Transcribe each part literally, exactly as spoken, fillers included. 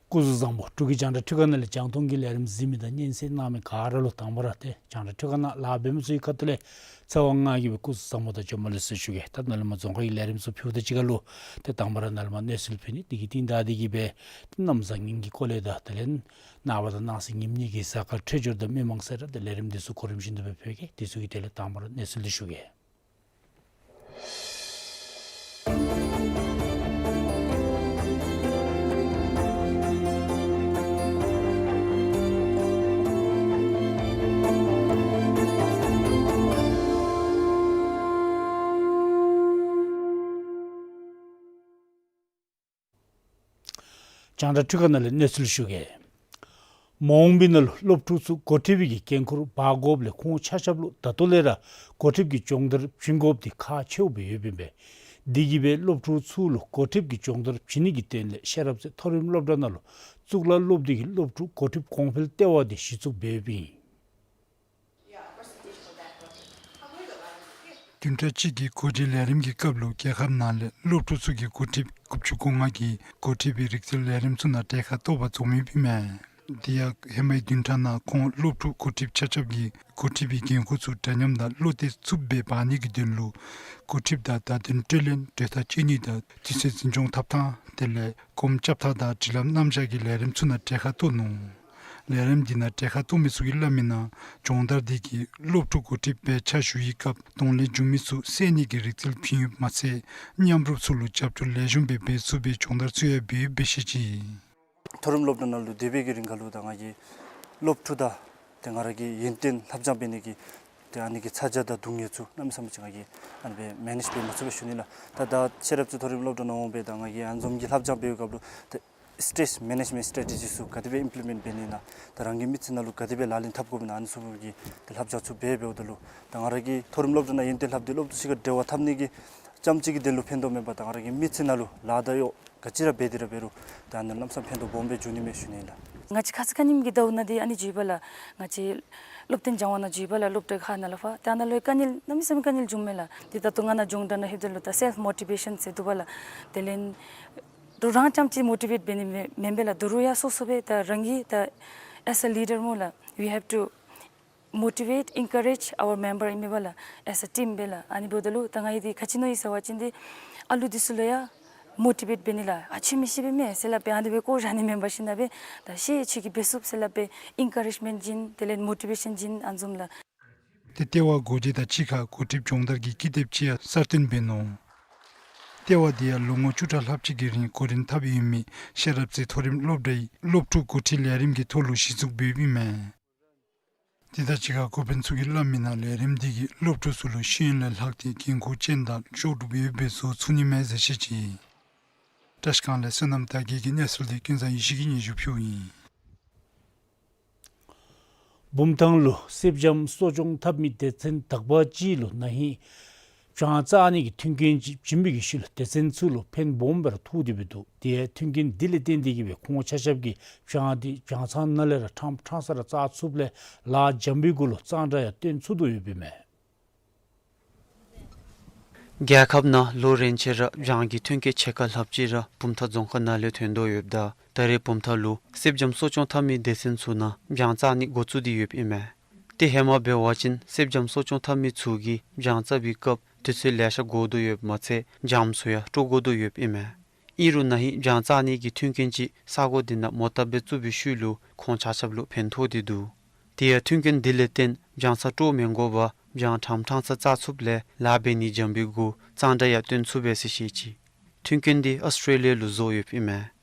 སྐུ་གཟུགས་བཟང་པོ། འབྲུག་གི་རྒྱང་བསྒྲགས་ཁྲི་ཁང་ནང་ལས་རྒྱང་མཐོང་གི་ལས་རིམ་གཟིགས་མི་དང་སྙན་གསན་གནང་མི་ག་ར་ལུ་དང་པ་ར་ཏེ་རྒྱང་བསྒྲགས་ཁྲི་ཁང་ནང་ལཱ་འབད་མི་ཚུ་གི་ཁ་ཐུག་ལས་ཚེ་དབང་ང་གིས་སྦེ་སྐུ་གཟུགས་བཟང་པོ་དང་བྱོན་པ་ལེགས་སོ་ཞུ་གེ། ད་ནཱ་ལས་མར་རྫོང་ཁ་གི་ལས་རིམ་ཚུ་ཕུལཝ་ད་གཅིག་ཁར་ལུ་ཏེ་དང་པ་ར་ནཱ་ལས་མར་གནས་ཚུལ་ཕུལ་ནི་དེ་གི་རྟིང་བདའ་སྟེ་གིས་སྦེ་ཏེ་གནམ་བཟང་ངན་གྱི་སྐོར་ལས་དང་དེ་ལས་ནངས་པ་དང་གནངས་ཚེ་ཉིནམ་གཉིས་ཀྱི་གཟའ་སྐར་འཕྲོད་སྦྱོར་དང་མི་མང་ཟེར་ར་ཏེ་ལས་རིམ་འདི་ཚུ་གོ་རིམ་བཞིན་དུ་སྦེ་ཕུལ་གེ། དེ་ཚུ་གི་དེ་ལས་དང་པ་ར་གནས་ཚུལ་འདི་ཞུ་གེ། རྒྱང་བསྒྲགས་ཁྲི་ཁང་ནང་ལས་གནས་ཚུལ་ཞུ་གེ། མ་འོངས་པའི་ནང་ལུ་སློབ་ཕྲུག་ཚུ་འགོ་ཁྲིདཔ་གི་འགན་ཁུར་འབག་དགོཔ་ལས་ཁོང་ཆ་ཁྱབ་ལུ་ད་ལྟོ་ལས་ར་འགོ་ཁྲིདཔ་གི་སྦྱོང་བརྡར་བྱིན་དགོཔ་འདི་ཁག་ཆེཝ་སྦེ་ཡོདཔ་ཨིན་པས། དེ་གིས་སྦེ་སློབ་ཕྲུག་ཚུ་ལུ་འགོ་ཁྲིདཔ་གི་སྦྱོང་བརྡར་བྱིན་ནི་གི་དོན་ལས་ཤེས་རབ་རྩེ་མཐོ་རིམ་སློབ་གྲྭ་ནང་ལུ་གཙུག་ལག་སློབ་སྡེ་གི་སློབ་ཕྲུག་འགོ་ཁྲིདཔ་གོང་འཕེལ་ལྟེ་བ་འདི་གཞི་བཙུགས་འབདཝ་ཨིན། བདུན་ཕྲག་གཅིག་གི་འགོ་ཁྲིད་ལས་རིམ་གྱི་སྐབས་ལུ་རྒྱལ་ཁབ་ནང་ལས་སློབ་ཕྲུག་ཚུ་གི་འགོ་ཁྲིདཔ་དགུ་བཅུ་གོ་ལྔ་གིས་འགོ་ཁྲིད་པའི་རིག་རྩལ་ལས་རིམ་ཚུ་ནང་གྲལ་ཁར་གཏོགས་པར་འཛོམས་ཡོདཔ་ཨིན་མས། དེ་ཡང་ཧེ་མའི་བདུན་ཕྲག་ནང་ཁོང་སློབ་ཕྲུག་འགོ་ཁྲིདཔ་ཆ་ཁྱབ་ཀྱིས་འགོ་ཁྲིད་པའི་འགན་ཁུར་ཚུ་འདྲ་མཉམ་དང་བློ་གཏད་ཚུགསཔ་སྦེ་འབག་ནི་གི་དོན་ལུ་འགོ་ཁྲིདཔ་དང་བརྡ་དོན་སྤྲོད་ལེན་གྲོས་ཐག་བཅད་ནི་དང་དུས་ཚོད་འཛིན་སྐྱོང་འཐབ་ཐངས་དེ་ལས་གོམ་རྐྱབ་ཐངས་དང་སྒྲིག་ལམ་རྣམ་གཞག་གི་ལས་རིམ་ཚུ་ནང་གྲལ་ཁར་གཏོགས་ནུག། ལས་རིམ་འདི་ནང་གྲལ་ཁར་གཏོགས་མི་ཚུ་གིས་སླབ་མིའི་ནང་སྦྱོང་བརྡར་འདི་གིས་སློབ་ཕྲུག་འགོ་ཁྲིདཔ་སྦེ་ཕྱག་ཞུ་བའི་སྐབས་གདོང་ལེན་འབྱུང་མི་ཚུ་བསལ་ནི་གི་རིག་རྩལ་བྱིན་ཡོདཔ་མ་ཚད་མཉམ་རུབ་ཚུ་ལུ་རྒྱབ་སྐྱོར་ལེགས་ཤོམ་སྦེ་འབད་ཚུགས་པའི་སྦྱོང་བརྡར་ཚུ་ཡང་འབད་ཡོདཔ་སྦེ་བཤད་ཅི། མཐོ་རིམ་སློབ་གྲྭ་ནང་ལུ་སྡོད་པའི་གི་རིང་ཁར་ལུ་ད་ང་གིས་སློབ་ཕྲུག་དང་ཏེ་ང་ར་གི་ཡོན་ཏན་ལྷབ་སྦྱང་འབད་ནི་གི་ཏེ་ཨ་ནི་གི་ཚ་གྱང་དང་སྡུག་བསྔལ་ཚུ་གནམ་མེད་ས་མེད་ཅིག་ང་གིས་ཨ་ནི་སྦེ་མེ་ནེཇ་འབད་མ་ཚུགས་པས་ཞུ་ནི་ལགས། ད་ད་ཤེས་རབ་རྩེ་མཐོ་རིམ་སློབ་གྲྭ་ནང་འོང་སྦེ་ད་ང་གིས་ཨ་ནི་བཟུམ་གྱི་ལྷབ་སྦྱང་འབད་བའི་སྐབས་ལུ་ཏེ་སི་ཊེསི་མེ་ནེཇ་མེནཊ་སི་ཊེ་ཊི་ཇི་ཚུ་ག་དེ་སྦེ་ཨིམ་པི་ལི་མེནཊ་འབད་ནི་ཨིན་ན་ད་རང་གི་མི་ཚེ་ནང་ལུ་ག་དེ་སྦེ་ལག་ལེན་འཐབ་དགོཔ་ཨིན་ན་ཨ་ནི་ཚུ་གི་ཏེ་ལྷབ་སྦྱང་ཚུ་འབད་འབདཝ་ད་ལུ་ད་ང་ར་གིས་མཐོ་རིམ་སློབ་གྲྭ་ནང་ཡོན་ཏན་ལྷབ་སྟེ་སློབ་ཕྲུག་ཚུ་ག་འབྲེལ་བ་འཐབ་ནི་གི་རྐྱངམ་གཅིག་གི་དོན་ལུ་ཕན་ཐོགས་མེན་པར་ད་ང་ར་གི་མི་ཚེ་ནང་ལུ་ལཱ་དང་གཡོག་ག་ཅི་ར་འབད་དེ་ར་འབད་རུང་ད་ཨ་ནི་གནམ་མེད་ས་མེད་ཕན་ཐོགས་སྦོམ་སྦེ་འབྱུང་ནི་མས་ཞུ་ནི་ལགས། ང་བཅས་ཁ་ཙ་ཁ་ཉིནམ་གྱི་ཟླཝ་ནང་འདི་ཨ་ནི་འགྱོ་བ་ལགས། ང་བཅས་སློབ་སྟོན་སྦྱང་བ་ནང་འགྱོ་བ་ལགས། སློབ་གྲྭ་ཁག་ནང་ལུ་ཕར་ད་ནཱ་ལུ་དཀའ་ངལ་གནམ་མེད་ས་མེད་དཀའ་ངལ་འབྱུངམ་མས་ལགས། ཏེ་ད་ལྟོ་ང་ནཱ་སྦྱོང་བརྡར་ནང་ལྷོདཔ་ད་ལུ་ད་སེལཕ་མོ་ཊི་བེ་ཤཱན་ཟེར་འདུག་པ་ལགས། དེ་ལས་ད་རང་རྐྱངམ་གཅིག་མོ་ཊི་བེཊ་འབད་ནི་མེན་མེན་པས་ལགས། ད་རུང་ཡང་སོ་སོ་སྦེ་ད་རང་གིས་ད་as a leader སྨོ་ལགས། We have to motivate, encourage our member ཨིན་མས་པ་ལགས། As a team སྦེ་ལགས། ཨ་ནི་འབདཝ་ད་ལུ་ད་ང་གིས་འདི་ག་ཅི་མནོ་ཡི་ཟེར་བ་ཅིན་འདི་ཨ་ལུ་འདི་ཚུ་ལུ་ཡང་མོ་ཊི་བེཊ་འབད་ནི་ལགས། ཨ་ཆོས་མི་ཤེས་པས་མས་ཟེར་སླབ་སྦེ་ཨ་ནི་སྦེ་བཀོ་བཞག་ནི་མེན་པར་ཞིན་ན་སྦེ་ད་ཤེས་ཡི་ཆོས་ཀྱིས་འབད་ཚུགས་ཟེར་སླབ་སྦེ་ཨིན་ཀ་རེཇ་མེནཊ་བྱིན་དེ་ལས་མོ་ཊི་བེ་ཤཱན་བྱིན་ཨ་ནི་བཟུམ་ལགས། ཏེ་ལྟེ་བ་སྒོ་འབྱེད་དང་གཅིག་ཁར་འགོ་ཁྲིདཔ་སྦྱོང་བརྡར་གྱི་ཀི་དེབ་ཅིག་ཡང་གསར་བཏོན་འབད་ནུག། ལྟེ་བ་འདི་ཡང་ལོ་ངོ་བཅུ་ཕྲག་ལྷགཔ་ཅིག་གི་རིང་འགོ་འདྲེན་འཐབ་ཡོད་མི་ཤེས་རབ་རྩེ་མཐོ་རིམ་སློབ་གྲྭའི་སློབ་ཕྲུག་འགོ་ཁྲིད་ལས་རིམ་གྱི་ཐོག་ལུ་གཞི་བཙུགས་འབདཝ་ཨིན་མས། དེ་དང་གཅིག་ཁར་འགོ་དཔོན་ཚུ་གིས་སླབ་མིའི་ནང་ལས་རིམ་འདི་གིས་སློབ་ཕྲུག་ཚུ་ལུ་ཤེས་ཡོན་ལས་ལྷག་སྟེ་འགན་ཁུར་ཅན་དང་ལྕོགས་གྲུབ་ཡོདཔ་སྦེ་བཟོ་ཚུགས་ནི་མས་ཟེར་བཤད་ཅི། བཀྲིས་སྒང་ལས་བསོད་ནམས་དར་རྒྱས་ཀྱི་གནས་ཚུལ་འདི་ཀུན་བཟང་ཡེ་ཤེས་ཀྱིས་སྙན་ཞུ་ཕུལཝ་ཨིན། བུམ་ཐང་ལུ་སེར་སྦྱངམ་གསོ་སྐྱོང་འཐབ་མི་སྡེ་ཚན་དག་པ་ཅིག་ལུ་ན་ཧིང་ བྱང་བཙག་ནི་གི་མཐུན་རྐྱེན་ཅིག་བྱིན་པའི་གི་ཤུལ་ལུ་སྡེ་ཚན་ཚུ་ལུ་ཕན་སྦོམ་སྦེ་ར་ཐོགས་ཏེ་སྦེ་འདུག། དེ་ཡང་མཐུན་རྐྱེན་འདི་ལས་བརྟེན་ཏེ་གིས་སྦེ་ཁོང་ཆ་ཁྱབ་ཀྱིས་བྱང་འདི་བྱང་ཚང་ནང་ལས་ར་ཕྲང་ཕྲང་ས་ར་བཙག་ཚུགསཔ་ལས་ལཱ་འཇམ་པའི་གུ་ལུ་གཙང་སྦྲ་ཡང་སྟོན་ཚུགས་དོ་ཡོདཔ་ཨིན་མས། རྒྱལ་ཁབ་ནང་ལོ་རེ་ཆད་ར་བྱང་གི་ཐོན་སྐྱེད་ཕྱེད་ཀ་ལྷགཔ་ཅིག་ར་བུམ་ཐང་རྫོང་ཁག་ནང་ལས་ཐོན་དོ་ཡོདཔ་ད་ད་རེས་བུམ་ཐང་ལུ་སེར་སྦྱངམ་གསོ་སྐྱོང་འཐབ་མི་སྡེ་ཚན་ཚུ་ནང་བྱང་བཙག་ནི་འགོ་བཙུགས་ཏེ་ཡོདཔ་ཨིན་མས། དེ་ཧེ་མ་འབད་བ་ཅིན་སེར་སྦྱངམ་གསོ་སྐྱོང་འཐབ་མི་ཚུ་གིས་བྱང་བཙག་པའི་སྐབས་དུས་ཚོད་ལེ་ཤ་འགོར་དོ་ཡོདཔ་མ་ཚད་སྦྱངམ་ཚུ་ཡང་སྤྲོ་དགོ་དོ་ཡོདཔ་ཨིན་མས། ཨིན་རུང་ན་ཧིང་བྱང་བཙག་ནི་གི་མཐུན་རྐྱེན་ཅིག་ས་གོ་འདི་ནང་མོ་བཏབ་སྦེ་བཙུགས་པའི་ཤུལ་ལུ་ཁོང་ཆ་ཁྱབ་ལུ་ཕན་ཐོགས་ཏེ་འདུག། དེ་ཡང་མཐུན་རྐྱེན་འདི་ལས་བརྟེན་བྱང་ས་སྤྲོ་མི་དགོ་པར་བྱང་ཕྲང་ཕྲང་ས་བཙག་ཚུགསཔ་ལས་ལཱ་འབད་ནི་འཇམ་པའི་གུ་གཙང་སྦྲ་ཡང་སྟོན་ཚུགས་པས་ཟེར་བཤད་ཅི། མཐུན་རྐྱེན་འདི་ཨཱོས་ཊྲེ་ལི་ཡ་ལུ་བཟོ་ཡོདཔ་ཨིན་མས།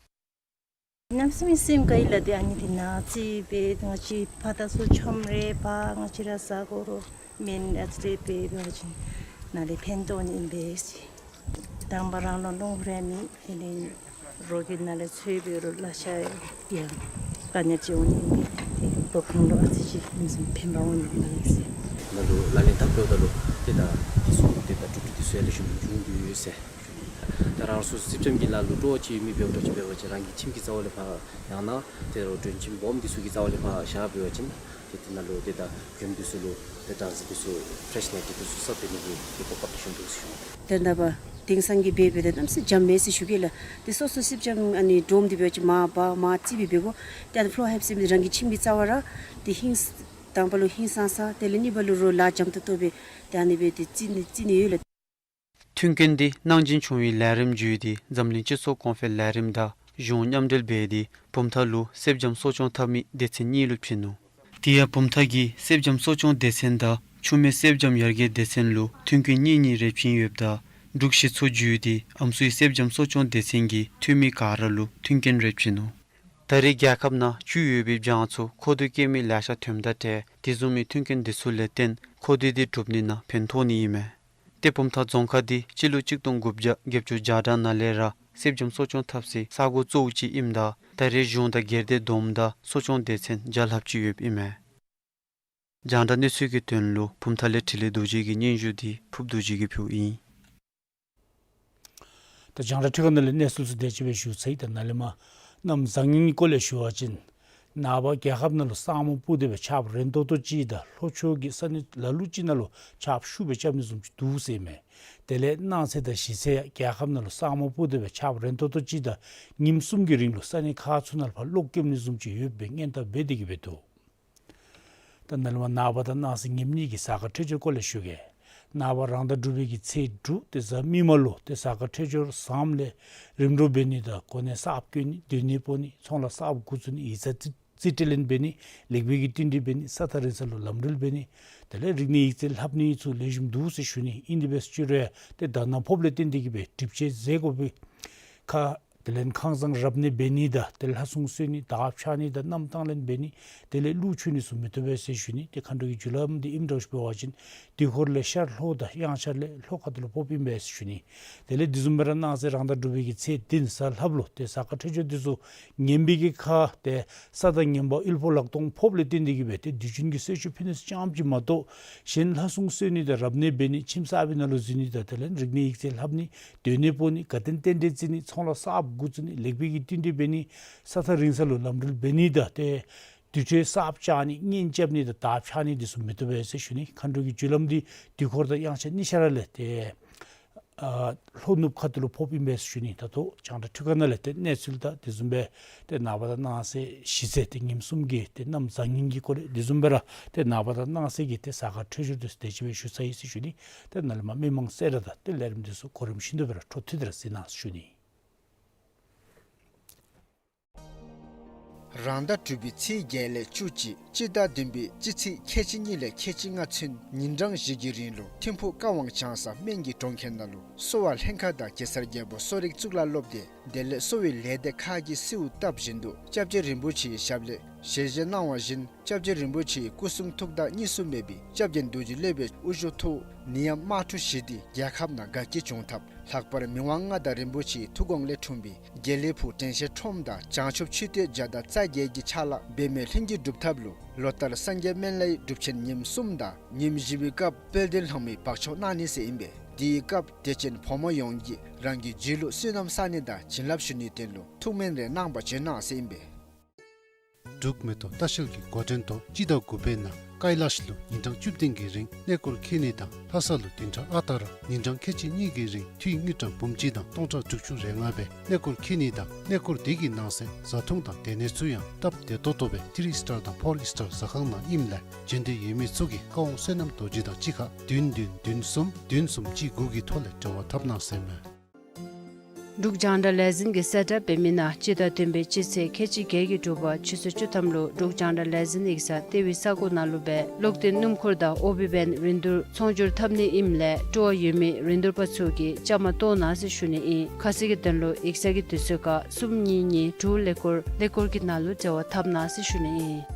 གནམ་མེད་ས་མེད་སེམས་དགའ་ཡི་ལགས། ཏེ་ཨ་ནི་འདི་ནང་རྩིས་སྦེ་ང་བཅས་ཕར་དང་ཚུར་འཁྱམས་རེ་ཕར་ང་བཅས་ར་ཟ་དགོ་རུང་མེན་ཨ་ཙི་རེ་འབད་བ་ཅིན་ནཱ་ལས་ཕན་ཐོགས་ནི་ཨིན་པས་ཟེར། དང་པ་རང་ལུ་རླུང་རེ་མེད། དེ་ལས་རོགས་ཀྱི་ནང་ལས་ཚོད་འབད་རུང་གླ་ཆ་ཡང་དཀའ་ངལ་ཅིག་འོང་ནི་ཨིན་པས། ཏེ་ལོ་གང་ལུ་ཨ་ཙི་ཅིག་ཨིན་ཟེར་ཕན་པ་འོང་ནི་ཨིན་པས་ཟེར། ནཱ་ལུ་ལག་ལེན་འཐབ་འགྱོཝ་ད་ལུ་ཏེ་ད་ཨ་ཙི་ཏེ་ད་འགྲུབ་འགྲུབ་འདི་ཚུ་ཡང་ལེགས་ཤོམ་འབྱུང་དོ་ཡོད་ཟེར། ད་རང་སོ་སོ་སེར་སྦྱངམ་གྱི་ལཱ་ལུ་སྤྲོ་བ་ཅིག་ཡོད་མི་འབདཝ་འདྲཝ་ཅིག་འབད་བ་ཅིན་རང་གི་ཁྱིམ་གྱི་རྩ་བ་ལས་ཕར་ཡང་ན་ཏེ་རོགས་མགྲོན་ཁྱིམ་སྦོམ་འདི་ཚུ་གི་རྩ་བ་ལས་ཕར་བཞག་འབད་བ་ཅིན་ཏེ་དེ་ནང་ལུ་ཏེ་ད་མགྱོནམ་འདི་ཚུ་ལུ་ཏེ་སྦྲང་རྩི་འདི་ཚུ་ཕྲེཤ་ནེཊ་འདི་ཚུ་སབ་འབད་ནི་གི་ཏེ་གོ་སྐབས་ཅིག་ཞུ་དོ་ཟེར་ཞུ་ནི། ཏེ་ད་པ་དེང་སང་གི་འབད་འབདཝ་ད་གནམ་མེད་ས་མེད་འཇམ་མས་ཟེར་ཞུ་གེ་ལགས། ཏེ་སོ་སོ་སེར་སྦྱངམ་ཨ་ནི་འདྲོགམ་འདི་འབད་བ་ཅིན་མར་འབག་མར་རྩིས་སྦེ་འབད་དགོ། ཏེ་ཨ་ནི་ཕོ་ལོ་ཧེབ་ཟེར་མི་རང་གི་ཁྱིམ་གྱི་རྩ་བ་ར་ཏེ་ཧིང་དང་པ་ལུ་ཧིང་སངས་ས་དེ་ལས་གཉིས་པ་ལུ་རོགས་ལཱ་འཇམ་ཏོག་ཏོ་སྦེ་ཏེ་ཨ་ནི་སྦེ་ཏེ་རྩིས་ནི་རྩིས་ནི་ཡོད་ལགས། མཐུན་རྐྱེན་འདི་གནང་སྦྱིན་བྱུང་བའི་ལས་རིམ་བརྒྱུད་དེ་འཛམ་གླིང་སྤྱི་ཚོགས་གོང་འཕེལ་ལས་རིམ་དང་གཞུང་མཉམ་འབྲེལ་འབད་དེ་བུམ་ཐང་ལུ་སེར་སྦྱངམ་གསོ་སྐྱོང་འཐབ་མི་སྡེ་ཚན་གཉིས་ལུ་བྱིན་ནུག། དེ་ཡང་བུམ་ཐང་གི་སེར་སྦྱངམ་གསོ་སྐྱོང་སྡེ་ཚན་དང་ཆུ་སྨད་སེར་སྦྱངམ་ཡར་རྒྱས་སྡེ་ཚན་ལུ་མཐུན་རྐྱེན་གཉིས་གཉིས་རེ་བྱིན་ཡོདཔ་ད་འབྲུག་ཞི་ཚོགས་བརྒྱུད་དེ་ཨམ་སྲུའི་སེར་སྦྱངམ་གསོ་སྐྱོང་སྡེ་ཚན་གྱི་འཐུས་མི་ག་ར་ལུ་མཐུན་རྐྱེན་རེ་བྱིན་ནུག། ད་རེས་རྒྱལ་ཁབ་ནང་བཅུད་ཡོད་པའི་སྦྱངམ་ཚུ་མཁོ་འདོད་བསྐྱེད་མི་ལེ་ཤ་ཐོནམ་དང་འབྲེལ་དེ་བཟུམ་མའི་མཐུན་རྐྱེན་འདི་ཚུ་ལས་བརྟེན་མཁོ་འདོད་འདི་འགྲུབ་ནི་ནང་ཕན་ཐོགས་ནི་ཨིན་མས། ཏེ་བུམ་ཐང་རྫོང་ཁག་འདི་སྤྱི་ལོ་གཅིག་སྟོང་དགུ་བརྒྱ་བརྒྱད་ཅུ་གྱ་གྲངས་ནང་ལས་ར་སེར་སྦྱངམ་གསོ་སྐྱོང་འཐབ་སའི་ས་གོ་གཙོ་བོ་ཅིག་ཨིནམ་ད་ད་རེས་གཞུང་དང་སྒེར་སྡེ་བསྡོམས་ད་གསོ་སྐྱོང་སྡེ་ཚན་བརྒྱ་ལྷགཔ་ཅིག་ཡོདཔ་ཨིན་མས། རྒྱང་བསྒྲགས་གནས་ཚུལ་གྱི་དོན་ལུ་བུམ་ཐང་ལས་འཕྲིན་ལས་རྡོ་རྗེ་གི་སྙན་ཞུ་འདི་ཕུརཔ་རྡོ་རྗེ་གིས་ཕུལཝ་ཨིན། ད་རྒྱང་བསྒྲགས་འཕྲུལ་ཁང་ནང་ལས་གནས་ཚུལ་ཚུ་དེ་ཅིག་སྦེ་ཞུ་ཚར་ཡི། ད་ནཱ་ལས་མར་གནམ་བཟང་ངན་གྱི་སྐོར་ལས་ཞུ་བ་ཅིན་ནངས་པ་རྒྱལ་ཁབ་ནང་ལུ་ས་སྨུག་སྤུབས་ཏེ་སྦེ་ཆརཔ་རན་ཏོག་ཏོ་ཅིག་དང་ལྷོ་ཕྱོགས་ཀྱི་ས་གནས་ལ་ལུ་ཅིག་ནང་ལུ་ཆརཔ་ཤུགས་སྦེ་རྐྱབ་ནི་བཟུམ་ཅིག་འདུག་ཟེར་མས། དེ་ལས་གནངས་ཚེ་དང་གཞེས་ཚེ་ཡང་རྒྱལ་ཁབ་ནང་ལུ་ས་སྨུག་སྤུབས་ཏེ་སྦེ་ཆརཔ་རན་ཏོག་ཏོ་ཅིག་དང་ཉིནམ་གསུམ་གྱི་རིང་ལུ་ས་གནས་ཁག་ཚུ་ནང་ལུ་ཕར་གློག་སྐྱོབ་ནི་བཟུམ་ཅིག་ཡོདཔ་སྦེ་སྔོན་བརྡ་འབད་དེ་གིས་སྦེ་འདུག། ད་ནཱ་ལས་མར་ནངས་པ་དང་གནངས་ཚེ་ངེམ་གཉིས་ཀྱི་གཟའ་སྐར་འཕྲོད་སྦྱོར་སྐོར་ལས་ཞུ་གེ། ནངས་པ་རང་ཟླ་དྲུག་པའི་གི་ཚེས་དྲུག་ཏེ་གཟའ་མིག་དམར་ལུ་ཏེ་གཟའ་སྐར་འཕྲོད་སྦྱོར་བཟངམ་ལས་རིམ་གྲོ་འབད་ནི་དང་གོ་གནས་གསརཔ་བསྐོ་ནི་སྡོད་གནས་སྤོ་ནི་ཚོང་ལཱ་གསརཔ་འགོ་བཙུགས་ནི་ཡིག་ཚང་རྩིས་རྩིས་སྤྲོད་ལེན་འབད་ནི་ལེགས་པའི་གི་བསྟུན་གྲོས་འབད་ནི་ས་ཐག་རིང་ས་ལུ་ལམ་འགྲུལ་འབད་ནི་དེ་ལས་རིག་གནས་ཡིག་རྩིས་ལྷབ་ནི་ཚུ་ལེགས་ཤོམ་འདུག་ཟེར་ཞུ་ནི། ཨིན་དེ་འབད་ཟེར་ཅི་རུང་ཡང་ཏེ་ཟླ་ནག་ཕོགཔ་ལས་བརྟེན་ཏེ་གིས་སྦེ་གྲིབ་ཆས་བཟོ་དགོ་པའི་ཁར་དེ་ལས་ཁང་བཟང་རབ་གནས་འབད་ནི་དང་དེ་ལས་ལྷ་སྲུང་གསོལ་ནི་དར་འཕྱར་ནི་དང་གནམ་བཏང་ལེན་འབད་ནི་དེ་ལས་གླུ་མཆོད་ནི་ཚུ་མི་བཏུབ་པས་ཟེར་ཞུ་ནི། ཏེ་མཁའ་འགྲོ་གི་རྒྱུ་ལམ་འདི་ཨིནམ་འདྲཝ་ཅིག་འབད་བ་ཅིན་དུས་འཁོར་ལས་ཤར་ལྷོ་དང་དབྱངས་འཆར་ལས་ལྷོ་ཁ་ཐུག་ལུ་ཕོགཔ་ཨིན་པས་ཟེར་ཞུ་ནི། དེ་ལས་དེ་བཟུམ་སྦེ་ར་གནངས་ཚེ་རང་ཟླ་དྲུག་པའི་གི་ཚེས་བདུན་གཟའ་ལྷགཔ་ལུ་ཏེ་གཟའ་སྐར་འཕྲོད་སྦྱོར་འདི་ཚུ་ངན་པའི་གི་ཁར་ཏེ་ས་དང་ངན་པ་དབུལ་པོ་ལག་སྟོང་ཕོགཔ་ལས་བརྟེན་ཏེ་གིས་སྦེ་ཏེ་དུས་རྒྱུན་གྱི་གསོལ་མཆོད་ཕུལ་ནི་ཙམ་ཅིག་མ་གཏོགས་གཞན་ལྷ་སྲུང་གསོལ་ནི་དང་རབ་གནས་འབད་ནི་ཁྱིམ་གསརཔའི་ནང་ལུ་འཛུལ་ནི་དང་དེ་ལས་རིག་གནས་ཡིག་རྩིས་ལྷབ་ནི་སྡོད་གནས་སྤོ་ནི་དགའ་སྟོན་རྟེན་འབྲེལ་བརྩི་ནི་ཚོང་ལཱ་གསརཔ་འགོ་བཙུགས་ནི་ལེགས་པའི་གི་བསྟུན་གྲོས་འབད་ནི་ས་ཐག་རིང་ས་ལུ་ལམ་འགྲུལ་འབད་ནི་དང་ཏེ་དུར་ཁྲོད་གསརཔ་བཅག་ནི་གཉེན་རྐྱབ་ནི་དང་དར་འཕྱར་ནི་འདི་ཚུ་མི་བཏུབ་པས་ཟེར་ཞུ་ནི། མཁའ་འགྲོ་གི་རྒྱུ་ལམ་འདི་དུས་འཁོར་དང་དབྱངས་འཆར་གཉིས་ཆ་ར་ལས་ཏེ་ཨ་ལྷོ་ནུབ་ཁ་ཐུག་ལུ་ཕོགཔ་ཨིན་པས་ཟེར་ཞུ་ནི། ད་ལྟོ་རྒྱང་བསྒྲགས་འཕྲུལ་ཁང་ནང་ལས་ཏེ་གནས་ཚུལ་དང་དེ་བཟུམ་སྦེ་ཏེ་ནངས་པ་དང་གནངས་ཚེ་གཞེས་ཚེ་ཏེ་ངེམ་གསུམ་གྱི་ཏེ་གནམ་བཟང་ངན་གྱི་སྐོར་ལས་དེ་བཟུམ་སྦེ་ར་ཏེ་ནངས་པ་དང་གནངས་ཚེ་གི་ཏེ་གཟའ་སྐར་འཕྲོད་སྦྱོར་འདི་ཚུ་དེ་ཅིག་སྦེ་ཞུ་ཚར་ཡི་ཟེར་ཞུ་ནི། ཏེ་ནཱ་ལས་མར་མི་མང་གསལ་བསྒྲགས་དང་ཏེ་ལས་རིམ་འདི་ཚུ་གོ་རིམ་བཞིན་དུ་སྦེ་ར་འཕྲོ་མཐུད་དེ་ར་གཟིགས་གནང་ཟེར་ཞུ་ནི། རང་ཟླ་དྲུག་པའི་ཚེས་བརྒྱད་ལས་བཅུ་གཅིག་སྤྱི་ཟླ་བདུན་པའི་སྤྱི་ཚེས་ཁལ་གཅིག་གཉིས་ལས་ཁལ་གཅིག་ལྔ་ཚུན་ཉིན་གྲངས་བཞི་གི་རིང་ལུ་ཐིམ་ཕུག་ཀ་ཝང་བྱང་ས་སྨན་གྱི་གྲོང་ཁྱེར་ནང་ལུ་གསོ་བ་ལྷན་ཁག་དང་གེ་སར་རྒྱལ་པོ་གསོ་རིག་གཙུག་ལག་སློབ་སྡེ་དེ་ལས་གསོ་བའི་ལས་སྡེ་ཁག་གིས་གསོལཝ་བཏབ་བཞིན་དུ་སྐྱབས་རྗེ་རིན་པོ་ཆེའི་ཞབས་ལས་ཞལ་བཞེས་གནང་བ་བཞིན་སྐྱབས་རྗེ་རིན་པོ་ཆེའི་སྐུ་གསུང་ཐུགས་དང་གཉིས་སུ་མེད་པའི་སྐྱབས་རྗེ་རྡོ་རྗེ་སློབ་དཔོན་དབུ་བཞུགས་ཐོག་ནད་ཡམས་དམག་འཁྲུག་ཞི་སྟེ་རྒྱལ་ཁབ་ནང་དགའ་སྐྱིད་བྱུང་ཐབས་ལྷག་པར་མི་དབང་མངའ་བདག་རིན་པོ་ཆེའི་ཐུགས་དགོངས་ལས་འཁྲུངས་པའི་དགེ་ལེགས་ཕུག་དྲན་ཤེས་ཁྲོམ་དང་བྱང་ཆུབ་མཆོད་རྟེན་བརྒྱ་དང་རྩ་བརྒྱད་ཀྱི་ཕྱག་ལཱ་འབད་མེད་ལྷུན་གྱིས་གྲུབ་ཐབས་ལུ་ལོ་ལྟར་སངས་རྒྱས་སྨན་བླའི་སྒྲུབ་ཆེན་ཉིནམ་གསུམ་དང་ཉིནམ་བཞི་པའི་སྐབས་དཔལ་ལྡན་ལྷ་མོའི་བག་མཆོད་གནང་ནི་ཟེར་ཨིན་པས། དེའི་སྐབས་དད་ཅན་ཕོ་མོ་ཡོངས་ཀྱིས་རང་གི་རྗེས་ལུ་བསོད་ནམས་བསག་ནི་དང་བྱིན་རླབས་ཞུ་ནིའི་དོན་ལུ་ཐུགས་སྨོན་རེ་གནང་བར་བྱོན་གནང་ཟེར་ཨིན་པས། འབྲུག་མེ་ཏོག་ལྟ་བཤལ་གྱི་འགོ་འདྲེན་ཐོག་སྤྱི་ཟླ་དགུ་པའི་ནང་ཀ་ལ་ཤི་ལུ་ཉིན་གྲངས་བཅུ་བདུན་གྱི་རིང་གནས་སྐོར་འཁྱིད་ནི་དང་ལྷ་ས་ལུ་བདུན་ཕྲག་ཨ་རྟག་ར་ཉིན་གྲངས་ཁལ་གཅིག་གཉིས་ཀྱི་རིང་འཐུས་དངུལ་ཀྲམ་འབུམ་གཅིག་དང་སྟོང་ཕྲག་དྲུག་ཅུ་རེ་ལྔ་སྦེ་གནས་སྐོར་འཁྱིད་ནི་དང་གནས་སྐོར་དེ་གི་ནང་གསེས་བཟའ་འཐུང་དང་སྡོད་གནས་ཚུ་ཡང་སྟབས་བདེ་ཏོག་ཏོ་སྦེ་ཐི་རི་སི་ཊར་དང་ཕོར་སི་ཊར་ཟ་ཁང་ནང་ཨིནམ་ལས་བྱོན་འདོད་ཡོད་མི་ཚུ་གིས་བཀའ་དབང་བསོད་ནམས་རྡོ་རྗེ་དང་གཅིག་ཁར་བདུན་བདུན་བདུན་གསུམ་བདུན་གསུམ་གཅིག་དགུ་གི་ཐོག་ལས་འབྲེལ་བ་འཐབ་གནང་ཟེར་མས། འབྲུག་རྒྱང་བསྒྲགས་ལས་འཛིན་གྱིས་གསལ་བསྒྲགས་འབད་མི་ནང་སྤྱི་ཟླ་བདུན་པའི་སྤྱི་ཚེས་ཁལ་གཅིག་བརྒྱད་ཀྱི་དྲོ་པ་ཆུ་ཚོད་བཅུ་ཐམ་ལུ་འབྲུག་རྒྱང་བསྒྲགས་ལས་འཛིན་ཡིག་ཚང་ལྟེ་བའི་ས་གོ་ནང་ལུ་སྦེ་གློག་འདོན་སྣུམ་འཁོར་དང་ཨོ་བི་བེན་རིན་བསྡུར་ཚོང་སྒྱུར་འཐབ་ནི་ཨིནམ་ལས་སྤྲོ་བ་ཡོད་མི་རིན་བསྡུར་པ་ཚུ་གིས་བཅའ་མར་གཏོགས་གནང་ཟེར་ཞུ་ནི་ཨིན། ཁ་གསལ་གྱི་དོན་ལུ་ཡིག་ཚང་གི་དུས་ཚོད་ཁར་གསུམ་གཉིས་གཉིས་དྲུག་ཀླད་ཀོར་ཀླད་ཀོར་གྱི་ནང་ལུ་འབྲེལ་བ་འཐབ་གནང་ཟེར་ཞུ་ནི་ཨིན།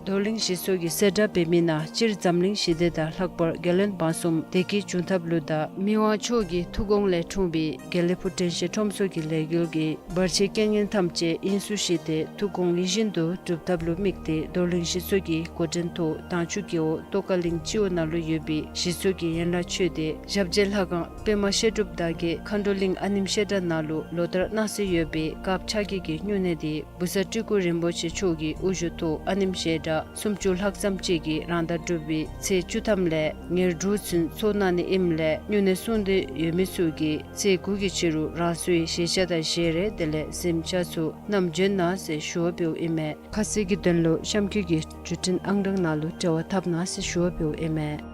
རྡོར་གླིང་གཞིས་ཚོགས་ཀྱིས་གསལ་བསྒྲགས་འབད་མི་ནང་སྤྱིར་འཛམ་གླིང་ཞི་བདེ་དང་ལྷག་པར་རྒྱལ་བློན་འབངས་གསུམ་བདེ་སྐྱིད་འབྱུང་ཐབས་ལུ་དང་མི་དབང་མཆོག་གི་ཐུགས་དགོངས་ལས་འཁྲུངས་པའི་དགེ་ལེགས་ཕུག་དྲན་ཤེས་ཁྲོམ་ཚོགས་ཀྱི་ལས་འགུལ་གྱི་བར་ཆད་རྐྱེན་ངན་ཐམས་ཅད་དབྱིངས་སུ་བཞེས་ཏེ་ཐུགས་དགོངས་ཡིད་བཞིན་དུ་འགྲུབ་ཐབས་ལུ་དམིགས་ཏེ་རྡོར་གླིང་གཞིས་ཚོགས་ཀྱི་འགོ་འདྲེན་ཐོག་དྭངས་ཆུ་རྒེད་འོག་ཏོག་དཀར་གླིང་སྤྱི་འོག་ནང་ལུ་ཡོད་པའི་གཞིས་ཚོགས་ཀྱི་ཡན་ལག་ཆོས་སྡེ་ཞབས་རྗེས་ལྷ་ཁང་པདྨ་བཤད་སྒྲུབ་དང་གི་མཁའ་འགྲོ་གླིང་ཨ་ནེམ་བཤད་གྲྭ་ནང་ལུ་ལོ་ལྟར་གནང་སྲོལ་ཡོད་པའི་སྐབས་ཆ་གི་གི་སྨྱུང་གནས་དེ་བུ་ཚ་སྤྲུལ་སྐུ་རིན་པོ་ཆེ་མཆོག་གི་དབུ་བཞུགས་ཐོག་ཨ་ནེམ་བཤད་གྲྭ་སུམ་ཅུ་ལྷག་ཙམ་ཅིག་གིས་རང་ཟླ་དྲུག་པའི་ཚེས་བཅུ་ཐམ་ལས་ཉེར་དྲུག་ཚུན་ཚོགས་གནང་ནི་ཨིནམ་ལས་སྨྱུང་གནས་སྲུང་འདོད་ཡོད་མི་ཚུ་གིས་ཚེས་དགུ་གི་ཕྱི་རུ་རང་སོའི་བཞེས་ཆས་དང་བཞེས་རས་དེ་ལས་གཟིམ་ཆས་ཚུ་བསྣམས་བྱོན་གནང་ཟེར་ཞུ་བ་འབདཝ་ཨིན་མས། ཁ་གསལ་གྱི་དོན་ལུ་གཤམ་འཁོད་ཀྱི་བརྒྱུད་འཕྲིན་ཨང་གྲངས་ནང་ལུ་འབྲེལ་བ་འཐབ་གནང་ཟེར་ཞུ་བ་འབདཝ་ཨིན་མས།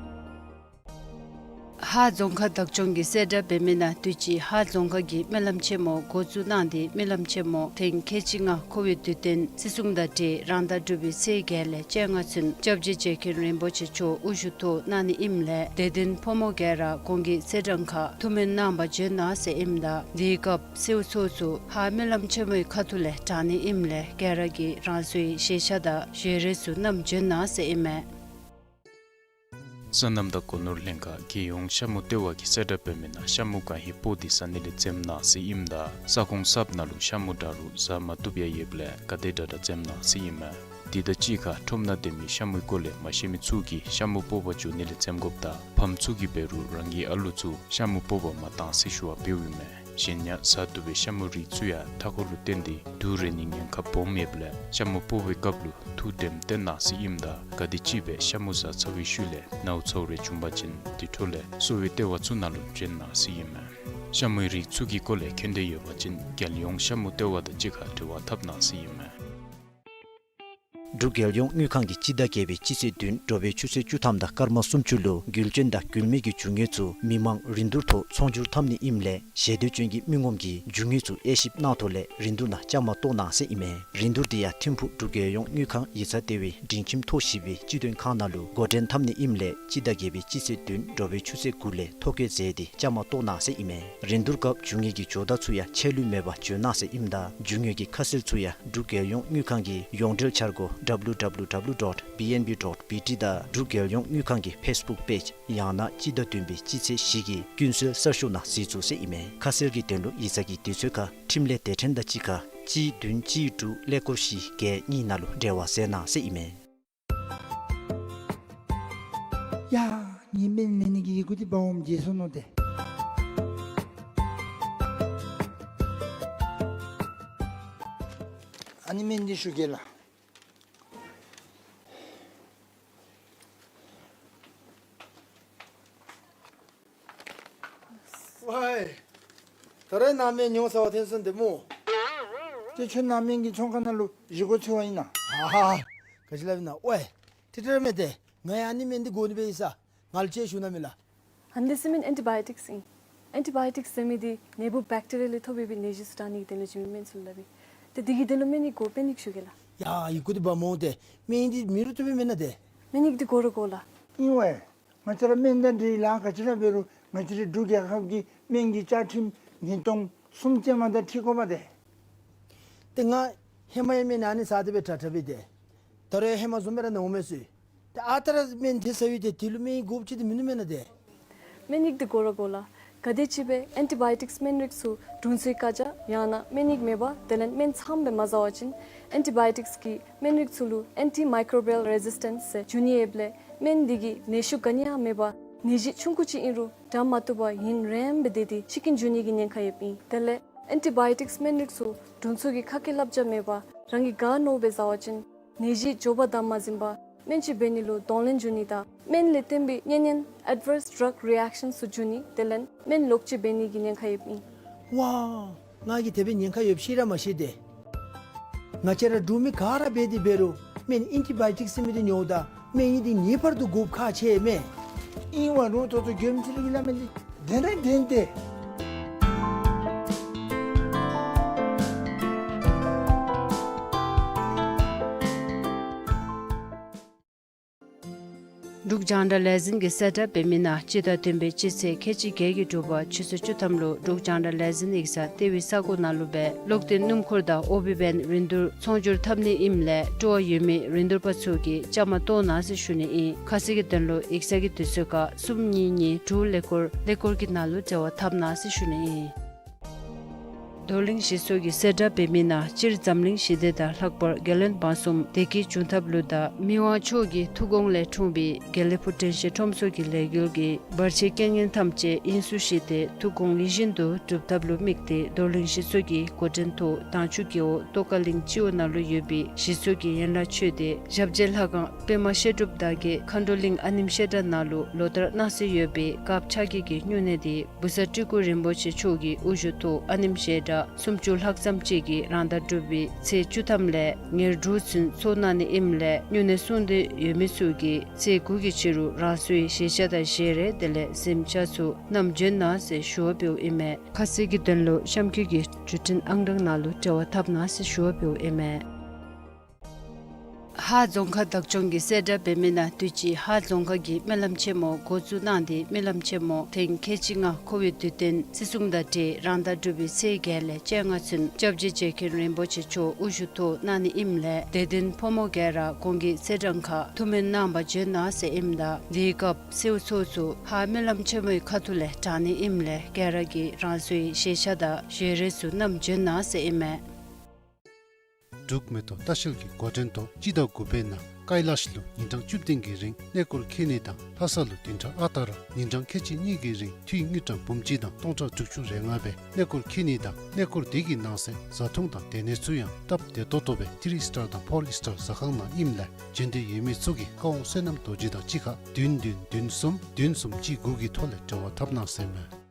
ཧཱ་རྫོང་ཁག་བདག་སྐྱོང་གིས་གསལ་བསྒྲགས་འབད་མི་ནང་དུས་ཅི་ཧཱ་རྫོང་ཁག་གིས་སྨོན་ལམ་ཆེན་མོ་འགོ་བཙུགས་གནང་སྟེ་སྨོན་ལམ་ཆེན་མོ་ཐེངས་ཁལ་གཅིག་ལྔ་ཁོ་བོའི་དུས་སྟོན་བརྩི་སྲུང་དང་འབྲེལ་རང་ཟླ་དྲུག་པའི་ཚེས་བརྒྱད་ལས་བཅོ་ལྔ་ཚུན་སྐྱབས་རྗེ་རྗེ་མཁན་རིན་པོ་ཆེ་མཆོག་དབུ་བཞུགས་ཐོག་གནང་ནི་ཨིནམ་ལས་དད་ལྡན་ཕོ་མོ་ག་ར་གོང་གི་ཚེས་གྲངས་ཁར་ཐུགས་སྨོན་གནང་བར་བྱོན་གནང་ཟེར་ཨིནམ་ད་དེའི་སྐབས་གསོལཝ་ཚོགས་ཚུ་ཧཱ་སྨོན་ལམ་ཆེན་མོའི་ཁ་ཐུག་ལས་དྲང་ནི་ཨིནམ་ལས་ག་ར་གིས་རང་སོའི་བཞེས་ཆས་དང་བཞེས་རས་ཚུ་བསྣམས་བྱོན་གནང་ཟེར་ཨིན་མས། སོ་ནམ་དང་སྒོ་ནོར་ལྷན་ཁག་རྒྱལ་ཡོངས་ཤ་མུ་ལྟེ་བ་གིས་གསལ་བསྒྲགས་འབད་མི་ནང་ཤ་མུ་གང་ཧེ་སྤོག་སྟེ་ཟ་ནི་ལས་འཛེམ་གནང་ཟེར་ཨིནམ་ད་ས་ཁོངས་གསརཔ་ནང་ལུ་ཤ་མུ་འདྲ་རུང་ཟ་མ་བཏུབ་ཡང་ཡོདཔ་ལས་ག་དེ་དྲག་དྲག་འཛེམ་གནང་ཟེར་ཨིན་མས། དེ་དང་གཅིག་ཁར་ཁྲོམ་ནང་སྡོད་མི་ཤ་མུའི་སྐོར་ལས་མ་ཤེས་མི་ཚུ་གིས་ཤ་མུ་སྤོག་པར་འགྱོ་ནི་ལས་འཛེམ་དགོཔ་དང་ཕམ་ཚུ་གིས་འབད་རུང་རང་གི་ཨ་ལུ་ཚུ་ཤ་མུ་སྤོག་པར་མ་གཏང་ཟེར་ཞུ་བ་འབདཝ་ཨིན་མས། གཞན་ཡང་ཟ་བཏུབ་པའི་ཤ་མུ་རིགས་ཚུ་ཡང་མཐའ་འཁོར་ལུ་བརྟེན་ཏེ་དུག་རེག་ནིའི་ཉེན་ཁ་སྦོམ་ཡོདཔ་ལས་ཤ་མུ་སྤོག་པའི་སྐབས་ལུ་ཐུགས་དྲནམ་བཏོན་གནང་ཟེར་ཨིནམ་ད་ག་དེམ་ཅིག་སྦེ་ཤ་མུ་ཟ་ཚར་བའི་ཤུལ་ལས་ནཝ་ཚཝ་རེ་བྱུང་པ་ཅིན་དེ་འཕྲོ་ལས་གསོ་བའི་ལྟེ་བ་ཚུ་ནང་ལུ་བྱོན་གནང་ཟེར་ཨིན་མས། ཤ་མུའི་རིགས་ཚུ་གི་སྐོར་ལས་མཁྱེན་འདོད་ཡོད་པ་ཅིན་རྒྱལ་ཡོངས་ཤ་མུ་ལྟེ་བ་དང་གཅིག་ཁར་འབྲེལ་བ་འཐབ་གནང་ཟེར་ཨིན་མས། འབྲུག་རྒྱལ་ཡོངས་དངུལ་ཁང་གིས་སྤྱི་ཟླ་བརྒྱད་པའི་སྤྱི་ཚེས་བདུན་དྲོ་པའི་ཆུ་ཚོད་བཅུ་ཐམ་དང་སྐར་མ་སུམ་ཅུ་ལུ་འགུལ་སྐྱོད་དང་འགུལ་མེད་ཀྱི་རྒྱུ་དངོས་ཚུ་མི་མང་རིན་བསྡུར་ཐོག་ཚོང་སྒྱུར་འཐབ་ནི་ཨིནམ་ལས་ཞལ་འདོན་ཅན་གྱི་མི་ངོམ་གྱིས་རྒྱུ་དངོས་ཚུ་དབྱེ་ཞིབ་གནང་ཐོག་ལས་རིན་བསྡུར་ནང་བཅའ་མར་གཏོགས་གནང་ཟེར་ཨིན་མས། རིན་བསྡུར་དེ་ཡང་ཐིམ་ཕུག་འབྲུག་རྒྱལ་ཡོངས་དངུལ་ཁང་ཡིག་ཚང་ལྟེ་བའི་སྒྲིང་ཁྱིམ་ཐོག་བཞི་པའི་སྤྱི་མཐུན་ཁང་ནང་ལུ་འགོ་འདྲེན་འཐབ་ནི་ཨིནམ་ལས་སྤྱི་ཟླ་བརྒྱད་པའི་སྤྱི་ཚེས་བདུན་དྲོ་པའི་ཆུ་ཚོད་དགུ་ལས་ཐོ་བཀོད་མཛད་དེ་བཅའ་མར་གཏོགས་གནང་ཟེར་ཨིན་མས། རིན་བསྡུར་སྐབས་རྒྱུ་དངོས་ཀྱི་ཇོ་བདག་ཚུ་ཡང་ཆད་ལུས་མེད་པར་འབྱོན་གནང་ཟེར་ཨིནམ་ད་རྒྱུ་དངོས་ཀྱི་ཁ་གསལ་ཚུ་ཡང་འབྲུག་རྒྱལ་ཡོངས་དངུལ་ཁང་གི་ཡོངས་འབྲེལ་འཆར་སྒོ་W W W dot B N B dot B T དང་འབྲུག་རྒྱལ་ཡོངས་དངུལ་ཁང་གི་ཕེསི་བུཀ་པེཇ་ཡང་ན་སྤྱི་ཟླ་བདུན་པའི་སྤྱི་ཚེས་བཞི་གི་ཀུན་གསལ་གསར་ཤོག་ནང་གཟིགས་ཚུགས་ཟེར་ཨིན་མས། ཁ་གསལ་གྱི་དོན་ལུ་ཡིག་ཚང་གི་དུས་ཚོད་ཁར་འཕྲིན་ལས་སྡེ་ཕྲན་དང་གཅིག་ཁར་གཅིག་བདུན་གཅིག་དྲུག་ཀླད་ཀོར་བཞི་བརྒྱད་གཉིས་ནང་ལུ་འབྲེལ་བ་མཛད་གནང་ཟེར་ཨིན་མས། ཡ། ངེའི་སྨན་ལེན་ནི་གི་ཡི་གུ་འདི་འབག་འོངམ་བརྗེད་སོ་ནུག་ཏེ། ཨ་ནི་སྨན་འདི་ཞུ་གེ་ལགས། ཝའི། ད་རེས་ནཱ་སྨན་ཉོ་ཚར་བ་ཐོན་སོང་ཏེ་སྨོ། ཏེ་ཁྱོད་ནཱ་སྨན་གྱི་ཚོང་ཁང་ནང་ལུ་གཞི་སྒོ་ཕྱེ་བ་ཨིན་ན། ཨ་ཧ། ག་ཅི་སླབ་ཨིན་ན། ཝའི། ཏེ་ཏེ་ར་མེན་ཏེ། ང་ཡང་ཨ་ནི་སྨན་འདི་དགོ་ནི་སྦེ་ཡོད་ས། ང་ལུ་ཅིག་ཞུ་གནང་མས་ལགས། ཨ་ནི་འདི་ཟེར་མི་ཨེན་ཊི་བཱ་ཡོ་ཊིཀསི་ཨིན། ཨེན་ཊི་བཱ་ཡོ་ཊིཀསི་ཟེར་མི་འདི་ནད་འབུཔ་བེཀ་ཊི་རི་ཡ་ལས་ཐོབ་པའི་ནད་གཞི་ཚུ་དྲག་ནི་གི་དོན་ལུ་བྱིན་མི་སྨན་ཚུ་ལུ་སླབ་ཨིན། ཏེ་འདི་གི་དོན་ལུ་སྨན་ཡིག་དགོ། སྨན་ཡིག་ཞུ་གེ་ལགས། ཡ་ཡི་གུ་འདི་འབག་འོང་ཏེ། སྨན་ཡིག་འདི་མེད་རུང་བཏུབ་པས་མེན་ན་ཏེ། སྨན་ཡིག་འདི་དགོ་ར་དགོ་ལགས། ཨིན་ཝའི། ང་བཅས་ར་སྨན་དང་འབྲེལ་ལཱ་ག་ཅི་ར་འབད་རུང་ང་བཅས་རའི་འབྲུག་རྒྱལ་ཁབ་ཀྱི་སྨན་གྱི་བཅའ་ཁྲིམས་ཉིས་སྟོང་གསུམ་ཅན་མ་དང་འཁྲིལ་དགོ་པ་ཏེ། ཏེ་ང་ཧེ་མ་ཡང་སྨན་ཨ་ནི་ཟ་སྟེ་སྦེ་དྲག་དྲག་སྦེ་ཏེ། ད་རུང་ཧེ་མ་བཟུམ་སྦེ་ར་ནཝ་མས་སོ། ཏེ་ཨ་རྟག་ར་སྨན་དེ་ཟ་ཡི་ཏེ་དེ་ལུ་སྨན་ཡིག་དགོཔ་ཅིག་ཏེ་མིན་ནུག་མེན་ན་ཏེ། སྨན་ཡིག་འདི་དགོ་ར་དགོ་ལགས། ག་དེམ་ཅིག་སྦེ་ཨེན་ཊི་བཱ་ཡོ་ཊིཀསི་སྨན་རིགས་ཚུ་དྲུང་འཚོའི་བཀའ་རྒྱ་ཡང་ན་སྨན་ཡིག་མེད་པར་དེ་ལས་སྨན་ཚངམ་སྦེ་མ་ཟ་བ་ཅིན་ཨེན་ཊི་བཱ་ཡོ་ཊིཀསི་གི་སྨན་རིགས་ཚུ་ལུ་ཨེན་ཊི་མའི་ཀོ་བི་ཡལ་རེ་ཟིས་ཊེནསི་ཟེར་འབྱུང་ནི་ཡོདཔ་ལས་སྨན་འདི་གིས་ནད་ཤུགས་ག་ནི་ཡང་མེད་པར་ ནད་གཞི་ཆུང་ཀུ་ཅིག་ཨིན་རུང་དྲག་མ་བཏུབ་པར་ཡུན་རིངམོ་སྦེ་སྡོད་དེ་འཆི་རྐྱེན་འབྱུང་ནི་གི་ཉེན་ཁ་ཡོདཔ་ཨིན། དེ་ལས་ཨེན་ཊི་བཱ་ཡོ་ཊིཀསི་སྨན་རིགས་ཚུ་དྲུང་འཚོ་གིས་ཁ་སྐད་བསླབ་བྱ་མེད་པར་རང་གིས་ག་མནོཝ་སྦེ་བཟའ་བ་ཅིན་ནད་གཞི་མགྱོགས་པ་དང་མ་ཟིན་པར་སྨན་བཅོས་འབད་ནི་ལུ་གདོང་ལེན་འབྱུང་ནི་དང་སྨན་ལས་བརྟེན་པའི་གཉན་ཉེན་ཨེཌ་ཝརསི་ཌྲག་རི་ཨེཀ་ཤཱནསི་ཚུ་འབྱུང་ནི་དེ་ལས་སྨན་ལོག་སྤྱོད་འབད་ནི་གི་ཉེན་ཁ་ཡོདཔ་ཨིན། ཝའོ། ང་གིས་དེ་སྦེ་ཉེན་ཁ་ཡོདཔ་ཤེས་ར་མ་ཤེས་ཏེ། ང་བཅས་ར་འབྲུག་མི་ག་ར་འབད་དེ་འབད་རུང་སྨན་ཨེན་ཊི་བཱ་ཡོ་ཊིཀསི་ཟེར་མི་འདི་ཉོཝ་ད་སྨན་ཡིན་འདི་ངེས་པར་དུ་དགོཔ་ཁག་ཆེ་མས། ཨིན་བ་རུང་ཏོག་ཏོ་མགྱོནམ་ཅིག་ར་གི་སླབ་མི་འདི་བདེན་ར་བདེན་ཏེ། འབྲུག་རྒྱང་བསྒྲགས་ལས་འཛིན་གྱིས་གསལ་བསྒྲགས་འབད་མི་ནང་སྤྱི་ཟླ་བདུན་པའི་སྤྱི་ཚེས་ཁལ་གཅིག་བརྒྱད་ཀྱི་དྲོ་པ་ཆུ་ཚོད་བཅུ་ཐམ་ལུ་འབྲུག་རྒྱང་བསྒྲགས་ལས་འཛིན་ཡིག་ཚང་ལྟེ་བའི་ས་གོ་ནང་ལུ་སྦེ་གློག་བརྟེན་སྣུམ་འཁོར་དང་ཨོ་བི་བེན་རིན་བསྡུར་ཚོང་སྒྱུར་འཐབ་ནི་ཨིནམ་ལས་སྤྲོ་བ་ཡོད་མི་རིན་བསྡུར་པ་ཚུ་གིས་བཅའ་མར་གཏོགས་གནང་ཟེར་ཞུ་ནི་ཨིན། ཁ་གསལ་གྱི་དོན་ལུ་ཡིག་ཚང་གི་དུས་ཚོད་ཁར་གསུམ་གཉིས་གཉིས་དྲུག་ཀླད་ཀོར་ཀླད་ཀོར་གྱི་ནང་ལུ་འབྲེལ་བ་འཐབ་གནང་ཟེར་ཞུ་ནི་ཨིན། རྡོར་གླིང་གཞིས་ཚོགས་ཀྱིས་གསལ་བསྒྲགས་འབད་མི་ནང་སྤྱིར་འཛམ་གླིང་ཞི་བདེ་དང་ལྷག་པར་རྒྱལ་བློན་འབངས་གསུམ་བདེ་སྐྱིད་འབྱུང་ཐབས་ལུ་དང་མི་དབང་མཆོག་གི་ཐུགས་དགོངས་ལས་འཁྲུངས་པའི་དགེ་ལེགས་ཕུག་དྲན་ཤེས་ཁྲོམ་ཚོགས་ཀྱི་ལས་འགུལ་གྱི་བར་ཆད་རྐྱེན་ངན་ཐམས་ཅད་དབྱིངས་སུ་བཞེས་ཏེ་ཐུགས་དགོངས་ཡིད་བཞིན་དུ་འགྲུབ་ཐབས་ལུ་དམིགས་ཏེ་རྡོར་གླིང་གཞིས་ཚོགས་ཀྱི་འགོ་འདྲེན་ཐོག་དྭངས་ཆུ་རྒེད་འོག་ཏོག་དཀར་གླིང་སྤྱི་འོག་ནང་ལུ་ཡོད་པའི་གཞིས་ཚོགས་ཀྱི་ཡན་ལག་ཆོས་སྡེ་ཞབས་རྗེས་ལྷ་ཁང་པདྨ་བཤད་སྒྲུབ་དར་རྒྱས་མཁའ་འགྲོ་གླིང་ཨ་ནེམ་བཤད་གྲྭ་ནང་ལུ་ལོ་ལྟར་གནང་སྲོལ་ཡོད་པའི་སྐབས་ཆ་གི་གི་སྨྱུང་གནས་དེ་བུ་ཚ་སྤྲུལ་སྐུ་རིན་པོ་ཆེ་མཆོག་གི་དབུ་བཞུགས་ཐོག་ཨ་ནེམ་བཤད་གྲྭ་སུམ་ཅུ་ལྷག་ཙམ་ཅིག་གིས་རང་ཟླ་དྲུག་པའི་ཚེས་བཅུ་ཐམ་ལས་ཉེར་དྲུག་ཚུན་ཚོགས་གནང་ནི་ཨིནམ་ལས་སྨྱུང་གནས་སྲུང་འདོད་ཡོད་མི་ཚུ་གིས་ཚེས་དགུ་གི་ཕྱི་རུ་རང་སོའི་བཞེས་ཆ་དང་བཞེས་རས་དེ་ལས་གཟིམ་ཆས་ཚུ་བསྣམས་བྱོན་གནང་ཟེར་ཞུ་བ་འབདཝ་ཨིན་མས། ཁ་གསལ་གྱི་དོན་ལུ་གཤམ་འཁོད་ཀྱི་བརྒྱུད་འཕྲིན་ཨང་གྲངས་ནང་ལུ་འབྲེལ་བ་འཐབ་གནང་ཟེར་ཞུ་བ་འབདཝ་ཨིན་མས། ཧཱ་རྫོང་ཁག་བདག་སྐྱོང་གིས་གསལ་བསྒྲགས་འབད་མི་ནང་དུས་ཅི་ཧཱ་རྫོང་ཁག་གི་སྨོན་ལམ་ཆེན་མོ་འགོ་བཙུགས་གནང་སྟེ་སྨོན་ལམ་ཆེན་མོ་ཐེངས་ཁལ་གཅིག་ལྔ་འཁོར་བའི་དུས་སྟོན་བརྩི་སྲུང་དང་འབྲེལ་རང་ཟླ་དྲུག་པའི་ཚེས་བརྒྱད་ལས་བཅོ་ལྔ་ཚུན་སྐྱབས་རྗེ་རྗེ་མཁན་རིན་པོ་ཆེ་མཆོག་དབུ་བཞུགས་ཐོག་གནང་ནི་ཨིནམ་ལས་དད་ལྡན་ཕོ་མོ་ག་ར་གོང་གི་ཚེས་གྲངས་ཁར་ཐུགས་སྨོན་གནང་པར་བྱོན་གནང་ཟེར་ཨིནམ་ད་དེའི་སྐབས་གསོལ་ཚོགས་ཚུ་ཧཱ་སྨོན་ལམ་ཆེན་མོའི་ཁ་ཐུག་ལས་དྲང་ནི་ཨིནམ་ལས་ག་ར་གིས་རང་སོའི་བཞེས་ཆ་དང་བཞེས་རས་ཚུ་བསྣམས་བྱོན་གནང་ཟེར་ཨིན་མས། འབྲུག་མེ་ཏོག་ལྟ་བཤལ་གྱི་འགོ་འདྲེན་ཐོག་སྤྱི་ཟླ་དགུ་པའི་ནང་ཀ་ལཱཤ་ལུ་ཉིན་གྲངས་བཅུ་བདུན་གྱི་རིང་གནས་སྐོར་འཁྱིད་ནི་དང་ལྷ་ས་ལུ་བདུན་ཕྲག་ཨ་རྟག་ར་ཉིན་གྲངས་ཁལ་གཅིག་གཉིས་ཀྱི་རིང་འཐུས་དངུལ་ཀྲམ་འབུམ་གཅིག་དང་སྟོང་ཕྲག་དྲུག་ཅུ་རེ་ལྔ་སྦེ་གནས་སྐོར་འཁྱིད་ནི་དང་གནས་སྐོར་དེ་གི་ནང་གསེས་བཟའ་འཐུང་དང་སྡོད་གནས་ཚུ་ཡང་སྟབས་བདེ་ཏོག་ཏོ་སྦེ་ཐི་རི་སི་ཊར་དང་ཕོར་སི་ཊར་ཟ་ཁང་ནང་ཨིནམ་ལས་བྱོན་འདོད་ཡོད་མི་ཚུ་གིས་ཀ་དབང་བསོད་ནམས་རྡོ་རྗེ་དང་གཅིག་ཁར་བདུན་བདུན་བདུན་གསུམ་བདུན་གསུམ་གཅིག་དགུ་གི་ཐོག་ལས་འབྲེལ་བ་འཐབ་གནང་ཟེར་མས།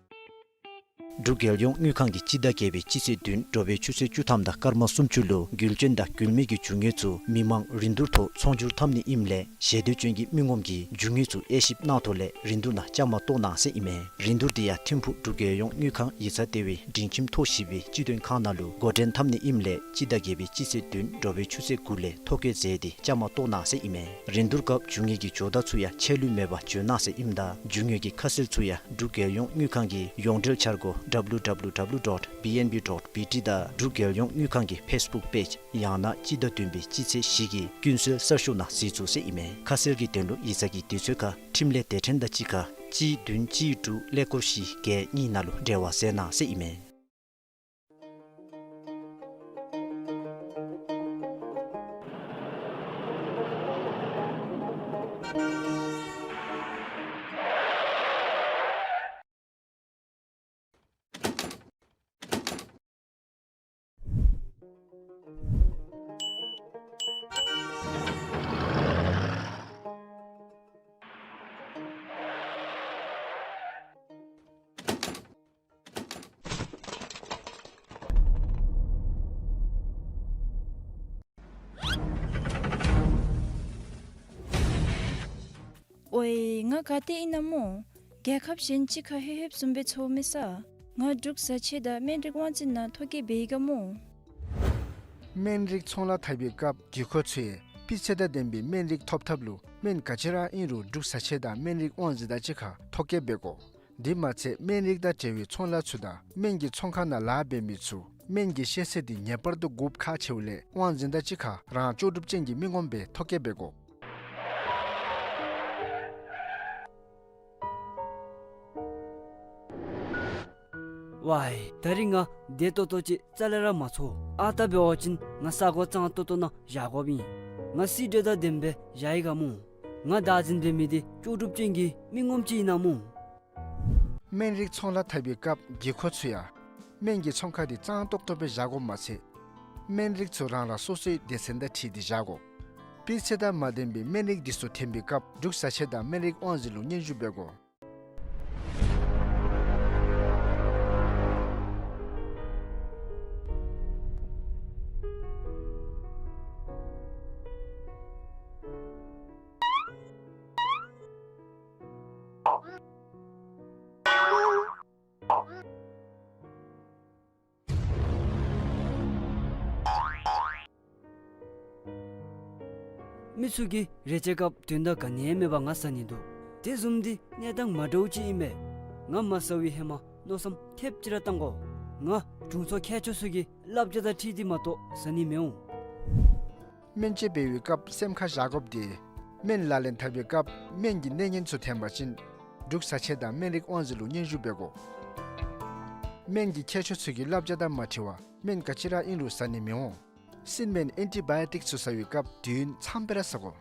འབྲུག་རྒྱལ་ཡོངས་དངུལ་ཁང་གིས་སྤྱི་ཟླ་བརྒྱད་པའི་སྤྱི་ཚེས་བདུན་དྲོ་པའི་ཆུ་ཚོད་བཅུ་ཐམ་དང་སྐར་མ་སུམ་ཅུ་ལུ་རྒུད་འབྱོན་དང་རྒུད་མེད་ཀྱི་རྒྱུ་དངོས་ཚུ་མི་མང་རིན་བསྡུར་ཐོག་ཚོང་སྒྱུར་འཐབ་ནི་ཨིནམ་ལས་ཞལ་འདོན་བྱོན་གྱི་མི་ངོམ་གྱིས་རྒྱུ་དངོས་ཚུ་དབྱེ་ཞིབ་གནང་ཐོག་ལས་རིན་བསྡུར་ནང་བཅའ་མར་གཏོགས་གནང་ཟེར་ཨིན་མས། རིན་བསྡུར་དེ་ཡང་ཐིམ་ཕུག་འབྲུག་རྒྱལ་ཡོངས་དངུལ་ཁང་ཡིག་ཚང་ལྟེ་བའི་མགྲིན་ཁྱིམ་ཐོག་བཞི་པའི་སྤྱི་མདུན་ཁང་ནང་ལུ་འགོ་འདྲེན་འཐབ་ནི་ཨིནམ་ལས་སྤྱི་ཟླ་བརྒྱད་པའི་སྤྱི་ཚེས་བདུན་དྲོ་པའི་ཆུ་ཚོད་དགུ་ལས་ཐོ་བཀོད་མཛད་དེ་བཅའ་མར་གཏོགས་གནང་ཟེར་ཨིན་མས། རིན་བསྡུར་སྐབས་རྒྱུ་དངོས་ཀྱི་ཇོ་བདག་ཚུ་ཡང་ཆད་ལུས་མེད་པར་འབྱོན་གནང་ཟེར་ཨིནམ་ད་རྒྱུ་དངོས་ཀྱི་ཁ་གསལ་ཚུ་ཡང་འབྲུག་རྒྱལ་ཡོངས་དངུལ་ཁང་གི་ཡོངས་འབྲེལ་འཆར་སྒོ་W W W dot B N B dot B T དང་འབྲུག་རྒྱལ་ཡོངས་དངུལ་ཁང་གི་ཕེསི་བུཀ་པེཇ་ཡང་ན་སྤྱི་ཟླ་བདུན་པའི་སྤྱི་ཚེས་བཞི་གི་ཀུན་གསལ་གསར་ཤོག་ནང་གཟིགས་ཚུགས་ཟེར་ཨིན་མས། ཁ་གསལ་གྱི་དོན་ལུ་ཡིག་ཚང་གི་དུས་ཚོད་ཁར་འཕྲིན་ལས་དེ་ཕྲན་དང་གཅིག་ཁར་གཅིག་བདུན་གཅིག་དྲུག་ཀླད་ཀོར་བཞི་བརྒྱད་གཉིས་ནང་ལུ་འབྲེལ་བ་མཛད་གནང་ཟེར་ཨིན་མས། ཨོའི་ང་ག་ཏེ་ཨིན་ན་སྨོ། རྒྱལ་ཁབ་གཞན་ཅིག་ཁར་ལྷོད་ལྷོདཔ་བཟུམ་སྦེ་ཚོར་མི་ས། ང་འབྲུག་བཟའ་ཆས་དང་སྨན་རིགས་དབང་འཛིན་ནང་ཐོ་བཀོད་འབད་ཡི་ག་སྨོ། སྨན་རིགས་ཚོང་ལཱ་འཐབ་པའི་སྐབས་བགྱིད་མཁོ་ཚུ་ཡང་སྤུས་ཚད་དང་ལྡན་པའི་སྨན་རིགས་ཐོབ་ཐབས་ལུ་སྨན་ག་ཅི་ར་ཨིན་རུང་འབྲུག་བཟའ་ཆས་དང་སྨན་རིགས་དབང་འཛིན་དང་གཅིག་ཁར་ཐོ་བཀོད་འབད་དགོ། དེ་མ་ཚད་སྨན་རིགས་དང་འབྲེལ་བའི་ཚོང་ལཱ་ཚུ་དང་སྨན་གྱི་ཚོང་ཁང་ནང་ལཱ་འབད་མི་ཚུ་སྨན་གྱི་ཤེས་ཚད་འདི་ངེས་པར་དུ་དགོཔ་ཁག་ཆེཝ་ལས་དབང་འཛིན་དང་གཅིག་ཁར་རང་ལྕོགས་གྲུབ་ཅན་གྱི་མི་ངོམ་སྦེ་ཐོ་བཀོད་འབད་དགོ། ཝའི་ད་རིས་ང་བདེ་ཏོག་ཏོ་ཅིག་རྩ་ལས་ར་མ་ཚོར། ཨ་རྟག་འབད་བ་ཅིན་ང་ས་གོ་གཙང་ཏོག་ཏོ་ནང་བཞག་དགོཔ་ཨིན། ང་སི་ཌི་དང་ལྡནམ་སྦེ་བཞག་ཡི་ག་སྨོ། ང་བདག་འཛིན་འབད་མི་འདི་ལྕོགས་གྲུབ་ཅན་གྱི་མི་ངོམ་ཅིག་ཨིན་ན་སྨོ། སྨན་རིགས་ཚོང་ལཱ་འཐབ་པའི་སྐབས་དགོས་མཁོ་ཚུ་ཡང་སྨན་གྱི་ཚོང་ཁང་འདི་གཙང་ཏོག་ཏོ་སྦེ་བཞག་དགོཔ་མ་ཚད་སྨན་རིགས་ཚུ་རང་རང་སོ་སོའི་སྡེ་ཚན་དང་འཁྲིལ་ཏེ་བཞག་དགོ། སྤུས་ཚད་དང་མ་ལྡན་པའི་སྨན་རིགས་འདི་ཚུ་འཐེན་པའི་སྐབས་འབྲུག་བཟའ་ཆས་དང་སྨན་རིགས་དབང་འཛིན་ལུ་སྙན་ཞུ་འབད་དགོ། མི་ཚུ་གིས་རེ་ཆེ་སྐབས་དོན་དག་ག་ནི་ཡང་མེད་པར་ང་ཟ་ནི་འདུག། དེ་བཟུམ་འདི་གནས་སྟངས་མ་འདྲཝ་ཅིག་ཨིན་པས། ང་མ་ཟ་བའི་ཧེ་མ་མནོ་བསམ་ཐེབས་ཅིག་ར་བཏང་དགོ། ང་དྲུང་འཚོ་མཁས་མཆོག་ཚུ་གི་བསླབ་བྱ་དང་འཁྲིལ་ཏེ་མ་གཏོགས་ཟ་ནི་མི་འོང་། སྨན་དཔྱད་འབད་བའི་སྐབས་སེམས་ཁར་བཞག་དགོཔ་འདི་སྨན་ལག་ལེན་འཐབ་པའི་སྐབས་སྨན་གྱི་གནས་ངན་ཚུ་འཐེན་པ་ཅིན་འབྲུག་བཟའ་ཆས་དང་སྨན་རིགས་དབང་འཛིན་ལུ་སྙན་ཞུ་འབད་དགོ། སྨན་གྱི་མཁས་མཆོག་ཚུ་གི་བསླབ་བྱ་དང་མ་འཁྲིལ་བར་སྨན་ག་ཅི་ར་ཨིན་རུང་ཟ་ནི་མི་འོང་། སྲིན་སྨན་ཨེན་ཊི་བཱ་ཡོ་ཊིཀ་ཚུ་ཟ་བའི་སྐབས་དུས་ཡུན་ཙམ་སྦེ་ར་ཟ་དགོ།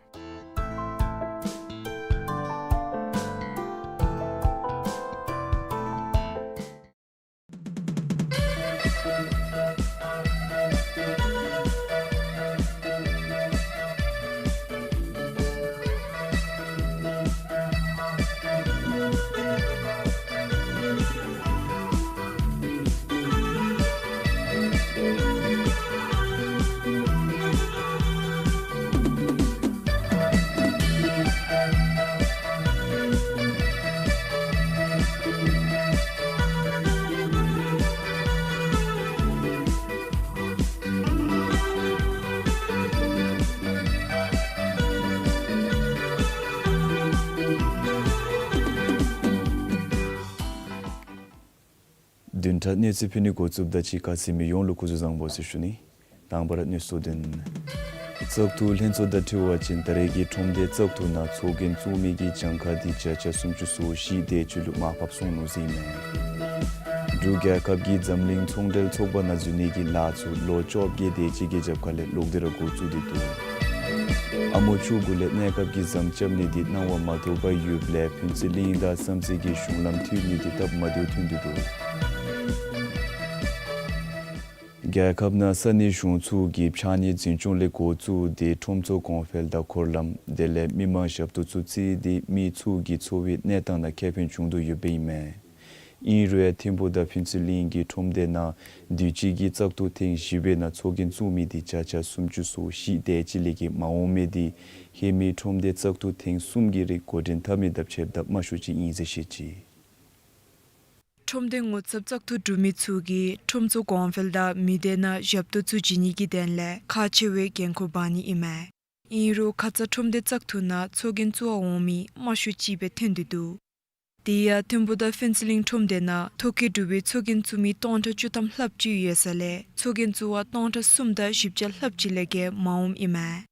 བདུན་ཕྲག་གནས་ཚུལ་ཕུལ་ནི་འགོ་བཙུགསཔ་ད་ཅིག་ཁ་གསལ་མི་ཡོངས་ལུ་སྐུ་གཟུགས་བཟང་པོ་ཟེར་ཞུ་ནི། དང་པ་ར་གནས་ཚུལ་དོན། བཙག་འཐུ་ལྷན་ཚོགས་དང་འཁྲིལ་བ་ཅིན་ད་རེས་ཀྱི་ཁྲོམ་སྡེ་བཙག་འཐུ་ནང་ཚོགས་རྒྱན་བཙུགས་མི་གི་གྱངས་ཁ་འདི་བརྒྱ་ཆ་སུམ་ཅུ་སོ་བཞི་དེ་ཅིག་ལུ་མར་ཕབ་སོང་ནུག་ཟེར་ཨིན་མས། འབྲུག་རྒྱལ་ཁབ་ཀྱིས་འཛམ་གླིང་ཚོང་འབྲེལ་ཚོགས་པ་ནང་འཛུལ་ནི་གི་ལཱ་ཚུ་ལོ་བཅོ་བརྒྱད་དེ་ཅིག་གི་རྒྱབ་ཁ་ལས་ལོག་སྟེ་ར་འགོ་བཙུགས་ཏེ་འདུག། ཨ་མོ་ཆུ་འགོ་ལས་གནས་སྐབས་ཀྱི་ཟམ་རྐྱབ་ནི་འདི་གནང་བ་མ་ཐོབ་པར་ཡོདཔ་ལས་ཕུན་ཚོགས་གླིང་དང་བསམ་རྩེ་གི་གཞུང་ལམ་མཐུད་ནི་འདི་སྟབས་མ་བདེཝ་ཐོན་ཏེ་འདུག། རྒྱལ་ཁབ་ནང་ས་གནས་གཞུང་ཚུ་གིས་ཕྱགས་སྙིགས་འཛིན་སྐྱོང་ལས་འགོ་བཙུགས་ཏེ་ཁྲོམ་ཚུ་གོང་འཕེལ་དང་འཁོར་ལམ་དེ་ལས་མི་མང་ཞབས་ཏོག་ཚུ་བརྩིས་ཏེ་མི་ཚུ་གི་འཚོ་བའི་གནས་སྟངས་ནང་ཁེ་ཕན་བྱུང་དོ་ཡོདཔ་ཨིན་མས། ཨིན་རུང་ཐིམ་ཕུག་དང་ཕུན་ཚོགས་གླིང་གི་ཁྲོམ་སྡེ་ནང་དུས་ཅི་གི་བཙག་འཐུ་ཐེངས་བཞི་པའི་ནང་ཚོགས་རྒྱན་བཙུགས་མི་འདི་བརྒྱ་ཆ་སུམ་ཅུ་སོ་བཞི་དེ་ཅིག་ལས་བརྒལ་མ་འོང་མི་འདི་ཧེ་མའི་ཁྲོམ་སྡེ་བཙག་འཐུ་ཐེངས་གསུམ་གྱི་རིང་འགོ་འདྲེན་འཐབ་མི་དང་ཕྱདཔ་ད་དམའ་ཤོས་ཅིག་ཨིན་ཟེར་བཤད་ཅི། ཁྲོམ་སྡེ་ངོ་ཚབ་བཙག་འཐུ་གྲུབ་མི་ཚུ་གིས་ཁྲོམ་ཚུ་གོང་འཕེལ་དང་མི་སྡེ་ནང་ཞབས་ཏོག་ཚུ་བྱིན་ནི་གི་དོན་ལས་ཁག་ཆེ་བའི་འགན་ཁུར་འབག་ནི་ཨིན་མས། ཨིན་རུང་ཁ་ཙ་ཁྲོམ་སྡེ་བཙག་འཐུ་ནང་ཚོགས་རྒྱན་བཙུགས་པར་འོང་མི་དམའ་ཤོས་ཅིག་སྦེ་ཐོན་ཏེ་འདུག། དེ་ཡང་ཐིམ་ཕུག་དང་ཕུན་ཚོགས་གླིང་ཁྲོམ་སྡེ་ནང་ཐོ་བཀོད་གྲུབ་པའི་ཚོགས་རྒྱན་བཙུགས་མི་སྟོང་ཕྲག་བཅུ་ཐམ་ལྷགཔ་ཅིག་ཡོད་ས་ལས་ཚོགས་རྒྱན་བཙུགས་པར་སྟོང་ཕྲག་གསུམ་དང་བཞི་བརྒྱ་ལྷགཔ་ཅིག་ལས་བརྒལ་མ་འོངམ་ཨིན་མས།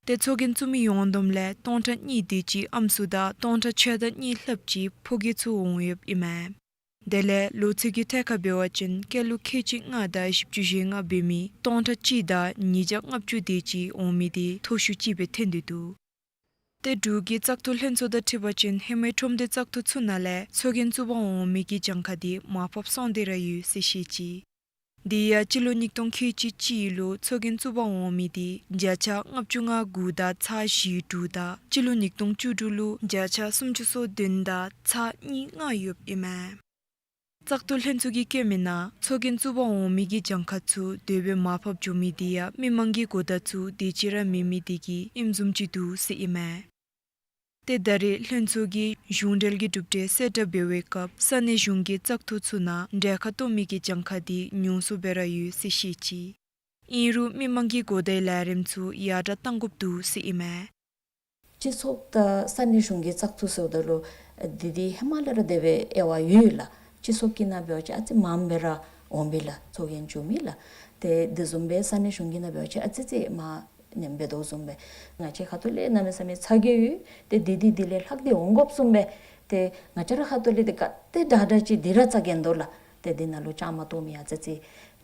ཏེ་ཚོགས་རྒྱན་བཙུགས་མི་ཡོངས་བསྡོམས་ལས་སྟོང་ཕྲག་གཉིས་དེ་ཅིག་ཨམ་སྲུ་དང་སྟོང་ཕྲག་ཕྱེད་དང་གཉིས་ལྷགཔ་ཅིག་ཕོ་སྐྱེས་ཚུ་འོང་ཡོདཔ་ཨིན་མས། དེ་ལས་ལོ་ཚད་ཀྱི་ཐད་ཁར་འབད་བ་ཅིན་སྐྱེས་ལོ་ཁལ་གཅིག་ལྔ་དང་བཞི་བཅུ་ཞེ་ལྔ་འབད་མི་སྟོང་ཕྲག་གཅིག་དང་ཉིས་བརྒྱ་ལྔ་བཅུ་དེ་ཅིག་འོང་མི་འདི་མཐོ་ཤོས་ཅིག་སྦེ་ཐོན་ཏེ་འདུག། ཏེ་འབྲུག་གི་བཙག་འཐུ་ལྷན་ཚོགས་དང་འཁྲིལ་བ་ཅིན་ཧེ་མའི་ཁྲོམ་སྡེ་བཙག་འཐུ་ཚུ་ནང་ལས་ཚོགས་རྒྱན་བཙུགས་པར་འོང་མི་གི་གྱངས་ཁ་འདི་མར་ཕབ་སོང་སྟེ་ར་ཡོད་ཟེར་བཤད་ཅི། དེ་ཡང་སྤྱི་ལོ་ཉིས་སྟོང་ཁལ་གཅིག་གཅིག་ལུ་ཚོགས་རྒྱན་བཙུགས་པར་འོང་མི་འདི་བརྒྱ་ཆ་ལྔ་བཅུ་ང་དགུ་དང་ཚག་བཞི་དྲུག་དང་སྤྱི་ལོ་ཉིས་སྟོང་བཅུ་དྲུག་ལུ་བརྒྱ་ཆ་སུམ་ཅུ་སོ་བདུན་དང་ཚག་གཉིས་ལྔ་ཡོདཔ་ཨིན་མས། བཙག་འཐུ་ལྷན་ཚོགས་ཀྱིས་བཀོད་མི་ནང་ཚོགས་རྒྱན་བཙུགས་པར་འོང་མི་གི་གྱངས་ཁ་ཚུ་དེ་སྦེ་མར་ཕབ་འགྱོ་མི་འདི་ཡང་མི་མང་གི་གོ་བརྡ་ཚུ་དེ་ཅིག་ར་མེད་མི་དེ་གིས་ཨིནམ་བཟུམ་ཅིག་འདུག་ཟེར་ཨིན་མས། ཏེ་ད་རེས་ལྷན་ཚོགས་ཀྱིས་གཞུང་འབྲེལ་གྱི་གྲུབ་འབྲས་གསལ་བསྒྲགས་འབད་བའི་སྐབས་ས་གནས་གཞུང་གི་བཙག་འཐུ་ཚུ་ནང་གྲལ་ཁར་གཏོགས་མི་གི་གྱངས་ཁ་འདི་ཉུང་སུ་སྦེ་ར་ཡོད་ཟེར་བཤད་ཅི། ཨིན་རུང་མི་མང་གི་གོ་བརྡའི་ལས་རིམ་ཚུ་ཡར་དྲག་གཏང་དགོཔ་འདུག་ཟེར་ཨིན་མས། སྤྱི་ཚོགས་དང་ས་གནས་གཞུང་གི་བཙག་འཐུ་ཟེརཝ་ད་ལུ་འདི་འདི་ཧེ་མ་ལས་ར་དེ་སྦེ་དབྱེ་བ་ཡོད་ལགས། སྤྱི་ཚོགས་ཀྱི་ནང་འབད་བ་ཅིན་ཨ་ཙི་མངམ་སྦེ་ར་འོང་པས་ལགས། ཚོགས་རྒྱན་བཙུགས་མི་ལགས། ཏེ་དེ་བཟུམ་སྦེ་ས་གནས་གཞུང་གི་ནང་འབད་བ་ཅིན་ཨ་ཙི་ཙི་མངམ་ཨིནམ་འབད་དོ་བཟུམ་སྦེ་ང་བཅས་ཁ་ཐུག་ལས་གནམ་མེད་ས་མེད་ཚ་གྱང་ཡོད། ཏེ་འདི་འདི་འདི་ལས་ལྷག་སྟེ་འོང་དགོཔ་བཟུམ་སྦེ་ཏེ་ང་བཅས་ར་ཁ་ཐུག་ལས་ཏེ་ག་ཏེ་དྲག་དྲག་ཅིག་འདི་ར་ཚ་གྱང་འདུག་ལགས། ཏེ་འདི་ནང་ལུ་བཅའ་མར་གཏོགས་མི་ཡང་ཙི་ཙི་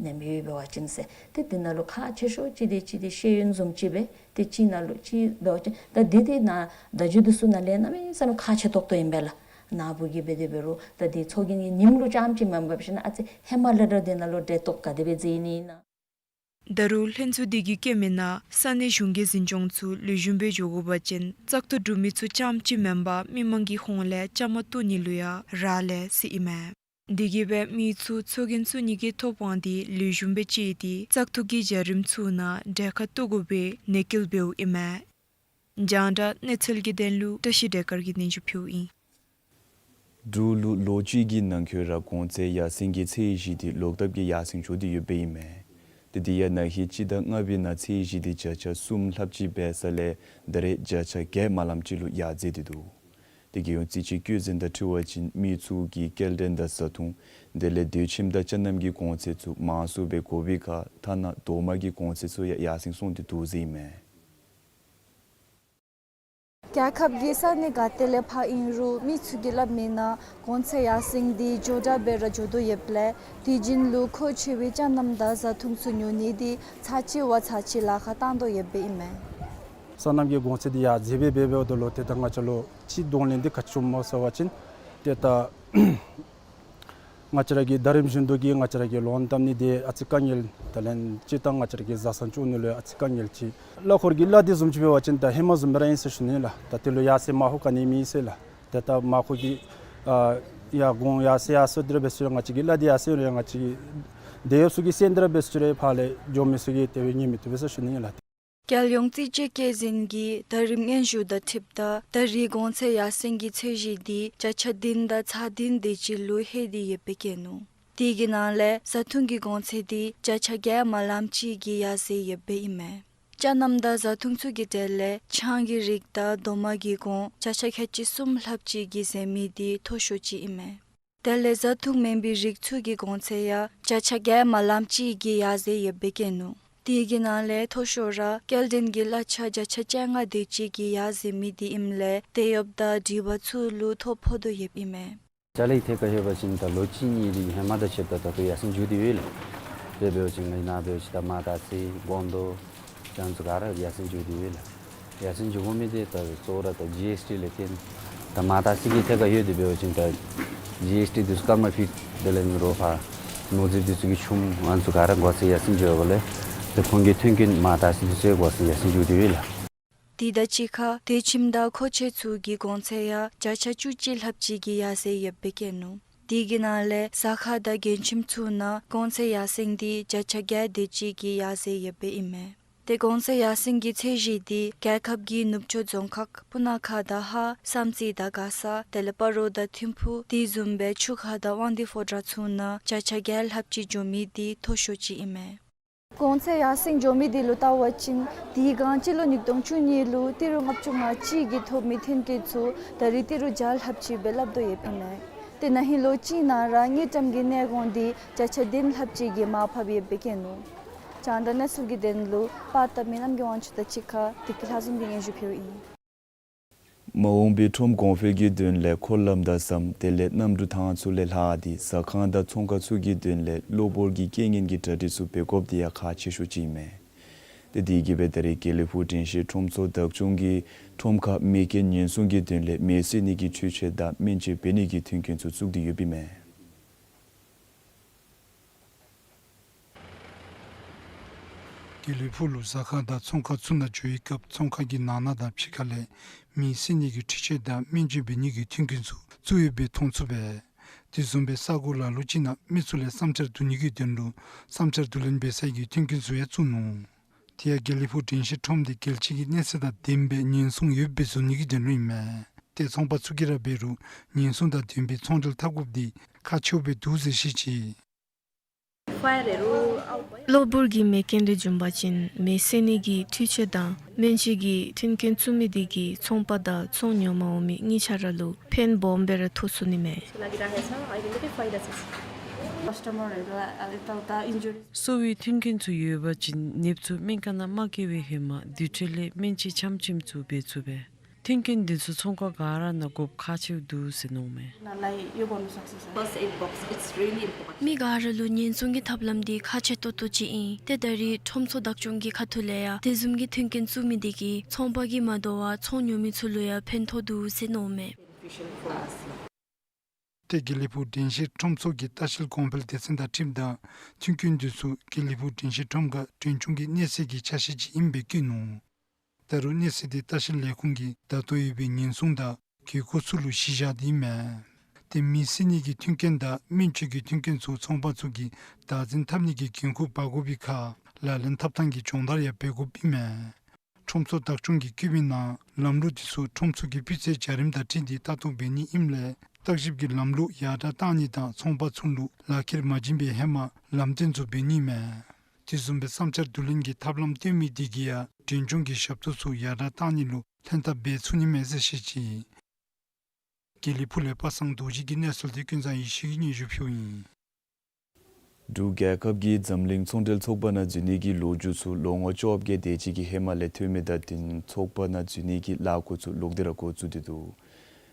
ནེམ་ཡོདཔ་འབད་བ་ཅིན་ཟེར། ཏེ་འདི་ནང་ལུ་ཁག་ཆེ་ཤོས་ཅིག་འདི་ཅིག་འདི་ཤེས་ཡོན་བཟུམ་ཅིག་སྦེ་ཏེ་ཅིག་ནང་ལུ་ཅིག་འབད་བ་ཅིན་ད་འདི་ཏེ་ནཱ་བརྡ་བརྒྱུད་འདི་ཚུ་ནང་ལས་གནམ་མེད་ས་མེད་ཁག་ཆེ་ཏོག་ཏོ་ཨིན་པས་ལགས། ནཱ་བུ་གིས་འབད་དེ་འབད་རུང་ད་འདི་ཚོགས་རྒྱན་གྱི་ཉིནམ་ལུ་རྐྱངམ་ཅིག་མེན་པར་འབད་ཞིནམ་ཨ་ཙི་ཧེ་མ་ལས་ར་འདི་ནང་ལུ་འབྲེལ་གཏོགས་ག་དེ་སྦེ་མཛད་ནི་ཨིན་ན། ད་རུང་ལྷན་ཚོགས་འདི་གིས་བཀོད་མི་ནང་ས་གནས་གཞུང་གི་འཛིན་སྐྱོང་ཚུ་ལེགས་ཤོམ་སྦེ་འགྱོ་དགོ་པ་ཅིན་བཙག་འཐུ་གྲུབ་མི་ཚུ་རྐྱངམ་ཅིག་མེན་པར་མི་མང་གི་ཧོངས་ལས་བཅའ་མར་གཏོགས་ནི་ལུ་ཡང་རག་ལས་ཟེར་ཨིན་མས། དེ་གིས་སྦེ་མི་ཚུ་ཚོགས་རྒྱན་བཙུགས་ནི་གི་ཐོབ་དབང་འདི་ལེགས་ཤོམ་སྦེ་སྤྱད་དེ་བཙག་འཐུ་གི་བྱ་རིམ་ཚུ་ནང་གྲལ་ཁར་གཏོགས་དགོ་པའི་ནན་སྐུལ་འབདཝ་ཨིན་མས། རྒྱང་བསྒྲགས་གནས་ཚུལ་གྱི་དོན་ལུ་བཀྲ་ཤིས་བདེ་དཀར་གྱིས་སྙན་ཞུ་ཕུལཝ་ཨིན། འབྲུག་ལུ་ལོ་གཅིག་གི་ནང་འཁོད་ར་གོང་ཚད་ཡར་སེང་གི་ཚད་གཞི་འདི་ལོག་ལྟབ་ཀྱིས་ཡར་སེང་འགྱོ་སྟེ་ཡོདཔ་ཨིན་མས། ཏེ་དེ་ཡང་ན་ཧིང་སྤྱི་ཟླ་ལྔ་པའི་ནང་ཚད་གཞི་འདི་བརྒྱ་ཆ་གསུམ་ལྷགཔ་ཅིག་འབད་ས་ལས་ད་རེས་བརྒྱ་ཆ་བརྒྱད་མ་ལངམ་ཅིག་ལུ་ཡར་འཛེགས་ཏེ་འདུག། ཏེ་རྒྱལ་ཡོངས་རྩིས་དཔྱད་བཀོད་འཛིན་དང་འཁྲིལ་བ་ཅིན་མི་ཚུ་གིས་སྐྱེལ་འདྲེན་དང་བཟའ་འཐུང་དེ་ལས་སྡོད་ཁྱིམ་དང་ཅ་རྣམ་གྱི་གོང་ཚད་ཚུ་མང་སུ་སྦེ་དགོ་པའི་ཁར་ཐ་ན་རྡོག་མ་གི་གོང་ཚད་ཚུ་ཡང་ཡར་སེང་སོང་སྟེ་འདུག་ཟེར་ཨིན་མས། རྒྱལ་ཁབ་ཀྱི་ས་གནས་ག་ཏེ་ལས་ཕར་ཨིན་རུང་མི་ཚུ་གིས་སླབ་མི་ནང་གོང་ཚད་ཡར་སེང་འདི་མགྱོགས་དྲགས་སྦེ་ར་འགྱོ་དོ་ཡོདཔ་ལས་དེ་བཞིན་ལུ་མཁོ་ཆེ་བའི་ཅ་རྣམ་དང་བཟའ་འཐུང་ཚུ་ཉོ་ནི་འདི་ཚར་གཅིག་བ་ཚར་གཅིག་ལཱ་ཁག་བཏང་དོ་ཡོདཔ་ཨིན་མས། སོ་ནམ་གྱི་གོང་ཚད་འདི་ཡར་འཛེགས་སྦེ་འབད་འབདཝ་ད་ལུ་ཏེ་ད་ང་བཅས་ལུ་ཅིག་གདོང་ལེན་འདི་ག་ཅི་བྱུངམ་སྨོ་ཟེར་བ་ཅིན་ཏེ་ད་ང་བཅས་ར་གི་ཟླ་རིམ་བཞིན་དུ་གི་ང་བཅས་ར་གི་ལོན་བཏབ་ནི་འདི་ཨ་ཙི་དཀའ་ངལ་དང་ལེན་ཅིག་དང་ང་བཅས་ར་གི་བཟའ་ཚང་བཅུག་ནི་ལུ་ཨ་ཙི་དཀའ་ངལ་ཅིག། གླ་འཁོར་གྱི་གླ་འདི་བཟུམ་ཅིག་འབད་བ་ཅིན་ད་ཧེ་མ་བཟུམ་སྦེ་ར་ཨིན་ཟེར་ཞུ་ནི་ལགས། ད་དེ་ལུ་ཡར་སེང་མ་ཧོ་ག་ནི་མེད་ཟེར་ལགས། ཏེ་ད་མ་ཧོ་གི་ཨ་ཡར་གོང་ཡར་སེང་ཡར་སེང་འདི་ར་འབད་ས་ཅིག་ར་ང་བཅས་ཀྱི་གླ་འདི་ཡར་སེང་རུང་ང་བཅས་ཀྱི་དེད་གཡོགཔ་ཚུ་གི་སེང་འདི་ར་འབད་ས་ཅིག་ར་ཕར་ལས་འགྱོ་མི་ཚུ་གིས་དེ་སྦེ་ཉན་མི་བཏུབ་པས་ཟེར་ཞུ་ནི་ཨིན་ལགས། རྒྱལ་ཡོངས་རྩིས་དཔྱད་བཀོད་འཛིན་གྱིས་ཟླ་རིམ་སྙན་ཞུ་དང་འཁྲིལཝ་ད་ད་རེས་གོང་ཚད་ཡར་སེང་གི་ཚད་གཞི་འདི་བརྒྱ་ཆ་བདུན་དང་ཚག་བདུན་དེ་ཅིག་ལུ་ལྷོད་དེ་ཡོདཔ་སྦེ་བཀོད་ནུག། དེ་གི་ནང་ལས་བཟའ་འཐུང་གི་གོང་ཚད་འདི་བརྒྱ་ཆ་བརྒྱད་མ་ལངམ་ཅིག་གིས་ཡར་འཛེགས་ཡོདཔ་ཨིན་མས། ཅ་རྣམ་དང་བཟའ་འཐུང་ཚུ་གི་གྲས་ལས་ཆང་གི་རིགས་དང་རྡོག་མ་གི་གོང་བརྒྱ་ཆ་ཁལ་གཅིག་གསུམ་ལྷགཔ་ཅིག་གིས་འཛེགས་མི་འདི་མཐོ་ཤོས་ཅིག་ཨིན་མས། དེ་ལས་བཟའ་འཐུང་མེན་པའི་རིགས་ཚུ་གི་གོང་ཚད་ཡང་བརྒྱ་ཆ་བརྒྱད་མ་ལངམ་ཅིག་གིས་ཡར་འཛེགས་ཡོདཔ་སྦེ་བཀོད་ནུག། དེ་གི་ནང་ལས་མཐོ་ཤོས་ར་སྐྱེལ་འདྲེན་གྱི་གླ་ཆ་བརྒྱ་ཆ་བཅོ་ལྔ་དེ་ཅིག་གིས་ཡར་འཛེགས་མི་འདི་ཨིནམ་ལས་དེད་གཡོགཔ་དང་སྒྲིག་པ་ཚུ་ལུ་ཐོ་ཕོག་དོ་ཡོདཔ་ཨིན་མས། ཅ་ལའི་ཐད་ཁར་ལྷོད་པ་ཅིན་ད་ལོ་གཅིག་གཉིས་འདི་ཧེ་མ་དང་ཕྱདཔ་ད་ད་ལྟོ་ཡར་སེང་འགྱོ་སྟེ་ཡོད་ལགས། དེ་འབད་བ་ཅིན་ང་ནཱ་འབད་བ་ཅིན་ད་མར་དང་ཚིག་སྒོང་རྡོག་ཨ་ནི་ཚུ་ག་ར་ཡར་སེང་འགྱོ་སྟེ་ཡོད་ལགས། ཡར་སེང་འགྱོ་དགོ་མི་འདི་ད་གཙོ་བོ་ར་ད་ཇི་ཨེསི་ཊི་ལས་བརྟེན། ད་མར་དང་ཚིག་གི་ཐད་ཁར་ལྷོད་དེ་འབད་བ་ཅིན་ད་ཇི་ཨེསི་ཊི་འདི་ཚུ་སྐར་མ་ཕུད་དེ་ལས་ནི་རོགས་ཕར་ནོར་རྫས་འདི་ཚུ་གི་ཆུམ་ཨ་ནི་ཚུ་ག་ར་གོང་ཚད་ཡར་སེང་འགྱོཝ་ལས་ཏེ་ཁོང་གི་མཐུན་རྐྱེན་མར་དང་ཚིག་འདི་ཚུ་གོང་ཚད་ཡར་སེང་འགྱོ་སྟེ་ཡོད་ལགས། དེ་དང་གཅིག་ཁར་དེ་ཁྱིམ་དང་མཁོ་ཆས་ཚུ་གི་གོང་ཚད་ཡང་བརྒྱ་ཆ་བཅུ་གཅིག་ལྷགཔ་ཅིག་གིས་ཡར་འཛེགས་ཡོདཔ་སྦེ་བཀོད་ནུག། དེ་གི་ནང་ལས་ཟ་ཁང་དང་མགྱོནམ་ཁྱིམ་ཚུ་ནང་གོང་ཚད་ཡར་སེང་འདི་བརྒྱ་ཆ་བརྒྱད་དེ་ཅིག་གིས་ཡར་འཛེགས་ཡོདཔ་ཨིན་མས། ཏེ་གོང་ཚད་ཡར་སེང་གི་ཚད་གཞི་འདི་རྒྱལ་ཁབ་ཀྱི་ནུབ་ཕྱོགས་རྫོང་ཁག་སྤུ་ན་ཁ་དང་ཧཱ་བསམ་རྩེ་དང་མགར་ས་དེ་ལས་སྤ་རོ་དང་ཐིམ་ཕུ་དེ་བཟུམ་སྦེ་ཆུ་ཁ་དང་དབང་འདུས་ཕོ་བྲང་ཚུ་ནང་བརྒྱ་ཆ་བརྒྱད་ལྷགཔ་ཅིག་འགྱོ་མི་འདི་མཐོ་ཤོས་ཅིག་ཨིན་མས། གོང་ཚད་ཡར་སེང་འགྱོ་མི་འདི་ལུ་བལྟ་བ་ཅིན་དེའི་སྒང་སྤྱི་ལོ་ཉིས་སྟོང་བཅུ་གཉིས་ལུ་ཏི་རུ་ལྔ་བཅུ་ང་གཅིག་གིས་ཐོབ་མི་མཐུན་རྐྱེན་ཚུ་ད་རེས་ཏི་རུ་བརྒྱ་ལྷགཔ་ཅིག་སྦེ་ལྷག་དོ་ཡོདཔ་ཨིན་མས། ཏེ་ན་ཧིང་ལོ་གཅིག་ནང་ར་དངུལ་ཀྲམ་གྱི་གནས་གོང་འདི་བརྒྱ་ཆ་བདུན་ལྷགཔ་ཅིག་གིས་མར་ཕབ་ཡོདཔ་སྦེ་བཀོད་ནུག། རྒྱང་བསྒྲགས་གནས་ཚུལ་གྱི་དོན་ལུ་པར་བཏབ་མི་རྣམ་རྒྱལ་དབང་ཕྱུག་དང་གཅིག་ཁར་བདེ་སྐྱིད་ལྷ་འཛོམས་ཀྱིས་སྙན་ཞུ་ཕུལཝ་ཨིན། མ་འོངས་པའི་ཁྲོམ་གོང་འཕེལ་གྱི་དོན་ལས་འཁོར་ལམ་དང་ཟམ་དེ་ལས་གནམ་གྲུ་ཐང་ཚུ་ལས་ལྷག་སྟེ་ཟ་ཁང་དང་ཚོང་ཁང་ཚུ་གི་དོན་ལས་གློ་བུར་གྱི་རྐྱེན་ངན་གྱི་གྲ་སྒྲིག་ཚུ་འབད་དགོཔ་འདི་ཡང་ཁག་ཆེ་ཤོས་ཅིག་ཨིན་མས། ཏེ་དེ་གིས་སྦེ་ད་རེས་དགེ་ལེགས་ཕུག་དྲན་ཤེས་ཁྲོམ་ཚོགས་བདག་སྐྱོང་གིས་ཁྲོམ་ཁར་མེ་རྐྱེན་ཉེན་སྲུང་གི་དོན་ལས་མེ་བསད་ནི་གི་འཕྲུལ་ཆས་དང་སྨན་བཅོས་འབད་ནི་གི་མཐུན་རྐྱེན་ཚུ་བཙུགས་ཏེ་ཡོདཔ་ཨིན་མས། དགེ་ལེགས་ཕུག་ལུ་ཟ་ཁང་དང་ཚོང་ཁང་ཚུ་ནང་འགྱོ་བའི་སྐབས་ཚོང་ཁང་གི་ནང་ན་དང་ཕྱི་ཁ་ལས་མེ་བསད་ནི་གི་འཕྲུལ་ཆས་དང་སྨན་བཅོས་འབད་ནི་གི་མཐུན་རྐྱེན་ཚུ་བཙུགས་ཡོདཔ་སྦེ་མཐོང་ཚུགས་པས། དེ་བཟུམ་སྦེ་ས་གོ་ལ་ལུ་ཅིག་ནང་མི་ཚུ་ལས་བསམ་འཆར་བསྡུ་ནི་གི་དོན་ལུ་བསམ་འཆར་བསྡུ་ལེན་འབད་སའི་གི་མཐུན་རྐྱེན་ཚུ་ཡང་བཙུགས་ནུག། དེ་ཡང་དགེ་ལེགས་ཕུག་དྲན་ཤེས་ཁྲོམ་འདི་རྒྱལ་སྤྱི་གི་གནས་ཚད་དང་ལྡནམ་སྦེ་ཉེན་སྲུང་ཡོདཔ་སྦེ་བཟོ་ནི་གི་དོན་ལུ་ཨིན་མས། ཏེ་ཚོང་པ་ཚུ་གིས་ར་འབད་རུང་ཉེན་སྲུང་དང་ལྡནམ་སྦེ་ཚོང་འབྲེལ་འཐབ་དགོཔ་འདི་ཁག་ཆེཝ་སྦེ་འདུག་ཟེར་བཤད་ཅི། གློ་བུར་གྱི་མེ་རྐྱེན་རེ་བྱུང་པ་ཅིན་མེ་བསད་ནི་གི་འཕྲུལ་ཆས་དང་སྨན་བཅོས་ཀྱི་མཐུན་རྐྱེན་བཙུགས་མི་འདི་གིས་ཚོང་པ་དང་ཚོང་ཉོ་མ་འོང་མི་གཉིས་ཆ་ར་ལུ་ཕན་སྦོམ་སྦེ་ར་ཐོགས་ཚུགས་ནི་མས། གསོ་བའི་མཐུན་རྐྱེན་ཚུ་ཡོད་པ་ཅིན་ནདཔ་ཚུ་སྨན་ཁང་ནང་མ་བསྐྱལ་བའི་ཧེ་མ་དེ་འཕྲོ་ལས་སྨན་བཅོས་འཆམ་འཆམ་ཚུ་འབད་ཚུགས་པས། མཐུན་རྐྱེན་འདི་ཚུ་ཚོང་ཁང་ག་ར་ནང་དགོཔ་ཁག་ཆེཝ་འདུག་ཟེར་མནོཝ་མས། First aid box, it's really important. མི་ག་ར་ལུ་ཉེན་སྲུང་གི་ཐབས་ལམ་འདི་ཁག་ཆེ་ཏོག་ཏོ་ཅིག་ཨིན། ཏེ་ད་རེས་ཁྲོམ་ཚོགས་བདག་སྐྱོང་གི་ཁ་ཐུག་ལས་ཡང་དེ་བཟུམ་གྱི་མཐུན་རྐྱེན་བཙུགས་མི་འདི་གིས་ཚོང་པ་གིས་མ་དོ་བར་ཚོང་ཉོ་མི་ཚུ་ལུ་ཡང་ཕན་ཐོགས་འདུག་ཟེར་མནོཝ་མས། Beneficial for us. ཏེ་དགེ་ལེགས་ཕུག་དྲན་ཤེས་ཁྲོམ་ཚོགས་ཀྱི་ལྟ་བཤལ་གོང་འཕེལ་སྡེ་ཚན་དང་འཁྲིལཝ་ད་མཐུན་རྐྱེན་འདི་ཚུ་དགེ་ལེགས་ཕུག་དྲན་ཤེས་ཁྲོམ་ཁར་གྲོན་ཆུང་གི་གནས་ཚད་ཀྱི་ཆ་ཤས་ཅིག་ཨིནམ་སྦེ་བཀོད་ནུག། ད་རུང་གནས་ཚད་འདི་ལྟ་བཤལ་ལས་ཁུངས་ཀྱིས་ད་ལྟོ་ཡོད་པའི་ཉེན་སྲུང་དང་དགོས་མཁོ་ཚུ་ལུ་གཞི་བཞག་སྟེ་ཨིན་མས། ཏེ་མི་བསད་ནི་གི་མཐུན་རྐྱེན་དང་སྨན་བཅོས་ཀྱི་མཐུན་རྐྱེན་ཚུ་ཚོང་པ་ཚུ་གིས་བདག་འཛིན་འཐབ་ནི་གི་འགན་ཁུར་འབག་དགོ་པའི་ཁར་ལག་ལེན་འཐབ་ཐངས་ཀྱི་སྦྱོང་བརྡར་ཡང་འབད་དགོཔ་ཨིན་མས། ཁྲོམ་ཚོགས་བདག་སྐྱོང་གིས་བཀོད་མིའི་ནང་ལམ་ལུགས་འདི་ཚུ་ཁྲོམ་ཚོགས་ཀྱི་སྤུས་ཚད་བྱ་རིམ་དང་འཁྲིལ་ཏེ་ལྟ་རྟོག་འབད་ནི་ཨིནམ་ལས་བརྟག་ཞིབ་ཀྱི་ལམ་ལུགས་ཡར་དྲག་བཏང་ནི་དང་ཚོང་པ་ཚུ་ལུ་ལག་ཁྱེར་མ་བྱིན་པའི་ཧེ་མ་ལམ་སྟོན་ཚུ་འབད་ནི་ཨིན་མས། དེ་བཟུམ་སྦེ་བསམ་འཆར་བསྡུ་ལེན་གྱི་ཐབས་ལམ་སྟོན་མི་འདི་གིས་ཡང་གྲོན་ཆུང་གི་ཞབས་ཏོག་ཚུ་ཡར་དྲག་བཏང་ནི་ལུ་ལྷན་ཐབས་འབད་ཚུགས་ནི་མས་ཟེར་བཤད་ཅི། དགེ་ལེགས་ཕུག་ལས་པ་སངས་རྡོ་རྗེ་གི་གནས་ཚུལ་འདི་ཀུན་བཟང་ཡེ་ཤེས་ཀྱིས་སྙན་ཞུ་ཕུལཝ་ཨིན། འབྲུག་རྒྱལ་ཁབ་ཀྱིས་འཛམ་གླིང་ཚོང་འབྲེལ་ཚོགས་པ་ནང་འཛུལ་ནི་གི་ལོ་རྒྱུས་ཚུ་ལོ་ངོ་བཅོ་བརྒྱད་དེ་ཅིག་གི་ཧེ་མ་ལས་ཐོན་མི་དང་བསྟུན་ཚོགས་པ་ནང་འཛུལ་ནི་གི་ལཱ་འགོ་བཙུགས་ལོག་སྟེ་ར་འགོ་བཙུགས་ཏེ་འདུག།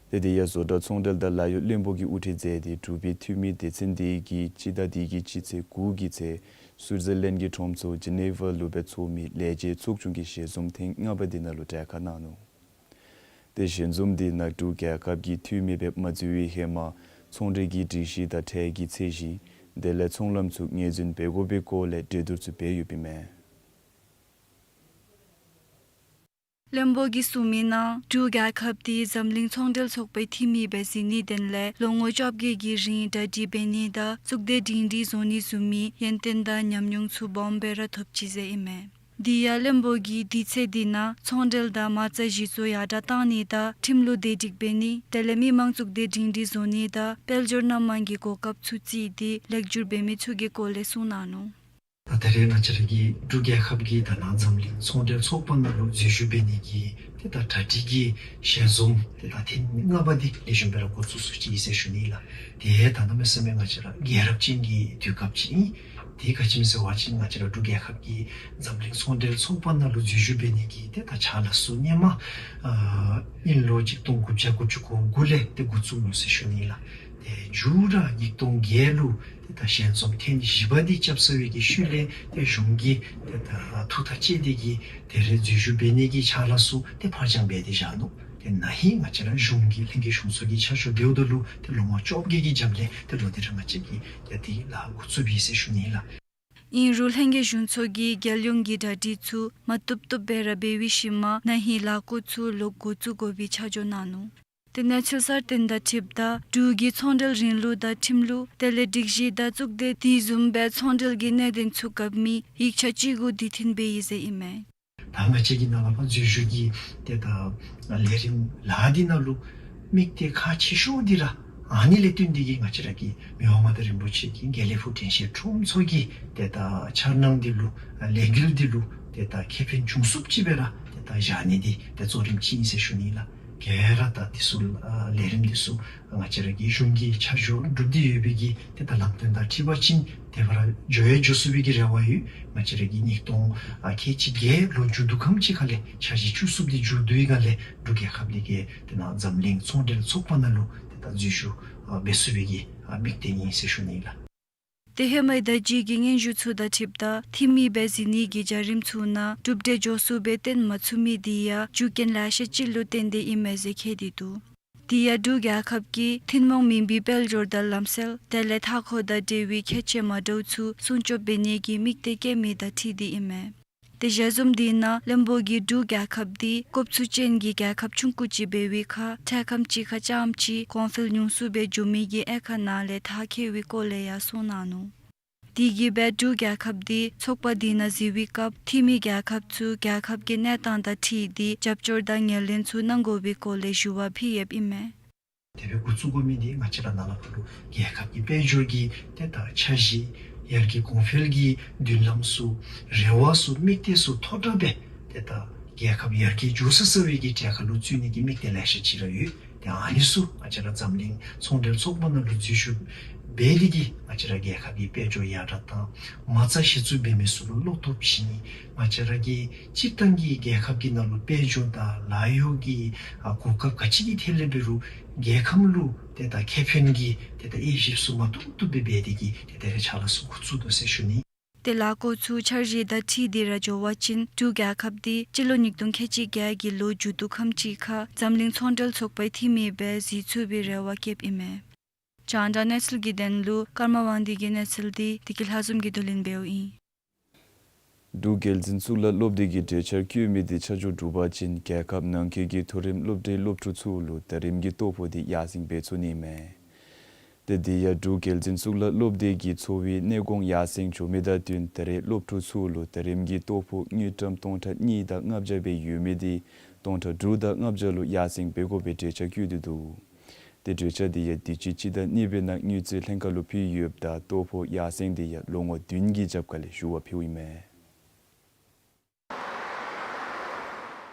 ཏེ་དེ་ཡང་བཟོ་གྲྭ་ཚོང་འབྲེལ་དང་ལཱ་གཡོག་བློན་པོ་གིས་དབུ་ཁྲིད་མཛད་དེ་འབྲུག་པའི་འཐུས་མི་སྡེ་ཚན་དེ་གིས་སྤྱི་ཟླ་འདི་གི་སྤྱི་ཚེས་དགུ་གི་ཚེ་སུའུ་ཛར་ལེནཌ་གི་ཁྲོམ་ཚོགས་ཇི་ནི་ཝར་ལུ་སྦེ་ཚོགས་མི་ལས་བྱེད་ཚོགས་ཆུང་གི་ཞལ་འཛོམས་ཐེངས་ལྔ་པ་དེ་ནང་ལུ་གྲལ་ཁར་གནང་ནུག། ཏེ་ཞལ་འཛོམས་དེ་ནང་འབྲུག་རྒྱལ་ཁབ་ཀྱི་འཐུས་མི་སྦེ་མ་འཛུལ་བའི་ཧེ་མ་ཚོང་འབྲེལ་གྱི་སྒྲིག་གཞི་དང་ཁྲལ་གྱི་ཚད་གཞི་དེ་ལས་ཚོང་ལམ་ཚུ་ངོས་འཛིན་འབད་དགོ་པའི་སྐོར་ལས་གྲོས་བསྡུར་ཚུ་འབད་ཡོདཔ་ཨིན་མས། བློན་པོ་གིས་གསུངས་མིའི་ནང་འབྲུག་རྒྱལ་ཁབ་འདི་འཛམ་གླིང་ཚོང་འབྲེལ་ཚོགས་པའི་འཐུས་མི་སྦེ་འཛུལ་ནིའི་དོན་ལས་ལོ་ངོ་བཅོ་བརྒྱད་ཀྱི་རིང་གྲ་སྒྲིག་འབད་ནི་དང་གཙུག་སྡེ་སྒྲིང་སྒྲིང་བཟོ་ནི་བཟུམ་མའི་ཡོན་ཏན་དང་ཉམས་མྱོང་ཚུ་སྦོམ་སྦེ་ར་ཐོབ་ཅི་ཟེར་ཨིན་མས། དེ་ཡང་བློན་པོ་གིས་དུས་ཚོད་འདི་ནང་ཚོང་འབྲེལ་དང་མ་རྩ་གཞི་བཙུགས་ཡར་དྲག་བཏང་ནི་དང་ཁྲིམས་ལུགས་བདེ་སྒྲིག་འབད་ནི་དེ་ལས་མི་མང་གཙུག་སྡེ་སྒྲིང་སྒྲིང་བཟོ་ནི་དང་དཔལ་འབྱོར་སྣ་མང་གི་གོ་སྐབས་ཚུ་བརྩིས་ཏེ་ལེགས་བསྒྱུར་འབད་མི་ཚུ་གི་སྐོར་ལས་གསུངས་གནང་ནུག། ད་ད་རེས་ང་བཅས་ར་གི་འབྲུག་རྒྱལ་ཁབ་ཀྱིས་ད་ནཱ་འཛམ་གླིང་ཚོང་འབྲེལ་ཚོགས་པ་ནང་ལུ་འཛུལ་ཞུགས་འབད་ནི་གི་ཏེ་ད་གྲ་སྒྲིག་གི་ཞལ་འཛོམས་ཏེ་ད་ཐེངས་ལྔ་པ་འདི་ལེགས་ཤོམ་སྦེ་ར་འགོ་བཙུགས་ཚུགས་ཅི་ཟེར་ཞུ་ནི་ལགས། ཏེ་ད་གནམ་མེད་ས་མེད་ང་བཅས་ར་དགའ་རབ་ཅན་གྱི་དུས་སྐབས་ཅིག་ཨིན། དེ་ག་ཅི་སྨོ་ཟེར་བ་ཅིན་ང་བཅས་ར་འབྲུག་རྒྱལ་ཁབ་ཀྱིས་འཛམ་གླིང་ཚོང་འབྲེལ་ཚོགས་པ་ནང་ལུ་འཛུལ་ཞུགས་འབད་ནི་གི་ཏེ་ད་ཕྱག་ལཱ་ཚུ་སྔོན་མ་ཨ་དབྱིན་ལོ་གཅིག་སྟོང་དགུ་བརྒྱ་དགུ་བཅུ་གོ་དགུ་ལས་ཏེ་འགོ་བཙུགས་ནུག་ཟེར་ཞུ་ནི་ལགས། ཏེ་མཇུག་ར་ཉིས་སྟོང་བརྒྱད་ལུ་ཏེ་ད་ཞལ་འཛོམས་ཐེངས་བཞི་པ་འདི་རྐྱབ་ཚར་བའི་གི་ཤུལ་ལས་ཏེ་གཞུང་གིས་ཏེ་ད་ཐུགས་ཐག་བཅད་དེ་གིས་ད་རེས་འཛུལ་ཞུགས་འབད་ནི་གི་ཕྱག་ལཱ་ཚུ་ཏེ་ཕར་འགྱངས་འབད་དེ་བཞག་ནུག། ཏེ་ན་ཧིང་ང་བཅས་ར་གཞུང་གི་ལྷན་རྒྱས་གཞུང་ཚོགས་ཀྱི་ཆ་འཇོག་འབདཝ་ད་ལུ་ཏེ་ལོ་ངོ་བཅོ་བརྒྱད་ཀྱི་རྒྱབ་ལས་ཏེ་ལོག་སྟེ་ར་ང་བཅས་ཀྱིས་ཏེ་དེ་ལཱ་འགོ་བཙུགས་པས་ཟེར་ཞུ་ནི་ལགས། ཨིན་རུང་ལྷན་རྒྱས་གཞུང་ཚོགས་ཀྱིས་རྒྱལ་ཡོངས་ཀྱི་གྲ་སྒྲིག་ཚུ་མ་བཏུབ་བཏུབ་སྦེ་ར་འབད་བའི་ཤུལ་མ་ན་ཧིང་ལཱ་འགོ་ཚུ་ལོག་འགོ་བཙུགས་དགོ་པའི་ཆ་འཇོག་གནང་ནུག། དེ་ནང་ཕྱི་གསལ་དོན་དང་འཁྲིལཝ་ད་འབྲུག་གི་ཚོང་འབྲེལ་རིང་ལུགས་དང་ཁྲིམས་ལུགས་དེ་ལས་སྒྲིག་གཞི་དང་གཙུག་སྡེ་དེ་བཟུམ་སྦེ་ཚོང་འབྲེལ་གྱི་གནད་དོན་ཚུ་གབ་མི་ཡིག་ཆ་ཅིག་གུ་དུས་མཐུན་འབད་ཡི་ཟེར་ཨིན་མས། ད་ང་བཅས་ཀྱི་ནཱ་ལས་ཕར་འཛུལ་ཞུགས་ཀྱི་ཏེ་ད་ལས་རིམ་ལཱ་འདི་ནང་ལུ་དམིགས་གཏད་ཁག་ཆེ་ཤོས་འདི་ར་ཨ་ནི་ལས་བརྟེན་ཏེ་གིས་ང་བཅས་ར་གི་མི་དབང་མངའ་བདག་རིན་པོ་ཆེ་གིས་དགེ་ལེགས་ཕུག་དྲན་ཤེས་ཁྲོམ་ཚོགས་ཀྱི་ཏེ་ད་འཆར་སྣང་འདི་ལུ་ལས་འགུལ་འདི་ལུ་ཏེ་ད་ཁེ་ཕན་བྱུང་ཚུགསཔ་ཅིག་སྦེ་ར་ཏེ་ད་བཞག་ནི་འདི་ཏེ་གཙོ་རིམ་ཅིག་ཨིན་ཟེར་ཞུ་ནི་ལགས། ག་ར་ད་འདི་ཚུ་ཨ་ལས་རིམ་འདི་ཚུ་ང་བཅས་ར་གི་གཞུང་གི་ཆ་འཇོག་གྲུབ་སྟེ་ཡོད་པའི་གི་ཏེ་ད་ལམ་སྟོན་དང་འཁྲིལ་བ་ཅིན་ཏེ་ཕར་འགྱོ་ཡང་འགྱོ་ཚུགས་པའི་གི་རེ་བ་ཡོད། ང་བཅས་ར་གི་ཉིས་སྟོང་ཁལ་གཅིག་བརྒྱད་ལོ་མཇུག་བསྡུ་ཁམས་ཅིག་ཁ་ལས་འཆར་གཞི་བཅུ་གསུམ་འདི་མཇུག་བསྡུ་བའི་སྒང་ལས་འབྲུག་རྒྱལ་ཁབ་འདི་གིས་ཏེ་ནཱ་འཛམ་གླིང་ཚོང་འབྲེལ་ཚོགས་པ་ནང་ལུ་ཏེ་ད་འཛུལ་ཞུགས་འབད་ཚུགས་པའི་གི་དམིགས་གཏད་ཨིན་ཟེར་ཞུ་ནི་ལགས། ཏེ་ཧེ་མའི་ད་ཅི་གི་སྙན་ཞུ་ཚུ་དང་འཁྲིལཝ་ད་འཐུས་མི་སྦེ་འཛུལ་ནི་གི་བྱ་རིམ་ཚུ་ནང་གྲུབ་འབྲས་མགྱོགས་སུ་སྦེ་སྟོན་མ་ཚུགས་མི་འདི་ཡང་རྒྱུ་རྐྱེན་ལེ་ཤ་ཅིག་ལུ་བརྟེན་ཏེ་ཨིན་མས་ཟེར་བཀོད་དེ་འདུག། དེ་ཡང་འབྲུག་རྒྱལ་ཁབ་ཀྱིས་ཐུན་མོང་མིན་པའི་དཔལ་འབྱོར་དང་ལམ་སྲོལ་དེ་ལས་མཐའ་འཁོར་དང་འབྲེལ་བའི་ཁྱད་ཆོས་མ་འདྲཝ་ཚུ་སྲུང་སྐྱོབ་འབད་ནི་གི་དམིགས་གཏད་བསྐྱེད་མི་དང་འཁྲིལ་ཏེ་ཨིན་མས། ཏེ་ཞལ་འཛོམས་དེ་ནང་བློན་པོ་གིས་འབྲུག་རྒྱལ་ཁབ་འདི་གོ་ཚུགས་ཅན་གྱི་རྒྱལ་ཁབ་ཆུང་ཀུ་ཅིག་འབད་བའི་ཁར་འཕྲལ་ཁམས་ཅིག་ཁར་རྐྱངམ་ཅིག་གོང་འཕེལ་ཉུང་སུ་སྦེ་འགྱོ་མི་གི་དབྱེ་ཁག་ནང་ལས་ཐག་བཀོད་པའི་སྐོར་ལས་ཡང་གསུངས་གནང་ནུག། དེ་གིས་སྦེ་འབྲུག་རྒྱལ་ཁབ་འདི་ཚོགས་པ་དེ་ནང་འཛུལ་བའི་སྐབས་འཐུས་མི་རྒྱལ་ཁབ་ཚུ་རྒྱལ་ཁབ་ཀྱི་གནས་སྟངས་དང་འཁྲིལ་ཏེ་རྒྱབ་སྐྱོར་དང་ངོས་ལེན་ཚུ་གནང་དགོ་པའི་སྐོར་ལས་ཞུ་བ་ཕུལ་ཡོདཔ་ཨིན་མས། དེ་སྦེ་འགོ་བཙུགས་དགོ་མི་འདི་ང་བཅས་ར་ནཱ་ལས་ཕར་ལུ་རྒྱལ་ཁབ་ཀྱི་དཔལ་འབྱོར་གྱི་ཏེ་ད་འཆར་གཞི་ཡར་རྒྱས་གོང་འཕེལ་གྱི་མདུན་ལམ་ཚུ་རེ་བ་ཚུ་དམིགས་གཏད་ཚུ་མཐོ་དྲགས་སྦེ་ཏེ་ད་རྒྱལ་ཁབ་ཡར་རྒྱས་འགྱོ་ས་ས་བའི་གི་གྲལ་ཁར་ལུ་བཙུགས་ནི་གི་དམིགས་གཏད་ལེ་ཤ་ཅིག་ར་ཡོད། ཏེ་ཨ་ནི་ཚུ་ང་བཅས་ར་འཛམ་གླིང་ཚོང་འབྲེལ་ཚོགས་པ་ནང་ལུ་འཛུལ་ཞུགས་འབད་དེ་གིས་ང་བཅས་ར་རྒྱལ་ཁབ་ཀྱི་དཔལ་འབྱོར་ཡར་དྲག་དང་མ་རྩ་གཞི་བཙུགས་འབད་མི་ཚུ་ལུ་བློ་སྟོབས་བྱིན་ནི། ང་བཅས་ར་གི་སྤྱིར་བཏང་གི་རྒྱལ་ཁབ་ཀྱི་ནང་ལུ་དཔལ་འབྱོར་དང་ལཱ་གཡོག་གི་ཨ་གོ་སྐབས་ག་ཅི་གི་ཐད་ལས་འབད་རུང་རྒྱལ་ཁམས་ལུ་ཏེ་ད་ཁེ་ཕན་གྱི་ཏེ་ད་དབྱེ་ཞིབ་ཚུ་མ་བཏུབ་བཏུབ་སྦེ་འབད་དེ་གིས་ཏེ་ད་རེས་ཕྱག་ལཱ་ཚུ་འགོ་བཙུགས་དོ་ཟེར་ཞུ་ནི། ཏེ་ལཱ་འགོ་བཙུགས་འཆར་གཞི་དང་འཁྲིལ་ཏེ་ར་འགྱོ་བ་ཅིན་འབྲུག་རྒྱལ་ཁབ་འདི་སྤྱི་ལོ་ཉིས་སྟོང་ཁལ་གཅིག་བརྒྱད་ཀྱི་ལོ་མཇུག་བསྡུ་ཁམས་ཅིག་ཁར་འཛམ་གླིང་ཚོང་འབྲེལ་ཚོགས་པའི་འཐུས་མི་སྦེ་གཟིགས་ཚུགས་པའི་རེ་བ་བསྐྱེདཔ་ཨིན་མས། རྒྱང་བསྒྲགས་གནས་ཚུལ་གྱི་དོན་ལུ་ཀརྨ་དབང་འདུས་ཀྱི་གནས་ཚུལ་འདི་བདེ་སྐྱིད་ལྷ་འཛོམས་ཀྱིས་བསྡུ་ལེན་འབདཝ་ཨིན། འབྲུག་རྒྱལ་འཛིན་གཙུག་ལག་སློབ་སྡེ་གིས་གྲོས་འཆར་བཀོད་མི་འདི་ཆ་འཇོག་གྲུབ་པ་ཅིན་རྒྱལ་ཁབ་ནང་འཁོད་ཀྱི་མཐོ་རིམ་སློབ་གྲྭའི་སློབ་ཕྲུག་ཚུ་ལུ་ཟླ་རིམ་གྱི་ལྟོ་ཕོགས་འདི་ཡར་སེང་འབད་ཚུགས་ནི་མས། ཏེ་དེ་ཡང་འབྲུག་རྒྱལ་འཛིན་གཙུག་ལག་སློབ་སྡེ་གི་འཚོ་བའི་གནས་གོང་ཡར་སེང་འགྱོ་མི་དང་བསྟུན་ད་རེས་སློབ་ཕྲུག་ཚུ་ལུ་ཟླ་རིམ་གྱི་ལྟོ་ཕོགས་དངུལ་ཀྲམ་སྟོང་ཕྲག་གཉིས་དང་ལྔ་བརྒྱ་སྦེ་ཡོད་མི་འདི་སྟོང་ཕྲག་དྲུག་དང་ལྔ་བརྒྱ་ལུ་ཡར་སེང་འབད་དགོ་པའི་གྲོས་འཆར་བཀོད་དེ་འདུག། ཏེ་གྲོས་འཆར་འདི་ཡང་དུས་ཅི་སྤྱི་ཟླ་གཉིས་པའི་ནང་དངུལ་རྩིས་ལྷན་ཁག་ལུ་ཕུལ་ཡོདཔ་ད་ལྟོ་ཕོགས་ཡར་སེང་འདི་ཡང་ལོ་ངོ་བདུན་གྱི་རྒྱབ་ཁ་ལས་ཞུ་བ་ཕུལཝ་ཨིན་མས།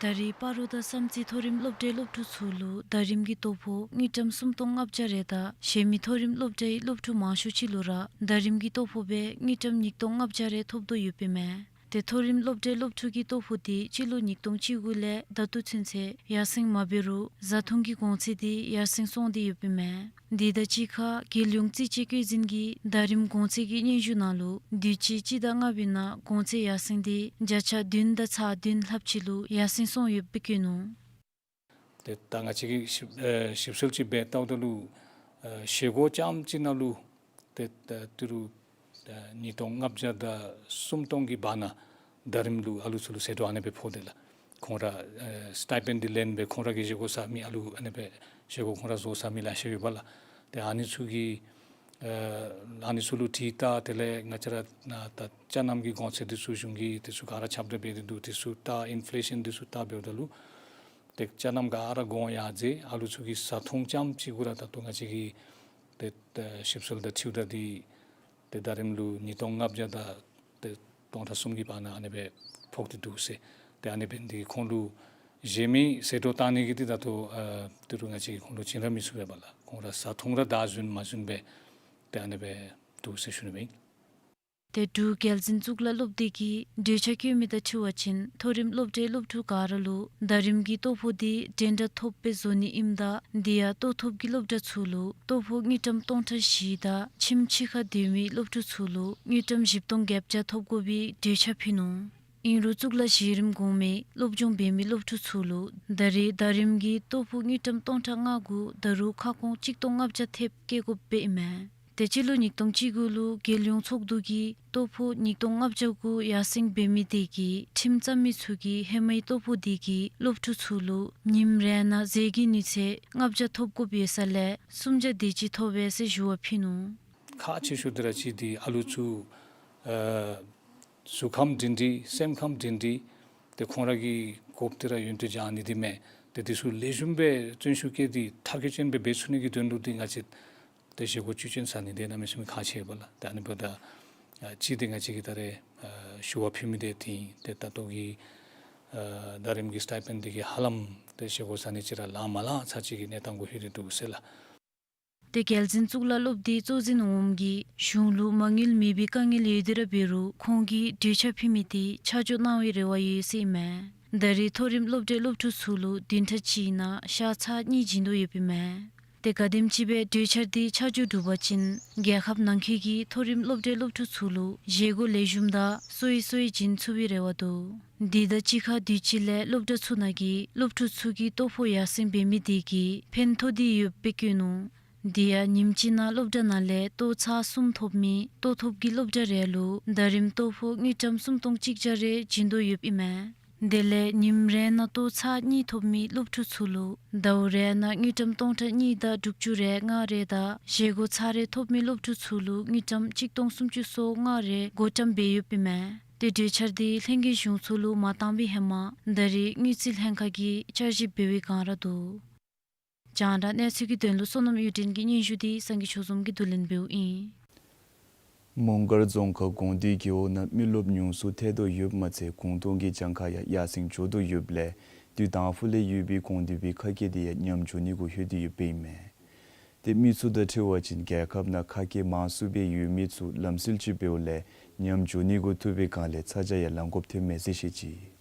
ད་རེས་སྤ་རོ་དང་བསམ་རྩེ་མཐོ་རིམ་སློབ་གྲྭའི་སློབ་ཕྲུག་ཚུ་ལུ་ཟླ་རིམ་གྱི་ལྟོ་ཕོགས་དངུལ་ཀྲམ་སུམ་སྟོང་ལྔ་བརྒྱ་རེ་དང་གཞན་མི་མཐོ་རིམ་སློབ་གྲྭའི་སློབ་ཕྲུག་མང་ཤོས་ཅིག་ལུ་ར་ཟླ་རིམ་གྱི་ལྟོ་ཕོགས་སྦེ་དངུལ་ཀྲམ་ཉིས་སྟོང་ལྔ་བརྒྱ་རེ་ཐོབ་དོ་ཡོདཔ་ཨིན་མས། ཏེ་མཐོ་རིམ་སློབ་གྲྭའི་སློབ་ཕྲུག་གི་ལྟོ་ཕོགས་འདི་སྤྱི་ལོ་ཉིས་སྟོང་བཅུ་དགུ་ལས་ད་ལྟོ་ཚུན་ཚོད་ཡར་སེང་མ་འབད་རུང་བཟའ་འཐུང་གི་གོང་ཚད་འདི་ཡར་སེང་སོང་སྟེ་ཡོདཔ་ཨིན་མས། དེ་དང་གཅིག་ཁར་རྒྱལ་ཡོངས་རྩིས་དཔྱད་བཀོད་འཛིན་གྱི་ཟླ་རིམ་གོང་ཚད་ཀྱི་སྙན་ཞུ་ནང་ལུ་དུས་ཅི་སྤྱི་ཟླ་ལྔ་པའི་ནང་གོང་ཚད་ཡར་སེང་འདི་བརྒྱ་ཆ་བདུན་དང་ཚག་བདུན་ལྷགཔ་ཅིག་ལུ་ཡར་སེང་སོང་ཡོདཔ་སྦེ་བཀོད་ནུག། ཏེ་ད་ང་བཅས་ཀྱིས་ཞིབ་ཨེ་ཞིབ་འཚོལ་ཅིག་འབད་བལྟཝ་ད་ལུ་ཨེ་བཞེས་སྒོ་རྐྱངམ་གཅིག་ནང་ལུ་ཏེ་ད་ཏི་རུ་ཨེ་ཉིས་སྟོང་ལྔ་བརྒྱ་དང་སུམ་སྟོང་གི་བར་ན་ཟླ་རིམ་ལུ་ཨ་ལུ་ཚུ་ལུ་ཟད་འགྲོ་ཨ་ནེ་སྦེ་ཕོག་སྟེ་ལགས། ཁོང་ར་ཨེ་སི་ཊའི་པེནཌ་འདི་ལེན་སྦེ་ཁོང་ར་གིས་བཞེས་སྒོ་ཟ་མི་ཨ་ལུ་ཨ་ནེ་སྦེ་བཞེས་སྒོ་ཁོང་ར་བཟོ་ཟ་མི་ལེ་ཤ་ཡོད་པ་ལགས། ཏེ་ཨ་ནི་ཚུ་གི་ཨེ་ཨ་ནི་ཚུ་ལུ་དྲིས་བལྟ་དེ་ལས་ང་བཅས་ར་ན་ད་ཅ་རྣམ་གྱི་གོང་ཚད་འདི་ཚུ་གཞུང་གིས་འདི་ཚུ་ག་ར་ཁྱབ་བསྒྲགས་འབད་དེ་འདུག། འདི་ཚུ་བལྟ་ཨིན་ཕི་ལེ་ཤཱན་འདི་ཚུ་བལྟ་འབདཝ་ད་ལུ་ཏེ་ཅ་རྣམ་ག་ར་གོང་ཡར་འཛེགས། ཨ་ལུ་ཚུ་གི་བཟའ་འཐུང་རྐྱངམ་གཅིག་གུ་ར་ད་ལྟོ་ང་བཅས་ཀྱིས་ཏེ་ད་ཞིབ་འཚོལ་དང་འཁྲིལཝ་ད་འདི་ཏེ་ཟླ་རིམ་ལུ་ཉིས་སྟོང་ལྔ་བརྒྱ་དང་ཏེ་སྟོང་ཕྲག་གསུམ་གྱི་བར་ན་ཨ་ནེ་སྦེ་ཕོག་སྟེ་འདུག་ཟེར། ཏེ་ཨ་ནེ་འབད་ནི་འདི་ཁོང་ལུ་བཞེས་མི་ཟད་འགྲོ་བཏང་ནི་གི་འདི་ད་ལྟོ་ཨ་ཏི་རུ་ང་བཅས་ཀྱིས་ཁོང་ལུ་བྱིན་ར་མི་ཚུགས་པས་པ་ལགས། ཁོང་ར་བཟའ་འཐུང་ར་བདའ་ཟུན་མ་ཟུན་སྦེ་ཏེ་ཨ་ནེ་སྦེ་འདུག་ཟེར་ཞུ་ནི་ཨིན། ཏེ་འབྲུག་རྒྱལ་འཛིན་གཙུག་ལག་སློབ་སྡེ་གིས་གྲོས་འཆར་བཀོད་མི་དང་འཁྲིལ་བ་ཅིན་མཐོ་རིམ་སློབ་གྲྭའི་སློབ་ཕྲུག་ག་ར་ལུ་ཟླ་རིམ་གྱི་ལྟོ་ཕོགས་འདི་འགྲན་ཟླ་ཐོབ་སྦེ་བཟོ་ནི་ཨིནམ་ད་དེ་ཡང་ལྟོ་ཐོབ་ཀྱི་སློབ་གྲྭ་ཚུ་ལུ་ལྟོ་ཕོགས་དངུལ་ཀྲམ་སྟོང་ཕྲག་བཞི་དང་ཁྱིམ་ཕྱི་ཁར་སྡོད་མི་སློབ་ཕྲུག་ཚུ་ལུ་དངུལ་ཀྲམ་བཞི་སྟོང་བརྒྱད་བརྒྱ་ཐོབ་དགོ་པའི་གྲོས་འཆར་ཕུལ་ནུག། ཨིན་རུང་གཙུག་ལག་གཞི་རིམ་གོང་མའི་སློབ་སྦྱོང་འབད་མི་སློབ་ཕྲུག་ཚུ་ལུ་ད་རེས་ཟླ་རིམ་གྱི་ལྟོ་ཕོགས་དངུལ་ཀྲམ་སྟོང་ཕྲག་ལྔ་གུ་ད་རུང་ཁ་སྐོང་གཅིག་སྟོང་ལྔ་བརྒྱ་ཐེབས་བཀལ་དགོཔ་སྦེ་ཨིན་མས། ཏེ་སྤྱི་ལོ་ཉིས་སྟོང་བཅུ་དགུ་ལུ་རྒྱལ་ཡོངས་ཚོགས་འདུ་གིས་ལྟོ་ཕོགས་ཉིས་སྟོང་ལྔ་བརྒྱ་གུ་ཡར་སེང་འབད་མི་དེ་གིས་ཁྲིམས་བཙུགས་མི་ཚུ་གིས་ཧེ་མའི་ལྟོ་ཕོགས་དེ་གིས་སློབ་ཕྲུག་ཚུ་ལུ་ཉིནམ་རེ་ནང་ཟས་ཀྱི་ནུས་ཚད་ལྔ་བརྒྱ་ཐོབ་དགོཔ་ཡོད་ས་ལས་སུམ་བརྒྱ་དེ་ཅིག་ཐོབ་པས་ཟེར་ཞུ་བ་ཕུལ་ནུག། ཁག་ཆེ་ཤོས་འདི་ར་གཅིག་འདི་ཨ་ལུ་ཚུ་ཨ་གཟུགས་ཁམས་སྒྲིང་སྒྲིང་སེམས་ཁམས་སྒྲིང་སྒྲིང་ཏེ་ཁོང་ར་གི་དགོཔ་འདི་ར་ཡོན་ཏན་སྦྱང་ནི་འདི་མས། ཏེ་འདི་ཚུ་ལེགས་ཤོམ་སྦེ་བརྩོན་ཤུགས་བསྐྱེད་དེ་མཐར་འཁྱོལ་ཅན་སྦེ་འབད་ཚུགས་ནི་གི་དོན་ལུ་འདི་ང་བཅས་ཏེ་བཞེས་སྒོ་བཅུད་ཅན་ཟ་ནི་འདི་གནམ་མེད་ས་མེད་ཁག་ཆེ་བས་ལགས། ཏེ་ཨ་ནི་འབདཝ་ད་ཨ་གཅིག་འདི་ང་བཅས་ཀྱིས་ད་རེས་ཨ་ཞུ་བ་ཕུལ་མི་འདི་འདི་ཨིན། ཏེ་ད་ལྟོ་གི་ཨ་ཟླ་རིམ་གྱི་སི་ཊའི་པེནཌ་འདི་གིས་ཧ་ལམ་ཏེ་བཞེས་སྒོ་ཟ་ནི་ཅིག་ར་ལང་མ་ལང་ཚར་ཅིག་གི་གནས་སྟངས་གུ་ལྷོད་དེ་འདུག་ཟེར་ལགས། ཏེ་རྒྱལ་འཛིན་གཙུག་ལག་སློབ་སྡེའི་གཙོ་འཛིན་འོགམ་གིས་གཞུང་ལུ་མ་དངུལ་མེད་པའི་དཀའ་ངལ་ཡོད་དེ་ར་འབད་རུང་ཁོང་གིས་གྲོས་འཆར་ཕུལ་མི་འདི་ཆ་འཇོག་གནང་བའི་རེ་བ་ཡོད་ཟེར་ཨིན་མས། ད་རེས་མཐོ་རིམ་སློབ་གྲྭའི་སློབ་ཕྲུག་ཚུ་ལུ་བདུན་ཕྲག་གཅིག་ནང་ཤ་ཚ་གཉིས་བྱིན་དོ་ཡོདཔ་ཨིན་མས། ཏེ་ག་དེམ་ཅིག་སྦེ་གྲོས་འཆར་འདི་ཆ་འཇོག་གྲུབ་པ་ཅིན་རྒྱལ་ཁབ་ནང་འཁོད་ཀྱི་མཐོ་རིམ་སློབ་གྲྭའི་སློབ་ཕྲུག་ཚུ་ལུ་བཞེས་སྒོ་ལེགས་ཤོམ་དང་གསོ་བའི་གསོ་བའི་བྱིན་ཚུགས་པའི་རེ་བ་འདུག། དེ་དང་གཅིག་ཁར་དུས་ཅི་ལས་སློབ་གྲྭ་ཚུ་ནང་གི་སློབ་ཕྲུག་ཚུ་གི་ལྟོ་ཕོགས་ཡར་སེང་འབད་མི་དེ་གིས་ཕན་ཐོགས་ཏེ་ཡོདཔ་སྦེ་བཀོད་ནུག། དེ་ཡང་ཉིནམ་གཅིག་ནང་སློབ་གྲྭ་ནང་ལས་ལྟོ་ཚག་གསུམ་ཐོབ་མི་ལྟོ་ཐོབ་ཀྱི་སློབ་གྲྭ་རེ་ལུ་ཟླ་རིམ་ལྟོ་ཕོགས་དངུལ་ཀྲམ་སུམ་སྟོང་གཅིག་བརྒྱ་རེ་བྱིན་དོ་ཡོདཔ་ཨིན་མས། དེ་ལས་ཉིནམ་རེ་ནང་ལྟོ་ཚག་གཉིས་ཐོབ་མི་སློབ་ཕྲུག་ཚུ་ལུ་ཟླཝ་རེ་ནང་དངུལ་ཀྲམ་སྟོང་ཕྲག་གཉིས་དང་དྲུག་ཅུ་རེ་ལྔ་རེ་དང་བཞེས་སྒོ་ཚར་རེ་ཐོབ་མི་སློབ་ཕྲུག་ཚུ་ལུ་དངུལ་ཀྲམ་གཅིག་སྟོང་སུམ་ཅུ་སོ་ལྔ་རེ་བགོ་བཀྲམ་འབད་ཡོདཔ་ཨིན་མས། ཏེ་གྲོས་འཆར་འདི་ལྷན་རྒྱས་གཞུང་ཚོགས་ལུ་མ་བཏང་བའི་ཧེ་མ་ད་རེས་དངུལ་རྩིས་ལྷན་ཁག་གིས་བསྐྱར་ཞིབ་འབད་བའི་བསྒང་ར་འདུག། རྒྱང་བསྒྲགས་གནས་ཚུལ་གྱི་དོན་ལུ་བསོད་ནམས་གཡུ་སྒྲོན་གྱི་སྙན་ཞུ་འདི་སངས་རྒྱས་ཆོས་འཛོམས་ཀྱིས་བསྡུ་ལེན་འབདཝ་ཨིན། མོང་སྒར་རྫོང་ཁག་གོང་འདུས་རྒེད་འོག་ནང་མི་རློབས་ཉུང་སུ་ཐལ་དོ་ཡོདཔ་མ་ཚད་གུང་སྟོང་གི་གྱངས་ཁ་ཡང་ཡར་སེང་འགྱོ་དོ་ཡོདཔ་ལས་ དུས་དང་ཕུ་ལས་ཡོད་པའི་གོང་དུ་བའི་ཁ་སྐད་དེ་ཡང་ཉམས་འགྱོ་ནི་གུ་ལྷོད་དེ་ཡོདཔ་ཨིན་མས། ཏེ་མི་ཚུ་དང་འཁྲིལ་བ་ཅིན་རྒྱལ་ཁབ་ནང་ཁ་སྐད་མང་སུ་སྦེ་ཡོད་མི་ཚུ་ལམ་སྲོལ་ཅིག་འབདཝ་ལས་ཉམས་འགྱོ་ནི་གུ་ཐུག་པའི་སྒང་ལས་ཚ་གྱང་ཡང་ལང་དགོཔ་ཐོནམ་མས་ཟེར་བཤད་ཅི།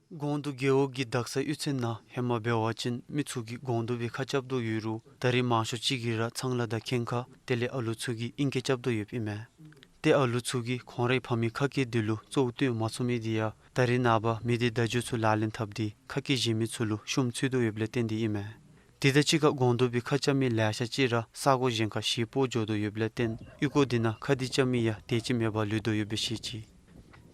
གོང་དུ་རྒེད་འོག་གི་དག་ས་གཡུས་ཚན་ནང་ཧེ་མ་འབད་བ་ཅིན་མི་ཚུ་གིས་གོང་དུ་བའི་ཁ་རྐྱབ་དོ་ཡོད་རུང་ད་རེས་མང་ཤོས་ཅིག་གིས་ར་ཚང་ལ་དང་ཁེངས་ཁ་དེ་ལས་ཨ་ལུ་ཚུ་གིས་ཨིང་སྐད་རྐྱབ་དོ་ཡོདཔ་ཨིན་མས། ཏེ་ཨ་ལུ་ཚུ་གིས་ཁོང་རའི་ཕ་མའི་ཁ་སྐད་འདི་ལུ་གཙོ་བོ་བཏོན་མ་ཚུགས་མི་འདི་ཡང་ད་རེས་ནངས་པ་མི་སྡེ་བརྡ་བརྒྱུད་ཚུ་ལག་ལེན་འཐབ་སྟེ་ཁ་སྐད་གཞན་མི་ཚུ་ལུ་ཤུམ་འཚོལ་དོ་ཡོདཔ་ལས་བརྟེན་ཏེ་ཨིན་མས། དེ་དང་གཅིག་ཁར་གོང་དུ་བའི་ཁ་རྐྱབ་མི་ལེ་ཤ་ཅིག་ར་ས་གོ་གཞན་ཁར་གཞིས་སྤོ་འགྱོ་དོ་ཡོདཔ་ལས་བརྟེན་གཡུས་སྒོ་འདི་ནང་ཁ་སྐད་རྐྱབ་མི་ཡང་དེ་ཅིག་མེད་པར་ལུས་དོ་ཡོདཔ་སྦེ་བཤད་ཅི།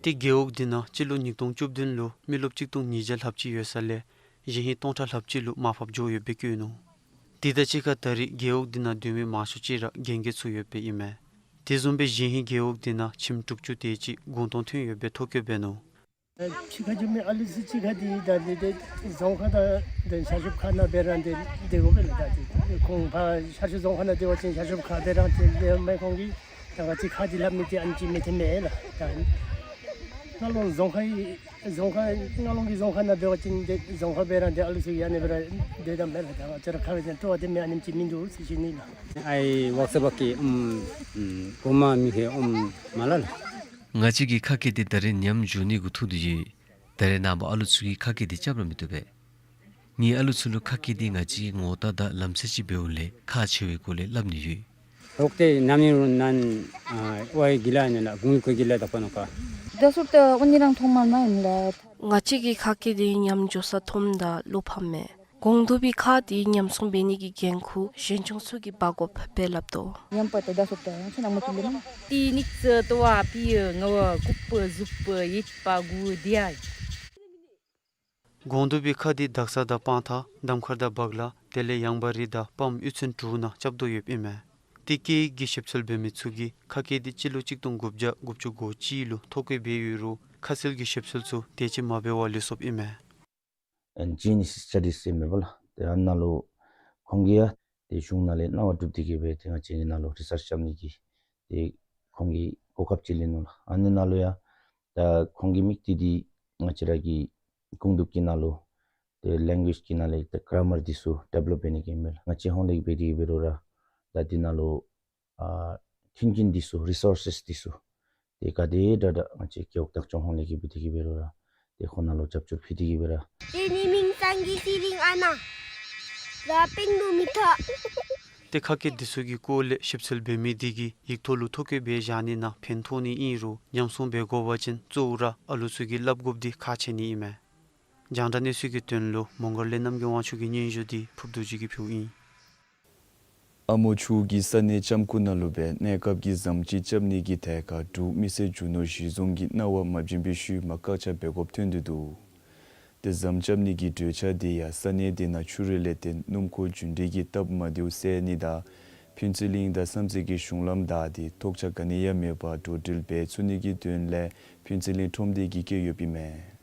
ཏེ་རྒེད་འོག་འདི་ནང་སྤྱི་ལོ་ཉིས་སྟོང་བཅུ་བདུན་ལུ་མི་རློབས་གཅིག་སྟོང་ཉིས་བརྒྱ་ལྷགཔ་ཅིག་ཡོད་ས་ལས་གཞེས་ཧིང་སྟོང་ཕྲག་ལྷགཔ་ཅིག་ལུ་མར་ཕབ་འགྱོ་ཡོདཔ་སྦེ་བཀོད་ནུག། དེ་དང་གཅིག་ཁར་ད་རེས་རྒེད་འོག་འདི་ནང་སྡོད་མི་མང་ཤོས་ཅིག་ར་རྒན་རྒས་ཚུ་ཡོདཔ་ཨིན་མས། དེ་བཟུམ་སྦེ་གཞེས་ཧིང་རྒེད་འོག་འདི་ནང་ཁྱིམ་དྲུག་ཅུ་དེ་ཅིག་གུང་སྟོང་ཐོན་ཡོདཔ་སྦེ་ཐོ་བཀོད་འབད་ནུག། ཕྱི་ཁར་འགྱོ་མི་ཨ་ལུ་ཚུ་ཕྱི་ཁར་འདི་ད་འདི་ཏེ་རྫོང་ཁག་དང་ཏེ་ཤར་ཕྱོགས་ཁག་ནང་འབད་ར་འདི་སྡོད་དགོ་པས་ལགས། ད་འདི་ཁོང་ཕར་ཤར་ཕྱོགས་རྫོང་ཁག་ནང་སྡོད་པ་ཅིན་ཤར་ཕྱོགས་ཁར་འབད་ར་འདི་སྡོད་མི་ཁོང་གིས་ད་ང་བཅས་ཁ་འདི་སླབ་མི་འདི་ཨ་ནི་ཅིག་མི་འཐོན་མས་ལགས། ད་རྔ་ལོང་རྫོང་ཁག་རྫོང་ཁག་རྔ་ལོང་གི་རྫོང་ཁག་ནང་འབད་བ་ཅིན་ཏེ་རྫོང་ཁག་འབད་ར་འདི་ཨ་ལུ་ཚུ་ཡང་ཨ་ནི་སྦེ་ར་སྡོད་དོ་མས་ལགས། ད་ང་བཅས་ར་ཁ་བའི་ཅན་སྤྲོ་བ་འདི་མི་ཨ་ནེམ་ཅིག་མིན་འདུག་ཟེར་ཞུ་ནི་ལགས། ཨའི་ཝརཀ་ཤོབ་ཀྱི་ཨམ་ཨམ་གོང་མ་མི་ཧེ་ཨམ་མ་ལ་ལགས། ང་བཅས་ཀྱི་ཁ་སྐད་འདི་ད་རེས་ཉམས་འགྱོ་ནི་གུ་ཐུག་སྟེ་ཡོད། ད་རེས་ནངས་པ་ཨ་ལུ་ཚུ་གིས་ཁ་སྐད་འདི་རྐྱབ་ར་མི་བཏུབ་པས། ངེའི་ཨ་ལུ་ཚུ་ལུ་ཁ་སྐད་འདི་ང་བཅས་ཀྱི་ངོ་རྟགས་དང་ལམ་སྲོལ་ཅིག་འབདཝ་ལས་ཁག་ཆེ་བའི་སྒོ་ལས་སླབ་ནི་ཡོད། ལོག་སྟེ་ནམ་ཡང་རུང་ནན་ཨ་ཝའི་གི་ལ་ནི་ལ་གུང་གི་གི་ལ་དག་པ་ནོ་ཀ། ད་སུབ་ཏ་ཨོ་ནི་རང་ཐོག་མར་མ་ཨིན་ལགས། ང་བཅས་ཀྱི་ཁ་སྐད་འདི་ཉམས་འགྱོ་ས་མཐོངམ་ད་བློ་ཕམ་མས། གོང་དུ་བའི་ཁ་འདི་ཉམས་སྲུང་འབད་ནི་གི་འགན་ཁུར་གཞན་ཆུང་ཚུ་གིས་འབག་དགོཔ་སྦེ་སླབ་དོ། ཉམས་པ་ཏེ་ད་སུབ་ཏ་ཡང་ཚུ་ནང་མ་ཐུབ་ལེ་མ། ཏི་ནིག་ཙི་ཏོ་བ་པི་ཡ་ང་བ་ཀུ་པ་ཟུག་པ་ཡིད་པ་གུ་དི་ཡ། གོང་དུ་བའི་ཁ་འདི་དག་ས་དང་སྤང་ཐང་གདམ་ཁར་དང་བག་ལ་དེ་ལས་ཡང་བ་རི་དང་སྤམ་གཡུས་ཚན་དྲུག་ནང་རྐྱབ་དོ་ཡོདཔ་ཨིན་མས། ཏེ་སྐད་ཡིག་གི་ཞིབ་འཚོལ་འབད་མི་ཚུ་གིས་ཁ་སྐད་འདི་སྤྱི་ལོ་གཅིག་སྟོང་དགུ་བརྒྱ་དགུ་བཅུ་གོ་གཅིག་ལུ་ཐོ་བཀོད་འབད་ཡོད་རུང་ཁ་གསལ་གྱི་ཞིབ་འཚོལ་ཚུ་དེ་ཅིག་མ་འབད་བར་ལུས་སོཔ་ཨིན་མས། ཨེན་ཇི་ཨེན་ཨེསི་སི་ཊ་ཌིསི་ཟེར་མི་འབདཝ་ལགས། ཏེ་ཨ་ནཱ་ལུ་ཁོང་གིས་ཡང་ཏེ་གཞུང་ནང་ལས་གནང་བ་གྲུབ་སྟེ་གིས་སྦེ་ཏེ་ང་བཅས་ཀྱི་ནང་ལུ་རི་སརཆ་རྐྱབ་ནི་གི་ཏེ་ཁོང་གིས་གོ་སྐབས་ཅིག་ལེན་ནུག་ལགས། ཨ་ནི་ནང་ལུ་ཡང་ད་ཁོང་གི་དམིགས་གཏད་འདི་ང་བཅས་ར་གི་ཀུང་ཏུ་གི་ནང་ལུ་ཏེ་ལེང་གུ་ཨེཇ་གི་ནང་ལས་ཏེ་གར་མར་འདི་ཚུ་ཌི་བེ་ལོབ་འབད་ནི་གི་ཨིན་མས་ལགས། ང་བཅས་ཧོང་ལས་འབད་དེ་གིས་འབད་རུང་ར་ད་འདི་ནང་ལུ་ཨ་མཐུན་རྐྱེན་འདི་ཚུ་རི་སོར་སེས་འདི་ཚུ་ཏེ་ག་དེ་དྲག་དྲག་ང་བཅས་རྒེད་འོག་བདག་སྐྱོང་ཧོང་ལས་འབད་དེ་གིས་འབད་རུང་ར་ཏེ་ཁོང་ནང་ལུ་རྒྱབ་སྐྱོར་ཕུལ་ཏེ་གིས་འབད་ར། ཏེ་ནི་མིང་སང་གི་ཚེ་རིང་ཨ་ནཱ་ར་པིང་ལུ་མི་ཐོགས། ཏེ་ཁ་སྐད་འདི་ཚུ་གི་སྐོར་ལས་ཞིབ་འཚོལ་འབད་མི་འདི་གིས་ཡིག་ཐོག་ལུ་ཐོ་བཀོད་འབད་བཞག་ནི་ནང་ཕན་ཐོགས་ནི་ཨིན་རུང་ཉམས་སྲུང་འབད་དགོ་པ་ཅིན་གཙོ་བོ་ར་ཨ་ལུ་ཚུ་གིས་སླབ་དགོཔ་འདི་ཁག་ཆེ་ནི་ཨིན་མས། རྒྱང་བསྒྲགས་གནས་ཚུལ་གྱི་དོན་ལུ་མོང་སྒར་ལས་རྣམ་རྒྱལ་དབང་ཕྱུག་གི་སྙན་ཞུ་འདི་ཕུརབ་རྡོ་རྗེ་གིས་ཕུལཝ་ཨིན། ཨ་མོ་ཆུ་གི་ས་གནས་ལྕམ་སྐུ་ནང་ལུ་སྦེ་གནས་སྐབས་ཀྱི་ཟམ་ཅིག་རྐྱབ་ནི་གི་ཐད་ཁར་འབྲུག་མི་སེར་རྒྱུ་ནོར་གཞི་བཟུང་གིས་གནང་བ་མ་བྱིན་པའི་ཤུལ་མ་བཀག་ཆ་འབད་དགོཔ་ཐོན་ཏེ་འདུག། ཏེ་ཟམ་རྐྱབ་ནི་གི་གྲོས་འཆར་འདི་ཡང་ས་གནས་དེ་ནང་ཆུ་རུད་ལས་བརྟེན་སྣུམ་འཁོར་རྒྱུན་འགྲུལ་གྱི་སྟབས་མ་བདེཝ་སེལ་ནི་དང་ཕུན་ཚོགས་གླིང་དང་བསམ་རྩེ་གི་གཞུང་ལམ་བདའ་སྟེ་ཐོགས་ཆགས་ག་ནི་ཡང་མེད་པར་འགྲོ་འགྲུལ་འབད་ཚུགས་ནི་གི་དོན་ལས་ཕུན་ཚོགས་གླིང་ཁྲོམ་སྡེ་གིས་བཀོད་ཡོདཔ་ཨིན་མས།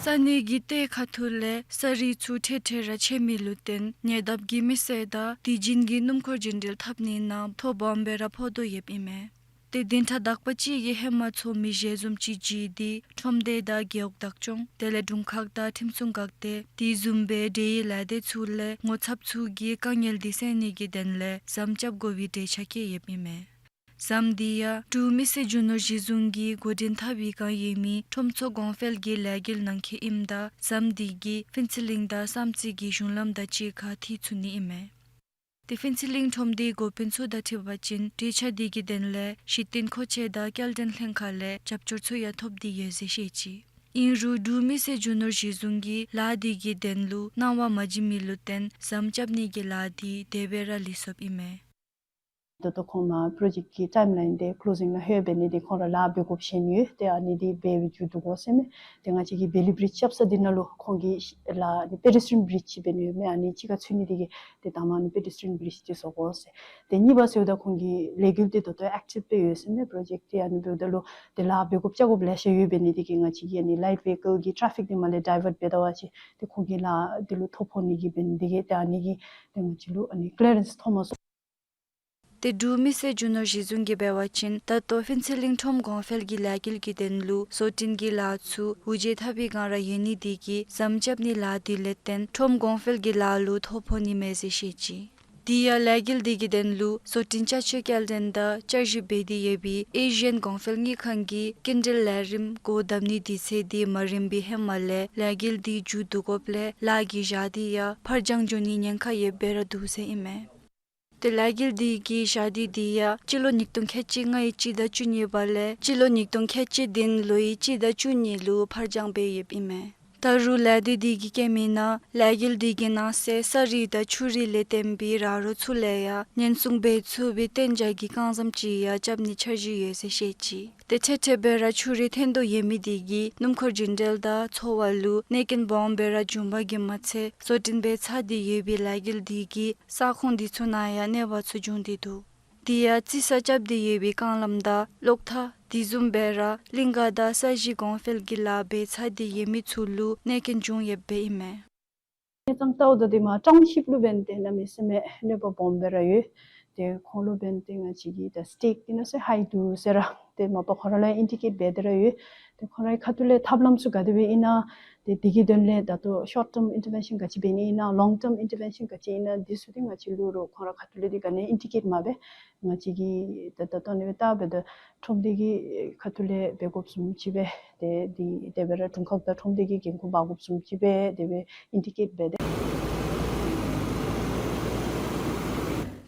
ས་གནས་ཀྱི་ལྟེ་ཁ་ཐུག་ལས་ས་རུད་ཚུ་ཁྲེ་ཁྲེ་ར་ཆད་མི་ལུ་བརྟེན་ཉེ་འདབས་ཀྱི་མི་སེར་དང་དུས་རྒྱུན་གྱི་སྣུམ་འཁོར་རྒྱུན་འགྲུལ་འཐབ་ནི་ནང་ཐོ་སྦོམ་སྦེ་ར་ཕོག་དོ་ཡོདཔ་ཨིན་མས། ཏེ་བདུན་ཕྲག་དག་པ་ཅིག་གི་ཧེ་མ་ཚུ་མི་ཞལ་འཛོམས་ཅིག་བྱིན་ཏེ་ཁྲོམ་སྡེ་དང་རྒེད་འོག་བདག་སྐྱོང་དེ་ལས་དྲུང་ཁག་དང་ཁྲིམས་སྲུང་འགག་སྡེ་དེ་བཟུམ་སྦེ་འབྲེལ་ཡོད་ལས་སྡེ་ཚུ་ལས་ངོ་ཚབ་ཚུ་གིས་དཀའ་ངལ་འདི་སེལ་ནི་གི་དོན་ལས་ཟམ་རྐྱབ་དགོ་པའི་གྲོས་འཆར་བཀོད་ཡོདཔ་ཨིན་མས། ཟམ་འདི་ཡང་འབྲུག་མི་སེར་རྒྱུ་ནོར་གཞི་བཟུང་གིས་འགོ་འདྲེན་འཐབ་པའི་བསྒང་ཡོད་མི་ཁྲོམ་ཚོགས་གོང་འཕེལ་གྱི་ལས་འགུལ་ནང་འཁོད་ཨིནམ་ད་ཟམ་འདི་གིས་ཕུན་ཚོགས་གླིང་དང་བསམ་རྩེ་གི་གཞུང་ལམ་དང་གཅིག་ཁར་འཐུས་ཚུགས་ནི་ཨིན་མས། ཏེ་ཕུན་ཚོགས་གླིང་ཁྲོམ་སྡེའི་འགོ་དཔོན་ཚུ་དང་འཁྲིལ་བ་ཅིན་གྲོས་འཆར་འདི་གི་དོན་ལས་གཞི་རྟེན་མཁོ་ཆས་དང་སྐྱེལ་འདྲེན་ལྷན་ཁག་ལས་རྒྱབ་སྐྱོར་ཚུ་ཡང་ཐོབ་སྟེ་ཡོད་ཟེར་བཤད་ཅི། ཨིན་རུང་འབྲུག་མི་སེར་རྒྱུ་ནོར་གཞི་བཟུང་གིས་ལཱ་འདི་གི་དོན་ལུ་གནང་བ་མ་བྱིན་མི་ལུ་བརྟེན་ཟམ་རྐྱབ་ནི་གི་ལཱ་འདི་དེ་སྦེ་ར་ལུས་སོཔ་ཨིན་མས། ད་ལྟོ་ཁོང་མར་པྲོ་ཇེཀཊ་ཀྱི་ཊའིམ་ལའིན་འདི་ཀློ་ཟིང་ནང་ལྷོད་འབད་ནི་འདི་ཁོང་ར་ལཱ་འབད་དགོཔ་བཞེས་ནི་ཡོད། ཏེ་ཨ་ནི་འདི་འབད་འབད་མཇུག་བསྡུ་དགོ་ཟེར་མས། ཏེ་ང་བཅས་ཀྱི་བེ་ལི་བྲིཇ་རྐྱབ་ས་འདི་ནང་ལུ་ཁོང་གིས་ལཱ་ཨ་ནི་པེ་ཌེ་སི་ཊི་རི་ཡན་བྲིཇ་ཅིག་འབད་ནི་ཡོད་མས། ཨ་ནི་གཅིག་ཁར་ཚུད་ནི་འདི་གིས་ཏེ་ད་མ་ཨ་ནི་པེ་ཌེ་སི་ཊི་རི་ཡན་བྲིཇ་འདི་བཟོ་དགོ་ཟེར། ཏེ་གཉིས་པ་ཟེརཝ་ད་ཁོང་གི་ལས་འགུལ་འདི་ད་ལྟོ་ཨེཀ་ཊིབ་སྦེ་ཡོད་ཟེར་མས། པྲོ་ཇེཀཊ་འདི་ཨ་ནི་འབདཝ་ད་ལུ་ཏེ་ལཱ་འབད་དགོཔ་རྐྱབ་དགོཔ་ལེ་ཤ་ཡོད་འབད་ནི་འདི་གིས་ང་བཅས་ཀྱིས་ཨ་ནི་ལའིཊ་ཝེ་ཧི་ཀལ་གྱི་ཊེ་ཕིག་འདི་མར་ལས་ཌའི་ཝརཊ་འབད་ད་པ་ཅིན་ཏེ་ཁོང་གི་ལཱ་འདི་ལུ་ཐོ་ཕོག་ནི་གི་འབད་ནི་འདི་གིས་ཏེ་ཨ་ནི་གིས་ཏེ་ང་བཅས་ལུ་ཨ་ནི་ཀི་ལི་ཡ་རེནསི་ཐོབ་མ་ཚུགས། ཏེ་འབྲུག་མི་སེར་རྒྱུ་ནོར་གཞི་བཟུང་གིས་འབད་བ་ཅིན་ད་ལྟོ་ཕུན་ཚོགས་གླིང་ཁྲོམ་གོང་འཕེལ་གྱི་ལས་འགུལ་གྱི་དོན་ལུ་བཟོ་སྐྲུན་གྱི་ལཱ་ཚུ་དབུ་འབྱེད་འཐབ་པའི་སྒང་ར་ཡོད་ནི་དེ་གིས་ཟམ་རྐྱབ་ནིའི་ལཱ་དེ་ལས་བརྟེན་ཁྲོམ་གོང་འཕེལ་གྱི་ལཱ་ལུ་ཐོ་ཕོག་ནི་མས་ཟེར་བཤད་ཅི། དེ་ཡང་ལས་འགུལ་དེ་གི་དོན་ལུ་བཟོ་སྐྲུན་བྱ་སྤྱོད་སྐྱེལ་འདྲེན་དང་བསྐྱར་ཞིབ་འབད་དེ་ཡོད་པའི་ཨེ་ཤི་ཡན་གོང་འཕེལ་དངུལ་ཁང་གི་སྐྱིན་འགྲུལ་ལས་རིམ་སྒོ་བསྡམ་ནིའི་དུས་ཚོད་དེ་མ་རན་པའི་ཧེ་མ་ལས་ལས་འགུལ་དེ་མཇུག་བསྡུ་དགོཔ་ལས་ལཱ་གི་ཞག་དེ་ཡང་ཕར་འགྱངས་འགྱོ་ནིའི་ཉེན་ཁ་ཡོདཔ་སྦེ་ར་འདུག་ཟེར་ཨིན་མས། ཏེ་ལས་འགུལ་དེ་གི་ཞག་དུས་དེ་ཡང་སྤྱི་ལོ་ཉིས་སྟོང་ཁལ་གཅིག་ལྔའི་སྤྱི་ཟླ་བཅུ་གཉིས་པ་ལས་སྤྱི་ལོ་ཉིས་སྟོང་ཁལ་གཅིག་བདུན་ལོའི་སྤྱི་ཟླ་བཅུ་གཉིས་ལུ་ཕར་འགྱངས་འབད་ཡོདཔ་ཨིན་མས། ད་རུང་ལས་སྡེ་དེ་གིས་བཀོད་མི་ནང་ལས་འགུལ་དེ་གི་ནང་གསེས་ས་རིགས་དང་ཆུ་རིགས་ལས་བརྟེན་པའི་ར་རོ་ཚུ་ལས་ཡང་ཉེན་སྲུང་འབད་ཚུགས་པའི་གཏན་འཇགས་ཀྱི་རྐང་ཟམ་ཅིག་ཡང་རྐྱབ་ནིའི་འཆར་གཞི་ཡོད་ཟེར་བཤད་ཅི། ཏེ་ཐེབས་ཐེབས་སྦེ་ར་ཆུ་རིགས་འཐོན་དོ་ཡོད་མི་དེ་གིས་སྣུམ་འཁོར་རྒྱུན་འགྲུལ་དང་འཚོ་བ་ལུ་གནོད་སྐྱོན་སྦོམ་སྦེ་ར་འབྱུངམ་གིས་མ་ཚད་བཟོ་སྐྲུན་འབད་ཚར་ཏེ་ཡོད་པའི་ལས་འགུལ་དེ་གིས་ས་ཁོངས་དེ་ཚུ་ནང་ཡང་གནོད་པ་ཚུ་འབྱུང་སྟེ་འདུག། དེ་ཡང་རྩི་ས་རྐྱབ་སྟེ་ཡོད་པའི་རྐང་ལམ་དང་གློག་ཐག་དེ་བཟུམ་སྦེ་ར་གླིང་ག་དང་ས་གཞི་གོང་འཕེལ་གྱི་ལཱ་འབད་ཚར་ཏེ་ཡོད་མི་ཚུ་ལུ་གནོད་སྐྱོན་འབྱུང་ཡོདཔ་ཨིན་མས། ཨེ་ཙང་ལྟཝ་ད་དེ་མ་ཊའུན་ཤིཔ་ལུ་འབདན་ཏེ་གནམ་མེད་ས་མེད་གནོད་པ་སྦོམ་སྦེ་ར་ཡོད། ཏེ་ཁོང་ལུ་འབདན་ཏེ་ང་བཅས་ཀྱིས་ད་སི་ཊེཀ་དེ་ནང་གསེས་ཧའི་ཏུ་ཟེར་ར་ཏེ་མ་པ་ཁོང་ར་ལུ་ཡང་ཨིན་ཌི་ཀེཊ་འབད་དེ་ར་ཡོད། ཏེ་ཁོང་རའི་ཁ་ཐུག་ལས་ཐབས་ལམ་ཚུ་ག་དེ་སྦེ་ཨིན་ན་ཏེ་དེ་གི་དོན་ལས་ད་ལྟོ་ཤོཊ་ཊརམ་ཨིན་ཊར་བེན་ཤཱན་ག་ཅི་འབད་ནི་ཨིན་ན་ལོངག་ཊརམ་ཨིན་ཊར་བེན་ཤཱན་ག་ཅི་ཨིན་ན་དེ་ཚུ་ཏེ་ང་བཅས་ལུ་རོགས་ཁོང་ར་ཁ་ཐུག་ལས་ཏེ་ག་ནི་ཨིན་ཌི་ཀེཊ་མ་འབད། ང་བཅས་ཀྱིས་ད་ད་ལྟོ་ཨ་ནི་སྦེ་ད་འབད་དོ། ཁྲོམ་སྡེ་གི་ཁ་ཐུག་ལས་འབད་དགོཔ་བཟུམ་ཅིག་སྦེ་ཏེ་དེ་དེ་སྦེ་ར་དྲུང་ཁག་དང་ཁྲོམ་སྡེ་གི་འགན་ཁུར་འབག་དགོཔ་བཟུམ་ཅིག་སྦེ་དེ་སྦེ་ཨིན་ཌི་ཀེཊ་འབད་དེ།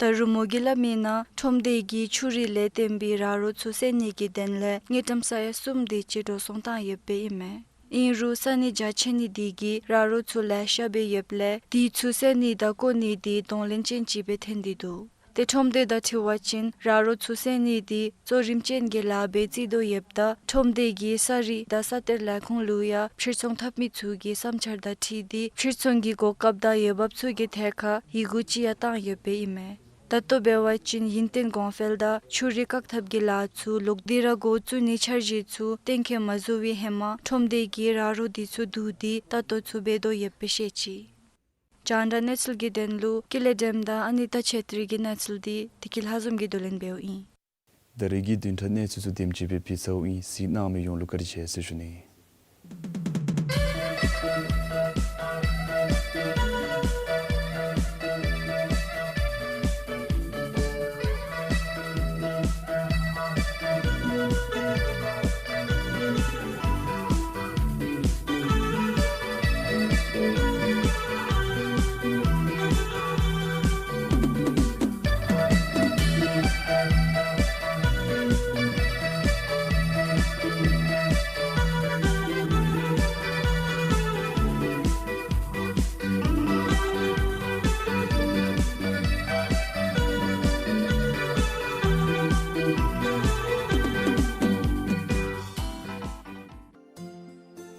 ད་རུང་མོ་གིས་སླབ་མི་ནང་ཁྲོམ་སྡེ་གིས་ཆུ་རིགས་ལས་བརྟེན་པའི་ར་རོ་ཚུ་སེལ་ནི་གི་དོན་ལས་དངུལ་ཀྲམ་ས་ཡ་གསུམ་དེ་ཅིག་འགྲོ་སོང་བཏང་ཡོདཔ་ཨིན་མས། ཨིན་རུང་ས་གནས་རྒྱ་ཆེ་ནི་དེ་གིས་ར་རོ་ཚུ་ལེ་ཤ་སྦེ་ཡོདཔ་ལས་དེ་ཚུ་སེལ་ནི་དང་བཀོག་ནི་དེ་གདོང་ལེན་ཅན་ཅིག་སྦེ་ཐོན་ཏེ་འདུག། ཏེ་ཁྲོམ་སྡེ་དང་འཁྲིལ་བ་ཅིན་ར་རོ་ཚུ་སེལ་ནི་དེ་གཙོ་རིམ་ཅན་གྱི་ལཱ་སྦེ་བརྩི་དོ་ཡོདཔ་ད་ཁྲོམ་སྡེ་གིས་ས་རིགས་དང་ས་གཏེར་ལས་ཁུངས་ལུ་ཡང་ཕྱིར་ཚོང་འཐབ་མི་ཚུ་གི་བསམ་འཆར་དང་འཁྲིལ་ཏེ་ཕྱིར་ཚོང་གི་གོ་སྐབས་དང་འོས་འབབ་ཚུ་གི་ཐད་ཁར་ཡི་གུ་ཅིག་ཡང་བཏང་ཡོདཔ་ཨིན་མས། ད་ལྟོ་འབད་བ་ཅིན་ཡུན་བརྟན་གོང་འཕེལ་དང་ཆུ་རིགས་བཀག་ཐབས་ཀྱི་ལཱ་ཚུ་ལོག་སྟེ་ར་འགོ་བཙུགས་ནིའི་འཆར་གཞི་ཚུ་གཏན་འཁེལ་མ་བཟོ་བའི་ཧེ་མ་ཁྲོམ་སྡེ་གིས་ར་རོ་དེ་ཚུ་བསྡུ་སྟེ་ལྟ་རྟོག་ཚུ་འབད་དོ་ཡོདཔ་སྦེ་བཤད་ཅི། རྒྱང་བསྒྲགས་གནས་ཚུལ་གྱི་དོན་ལུ་ཀུན་ལེགས་སྒྲོལམ་དང་ཨ་ནི་ཏ་ཆེ་ཏྲི་གི་གནས་ཚུལ་དེ་བདེ་སྐྱིད་ལྷ་འཛོམས་ཀྱིས་བསྡུ་ལེན་འབདཝ་ཨིན། ད་རེས་ཀྱི་བདུན་ཕྲག་གནས་ཚུལ་ཚུ་དེམ་ཅིག་སྦེ་ཕུལ་ཚརཝ་ཨིན། གཟིགས་གནང་མི་ཡོངས་ལུ་བཀའ་དྲིན་ཆེ་ཟེར་ཞུ་ནི།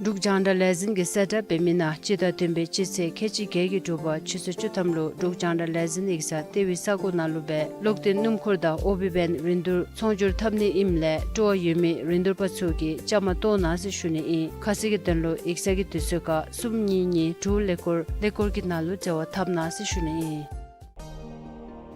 འབྲུག་རྒྱང་བསྒྲགས་ལས་འཛིན་གྱིས་གསལ་བསྒྲགས་འབད་མི་ནང་སྤྱི་ཟླ་བདུན་པའི་སྤྱི་ཚེས་ཁལ་གཅིག་བརྒྱད་ཀྱི་དྲོ་པ་ཆུ་ཚོད་བཅུ་ཐམ་ལུ་འབྲུག་རྒྱང་བསྒྲགས་ལས་འཛིན་ཡིག་ཚང་ལྟེ་བའི་ས་གོ་ནང་ལུ་སྦེ་གློག་བརྟེན་སྣུམ་འཁོར་དང་ཨོ་བི་བེན་རིན་བསྡུར་ཚོང་སྒྱུར་འཐབ་ནི་ཨིནམ་ལས་སྤྲོ་བ་ཡོད་མི་རིན་བསྡུར་པ་ཚུ་གིས་བཅའ་མར་གཏོགས་གནང་ཟེར་ཞུ་ནི་ཨིན། ཁ་གསལ་གྱི་དོན་ལུ་ཡིག་ཚང་གི་དུས་ཚོད་ཁར་གསུམ་གཉིས་གཉིས་དྲུག་ཀླད་ཀོར་ཀླད་ཀོར་གྱི་ནང་ལུ་འབྲེལ་བ་འཐབ་གནང་ཟེར་ཞུ་ནི་ཨིན།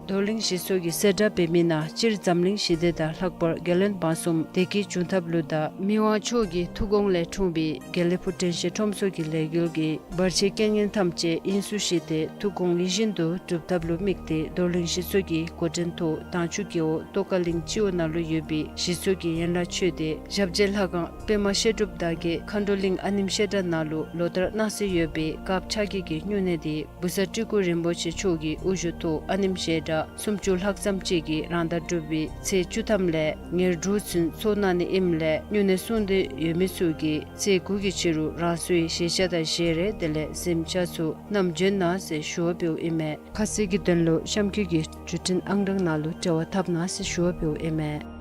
རྡོར་གླིང་གཞིས་ཚོགས་ཀྱིས་གསལ་བསྒྲགས་འབད་མི་ནང་སྤྱིར་འཛམ་གླིང་ཞི་བདེ་དང་ལྷག་པར་རྒྱལ་བློན་འབངས་གསུམ་བདེ་སྐྱིད་འབྱུང་ཐབས་ལུ་དང་མི་དབང་མཆོག་གི་ཐུགས་དགོངས་ལས་འཁྲུངས་པའི་དགེ་ལེགས་ཕུག་དྲན་ཤེས་ཁྲོམ་ཚོགས་ཀྱི་ལས་འགུལ་གྱི་བར་ཆད་རྐྱེན་ངན་ཐམས་ཅད་དབྱིངས་སུ་བཞེས་ཏེ་ཐུགས་དགོངས་ཡིད་བཞིན་དུ་འགྲུབ་ཐབས་ལུ་དམིགས་ཏེ་རྡོར་གླིང་གཞིས་ཚོགས་ཀྱི་འགོ་འདྲེན་ཐོག་དྭངས་ཆུ་རྒེད་འོག་ཏོག་དཀར་གླིང་སྤྱི་འོག་ནང་ལུ་ཡོད་པའི་གཞིས་ཚོགས་ཀྱི་ཡན་ལག་ཆོས་སྡེ་ཞབས་རྗེས་ལྷ་ཁང་པདྨ་བཤད་སྒྲུབ་དར་རྒྱས་མཁའ་འགྲོ་གླིང་ཨ་ནེམ་བཤད་གྲྭ་ནང་ལུ་ལོ་ལྟར་གནང་སྲོལ་ཡོད་པའི་དཀརཔོ་ཕྱག་བགྱེད་ཀྱི་སྨྱུང་གནས་དེ་བུ་གསར་སྤྲུལ་སྐུ་རིན་པོ་ཆེ་མཆོག་གི་དབུ་བཞུགས་ཐོག་ཨ་ནེམ་བཤད་གྲྭ་སུམ་ཅུ་ལྷག་ཙམ་ཅིག་གིས་རང་ཟླ་དྲུག་པའི་ཚེས་བཅུ་ཐམ་ལས་ཉེར་དྲུག་ཚུན་ཚོགས་གནང་ནི་ཨིནམ་ལས་སྨྱུང་གནས་སྲུང་སྡེ་ཡོད་མི་ཚུ་གིས་ཚེས་དགུ་གི་ཕྱི་རུ་རང་སོའི་བཞེས་ཤ་དང་བཞེས་རས་དེ་ལས་གཟིམ་ཆས་ཚུ་བསྣམས་བྱོན་གནང་ཟེར་ཞུ་བ་འབདཝ་ཨིན་མས། ཁ་གསལ་གྱི་དོན་ལུ་གཤམ་འཁོད་ཀྱི་བརྒྱུད་འཕྲིན་ཨང་གྲངས་ནང་ལུ་འབྲེལ་བ་འཐབ་གནང་ཟེར་ཞུ་བ་འབདཝ་ཨིན་མས།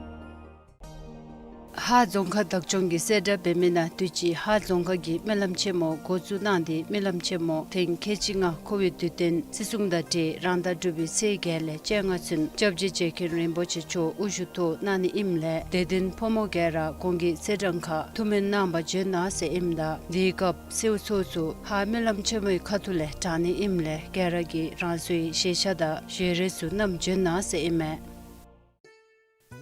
ཧཱ་རྫོང་ཁག་བདག་སྐྱོང་གིས་གསལ་བསྒྲགས་འབད་མི་ནང་དུས་ཅི་ཧཱ་རྫོང་ཁག་གིས་སྨོན་ལམ་ཆེན་མོ་འགོ་བཙུགས་གནང་སྟེ་སྨོན་ལམ་ཆེན་མོ་ཐེངས་ཁལ་གཅིག་ལྔ་འཁོར་བའི་དུས་སྟོན་བརྩི་སྲུང་དང་འབྲེལ་རང་ཟླ་དྲུག་པའི་ཚེས་བརྒྱད་ལས་བཅོ་ལྔ་ཚུན་སྐྱབས་རྗེ་རྗེ་མཁན་རིན་པོ་ཆེ་མཆོག་དབུ་བཞུགས་ཐོག་གནང་ནི་ཨིནམ་ལས་དད་ལྡན་ཕོ་མོ་ག་ར་གོང་གི་ཚེས་གྲངས་ཁར་ཐུགས་སྨོན་གནང་པར་བྱོན་གནང་ཟེར་ཨིནམ་ད་དེའི་སྐབས་གསོལཝ་ཚོགས་ཚུ་ཧཱ་སྨོན་ལམ་ཆེན་མོའི་ཁ་ཐུག་ལས་དྲང་ནི་ཨིནམ་ལས་ག་ར་གིས་རང་སོའི་བཞེས་ཤ་དང་བཞེས་རས་ཚུ་བསྣམས་བྱོན་གནང་ཟེར་ཨིན་མས།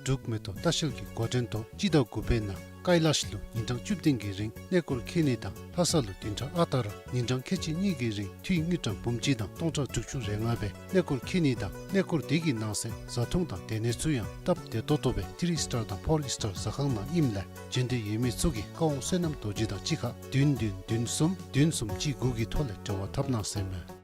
འབྲུག་མེ་ཏོག་ལྟ་བཤལ་གྱི་འགོ་འདྲེན་ཐོག་སྤྱི་ཟླ་དགུ་པའི་ནང་ཀའི་ལཱཤ་ལུ་ཉིན་གྲངས་བཅུ་བདུན་གྱི་རིང་གནས་སྐོར་འཁྱིད་ནི་དང་ལྷ་ས་ལུ་བདུན་ཕྲག་ཨ་རྟག་ར་ཉིན་གྲངས་ཁལ་གཅིག་གཉིས་ཀྱི་རིང་འཐུས་དངུལ་ཀྲམ་འབུམ་གཅིག་དང་སྟོང་ཕྲག་དྲུག་ཅུ་རེ་ལྔ་སྦེ་གནས་སྐོར་འཁྱིད་ནི་དང་གནས་སྐོར་དེ་གི་ནང་གསེས་བཟའ་འཐུང་དང་སྡོད་གནས་ཚུ་ཡང་སྟབས་བདེ་ཏོག་ཏོ་སྦེ་ཐི་རི་སི་ཊར་དང་ཕོར་སི་ཊར་ཟ་ཁང་ནང་ཨིནམ་ལས་འབྱོན་འདོད་ཡོད་མི་ཚུ་གིས་ཀ་ཝང་བསོད་ནམས་རྡོ་རྗེ་དང་གཅིག་ཁར་བདུན་བདུན་བདུན་གསུམ་བདུན་གསུམ་གཅིག་དགུ་གི་ཐོག་ལས་འབྲེལ་བ་འཐབ་གནང་ཟེར་ཨིན་མས།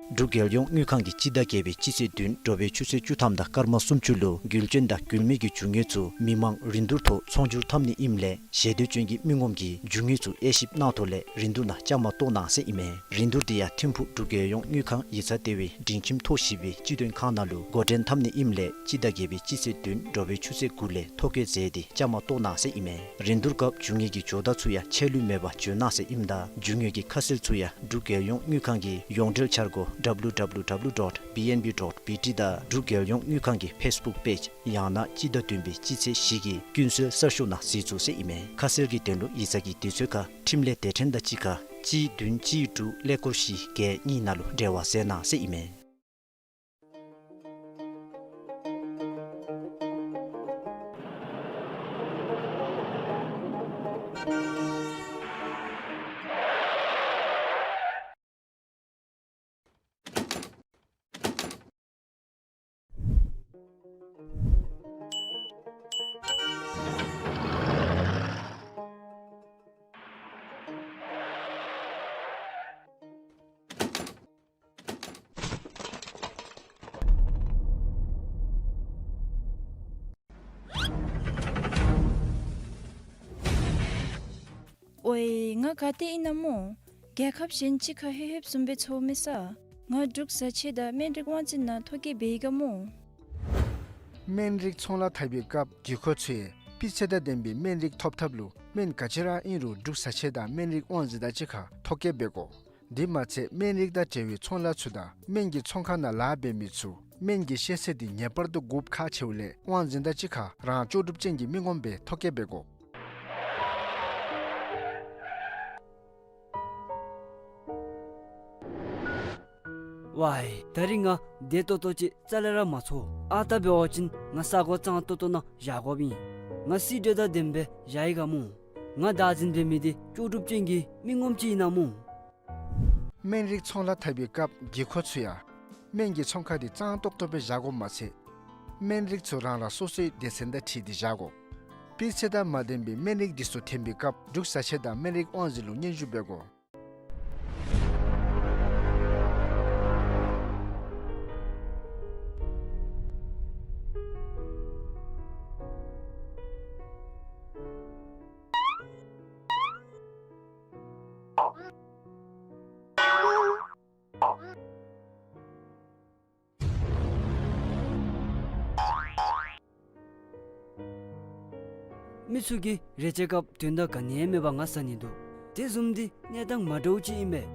འབྲུག་རྒྱལ་ཡོངས་དངུལ་ཁང་གིས་སྤྱི་ཟླ་བརྒྱད་པའི་སྤྱི་ཚེས་བདུན་དྲོ་པའི་ཆུ་ཚོད་བཅུ་ཐམ་དང་སྐར་མ་སུམ་ཅུ་ལུ་འགུལ་སྐྱོད་དང་འགུལ་མེད་ཀྱི་རྒྱུ་དངོས་ཚུ་མི་མང་རིན་བསྡུར་ཐོག་ཚོང་སྒྱུར་འཐབ་ནི་ཨིནམ་ལས་ཞལ་འདེབས་ཅན་གྱི་མི་ངོམ་གྱིས་རྒྱུ་དངོས་ཚུ་དབྱེ་ཞིབ་གནང་ཐོག་ལས་རིན་བསྡུར་ནང་བཅའ་མར་གཏོགས་གནང་ཟེར་ཨིན་མས། རིན་བསྡུར་དེ་ཡང་ཐིམ་ཕུག་འབྲུག་རྒྱལ་ཡོངས་དངུལ་ཁང་ཡིག་ཚང་ལྟེ་བའི་མགྲིན་ཁྱིམ་ཐོག་བཞི་པའི་སྤྱི་མཐུན་ཁང་ནང་ལུ་འགོ་འདྲེན་འཐབ་ནི་ཨིནམ་ལས་སྤྱི་ཟླ་བརྒྱད་པའི་སྤྱི་ཚེས་བདུན་དྲོ་པའི་ཆུ་ཚོད་དགུ་ལས་ཐོ་བཀོད་མཛད་དེ་བཅའ་མར་གཏོགས་གནང་ཟེར་ཨིན་མས། རིན་བསྡུར་སྐབས་རྒྱུ་དངོས་ཀྱི་ཇོ་བདག་ཚུ་ཡང་ཆད་ལུས་མེད་པར་འབྱོན་གནང་ཟེར་ཨིནམ་ད་རྒྱུ་དངོས་ཀྱི་ཁ་གསལ་ཚུ་ཡང་འབྲུག་རྒྱལ་ཡོངས་དངུལ་ཁང་གི་ཡོངས་འབྲེལ་འཆར་སྒོ་W W W dot B N B dot B T དང་འབྲུག་རྒྱལ་ཡོངས་དངུལ་ཁང་གི་ཕེསི་བུཀ་པེཇ་ཡང་ན་སྤྱི་ཟླ་བདུན་པའི་སྤྱི་ཚེས་བཞི་གི་ཀུན་གསལ་གསར་ཤོག་ནང་གཟིགས་ཚུགས་ཟེར་ཨིན་མས། ཁ་གསལ་གྱི་དོན་ལུ་ཡིག་ཚང་གི་དུས་ཚོད་ཁར་འཕྲིན་ལས་སྡེ་ཕྲན་དང་གཅིག་ཁར་གཅིག་བདུན་གཅིག་དྲུག་ཀླད་ཀོར་བཞི་བརྒྱད་གཉིས་ནང་ལུ་འབྲེལ་བ་མཛད་གནང་ཟེར་ཨིན་མས། ཨོའི་ང་ག་ཏེ་ཨིན་ན་སྨོ། རྒྱལ་ཁབ་གཞན་ཅིག་ཁར་ལྷོད་ལྷོདཔ་བཟུམ་སྦེ་ཚོར་མས་ས། ང་འབྲུག་བཟའ་ཆས་དང་སྨན་རིགས་དབང་འཛིན་ནང་ཐོ་བཀོད་འབད་ཡི་ག་སྨོ། སྨན་རིགས་ཚོང་ལཱ་འཐབ་པའི་སྐབས་བགྱིད་འཁོར་ཚུ་ཡང་སྤུས་ཚད་དང་ལྡན་པའི་སྨན་རིགས་ཐོབ་ཐབས་ལུ་སྨན་ག་ཅི་ར་ཨིན་རུང་འབྲུག་བཟའ་ཆས་དང་སྨན་རིགས་དབང་འཛིན་དང་གཅིག་ཁར་ཐོ་བཀོད་འབད་དགོ། དེ་མ་ཚད་སྨན་རིགས་དང་འབྲེལ་བའི་ཚོང་ལཱ་ཚུ་དང་སྨན་གྱི་ཚོང་ཁང་ནང་ལཱ་འབད་མི་ཚུ་སྨན་གྱི་ཤེས་ཚད་དེ་ངེས་པར་དུ་དགོཔ་ཁག་ཆེཝ་ལས་དབང་འཛིན་དང་གཅིག་ཁར་རང་ལྕོགས་གྲུབ་ཅན་གྱི་མི་ངོམ་སྦེ་ཐོ་བཀོད་འབད་དགོ། ཝའི་ད་རིས་ང་བདེ་ཏོག་ཏོ་ཅིག་རྩ་ལས་ར་མ་ཚོར། ཨ་རྟག་འབད་བ་ཅིན་ང་ས་གོ་གཙང་ཏོག་ཏོ་ནང་བཞག་དགོཔ་ཨིན། ང་སི་ཌི་དང་ལྡནམ་སྦེ་བཞག་ཡི་ག་སྨོ། ང་བདག་འཛིན་འབད་མི་དེ་ལྕོགས་གྲུབ་ཅན་གྱི་མི་ངོམ་ཅིག་ཨིན་ན་སྨོ། སྨན་རིགས་ཚོང་ལཱ་འཐབ་པའི་སྐབས་བགྱིད་འཁོར་ཚུ་ཡང་སྨན་གྱི་ཚོང་ཁང་དེ་གཙང་ཏོག་ཏོ་སྦེ་བཞག་དགོཔ་མ་ཚད་སྨན་རིགས་ཚུ་རང་རང་སོ་སོའི་སྡེ་ཚན་དང་འཁྲིལ་ཏེ་བཞག་དགོ། སྤུས་ཚད་དང་མ་ལྡན་པའི་སྨན་རིགས་འདི་ཚུ་འཐེན་པའི་སྐབས་འབྲུག་བཟའ་ཆས་དང་སྨན་རིགས་དབང་འཛིན་ལུ་སྙན་ཞུ་འབད་དགོ། མི་ཚུ་གིས་རེ་ཆེ་སྐབས་དོན་དག་ག་ནི་ཡང་མེད་པར་ང་ཟ་ནི་འདུག། དེ་བཟུམ་འདི་གནས་སྟངས་མ་འདྲཝ་ཅིག་ཨིན་པས།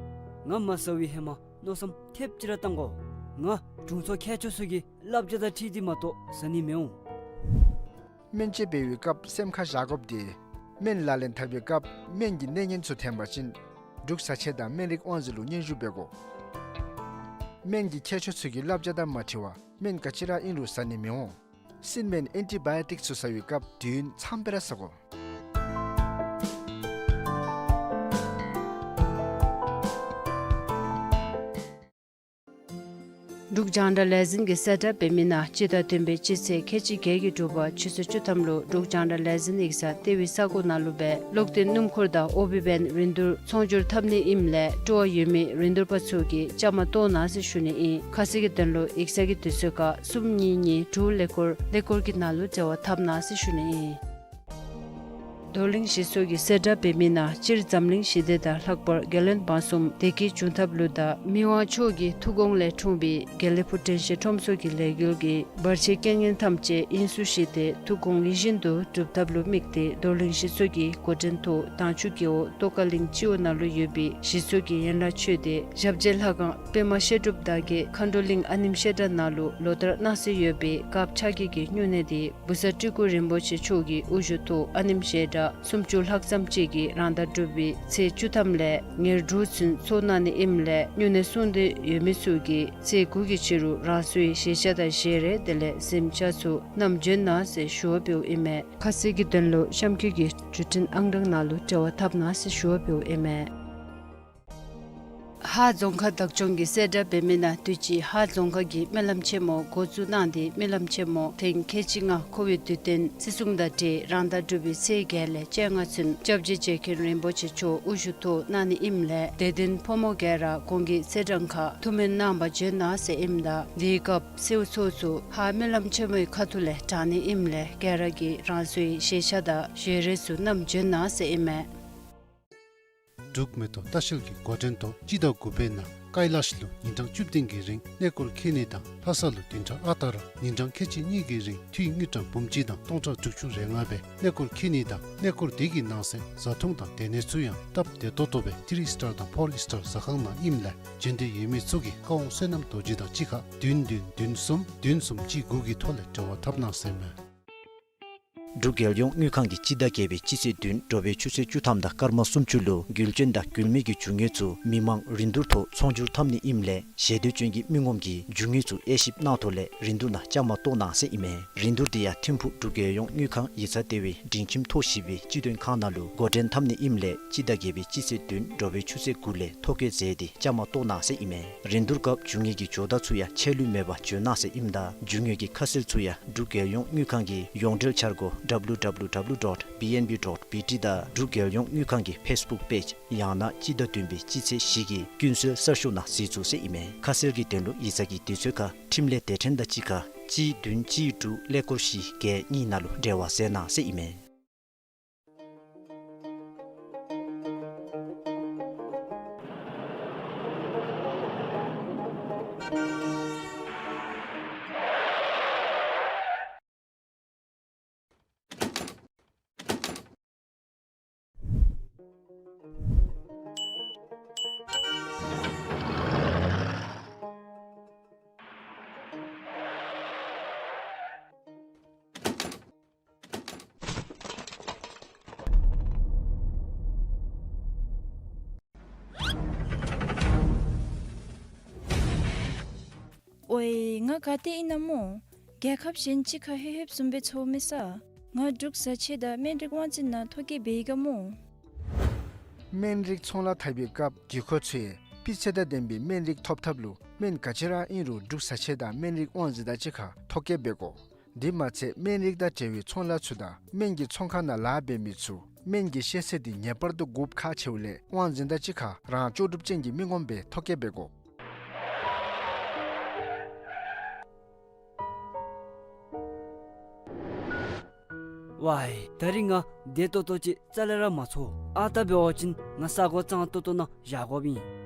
ང་མ་ཟ་བའི་ཧེ་མ་མནོ་བསམ་ཐེབས་ཅིག་ར་བཏང་དགོ། ང་དྲུང་འཚོ་མཁས་མཆོག་ཚུ་གི་བསླབ་བྱ་དང་འཁྲིལ་ཏེ་མ་གཏོགས་ཟ་ནི་མི་འོང་། སྨན་བཅོས་འབད་བའི་སྐབས་སེམས་ཁར་བཞག་དགོཔ་དེ་སྨན་ལག་ལེན་འཐབ་པའི་སྐབས་སྨན་གྱི་གནས་ངན་ཚུ་འཐེན་པ་ཅིན་འབྲུག་བཟའ་ཆས་དང་སྨན་རིགས་དབང་འཛིན་ལུ་སྙན་ཞུ་འབད་དགོ། སྨན་གྱི་མཁས་མཆོག་ཚུ་གི་བསླབ་བྱ་དང་མ་འཁྲིལ་བར་སྨན་ག་ཅི་ར་ཨིན་རུང་ཟ་ནི་མི་འོང་། སྲིན་སྨན་ཨེན་ཊི་བཱ་ཡོ་ཊིཀ་ཚུ་ཟ་བའི་སྐབས་དུས་ཡུན་ཙམ་སྦེ་ར་ཟ་དགོ། འབྲུག་རྒྱང་བསྒྲགས་ལས་འཛིན་གྱིས་གསལ་བསྒྲགས་འབད་མི་ནང་སྤྱི་ཟླ་བདུན་པའི་སྤྱི་ཚེས་ཁལ་གཅིག་བརྒྱད་ཀྱི་དྲོ་པ་ཆུ་ཚོད་བཅུ་ཐམ་ལུ་འབྲུག་རྒྱང་བསྒྲགས་ལས་འཛིན་ཡིག་ཚང་ལྟེ་བའི་ས་གོ་ནང་ལུ་སྦེ་གློག་འཕྲིན་སྣུམ་འཁོར་དང་ཨོ་བི་བེན་རིན་བསྡུར་ཚོང་སྒྱུར་འཐབ་ནི་ཨིནམ་ལས་སྤྲོ་བ་ཡོད་མི་རིན་བསྡུར་པ་ཚུ་གིས་བཅའ་མར་གཏོགས་གནང་ཟེར་ཞུ་ནི་ཨིན། ཁ་གསལ་གྱི་དོན་ལུ་ཡིག་ཚང་གི་དུས་ཚོད་ཁར་གསུམ་གཉིས་གཉིས་དྲུག་ཀླད་ཀོར་ཀླད་ཀོར་གྱི་ནང་ལུ་འབྲེལ་བ་འཐབ་གནང་ཟེར་ཞུ་ནི་ཨིན། རྡོར་གླིང་གཞིས་ཚོགས་ཀྱིས་གསལ་བསྒྲགས་འབད་མི་ནང་སྤྱིར་འཛམ་གླིང་ཞི་བདེ་དང་ལྷག་པར་རྒྱལ་བློན་འབངས་གསུམ་བདེ་སྐྱིད་འབྱུང་ཐབས་ལུ་དང་མི་དབང་མཆོག་གི་ཐུགས་དགོངས་ལས་འཁྲུངས་པའི་དགེ་ལེགས་ཕུག་དྲན་ཤེས་ཁྲོམ་ཚོགས་ཀྱི་ལས་འགུལ་གྱི་བར་ཆད་རྐྱེན་ངན་ཐམས་ཅད་དབྱིངས་སུ་གཞིགས་ཏེ་ཐུགས་དགོངས་ཡིད་བཞིན་དུ་འགྲུབ་ཐབས་ལུ་དམིགས་ཏེ་རྡོར་གླིང་གཞིས་ཚོགས་ཀྱི་འགོ་འདྲེན་ཐོག་དྭངས་ཆུ་རྒེད་འོག་ཏོག་དཀར་གླིང་སྤྱི་འོག་ནང་ལུ་ཡོད་པའི་གཞིས་ཚོགས་ཀྱི་ཡན་ལག་ཆོས་སྡེ་ཞབས་རྗེས་ལྷ་ཁང་པདྨ་བཤད་སྒྲུབ་དར་རྒྱས་མཁའ་འགྲོ་གླིང་ཨ་ནེམ་བཤད་གྲྭ་ནང་ལུ་ལོ་ལྟར་གནང་སྲོལ་ཡོད་པའི་སྐབས་ཆ་རྒྱུས་ཀྱི་སྨྱུང་གནས་དེ་བུ་ཚ་སྤྲུལ་སྐུ་རིན་པོ་ཆེ་མཆོག་གི་དབུ་བཞུགས་ཐོག་ཨ་ནེམ་བཤད་གྲྭ་ དང་སུམ་ཅུ་ལྷག་ཙམ་ཅིག་གིས་རང་ཟླ་དྲུག་པའི་ཚེས་བཅུ་ཐམ་ལས་ཉེར་དྲུག་ཚུན་འཚོགས་གནང་ནི་ཨིནམ་ལས་སྨྱུང་གནས་སྲུང་འདོད་ཡོད་མི་ཚུ་གིས་ཚེས་དགུ་གི་ཕྱི་རུ་རང་སོའི་ཞལ་ཤ་དང་ཞལ་རས་དེ་ལས་གཟིམ་ཅ་ཚུ་བསྣམས་བྱོན་གནང་ཟེར་ཞུ་བ་འབདཝ་ཨིན་མས། ཁ་གསལ་གྱི་དོན་ལུ་གཤམ་འཁོད་ཀྱི་བརྒྱུད་འཕྲིན་ཨང་གྲངས་ནང་ལུ་འབྲེལ་བ་འཐབ་གནང་ཟེར་ཞུ་བ་འབདཝ་ཨིན་མས། ཧཱ་རྫོང་ཁག་བདག་སྐྱོང་གིས་གསལ་བསྒྲགས་འབད་མི་ནང་དུས་ཅི་ཧཱ་རྫོང་ཁག་གིས་སྨོན་ལམ་ཆེན་མོ་འགོ་བཙུགས་གནང་སྟེ་སྨོན་ལམ་ཆེན་མོ་ཐེངས་ཁལ་གཅིག་ལྔ་འཁོར་བའི་དུས་སྟོན་བརྩི་སྲུང་དང་འབྲེལ་རང་ཟླ་དྲུག་པའི་ཚེས་བརྒྱད་ལས་བཅོ་ལྔ་ཚུན་སྐྱབས་རྗེ་རྗེ་མཁན་རིན་པོ་ཆེ་མཆོག་དབུ་བཞུགས་ཐོག་གནང་ནི་ཨིནམ་ལས་དད་ལྡན་ཕོ་མོ་ག་ར་གོང་གི་ཚེས་གྲངས་ཁར་ཐུགས་སྨོན་གནང་པར་བྱོན་གནང་ཟེར་ཨིནམ་ད་དེའི་སྐབས་གསོལ་ཚོགས་ཚུ་ཧཱ་སྨོན་ལམ་ཆེན་མོའི་ཁ་ཐུག་ལས་དྲང་ནི་ཨིནམ་ལས་ག་ར་གིས་རང་སོའི་ཞལ་ཤ་དང་ཞལ་རས་ཚུ་བསྣམས་བྱོན་གནང་ཟེར་ཨིན་མས། འབྲུག་མེ་ཏོག་ལྟ་བཤལ་གྱི་འགོ་འདྲེན་ཐོག་སྤྱི་ཟླ་དགུ་པའི་ནང་ཀཱི་ལཱཤ་ལུ་ཉིན་གྲངས་བཅུ་བདུན་གྱི་རིང་གནས་སྐོར་འཁྱིད་ནི་དང་ལྷ་ས་ལུ་བདུན་ཕྲག་ཨ་རྟག་ར་ཉིན་གྲངས་ཁལ་གཅིག་གཉིས་ཀྱི་རིང་འཐུས་དངུལ་ཀྲམ་འབུམ་གཅིག་དང་སྟོང་ཕྲག་དྲུག་ཅུ་རེ་ལྔ་སྦེ་གནས་སྐོར་འཁྱིད་ནི་དང་གནས་སྐོར་དེ་གི་ནང་གསེས་བཟའ་འཐུང་དང་སྡོད་གནས་ཚུ་ཡང་སྟབས་བདེ་ཏོག་ཏོ་སྦེ་ཐི་རི་སི་ཊར་དང་ཕོར་སི་ཊར་ཟ་ཁང་ནང་ཨིནམ་ལས་བྱོན་འདོད་ཡོད་མི་ཚུ་གིས་ཀ་ཝང་བསོད་ནམས་རྡོ་རྗེ་དང་གཅིག་ཁར་བདུན་བདུན་བདུན་གསུམ་བདུན་གསུམ་གཅིག་དགུ་གི་ཐོག་ལས་འབྲེལ་བ་འཐབ་གནང་ཟེར་མས། འབྲུག་རྒྱལ་ཡོངས་དངུལ་ཁང་གིས་སྤྱི་ཟླ་བརྒྱད་པའི་སྤྱི་ཚེས་བདུན་དྲོ་པའི་ཆུ་ཚོད་བཅུ་ཐམ་དང་སྐར་མ་སུམ་ཅུ་ལུ་རྒྱུ་ཆེན་དང་རྒྱུ་མེད་ཀྱི་རྒྱུ་དངོས་ཚུ་མི་མང་རིན་བསྡུར་ཐོག་ཚོང་སྒྱུར་འཐབ་ནི་ཨིནམ་ལས་ཞལ་འདོན་ཅན་གྱི་མི་ངོམ་གྱིས་རྒྱུ་དངོས་ཚུ་དབྱེ་ཞིབ་གནང་ཐོག་ལས་རིན་བསྡུར་ནང་བཅའ་མར་གཏོགས་གནང་ཟེར་ཨིན་མས། རིན་བསྡུར་དེ་ཡང་ཐིམ་ཕུག་འབྲུག་རྒྱལ་ཡོངས་དངུལ་ཁང་ཡིག་ཚང་ལྟེ་བའི་སྒྲིང་ཁྱིམ་ཐོག་བཞི་པའི་སྤྱི་མཐུན་ཁང་ནང་ལུ་འགོ་འདྲེན་འཐབ་ནི་ཨིནམ་ལས་སྤྱི་ཟླ་བརྒྱད་པའི་སྤྱི་ཚེས་བདུན་དྲོ་པའི་ཆུ་ཚོད་དགུ་ལས་ཐོ་བཀོད་མཛད་དེ་བཅའ་མར་གཏོགས་གནང་ཟེར་ཨིན་མས། རིན་བསྡུར་སྐབས་རྒྱུ་དངོས་ཀྱི་ཇོ་བདག་ཚུ་ཡང་ཆད་ལུས་མེད་པར་བྱོན་གནང་ཟེར་ཨིནམ་ད་རྒྱུ་དངོས་ཀྱི་ཁ་གསལ་ཚུ་ཡང་འབྲུག་རྒྱལ་ཡོངས་དངུལ་ཁང་གི་ཡོངས་འབྲེལ་འཆར་སྒོ་W W W dot B N B dot B T དང་འབྲུག་རྒྱལ་ཡོངས་དངུལ་ཁང་གི་ཕེསི་བུཀ་པེཇ་ཡང་ན་སྤྱི་ཟླ་བདུན་པའི་སྤྱི་ཚེས་བཞི་གི་ཀུན་གསལ་གསར་ཤོག་ནང་གཟིགས་ཚུགས་ཟེར་ཨིན་མས། ཁ་གསལ་གྱི་དོན་ལུ་ཡིག་ཚང་གི་དུས་ཚོད་ཁར་འཕྲིན་ལས་སྡེ་ཕྲན་དང་གཅིག་ཁར་གཅིག་བདུན་གཅིག་དྲུག་ཀླད་ཀོར་བཞི་བརྒྱད་གཉིས་ནང་ལུ་འབྲེལ་བ་མཛད་གནང་ཟེར་ཨིན་མས། ཨོའི་ང་ག་ཏེ་ཨིན་ན་སྨོ། རྒྱལ་ཁབ་གཞན་ཅིག་ཁར་ལྷོད་ལྷོདཔ་བཟུམ་སྦེ་ཚོར་མས་ས། ང་འབྲུག་བཟའ་ཆས་དང་སྨན་རིགས་དབང་འཛིན་ནང་ཐོ་བཀོད་འབད་ཡི་ག་སྨོ། སྨན་རིགས་ཚོང་ལཱ་འཐབ་པའི་སྐབས་གི་ཁོ་ཚོས་སྤུས་ཚད་དང་ལྡན་པའི་སྨན་རིགས་ཐོབ་ཐབས་ལུ་སྨན་ག་ཅི་ར་ཨིན་རུང་འབྲུག་བཟའ་ཆས་དང་སྨན་རིགས་དབང་འཛིན་དང་གཅིག་ཁར་ཐོ་བཀོད་འབད་དགོ། དེ་མ་ཚད་སྨན་རིགས་དང་འབྲེལ་བའི་ཚོང་ལཱ་ཚུ་དང་སྨན་གྱི་ཚོང་ཁང་ནང་ལཱ་འབད་མི་ཚུ་སྨན་གྱི་ཤེས་ཚད་འདི་ངེས་པར་དུ་དགོཔ་ཁག་ཆེཝ་ལས་དབང་འཛིན་དང་གཅིག་ཁར་རང་ལྕོགས་གྲུབ་ཅན་གྱི་མི་ངོམ་སྦེ་ཐོ་བཀོད་འབད་དགོ། ཝའི་ད་རིས་ང་བདེ་ཏོག་ཏོ་ཅིག་རྩ་ལས་ར་མ་ཚོར། ཨ་རྟག་འབད་བ་ཅིན་ང་ས་གོ་གཙང་ཏོག་ཏོ་ནང་བཞག་དགོཔ་ཨིན།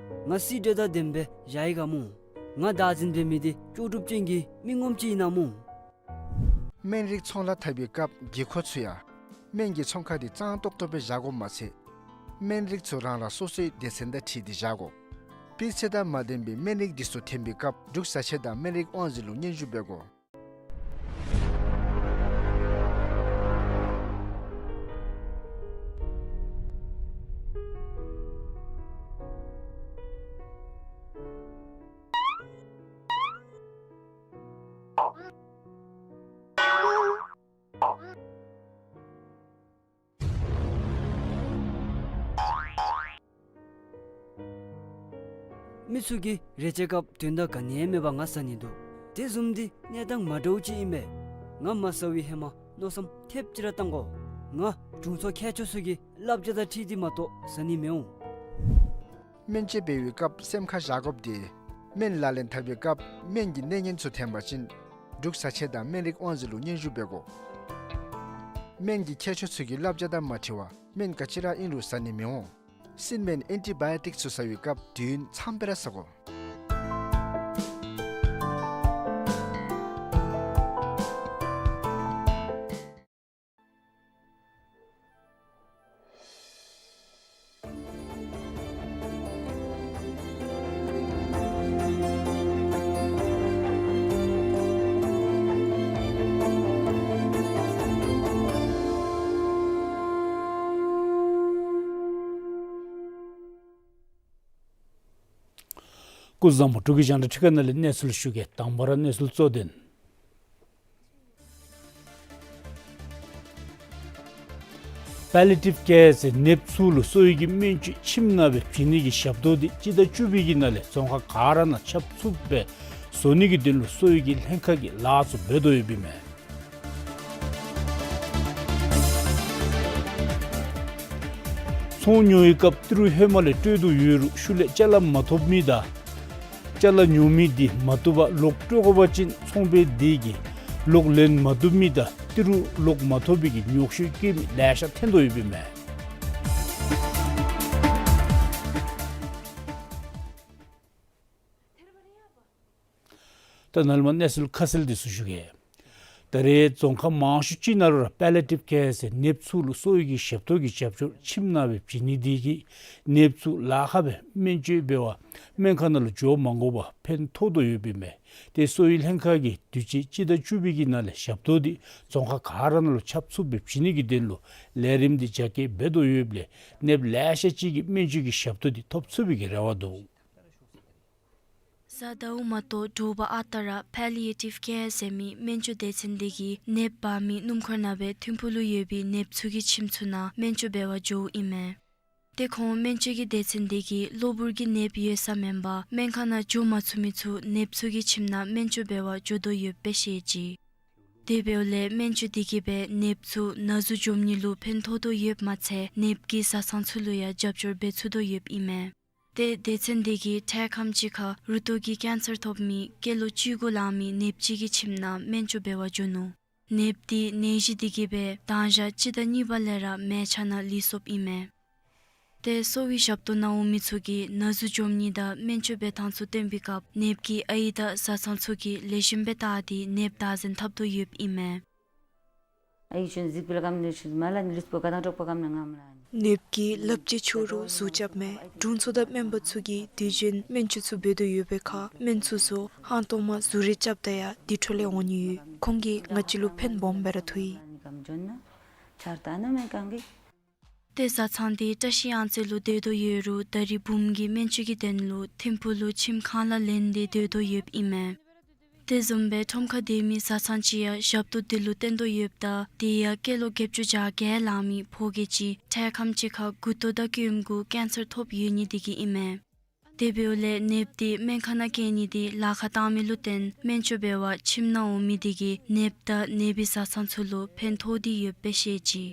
ང་སི་ཌི་དང་ལྡནམ་སྦེ་བཞག་ཡི་ག་སྨོ། ང་བདག་འཛིན་འབད་མི་འདི་ལྕོགས་གྲུབ་ཅན་གྱི་མི་ངོམ་ཅིག་ཨིན་ན་སྨོ། སྨན་རིགས་ཚོང་ལཱ་འཐབ་པའི་སྐབས་གི་ཁོ་ཚུ་ཡང་སྨན་གྱི་ཚོང་ཁང་འདི་གཙང་ཏོག་ཏོ་སྦེ་བཞག་དགོཔ་མ་ཚད་སྨན་རིགས་ཚུ་རང་རང་སོ་སོའི་སྡེ་ཚན་དང་འཁྲིལ་ཏེ་བཞག་དགོ། སྤུས་ཚད་དང་མ་ལྡན་པའི་སྨན་རིགས་འདི་ཚུ་འཐེན་པའི་སྐབས་འབྲུག་བཟའ་ཆས་དང་སྨན་རིགས་དབང་འཛིན་ལུ་སྙན་ཞུ་འབད་དགོ། མི་ཚུ་གིས་རེ་ཆེ་སྐབས་དོན་དག་ག་ནི་ཡང་མེད་པར་ང་བཟའ་ནི་འདུག། དེ་བཟུམ་འདི་གནས་སྟངས་མ་འདྲཝ་ཅིག་ཨིན་པས། ང་མ་བཟའ་བའི་ཧེ་མ་མནོ་བསམ་ཐེབས་ཅིག་ར་བཏང་དགོ། ང་དྲུང་འཚོ་མཁས་མཆོག་ཚུ་གི་བསླབ་བྱ་དང་འཁྲིལ་ཏེ་མ་གཏོགས་བཟའ་ནི་མི་འོང་། སྨན་བཅོས་འབད་བའི་སྐབས་སེམས་ཁར་བཞག་དགོཔ་འདི་སྨན་ལག་ལེན་འཐབ་པའི་སྐབས་སྨན་གྱི་གནས་ངན་ཚུ་འཐེན་པ་ཅིན་འབྲུག་བཟའ་ཆས་དང་སྨན་རིགས་དབང་འཛིན་ལུ་སྙན་ཞུ་འབད་དགོ། སྨན་གྱི་མཁས་མཆོག་ཚུ་གི་བསླབ་བྱ་དང་མ་འཁྲིལ་བར་སྨན་ག་ཅི་ར་ཨིན་རུང་བཟའ་ནི་མི་འོང་། སྲིན་སྨན་ཨེན་ཊི་བཱ་ཡོ་ཊིཀ་ཚུ་བཟའ་བའི་སྐབས་དུས་ཡུན་ཙམ་སྦེ་ར་བཟའ་དགོ། བཟང་པོ་འབྲུག་གི་རྒྱང་བསྒྲགས་ཁྲི་ཁ་ནང་ལས་གནས་ཚུལ་ཞུ་གེ། དང་པ་ར་གནས་ཚུལ་གཙོ་དོན། པཱ་ལི་ཡེ་ཊིབ་ཀེར་ཟེར་ནདཔ་ཚུ་ལུ་གསོ་བའི་གི་སྨན་བཅོས་ཁྱིམ་ནང་སྦེ་བྱིན་ནི་གི་ཞབས་ཏོག་འདི་སྤྱི་ཟླ་བཅུ་པའི་གི་ནང་ལས་རྫོང་ཁག་ག་ར་ནང་ཁྱབ་ཚུགསཔ་སྦེ་བཟོ་ནི་གི་དོན་ལུ་གསོ་བའི་གི་ལྷན་ཁག་གིས་ལཱ་ཚུ་འབད་དོ་ཡོདཔ་ཨིན་མས། ཚོང་ཉོ་བའི་སྐབས་ཏི་རུ་ཧེ་མ་ལས་སྤྲོད་དོ་ཡོད་རུང་ཤུལ་ལས་ཅ་ལ་མ་ཐོབ་མི་དང་ཅ་ལ་ཉོ་མི་འདི་མ་བཏུབ་པར་ལོག་སྤྲོད་དགོ་པ་ཅིན་ཚོང་པ་འདི་གིས་ལོག་ལེན་མ་བཏུབ་མི་དང་ཏི་རུ་ལོག་མ་ཐོབ་པའི་གི་ཉོགས་བཤད་བཀོད་མི་ལེ་ཤ་ཐོན་དོ་ཡོདཔ་ཨིན་མས། ད་ནཱ་ལས་མར་གནས་ཚུལ་ཁ་གསལ་འདི་ཚུ་ཞུ་གེ། ད་རེས་རྫོང་ཁག་མང་ཤོས་ཅིག་ནང་ལུ་ར་པཱ་ལི་ཡེ་ཊིབ་ཀེར་ཟེར་ནདཔ་ཚུ་ལུ་གསོ་བའི་གི་ཞབས་ཏོག་གི་རྒྱབ་སྐྱོར་ཁྱིམ་ནང་སྦེ་བྱིན་ནི་འདི་གིས་ནདཔ་ཚུ་ལཱ་ཁག་སྦེ་སྨན་བཅོས་འབད་བར་སྨན་ཁང་ནང་ལུ་འགྱོ་མ་དགོ་པར་ཕན་ཐོགས་དོ་ཡོདཔ་ཨིན་མས། ཏེ་གསོ་བའི་ལྷན་ཁག་གིས་དུས་ཅི་སྤྱི་ཟླ་བཅུ་པའི་གི་ནང་ལས་ཞབས་ཏོག་འདི་རྫོང་ཁག་ག་ར་ནང་ལུ་ཁྱབ་ཚུགསཔ་སྦེ་བྱིན་ནི་གི་དོན་ལུ་ལས་རིམ་འདི་རྒྱ་སྐྱེད་འབད་དོ་ཡོདཔ་ལས་ནདཔ་ལེ་ཤ་ཅིག་གིས་སྨན་བཅོས་ཀྱི་ཞབས་ཏོག་འདི་ཐོབ་ཚུགས་པའི་གི་རེ་བ་འདུག། གཟའ་ཟླཝ་མ་གཏོགས་དྲོ་པ་ཨ་རྟག་ར་པཱ་ལི་ཡེ་ཊིབ་ཀེར་ཟེར་མི་སྨན་བཅོས་སྡེ་ཚན་འདི་གིས་ནདཔ་འབག་མི་སྣུམ་འཁོར་ནང་སྦེ་ཐིམ་ཕུག་ལུ་ཡོད་པའི་ནདཔ་ཚུ་གི་ཁྱིམ་ཚུ་ནང་སྨན་བཅོས་འབད་བར་འགྱོཝ་ཨིན་མས། ཏེ་ཁོང་སྨན་བཅོས་ཀྱི་སྡེ་ཚན་འདི་གིས་གློ་བུར་གྱི་ནདཔ་ཡོད་ས་མེན་པར་སྨན་ཁང་ནང་འགྱོ་མ་ཚུགས་མི་ཚུ་ནདཔ་ཚུ་གི་ཁྱིམ་ནང་སྨན་བཅོས་འབད་བར་འགྱོ་དོ་ཡོདཔ་སྦེ་བཤད་ཅི། དེ་འབདཝ་ལས་སྨན་བཅོས་འདི་གིས་སྦེ་ནདཔ་ཚུ་ན་ཟུག་འཇོམས་ནི་ལུ་ཕན་ཐོགས་དོ་ཡོདཔ་མ་ཚད་ནདཔ་གི་བཟའ་ཚང་ཚུ་ལུ་ཡང་རྒྱབ་སྐྱོར་འབད་ཚུགས་དོ་ཡོདཔ་ཨིན་མས། ཏེ་སྡེ་ཚན་འདི་གིས་འཕྲལ་ཁམས་ཅིག་ཁར་རུ་ཏོ་གི་ཀེན་སར་ཐོབ་མི་སྐྱེས་ལོ་བཅུ་དགུ་ལང་མི་ནདཔ་ཅིག་གི་ཁྱིམ་ནང་སྨན་བཅོས་འབད་བར་འགྱོ་ནུག། ནདཔ་འདི་ནད་གཞི་འདི་གིས་སྦེ་མདང་ཞག་སྤྱི་ཟླ་གཉིས་པ་ལས་ར་མལ་ཆ་ནང་ལུས་སོཔ་ཨིན་མས། ཏེ་གསོ་བའི་ཞབས་ཏོག་གནང་འོང་མི་ཚུ་གིས་ན་ཟུག་འཇོམས་ནི་དང་སྨན་བཅོས་འབད་ཐངས་ཚུ་སྟོན་པའི་སྐབས་ནདཔ་གི་ཨའི་དང་བཟའ་ཚང་ཚུ་གིས་ལེགས་ཤོམ་སྦེ་བལྟ་སྟེ་ནདཔ་བདག་འཛིན་འཐབ་དོ་ཡོདཔ་ཨིན་མས། ཨའི་ཆུན་ཟིག་པིལ་ཀམ་ནི་ཆུན་མ་ལ་ནི་ལུས་པོ་ཀ་དང་དྲོག་པོ་ཀམ་ནི་ངམ་ལ་ནི། ནདཔ་གིས་ལགཔ་ཅིག་འཁྱུ་རུང་གཟུགས་རྐྱབ་མས། དྲུང་འཚོ་དང་སྨན་པ་ཚུ་གིས་དུས་རྒྱུན་སྨན་བཅོས་ཚུ་འབད་དོ་ཡོད་པའི་ཁར་སྨན་ཚུ་ཚུ་ཧང་སྟོང་མ་གཟུགས་རེ་རྐྱབ་ད་ཡང་དེ་འཕྲོ་ལས་འོང་ནི་ཡོད། ཁོང་གིས་ང་བཅས་ལུ་ཕན་སྦོམ་སྦེ་ར་ཐོགས་ཡི། ཏེ་བཟའ་ཚང་འདི་བཀྲ་ཤིས་གཡང་རྩེ་ལུ་སྡོད་དོ་ཡོད་རུང་ད་རིས་བུམོ་གི་སྨན་བཅོས་ཀྱི་དོན་ལུ་ཐིམ་ཕུག་ལུ་ཁྱིམ་ཁང་གླ་ལེན་ཏེ་སྡོད་དོ་ཡོདཔ་ཨིན་མས། དེ་བཟུམ་སྦེ་ཁྲོམ་ཁར་སྡོད་མི་བཟའ་ཚང་ཅིག་ཡང་ཞབས་ཏོག་འདི་ལུ་བརྟེན་དོ་ཡོདཔ་ད་དེ་ཡང་སྐྱེས་ལོ་བརྒྱད་ཅུ་གྱ་བརྒྱད་ལང་མི་ཕོ་སྐྱེས་ཅིག་འཕྲལ་ཁམས་ཅིག་ཁར་མགུ་ཏོ་དང་སྐྱོད་མགུ་ཀེན་སར་ཐོབ་ཡོད་ནི་འདི་གིས་ཨིན་མས། དེ་འབདཝ་ལས་ནདཔ་འདི་སྨན་ཁང་ནང་བསྐྱལ་ནི་འདི་ལཱ་ཁག་བཏང་མི་ལུ་བརྟེན་སྨན་བཅོས་འབད་བར་ཁྱིམ་ནང་འོང་མི་འདི་གིས་ནདཔ་དང་ནདཔ་གི་བཟའ་ཚང་ཚུ་ལུ་ཕན་ཐོགས་ཏེ་ཡོདཔ་སྦེ་བཤད་ཅི།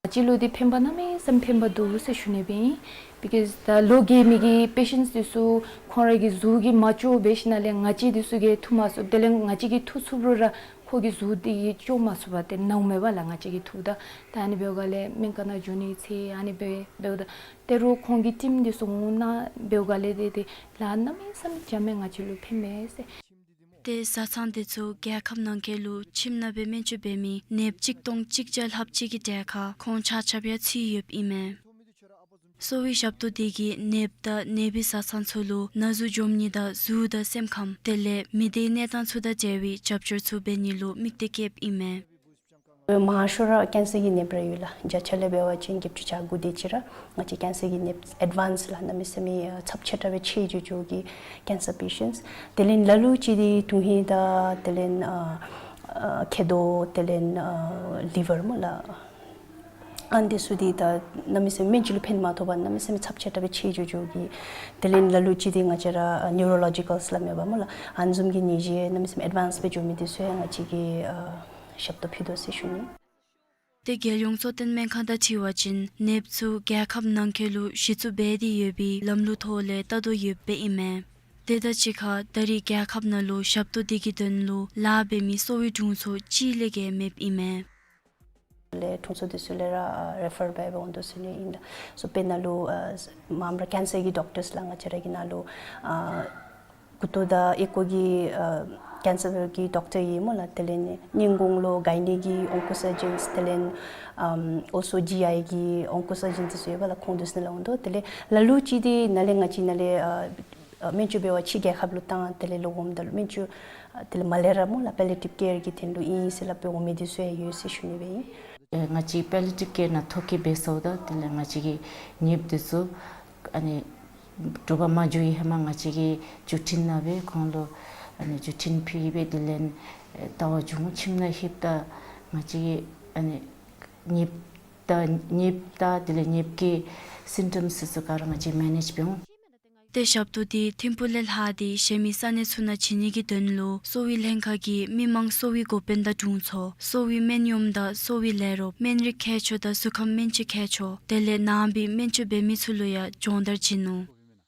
ང་བཅས་ལུ་འདི་ཕན་པ་གནམ་མེད་ས་མེད་ཕན་པ་འདུག་ཟེར་ཞུ་ནི་སྦེ་ཨིན། Because ད་ལོ་རྒས་མི་གི་པེ་ཤེནཊསི་འདི་ཚུ་ཁོང་ར་གི་གཟུགས་ཀྱིས་མ་ལྕོགས་འབད་ཞིནམ་ལས་ང་བཅས་འདི་ཚུ་གིས་འཐུ་མ་ཚུགས། དེ་ལས་ང་བཅས་ཀྱིས་འཐུ་ཚུགས་རུང་ར་ཁོ་གི་གཟུགས་འདི་གིས་ལྕོགས་མ་ཚུགས་པར་ཏེ་ན་འོང་མས་པ་ལགས། ང་བཅས་ཀྱིས་འཐུཝ་ད་ད་ཨ་ནི་འབདཝ་ལས་སྨན་ཁང་ནང་འགྱོ་ནི་ཚེ་ཨ་ནི་འབད་འབདཝ་ད་ད་རུང་ཁོང་གི་ཊིམ་འདི་ཚུ་འོང་ནི་འབདཝ་ལས་ཏེ་ཏེ་ལཱ་གནམ་མེད་ས་མེད་རྐྱབ་མས། ང་བཅས་ལུ་ཕན་མས་ཟེར། ཏེ་བཟའ་ཚང་འདི་ཚུ་རྒྱལ་ཁབ་ནང་འཁོད་ལུ་ཁྱིམ་ནང་སྦེ་སྨན་བཅོས་འབད་མི་ནདཔ་གཅིག་སྟོང་གཅིག་བརྒྱ་ལྷགཔ་ཅིག་གི་གྲལ་ཁར་ཁོང་ཆ་ཁྱབ་ཡང་ཚུད་ཡོདཔ་ཨིན་མས། གསོ་བའི་ཞབས་ཏོག་འདི་གིས་ནདཔ་དང་ནདཔ་གི་བཟའ་ཚང་ཚུ་ལུ་ན་ཟུག་འཇོམས་ནི་དང་གཟུགས་དང་སེམས་ཁམས་དེ་ལས་མི་སྡེའི་གནས་སྟངས་ཚུ་དང་འབྲེལ་བའི་རྒྱབ་སྐྱོར་ཚུ་འབད་ནི་ལུ་དམིགས་གཏད་བསྐྱེདཔ་ཨིན་མས། མང་ཤོས་ར་ཀེན་སར་གྱི་ནདཔ་ར་ཡོད་ལགས། བརྒྱ་ཆ་ལས་འབད་བ་ཅིན་བརྒྱད་ཅུ་གྱ་དགུ་དེ་ཅིག་ར་ང་བཅས་ཀེན་སར་གྱི་ནདཔ་ཨེཌ་ཝཱནསི་ལགས། གནམ་མེད་ས་མེད་ཨ་ཚབས་ཆེ་དྲགས་སྦེ་ཆེ་འགྱོ་འགྱོཝ་གི་ཀེན་སར་པེ་ཤེནཊསི། དེ་ལས་ལ་ལུ་ཅིག་འདི་དོན་ཧིང་དང་དེ་ལས་ཨ་ཨ་མཁལ་རྡོག་དེ་ལས་ཨ་ལི་ཝར་སྨོ་ལགས། ཨ་ནི་འདི་ཚུ་འདི་ད་གནམ་མེད་ས་མེད་སྨན་བཅོས་ལུ་ཕན་མ་ཐོགས་པར་གནམ་མེད་ས་མེད་ཚབས་ཆེ་དྲགས་སྦེ་ཆེ་འགྱོ་འགྱོཝ་གི། དེ་ལས་ལ་ལུ་ཅིག་འདི་ང་བཅས་ར་ཨ་ནིའུ་རོ་ལོ་ཇི་ཀཱལ་ཟེར་སླབ་མས་པ་སྨོ་ལགས། ཨ་ནི་བཟུམ་གྱི་ནད་གཞི་གནམ་མེད་ས་མེད་ཨེཌ་ཝཱནསི་སྦེ་འགྱོ་མི་འདི་ཚུ་ཡང་ང་བཅས་ཀྱིས་ཨ་ཞབས་ཏོག་ཕུལ་དོ་ཟེར་ཞུ་ནི། ཏེ་རྒྱལ་ཡོངས་གཙོ་བསྟེན་སྨན་ཁང་དང་འཁྲིལ་བ་ཅིན་ནདཔ་ཚུ་རྒྱལ་ཁབ་ནང་འཁོད་ལུ་གཞི་བཙུགས་འབད་དེ་ཡོད་པའི་ལམ་ལུགས་ཐོག་ལས་བལྟ་དོ་ཡོདཔ་ཨིན་མས། དེ་དང་གཅིག་ཁར་ད་རེས་རྒྱལ་ཁབ་ནང་ལུ་ཞབས་ཏོག་འདི་གི་དོན་ལུ་ལཱ་འབད་མི་གསོ་བའི་དྲུང་འཚོ་གཅིག་ལས་བརྒལ་མེདཔ་ཨིན་མས། ལས་དྲུང་འཚོ་འདི་ཚུ་ལས་ར་ཨ་རེ་ཕར་འབད་འབད་འོང་དོ་ཟེར་ནི་ཨིན་ལགས། སོ་དཔེར་ན་ལུ་ཨ་མངམ་ར་ཀེན་སར་གྱི་ཌོག་ཊརསི་ལགས། ང་བཅས་ར་གི་ནང་ལུ་ཨ་མགུ་ཏོ་དང་ཨོལ་ལྐོག་གི་ཨ་ཀེན་སར་གྱི་ཌོག་ཊར་ཡོད་སྨོ་ལགས། དེ་ལས་ནི་སྙིང་ཁོང་ལུ་གའི་ནི་གི་ཨོང་ཀོ་སར་ཇཱན་དེ་ལས་ཨམ་ཨོལ་སོ་ཇི་ཨའི་གི་ཨོང་ཀོ་སར་ཇཱན་འདི་ཚུ་ཡོད་པ་ལགས། ཁོང་འདི་ཚུ་ནང་ལུ་འོང་དོ། དེ་ལས་ལ་ལུ་ཅིག་འདི་ནཱ་ལས་ང་བཅས་ནཱ་ལས་ཨ་ཨ་སྨན་བཅོས་འབད་བར་ཕྱི་རྒྱལ་ཁབ་ལུ་བཏང་། དེ་ལས་ལོག་འོངམ་ད་ལུ་སྨན་བཅོས་ཨ་དེ་ལས་མ་ལས་ར་སྨོ་ལགས་པཱ་ལི་ཡེ་ཊིབ་ཀེར་གྱི་དོན་ལུ་ཨིན་ཟེར་སླབ་སྦེ་འོང་མི་འདི་ཚུ་ཡང་ཡོད་ཟེར་ཞུ་ནི་སྦེ་ཨིན། ཨེ་ང་བཅས་པཱ་ལི་ཡེ་ཊིབ་ཀེར་ནང་ཐོ་བཀོད་འབད་ཚརཝ་ད་དེ་ལས་ང་བཅས་ཀྱི་ནདཔ་འདི་ཚུ་ཨ་ནི་ དྲོ་པ་མ་འགྱོ་བའི་ཧེ་མ་ང་བཅས་ཀྱིས་བརྒྱུད་འཕྲིན་ནང་སྦེ་ཁོང་ལུ་ཨ་ནི་བརྒྱུད་འཕྲིན་ཕུལ་སྦེ་དེ་ལས་ཨེ་ལྟ་བ་བྱུང་། ཁྱིམ་ནང་ལྷོདཔ་ད་ང་བཅས་ཀྱིས་ཨ་ནི་ནདཔ་དང་ནདཔ་དང་དེ་ལས་ནདཔ་གི་སིམ་ཊམསི་ཚུ་ག་ར་ང་བཅས་མེ་ནེཇ་འབད་འོང་། ཏེ་ཞབས་ཏོག་འདི་ཐིམ་ཕུག་ལས་ལྷག་སྟེ་གཞན་མི་ས་གནས་ཚུ་ནང་བྱིན་ནི་གི་དོན་ལུ་གསོ་བའི་ལྷན་ཁག་གིས་མི་མང་གསོ་བའི་འགོ་དཔོན་དང་དྲུང་འཚོ་གསོ་བའི་སྨན་གཡོགམ་དང་གསོ་བའི་ལས་རོགས་སྨན་རིགས་མཁས་མཆོག་དང་གཟུགས་ཁམས་སྨན་བཅོས་མཁས་མཆོག་དེ་ལས་ནང་པའི་སྨན་བཅོས་འབད་མི་ཚུ་ལུ་ཡང་སྦྱོང་བརྡར་བྱིན་ནུག།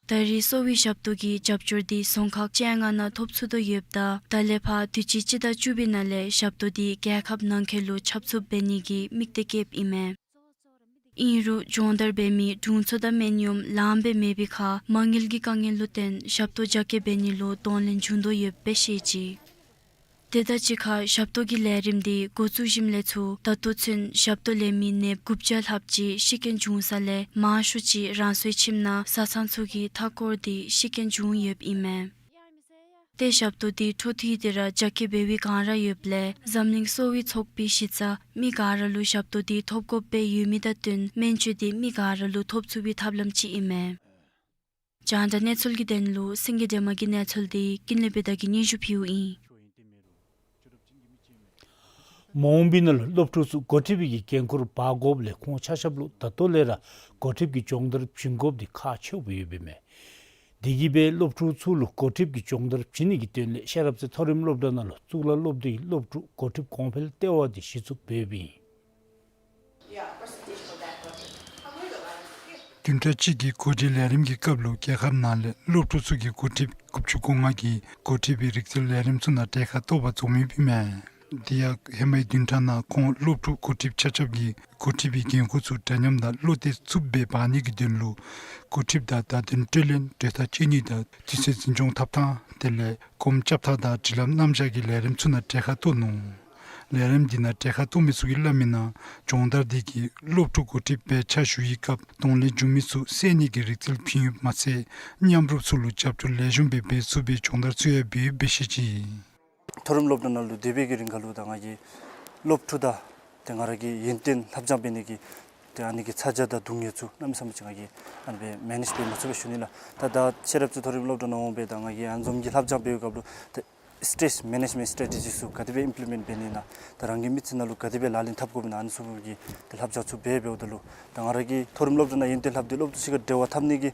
ད་རེས་གསོ་བའི་ཞབས་ཏོག་གི་རྒྱབ་སྐྱོར་འདི་རྫོང་ཁག་བཅོ་ལྔ་ནང་ཐོབ་ཚུགས་དོ་ཡོདཔ་ད་ད་ལས་ཕར་དུས་ཅི་སྤྱི་ཟླ་བཅུ་པའི་ནང་ལས་ཞབས་ཏོག་འདི་རྒྱལ་ཁབ་ནང་འཁོད་ལུ་ཁྱབ་ཚུགསཔ་འབད་ནི་གི་དམིགས་གཏད་བསྐྱེདཔ་ཨིན་མས། ཨིན་རུང་སྦྱོང་བརྡར་འབད་མི་དྲུང་འཚོ་དང་སྨན་གཡོགམ་ལངམ་སྦེ་མེད་པའི་ཁར་མ་དངུལ་གྱི་དཀའ་ངལ་ལུ་བརྟེན་ཞབས་ཏོག་རྒྱ་སྐྱེད་འབད་ནི་ལུ་གདོང་ལེན་བྱུང་དོ་ཡོདཔ་སྦེ་བཤད་ཅི། དེ་དང་གཅིག་ཁར་ཞབས་ཏོག་གི་ལས་རིམ་འདི་འགོ་བཙུགས་ཞིནམ་ལས་ཚུར་ད་ལྟོ་ཚུན་ཞབས་ཏོག་ལེན་མི་ནདཔ་དགུ་བརྒྱ་ལྷགཔ་ཅིག་ཤི་རྐྱེན་བྱུང་ས་ལས་མང་ཤོས་ཅིག་རང་སོའི་ཁྱིམ་ནང་བཟའ་ཚང་ཚུ་གིས་མཐའ་བསྐོར་ཏེ་ཤི་རྐྱེན་བྱུང་ཡོདཔ་ཨིན་མས། ཏེ་ཞབས་ཏོག་འདི་འཕྲོ་མཐུད་དེ་ར་རྒྱ་སྐྱེད་འབད་བའི་བསྒང་ར་ཡོདཔ་ལས་འཛམ་གླིང་གསོ་བའི་ཚོགས་པའི་གཞི་རྩ་མི་ག་ར་ལུ་ཞབས་ཏོག་འདི་ཐོབ་དགོཔ་སྦེ་ཡོད་མི་དང་བསྟུན་སྨན་བཅོས་འདི་མི་ག་ར་ལུ་ཐོབ་ཚུགས་པའི་ཐབས་ལམ་ཅིག་ཨིན་མས། རྒྱང་བསྒྲགས་གནས་ཚུལ་གྱི་དོན་ལུ་སེང་གེ་སྒྲོལ་མ་གི་གནས་ཚུལ་འདི་ཀུན་ལེགས་བདེ་ལེགས་ཀྱིས་སྙན་ཞུ་ཕུལཝ་ཨིན། མ་འོངས་པའི་ནང་ལུ་སློབ་ཕྲུག་ཚུ་འགོ་ཁྲིདཔ་གི་འགན་ཁུར་འབག་དགོཔ་ལས་ཁོང་ཆ་ཁྱབ་ལུ་ད་ལྟོ་ལས་ར་འགོ་ཁྲིདཔ་གི་སྦྱོང་བརྡར་བྱིན་དགོཔ་འདི་ཁག་ཆེཝ་ཡོདཔ་ཨིན་མས། དེ་གིས་སྦེ་སློབ་ཕྲུག་ཚུ་ལུ་འགོ་ཁྲིདཔ་གི་སྦྱོང་བརྡར་བྱིན་ནི་གི་དོན་ལས་ཤེས་རབ་རྩེ་མཐོ་རིམ་སློབ་གྲྭ་ནང་ལུ་གཙུག་ལག་སློབ་སྡེའི་སློབ་ཕྲུག་འགོ་ཁྲིདཔ་གོང་འཕེལ་ལྟེ་བ་འདི་གཞི་བཙུགས་འབདཝ་ཨིན། བདུན་ཕྲག་གཅིག་གི་འགོ་ཁྲིད་ལས་རིམ་གྱི་སྐབས་ལུ་རྒྱལ་ཁབ་ནང་ལས་སློབ་ཕྲུག་ཚུ་གི་འགོ་ཁྲིདཔ་དགུ་བཅུ་གོ་ལྔ་གིས་འགོ་ཁྲིད་པའི་རིག་རྩལ་ལས་རིམ་ཚུ་ནང་གྲལ་ཁར་གཏོགས་པར་འཛོམས་མི་ཨིན་མས། དེ་ཡང་ཧེ་མའི་བདུན་ཕྲག་ནང་ཁོང་སློབ་ཕྲུག་འགོ་ཁྲིདཔ་ཆ་ཁྱབ་ཀྱིས་འགོ་ཁྲིད་པའི་འགན་ཁུར་ཚུ་འདྲ་མཉམ་དང་བློ་གཏད་ཚུགསཔ་སྦེ་འབག་ནི་གི་དོན་ལུ་འགོ་ཁྲིདཔ་དང་བརྡ་དོན་སྤྲོད་ལེན་གྲོས་ཐག་བཅད་ནི་དང་དུས་ཚོད་འཛིན་སྐྱོང་འཐབ་ཐངས་དེ་ལས་གོམ་རྐྱབ་ཐངས་དང་སྒྲིག་ལམ་རྣམ་གཞག་གི་ལས་རིམ་ཚུ་ནང་གྲལ་ཁར་གཏོགས་ནུག། ལས་རིམ་འདི་ནང་གྲལ་ཁར་གཏོགས་མི་ཚུ་གིས་སླབ་མིའི་ནང་སྦྱོང་བརྡར་འདི་གིས་སློབ་ཕྲུག་འགོ་ཁྲིདཔ་སྦེ་ཕྱག་ཞུ་བའི་སྐབས་གདོང་ལེན་འབྱུང་མི་ཚུ་བསལ་ནི་གི་རིག་རྩལ་བྱིན་ཡོདཔ་མ་ཚད་མཉམ་རུབ་ཚུ་ལུ་རྒྱབ་སྐྱོར་ལེགས་ཤོམ་སྦེ་འབད་ཚུགས་པའི་སྦྱོང་བརྡར་ཚུ་ཡང་འབད་ཡོདཔ་སྦེ་བཤད་ཅི། མཐོ་རིམ་སློབ་གྲྭ་ནང་ལུ་སྡོད་པའི་གི་རིང་ཁ་ལུ་ད་ང་གིས་སློབ་ཕྲུག་དང་ཏེ་ང་ར་གི་ཡོན་ཏན་ལྷབ་སྦྱང་འབད་ནི་གི་ཏེ་ཨ་ནི་གི་ཚ་གྱང་དང་སྡུག་བསྔལ་ཚུ་གནམ་མེད་ས་མེད་ཅིག་ང་གིས་ཨ་ནི་སྦེ་མེ་ནེཇ་འབད་མ་ཚུགས་པས་ཞུ་ནི་ལགས། ད་ད་ཤེས་རབ་རྩེ་མཐོ་རིམ་སློབ་གྲྭ་ནང་འོང་སྦེ་ད་ང་གིས་ཨ་ནི་བཟུམ་གྱི་ལྷབ་སྦྱང་འབད་བའི་སྐབས་ལུ་ཏེ་སི་ཊེསི་མེ་ནེཇ་མེནཊ་སི་ཊེ་ཊི་ཇི་ཚུ་ག་དེ་སྦེ་ཨིམ་པི་ལི་མེནཊ་འབད་ནི་ཨིན་ན་ད་རང་གི་མི་ཚེ་ནང་ལུ་ག་དེ་སྦེ་ལག་ལེན་འཐབ་དགོཔ་ཨིན་ན་ཨ་ནི་ཚུ་གི་ཏེ་ལྷབ་སྦྱང་ཚུ་འབད་འབདཝ་ད་ལུ་ད་ང་ར་གིས་མཐོ་རིམ་སློབ་གྲྭ་ནང་ཡོན་ཏན་ལྷབ་སྟེ་སློབ་ཕྲུག་ཚུ་ག་འབྲེལ་བ་འཐབ་ནི་གི་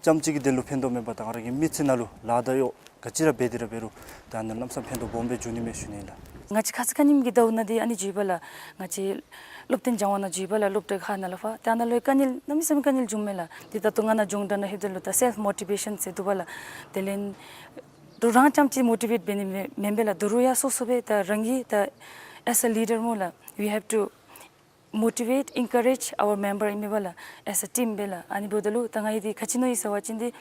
རྐྱངམ་ཅིག་གི་དོན་ལུ་ཕན་ཐོགས་མེན་པར་ད་ང་ར་གི་མི་ཚེ་ནང་ལུ་ལཱ་དང་གཡོག་ག་ཅི་ར་འབད་དེ་ར་འབད་རུང་ད་ཨ་ནི་ལམ་སང་ཕན་ཐོགས་སྦོམ་སྦེ་འབྱུང་ནི་མས་ཞུ་ནི་ལགས། ང་བཅས་ཁ་ཙ་ཁ་ཉིནམ་གྱི་ཟླཝ་ནང་འདི་ཨ་ནི་འགྱོཝ་ལགས། ང་བཅས་སློབ་སྟོན་སྦྱང་བ་ནང་འགྱོཝ་ལགས། སློབ་གྲྭ་ཁག་ནང་ལུ་ཕར་ད་ནཱ་ལུ་དཀའ་ངལ་གནམ་མེད་ས་མེད་དཀའ་ངལ་བྱུངམ་མས་ལགས། ཏེ་ད་ལྟོ་ང་ནཱ་སྦྱོང་བརྡར་ནང་ལྷོདཔ་ད་ལུ་ད་སེལཕ་མོ་ཊི་བེ་ཤཱན་ཟེར་འདུག་པ་ལགས། དེ་ལས་དོ་རུང་རྐྱངམ་ཅིག་མོ་ཊི་བེཊ་འབད་ནི་མེན་མེན་པས་ལགས། དོ་རུང་ཡང་སོ་སོ་སྦེ་ད་རང་གིས་ད་as a leader སྨོ་ལགས། We have to motivate, encourage our member ཨིན་མས་པ་ལགས། As a team སྦེ་ལགས། ཨ་ནི་འབདཝ་ད་ལུ་ད་ང་གིས་འདི་ག་ཅི་མནོ་ཡི་ཟེར་བ་ཅིན་འདི་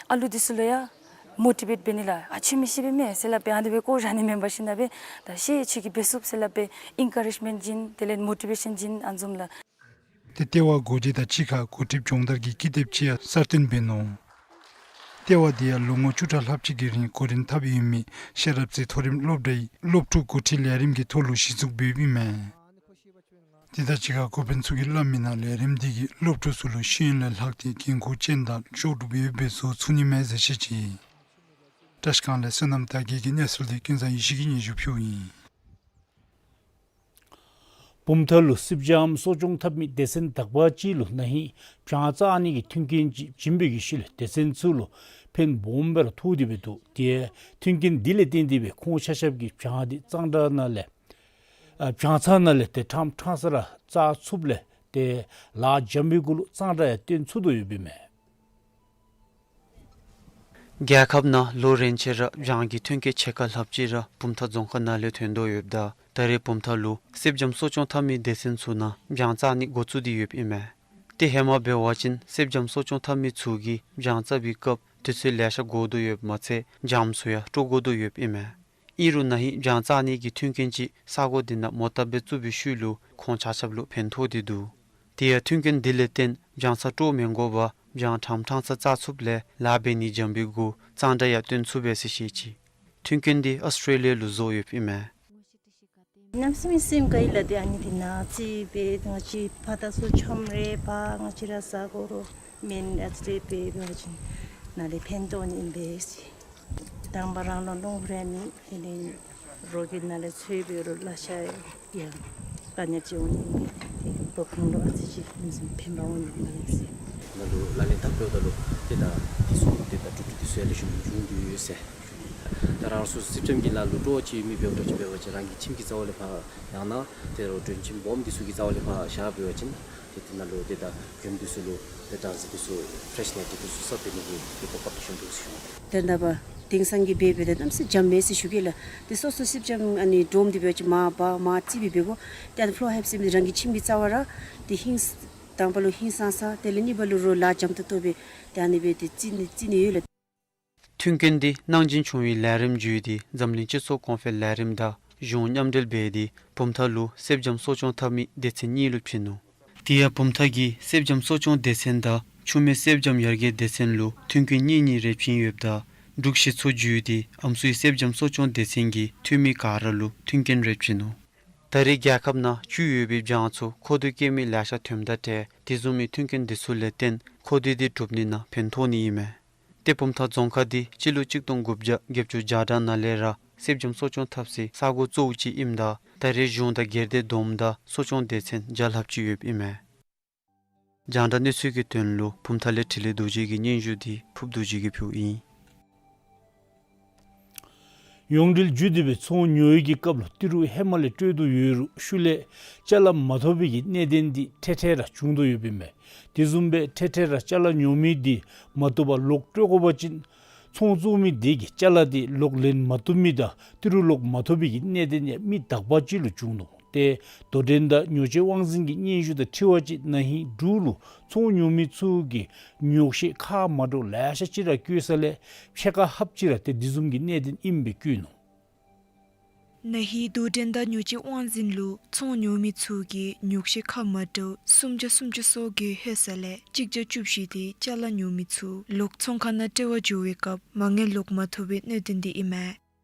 ཨ་ལུ་འདི་ཚུ་ལུ་ཡང་མོ་ཊི་བེཊ་འབད་ནི་ལགས། ཨ་ཆོས་མི་ཤེས་པས་མས་ཟེར་སླབ་སྦེ་ཨ་ནི་སྦེ་བཀོ་བཞག་ནི་མེན་པར་ཞིན་ན་སྦེ་ད་ཤེས་ཁྱོད་ཀྱིས་འབད་ཚུགས་ཟེར་སླབ་སྦེ་ཨིན་ཀ་རེཇ་མེནཊ་བྱིན་དེ་ལས་མོ་ཊི་བེ་ཤཱན་བྱིན་ཨ་ནི་བཟུམ་ལགས། ཏེ་ལྟེ་བ་སྒོ་འབྱེད་དང་གཅིག་ཁར་འགོ་ཁྲིདཔ་སྦྱོང་བརྡར་གྱི་ཀི་དེབ་ཅིག་ཡང་གསར་བཏོན་འབད་ནུག། ལྟེ་བ་འདི་ཡང་ལོ་ངོ་བཅུ་ཕྲག་ལྷགཔ་ཅིག་གི་རིང་འགོ་འདྲེན་འཐབ་ཡོད་མི་ཤེས་རབ་རྩེ་མཐོ་རིམ་སློབ་གྲྭའི་སློབ་ཕྲུག་འགོ་ཁྲིད་ལས་རིམ་གྱི་ཐོག་ལུ་གཞི་བཙུགས་འབདཝ་ཨིན་མས། དེ་དང་གཅིག་ཁར་འགོ་དཔོན་ཚུ་གིས་སླབ་མིའི་ནང་ལས་རིམ་འདི་གིས་སློབ་ཕྲུག་ཚུ་ལུ་ཤེས་ཡོན་ལས་ལྷག་སྟེ་འགན་ཁུར་ཅན་དང་ལྕོགས་གྲུབ་ཡོདཔ་སྦེ་བཟོ་ཚུགས་ནི་མས་ཟེར་བཤད་ཅི། བཀྲིས་སྒང་ལས་བསོད་ནམས་དར་རྒྱས་ཀྱི་གནས་ཚུལ་འདི་ཀུན་བཟང་ཡེ་ཤེས་ཀྱིས་སྙན་ཞུ་ཕུལཝ་ཨིན། བུམ་ཐང་ལུ་སེར་སྦྱངམ་གསོ་སྐྱོང་འཐབ་མི་སྡེ་ཚན་དག་པ་ཅིག་ལུ་ན་ཧིང་སྦྱང་བཙག་ནི་གི་མཐུན་རྐྱེན་ཅིག་བྱིན་པའི་གི་ཤུལ་སྡེ་ཚན་ཚུ་ལུ་ཕན་སྦོམ་སྦེ་ར་ཐོགས་ཏེ་སྦེ་འདུག། དེ་མཐུན་རྐྱེན་འདི་ལས་བརྟེན་ཏེ་སྦེ་ཁོང་ཆ་ཁྱབ་ཀྱིས་སྦྱང་འདི་གཙང་སྦྲ་ནང་ལས་ཨ་སྦྱང་ཚང་ནང་ལས་ཏེ་ཕྲང་ཕྲང་ས་ར་བཙག་ཚུགསཔ་ལས་ཏེ་ལཱ་འཇམ་པའི་གུ་ལུ་གཙང་སྦྲ་ཡང་སྟོན་ཚུགས་དོ་ཡོདཔ་ཨིན་མས། རྒྱལ་ཁབ་ནང་ལོ་རེ་ཆད་ར་སྦྱང་གི་ཐོན་སྐྱེད་ཕྱེད་ཀ་ལྷགཔ་ཅིག་ར་བུམ་ཐང་རྫོང་ཁག་ནང་ལས་ཐོན་དོ་ཡོདཔ་ད་ད་རེས་བུམ་ཐང་ལུ་སེར་སྦྱངམ་གསོ་སྐྱོང་འཐབ་མི་སྡེ་ཚན་ཚུ་ནང་སྦྱང་བཙག་ནི་འགོ་བཙུགས་ཏེ་ཡོདཔ་ཨིན་མས། ཏེ་ཧེ་མ་འབད་བ་ཅིན་སེར་སྦྱངམ་གསོ་སྐྱོང་འཐབ་མི་ཚུ་གིས་སྦྱང་བཙག་པའི་སྐབས་དུས་ཚོད་ལེ་ཤ་འགོར་དོ་ཡོདཔ་མ་ཚད་སྦྱངམ་ཚུ་ཡང་སྤྲོ་དགོ་དོ་ཡོདཔ་ཨིན་མས། ཨིན་རུང་ན་ཧིང་སྦྱང་བཙག་ནི་གི་མཐུན་རྐྱེན་ཅིག་ས་གོ་འདི་ནང་མོ་བཏབ་སྦེ་བཙུགས་པའི་ཤུལ་ལུ་ཁོང་ཆ་ཁྱབ་ལུ་ཕན་ཐོགས་ཏེ་འདུག། དེ་ཡང་མཐུན་རྐྱེན་འདི་ལས་བརྟེན་སྦྱང་ཚང་སྤྲོ་མི་དགོ་པར་སྦྱང་ཕྲང་ཕྲང་ས་བཙག་ཚུགསཔ་ལས་ལཱ་འབད་ནི་འཇམ་པའི་གུ་གཙང་སྦྲ་ཡང་སྟོན་ཚུགས་པས་ཟེར་བཤད་ཅི། མཐུན་རྐྱེན་འདི་ཨཱོས་ཊྲེ་ལི་ལུ་བཟོ་ཡོདཔ་ཨིན་མས། གནམ་མེད་ས་མེད་སེམས་དགའ་ཡི་ལགས། ཏེ་ཨ་ནི་འདི་ནང་རྩིས་སྦེ་ང་བཅས་ཕར་དང་ཚུར་འཁྱམས་རེ་ཕར་ང་བཅས་ར་ཟ་དགོ་རུང་མེན་ཨ་ཙི་རེ་སྦེ་འབད་བ་ཅིན་ ནཱ་ལས་ཕན་ཐོགས་ནི་ཨིན་པས་ཟེར། དང་པ་རང་ལུ་རླུང་རེག་ནི་དེ་ལས་རོགས་ཀྱི་ནང་ལས་ཚོས་འབད་རུང་ལག་ཤ་ཡང་དཀའ་ངལ་ཅིག་འོང་ནི་ཨིན་པས། ཏེ་སློབ་ཕྲུག་ལུ་ཨ་ཙི་ཅིག་ཕན་པ་འོང་ནི་ཨིན་པས་ཟེར། ནཱ་ལུ་ལག་ལེན་འཐབ་འགྱོཝ་ད་ལུ་ཏེ་ད་འདི་ཚུ་ཏེ་ད་དྲུག་དྲུག་འདི་ཚུ་ཡང་ལེགས་ཤོམ་བྱུང་དོ་ཡོད་ཟེར། ད་རང་སོ་སོ་སེར་སྦྱངམ་གྱི་ལཱ་ལུ་སྤྲོ་བ་ཅིག་མེད་པའི་འགྲོ་ཅིག་འབད་བ་ཅིན་རང་གི་ཁྱིམ་གྱི་རྩ་བ་ལས་ཕར་ཡང་ན་ཏེ་རོགས་མགྲོན་ཁྱིམ་སྦོམ་འདི་ཚུ་གི་རྩ་བ་ལས་ཕར་བཞག་འབད་བ་ཅིན་ཏེ་དེ་ནང་ལུ་ཏེ་ད་མགྱོནམ་འདི་ཚུ་ལུ་ཏེ་སྦྲང་རྩི་འདི་ཚུ་ཕེ་རེཤ་ནེཊ་འདི་ཚུ་གསོག་འབད་ནི་གི་ཏེ་གོ་སྐབས་འདི་ཞུ་འདུག་ཟེར་ཞུ། ད་ད་པ་དེང་སང་གི་འབད་འབདཝ་ད་གནམ་མེད་ས་མེད་འཇམ་མས་ཟེར་ཞུ་གེ་ལགས། ཏེ་སོ་སོ་སེར་སྦྱངམ་ཨ་ནི་འགྲོམ་འདི་འབད་བ་ཅིན་མར་འབག་མར་བརྩིགས་སྦེ་འབད་དགོ། ཏེ་ཨ་ནི་ཕོ་ལོར་ཧེབ་ཟེར་མི་རང་གི་ཁྱིམ་གྱི་རྩ་བ་ར་ཏེ་ཧིང་དང་པ་ལུ་ཧིང་སངས་ས་དེ་ལས་གཉིས་པ་ལུ་རོགས་ལཱ་འཇམ་ཏོང་ཏོ་སྦེ་ཏེ་ཨ་ནི་སྦེ་ཏེ་བརྩི་ནི་བརྩི་ནི་ཡོད་ལགས། མཐུན་རྐྱེན་འདི་གནང་སྦྱིན་བྱུང་བའི་ལས་རིམ་བརྒྱུད་དེ་འཛམ་གླིང་སྤྱི་ཚོགས་གོང་འཕེལ་ལས་རིམ་དང་གཞུང་མཉམ་འབྲེལ་འབད་དེ་བུམ་ཐང་ལུ་སེར་སྦྱངམ་གསོ་སྐྱོང་འཐབ་མི་སྡེ་ཚན་གཉིས་ལུ་བྱིན་ནུག། དེ་ཡང་བུམ་ཐང་གི་སེར་སྦྱངམ་གསོ་སྐྱོང་སྡེ་ཚན་དང་ཆུ་སྨད་སེར་སྦྱངམ་ཡར་རྒྱས་སྡེ་ཚན་ལུ་མཐུན་རྐྱེན་གཉིས་གཉིས་རེ་བྱིན་ཡོདཔ་ད་འབྲུག་གཞིས་ཚོགས་བརྒྱུད་དེ་ཨམ་སྲུའི་སེར་སྦྱངམ་གསོ་སྐྱོང་སྡེ་ཚན་གྱི་འཐུས་མི་ག་ར་ལུ་མཐུན་རྐྱེན་རེ་བྱིན་ནུག། ད་རེས་རྒྱལ་ཁབ་ནང་བཅུད་ཡོད་པའི་སྦྱངམ་ཚུ་མཁོ་འདོད་བསྐྱེད་མི་ལེ་ཤ་ཐོནམ་དང་འབྲེལ་དེ་བཟུམ་མའི་མཐུན་རྐྱེན་འདི་ཚུ་ལས་བརྟེན་མཁོ་འདོད་འདི་འགྲུབ་ནི་ནང་ཕན་ཐོགས་ནི་ཨིན་མས། ཏེ་བུམ་ཐང་རྫོང་ཁག་འདི་སྤྱི་ལོ་གཅིག་སྟོང་དགུ་བརྒྱ་བརྒྱད་ཅུ་གྱ་གྲངས་ནང་ལས་ར་སེར་སྦྱངམ་གསོ་སྐྱོང་འཐབ་སའི་ས་གོ་གཙོ་བོ་ཅིག་ཨིནམ་ད་ད་རེས་གཞུང་དང་སྒེར་སྡེ་བསྡོམས་ད་གསོ་སྐྱོང་སྡེ་ཚན་བརྒྱ་ལྷགཔ་ཅིག་ཡོདཔ་ཨིན་མས། རྒྱང་བསྒྲགས་གནས་ཚུལ་གྱི་དོན་ལུ་བུམ་ཐང་ལས་འཕྲིན་ལས་རྡོ་རྗེ་གི་སྙན་ཞུ་འདི་ཕུརཔ་རྡོ་རྗེ་གིས་ཕུལཝ་ཨིན། ཡོངས་འབྲེལ་བརྒྱུད་དེ་སྦེ་ཚོང་ཉོ་ཡི་གི་སྐབས་ལུ་ཏི་རུ་ཧེ་མ་ལས་སྤྲོད་དོ་ཡོད་རུང་ཤུལ་ལས་ཅ་ལ་མ་ཐོབ་པའི་གི་གནད་དོན་འདི་འཕྲལ་འཕྲལ་ར་བྱུང་དོ་ཡོདཔ་ཨིན་མས། དེ་བཟུམ་སྦེ་འཕྲལ་འཕྲལ་ར་ཅ་ལ་ཉོ་མི་འདི་མ་བཏུབ་པར་ལོག་སྤྲོད་དགོ་པ་ཅིན་ཚོང་བཙུགས་མི་དེ་གིས་ཅ་ལ་འདི་ལོག་ལེན་མ་བཏུབ་མི་དང་ཏི་རུ་ལོག་མ་ཐོབ་པའི་གི་གནད་དོན་ཡང་མི་དག་པ་ཅིག་ལུ་བྱུང་ནུག། ཏེ་དོ་འགྲན་དང་ཉོ་སྤྱོད་དབང་འཛིན་གྱི་སྙན་ཞུ་དང་འཁྲིལ་བ་ཅིན་ན་ཧིང་འབྲུག་ལུ་ཚོང་ཉོ་མི་ཚུ་གིས་ཉོག་བཤད་ཁ་མ་འདྲཝ་ལེ་ཤ་ཅིག་ར་བཀོད་ས་ལས་ཕྱེད་ཀ་ལྷགཔ་ཅིག་ར་ཏེ་འདི་བཟུམ་གྱི་གནད་དོན་ཨིནམ་སྦེ་བཀོད་ནུག། ན་ཧིང་དོ་འགྲན་དང་ཉོ་སྤྱོད་དབང་འཛིན་ལུ་ཚོང་ཉོ་མི་ཚུ་གིས་ཉོག་བཤད་ཁ་མ་འདྲཝ་སུམ་བརྒྱ་སུམ་ཅུ་སོ་བརྒྱད་ལྷོད་ས་ལས་གཅིག་བརྒྱ་བཅུ་བཞི་དེ་ཅ་ལ་ཉོ་མི་ཚུ་ལོག་ཚོང་ཁང་ནང་སྤྲོད་པར་འགྱོ་བའི་སྐབས་མ་དངུལ་ལོག་མ་ཐོབ་པའི་གནད་དོན་འདི་ཨིན་མས།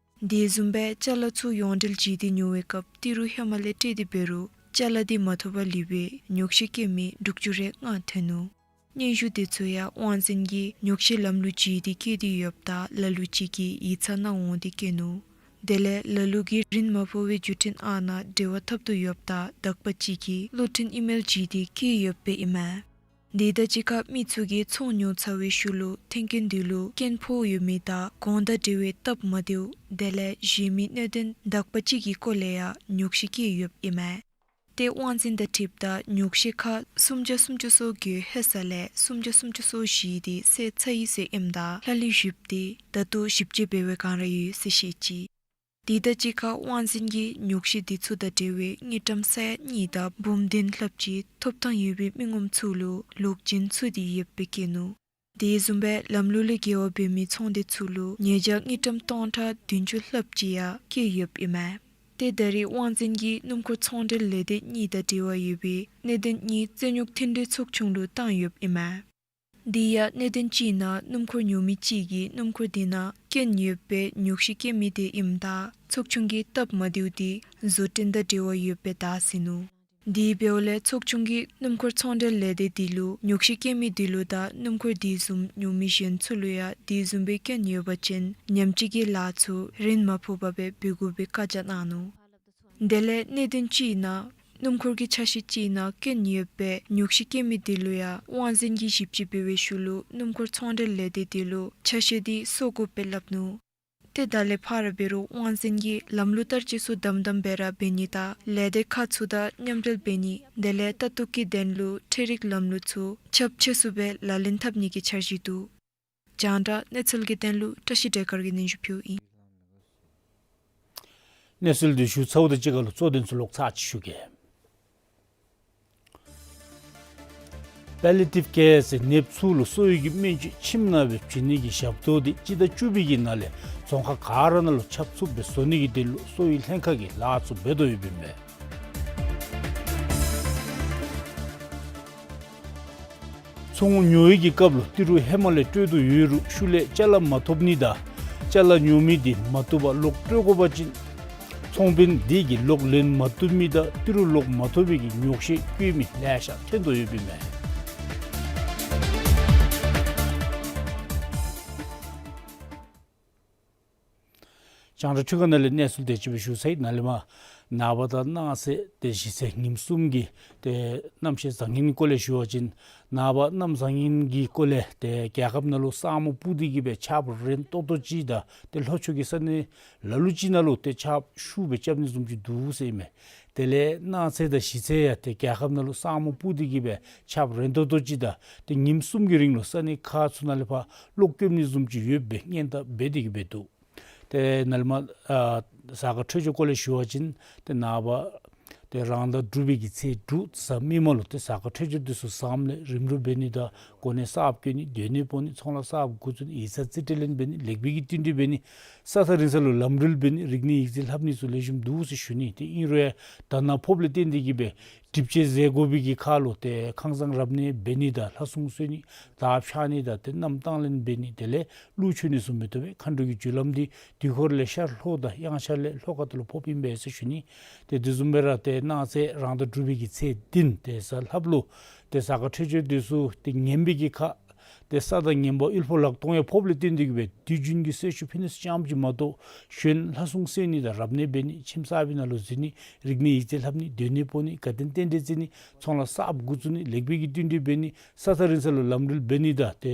དེ་བཟུམ་སྦེ་ཅ་ལ་ཚུ་ཡོངས་འབྲེལ་བརྒྱུད་དེ་ཉོ་བའི་སྐབས་ཏི་རུ་ཧེ་མ་ལས་སྤྲོད་དེ་འབད་རུང་ཅ་ལ་འདི་མ་ཐོབ་པར་ལུས་པའི་ཉོག་བཤད་བཀོད་མི་དྲུག་ཅུ་རེ་ལྔ་ཐོན་ནུག། སྙན་ཞུ་དེ་ཚུ་ཡང་དབང་འཛིན་གྱིས་ཉོག་བཤད་ལམ་ལུགས་བརྒྱུད་དེ་བཀོད་དེ་ཡོདཔ་ད་ལ་ལུ་ཅིག་གིས་ཡིག་ཚང་ནང་འོང་སྟེ་བཀོད་ནུག། དེ་ལས་ལ་ལུ་གིས་རིན་མ་ཕོག་པའི་བརྒྱུད་འཕྲིན་ཨང་ནང་འབྲེལ་བ་འཐབ་དོ་ཡོདཔ་ད་དག་པ་ཅིག་གིས་གློག་འཕྲིན་ཨི་མེལ་བརྒྱུད་དེ་བཀོད་ཡོདཔ་ཨིན་མས། དེ་དང་གཅིག་ཁར་མི་ཚུ་གིས་ཚོང་ཉོ་ཚར་བའི་ཤུལ་ལུ་ཐོན་སྐྱེད་འདི་ལུ་སྐྱོན་ཕོག་ཡོད་མི་དང་གོང་དང་འབྲེལ་བའི་སྟབས་མ་བདེཝ་དེ་ལས་གཞན་མི་གནད་དོན་དག་པ་ཅིག་གི་སྐོར་ལས་ཡང་ཉོག་བཤད་བཀོད་ཡོདཔ་ཨིན་མས། ཏེ་དབང་འཛིན་དང་འཁྲིལཝ་ད་ཉོག་བཤད་ཁ་སུམ་བརྒྱ་སུམ་ཅུ་སོ་བརྒྱད་ལྷོད་ས་ལས་སུམ་བརྒྱ་སུམ་ཅུ་སོ་བཞི་དེ་བསལ་ཚར་ཡི་ཟེར་ཨིནམ་ད་ལྷག་ལུས་ཡོདཔ་དེ་ད་ལྟོ་ཞིབ་དཔྱད་འབད་བའི་བསྒང་ར་ཡོད་ཟེར་བཤད་ཅི། དེ་དང་གཅིག་ཁར་དབང་འཛིན་གྱིས་ཉོག་བཤད་དེ་ཚུ་དང་འབྲེལ་བའི་དངུལ་ཀྲམ་ས་ཡ་གཉིས་དང་འབུམ་བདུན་ལྷགཔ་ཅིག་ཐོབ་ཐང་ཡོད་པའི་མི་ངོམ་ཚུ་ལུ་ལོག་བྱིན་ཚུགས་ཏེ་ཡོདཔ་སྦེ་བཀོད་ནུག། དེ་བཟུམ་སྦེ་ལམ་ལུགས་ལས་འགལ་བ་འབད་མི་ཚོང་སྡེ་ཚུ་ལུ་ཉེས་བྱ་དངུལ་ཀྲམ་སྟོང་ཕྲག་བདུན་ཅུ་ལྷགཔ་ཅིག་ཡང་བཀལ་ཡོདཔ་ཨིན་མས། ཏེ་ད་རེས་དབང་འཛིན་གྱིས་སྣུམ་འཁོར་ཚོང་འབྲེལ་ལས་སྡེ་གཉིས་དང་འབྲེལ་བ་ཡོད་པའི་གནད་དོན་གཉིས་རྩིས་རྙོག་མཐུན་འབྲེལ་ཚོགས་ཆུང་ལུ་བཏང་ཡོདཔ་ཨིན་མས། དེ་ཡང་གནད་དོན་གཅིག་ནང་སྣུམ་འཁོར་ཉོ་མི་གཅིག་གིས་སྣུམ་འཁོར་དེ་ནང་སྐྱོན་ཡོད་པའི་ཉོག་བཤད་བཀོད་མི་དེ་ཨིནམ་ད་ཚོགས་ཆུང་གི་སྟབས་མ་བདེཝ་དེ་བཟོ་སྐྲུན་དང་འབྲེལ་བ་ཡོདཔ་སྦེ་བལྟ་ཟིན་ནུག། དེ་འབདཝ་ལས་ཚོགས་ཆུང་གིས་སྣུམ་འཁོར་ཚོང་འབྲེལ་ལས་སྡེ་དེ་ལུ་ཉོག་བཤད་བཀོད་མི་དེ་ལུ་དང་སྣུམ་འཁོར་དེ་བཟུམ་ཉོ་མི་གཞན་ཚུ་ལུ་ཡང་དེ་བཟུམ་སྦེ་སྐྱོན་ཡོད་པ་ཅིན་ཉམས་བཅོས་ཀྱི་ལཱ་ཚུ་རིན་མ་ཕོག་པ་སྦེ་འབད་དགོ་པའི་བཀའ་རྒྱ་གནང་ནུག། དེ་ལས་གནད་དོན་གཅིག་ནང་སྣུམ་འཁོར་གྱི་ཆ་ཤས་གཅིག་ནང་སྐྱོན་ཡོད་པའི་ཉོག་བཤད་བཀོད་མི་དེ་ལུ་ཡང་དབང་འཛིན་གྱིས་ཞིབ་དཔྱད་འབད་བའི་ཤུལ་ལུ་སྣུམ་འཁོར་ཚོང་འབྲེལ་ལས་སྡེ་དེ་ལུ་ཆ་ཤས་དེ་གསོ་དགོཔ་སྦེ་སླབ་ནུག། ཏེ་ད་ལས་ཕར་འབད་རུང་དབང་འཛིན་གྱིས་ལམ་ལུགས་བསྟར་སྤྱོད་ཚུ་དམ་དམ་སྦེ་ར་འབད་ནི་དང་ལས་སྡེ་ཁག་ཚུ་དང་མཉམ་འབྲེལ་འབད་ནི་དེ་ལས་ལྟ་རྟོག་གི་དོན་ལུ་འཕྲུལ་རིག་ལམ་ལུགས་ཚུ་ཁྱབ་ཆེ་སུ་སྦེ་ལག་ལེན་འཐབ་ནི་གི་འཆར་གཞི་འདུག། རྒྱང་བསྒྲགས་གནས་ཚུལ་གྱི་དོན་ལུ་བཀྲ་ཤིས་བདེ་དཀར་གྱིས་སྙན་ཞུ་ཕུལཝ་ཨིན། གནས་ཚུལ་འདི་ཞུ་ཚརཝ་དང་གཅིག་ཁར་ལུ་གཙོ་དོན་ཚུ་ལོག་ཚར་ཅིག་ཞུ་གེ། པེ་ལི་ཊིབ་ཀེར་ཟེར་ནདཔ་ཚུ་ལུ་གསོ་བའི་གི་སྨན་བཅོས་ཁྱིམ་ནང་སྦེ་བྱིན་ནི་གི་ཞབས་ཏོག་འདི་སྤྱི་ཟླ་བཅུ་པའི་གི་ནང་ལས་རྫོང་ཁག་ག་ར་ནང་ལུ་ཁྱབ་ཚུགསཔ་སྦེ་བཟོ་ནི་གི་དོན་ལུ་གསོ་བའི་ལྷན་ཁག་གིས་ལཱ་ཚུ་འབད་དོ་ཡོདཔ་ཨིན་མས། ཚོང་ཉོ་ཡི་གི་སྐབས་ལུ་ཏི་རུ་ཧེ་མ་ལས་སྤྲོད་དོ་ཡོད་རུང་ཤུལ་ལས་ཅ་ལ་མ་ཐོབ་ནི་དང་ཅ་ལ་ཉོ་མི་དེ་མ་བཏུབ་པར་ལོག་སྤྲོད་དགོ་པ་ཅིན་ཚོང་དཔོན་དེ་གིས་ལོག་ལེན་མ་བཏུབ་མི་དང་ཏི་རུ་ལོག་མ་ཐོབ་པའི་གི་ཉོག་བཤད་བཀོད་མི་ལེ་ཤ་ཐོན་དོ་ཡོདཔ་ཨིན་མས། རྒྱང་བསྒྲགས་ཁང་ནང་ལས་གནས་ཚུལ་དེ་ཅིག་སྦེ་ཞུ་ཚར་ཡི། ནཱ་ལས་མར་ནངས་པ་དང་གནངས་ཚེ་ཏེ་གཞེས་ཚེས་ཉིནམ་གསུམ་གྱི་ཏེ་གནམ་གཤིས་བཟང་ངན་སྐོར་ལས་ཞུ་བ་ཅིན་ནངས་པ་གནམ་བཟང་ངན་གྱི་སྐོར་ལས་ཏེ་རྒྱལ་ཁབ་ནང་ལུ་ས་སྨུག་སྤུབས་ཏེ་གི་སྦེ་ཆརཔ་རན་ཏོག་ཏོ་ཅིག་དང་ཏེ་ལྷོ་ཕྱོགས་ཀྱི་ས་གནས་ལ་ལུ་ཅིག་ནང་ལུ་ཏེ་ཆརཔ་ཤུགས་སྦེ་རྐྱབ་ནི་བཟུམ་ཅིག་འདུག་ཟེར་ཨིན་མས། དེ་ལས་གནངས་ཚེ་དང་གཞེས་ཚེས་ཡང་ཏེ་རྒྱལ་ཁབ་ནང་ལུ་ས་སྨུག་སྤུབས་ཏེ་གི་སྦེ་ཆརཔ་རན་ཏོག་ཏོ་ཅིག་དང་ཏེ་ཉིནམ་གསུམ་གྱི་རིང་ལུ་ས་གནས་ཁག་ཚུ་ནང་ལས་ཕར་གློག་སྐྱོབ་ནི་བཟུམ་ཅིག་ཡོདཔ་སྦེ་སྔོན་བརྡ་འབད་དེ་གི་སྦེ་འདུག། ཏེ་ནཱ་ལས་མར་ཨ་གཟའ་སྐར་འཕྲོད་སྦྱོར་སྐོར་ལས་ཞུ་བ་ཅིན་ཏེ་ནངས་པ་ཏེ་རང་ཟླ་དྲུག་པའི་གི་ཚེས་དྲུག་གཟའ་མིག་དམར་ལུ་ཏེ་གཟའ་སྐར་འཕྲོད་སྦྱོར་འདི་ཚུ་བཟངམ་ལས་རིམ་གྲོ་འབད་ནི་དང་གོ་གནས་གསརཔ་བསྐོ་ནི་སྡོད་གནས་སྤོ་ནི་ཚོང་ལཱ་གསརཔ་འགོ་བཙུགས་ནི་ཡིག་ཚང་རྩིས་སྤྲོད་ལེན་འབད་ནི་ལེགས་སྤེལ་གྱི་བསྟུན་གྲོས་འབད་ནི་ས་མཐའ་རིང་ས་ལུ་ལམ་འགྲུལ་འབད་ནི་རིག་གནས་ཡིག་རྩིས་ལྷབ་ནི་ཚུ་ལེགས་ཤོམ་འདུག་ཟེར་ཞུ་ནི། ཏེ་ཨིན་རུང་ཡང་ད་ནངས་ཕོགཔ་ལས་བརྟེན་ཏེ་གི་སྦེ་སྒྲིབ་བཅོས་མཛད་དགོ་པའི་གི་ཁར་ལུ་ཏེ་ཁང་བཟང་རབ་གནས་འབད་ནི་དང་ལྷ་སྲུང་གསོལ་ནི་དར་འཕྱར་ནི་དང་ཏེ་གནམ་བཏང་ལེན་འབད་ནི་དེ་ལས་ཀླུ་མཆོད་ནི་ཚུ་མི་བཏུབ་པས། མཁའ་འགྲོ་གི་རྒྱུ་ལམ་འདི་དུས་འཁོར་ལས་ཤར་ལྷོ་དང་དབྱངས་འཆར་ལས་ལྷོ་ཁ་ཐུག་ལུ་ཕོགཔ་ཨིན་པས་ཟེར་ཞུ་ནི། ཏེ་དེ་བཟུམ་སྦེ་ར་ཏེ་གནངས་ཚེ་རང་ཟླ་དྲུག་པའི་གི་ཚེས་བདུན་ཏེ་གཟའ་ལྷགཔ་ལུ་ཏེ་གཟའ་སྐར་འཕྲོད་སྦྱོར་འདི་ཚུ་ཏེ་ངན་པའི་གི་ཁར་ཏེ་ས་དང་ངན་པ་དབུལ་པོ་ལག་སྟོང་ཡང་ཕོགཔ་ལས་བརྟེན་ཏེ་གི་སྦེ་དུས་རྒྱུན་གྱི་གསོལ་མཆོད་ཕུལ་ནི་ཚུ་ཙམ་ཅིག་མ་གཏོགས་གཞན་ལྷ་སྲུང་གསོལ་ནི་དང་རབ་གནས་འབད་ནི་ཁྱིམ་གསར་པའི་ནང་ལུ་འཛུལ་ནི་རིག་གནས་ཡིག་རྩིས་ལྷབ་ནི་སྡོད་གནས་སྤོ་ནི་དགའ་སྟོན་རྟེན་འབྲེལ་བརྩི་ནི་ཚོང་ལཱ་གསརཔ་འགོ་བཙུགས་ནི་ལེགས་སྤེལ་གྱི་བསྟུན་གྲོས་འབད་ནི་ས་མཐའ་རིང་ས་ལུ་ལམ་འགྲུལ་འབད་ནི་དང་ཏེ་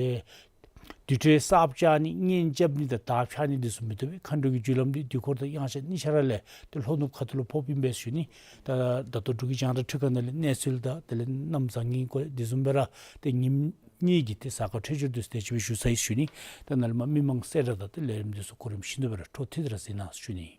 དུར་ཁྲོད་གསརཔ་བཅག་ནི་གཉེན་རྐྱབ་ནི་དང་དར་འཕྱར་ནི་འདི་ཚུ་མི་བཏུབ་པས། མཁའ་འགྲོ་གི་རྒྱུ་ལམ་འདི་དུས་འཁོར་དང་དབྱངས་འཆར་གཉིས་ཆ་ར་ལས་ཏེ་ལྷོ་ནུབ་ཁ་ཐུག་ལུ་ཕོགཔ་ཨིན་པས་ཞུ་ནི། ད་ད་ལྟོ་འབྲུག་གི་རྒྱང་བསྒྲགས་འཕྲུལ་ཁང་ནང་ལས་གནས་ཚུལ་དང་དེ་ལས་གནམ་བཟང་ངན་སྐོར་འདི་བཟུམ་སྦེ་ར་ཏེ་ཉིནམ་གཉིས་ཀྱི་ཏེ་གཟའ་སྐར་འཕྲོད་སྦྱོར་འདི་ཚུ་དེ་ཅིག་སྦེ་ཞུ་ཚར་ཡི་ཞུ་ནི། ད་ནཱ་ལས་མར་མི་མང་གསལ་བསྒྲགས་དང་ཏེ་ལས་རིམ་འདི་ཚུ་གོ་རིམ་བཞིན་དུ་སྦེ་ར་འཕྲོ་མཐུད་དེ་ར་གཟིགས་གནང་ཞུ་ནི།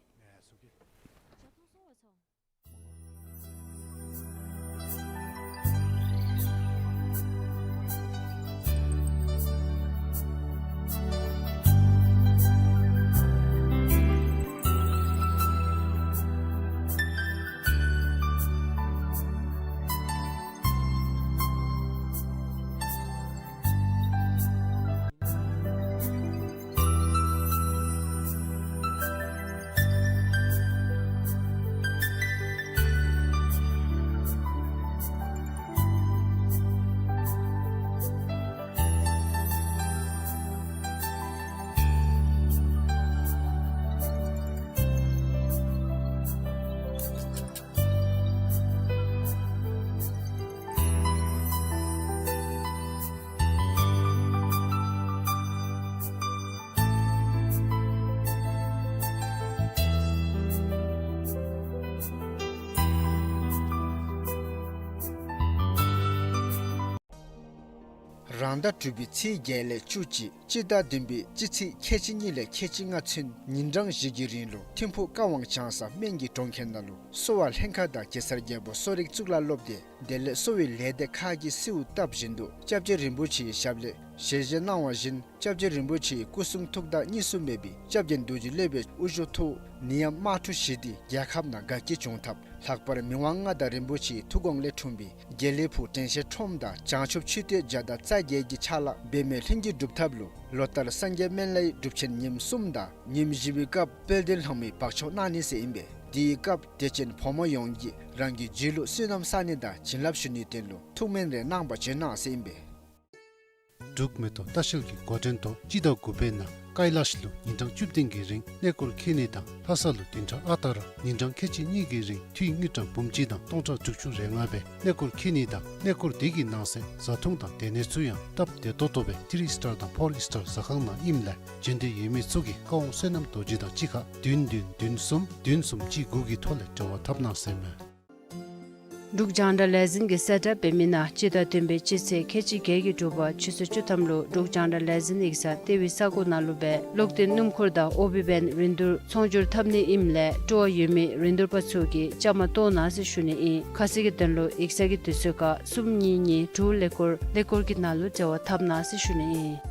རང་ཟླ་དྲུག་པའི་ཚེས་བརྒྱད་ལས་བཅུ་གཅིག་སྤྱི་ཟླ་བདུན་པའི་སྤྱི་ཚེས་ཁལ་གཅིག་གཉིས་ལས་ཁལ་གཅིག་ལྔ་ཚུན་ཉིན་གྲངས་བཞི་གི་རིང་ལུ་ཐིམ་ཕུག་ཀ་ཝང་བྱང་ས་སྨན་གྱི་གྲོང་ཁྱེར་ནང་ལུ་གསོ་བ་ལྷན་ཁག་དང་གེ་སར་རྒྱལ་པོ་གསོ་རིག་གཙུག་ལག་སློབ་སྡེ་དེ་ལས་གསོ་བའི་ལས་སྡེ་ཁག་གིས་གསོལཝ་བཏབ་བཞིན་དུ་སྐྱབས་རྗེ་རིན་པོ་ཆེའི་ཞབས་ལས་ཞལ་བཞེས་གནང་བ་བཞིན་སྐྱབས་རྗེ་རིན་པོ་ཆེའི་སྐུ་གསུང་ཐུགས་དང་གཉིས་སུ་མེད་པའི་སྐྱབས་རྗེ་རྡོ་རྗེ་སློབ་དཔོན་དབུ་བཞུགས་ཐོག་ནད་ཡམས་དམག་འཁྲུག་ཞི་སྟེ་རྒྱལ་ཁབ་ནང་དགའ་སྐྱིད་འབྱུང་ཐབས་ལྷག་པར་མི་དབང་མངའ་བདག་རིན་པོ་ཆེའི་ཐུགས་དགོངས་ལས་འཁྲུངས་པའི་དགེ་ལེགས་ཕུག་དྲན་ཤེས་ཁྲོམ་དང་བྱང་ཆུབ་མཆོད་རྟེན་བརྒྱ་དང་རྩ་བརྒྱད་ཀྱི་ཕྱག་ལཱ་འབད་མེད་ལྷུན་གྱིས་འགྲུབ་ཐབས་ལུ་ལོ་ལྟར་སངས་རྒྱས་སྨན་བླའི་སྒྲུབ་ཆེན་ཉིནམ་གསུམ་དང་ཉིནམ་བཞི་པའི་སྐབས་དཔལ་ལྡན་ལྷ་མོའི་བག་ཆགས་གནང་ནི་ཟེར་ཨིན་པས། དེའི་སྐབས་དད་ཅན་ཕོ་མོ་ཡོངས་ཀྱིས་རང་གི་རྒྱུད་ལུ་བསོད་ནམས་བསག་ནི་དང་བྱིན་རླབས་ཞུ་ནིའི་དོན་ལུ་ཐུགས་སྨོན་རེ་གནང་བར་བྱོན་གནང་ཟེར་ཨིན་པས། འབྲུག་མེ་ཏོག་ལྟ་བཤལ་གྱི་འགོ་འདྲེན་ཐོག་སྤྱི་ཟླ་དགུ་པའི་ནང་ཀ་ལ་ཤི་ལུ་ཉིན་གྲངས་བཅུ་བདུན་གྱི་རིང་གནས་སྐོར་འཁྱིད་ནི་དང་ལྷ་ས་ལུ་བདུན་ཕྲག་ཨ་རྟག་ར་ཉིན་གྲངས་ཁལ་གཅིག་གཉིས་ཀྱི་རིང་འཐུས་དངུལ་ཀྲམ་འབུམ་གཅིག་དང་སྟོང་ཕྲག་དྲུག་ཅུ་རེ་ལྔ་སྦེ་གནས་སྐོར་འཁྱིད་ནི་དང་གནས་སྐོར་དེ་གི་ནང་གསེས་བཟའ་འཐུང་དང་སྡོད་གནས་ཚུ་ཡང་སྟབས་བདེ་ཏོག་ཏོ་སྦེ་ཐི་རི་ཨིས་ཊར་དང་ཕོར་ཨིས་ཊར་ཟ་ཁང་ནང་ཨིནམ་ལས་བྱོན་འདོད་ཡོད་མི་ཚུ་གིས་ཀ་ཝང་བསོད་ནམས་རྡོ་རྗེ་དང་གཅིག་ཁར་བདུན་བདུན་བདུན་གསུམ་བདུན་གསུམ་གཅིག་དགུ་གི་ཐོག་ལས་འབྲེལ་བ་འཐབ་གནང་ཟེར་མས། འབྲུག་རྒྱང་བསྒྲགས་ལས་འཛིན་གྱིས་གསལ་བསྒྲགས་འབད་མི་ནང་སྤྱི་ཟླ་བདུན་པའི་སྤྱི་ཚེས་ཁལ་གཅིག་བརྒྱད་ཀྱི་དྲོ་པ་ཆུ་ཚོད་བཅུ་ཐམ་ལུ་འབྲུག་རྒྱང་བསྒྲགས་ལས་འཛིན་ཡིག་ཚང་ལྟེ་བའི་ས་གོ་ནང་ལུ་སྦེ་གློག་བརྟེན་སྣུམ་འཁོར་དང་ཨོ་བི་བེན་རིན་བསྡུར་ཚོང་སྒྱུར་འཐབ་ནི་ཨིནམ་ལས་སྤྲོ་བ་ཡོད་མི་རིན་བསྡུར་པ་ཚུ་གིས་བཅའ་མར་གཏོགས་གནང་ཟེར་ཞུ་ནི་ཨིན། ཁ་གསལ་གྱི་དོན་ལུ་ཡིག་ཚང་གི་དུས་ཚོད་ཁར་གསུམ་གཉིས་གཉིས་དྲུག་ཀླད་ཀོར་ཀླད་ཀོར་གྱི་ནང་ལུ་འབྲེལ་བ་འཐབ་གནང་ཟེར་ཞུ་ནི་ཨིན།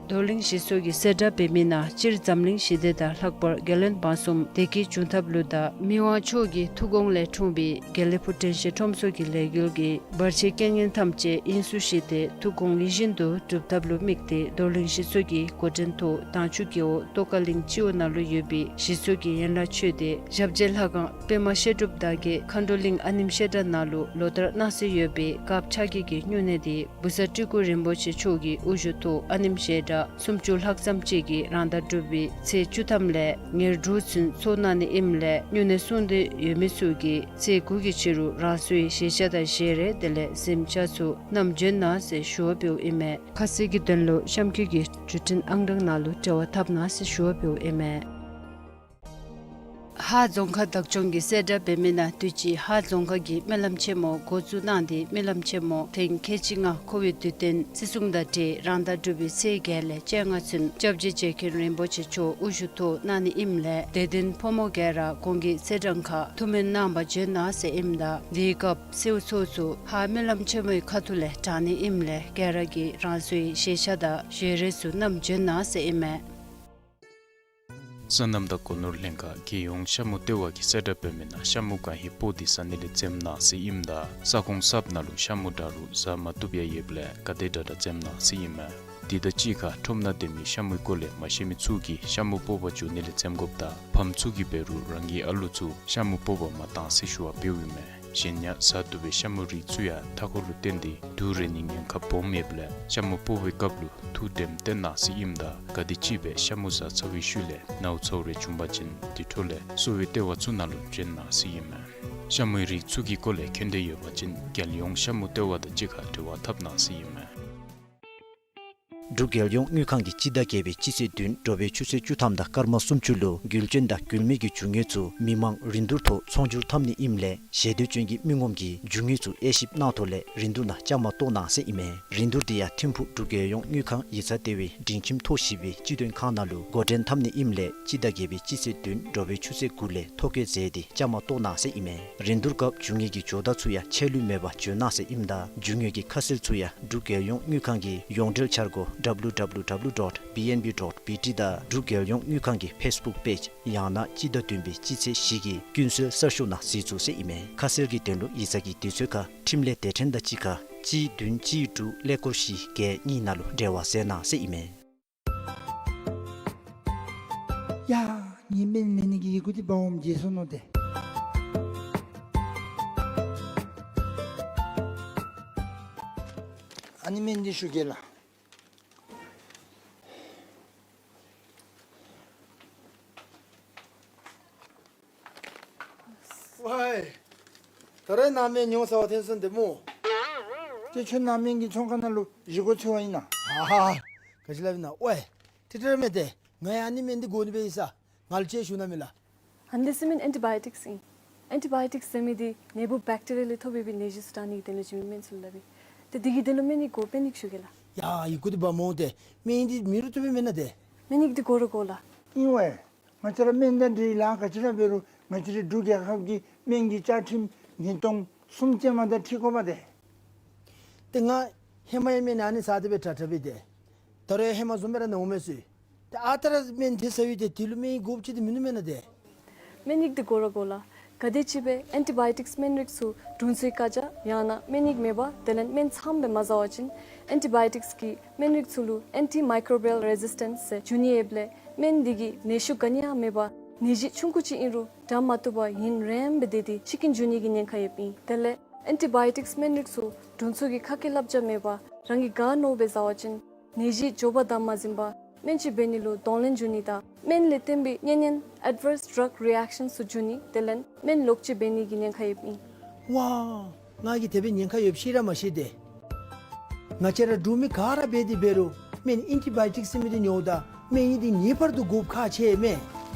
རྡོར་གླིང་གཞིས་ཚོགས་ཀྱིས་གསལ་བསྒྲགས་འབད་མི་ནང་སྤྱིར་འཛམ་གླིང་ཞི་བདེ་དང་ལྷག་པར་རྒྱལ་བློན་འབངས་གསུམ་བདེ་སྐྱིད་འབྱུང་ཐབས་ལུ་དང་མི་དབང་མཆོག་གི་ཐུགས་དགོངས་ལས་འཁྲུངས་པའི་དགེ་ལེགས་ཕུག་དྲན་ཤེས་ཁྲོམ་ཚོགས་ཀྱི་ལས་འགུལ་གྱི་བར་ཆད་རྐྱེན་ངན་ཐམས་ཅད་དབྱིངས་སུ་ཞི་སྟེ་ཐུགས་དགོངས་ཡིད་བཞིན་དུ་འགྲུབ་ཐབས་ལུ་དམིགས་ཏེ་རྡོར་གླིང་གཞིས་ཚོགས་ཀྱི་འགོ་འདྲེན་ཐོག་དྭངས་ཆུ་རྒེད་འོག་ཏོག་དཀར་གླིང་སྤྱི་འོག་ནང་ལུ་ཡོད་པའི་གཞིས་ཚོགས་ཀྱི་ཡན་ལག་ཆོས་སྡེ་ཞབས་རྗེས་ལྷ་ཁང་པདྨ་བཤད་སྒྲུབ་བདག་བསྐྱེད་མཁའ་འགྲོ་གླིང་ཨ་ནེམ་བཤད་གྲྭ་ནང་ལུ་ལོ་ལྟར་གནང་སྲོལ་ཡོད་པའི་དཀརཔོ་ཕྱག་བགྱིས་ཀྱི་སྨྱུང་གནས་དེ་བུ་གསར་སྤྲུལ་སྐུ་རིན་པོ་ཆེ་མཆོག་གི་དབུ་བཞུགས་ཐོག་ཨ་ནེམ་བཤད་གྲྭ་ སུམ་ཅུ་ལྷག་ཙམ་ཅིག་གིས་རང་ཟླ་དྲུག་པའི་ཚེས་བཅུ་ཐམ་ལས་ཉེར་དྲུག་ཚུན་ཚོགས་གནང་ནི་ཨིནམ་ལས་སྨྱུང་གནས་སྲུང་འདོད་ཡོད་མི་ཚུ་གིས་ཚེས་དགུ་གི་ཕྱི་རུ་རང་སོའི་ཞལ་ཆས་དང་ཞལ་རས་དེ་ལས་གཟིམ་ཆས་ཚུ་བསྣམས་བྱོན་གནང་ཟེར་ཞུ་བ་འབདཝ་ཨིན་མས། ཁ་གསལ་གྱི་དོན་ལུ་གཤམ་འཁོད་ཀྱི་བརྒྱུད་འཕྲིན་ཨང་གྲངས་ནང་ལུ་འབྲེལ་བ་འཐབ་གནང་ཟེར་ཞུ་བ་འབདཝ་ཨིན་མས། ཧཱ་རྫོང་ཁག་བདག་སྐྱོང་གིས་གསལ་བསྒྲགས་འབད་མི་ནང་དུས་ཅི་ཧཱ་རྫོང་ཁག་གི་སྨོན་ལམ་ཆེན་མོ་འགོ་བཙུགས་གནང་སྟེ་སྨོན་ལམ་ཆེན་མོ་ཐེངས་ཁལ་གཅིག་ལྔ་འཁོར་བའི་དུས་སྟོན་བརྩི་སྲུང་དང་འབྲེལ་རང་ཟླ་དྲུག་པའི་ཚེས་བརྒྱད་ལས་བཅོ་ལྔ་ཚུན་སྐྱབས་རྗེ་རྗེ་མཁན་རིན་པོ་ཆེ་མཆོག་དབུ་བཞུགས་ཐོག་གནང་ནི་ཨིནམ་ལས་དད་ལྡན་ཕོ་མོ་ག་ར་གོང་གི་ཚེས་གྲངས་ཁར་ཐུགས་སྨོན་གནང་པར་བྱོན་གནང་ཟེར་ཨིནམ་ད་དེའི་སྐབས་གསོལ་ཚོགས་ཚུ་ཧཱ་སྨོན་ལམ་ཆེན་མོའི་ཁ་ཐུག་ལས་དྲང་ནི་ཨིནམ་ལས་ག་ར་གིས་རང་སོའི་ཞལ་ཆས་དང་ཞལ་རས་ཚུ་བསྣམས་བྱོན་གནང་ཟེར་ཨིན་མས། སོ་ནམ་དང་སྒོ་ནོར་ལྷན་ཁག་རྒྱལ་ཡོངས་ཤ་མུ་ལྟེ་བ་གིས་གསལ་བསྒྲགས་འབད་མི་ནང་ཤ་མུ་གང་ཧེ་སྤོག་སྟེ་ཟ་ནི་ལས་འཛེམ་གནང་ཟེར་ཨིནམ་ད་ས་ཁོངས་གསརཔ་ནང་ལུ་ཤ་མུ་འདྲ་རུང་ཟ་མ་བཏུབ་ཡང་ཡོདཔ་ལས་ག་དེ་དྲག་དྲག་འཛེམ་གནང་ཟེར་ཨིན་མས། དེ་དང་གཅིག་ཁར་ཁྲོམ་ནང་སྡོད་མི་ཤ་མུའི་སྐོར་ལས་མ་ཤེས་མི་ཚུ་གིས་ཤ་མུ་སྤོག་པར་འགྱོ་ནི་ལས་འཛེམ་དགོཔ་དང་ཕམ་ཚུ་གིས་འབད་རུང་རང་གི་ཨ་ལུ་ཚུ་ཤ་མུ་སྤོག་པར་མ་གཏང་ཟེར་ཞུ་བ་འབདཝ་ཨིན་མས། གཞན་ཡང་ཟ་བཏུབ་པའི་ཤ་མུ་རིགས་ཚུ་ཡང་མཐའ་འཁོར་ལུ་བརྟེན་ཏེ་དུག་རེག་ནིའི་ཉེན་ཁ་སྦོམ་ཡོདཔ་ལས་ཤ་མུ་སྤོག་པའི་སྐབས་ལུ་ཐུགས་དྲནམ་བཏོན་གནང་ཟེར་ཨིནམ་ད་ག་དེམ་ཅིག་སྦེ་ཤ་མུ་ཟ་ཚར་བའི་ཤུལ་ལས་ནཝ་ཚཝ་རེ་བྱུང་པ་ཅིན་དེ་འཕྲོ་ལས་གསོ་བའི་ལྟེ་བ་ཚུ་ནང་ལུ་བྱོན་གནང་ཟེར་ཨིན་མས། ཤ་མུའི་རིགས་ཚུ་གི་སྐོར་ལས་མཁྱེན་འདོད་ཡོད་པ་ཅིན་རྒྱལ་ཡོངས་ཤ་མུ་ལྟེ་བ་དང་གཅིག་ཁར་འབྲེལ་བ་འཐབ་གནང་ཟེར་ཨིན་མས། འབྲུག་རྒྱལ་ཡོངས་དངུལ་ཁང་གིས་སྤྱི་ཟླ་བརྒྱད་པའི་སྤྱི་ཚེས་བདུན་དྲོ་པའི་ཆུ་ཚོད་བཅུ་ཐམ་དང་སྐར་མ་སུམ་ཅུ་ལུ་རྒུད་འབྱོན་དང་རྒུད་མེད་ཀྱི་རྒྱུ་དངོས་ཚུ་མི་མང་རིན་བསྡུར་ཐོག་ཚོང་སྒྱུར་འཐབ་ནི་ཨིནམ་ལས་ཞལ་འདོན་ཅན་གྱི་མི་ངོམ་གྱིས་རྒྱུ་དངོས་ཚུ་དབྱེ་ཞིབ་གནང་ཐོག་ལས་རིན་བསྡུར་ནང་བཅའ་མར་གཏོགས་གནང་ཟེར་ཨིན་མས། རིན་བསྡུར་དེ་ཡང་ཐིམ་ཕུག་འབྲུག་རྒྱལ་ཡོངས་དངུལ་ཁང་ཡིག་ཚང་ལྟེ་བའི་སྒྲིང་ཁྱིམ་ཐོག་བཞི་པའི་སྤྱི་མདུན་ཁང་ནང་ལུ་འགོ་འདྲེན་འཐབ་ནི་ཨིནམ་ལས་སྤྱི་ཟླ་བརྒྱད་པའི་སྤྱི་ཚེས་བདུན་དྲོ་པའི་ཆུ་ཚོད་དགུ་ལས་ཐོ་བཀོད་མཛད་དེ་བཅའ་མར་གཏོགས་གནང་ཟེར་ཨིན་མས། རིན་བསྡུར་སྐབས་རྒྱུ་དངོས་ཀྱི་ཇོ་བདག་ཚུ་ཡང་ཆད་ལུས་མེད་པར་འབྱོན་གནང་ཟེར་ཨིནམ་ད་རྒྱུ་དངོས་ཀྱི་ཁ་གསལ་ཚུ་ཡང་འབྲུག་རྒྱལ་ཡོངས་དངུལ་ཁང་གི་ཡོངས་འབྲེལ་འཆར་སྒོ་ཌབ་ལུ་ཌབ་ལུ་ཌབ་ལུ་ཌོཊ་བི་ཨེན་བི་ཌོཊ་བི་ཊི་དང་འབྲུག་རྒྱལ་ཡོངས་དངུལ་ཁང་གི་ཕེསི་བུཀ་པེཇ་ཡང་ན་སྤྱི་ཟླ་བདུན་པའི་སྤྱི་ཚེས་བཞི་གི་ཀུན་གསལ་གསར་ཤོག་ནང་གཟིགས་ཚུགས་ཟེར་ཨིན་མས། ཁ་གསལ་གྱི་དོན་ལུ་ཡིག་ཚང་གི་དུས་ཚོད་ཁར་འཕྲིན་ལས་སྡེ་ཕྲན་དང་གཅིག་ཁར་གཅིག་བདུན་གཅིག་དྲུག་ཀླད་ཀོར་བཞི་བརྒྱད་གཉིས་ནང་ལུ་འབྲེལ་བ་མཛད་གནང་ཟེར་ཨིན་མས། ཡ། ངེའི་སྨན་ལེན་ནི་གི་ཡི་གུ་འདི་འབག་འོངམ་བརྗེད་སོ་ནུག་ཏེ། ཨ་ནི་སྨན་འདི་ཞུ་གེ་ལགས། ཝའི། ད་རེས་ནཱ་སྨན་ཉོ་ཚར་བ་ཐོན་སོང་ཏེ་སྨོ། ཏེ་ཁྱོད་ནཱ་སྨན་གྱི་ཚོང་ཁང་ནང་ལུ་བཞེས་སྒོ་འཚོལ་བར་ཨིན་ན། ཨ་ཧ། ག་ཅི་སླབ་ཨིན་ན། ཝའི། ཏེ་ཏེ་ར་མེན་ཏེ། ང་ཡང་ཨ་ནི་སྨན་འདི་དགོ་ནི་སྦེ་ཡོད་ས། ང་ལུ་ཅིག་ཞུ་གནང་མས་ལགས། ཨ་ནི་འདི་ཟེར་མི་ཨེན་ཊི་བའི་ཡོ་ཊིཀསི་ཨིན། ཨེན་ཊི་བའི་ཡོ་ཊིཀསི་ཟེར་མི་འདི་ནད་འབུ་བེཀ་ཊི་རི་ཡ་ལས་ཐོབ་པའི་ནད་གཞི་ཚུ་དྲག་ནི་གི་དོན་ལུ་བྱིན་མི་སྨན་ཚུ་ལུ་སླབ་ཨིན། ཏེ་འདི་གི་དོན་ལུ་སྨན་ནི་དགོ་པས་ནི་ཞུ་གེ་ལགས། ཡ་ཡི་གུ་འདི་འབག་སྨོ་ཏེ། སྨན་འདི་མེད་རུང་བཏུབ་པས་མེན་ན་ཏེ། སྨན་ནི་འདི་དགོ་ར་དགོ་ལགས། ཨིན་ཝའི། ང་བཅས་ར་སྨན་དང་འབྲེལ་ལཱ་ག་ཅི་ར་འབད་རུང་ང་བཅས་རའི་འབྲུག་རྒྱལ་ཁབ་ཀྱི་སྨན་གྱི་བཅའ་ཁྲིམས་ཉིས་སྟོང་གསུམ་ཅན་མ་དང་འཁྲིལ་དགོཔ་ཏེ། ཏེ་ང་ཧེ་མ་ཡང་སྨན་ཨ་ནི་ཟ་སྟེ་སྦེ་དྲག་དྲག་སྦེ་ཏེ། ད་རུང་ཧེ་མ་བཟུམ་སྦེ་ར་ན་འོང་མས་ཟེར། ཏེ་ཨ་རྟག་ར་སྨན་དེ་ཟ་བའི་ཏེ་དེ་ལུ་སྨན་དགོཔ་ཅིག་ཏེ་མིན་ནུག་མེན་ན་ཏེ། སྨན་ཡིག་འདི་དགོ་ར་དགོ་ལགས། ག་དེམ་ཅིག་སྦེ་ཨེན་ཊི་བའི་ཡོ་ཊིཀསི་སྨན་རིགས་ཚུ་དྲུང་འཚོའི་བཀའ་རྒྱ་ཡང་ན་སྨན་ཡིག་མེད་པར་དེ་ལས་སྨན་ཚངམ་སྦེ་མ་ཟ་བ་ཅིན་ཨེན་ཊི་བའི་ཡོ་ཊིཀསི་གི་སྨན་རིགས་ཚུ་ལུ་ཨེན་ཊི་མའི་ཀོརོ་བི་ཡལ་རེ་ཟིས་ཊེནསི་ཟེར་འབྱུང་ནི་ཡོདཔ་ལས་སྨན་འདི་གིས་ནད་ཤུགས་ག་ནི་ཡང་མེད་པར་ནད་གཞི་ཆུང་ཀུ་ཅིག་ཨིན་རུང་དྲག་མ་བཏུབ་པར་ཡུན་རིངམོ་སྦེ་སྡོད་དེ་འཆི་རྐྱེན་འབྱུང་ནི་གི་ཉེན་ཁ་ཡོདཔ་ཨིན། དེ་ལས་ཨེན་ཊི་བའི་ཡོ་ཊིཀསི་སྨན་རིགས་ཚུ་དྲུང་འཚོ་གི་ཁ་སྐད་བསླབ་བྱ་མེད་པར་རང་གིས་ག་མནོཝ་སྦེ་ཟ་བ་ཅིན་ནད་གཞི་མགྱོགས་པ་དང་མ་ཟིན་པར་སྨན་ཅིག་འབད་ནི་ལུ་གདོང་ལེན་འབྱུང་ནི་དང་སྨན་ལས་བརྟེན་པའི་གཉན་ཉེན་ཨེཌ་ཝརསི་ཌྲག་རི་ཨེཀ་ཤཱན་ཚུ་འབྱུང་ནི་དེ་ལས་སྨན་ལོག་སྤྱོད་འབད་ནི་གི་ཉེན་ཁ་ཡོདཔ་ཨིན། ཝའི། ང་གིས་དེ་སྦེ་ཉེན་ཁ་ཡོདཔ་ཤེས་ར་མ་ཤེས་ཏེ། ང་བཅས་ར་འབྲུག་མི་ག་ར་འབད་དེ་འབད་རུང་སྨན་ཨེན་ཊི་བའི་ཡོ་ཊིཀསི་ཟེར་མི་འདི་ཉོཝ་ད་སྨན་ཡིག་འདི་ངེས་པར་དུ་དགོཔ་ཁག་ཆེ་མས།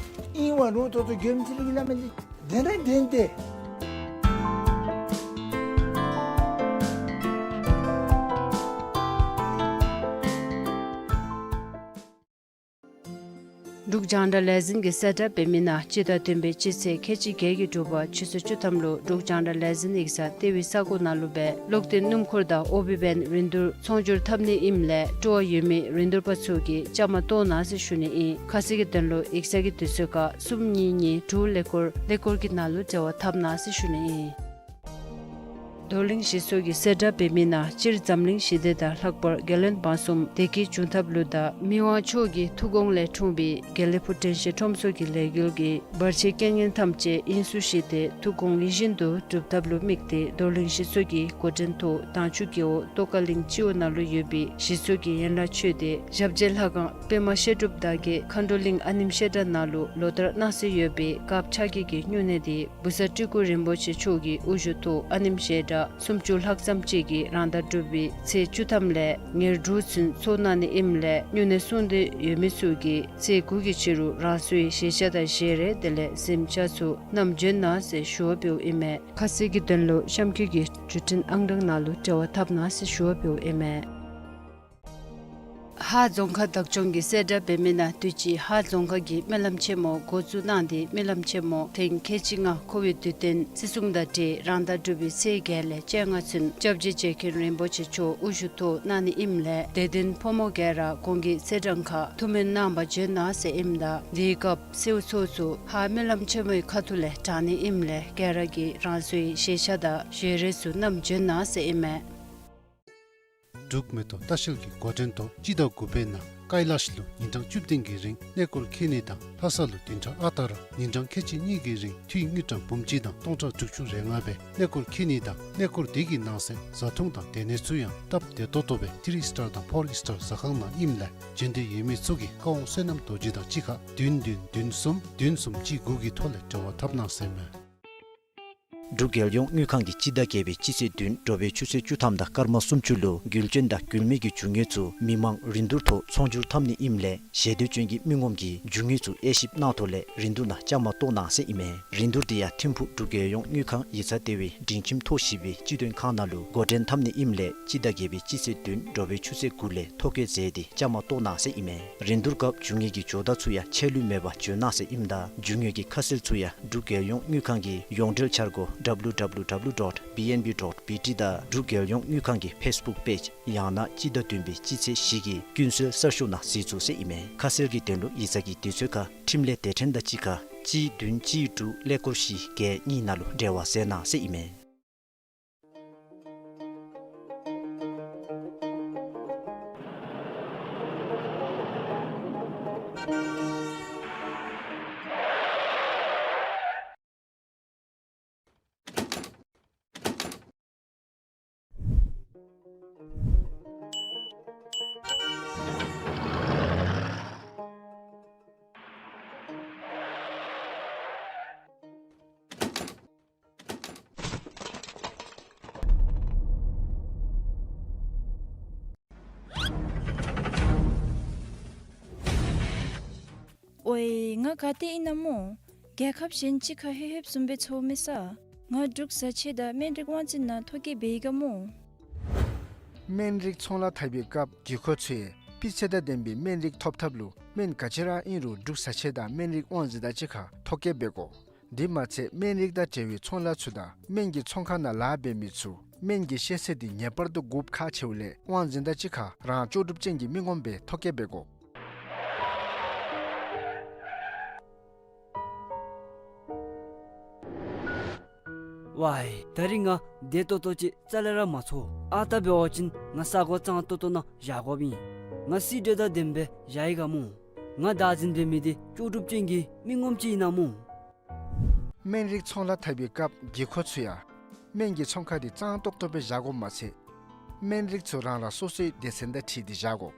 ཨིན་ཝའི་རུང་ད་ལྟོ་མགྱོནམ་ཅིག་གི་སླབ་མི་འདི་བདེན་ར་བདེན་ཏེ། འབྲུག་རྒྱང་བསྒྲགས་ལས་འཛིན་གྱིས་གསལ་བསྒྲགས་འབད་མི་ནང་སྤྱི་ཟླ་བདུན་པའི་སྤྱི་ཚེས་ཁལ་གཅིག་བརྒྱད་ཀྱི་དྲོ་པ་ཆུ་ཚོད་བཅུ་ཐམ་ལུ་འབྲུག་རྒྱང་བསྒྲགས་ལས་འཛིན་ཡིག་ཚང་ལྟེ་བའི་ས་གོ་ནང་ལུ་སྦེ་གློག་བརྟེན་སྣུམ་འཁོར་དང་ཨོ་བི་བེན་རིན་བསྡུར་ཚོང་སྒྱུར་འཐབ་ནི་ཨིནམ་ལས་སྤྲོ་བ་ཡོད་མི་རིན་བསྡུར་པ་ཚུ་གིས་བཅའ་མར་གཏོགས་གནང་ཟེར་ཞུ་ནི་ཨིན། ཁ་གསལ་གྱི་དོན་ལུ་ཡིག་ཚང་གི་དུས་ཚོད་ཁར་གསུམ་གཉིས་གཉིས་དྲུག་ཀླད་ཀོར་ཀླད་ཀོར་གྱི་ནང་ལུ་འབྲེལ་བ་འཐབ་གནང་ཟེར་ཞུ་ནི་ཨིན། རྡོར་གླིང་གཞིས་ཚོགས་ཀྱིས་གསལ་བསྒྲགས་འབད་མི་ནང་སྤྱིར་འཛམ་གླིང་ཞི་བདེ་དང་ལྷག་པར་རྒྱལ་བློན་འབངས་གསུམ་བདེ་སྐྱིད་འབྱུང་ཐབས་ལུ་དང་མི་དབང་མཆོག་གི་ཐུགས་དགོངས་ལས་འཁྲུངས་པའི་དགེ་ལེགས་ཕུག་དྲན་ཤེས་ཁྲོམ་ཚོགས་ཀྱི་ལས་འགུལ་གྱི་བར་ཆད་རྐྱེན་ངན་ཐམས་ཅད་དབྱིངས་སུ་ཞི་སྟེ་ཐུགས་དགོངས་ཡིད་བཞིན་དུ་འགྲུབ་ཐབས་ལུ་དམིགས་ཏེ་རྡོར་གླིང་གཞིས་ཚོགས་ཀྱི་འགོ་འདྲེན་ཐོག་དྭངས་ཆུ་རྒེད་འོག་ཏོག་དཀར་གླིང་སྤྱི་འོག་ནང་ལུ་ཡོད་པའི་གཞིས་ཚོགས་ཀྱི་ཡན་ལག་ཆོས་སྡེ་ཞབས་རྗེས་ལྷ་ཁང་པདྨ་བཤད་སྒྲུབ་བདག་བསྐྱེད་མཁའ་འགྲོ་གླིང་ཨ་ནེམ་བཤད་གྲྭ་ནང་ལུ་ལོ་ལྟར་གནང་སྲོལ་ཡོད་པའི་སྐབས་ཆ་བརྒྱད་ཀྱི་སྨྱུང་གནས་དེ་བུ་ཚ་སྤྲུལ་སྐུ་རིན་པོ་ཆེ་མཆོག་གི་དབུ་བཞུགས་ཐོག་ཨ་ནེམ་བཤད་གྲྭ་སུམ་ཅུ་ལྷག་ཙམ་ཅིག་གིས་རང་ཟླ་དྲུག་པའི་ཚེས་བཅུ་ཐམ་ལས་ཉེར་དྲུག་ཚུན་ཚོགས་གནང་ནི་ཨིནམ་ལས་སྨྱུང་གནས་སྲུང་འདོད་ཡོད་མི་ཚུ་གིས་ཚེས་དགུ་གི་ཕྱི་རུ་རང་སོའི་བཞེས་ཤ་དང་བཞེས་རས་དེ་ལས་གཟིམ་ཆས་ཚུ་བསྣམས་འབྱོན་གནང་ཟེར་ཞུ་བ་འབདཝ་ཨིན་མས། ཁ་གསལ་གྱི་དོན་ལུ་གཤམ་འཁོད་ཀྱི་བརྒྱུད་འཕྲིན་ཨང་གྲངས་ནང་ལུ་འབྲེལ་བ་འཐབ་གནང་ཟེར་ཞུ་བ་འབདཝ་ཨིན་མས། ཧཱ་རྫོང་ཁག་བདག་སྐྱོང་གིས་གསལ་བསྒྲགས་འབད་མི་ནང་དུས་ཅི་ཧཱ་རྫོང་ཁག་གི་སྨོན་ལམ་ཆེན་མོ་འགོ་བཙུགས་གནང་སྟེ་སྨོན་ལམ་ཆེན་མོ་ཐེངས་ཁལ་གཅིག་ལྔ་འཁོར་བའི་དུས་སྟོན་བརྩི་སྲུང་དང་འབྲེལ་རང་ཟླ་དྲུག་པའི་ཚེས་བརྒྱད་ལས་བཅོ་ལྔ་ཚུན་སྐྱབས་རྗེ་རྗེ་མཁན་རིན་པོ་ཆེ་མཆོག་དབུ་བཞུགས་ཐོག་གནང་ནི་ཨིནམ་ལས་དད་ལྡན་ཕོ་མོ་ག་ར་གོང་གི་ཚེས་གྲངས་ཁར་ཐུགས་སྨོན་གནང་བར་འབྱོན་གནང་ཟེར་ཨིནམ་ད་དེའི་སྐབས་གསོལ་ཚོགས་ཚུ་ཧཱ་སྨོན་ལམ་ཆེན་མོའི་ཁ་ཐུག་ལས་དྲང་ནི་ཨིནམ་ལས་ག་ར་གིས་རང་སོའི་བཞེས་ཤ་དང་བཞེས་རས་ཚུ་བསྣམས་འབྱོན་གནང་ཟེར་ཨིན་མས། འབྲུག་མེ་ཏོག་ལྟ་བཤལ་གྱི་འགོ་འདྲེན་ཐོག་སྤྱི་ཟླ་དགུ་པའི་ནང་ཀ་ལ་ཤི་ལུ་ཉིན་གྲངས་བཅུ་བདུན་གྱི་རིང་གནས་སྐོར་འཁྱིད་ནི་དང་ལྷ་ས་ལུ་བདུན་ཕྲག་ཨ་རྟག་ར་ཉིན་གྲངས་ཁལ་གཅིག་གཉིས་ཀྱི་རིང་འཐུས་དངུལ་ཀྲམ་འབུམ་གཅིག་དང་སྟོང་ཕྲག་དྲུག་ཅུ་རེ་ལྔ་སྦེ་གནས་སྐོར་འཁྱིད་ནི་དང་གནས་སྐོར་དེ་གི་ནང་གསེས་བཟའ་འཐུང་དང་སྡོད་གནས་ཚུ་ཡང་སྟབས་བདེ་ཏོག་ཏོ་སྦེ་ཐི་རི་སི་ཊར་དང་ཕོར་སི་ཊར་ཟ་ཁང་ནང་ཨིནམ་ལས་འབྱོན་འདོད་ཡོད་མི་ཚུ་གིས་བཀའ་དབང་བསོད་ནམས་རྡོ་རྗེ་དང་གཅིག་ཁར་བདུན་བདུན་བདུན་གསུམ་བདུན་གསུམ་གཅིག་དགུ་གི་ཐོག་ལས་འབྲེལ་བ་འཐབ་གནང་ཟེར་མས། འབྲུག་རྒྱལ་ཡོངས་དངུལ་ཁང་གིས་སྤྱི་ཟླ་བརྒྱད་པའི་སྤྱི་ཚེས་བདུན་དྲོ་པའི་ཆུ་ཚོད་བཅུ་ཐམ་དང་སྐར་མ་སུམ་ཅུ་ལུ་རྒུད་ཅན་དང་རྒུད་མེད་ཀྱི་རྒྱུ་དངོས་ཚུ་མི་མང་རིན་བསྡུར་ཐོག་ཚོང་སྒྱུར་འཐབ་ནི་ཨིནམ་ལས་ཞལ་འདོན་ཅན་གྱི་མི་ངོམ་གྱིས་རྒྱུ་དངོས་ཚུ་དབྱེ་ཞིབ་གནང་ཐོག་ལས་རིན་བསྡུར་ནང་བཅའ་མར་གཏོགས་གནང་ཟེར་ཨིན་མས། རིན་བསྡུར་དེ་ཡང་ཐིམ་ཕུག་འབྲུག་རྒྱལ་ཡོངས་དངུལ་ཁང་ཡིག་ཚང་ལྟེ་བའི་སྒྲིང་ཁྱིམ་ཐོག་བཞི་པའི་སྤྱི་མཐུན་ཁང་ནང་ལུ་འགོ་འདྲེན་འཐབ་ནི་ཨིནམ་ལས་སྤྱི་ཟླ་བརྒྱད་པའི་སྤྱི་ཚེས་བདུན་དྲོ་པའི་ཆུ་ཚོད་དགུ་ལས་ཐོ་བཀོད་མཛད་དེ་བཅའ་མར་གཏོགས་གནང་ཟེར་ཨིན་མས། རིན་བསྡུར་སྐབས་རྒྱུ་དངོས་ཀྱི་ཇོ་བདག་ཚུ་ཡང་ཆད་ལུས་མེད་པར་འབྱོན་གནང་ཟེར་ཨིནམ་ད་རྒྱུ་དངོས་ཀྱི་ཁ་གསལ་ཚུ་ཡང་འབྲུག་རྒྱལ་ཡོངས་དངུལ་ཁང་གི་ཡོངས་འབྲེལ་འཆར་སྒོ་W W W dot B N B dot B T དང་འབྲུག་རྒྱལ་ཡོངས་དངུལ་ཁང་གི་ཕེསི་བུཀ་པེཇ་ཡང་ན་སྤྱི་ཟླ་བདུན་པའི་སྤྱི་ཚེས་བཞི་གི་ཀུན་གསལ་གསར་ཤོག་ནང་གཟིགས་ཚུགས་ཟེར་ཨིན་མས། ཁ་གསལ་གྱི་དོན་ལུ་ཡིག་ཚང་གི་དུས་ཚོད་ཁར་འཕྲིན་ལས་སྡེ་ཕྲན་དང་གཅིག་ཁར་གཅིག་བདུན་གཅིག་དྲུག་ཀླད་ཀོར་བཞི་བརྒྱད་གཉིས་ནང་ལུ་འབྲེལ་བ་མཛད་གནང་ཟེར་ཨིན་མས། ཨོའི་ང་ག་ཏེ་ཨིན་ན་སྨོ། རྒྱལ་ཁབ་གཞན་ཅིག་ཁར་ལྷོད་ལྷོདཔ་བཟུམ་སྦེ་ཚོར་མས་ས། ང་འབྲུག་བཟའ་ཆས་དང་སྨན་རིགས་དབང་འཛིན་ནང་ཐོ་བཀོད་འབད་ཡི་ག་སྨོ། སྨན་རིགས་ཚོང་ལཱ་འཐབ་པའི་སྐབས་དགོས་མཁོ་ཚུ་ཡང་སྤུས་ཚད་དང་ལྡན་པའི་སྨན་རིགས་ཐོབ་ཐབས་ལུ་སྨན་ག་ཅི་ར་ཨིན་རུང་འབྲུག་བཟའ་ཆས་དང་སྨན་རིགས་དབང་འཛིན་དང་གཅིག་ཁར་ཐོ་བཀོད་འབད་དགོ། དེ་མ་ཚད་སྨན་རིགས་དང་འབྲེལ་བའི་ཚོང་ལཱ་ཚུ་དང་སྨན་གྱི་ཚོང་ཁང་ནང་ལཱ་འབད་མི་ཚུ་སྨན་གྱི་ཤེས་ཚད་དེ་ངེས་པར་དུ་དགོཔ་ཁག་ཆེཝ་ལས་དབང་འཛིན་དང་གཅིག་ཁར་རང་ལྕོགས་གྲུབ་ཅན་གྱི་མི་ངོམ་སྦེ་ཐོ་བཀོད་འབད་དགོ། ཝའི་ད་རིས་ང་བདེ་ཏོག་ཏོ་ཅིག་རྩ་ལས་ར་མ་ཚོར། ཨ་རྟག་འབད་བ་ཅིན་ང་ས་གོ་གཙང་ཏོག་ཏོ་ནང་བཞག་དགོཔ་ཨིན། ང་སི་ཊི་དང་ལྡནམ་སྦེ་བཞག་ཡི་ག་སྨོ། ང་བདག་འཛིན་འབད་མི་དེ་ལྕོགས་གྲུབ་ཅན་གྱི་མི་ངོམ་ཅིག་ཨིན་ན་སྨོ། སྨན་རིགས་ཚོང་ལཱ་འཐབ་པའི་སྐབས་དགོས་མཁོ་ཚུ་ཡང་སྨན་གྱི་ཚོང་ཁང་དེ་གཙང་ཏོག་ཏོ་སྦེ་བཞག་དགོཔ་མ་ཚད་སྨན་རིགས་ཚུ་རང་རང་སོ་སོའི་སྡེ་ཚན་དང་འཁྲིལ་ཏེ་བཞག་དགོ།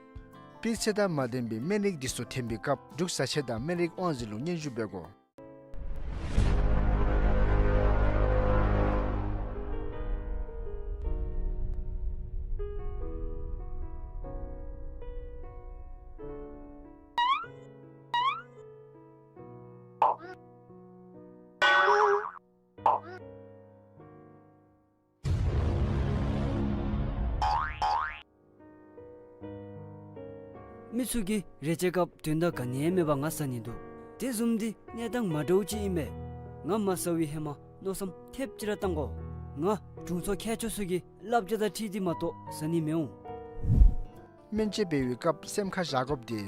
སྤུས་ཚད་དང་མ་ལྡན་པའི་སྨན་རིགས་འདི་ཚུ་འཐོན་པའི་སྐབས་འབྲུག་བཟའ་ཆས་དང་སྨན་རིགས་དབང་འཛིན་ལུ་སྙན་ཞུ་འབད་དགོ། མི་ཚུ་གིས་རེ་ཆེ་སྐབས་དོན་དག་ག་ནི་ཡང་མེད་པར་ང་ཟ་ནི་འདུག། དེ་བཟུམ་འདི་གནས་སྟངས་མ་འདྲཝ་ཅིག་ཨིན་པས། ང་མ་ཟ་བའི་ཧེ་མ་མནོ་བསམ་ཐེབས་ཅིག་ར་བཏང་དགོ། ང་དྲུང་འཚོ་མཁས་མཆོག་ཚུ་གི་བསླབ་བྱ་དང་འཁྲིལ་ཏེ་མ་གཏོགས་ཟ་ནི་མི་འོང་། སྨན་བཅོས་འབད་བའི་སྐབས་སེམས་ཁར་བཞག་དགོཔ་དེ་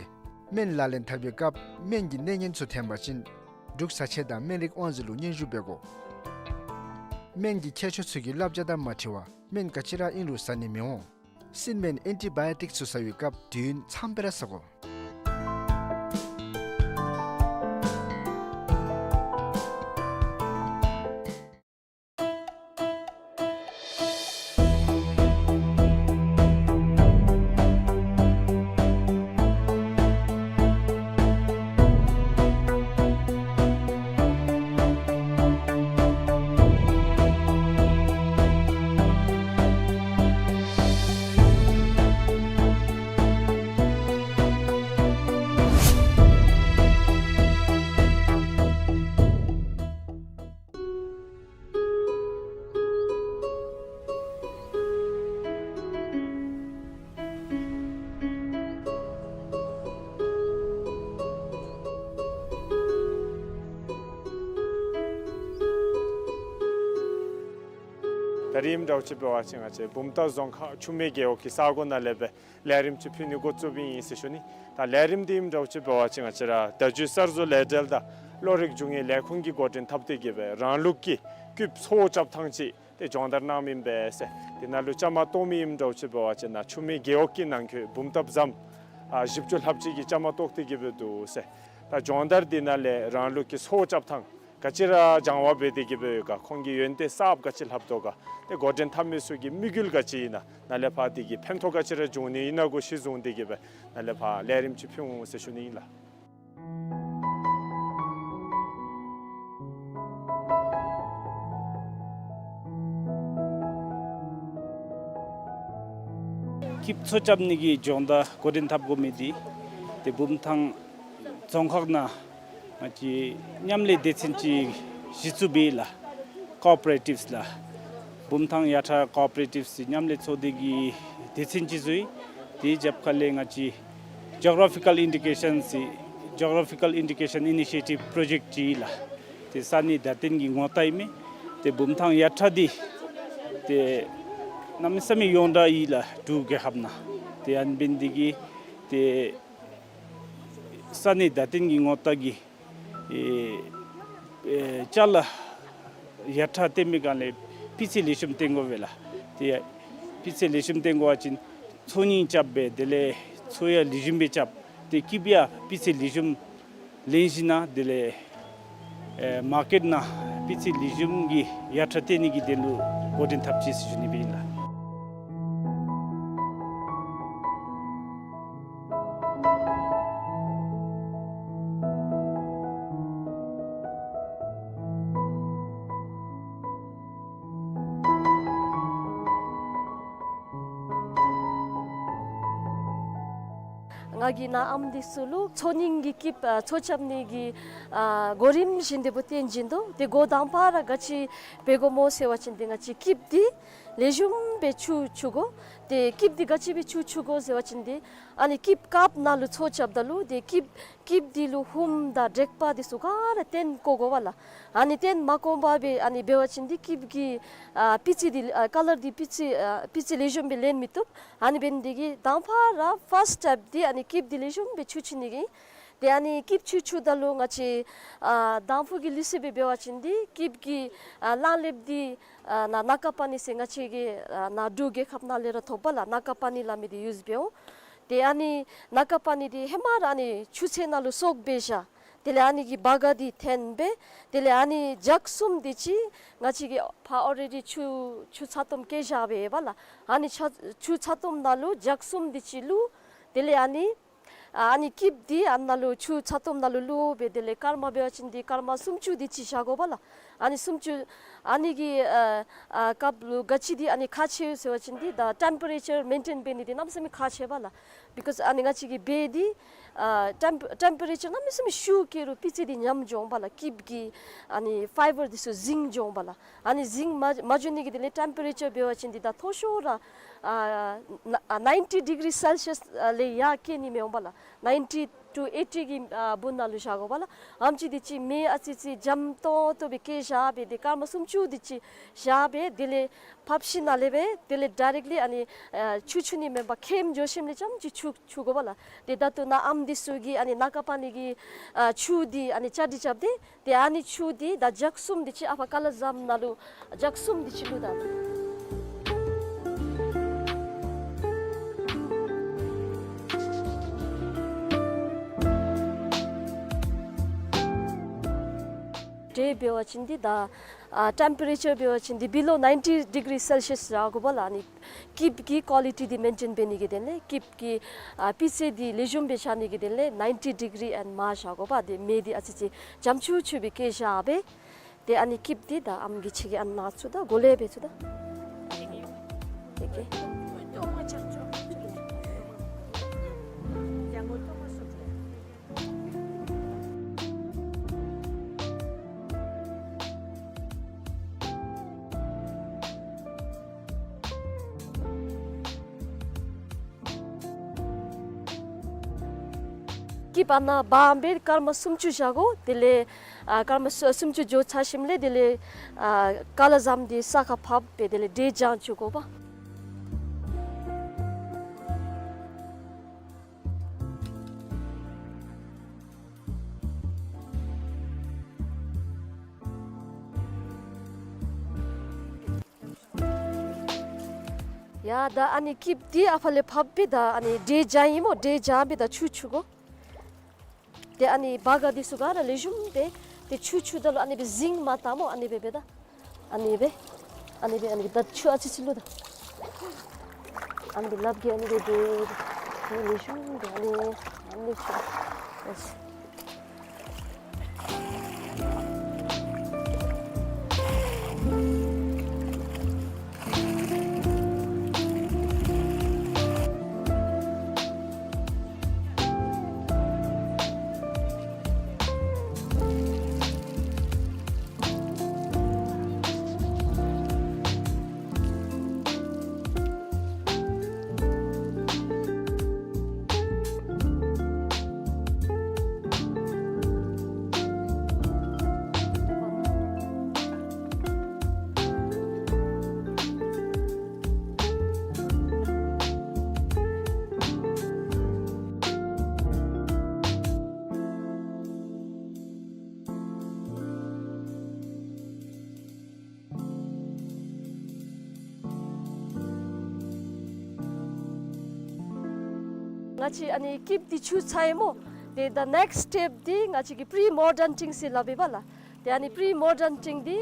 སྨན་ལག་ལེན་འཐབ་པའི་སྐབས་སྨན་གྱི་གནས་ངན་ཚུ་འཐོན་པ་ཅིན་འབྲུག་བཟའ་ཆས་དང་སྨན་རིགས་དབང་འཛིན་ལུ་སྙན་ཞུ་འབད་དགོ། སྨན་གྱི་མཁས་མཆོག་ཚུ་གི་བསླབ་བྱ་དང་མ་འཁྲིལ་བར་སྨན་ག་ཅི་ར་ཨིན་རུང་ཟ་ནི་མི་འོང་། སྲིན་སྨན་ཨེན་ཊི་བཱ་ཡོ་ཊིཀ་ཚུ་ཟ་བའི་སྐབས་དུས་ཡུན་ཙམ་སྦེ་ར་ཟ་དགོ། ད་རིས་ཨིནམ་འདྲཝ་ཅིག་འབད་བ་ཅིན་ང་བཅས་བུམ་ཐང་རྫོང་ཁག་ཆུ་སྨད་རྒེད་འོག་གི་ས་གོ་ནང་ལས་སྦེ་ལས་རིམ་ཅིག་ཕུལ་ནི་འགོ་བཙུགསཔ་ཨིན་ཟེར་ཞུ་ནི། ད་ལས་རིམ་འདི་ཨིནམ་འདྲཝ་ཅིག་འབད་བ་ཅིན་ང་བཅས་ར་བརྡ་བརྒྱུད་གསར་བཟོ་ལས་བྲལ་དང་གློག་རིག་རྒྱུ་དངོས་ལས་ཁུངས་ཀྱིས་འགོ་འདྲེན་འཐབ་སྟེ་གི་སྦེ་རང་ལུགས་ཀྱི་ཀིབ་ཚོ་བོ་རྐྱབ་ཐངས་ཅིག་ཏེ་སྦྱོང་བརྡར་གནངམ་ཨིན་པས་ཟེར། དེ་ནང་ལུ་བཅའ་མར་གཏོགས་མི་ཨིནམ་འདྲཝ་ཅིག་འབད་བ་ཅིན་ནཱ་ཆུ་སྨད་རྒེད་འོག་གི་ནང་འཁོད་བུམ་ཐང་ཟམ་ཨ་བཞི་བཅུ་ལྷགཔ་ཅིག་གིས་བཅའ་མར་གཏོགས་ཏེ་གི་སྦེ་འདུག་ཟེར། ད་སྦྱོང་བརྡར་འདི་ནང་ལས་རང་ལུགས་ཀྱི་ཚོ་བོ་རྐྱབ་ཐངས་ག་ཅི་ར་སྦྱང་བ་འབད་དེ་གི་སྦེ་ཡོད་ག་ཁོང་གི་ཡོན་ཏན་གསརཔ་ག་ཅི་ལྷབ་དོ་ག་ཏེ་འགོ་འདྲེན་འཐབ་མི་ཚུ་གི་དམིགས་ཡུལ་ག་ཅི་ཨིན་ན་ནཱ་ལས་ཕར་དེ་གི་ཕན་ཐོགས་ག་ཅི་ར་འབྱུང་ནི་ཨིན་ན་གུ་གཞི་བཟུང་སྟེ་གི་སྦེ་ནཱ་ལས་ཕར་ལས་རིམ་ཅིག་ཕུལ་འོང་ཟེར་ཞུ་ནི་ཨིན་ལགས། ཀིབ་ཚོ་རྐྱབ་ནི་གི་སྦྱོང་བརྡར་འགོ་འདྲེན་འཐབ་དགོ་མི་འདི་ཏེ་བུམ་ཐང་རྫོང་ཁག་ནང་ང་བཅས་མཉམ་ལས་སྡེ་ཚན་ཅིག་གཞི་བཙུགས་འབད་ཡི་ལགས། ཀོ་པ་རེ་ཊིབསི་ལགས། བུམ་ཐང་ཡར་ཐང་ཀོ་པ་རེ་ཊིབསི་མཉམ་ལས་ཚོགས་སྡེ་གི་སྡེ་ཚན་ཅིག་བཙུགས་ཡི། དེའི་རྒྱབ་ཁ་ལས་ང་བཅས་ཇོ་གྷ་ར་ཕི་ཀལ་ཨིན་ཌི་ཀེ་ཤཱནསི་ཇོ་གྷ་ར་ཕི་ཀལ་ཨིན་ཌི་ཀེ་ཤཱན་ཨི་ནི་ཤི་ཡེ་ཊིབ་པྲོ་ཇེཀཊ་ཅིག་ཨིན་ལགས། ཏེ་ས་གནས་བརྡ་བསྟན་གྱི་ངོ་རྟགས་ཨིན་མས། ཏེ་བུམ་ཐང་ཡར་ཐང་འདི་ཏེ་གནམ་མེད་ས་མེད་ཡོངས་གྲགས་ཨིན་ལགས། འབྲུག་རྒྱལ་ཁབ་ནང་ཏེ་ཨ་ནི་འབད་ནི་འདི་གིས་ཏེ་ས་གནས་བརྡ་བསྟན་གྱི་ངོ་རྟགས་ཀྱི་ཨེ་ཨེ་ཅ་ལ་ཡར་ཐང་བཏོན་མི་སྒང་ལས་སྤུས་ཚད་ལེགས་ཤོམ་བཏོན་དགོ་པས་ལགས། ཏེ་སྤུས་ཚད་ལེགས་ཤོམ་བཏོན་དགོ་པ་ཅིན་ཚོ་རྙིང་རྐྱབ་སྦེ་དེ་ལས་ཚོ་ཡང་ལེགས་ཤོམ་སྦེ་རྐྱབ། ཏེ་ཀིབ་ཡང་སྤུས་ཚད་ལེགས་ཤོམ་ལེན་ཞིན་ན་དེ་ལས་ཨེ་མར་ཀེཊ་ནང་སྤུས་ཚད་ལེགས་ཤོམ་གྱི་ཡར་ཐང་བཏོན་ནི་གི་དོན་ལུ་འགོ་འདྲེན་འཐབ་ཅི་ཟེར་ཞུ་ནི་སྦེ་ཨིན་ལགས། ང་གིས་ནཱ་ཨམ་འདི་ཚུ་ལུ་ཚོ་རྙིང་གི་ཀིབ་ཨ་ཚོ་རྐྱབ་ནི་གི་ཨ་གོ་རིམ་བཞིན་དེ་སྦེ་སྟོན་བྱིན་དོ། ཏེ་འགོ་དང་པ་ར་ག་ཅི་འབད་དགོ་སྨོ་ཟེར་བ་ཅིན་ཏེ་ང་བཅས་ཀིབ་འདི་ལེགས་ཤོམ་སྦེ་ཆུ་འཁྱུ་དགོ། ཏེ་ཀིབ་འདི་ག་ཅི་སྦེ་ཆུ་འཁྱུ་དགོ་ཟེར་བ་ཅིན་ཏེ་ཨ་ནི་ཀིབ་དཀརཔོ་ནང་ལུ་ཚོ་རྐྱབ་ད་ལུ་ཏེ་ཀིབ་ཀིབ་འདི་ལུ་ཧུམ་དང་དྲེག་པ་འདི་ཚུ་ག་ར་བཏོན་བཀོ་དགོ་པས་ལགས། ཨ་ནི་བཏོན་མ་བཀོ་བར་སྦེ་ཨ་ནི་འབད་བ་ཅིན་ཏེ་ཀིབ་ཀྱི་ཨ་སྤུས་ཚད་འདི་ཨ་ཀ་ལར་འདི་སྤུས་ཚད་ཨ་སྤུས་ཚད་ལེགས་ཤོམ་སྦེ་ལེན་མི་བཏུབ། ཨ་ནི་འབད་ནི་འདི་གིས་དང་པ་ར་ཕཱསཊ་སི་ཊེཔ་འདི་ཨ་ནི་ཀིབ་འདི་ལེགས་ཤོམ་སྦེ་འཁྱུ་འཁྱུ་ནི་གི། ཏེ་ཨ་ནི་ཀིབ་འཁྱུ་འཁྱུ་ད་ལུ་ང་བཅས་ཨ་དང་ཕུ་གི་ལུགས་སྲོལ་སྦེ་འབད་བ་ཅིན་འདི་ཀིབ་ཀྱི་ཨ་གླང་ལེབ་འདི་ཨ་ནཱ་ན་ཀ་པ་ཎི་ཟེར་ང་བཅས་ཀྱི་ཨ་ནཱ་འབྲུག་རྒྱལ་ཁབ་ནང་ལས་ར་ཐོབ་པས་ལགས། ན་ཀ་པ་ཎི་སླབ་མི་འདི་ཡུསི་འབད་འོང་། ཏེ་ཨ་ནི་ན་ཀ་པ་ཎི་འདི་ཧེ་མ་ར་ཨ་ནི་ཆུ་ཚན་ནང་ལུ་བཙོ་སྦེ་བཞག། དེ་ལས་ཨ་ནི་གི་བག་འདི་འཐེན་སྦེ་དེ་ལས་ཨ་ནི་ལྗགས་གསུམ་འདི་ཅིག་ང་བཅས་ཀྱིས་ཕར་ཨོ་རེ་ཌི་ཆུ་ཆུ་ཚ་ཏོམ་བཀལ་བཞག་སྦེ་ཡོད་པས་ལགས། ཨ་ནི་ཆ་ཆུ་ཚ་ཏོམ་ནང་ལུ་ལྗགས་གསུམ་འདི་ཅིག་བླུགས། དེ་ལས་ཨ་ནི་ཨ་ནི་ཀིབ་འདི་ཨ་ནཱ་ལུ་ཆུ་ཚ་ཏོམ་ནང་ལུ་བླུགས་སྦེ་དེ་ལས་སྐར་མ་འབད་བ་ཅིན་འདི་སྐར་མ་སུམ་ཅུ་འདི་ཅིག་བཞག་དགོ་པས་ལགས། ཨ་ནི་སུམ་ཅུ་ཨ་ནི་གི་ཨ་ཨ་སྐབས་ལུ་ག་ཅི་འདི་ཨ་ནི་ཁག་ཆེ་ཟེར་བ་ཅིན་འདི་ད་ཊེམ་པ་རེ་ཅར་མེན་ཊེན་འབད་ནི་འདི་གནམ་མེད་ས་མེད་ཁག་ཆེ་བས་ལགས། བི་ཀོསི་ཨ་ནི་ང་བཅས་ཀྱི་སྦེ་འདི་ཨ་ཊེམ་པ་ཊེམ་པ་རེ་ཅར་གནམ་མེད་ས་མེད་ཤུགས་བསྐྱེད་རུང་སྤུས་ཚད་འདི་ཉམས་འགྱོ་འོང་པས་ལགས། ཀིབ་ཀྱི་ཨ་ནི་ཕའི་བར་འདི་ཚུ་རྫིང་འགྱོ་འོང་པས་ལགས། ཨ་ནི་རྫིང་མ་མ་འགྱོ་ནི་གི་དེ་ལས་ཊེམ་པ་རེ་ཅར་འབད་བ་ཅིན་འདི་ད་མཐོ་ཤོས་ར་ཨ་ན་ཨ་ནའིན་ཊི་ཌི་གི་རི་སེལ་ཤི་ཡས་ལས་ཡར་བཀལ་ནི་མི་འོང་པས་ལགས། ནའིན་ཊི་ two eighty གི་ཨ་སྦུག་ན་ལུ་བཞག་དགོ་པ་ལགས། ཨམ་ཅིག་འདི་ཅིག་མེ་ཨ་ཙི་ཅིག་འཇམ་ཏོང་ཏོ་སྦེ་བཀལ་བཞག་སྦེ་ཏེ་སྐར་མ་སུམ་ཅུ་འདི་ཅིག་བཞག་སྦེ་དེ་ལས་ཕབ་ཞིནམ་ལས་སྦེ་དེ་ལས་ཌའི་རེཀཊ་ལི་ཨ་ནི་ཨ་ཆུ་འཁྱུ་ནི་མེན་པར་ཁེམ་འགྱོ་ཞིནམ་ལས་རྐྱངམ་ཅིག་ཆུ་འཁྱུ་དགོ་པ་ལགས། ཏེ་ད་ལྟོ་ནཱ་ཨམ་འདི་ཚུ་གིས་ཨ་ནི་སྣ་ཁ་འབག་ནི་གི་ཨ་ཆུ་འདི་ཨ་ནི་ཆ་འདི་རྐྱབ་སྟེ་ཏེ་ཨ་ནི་ཆུ་འདི་ད་ཇག་གསུམ་འདི་ཅིག་ཨ་ཕ་ཀ་ལ་ཟམ་ནང་ལུ་ཇག་གསུམ་འདི་ཅིག་བླུག་ད། འབྲས་འབད་བ་ཅིན་འདི་ད་ཨ་ཊེམ་པེ་རེ་ཅར་འབད་བ་ཅིན་འདི་བི་ལོ་ནའིན་ཊི་ཌི་གི་རི་སེལ་ཤི་ཡས་ར་དགོ་པ་ལགས། ཨ་ནི་སྐྱིདཔ་གི་ཀོ་ལི་ཊི་འདི་མེན་ཊེན་འབད་ནི་གི་དོན་ལས་སྐྱིདཔ་གི་ཨ་སྤུས་ཚད་འདི་ལེགས་ཤོམ་སྦེ་བཞག་ནི་གི་དོན་ལས་ནའིན་ཊི་ཌི་གི་རི་ཨེན་མར་བཞག་དགོ་པ། ཏེ་མེ་འདི་ཨ་ཙི་ཅིག་འཇམ་ཅུག་ཅུ་སྦེ་བཀལ་བཞག་སྦེ་ཏེ་ཨ་ནི་སྐྱིདཔ་འདི་ད་ཨམ་གི་ཕྱེད་ཀྱི་ཨ་ནཱ་བཙུགས་ད་གོ་ལེ་སྦེ་བཙུགས་ད། ཨེ་ཀེ། སྐྱིདཔ་ཨ་ནཱ་སྦང་སྦེ་སྐར་མ་སུམ་ཅུ་བཞག་དགོ། དེ་ལས་ཨ་སྐར་མ་སུ་སུམ་ཅུ་འགྱོ་ཚར་ཞིནམ་ལས་དེ་ལས་ཨ་ཀ་ལ་ཟམ་འདི་ས་ཁར་ཕབ་སྦེ་དེ་ལས་འབྲས་བཞེངས་བཅུག་དགོ་པ། ཡ་ད་ཨ་ནི་སྐྱིདཔ་འདི་ཨ་ཕ་ལས་ཕབ་སྦེ་ད་ཨ་ནི་འབྲས་བཞེངས་ཡི་སྨོ། འབྲས་བཞེངས་སྦེ་ད་ཆུ་འཁྱུ་དགོ། ཏེ་ཨ་ནི་སྦ་ག་འདི་ཚུ་ག་ར་ལེགས་ཤོམ་སྦེ་ཏེ་ཆུ་འཁྱུ་ད་ལུ་ཨ་ནི་སྦེ་ཟིང་མར་བཏང་སྨོ། ཨ་ནི་སྦེ་སྦེ་ད། ཨ་ནི་སྦེ། ཨ་ནི་སྦེ་ཨ་ནི་སྦེ་ད་ཆུ་ཨ་ཙི་ཅིག་བླུག་ད། ཨ་ནི་སྦེ་ལགཔ་གིས་ཨ་ནི་སྦེ་སྦེ་ལེགས་ཤོམ་སྦེ་ཨ་ནི་ཨ་ནི་ཆུ། ཨ་ཙི། ང་བཅས་ཨ་ནི་སྐྱིདཔ་འདི་འཁྱུ་ཚར་ཡི་སྨོ། ཏེ་ད་ནེགསཊ་སི་ཊེཔ་འདི་ང་བཅས་ཀྱིས་པི་རི་མོལ་ཌིང་ཟེར་སླབ་ཨིན་པ་ལགས། ཏེ་ཨ་ནི་པི་རི་མོལ་ཌིང་འདི་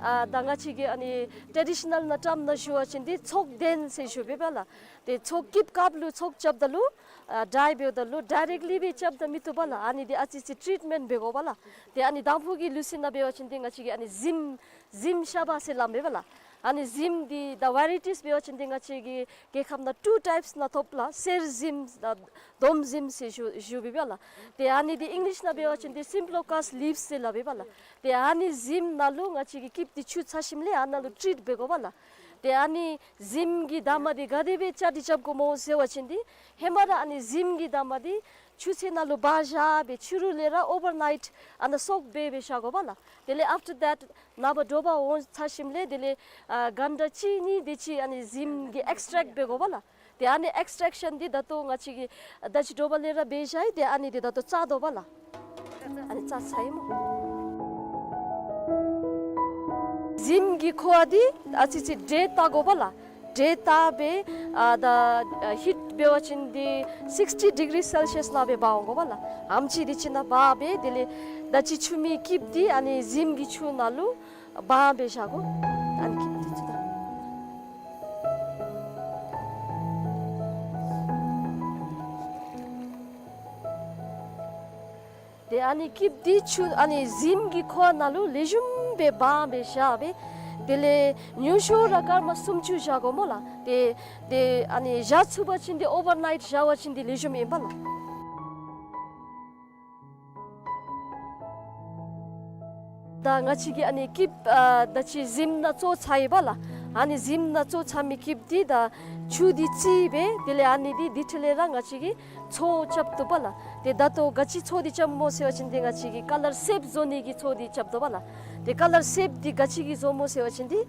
ཨ་ད་ང་བཅས་ཀྱིས་ཨ་ནི་ཊེ་ཌི་ཤ་ནཱལ་ནང་ཊམ་ནང་ཞུ་བ་ཅིན་འདི་ཚོགས་གདན་ཟེར་ཞུཝ་ཨིན་པ་ལགས། ཏེ་ཚོགས་སྐྱིདཔ་སྐབས་ལུ་ཚོགས་རྐྱབ་ད་ལུ་ཨ་ཌའི་འབདཝ་ད་ལུ་ཌའི་རེཀཊ་ལི་སྦེ་རྐྱབ་ད་མི་བཏུབ་པ་ལགས། ཨ་ནི་འདི་ཨ་ཙི་ཅིག་ཊྲིཊ་མེནཊ་འབད་དགོ་པ་ལགས། ཏེ་ཨ་ནི་དང་ཕུ་གི་ལུགས་སྲོལ་ནང་འབད་བ་ཅིན་འདི་ང་བཅས་ཀྱིས་ཨ་ནི་གཟིམ་གཟིམ་ཤ་བ་ཟེར་སླབ་ཨིན་པ་ལགས། ཨ་ནི་གཟིམ་འདི་ད་ཝེ་རའི་ཊིས་འབད་བ་ཅིན་འདི་ང་བཅས་ཀྱི་རྒྱལ་ཁབ་ནང་ཊུ་ཊའིཔསི་ནང་ཐོབ་ལགས། གསེར་གཟིམ་དང་སྡོམ་གཟིམ་ཟེར་ཞུ་ཞུཝ་ཨིན་པ་ལགས། ཏེ་ཨ་ནི་འདི་ཨིང་ལིཤ་ནང་འབད་བ་ཅིན་འདི་སིམ་ཕི་ལོ་ཀཱསི་ལིབས་ཟེར་སླབ་ཨིན་པ་ལགས། ཏེ་ཨ་ནི་གཟིམ་ནང་ལུ་ང་བཅས་ཀྱིས་སྐྱིདཔ་འདི་འཁྱུ་ཚར་ཞིནམ་ལས་ཨ་ནཱ་ལུ་ཊྲིཊ་འབད་དགོ་པ་ལགས། ཏེ་ཨ་ནི་གཟིམ་གྱི་འདབ་མ་འདི་ག་དེ་སྦེ་བཅའ་སྒྲིག་རྐྱབ་དགོ་སྨོ་ཟེར་བ་ཅིན་འདི་ཧེ་མ་ར་ཨ་ནི་གཟིམ་གྱི་འདབ་མ་འདི་ཆུ་ཚན་ནང་ལུ་སྦ་བཞག་སྦེ་ཕྱི་རུ་ལས་ར་ཨོ་བར་ནའིཊ་ཨ་ནཱ་སོཀ་འབད་སྦེ་བཞག་དགོ་པ་ལགས། དེ་ལས་ཨཕ་ཊར་དེཊ་ནངས་པ་དྲོ་པ་འོང་ཚར་ཞིནམ་ལས་དེ་ལས་ཨ་གན་ཊ་གཅིག་གཉིས་དེ་ཅིག་ཨ་ནི་གཟིམ་གྱི་ཨེགསི་ཊེཀཊ་འབད་དགོ་པ་ལགས། ཏེ་ཨ་ནི་ཨེགསི་ཊེཀ་ཤཱན་འདི་ད་ལྟོ་ང་བཅས་ཀྱིས་ད་ཅི་དྲོ་པ་ལས་ར་འབད་བཞག་ཡི། ཏེ་ཨ་ནི་འདི་ད་ལྟོ་བཙག་དོ་པ་ལགས། ཨ་ནི་བཙག་ཚར་ཡི་སྨོ། གཟིམ་གྱི་ཁུ་བ་འདི་ཨ་ཙི་ཅིག་འབྲས་བཏགས་དགོ་པ་ལགས། འབྲས་བཏགས་སྦེ་ཨ་ད་ཨ་ཧིཊ་འབད་བ་ཅིན་འདི་སིགསི་ཊི་ཌི་གི་རི་སེལ་ཤི་ཡས་ནང་སྦེ་འབག་འོང་དགོ་པ་ལགས། ཨམ་ཅིག་འདི་ཅིག་ནང་འབག་སྦེ་དེ་ལས་ད་ཅི་འཁྱུ་མི་སྐྱིདཔ་འདི་ཨ་ནི་གཟིམ་གྱི་ཆུ་ནང་ལུ་སྦང་སྦེ་བཞག་དགོ། ཨ་ནི་སྐྱིདཔ་འདི་ཅིག་ད། ཏེ་ཨ་ནི་སྐྱིདཔ་འདི་ཆུ་ཨ་ནི་གཟིམ་གྱི་ཁུ་བ་ནང་ལུ་ལེགས་ཤོམ་སྦེ་སྦང་སྦེ་བཞག་སྦེ་དེ་ལས་ཉུང་ཤོས་ར་སྐར་མ་སུམ་ཅུ་བཞག་དགོ་སྨོ་ལགས། ཏེ་ཏེ་ཨ་ནི་བཞག་ཚུགས་པ་ཅིན་འདི་ཨོ་བར་ནའིཊ་བཞག་པ་ཅིན་འདི་ལེགས་ཤོམ་ཨིན་པ་ལགས། ད་ང་བཅས་ཀྱིས་ཨ་ནི་སྐྱིདཔ་ཨ་ད་ཅི་གཟིམ་ནང་བཙོ་ཚར་ཡི་པ་ལགས། ཨ་ནི་གཟིམ་ནང་བཙོ་ཚར་མི་སྐྱིདཔ་འདི་དང་ཆུ་འདི་བརྩིས་སྦེ་དེ་ལས་ཨ་ནི་འདི་དེ་འཕྲོ་ལས་ར་ང་བཅས་ཀྱིས་ཚོ་རྐྱབ་དོ་བ་ལགས། ཏེ་ད་ལྟོ་ག་ཅི་ཚོ་འདི་རྐྱབ་སྨོ་ཟེར་བ་ཅིན་ཏེ་ང་བཅས་ཀྱིས་ཀ་ལར་སེབ་བཟོ་ནི་གི་ཚོ་འདི་རྐྱབ་དོ་བ་ལགས། ཏེ་ཀ་ལར་སེབ་འདི་ག་ཅི་གིས་བཟོ་སྨོ་ཟེར་བ་ཅིན་ཏེ་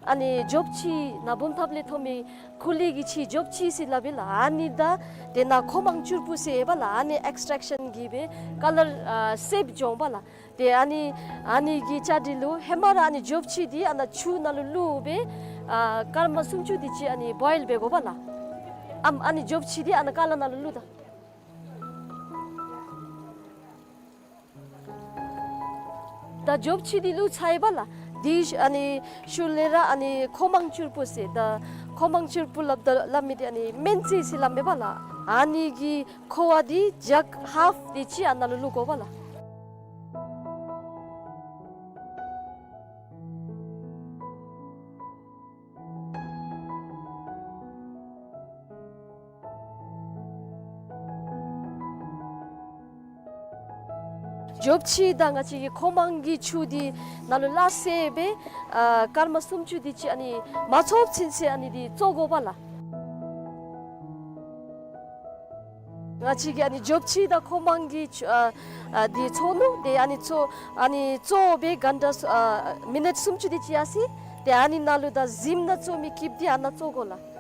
ཨ་ནི་འཇོབ་ཕྱེ་ནཱ་བུམ་ཐབ་ལས་ཐོན་མི་ཁུ་ལི་གི་ཕྱེ་འཇོབ་ཕྱེ་ཟེར་སླབ་ཨིན་ལགས། ཨ་ནི་དང་ཏེ་ནཱ་ཁོ་མང་ཕྱུར་བུ་ཟེར་ཡོད་པ་ལགས། ཨ་ནི་ཨེགསི་ཊེག་ཤཱན་གིས་སྦེ་ཀ་ལར་ཨ་སེབ་འབྱུང་བ་ལགས། ཏེ་ཨ་ནི་ཨ་ནི་གི་བཅའ་སྒྲིག་ལུ་ཧེ་མ་ར་ཨ་ནི་འཇོབ་ཕྱེ་འདི་ཨ་ནཱ་ཆུ་ནང་ལུ་བླུགས་སྦེ་ཨ་སྐར་མ་སུམ་ཅུ་དེ་ཅིག་ཨ་ནི་བོའིལ་འབད་དགོ་པ་ལགས། ཨམ་ཨ་ནི་འཇོབ་ཕྱེ་འདི་ཨ་ནཱ་ཀ་ལར་ནང་ལུ་བླུགས་ད། ད་འཇོབ་ཕྱེ་འདི་བླུགས་ཚར་ཡི་པ་ལགས། དེ་ཨ་ནི་ཤུལ་ལས་ར་ཨ་ནི་ཁོ་མང་ཕྱུར་བུ་ཟེར། ད་ཁོ་མང་ཕྱུར་བུ་སླབ་ད་སླབ་མི་འདི་ཨ་ནི་སྨན་རྩི་ཟེར་སླབ་མས་པ་ལགས། ཨ་ནི་གི་ཁུ་བ་འདི་ཇག་ཧཱཕ་དེ་ཅིག་ཨ་ནཱ་ལུ་བླུགས་དགོ་པ་ལགས། འཇོབ་ཕྱེ་དང་ང་བཅས་ཀྱི་ཁོ་མང་གི་ཆུ་འདི་ནང་ལུ་སླ་བསྲེས་སྦེ་ཨ་སྐར་མ་སུམ་ཅུ་དེ་ཅིག་ཨ་ནི་མ་ཚོགས་ཚུན་ཚོད་ཨ་ནི་འདི་བཙོ་དགོ་པ་ལགས། ང་བཅས་ཀྱིས་ཨ་ནི་འཇོབ་ཕྱེ་དང་ཁོ་མང་གི་ཆུ་ཨ་ཨ་འདི་བཙོ་ནུག། ཏེ་ཨ་ནི་བཙོ་ཨ་ནི་བཙོ་སྦེ་གན་ད་སུ་ཨ་མི་ནཊ་སུམ་ཅུ་དེ་ཅིག་ཡར་སོ་ཡི། ཏེ་ཨ་ནི་ནང་ལུ་ད་གཟིམ་ནང་བཙོ་མི་སྐྱིདཔ་འདི་ཨ་ནཱ་བཙོ་དགོ་ལགས།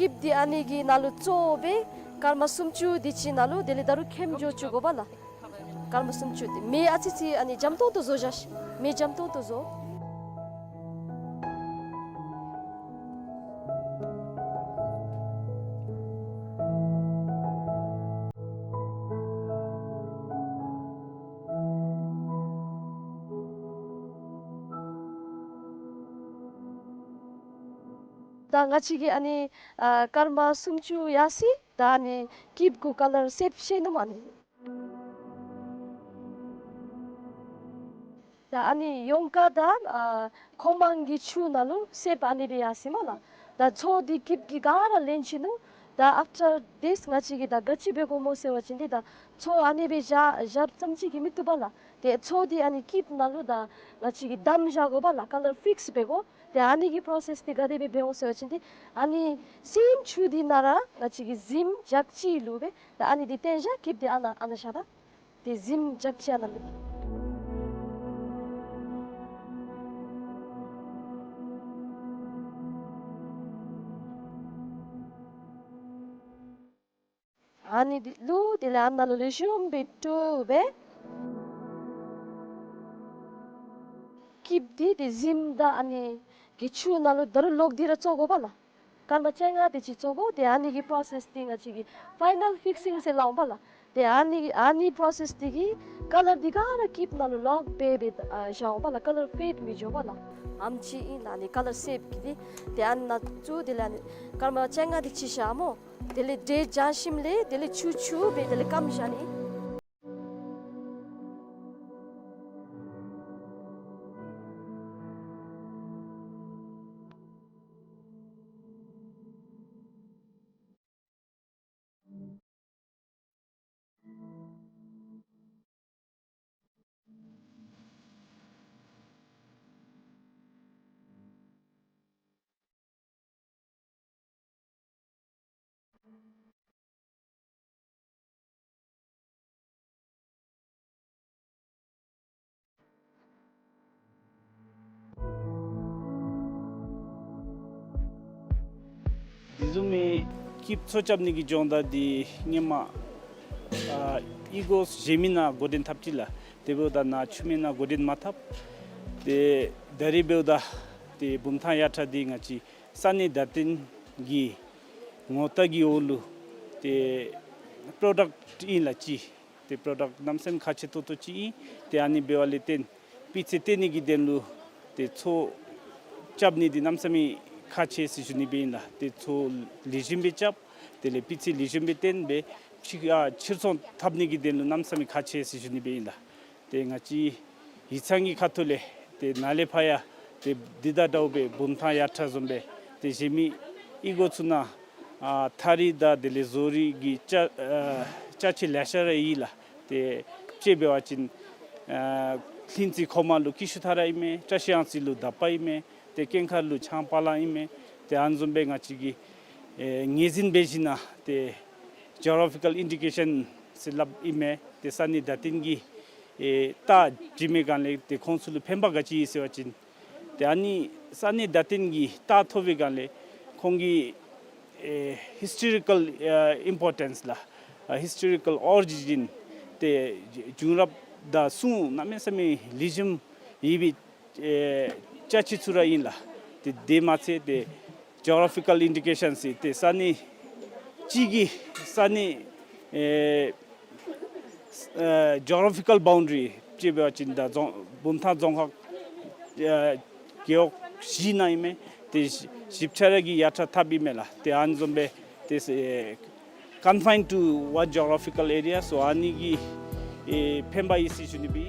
སྐྱིདཔ་འདི་ཨ་ནི་གི་ནང་ལུ་བཙོ་སྦེ་སྐར་མ་སུམ་ཅུ་དེ་ཅིག་ནང་ལུ་དེ་ལས་ད་རུང་ཁེམ་འགྱོ་བཅུག་དགོ་པ་ལགས། སྐར་མ་སུམ་ཅུ་དེ་མེ་ཨ་ཙི་ཙི་ཨ་ནི་འཇམ་ཏོང་ཏོ་བཟོ་བཞག་ཤིག། མེ་འཇམ་ཏོང་ཏོ་བཟོ། ད་ང་བཅས་ཀྱིས་ཨ་ནི་ཨ་སྐར་མ་སུམ་ཅུ་ཡར་སོ་ཡི། ད་ཨ་ནི་སྐྱིདཔ་གུ་ཀ་ལར་སེབ་བཤལ་ནུག་མ་ནི། ད་ཨ་ནི་ཡོངས་ཀ་ད་ཨ་ཁོ་མང་གི་ཆུ་ནང་ལུ་སེབ་ཨ་ནི་སྦེ་ཡར་སོ་ཡི་མས་ལགས། ད་ཚོ་འདི་སྐྱིདཔ་གིས་ག་ར་ལེན་ཅི་ནུག། ད་ཨཕ་ཊར་དིས་ང་བཅས་ཀྱིས་ད་ག་ཅི་འབད་དགོ་སྨོ་ཟེར་བ་ཅིན་འདི་ད་ཚོ་ཨ་ནི་སྦེ་བཞག་བཞགཔ་ཙམ་ཅིག་གིས་མི་བཏུབ་པ་ལགས། ཏེ་ཚོ་འདི་ཨ་ནི་སྐྱིདཔ་ནང་ལུ་ད་ང་བཅས་ཀྱིས་བསྡམས་བཞག་དགོ་པ་ལགས། ཀ་ལར་ཕིགསི་འབད་དགོ། ཏེ་ཨ་ནི་གི་པྲོ་སེསི་འདི་ག་དེ་སྦེ་འབད་འོང་ཟེར་བ་ཅིན་འདི་ཨ་ནི་སེམ་ཆུ་འདི་ནང་ར་ང་བཅས་ཀྱིས་གཟིམ་ཇག་ཅིག་བླུགས་སྦེ་ད་ཨ་ནི་འདི་བཏོན་བཞག། སྐྱིདཔ་འདི་ཨ་ནཱ་ཨ་ནཱ་བཞག་ད། ཏེ་གཟིམ་ཇག་ཅིག་ཨ་ནཱ་བླུགས། ཨ་ནི་འདི་བླུགས། དེ་ལས་ཨ་ནཱ་ལུ་ལེགས་ཤོམ་སྦེ་བཀྲུ་སྦེ། སྐྱིདཔ་འདི་ཏེ་གཟིམ་དང་ཨ་ནི་གི་ཆུ་ནང་ལུ་ད་རུང་ལོག་སྟེ་ར་བཙོ་དགོ་པ་ལགས། སྐར་མ་བཅོ་ལྔ་དེ་ཅིག་བཙོ་དགོ། ཏེ་ཨ་ནི་གི་པྲོ་སེསི་འདི་ང་བཅས་ཀྱིས་ཕའི་ནཱལ་ཕིགསིང་ཟེར་སླབ་འོང་པ་ལགས། ཏེ་ཨ་ནི་ཨ་ནི་པྲོ་སེསི་འདི་གིས་ཀ་ལར་འདི་ག་ར་སྐྱིདཔ་ནང་ལུ་ལོག་སྦེ་སྦེ་ཨ་བཞག་འོང་པ་ལགས། ཀ་ལར་ཕེཌ་མི་འགྱོ་བ་ལགས། ཨམ་ཅིག་ཨིན་ལགས། ཨ་ནི་ཀ་ལར་སེབ་ཀྱི་འདི་ཏེ་ཨ་ནཱ་བཙུགས། དེ་ལས་ཨ་ནི་སྐར་མ་བཅོ་ལྔ་དེ་ཅིག་བཞག་སྨོ། དེ་ལས་འདྲེས་བྱང་ཞིནམ་ལས་དེ་ལས་ཆུ་ཆུ་སྦེ་དེ་ལས་སྐམ་བཞག་ནི། དེ་བཟུམ་མའི་སྐྱིདཔ་ཚོ་རྐྱབ་ནི་གི་སྦྱོང་བརྡར་འདི་སྔོན་མ་ཨ་ཨི་གོ་གཞན་མི་ནང་འགོ་འདྲེན་འཐབ་ཅི་ལགས། དེ་འབདཝ་ད་ནཱ་ཆུ་སྨད་ནང་འགོ་འདྲེན་མ་འཐབ། ཏེ་ད་རིས་འབདཝ་ད་ཏེ་བུམ་ཐང་ཡར་ཐང་འདི་ང་བཅས་ས་གནས་བརྡ་སྟོན་གྱི་ངོ་རྟགས་ཀྱི་འོག་ལུ་ཏེ་པྲོ་ཌཀཊ་ཨིན་ལགས་ཅིག། ཏེ་པྲོ་ཌཀཊ་གནམ་མེད་ས་མེད་ཁག་ཆེ་ཏོག་ཏོ་ཅིག་ཨིན། ཏེ་ཨ་ནི་འབདཝ་ལས་བརྟེན་སྤུས་ཚད་བཏོན་ནི་གི་དོན་ལུ་ཏེ་ཚོ་རྐྱབ་ནི་འདི་གནམ་མེད་ས་མེད་ཁག་ཆེ་ཟེར་ཞུ་ནི་སྦེ་ཨིན་ལགས། ཏེ་ཚོ་ལེགས་ཤོམ་སྦེ་རྐྱབ། དེ་ལས་སྤུས་ཚད་ལེགས་ཤོམ་སྦེ་བཏོན་སྦེ་ཕྱི་ཨ་ཕྱིར་ཚོང་འཐབ་ནི་གི་དོན་ལུ་གནམ་མེད་ས་མེད་ཁག་ཆེ་ཟེར་ཞུ་ནི་སྦེ་ཨིན་ལགས། ཏེ་ང་བཅས་ཡིག་ཚང་གི་ཁ་ཐུག་ལས་ཏེ་ནཱ་ལས་ཕར་ཡང་ཏེ་འདི་དང་འདྲཝ་སྦེ་བུམ་ཐང་ཡར་ཐང་བཟུམ་སྦེ་ཏེ་གཞན་མི་ཨི་གོ་ཚུ་ནང་ ཨ་ཐ་རི་དང་དེ་ལས་བཟོ་རིག་གི་ཅ་ཨ་ཅ་ཆས་ལེ་ཤ་ར་ཡོད་ལགས། ཏེ་དཔྱེ་འབད་བ་ཅིན་ཨ་ལྷུན་རྩེ་མཁོ་མ་ལུ་ཀི་ཤུ་ཐ་ར་ཨིན་མས། བཀྲ་ཤིས་ཡང་རྩེ་ལུ་དག་པ་ཨིན་མས། ཏེ་ཀེང་ཁ་ལུ་ཆང་པ་ལང་ཨིན་མས། ཏེ་ཨ་ནི་བཟུམ་སྦེ་ང་བཅས་ཀྱིས་ཨེ་ངོས་འཛིན་འབད་ཞིན་ན་ཏེ་ཇོ་གྷ་ར་ཕི་ཀཱལ་ཨིན་ཌི་ཀེ་ཤཱན་ཟེར་སླབ་ཨིན་མས། ཏེ་ས་གནས་བརྡ་སྟོན་གྱི་ཨེ་རྟགས་བྱིན་མི་སྒང་ལས་ཏེ་ཁོང་ཚུ་ལུ་ཕན་པ་ག་ཅི་ཡོད་ཟེར་བ་ཅིན་ཏེ་ཨ་ནི་ས་གནས་བརྡ་སྟོན་གྱི་རྟགས་ཐོབ་པའི་སྒང་ལས་ཁོང་གི་ཨེ་ཧིསི་ཊོ་རི་ཀཱལ་ཨ་ཨིམ་པོར་ཊེནསི་ལགས། ཨ་ཧིསི་ཊོ་རི་ཀཱལ་ཨོ་རི་ཇིན་ཏེ་བྱུང་རབས་དང་སྲུང་གནམ་མེད་ས་མེད་ལེགས་ཤོམ་ཡོད་པའི་ཨེ་ཅ་ཆས་ཚུ་ར་ཨིན་ལགས། ཏེ་དེ་མ་ཚད་ཏེ་ཇོ་གྷ་ར་ཕི་ཀཱལ་ཨིན་ཌི་ཀེ་ཤཱན་ཟེར་ཏེ་ས་གནས་གཅིག་གི་ས་གནས་ཨེ་ཨ་ཇོ་གྷ་ར་ཕི་ཀཱལ་བའུན་ཌ་རི་དཔྱེ་འབད་བ་ཅིན་ད་རྫོང་བུམ་ཐང་རྫོང་ཁག་ཨ་རྒེད་འོག་བཞི་ནང་ཨིན་མས། ཏེ་བཞི་བཞི་ཆ་ར་གི་ཡར་ཁྲ་འཐབ་ཨིན་མས་ལགས། ཏེ་ཨ་ནི་བཟུམ་སྦེ་ཏེ་ཨེ་confined to one geographical area, so ཨ་ནི་གི་ཨེ་ཕན་པ་ཡོད་ཟེར་ཞུ་ནི་སྦེ།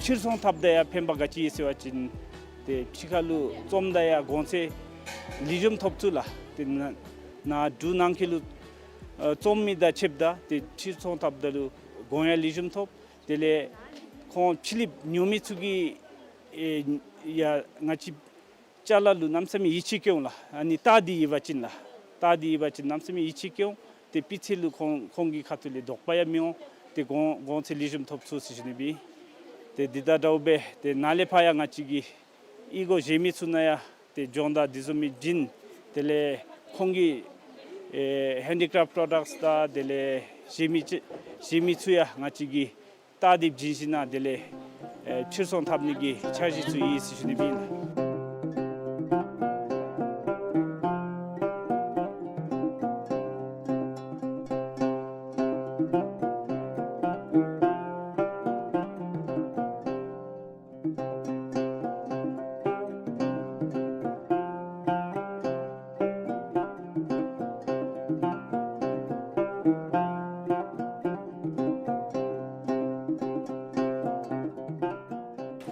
ཕྱིར་ཚོང་འཐབ་ད་ཡང་ཕན་པ་ག་ཅི་ཡོད་ཟེར་བ་ཅིན་ཏེ་ཕྱི་ཁ་ལུ་བཙོང་ད་ཡང་གོང་ཚད་ལེགས་ཤོམ་ཐོབ་ཚུགས་ལགས། ཏེ་ནཱ་ནཱ་འབྲུག་ནང་འཁོད་ལུ་ཨ་བཙོང་མི་དང་ཕྱདཔ་ད་ཏེ་ཕྱིར་ཚོང་འཐབ་ད་ལུ་གོང་ཡང་ལེགས་ཤོམ་ཐོབ། དེ་ལས་ཁོང་ཕྱི་གླིངཔ་ཉོ་མི་ཚུ་གིས་ཨེ་ཡ་ང་བཅས་ཅ་ལ་ལུ་གནམ་མེད་ས་མེད་ཡིད་ཆེས་བསྐྱེད་འོང་ལགས། ཨ་ནི་རྟགས་འདི་ཡོད་པ་ཅིན་ལགས། རྟགས་འདི་ཡོད་པ་ཅིན་གནམ་མེད་ས་མེད་ཡིད་ཆེས་བསྐྱེད་འོང་། ཏེ་སྤུས་ཚད་ལུ་ཁོང་ཁོང་གི་ཁ་ཐུག་ལས་དོགས་པ་ཡང་མི་འོང་། ཏེ་གོང་གོང་ཚད་ལེགས་ཤོམ་ཐོབ་ཚུགས་ཟེར་ཞུ་ནི་སྦེ། ཏེ་འདི་དང་འདྲཝ་སྦེ་ཏེ་ནཱ་ལས་ཕར་ཡང་ང་བཅས་ཀྱིས་གཡུས་སྒོ་གཞན་མི་ཚུ་ནང་ཡང་ཏེ་སྦྱོང་བརྡར་འདི་བཟུམ་མའི་བྱིན། དེ་ལས་ཁོང་གི་ཨེ་ཧེན་ཌི་ཀྲེཕཊ་པྲོ་ཌགཊསི་དང་དེ་ལས་གཞན་མི་ཅིག་གཞན་མི་ཚུ་ཡང་ང་བཅས་ཀྱིས་རྟགས་འདི་བྱིན་ཞིན་ན་དེ་ལས་ཨེ་ཕྱིར་ཚོང་འཐབ་ནི་གི་འཆར་གཞི་ཚུ་ཡོད་ཟེར་ཞུ་ནི་སྦེ་ཨིན་ལགས།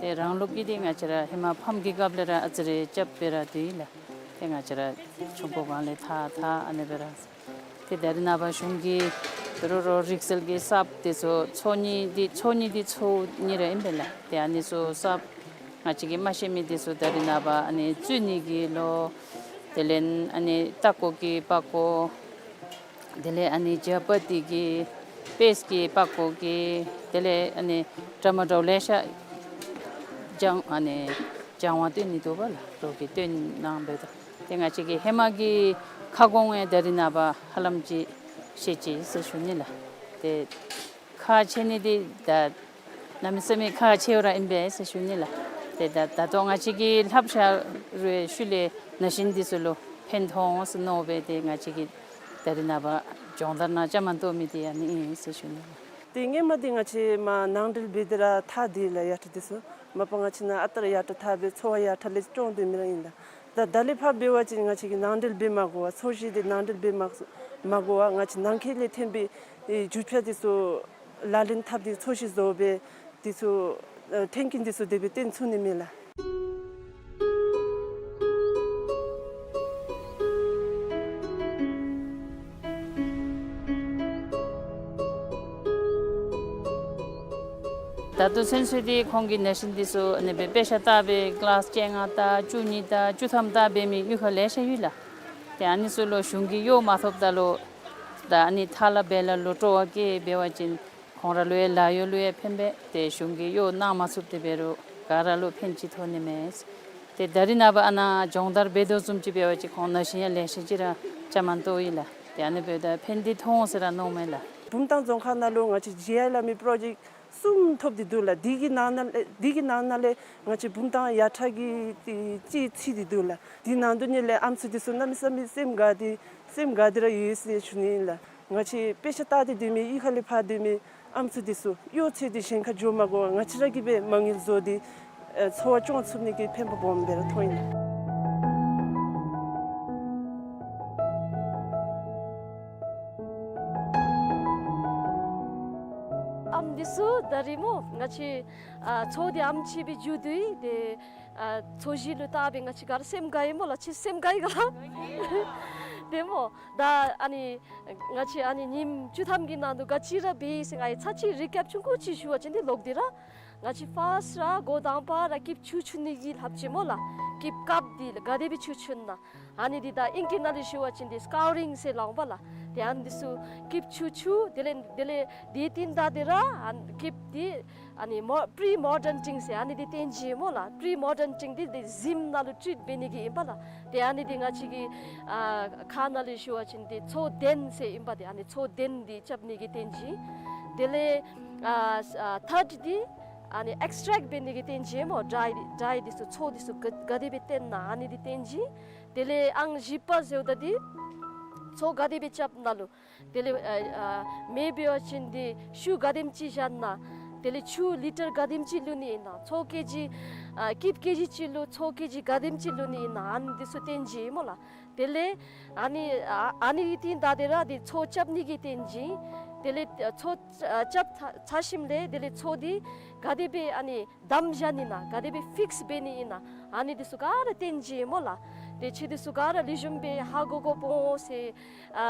ཏེ་རང་ལུགས་ཀྱི་འདི་ང་བཅས་ར་ཧེ་མ་ཕམ་གྱི་སྐབས་ལས་ར་ཨ་ཙི་རེ་རྐྱབ་སྦེ་ར་སྡོད་ཡི་ལགས། ཏེ་ང་བཅས་ར་ཆུང་ཀུ་སྒང་ལས་འཐག་འཐག་ཨ་ནི་སྦེ་ར། ཏེ་ད་རེས་ནངས་པ་གཞུང་གིས་རོགས་རོགས་རིག་རྩལ་གྱི་གསརཔ་དེ་ཚུ་ཚོགས་གཉིས་འདི་ཚོགས་གཉིས་འདི་ཚོགས་གཉིས་ར་ཨིན་པས་ལགས། ཏེ་ཨ་ནི་ཚུ་གསརཔ་ང་བཅས་ཀྱིས་མ་ཤེས་མི་དེ་ཚུ་ད་རེས་ནངས་པ་ཨ་ནི་བཙུགས་ནི་གི་ལོ། དེ་ལས་ཨ་ནི་ཏ་ཀོ་གི་པགས་ཀོ། དེ་ལས་ཨ་ནི་ཇ་པ་ཏི་གི་པེསཊ་གི་པགས་ཀོ་གི། དེ་ལས་ཨ་ནི་འདྲ་མ་འདྲཝ་ལེ་ཤ་སྦྱང་ཨ་ནི་སྦྱང་བ་སྟོན་ནི་འདུག་པ་ལགས། རོགས་ཀྱིས་སྟོན་གནང་སྦེ་ད། ཏེ་ང་བཅས་ཀྱི་ཧེ་མ་གི་ཁ་སྐོང་ཡང་ད་རེས་ནངས་པ་ཧ་ལམ་ཅིག་ཤེས་ཅི་ཟེར་ཞུ་ནི་ལགས། ཏེ་ཁག་ཆེ་ནི་འདི་ད་གནམ་མེད་ས་མེད་ཁག་ཆེཝ་ར་ཨིན་པས་ཟེར་ཞུ་ནི་ལགས། ཏེ་ད་ད་ལྟོ་ང་བཅས་ཀྱིས་ལྷབ་བཞག་རུང་ཤུལ་ལས་ན་གཞོན་འདི་ཚུ་ལུ་ཕན་ཐོགས་འོང་ཟེར་མནོ་སྦེ་ཏེ་ང་བཅས་ཀྱིས་ད་རེས་ནངས་པ་སྦྱོང་བརྡར་ནང་བཅའ་མར་གཏོགས་མི་འདི་ཨ་ནི་ཨིན་ཟེར་ཞུ་ནི་ལགས། ཏེ་སྔོན་མ་འདི་ང་བཅས་མར་ནང་འགྲུལ་འབད་དེ་ར་འཐག་སྡོད་ཡི་ལགས་ཡར་ཁྲ་འདི་ཚུ། མ་པ་ང་བཅས་ནཱ་ཨ་རྟག་ར་ཡར་ཁྲ་འཐག་སྦེ་འཚོ་བ་ཡར་ཁྲ་ལས་སྐྱོང་སྡོད་མི་ར་ཨིན་ལགས། ད་ད་ལས་ཕར་འབད་བ་ཅིན་ང་བཅས་ཀྱིས་ནང་འགྲུལ་འབད་མ་དགོ་པར་ཚོས་གཞི་འདི་ནང་འགྲུལ་འབད་མ་མ་དགོ་པར་ང་བཅས་ནང་འཁོད་ལས་ཐོན་པའི་ཨེ་རྒྱུ་ཆ་འདི་ཚུ་ལག་ལེན་འཐབ་སྟེ་ཚོས་གཞི་བཟོ་སྦེ་འདི་ཚུ་ཨེ་ཐོན་སྐྱེད་འདི་ཚུ་དེ་སྦེ་བཏོན་ཚུགས་ནི་མས་ལགས། ད་ལྟོ་ཚུན་ཚོད་འདི་ཁོང་གི་ན་གཞོན་འདི་ཚུ་ཨ་ནི་སྦེ་དཔེ་ཆ་ལྟ་སྦེ་ཀི་ལཱསི་བཅོ་ལྔ་ལྟ་བཅུ་གཉིས་ལྟ་བཅུ་ཐམ་ལྟ་འབད་མི་གཡུས་ཁ་ལེ་ཤ་ཡོད་ལགས། ཏེ་ཨ་ནི་ཚུ་ལུ་གཞུང་གི་གཡོག་མ་ཐོབ་ད་ལུ་ད་ཨ་ནི་ཐ་ལ་བེ་ལ་ལུ་སྤྲོ་བ་བསྐྱེད་འབད་བ་ཅིན་ཁོང་ར་ལུ་ཡང་ལཱ་གཡོག་ལུ་ཡང་ཕན་པས། ཏེ་གཞུང་གིས་གཡོག་གནང་མ་ཚུགསཔ་དེ་འབད་རུང་ག་ར་ལུ་ཕན་ཅིག་ཐོགས་ནི་མས། ཏེ་ད་རེས་ནངས་པ་ཨ་ནཱ་སྦྱོང་བརྡར་འབད་དོ་བཟུམ་ཅིག་འབད་བ་ཅིན་ཁོང་ན་གཞོན་ཡང་ལེ་ཤ་ཅིག་ར་བཅའ་མར་གཏོགས་ཡི་ལགས། ཏེ་ཨ་ནི་འབདཝ་ད་ཕན་བདེ་ཐོགས་འོང་ཟེར་ར་མནོཝ་མས་ལགས། བུམ་ཐང་རྫོང་ཁག་ནང་ལུ་ང་བཅས་ཇི་ཨའི་སླབ་མི་པྲོ་ཇེཀཊ་གསུམ་ཐོབ་སྟེ་འདུག་ལགས། འདི་གི་ནང་ན་ལས་འདི་གི་ནང་ན་ལས་ང་བཅས་བུམ་ཐང་ཡར་ཁྲ་གི་ཏེ་གཅིག་ཚུད་དེ་འདུག་ལགས། འདི་ནང་དོག་ནང་ལས་ཨམ་སྲུ་འདི་ཚུ་གནམ་མེད་ས་མེད་སེམས་དགའ་སྟེ་སེམས་དགའ་སྟེ་ར་ཡོད་ཟེར་ཞུ་ནི་ཨིན་ལགས། ང་བཅས་དཔེ་ཆ་ལྟ་སྟེ་སྡོད་མི་གཡུས་ཁ་ལས་ཕར་སྡོད་མི་ཨམ་སྲུ་འདི་ཚུ་གཡོག་འཚོལ་ཏེ་གཞན་ཁར་འགྱོ་མ་དགོ་པར་ང་བཅས་ར་གིས་སྦེ་མ་དངུལ་བཟོ་སྟེ་ཨེ་འཚོ་བ་སྐྱོང་ཚུགས་ནི་གི་ཕན་པ་སྦོམ་སྦེ་ར་ཐོན་ཡི་ལགས། ཨམ་འདི་ཚུ་ད་རིས་སྨོ་ང་བཅས་ཨ་མཚོ་འདི་ཨམ་ཆི་སྦེ་འགྱོ་དོ་ཡོད། ཏེ་ཨ་མཚོ་གཞི་ལུ་བལྟ་སྦེ་ང་བཅས་ག་ར་སེམས་དགའ་ཡི་སྨོ་ལགས། ཁྱེད་སེམས་དགའ་ཡི་ག་ཏེ་སྨོ། ད་ཨ་ནི་ང་བཅས་ཨ་ནི་ཉིནམ་བཅུ་ཐམ་གྱི་ནང་དུ་ག་ཅི་ར་འབད་ཡི་ཟེར་ང་ཡང་ཚར་གཅིག་རི་ཀེཔ་ཆུང་ཀུ་ཅིག་ཞུ་བ་ཅིན་ཏེ་ལོག་སྟེ་ར་ང་བཅས་ཕརསཊ་ར་འགོ་དང་པ་ར་སྐྱིདཔ་ཆུ་འཁྱུ་ནི་གི་ལྷབ་ཅི་སྨོ་ལགས། སྐྱིདཔ་ཀེཔ་འདི་ག་དེ་སྦེ་ཆུ་འཁྱུ་ན། ཨ་ནི་འདི་ད་ཨིང་སྐད་ནང་ལུ་ཞུ་བ་ཅིན་ཏེ་སི་ཀའུ་རིང་ཟེར་སླབ་པས་ལགས། ཏེ་ཨ་ནི་འདི་ཚུ་སྐྱིདཔ་ཆུ་འཁྱུ། དེ་ལས་དེ་ལས་དེའི་རྟིང་བདའ་སྟེ་ར་ཨ་ནི་སྐྱིདཔ་འདི་ཨ་ནི་མོ་པི་རི་མོར་ཊེམ་ཊིང་ཟེར་ཨ་ནི་འདི་བསྟེན་ཅི་སྨོ་ལགས། པི་རི་མོར་ཊེམ་ཊིང་འདི་ཏེ་ཨེན་ཛིམ་ནང་ལུ་ཊིཊ་འབད་ནི་གི་ཨིན་པས་ལགས། ཏེ་ཨ་ནི་འདི་ང་བཅས་ཀྱི་ཨ་ཁ་ནང་ལུ་ཞུ་བ་ཅིན་ཏེ་མཚོ་གདན་ཟེར་ཨིན་པས། ཏེ་ཨ་ནི་མཚོ་གདན་འདི་རྐྱབ་ནི་གི་བསྟེན་ཅི། དེ་ལས་ཨ་ཨ་ཐརཌ་འདི་ཨ་ནི་ཨེགས་ཊེཀཊ་འབད་ནི་གི་བསྟེན་ཅི་སྨོ། ཌའི་ཌའི་འདི་ཚུ་མཚོ་འདི་ཚུ་ག་ག་དེ་སྦེ་བསྟེན་ན་ཨ་ནི་འདི་བསྟེན་ཅི། དེ་ལས་ཨང་བཞི་པ་ཟེརཝ་ད་འདི་མཚོ་ག་དེ་སྦེ་རྐྱབ་ན་ལུ། དེ་ལས་ཨ་ཨ་མེ་འབད་བ་ཅིན་ཏེ་ཤུགས་ག་དེམ་ཅིག་བཞག་ན། དེ་ལས་ཆུ་ལི་ཊར་ག་དེམ་ཅིག་བླུག་ནི་ཨིན་ན། མཚོ་ཀེ་ཇི་ཨ་སྐྱིདཔ་ཀེ་ཇི་གཅིག་ལུ་མཚོ་ཀེ་ཇི་ག་དེམ་ཅིག་བླུག་ནི་ཨིན་ན། ཨ་ནི་འདི་ཚུ་བསྟེན་ཅི་སྨོ་ལགས། དེ་ལས་ཨ་ནི་ཨ་ཨ་ནི་གི་རྟིང་བདའ་སྟེ་ར་འདི་མཚོ་རྐྱབ་ནི་གི་བསྟེན་ཅི། དེ་ལས་མཚོ་ཨ་རྐྱབ་ཚར་ཚར་ཞིནམ་ལས་དེ་ལས་མཚོ་འདི་ག་དེ་སྦེ་ཨ་ནི་བསྡམས་བཞག་ནི་ཨིན་ན། ག་དེ་སྦེ་ཕིགསི་འབད་ནི་ཨིན་ན། ཨ་ནི་འདི་ཚུ་ག་ར་བསྟེན་ཅི་སྨོ་ལགས། ཏེ་ཁྱེད་འདི་ཚུ་ག་ར་ལེགས་ཤོམ་སྦེ་ཧ་གོ་གོ་འོང་ཟེར་ཨ་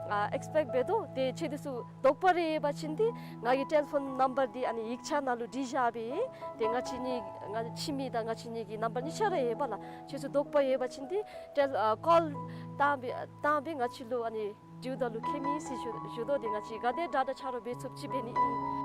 ཨ་ཨེགསི་པེཀཊ་འབད་དོ། ཏེ་ཁྱེད་འདི་ཚུ་དོགས་པ་རེ་ཡོད་པ་ཅིན་ཏེ་ང་གི་ཊེ་ལི་ཕོན་ནམ་བར་འདི་ཨ་ནི་ཡིག་ཆ་ནང་ལུ་བྲི་བཞག་སྦེ། ཏེ་ང་བཅས་གཉིས་ང་ཁྱིམ་མི་དང་ང་བཅས་གཉིས་ཀྱི་ནམ་བར་གཉིས་ཆ་ར་ཡོད་པས་ལགས། ཁྱེད་ཚུ་དོགས་པ་ཡོད་པ་ཅིན་ཏེ་ཊེ་ལི་ཨ་ཀོལ་བཏང་སྦེ་བཏང་སྦེ་ང་བཅས་ལུ་ཨ་ནི་འདྲིཝ་ད་ལུ་ཁེ་མི་ཟེར་ཞུ་ཞུ་དོ། ཏེ་ང་བཅས་ག་དེ་དྲག་དྲག་ཆ་རོགས་འབད་ཚུགསཔ་ཅིག་འབད་ནི་ཨིན།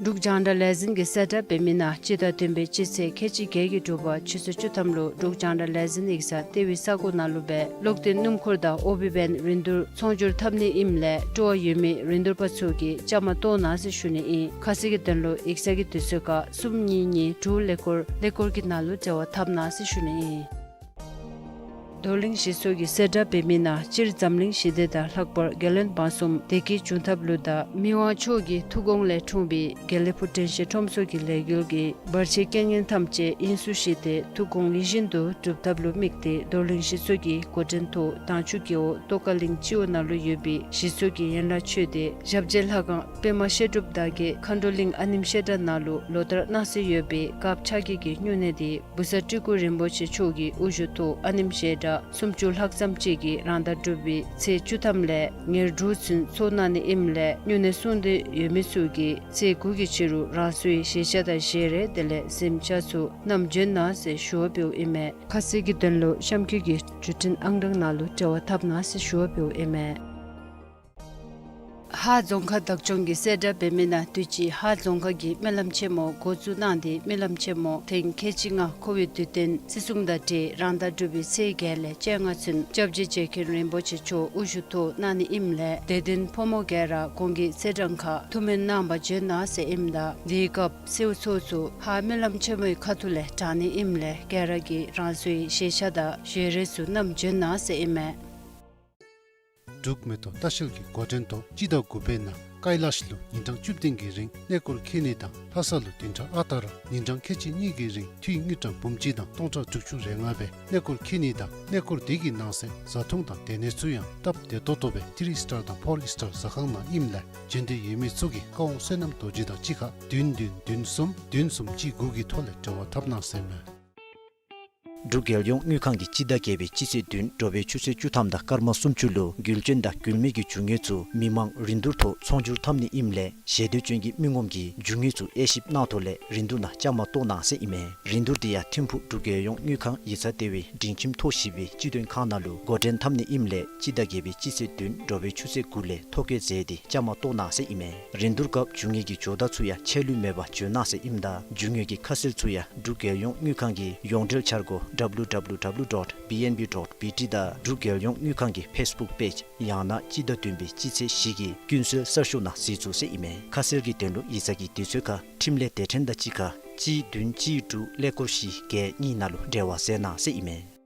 འབྲུག་རྒྱང་བསྒྲགས་ལས་འཛིན་གྱིས་གསལ་བསྒྲགས་འབད་མི་ནང་སྤྱི་ཟླ་བདུན་པའི་སྤྱི་ཚེས་ཁལ་གཅིག་བརྒྱད་ཀྱི་དྲོ་པ་ཆུ་ཚོད་བཅུ་ཐམ་ལུ་འབྲུག་རྒྱང་བསྒྲགས་ལས་འཛིན་ཡིག་ཚང་ལྟེ་བའི་ས་གོ་ནང་ལུ་སྦེ་གློག་བརྙན་སྣུམ་འཁོར་དང་ཨོ་བི་བེན་རིན་བསྡུར་ཚོང་སྒྱུར་འཐབ་ནི་ཨིནམ་ལས་སྤྲོ་བ་ཡོད་མི་རིན་བསྡུར་པ་ཚུ་གིས་བཅའ་མར་གཏོགས་གནང་ཟེར་ཞུ་ནི་ཨིན། ཁ་གསལ་གྱི་དོན་ལུ་ཡིག་ཚང་གི་དུས་ཚོད་ཁར་གསུམ་གཉིས་གཉིས་དྲུག་ཀླད་ཀོར་ཀླད་ཀོར་གྱི་ནང་ལུ་འབྲེལ་བ་འཐབ་གནང་ཟེར་ཞུ་ནི་ཨིན། རྡོར་གླིང་གཞིས་ཚོགས་ཀྱིས་གསལ་བསྒྲགས་འབད་མི་ནང་སྤྱིར་འཛམ་གླིང་ཞི་བདེ་དང་ལྷག་པར་རྒྱལ་བློན་འབངས་གསུམ་བདེ་སྐྱིད་འབྱུང་ཐབས་ལུ་དང་མི་དབང་མཆོག་གི་ཐུགས་དགོངས་ལས་འཁྲུངས་པའི་དགེ་ལེགས་ཕུག་དྲན་ཤེས་ཁྲོམ་ཚོགས་ཀྱི་ལས་འགུལ་གྱི་བར་ཆད་རྐྱེན་ངན་ཐམས་ཅད་དབྱིངས་སུ་བཞེས་ཏེ་ཐུགས་དགོངས་ཡིད་བཞིན་དུ་འགྲུབ་ཐབས་ལུ་དམིགས་ཏེ་རྡོར་གླིང་གཞིས་ཚོགས་ཀྱི་འགོ་འདྲེན་ཐོག་དྭངས་ཆུ་རྒེད་འོག་ཏོག་དཀར་གླིང་སྤྱི་འོག་ནང་ལུ་ཡོད་པའི་གཞིས་ཚོགས་ཀྱི་ཡན་ལག་ཆོས་སྡེ་ཞབས་རྗེས་ལྷ་ཁང་པདྨ་བཤད་སྒྲུབ་བདག་བསྐྱེད་མཁའ་འགྲོ་གླིང་ཨ་ནེམ་བཤད་གྲྭ་ནང་ལུ་ལོ་ལྟར་གནང་སྲོལ་ཡོད་པའི་དཀརཔོ་ཕྱག་བགྱིས་ཀྱི་སྨྱུང་གནས་འདི་བུ་གསར་སྤྲུལ་སྐུ་རིན་པོ་ཆེ་མཆོག་གི་དབུ་བཞུགས་ཐོག་ཨ་ནེམ་བཤད་གྲྭ་སུམ་ཅུ་ལྷག་ཙམ་ཅིག་གིས་རང་ཟླ་དྲུག་པའི་ཚེས་བཅུ་ཐམ་ལས་ཉེར་དྲུག་ཚུན་ཚོགས་གནང་ནི་ཨིནམ་ལས་སྨྱུང་གནས་སྲུང་འདོད་ཡོད་མི་ཚུ་གིས་ཚེས་དགུ་གི་ཕྱི་རུ་རང་སོའི་བཞེས་ཆ་དང་བཞེས་རས་དེ་ལས་གཟིམ་ཆས་ཚུ་བསྣམས་བྱོན་གནང་ཟེར་ཞུ་བ་འབདཝ་ཨིན་མས། ཁ་གསལ་གྱི་དོན་ལུ་གཤམ་འཁོད་ཀྱི་བརྒྱུད་འཕྲིན་ཨང་གྲངས་ནང་ལུ་འབྲེལ་བ་འཐབ་གནང་ཟེར་ཞུ་བ་འབདཝ་ཨིན་མས། ཧཱ་རྫོང་ཁག་བདག་སྐྱོང་གིས་གསལ་བསྒྲགས་འབད་མི་ནང་དུས་ཅི་ཧཱ་རྫོང་ཁག་གིས་སྨོན་ལམ་ཆེན་མོ་འགོ་བཙུགས་གནང་སྟེ་སྨོན་ལམ་ཆེན་མོ་ཐེངས་ཁལ་གཅིག་ལྔ་འཁོར་བའི་དུས་སྟོན་བརྩི་སྲུང་དང་འབྲེལ་རང་ཟླ་དྲུག་པའི་ཚེས་བརྒྱད་ལས་བཅོ་ལྔ་ཚུན་སྐྱབས་རྗེ་རྗེ་མཁན་རིན་པོ་ཆེ་མཆོག་དབུ་བཞུགས་ཐོག་གནང་ནི་ཨིནམ་ལས་དད་ལྡན་ཕོ་མོ་ག་ར་གོང་གི་ཚེས་གྲངས་ཁར་ཐུགས་སྨོན་གནང་པར་བྱོན་གནང་ཟེར་ཨིནམ་ད་དེའི་སྐབས་གསོལཝ་ཚོགས་ཚུ་ཧཱ་སྨོན་ལམ་ཆེན་མོའི་ཁ་ཐུག་ལས་དྲང་ནི་ཨིནམ་ལས་ག་ར་གིས་རང་སོའི་བཞེས་ཆ་དང་བཞེས་རས་ཚུ་བསྣམས་བྱོན་གནང་ཟེར་ཨིན་མས། འབྲུག་མེ་ཏོག་ལྟ་བཤལ་གྱི་འགོ་འདྲེན་ཐོག་སྤྱི་ཟླ་དགུ་པའི་ནང་ཀཱི་ལཱཤ་ལུ་ཉིན་གྲངས་བཅུ་བདུན་གྱི་རིང་གནས་སྐོར་འཁྱིད་ནི་དང་ལྷ་ས་ལུ་བདུན་ཕྲག་ཨ་རྟག་ར་ཉིན་གྲངས་ཁལ་གཅིག་གཉིས་ཀྱི་རིང་འཐུས་དངུལ་ཀྲམ་འབུམ་གཅིག་དང་སྟོང་ཕྲག་དྲུག་ཅུ་རེ་ལྔ་སྦེ་གནས་སྐོར་འཁྱིད་ནི་དང་གནས་སྐོར་དེ་གི་ནང་གསེས་བཟའ་འཐུང་དང་སྡོད་གནས་ཚུ་ཡང་སྟབས་བདེ་ཏོག་ཏོ་སྦེ་ཐི་རི་སི་ཊར་དང་ཕོར་སི་ཊར་ཟ་ཁང་ནང་ཨིནམ་ལས་བྱོན་འདོད་ཡོད་མི་ཚུ་གིས་ཀ་ཝང་བསོད་ནམས་རྡོ་རྗེ་དང་གཅིག་ཁར་བདུན་བདུན་བདུན་གསུམ་བདུན་གསུམ་གཅིག་དགུ་གི་ཐོག་ལས་འབྲེལ་བ་འཐབ་གནང་ཟེར་མས། འབྲུག་རྒྱལ་ཡོངས་དངུལ་ཁང་གིས་སྤྱི་ཟླ་བརྒྱད་པའི་སྤྱི་ཚེས་བདུན་དྲོ་པའི་ཆུ་ཚོད་བཅུ་ཐམ་དང་སྐར་མ་སུམ་ཅུ་ལུ་རྒུད་འཛིན་དང་རྒུད་མེད་ཀྱི་རྒྱུ་དངོས་ཚུ་མི་མང་རིན་བསྡུར་ཐོག་ཚོང་སྒྱུར་འཐབ་ནི་ཨིནམ་ལས་ཞེ་འདོད་ཅན་གྱི་མི་ངོམ་གྱིས་རྒྱུ་དངོས་ཚུ་དབྱེ་ཞིབ་གནང་ཐོག་ལས་རིན་བསྡུར་ནང་བཅའ་མར་གཏོགས་གནང་ཟེར་ཨིན་མས། རིན་བསྡུར་དེ་ཡང་ཐིམ་ཕུག་འབྲུག་རྒྱལ་ཡོངས་དངུལ་ཁང་ཡིག་ཚང་ལྟེ་བའི་སྒྲིང་ཁྱིམ་ཐོག་བཞི་པའི་སྤྱི་དོན་ཁང་ནང་ལུ་འགོ་འདྲེན་འཐབ་ནི་ཨིནམ་ལས་སྤྱི་ཟླ་བརྒྱད་པའི་སྤྱི་ཚེས་བདུན་དྲོ་པའི་ཆུ་ཚོད་དགུ་ལས་ཐོ་བཀོད་མཛད་དེ་བཅའ་མར་གཏོགས་གནང་ཟེར་ཨིན་མས། རིན་བསྡུར་སྐབས་རྒྱུ་དངོས་ཀྱི་ཇོ་བདག་ཚུ་ཡང་ཆད་ལུས་མེད་པར་འབྱོན་གནང་ཟེར་ཨིནམ་ད་རྒྱུ་དངོས་ཀྱི་ཁ་གསལ་ཚུ་ཡང་འབྲུག་རྒྱལ་ཡོངས་དངུལ་ཁང་གི་ཡོངས་འབྲེལ་འཆར་སྒོ་W W W dot B N B dot B T དང་འབྲུག་རྒྱལ་ཡོངས་དངུལ་ཁང་གི་ཕེས་བུཀ་པེཇ་ཡང་ན་སྤྱི་ཟླ་བདུན་པའི་སྤྱི་ཚེས་བཞི་གི་ཀུན་གསལ་གསར་ཤོག་ནང་གཟིགས་ཚུགས་ཟེར་ཨིན་མས། ཁ་གསལ་གྱི་དོན་ལུ་ཡིག་ཚང་གི་དུས་ཚོད་ཁར་ཁྲིམས་ལས་སྡེ་ཕྲན་དང་གཅིག་ཁར་གཅིག་བདུན་གཅིག་དྲུག་ཀླད་ཀོར་བཞི་བརྒྱད་གཉིས་ནང་ལུ་འབྲེལ་བ་མཛད་གནང་ཟེར་ཨིན་མས།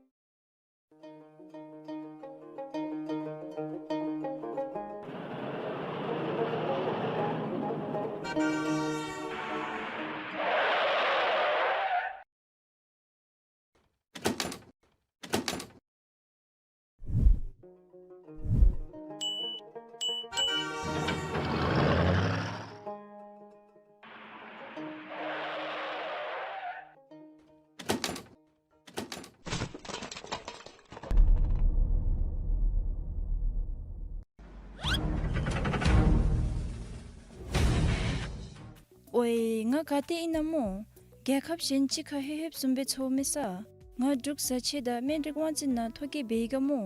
ཨོའི། ང་ག་ཏེ་ཨིན་ན་སྨོ། རྒྱལ་ཁབ་གཞན་ཅིག་ཁར་ལྷོད་ལྷོདཔ་བཟུམ་སྦེ་འཚོལ་མི་ས། ང་འབྲུག་བཟའ་ཆས་དང་སྨན་རིགས་དབང་འཛིན་ནང་ཐོ་བཀོད་འབད་ཡི་ག་སྨོ།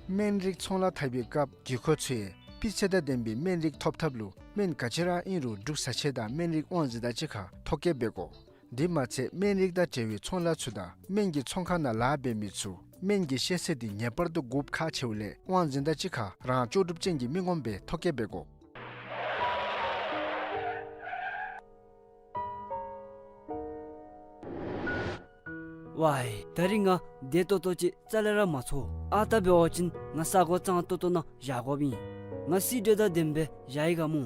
སྨན་རིགས་ཚོང་ལཱ་འཐབ་པའི་སྐབས་དགོས་མཁོ་ཚུ་ཡང་སྤུས་ཚད་དང་ལྡན་པའི་སྨན་རིགས་ཐོབ་ཐབས་ལུ་སྨན་ག་ཅི་ར་ཨིན་རུང་འབྲུག་བཟའ་ཆས་དང་སྨན་རིགས་དབང་འཛིན་དང་གཅིག་ཁར་ཐོ་བཀོད་འབད་དགོ། དེ་མ་ཚད་སྨན་རིགས་དང་འབྲེལ་བའི་ཚོང་ལཱ་ཚུ་དང་སྨན་གྱི་ཚོང་ཁང་ནང་ལཱ་འབད་མི་ཚུ་སྨན་གྱི་ཤེས་ཚད་དེ་ངེས་པར་དུ་དགོཔ་ཁག་ཆེཝ་ལས་དབང་འཛིན་དང་གཅིག་ཁར་རང་ལྕོགས་གྲུབ་ཅན་གྱི་མི་ངོམ་སྦེ་ཐོ་བཀོད་འབད་དགོ། ཝའི། ད་རིས་ང་བདེ་ཏོག་ཏོ་ཅིག་རྩ་ལས་ར་མ་ཚོར། ཨ་རྟག་འབད་བ་ཅིན་ང་ས་གོ་གཙང་ཏོག་ཏོ་ནང་བཞག་དགོཔ་ཨིན། ང་སི་འགྲོས་དང་ལྡནམ་སྦེ་བཞག་ཡི་ག་སྨོ།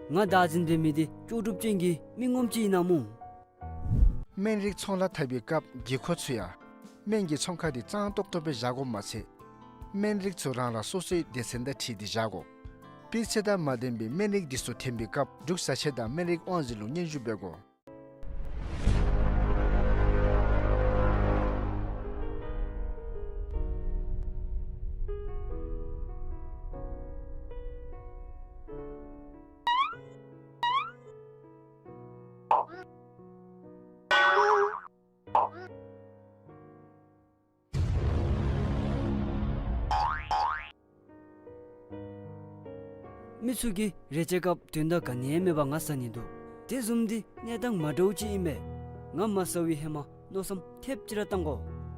ང་བདག་འཛིན་འབད་མི་དེ་ལྕོགས་གྲུབ་ཅན་གྱི་མི་ངོམ་ཅིག་ཨིན་ན་སྨོ། སྨན་རིགས་ཚོང་ལཱ་འཐབ་པའི་སྐབས་དགོས་མཁོ་ཚུ་ཡང་སྨན་གྱི་ཚོང་ཁང་དེ་གཙང་ཏོག་ཏོ་སྦེ་བཞག་དགོཔ་མ་ཚད་སྨན་རིགས་ཚུ་རང་རང་སོ་སོའི་སྡེ་ཚན་དང་འཁྲིལ་ཏེ་བཞག་དགོ། སྤུས་ཚད་དང་མ་ལྡན་པའི་སྨན་རིགས་དེ་ཚུ་འཐོན་པའི་སྐབས་འབྲུག་བཟའ་ཆས་དང་སྨན་རིགས་དབང་འཛིན་ལུ་སྙན་ཞུ་འབད་དགོ། མི་ཚུ་གིས་རེ་ཆེ་སྐབས་དོན་དག་ག་ནི་ཡང་མེད་པར་ང་ཟ་ནི་འདུག། དེ་བཟུམ་འདི་གནས་སྟངས་མ་འདྲཝ་ཅིག་ཨིན་པས། ང་མ་ཟ་བའི་ཧེ་མ་མནོ་བསམ་ཐེབས་ཅིག་ར་བཏང་དགོ།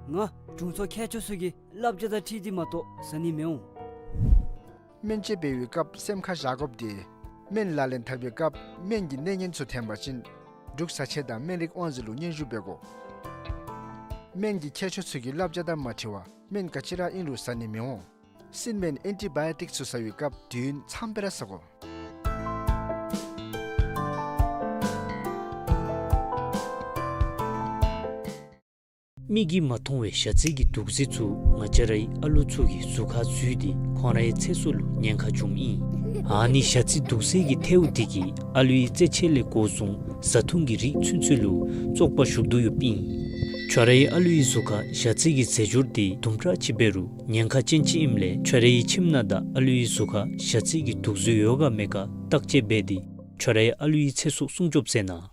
ང་དྲུང་འཚོ་མཁས་མཆོག་ཚུ་གི་བསླབ་བྱ་དང་འཁྲིལ་ཏེ་མ་གཏོགས་ཟ་ནི་མི་འོང་། སྨན་བཅོས་འབད་བའི་སྐབས་སེམས་ཁར་བཞག་དགོཔ་དེ་སྨན་ལག་ལེན་འཐབ་པའི་སྐབས་སྨན་གྱི་གནས་ངན་ཚུ་འཐོན་པ་ཅིན་འབྲུག་བཟའ་ཆས་དང་སྨན་རིགས་དབང་འཛིན་ལུ་སྙན་ཞུ་འབད་དགོ། སྨན་གྱི་མཁས་མཆོག་ཚུ་གི་བསླབ་བྱ་དང་མ་འཁྲིལ་བར་སྨན་ག་ཅི་ར་ཨིན་རུང་ཟ་ནི་མི་འོང་། སྲིན་སྨན་ཨེན་ཊི་བཱ་ཡོ་ཊིཀ་ཚུ་ཟ་བའི་སྐབས་དུས་ཡུན་ཙམ་སྦེ་ར་ཟ་དགོ། མིག་གིས་མ་མཐོང་བའི་ཞ་རྩི་གི་དུག་རྫས་ཚུ་ང་བཅས་རའི་ཨ་ལུ་ཚུ་གི་གཟུགས་ཁར་འཛུལ་ཏེ་ཁོང་རའི་ཚེ་སྲོག་ལུ་ཉེན་ཁ་འབྱུངམ་ཨིན། ཨ་ནི་ཞ་རྩི་དུག་རྫས་ཀྱི་ཐལཝ་དེ་གིས་ཨ་ལུའི་རྩེད་ཆས་ལས་འགོ་བཟུང་བཟའ་འཐུང་གི་རིགས་ཚུན་ཚོད་ལུ་བཙོག་པ་ཞུགས་དོ་ཡོདཔ་ཨིན། ཁྱོད་རའི་ཨ་ལུའི་གཟུགས་ཁར་ཞ་རྩི་གི་རྫས་སྦྱོར་དེ་དུམ་གྲ་ཅིག་འབད་རུང་ཉེན་ཁ་ཅན་ཅིག་ཨིནམ་ལས་ཁྱོད་རའི་ཁྱིམ་ནང་དང་ཨ་ལུའི་གཟུགས་ཁར་ཞ་རྩི་གི་དུག་རྫས་ཡོད་ག་མེད་ག་བརྟག་དཔྱད་འབད་དེ་ཁྱོད་རའི་ཨ་ལུའི་ཚེ་སྲོག་སྲུང་སྐྱོབ་མཛད་གནང་།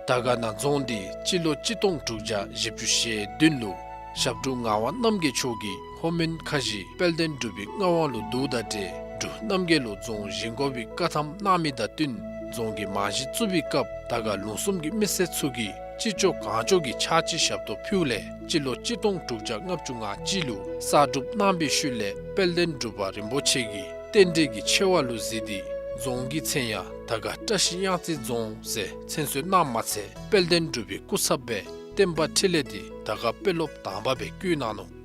དར་དཀར་ན་རྫོང་འདི་སྤྱི་ལོ་གཅིག་སྟོང་དྲུག་བརྒྱ་བཞི་བཅུ་ཞེ་བདུན་ལུ་ཞབས་དྲུང་ངག་དབང་རྣམ་རྒྱལ་མཆོག་གིས་ལྷོ་མོན་ཁ་བཞི་དཔལ་ལྡན་འབྲུག་པའི་མངའ་དབང་ལུ་བསྡུཝ་དང་འབྲེལ་འབྲུག་རྣམ་རྒྱལ་ལུ་རྫོང་བཞེངས་དགོ་པའི་བཀའ་ཐམ་གནང་མི་དང་བསྟུན་རྫོང་གི་རྨང་གཞི་བཙུགས་པའི་སྐབས་དར་དཀར་ལུང་གསུམ་གྱི་མི་སེར་ཚུ་གིས་ཅི་ལྕོགས་གང་ལྕོགས་ཀྱི་ཕྱག་ཕྱི་ཞབས་ཏོག་ཕུལཝ་ལས་སྤྱི་ལོ་གཅིག་སྟོང་དྲུག་བརྒྱ་ལྔ་བཅུ་ང་གཅིག་ལུ་གསར་སྒྲུབ་གནང་བའི་ཤུལ་ལས་དཔལ་ལྡན་འབྲུག་པ་རིན་པོ་ཆེ་གིས་རྟེན་འབྲེལ་གྱི་ཆེ་བ་ལུ་གཟིགས་ཏེ་རྫོང་གི་མཚན་ཡང་དར་དཀར་བཀྲ་ཤིས་གཡང་རྩེ་རྫོང་ཟེར་མཚན་གསོལ་གནངམ་མ་ཚད་དཔལ་ལྡན་འབྲུག་པའི་སྐུ་ཚབ་སྦེ་བསྟན་པ་འཕྲིན་ལས་འདི་དར་དཀར་དཔོན་སློབ་དང་པ་སྦེ་བསྐོ་གནང་ནུག།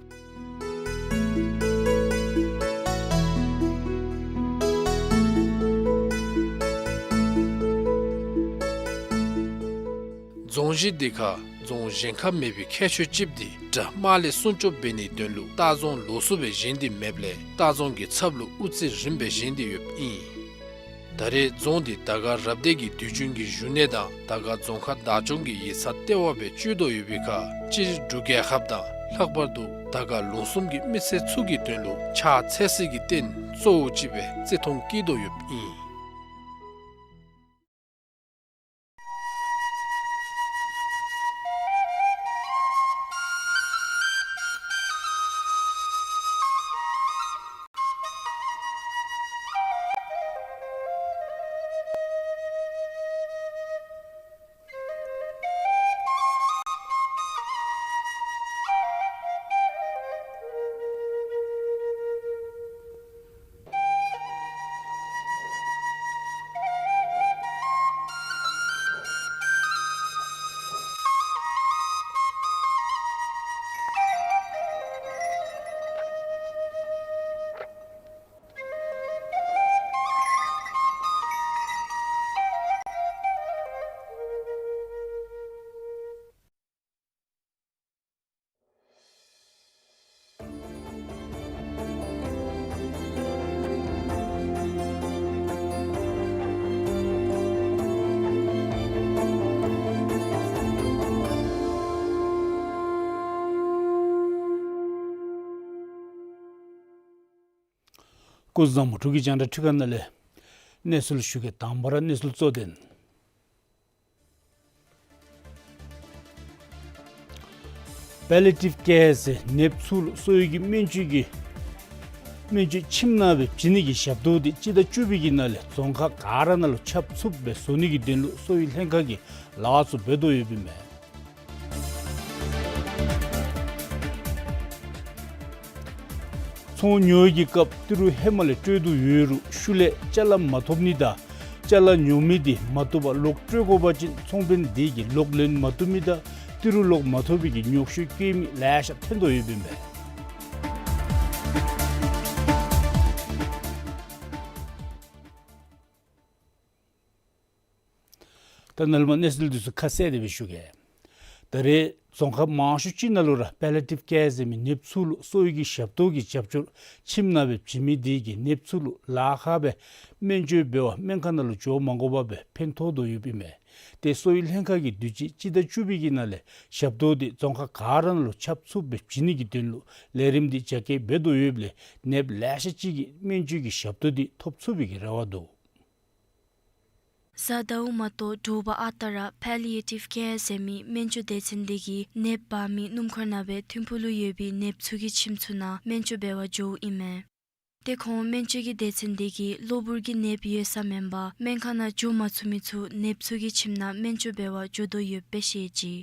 རྫོང་གཞི་འདི་ཁར་རྫོང་གཞན་ཁར་མེད་པའི་ཁྱད་ཆོས་ཅིག་འདི་དགྲ་དམག་ལས་སྲུང་སྐྱོབ་འབད་ནིའི་དོན་ལུ་ལྟ་རྫོང་ལོགས་སུ་སྦེ་བཞེངས་ཏེ་མེདཔ་ལས་ལྟ་རྫོང་གི་ཚབ་ལུ་དབུ་རྩེ་རིངམ་སྦེ་བཞེངས་ཏེ་ཡོདཔ་ཨིན། ད་རེས་རྫོང་འདི་དར་དཀར་རབ་སྡེ་གི་དུས་རྒྱུན་གྱི་བཞུགས་གནས་དང་དར་དཀར་རྫོང་ཁག་བདག་སྐྱོང་གི་ཡིག་ཚང་ལྟེ་བ་སྦེ་སྤྱོད་དོ་ཡོད་པའི་ཁར་སྤྱིར་འབྲུག་རྒྱལ་ཁབ་དང་ལྷག་པར་དུ་དར་དཀར་ལུང་གསུམ་གྱི་མི་སེར་ཚུ་གི་དོན་ལུ་ཕྱག་འཚལ་སྲིད་ཀྱི་རྟེན་གཙོ་བོ་ཅིག་སྦེ་བརྩི་མཐོང་བསྐྱེད་དོ་ཡོདཔ་ཨིན། སྐུ་གཟུགས་བཟང་པོ། འབྲུག་གི་རྒྱང་བསྒྲགས་ཁྲི་ཁ་ནང་ལས་གནས་ཚུལ་ཞུ་གེ། དང་པ་ར་གནས་ཚུལ་གཙོ་དོན། པེ་ལི་ཊིབ་ཀེར་ཟེར་ནདཔ་ཚུ་ལུ་གསོ་བའི་གི་སྨན་བཅོས་ཀྱི་སྨན་བཅོས་ཁྱིམ་ནང་སྦེ་བྱིན་ནི་གི་ཞབས་ཏོག་འདི་སྤྱི་ཟླ་བཅུ་པའི་གི་ནང་ལས་རྫོང་ཁག་ག་ར་ནང་ལུ་ཁྱབ་ཚུགསཔ་སྦེ་བཟོ་ནི་གི་དོན་ལུ་གསོ་བའི་ལྷན་ཁག་གིས་ལཱ་ཚུ་འབད་དོ་ཡོདཔ་ཨིན་མས། ཚོང་ཉོ་བའི་གི་སྐབས་ཏི་རུ་ཧེ་མ་ལས་སྤྲོད་དོ་ཡོད་རུང་ཤུལ་ལས་ཅ་ལ་མ་ཐོབ་ནི་དང་ཅ་ལ་ཉོ་མི་འདི་མ་བཏུབ་པར་ལོག་སྤྲོད་དགོ་པ་ཅིན་ཚོང་དཔོན་འདི་གིས་ལོག་ལེན་མ་བཏུབ་མི་དང་ཏི་རུ་ལོག་མ་ཐོབ་པའི་གི་ཉོགས་བཤད་བཀོད་མི་ལེ་ཤ་ཐོན་དོ་ཡོདཔ་ཨིན་པས། ད་ནཱ་ལས་མར་གནས་ཚུལ་འདི་ཚུ་ཁ་གསལ་ཏེ་སྦེ་ཞུ་གེ། ད་རེས་རྫོང་ཁག་མང་ཤོས་ཅིག་ནང་ལུ་ར་པེ་ལི་ཊིབ་ཀེར་ཟེར་མི་ནདཔ་ཚུ་ལུ་གསོ་བའི་གི་ཞབས་ཏོག་གི་རྒྱབ་སྐྱོར་ཁྱིམ་ནང་སྦེ་བྱིན་མི་འདི་གིས་ནདཔ་ཚུ་ལུ་ལཱ་ཁག་སྦེ་སྨན་བཅོས་འབད་བར་སྨན་ཁང་ནང་ལུ་འགྱོ་མ་དགོ་པར་སྦེ་ཕན་ཐོགས་དོ་ཡོདཔ་ཨིན་མས། ཏེ་གསོ་བའི་ལྷན་ཁག་གིས་དུས་ཅི་སྤྱི་ཟླ་བཅུ་པའི་གི་ནང་ལས་ཞབས་ཏོག་འདི་རྫོང་ཁག་ག་ར་ནང་ལུ་ཁྱབ་ཚུགསཔ་སྦེ་བྱིན་ནི་གི་དོན་ལུ་ལས་རིམ་འདི་རྒྱ་སྐྱེད་འབད་དོ་ཡོདཔ་ལས་ནདཔ་ལེ་ཤ་ཅིག་གིས་སྨན་བཅོས་ཀྱི་ཞབས་ཏོག་འདི་ཐོབ་ཚུགས་པའི་གི་རེ་བ་འདུག། བཟའ་ཟླཝ་མ་གཏོགས་དྲོ་པ་ཨ་རྟག་ར་པེ་ལི་ཨེ་ཊིབ་ཀེར་ཟེར་མི་སྨན་བཅོས་སྡེ་ཚན་འདི་གིས་ནདཔ་འབག་མི་སྣུམ་འཁོར་ནང་སྦེ་ཐིམ་ཕུག་ལུ་ཡོད་པའི་ནདཔ་ཚུ་གི་ཁྱིམ་ཚུ་ནང་སྨན་བཅོས་འབད་བར་འགྱོཝ་ཨིན་མས། ཏེ་ཁོང་སྨན་བཅོས་ཀྱི་སྡེ་ཚན་འདི་གིས་གློ་བུར་གྱི་ནདཔ་ཡོད་ས་མེན་པར་སྨན་ཁང་ནང་འགྱོ་མ་ཚུགས་མི་ཚུ་ནདཔ་ཚུ་གི་ཁྱིམ་ནང་སྨན་བཅོས་འབད་བར་འགྱོ་དོ་ཡོདཔ་སྦེ་བཤད་ཅི།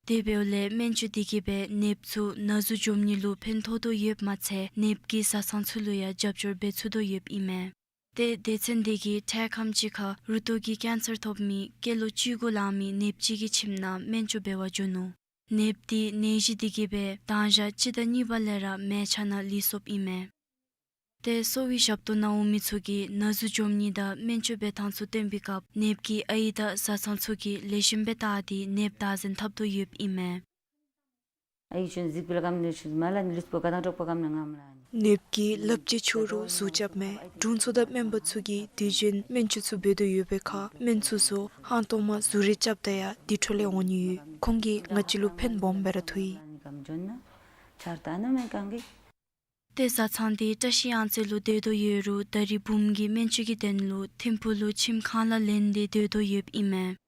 དེ་འབདཝ་ལས་སྨན་བཅོས་འདི་གིས་སྦེ་ནདཔ་ཚུ་ན་ཟུག་འཇོམས་ནི་ལུ་ཕན་ཐོགས་དོ་ཡོདཔ་མ་ཚད་ནདཔ་གི་བཟའ་ཚང་ཚུ་ལུ་ཡང་རྒྱབ་སྐྱོར་འབད་ཚུགས་དོ་ཡོདཔ་ཨིན་མས། ཏེ་སྡེ་ཚན་འདི་གིས་འཕྲལ་ཁམས་ཅིག་ཁར་རུ་ཏོག་གི་ཀེན་སར་ཐོབ་མི་སྐྱེས་ལོ་བཅུ་དགུ་ལང་མི་ནདཔ་ཅིག་གི་ཁྱིམ་ནང་སྨན་བཅོས་འབད་བར་འགྱོ་ནུག། ནདཔ་འདི་ནད་གཞི་འདི་གིས་སྦེ་དང་ཞག་སྤྱི་ཟླ་གཉིས་པ་ལས་ར་མལ་ཆ་ནང་ལུས་སོཔ་ཨིན་མས། ཏེ་གསོ་བའི་ཞབས་ཏོག་གནང་འོང་མི་ཚུ་གིས་ན་ཟུག་འཇོམས་ནི་དང་སྨན་བཅོས་འབད་ཐངས་ཚུ་སྟོན་པའི་སྐབས་ནདཔ་གི་ཨའི་དང་བཟའ་ཚང་ཚུ་གིས་ལེགས་ཤོམ་སྦེ་བལྟ་སྟེ་ནདཔ་བདག་འཛིན་འཐབ་དོ་ཡོདཔ་ཨིན་མས། ཨའི་ཆུན་ཟིག་པིལ་ཀམ་ནི་ཆུན་མ་ལ་ནི་ལུས་པོ་ག་དང་དྲོག་པོ་ཀམ་ནི་ངམ་ལ་ནི། ནདཔ་གིས་ལགཔ་ཅིག་འཕྱོག་རུང་གཟུགས་རྐྱབ་མས། དྲུང་འཚོ་དང་སྨན་པ་ཚུ་གིས་དུས་རྒྱུན་སྨན་བཅོས་ཚུ་འབད་དོ་ཡོད་པའི་ཁར་སྨན་ཚུ་ཚུ་ཧང་སྟོང་མ་གཟུགས་རེག་རྐྱབ་ད་ཡང་དེ་འཕྲོ་ལས་འོང་ནི་ཡོད། ཁོང་གིས་ང་བཅས་ལུ་ཕན་སྦོམ་སྦེ་ར་ཐོགས་ཡི། ཏེ་བཟའ་ཚང་འདི་བཀྲ་ཤིས་གཡང་རྩེ་ལུ་སྡོད་དོ་ཡོད་རུང་ད་རིས་བུམོ་གི་སྨན་བཅོས་ཀྱི་དོན་ལུ་ཐིམ་ཕུག་ལུ་ཁྱིམ་ཁང་གླ་ལེན་ཏེ་སྡོད་དོ་ཡོདཔ་ཨིན་མས།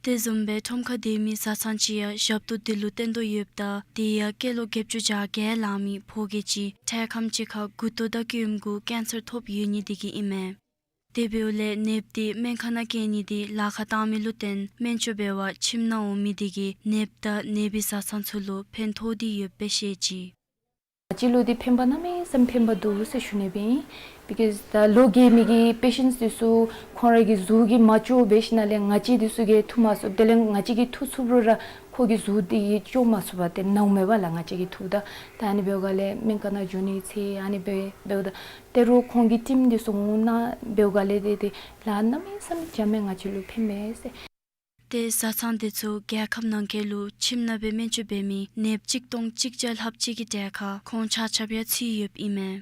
དེ་བཟུམ་སྦེ་ཁྲོམ་ཁར་སྡོད་མི་བཟའ་ཚང་ཅིག་ཡང་ཞབས་ཏོག་འདི་ལུ་བརྟེན་དོ་ཡོདཔ་ད་དེ་ཡང་སྐྱེས་ལོ་བརྒྱད་ཅུ་གྱ་བརྒྱད་ལང་མི་ཕོ་སྐྱེས་ཅིག་འཕྲལ་ཁམས་ཅིག་ཁར་མགུ་ཏོ་དང་སྐྱོད་མགུ་ཀེན་སར་ཐོབ་ཡོད་ནི་འདི་གིས་ཨིན་མས། དེ་འབདཝ་ལས་ནདཔ་འདི་སྨན་ཁང་ནང་བསྐྱལ་ནི་འདི་ལཱ་ཁག་བཏང་མི་ལུ་བརྟེན་སྨན་བཅོས་འབད་བར་ཁྱིམ་ནང་འོང་མི་འདི་གིས་ནདཔ་དང་ནདཔ་གི་བཟའ་ཚང་ཚུ་ལུ་ཕན་ཐོགས་ཏེ་ཡོདཔ་སྦེ་བཤད་ཅི། ང་བཅས་ལུ་འདི་ཕན་པ་གནམ་མེད་ས་མེད་ཕན་པ་འདུག་ཟེར་ཞུ་ནི་སྦེ་ཨིན། བི་ཀོསི་ད་ལོ་རྒས་མི་གི་པེ་ཤེནཊསི་འདི་ཚུ་ཁོང་ར་གི་གཟུགས་ཀྱིས་མ་ལྕོགས་འབད་ཞིནམ་ལས་ང་བཅས་འདི་ཚུ་གིས་འཐུ་མ་ཚུགས། དེ་ལས་ང་བཅས་ཀྱིས་འཐུ་ཚུགས་རུང་ར་ཁོ་གི་གཟུགས་འདི་གིས་ལྕོགས་མ་ཚུགས་པས། ཏེ་ནཝ་མས་པ་ལགས་ང་བཅས་ཀྱིས་འཐུཝ་ད། ད་ཨ་ནི་འབདཝ་ལས་སྨན་ཁང་ནང་འགྱོ་ནི་ཚེ་ཨ་ནི་སྦེ་འབདཝ་ད་ད་རུང་ཁོང་གི་ཊིམ་འདི་ཚུ་འོང་ནི་འབདཝ་ལས་ཏེ་ཏེ་ལཱ་གནམ་མེད་ས་མེད་རྐྱབ་མས། ང་བཅས་ལུ་ཕན་མས་ཟེར། ཏེ་བཟའ་ཚང་འདི་ཚུ་རྒྱལ་ཁབ་ནང་འཁོད་ལུ་ཁྱིམ་ནང་སྦེ་སྨན་བཅོས་འབད་མི་ནདཔ་གཅིག་སྟོང་གཅིག་བརྒྱ་ལྷགཔ་ཅིག་གི་གྲས་ཁར་ཁོང་ཆ་ཁྱབ་ཡང་ཚུད་ཡོདཔ་ཨིན་མས།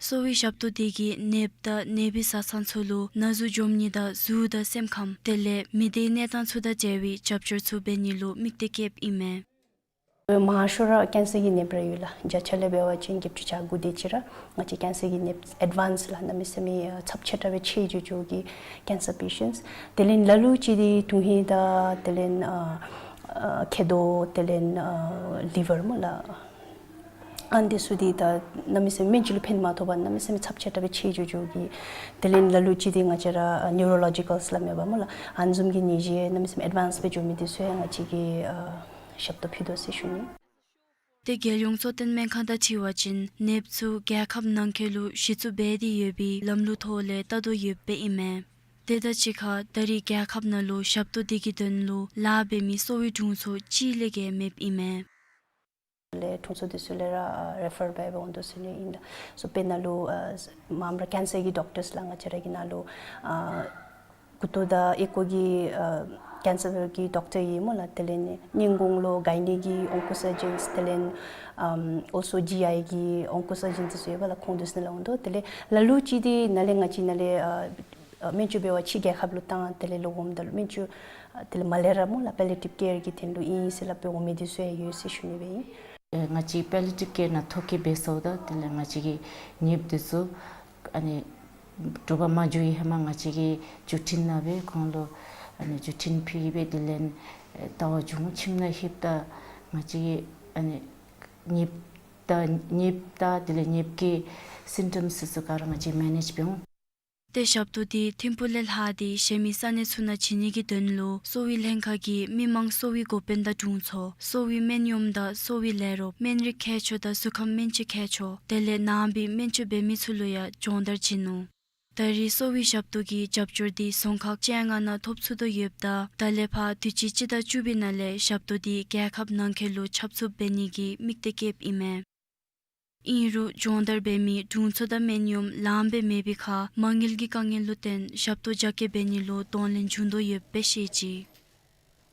གསོ་བའི་ཞབས་ཏོག་འདི་གིས་ནདཔ་དང་ནད་པའི་བཟའ་ཚང་ཚུ་ལུ་ན་ཟུག་འཇོམས་ནི་དང་གཟུགས་དང་སེམས་ཁམས་དེ་ལས་མི་སྡེའི་གནས་སྟངས་ཚུ་དང་འབྲེལ་བའི་རྒྱབ་སྐྱོར་ཚུ་འབད་ནི་ལུ་དམིགས་གཏད་བསྐྱེདཔ་ཨིན་མས། མང་ཤོས་ར་ཀེན་སར་གྱི་ནདཔ་ར་ཡོད་ལགས། བརྒྱ་ཆ་ལས་འབད་བ་ཅིན་བརྒྱད་ཅུ་གྱ་དགུ་དེ་ཅིག་ར་ང་བཅས་ཀེན་སར་གྱི་ནདཔ་ཨེཌ་ཝཱནསི་ལགས་གནམ་མེད་ས་མེད་ཨ་ཚབས་ཆེ་དྲགས་སྦེ་ཆེ་འགྱོ་འགྱོཝ་གི་ཀེན་སར་པེ་ཤེནཊསི། དེ་ལས་ལ་ལུ་ཅིག་འདི་དོན་ཧིང་དང་དེ་ལས་ཨ་ཨ་མཁལ་རྡོག་དེ་ལས་ཨ་ལི་ཝར་སྨོ་ལགས། ཨ་ནི་འདི་ཚུ་འདི་ད་གནམ་མེད་ས་མེད་སྨན་བཅོས་ལུ་ཕན་མ་ཐོགས་པར་གནམ་མེད་ས་མེད་ཚབས་ཆེ་དྲགས་སྦེ་ཆེ་འགྱོ་འགྱོཝ་གི། དེ་ལས་ལ་ལུ་ཅིག་འདི་ང་བཅས་ར་ཨ་ནིའུ་རོ་ལོ་ཇི་ཀཱལ་སླབ་མས་པ་སྨོ་ལགས། ཨ་ནི་བཟུམ་གྱི་ནད་གཞི་གནམ་མེད་ས་མེད་ཨེཌ་ཝཱནསི་སྦེ་འགྱོ་མི་འདི་ཚུ་ཡང་ང་བཅས་ཀྱིས་ཨ་ཞབས་ཏོག་ཕུལ་དོ་ཟེར་ཞུ་ནི། ཏེ་རྒྱལ་ཡོངས་གཙོ་བསྟེན་སྨན་ཁང་དང་འཁྲིལ་བ་ཅིན་ནདཔ་ཚུ་རྒྱལ་ཁབ་ནང་འཁོད་ལུ་གཞི་བཙུགས་འབད་དེ་ཡོད་པའི་ལམ་ལུགས་ཐོག་ལས་བལྟ་དོ་ཡོདཔ་ཨིན་མས། དེ་དང་གཅིག་ཁར་ད་རེས་རྒྱལ་ཁབ་ནང་ལུ་ཞབས་ཏོག་འདི་གི་དོན་ལུ་ལཱ་འབད་མི་གསོ་བའི་དྲུང་འཚོ་གཅིག་ལས་བརྒལ་མེདཔ་ཨིན་མས། ལས་དྲུང་འཚོ་འདི་ཚུ་ལས་ར་ཨ་རེ་ཕར་འབད་འབད་འོང་དོ་ཟེར་ནི་ཨིན་ལགས། སོ་དཔེར་ན་ལུ་ཨ་མངམ་ར་ཀེན་སར་གྱི་ཌོག་ཊརསི་ལགས་ང་བཅས་ར་གི་ནང་ལུ་ཨ་མགུ་ཏོ་དང་ཨེ་ཀོ་གི་ཨ་ཀེན་སར་གྱི་ཌོག་ཊར་ཨིན་སྨོ་ལགས། དེ་ལས་ནི་སྙིང་ཁོང་ལུ་གའི་ནི་གི་ཨོང་ཀོ་སར་ཇཱན་དེ་ལས་ཨམ་ཨོལ་སོ་ཇི་ཨའི་གི་ཨོང་ཀོ་སར་ཇཱན་འདི་ཚུ་ཡོད་པ་ལགས། ཁོང་འདི་ཚུ་ནང་ལུ་འོང་དོ། དེ་ལས་ལ་ལུ་ཅིག་འདི་ནཱ་ལས་ང་བཅས་ནཱ་ལས་ཨ་ཨ་སྨན་བཅོས་འབད་བར་ཕྱི་རྒྱལ་ཁབ་ལུ་བཏང་དེ་ལས་ལོག་འོངམ་ད་ལུ་སྨན་བཅོས་ཨ་དེ་ལས་མ་ལེགས་ར་སྨོ་ལགས་པེ་ལི་ཡེ་ཊིབ་ཀེར་གྱི་དོན་ལུ་ཨིན་ཟེར་སླབ་སྦེ་འོང་མི་འདི་ཚུ་ཡང་ཡོད་ཟེར་ཞུ་ནི་སྦེ་ཨིན། ཨེ་ང་བཅས་པེ་ལི་ཡེ་ཊིབ་ཀེར་ནང་ཐོ་བཀོད་འབད་ཚརཝ་ད་དེ་ལས་ང་བཅས་ཀྱི་ནདཔ་འདི་ཚུ་ཨ་ནི་དྲོ་པ་མ་འགྱོ་བའི་ཧེ་མ་ང་བཅས་ཀྱིས་བརྒྱུད་འཕྲིན་ནང་སྦེ་ཁོང་ལུ་ཨ་ནི་བརྒྱུད་འཕྲིན་ཕུལ་སྦེ་དེ་ལས་ཨེ་ལྟ་བར་འགྱོ་འོང་། ཁྱིམ་ནང་ལྷོདཔ་ད་ང་བཅས་ཀྱིས་ཨ་ནི་ནདཔ་དང་ནདཔ་དང་དེ་ལས་ནདཔ་གི་སིམ་ཊམསི་ཚུ་ག་ར་ང་བཅས་མེ་ནེཇ་འབད་འོང་། ཏེ་ཞབས་ཏོག་འདི་ཐིམ་ཕུག་ལས་ལྷག་སྟེ་གཞན་མི་ས་གནས་ཚུ་ནང་བྱིན་ནི་གི་དོན་ལུ་གསོ་བའི་ལྷན་ཁག་གིས་མི་མང་གསོ་བའི་འགོ་དཔོན་དང་དྲུང་འཚོ་གསོ་བའི་སྨན་གཡོགམ་དང་གསོ་བའི་ལས་རོགས་སྨན་རིགས་མཁས་མཆོག་དང་གཟུགས་ཁམས་སྨན་བཅོས་མཁས་མཆོག་དེ་ལས་ནང་པའི་སྨན་བཅོས་འབད་མི་ཚུ་ལུ་ཡང་སྦྱོང་བརྡར་བྱིན་ནུག། ད་རེས་གསོ་བའི་ཞབས་ཏོག་གི་རྒྱབ་སྐྱོར་འདི་རྫོང་ཁག་བཅོ་ལྔ་ནང་ཐོབ་ཚུགས་དོ་ཡོདཔ་ད་ད་ལས་ཕར་དུས་ཅི་སྤྱི་ཟླ་བཅུ་པའི་ནང་ལས་ཞབས་ཏོག་འདི་རྒྱལ་ཁབ་ནང་འཁོད་ལུ་ཁྱབ་ཚུགསཔ་འབད་ནི་གི་དམིགས་གཏད་བསྐྱེདཔ་ཨིན་མས། ཨིན་རུང་སྦྱོང་བརྡར་འབད་མི་དྲུང་འཚོ་དང་སྨན་གཡོགམ་ལངམ་སྦེ་མེད་པའི་ཁར་མ་དངུལ་གྱི་དཀའ་ངལ་ལུ་བརྟེན་ཞབས་ཏོག་རྒྱ་སྐྱེད་འབད་ནི་ལུ་གདོང་ལེན་འབྱུང་དོ་ཡོདཔ་སྦེ་བཤད་ཅི།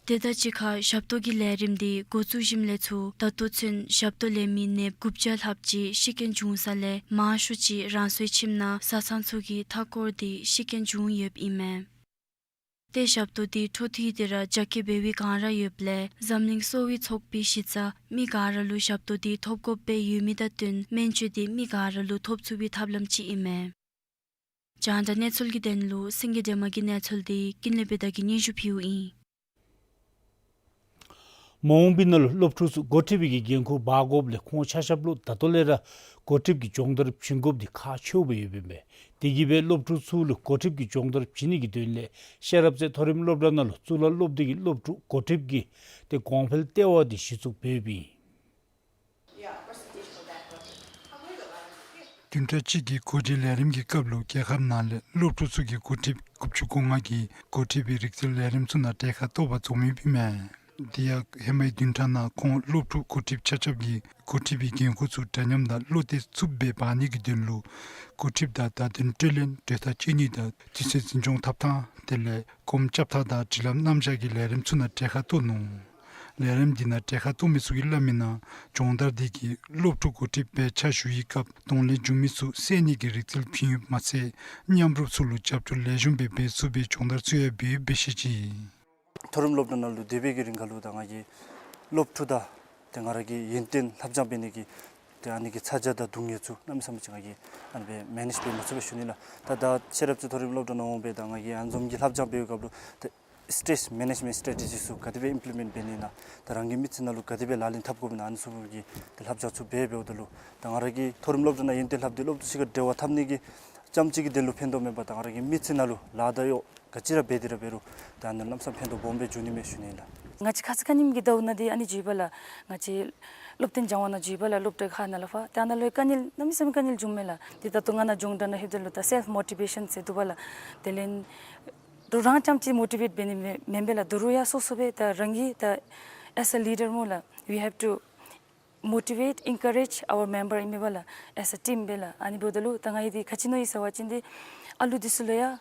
དེ་དང་གཅིག་ཁར་ཞབས་ཏོག་གི་ལས་རིམ་འདི་འགོ་བཙུགས་ཞིནམ་ལས་ཚུར་ད་ལྟོ་ཚུན་ཞབས་ཏོག་ལེན་མི་ནདཔ་དགུ་བརྒྱ་ལྷགཔ་ཅིག་ཤི་རྐྱེན་བྱུང་ས་ལས་མང་ཤོས་ཅིག་རང་སོའི་ཁྱིམ་ནང་བཟའ་ཚང་ཚུ་གིས་མཐའ་བསྐོར་ཏེ་ཤི་རྐྱེན་བྱུང་ཡོདཔ་ཨིན་མས། ཏེ་ཞབས་ཏོག་འདི་འཕྲོ་མཐུད་དེ་ར་རྒྱ་སྐྱེད་འབད་བའི་བསྒང་ར་ཡོདཔ་ལས་འཛམ་གླིང་གསོ་བའི་ཚོགས་པའི་གཞི་རྩ་མི་ག་ར་ལུ་ཞབས་ཏོག་འདི་ཐོབ་དགོཔ་སྦེ་ཡོད་མི་དང་བསྟུན་སྨན་བཅོས་འདི་མི་ག་ར་ལུ་ཐོབ་ཚུགས་པའི་ཐབས་ལམ་ཅིག་ཨིན་མས། རྒྱང་བསྒྲགས་གནས་ཚུལ་གྱི་དོན་ལུ་སེང་གེ་སྒྲོལ་མ་གི་གནས་ཚུལ་འདི་ཀུན་ལེགས་བི་དྷ་གིས་སྙན་ཞུ་ཕུལཝ་ཨིན། མ་འོངས་པའི་ནང་ལུ་སློབ་ཕྲུག་ཚུ་འགོ་ཁྲིད་པའི་གི་འགན་ཁུར་འབག་དགོཔ་ལས་ཁོང་ཆ་ཁྱབ་ལུ་ད་ལྟོ་ལས་ར་འགོ་ཁྲིད་ཀྱི་སྦྱོང་བརྡར་བྱིན་དགོཔ་འདི་ཁག་ཆེཝ་སྦེ་ཡོདཔ་ཨིན་པས། དེ་གིས་སྦེ་སློབ་ཕྲུག་ཚུ་ལུ་འགོ་ཁྲིད་ཀྱི་སྦྱོང་བརྡར་བྱིན་ནི་གི་དོན་ལས་ཤེས་རབ་རྩེ་མཐོ་རིམ་སློབ་གྲྭ་ནང་ལུ་གཙུག་ལག་སློབ་སྡེ་གི་སློབ་ཕྲུག་འགོ་ཁྲིད་ཀྱི་ཏེ་གོང་འཕེལ་ལྟེ་བ་འདི་གཞི་བཙུགས་འབདཝ་ཨིན། བདུན་ཕྲག་གཅིག་གི་འགོ་ཁྲིད་ལས་རིམ་གྱི་སྐབས་ལུ་རྒྱལ་ཁབ་ནང་ལས་སློབ་ཕྲུག་ཚུ་གི་འགོ་ཁྲིད་དགུ་བཅུ་གོ་ལྔ་གིས་འགོ་ཁྲིད་པའི་རིག་རྩལ་ལས་རིམ་ཚུ་ནང་གྲལ་ཁར་གཏོགས་པར་འཛོམས་མི་ཨིན་མས། དེ་ཡང་ཧེ་མའི་བདུན་ཕྲག་ནང་ཁོང་སློབ་ཕྲུག་འགོ་ཁྲིདཔ་ཆ་ཁྱབ་ཀྱིས་འགོ་ཁྲིད་པའི་འགན་ཁུར་ཚུ་འདྲ་མཉམ་དང་བློ་གཏད་ཚུགསཔ་སྦེ་འབག་ནི་གི་དོན་ལུ་འགོ་ཁྲིདཔ་དང་བརྡ་དོན་སྤྲོད་ལེན་གྲོས་ཐག་བཅད་ནི་དང་དུས་ཚོད་འཛིན་སྐྱོང་འཐབ་ཐངས་དེ་ལས་གོམ་རྐྱབ་ཐངས་དང་སྒྲིག་ལམ་རྣམ་གཞག་གི་ལས་རིམ་ཚུ་ནང་གྲལ་ཁར་གཏོགས་ནུག། ལས་རིམ་འདི་ནང་གྲལ་ཁར་གཏོགས་མི་ཚུ་གིས་སླབ་མིའི་ནང་སྦྱོང་བརྡར་འདི་གིས་སློབ་ཕྲུག་འགོ་ཁྲིདཔ་སྦེ་ཕྱག་ཞུ་བའི་སྐབས་གདོང་ལེན་འབྱུང་མི་ཚུ་བསལ་ནི་གི་རིག་རྩལ་བྱིན་ཡོདཔ་མ་ཚད་མཉམ་རུབ་ཚུ་ལུ་རྒྱབ་སྐྱོར་ལེགས་ཤོམ་སྦེ་འབད་ཚུགས་པའི་སྦྱོང་བརྡར་ཚུ་ཡང་འབད་ཡོདཔ་སྦེ་བཤད་ཅི། མཐོ་རིམ་སློབ་གྲྭ་ནང་ལུ་སྡོད་པའི་གི་རིང་ཁར་ལུ་ད་ང་གིས་སློབ་ཕྲུག་དང་ཏེ་ང་ར་གི་ཡོན་ཏན་ལྷབ་སྦྱང་འབད་ནི་གི་ཏེ་ཨ་ནི་གི་ཚ་གྱང་དང་སྡུག་བསྔལ་ཚུ་གནམ་མེད་ས་མེད་ཅིག་ང་གིས་ཨ་ནི་སྦེ་མེ་ནེཇ་འབད་མ་ཚུགས་པས་ཞུ་ནི་ལགས། ད་ད་ཤེས་རབ་རྩེ་མཐོ་རིམ་སློབ་གྲྭ་ནང་འོང་སྦེ་ད་ང་གིས་ཨ་ནི་བཟུམ་གྱི་ལྷབ་སྦྱང་འབད་བའི་སྐབས་ལུ་ཏེ་སི་ཊེསི་མེ་ནེཇ་མེནཊ་སི་ཊེ་ཊེ་ཇི་ཚུ་ག་དེ་སྦེ་ཨིམ་པི་ལི་མེནཊ་འབད་ནི་ཨིན་ན། ད་རང་གི་མི་ཚེ་ནང་ལུ་ག་དེ་སྦེ་ལག་ལེན་འཐབ་དགོཔ་ཨིན་ན་ཨ་ནི་ཚུ་གི་ཏེ་ལྷབ་སྦྱང་ཚུ་འབད་འབདཝ་ད་ལུ་ད་ང་ར་གིས་མཐོ་རིམ་སློབ་གྲྭ་ནང་ཡོན་ཏན་ལྷབ་སྟེ་སློབ་ཕྲུག་ཚུ་ག་འབྲེལ་བ་འཐབ་ནི་གི་རྐྱངམ་ཅིག་གི་དོན་ལུ་ཕན་ཐོགས་མེན་པར་ད་ང་ར་གི་མི་ཚེ་ནང་ལུ་ལཱ་དང་གཡོག་ག་ཅི་ར་འབད་དེ་ར་འབད་རུང་ད་ཨ་ནི་ལམ་སང་ཕན་ཐོགས་སྦོམ་སྦེ་འབྱུང་ནི་མས་ཞུ་ནི་ལགས། ང་བཅས་ཁ་ཙ་ཁ་ཉིནམ་གྱི་ཟླཝ་ནང་འདི་ཨ་ནི་འགྱོ་བ་ལགས། ང་བཅས་སློབ་སྟོན་སྦྱང་བ་ནང་འགྱོ་བ་ལགས། སློབ་གྲྭ་ཁག་ནང་ལུ་ཕར་ཏེ་ཨ་ནཱ་ལུ་དཀའ་ངལ་གནམ་མེད་ས་མེད་དཀའ་ངལ་བྱུངམ་མས་ལགས། ཏེ་ད་ལྟོ་ང་ནཱ་སྦྱོང་བརྡར་ནང་ལྷོདཔ་ད་ལུ་ད་སེལཕ་མོ་ཊི་བེ་ཤཱན་ཟེར་འདུག་པ་ལགས། དེ་ལས་ད་རུང་རྐྱངམ་ཅིག་མོ་ཊི་བེཊ་འབད་ནི་མེན་པས་ལགས། ད་རུང་ཡང་སོ་སོ་སྦེ་ད་རང་གིས་ད་as a leader སྨོ་ལགས། We have to motivate, encourage our member ཨིན་མས་པ་ལགས། As a team སྦེ་ལགས། ཨ་ནི་འབདཝ་ད་ལུ་ད་ང་གིས་འདི་ག་ཅི་མནོ་ཡི་ཟེར་བ་ཅིན་འདི་ཨ་ལུ་འདི་ཚུ་ལུ་ཡང་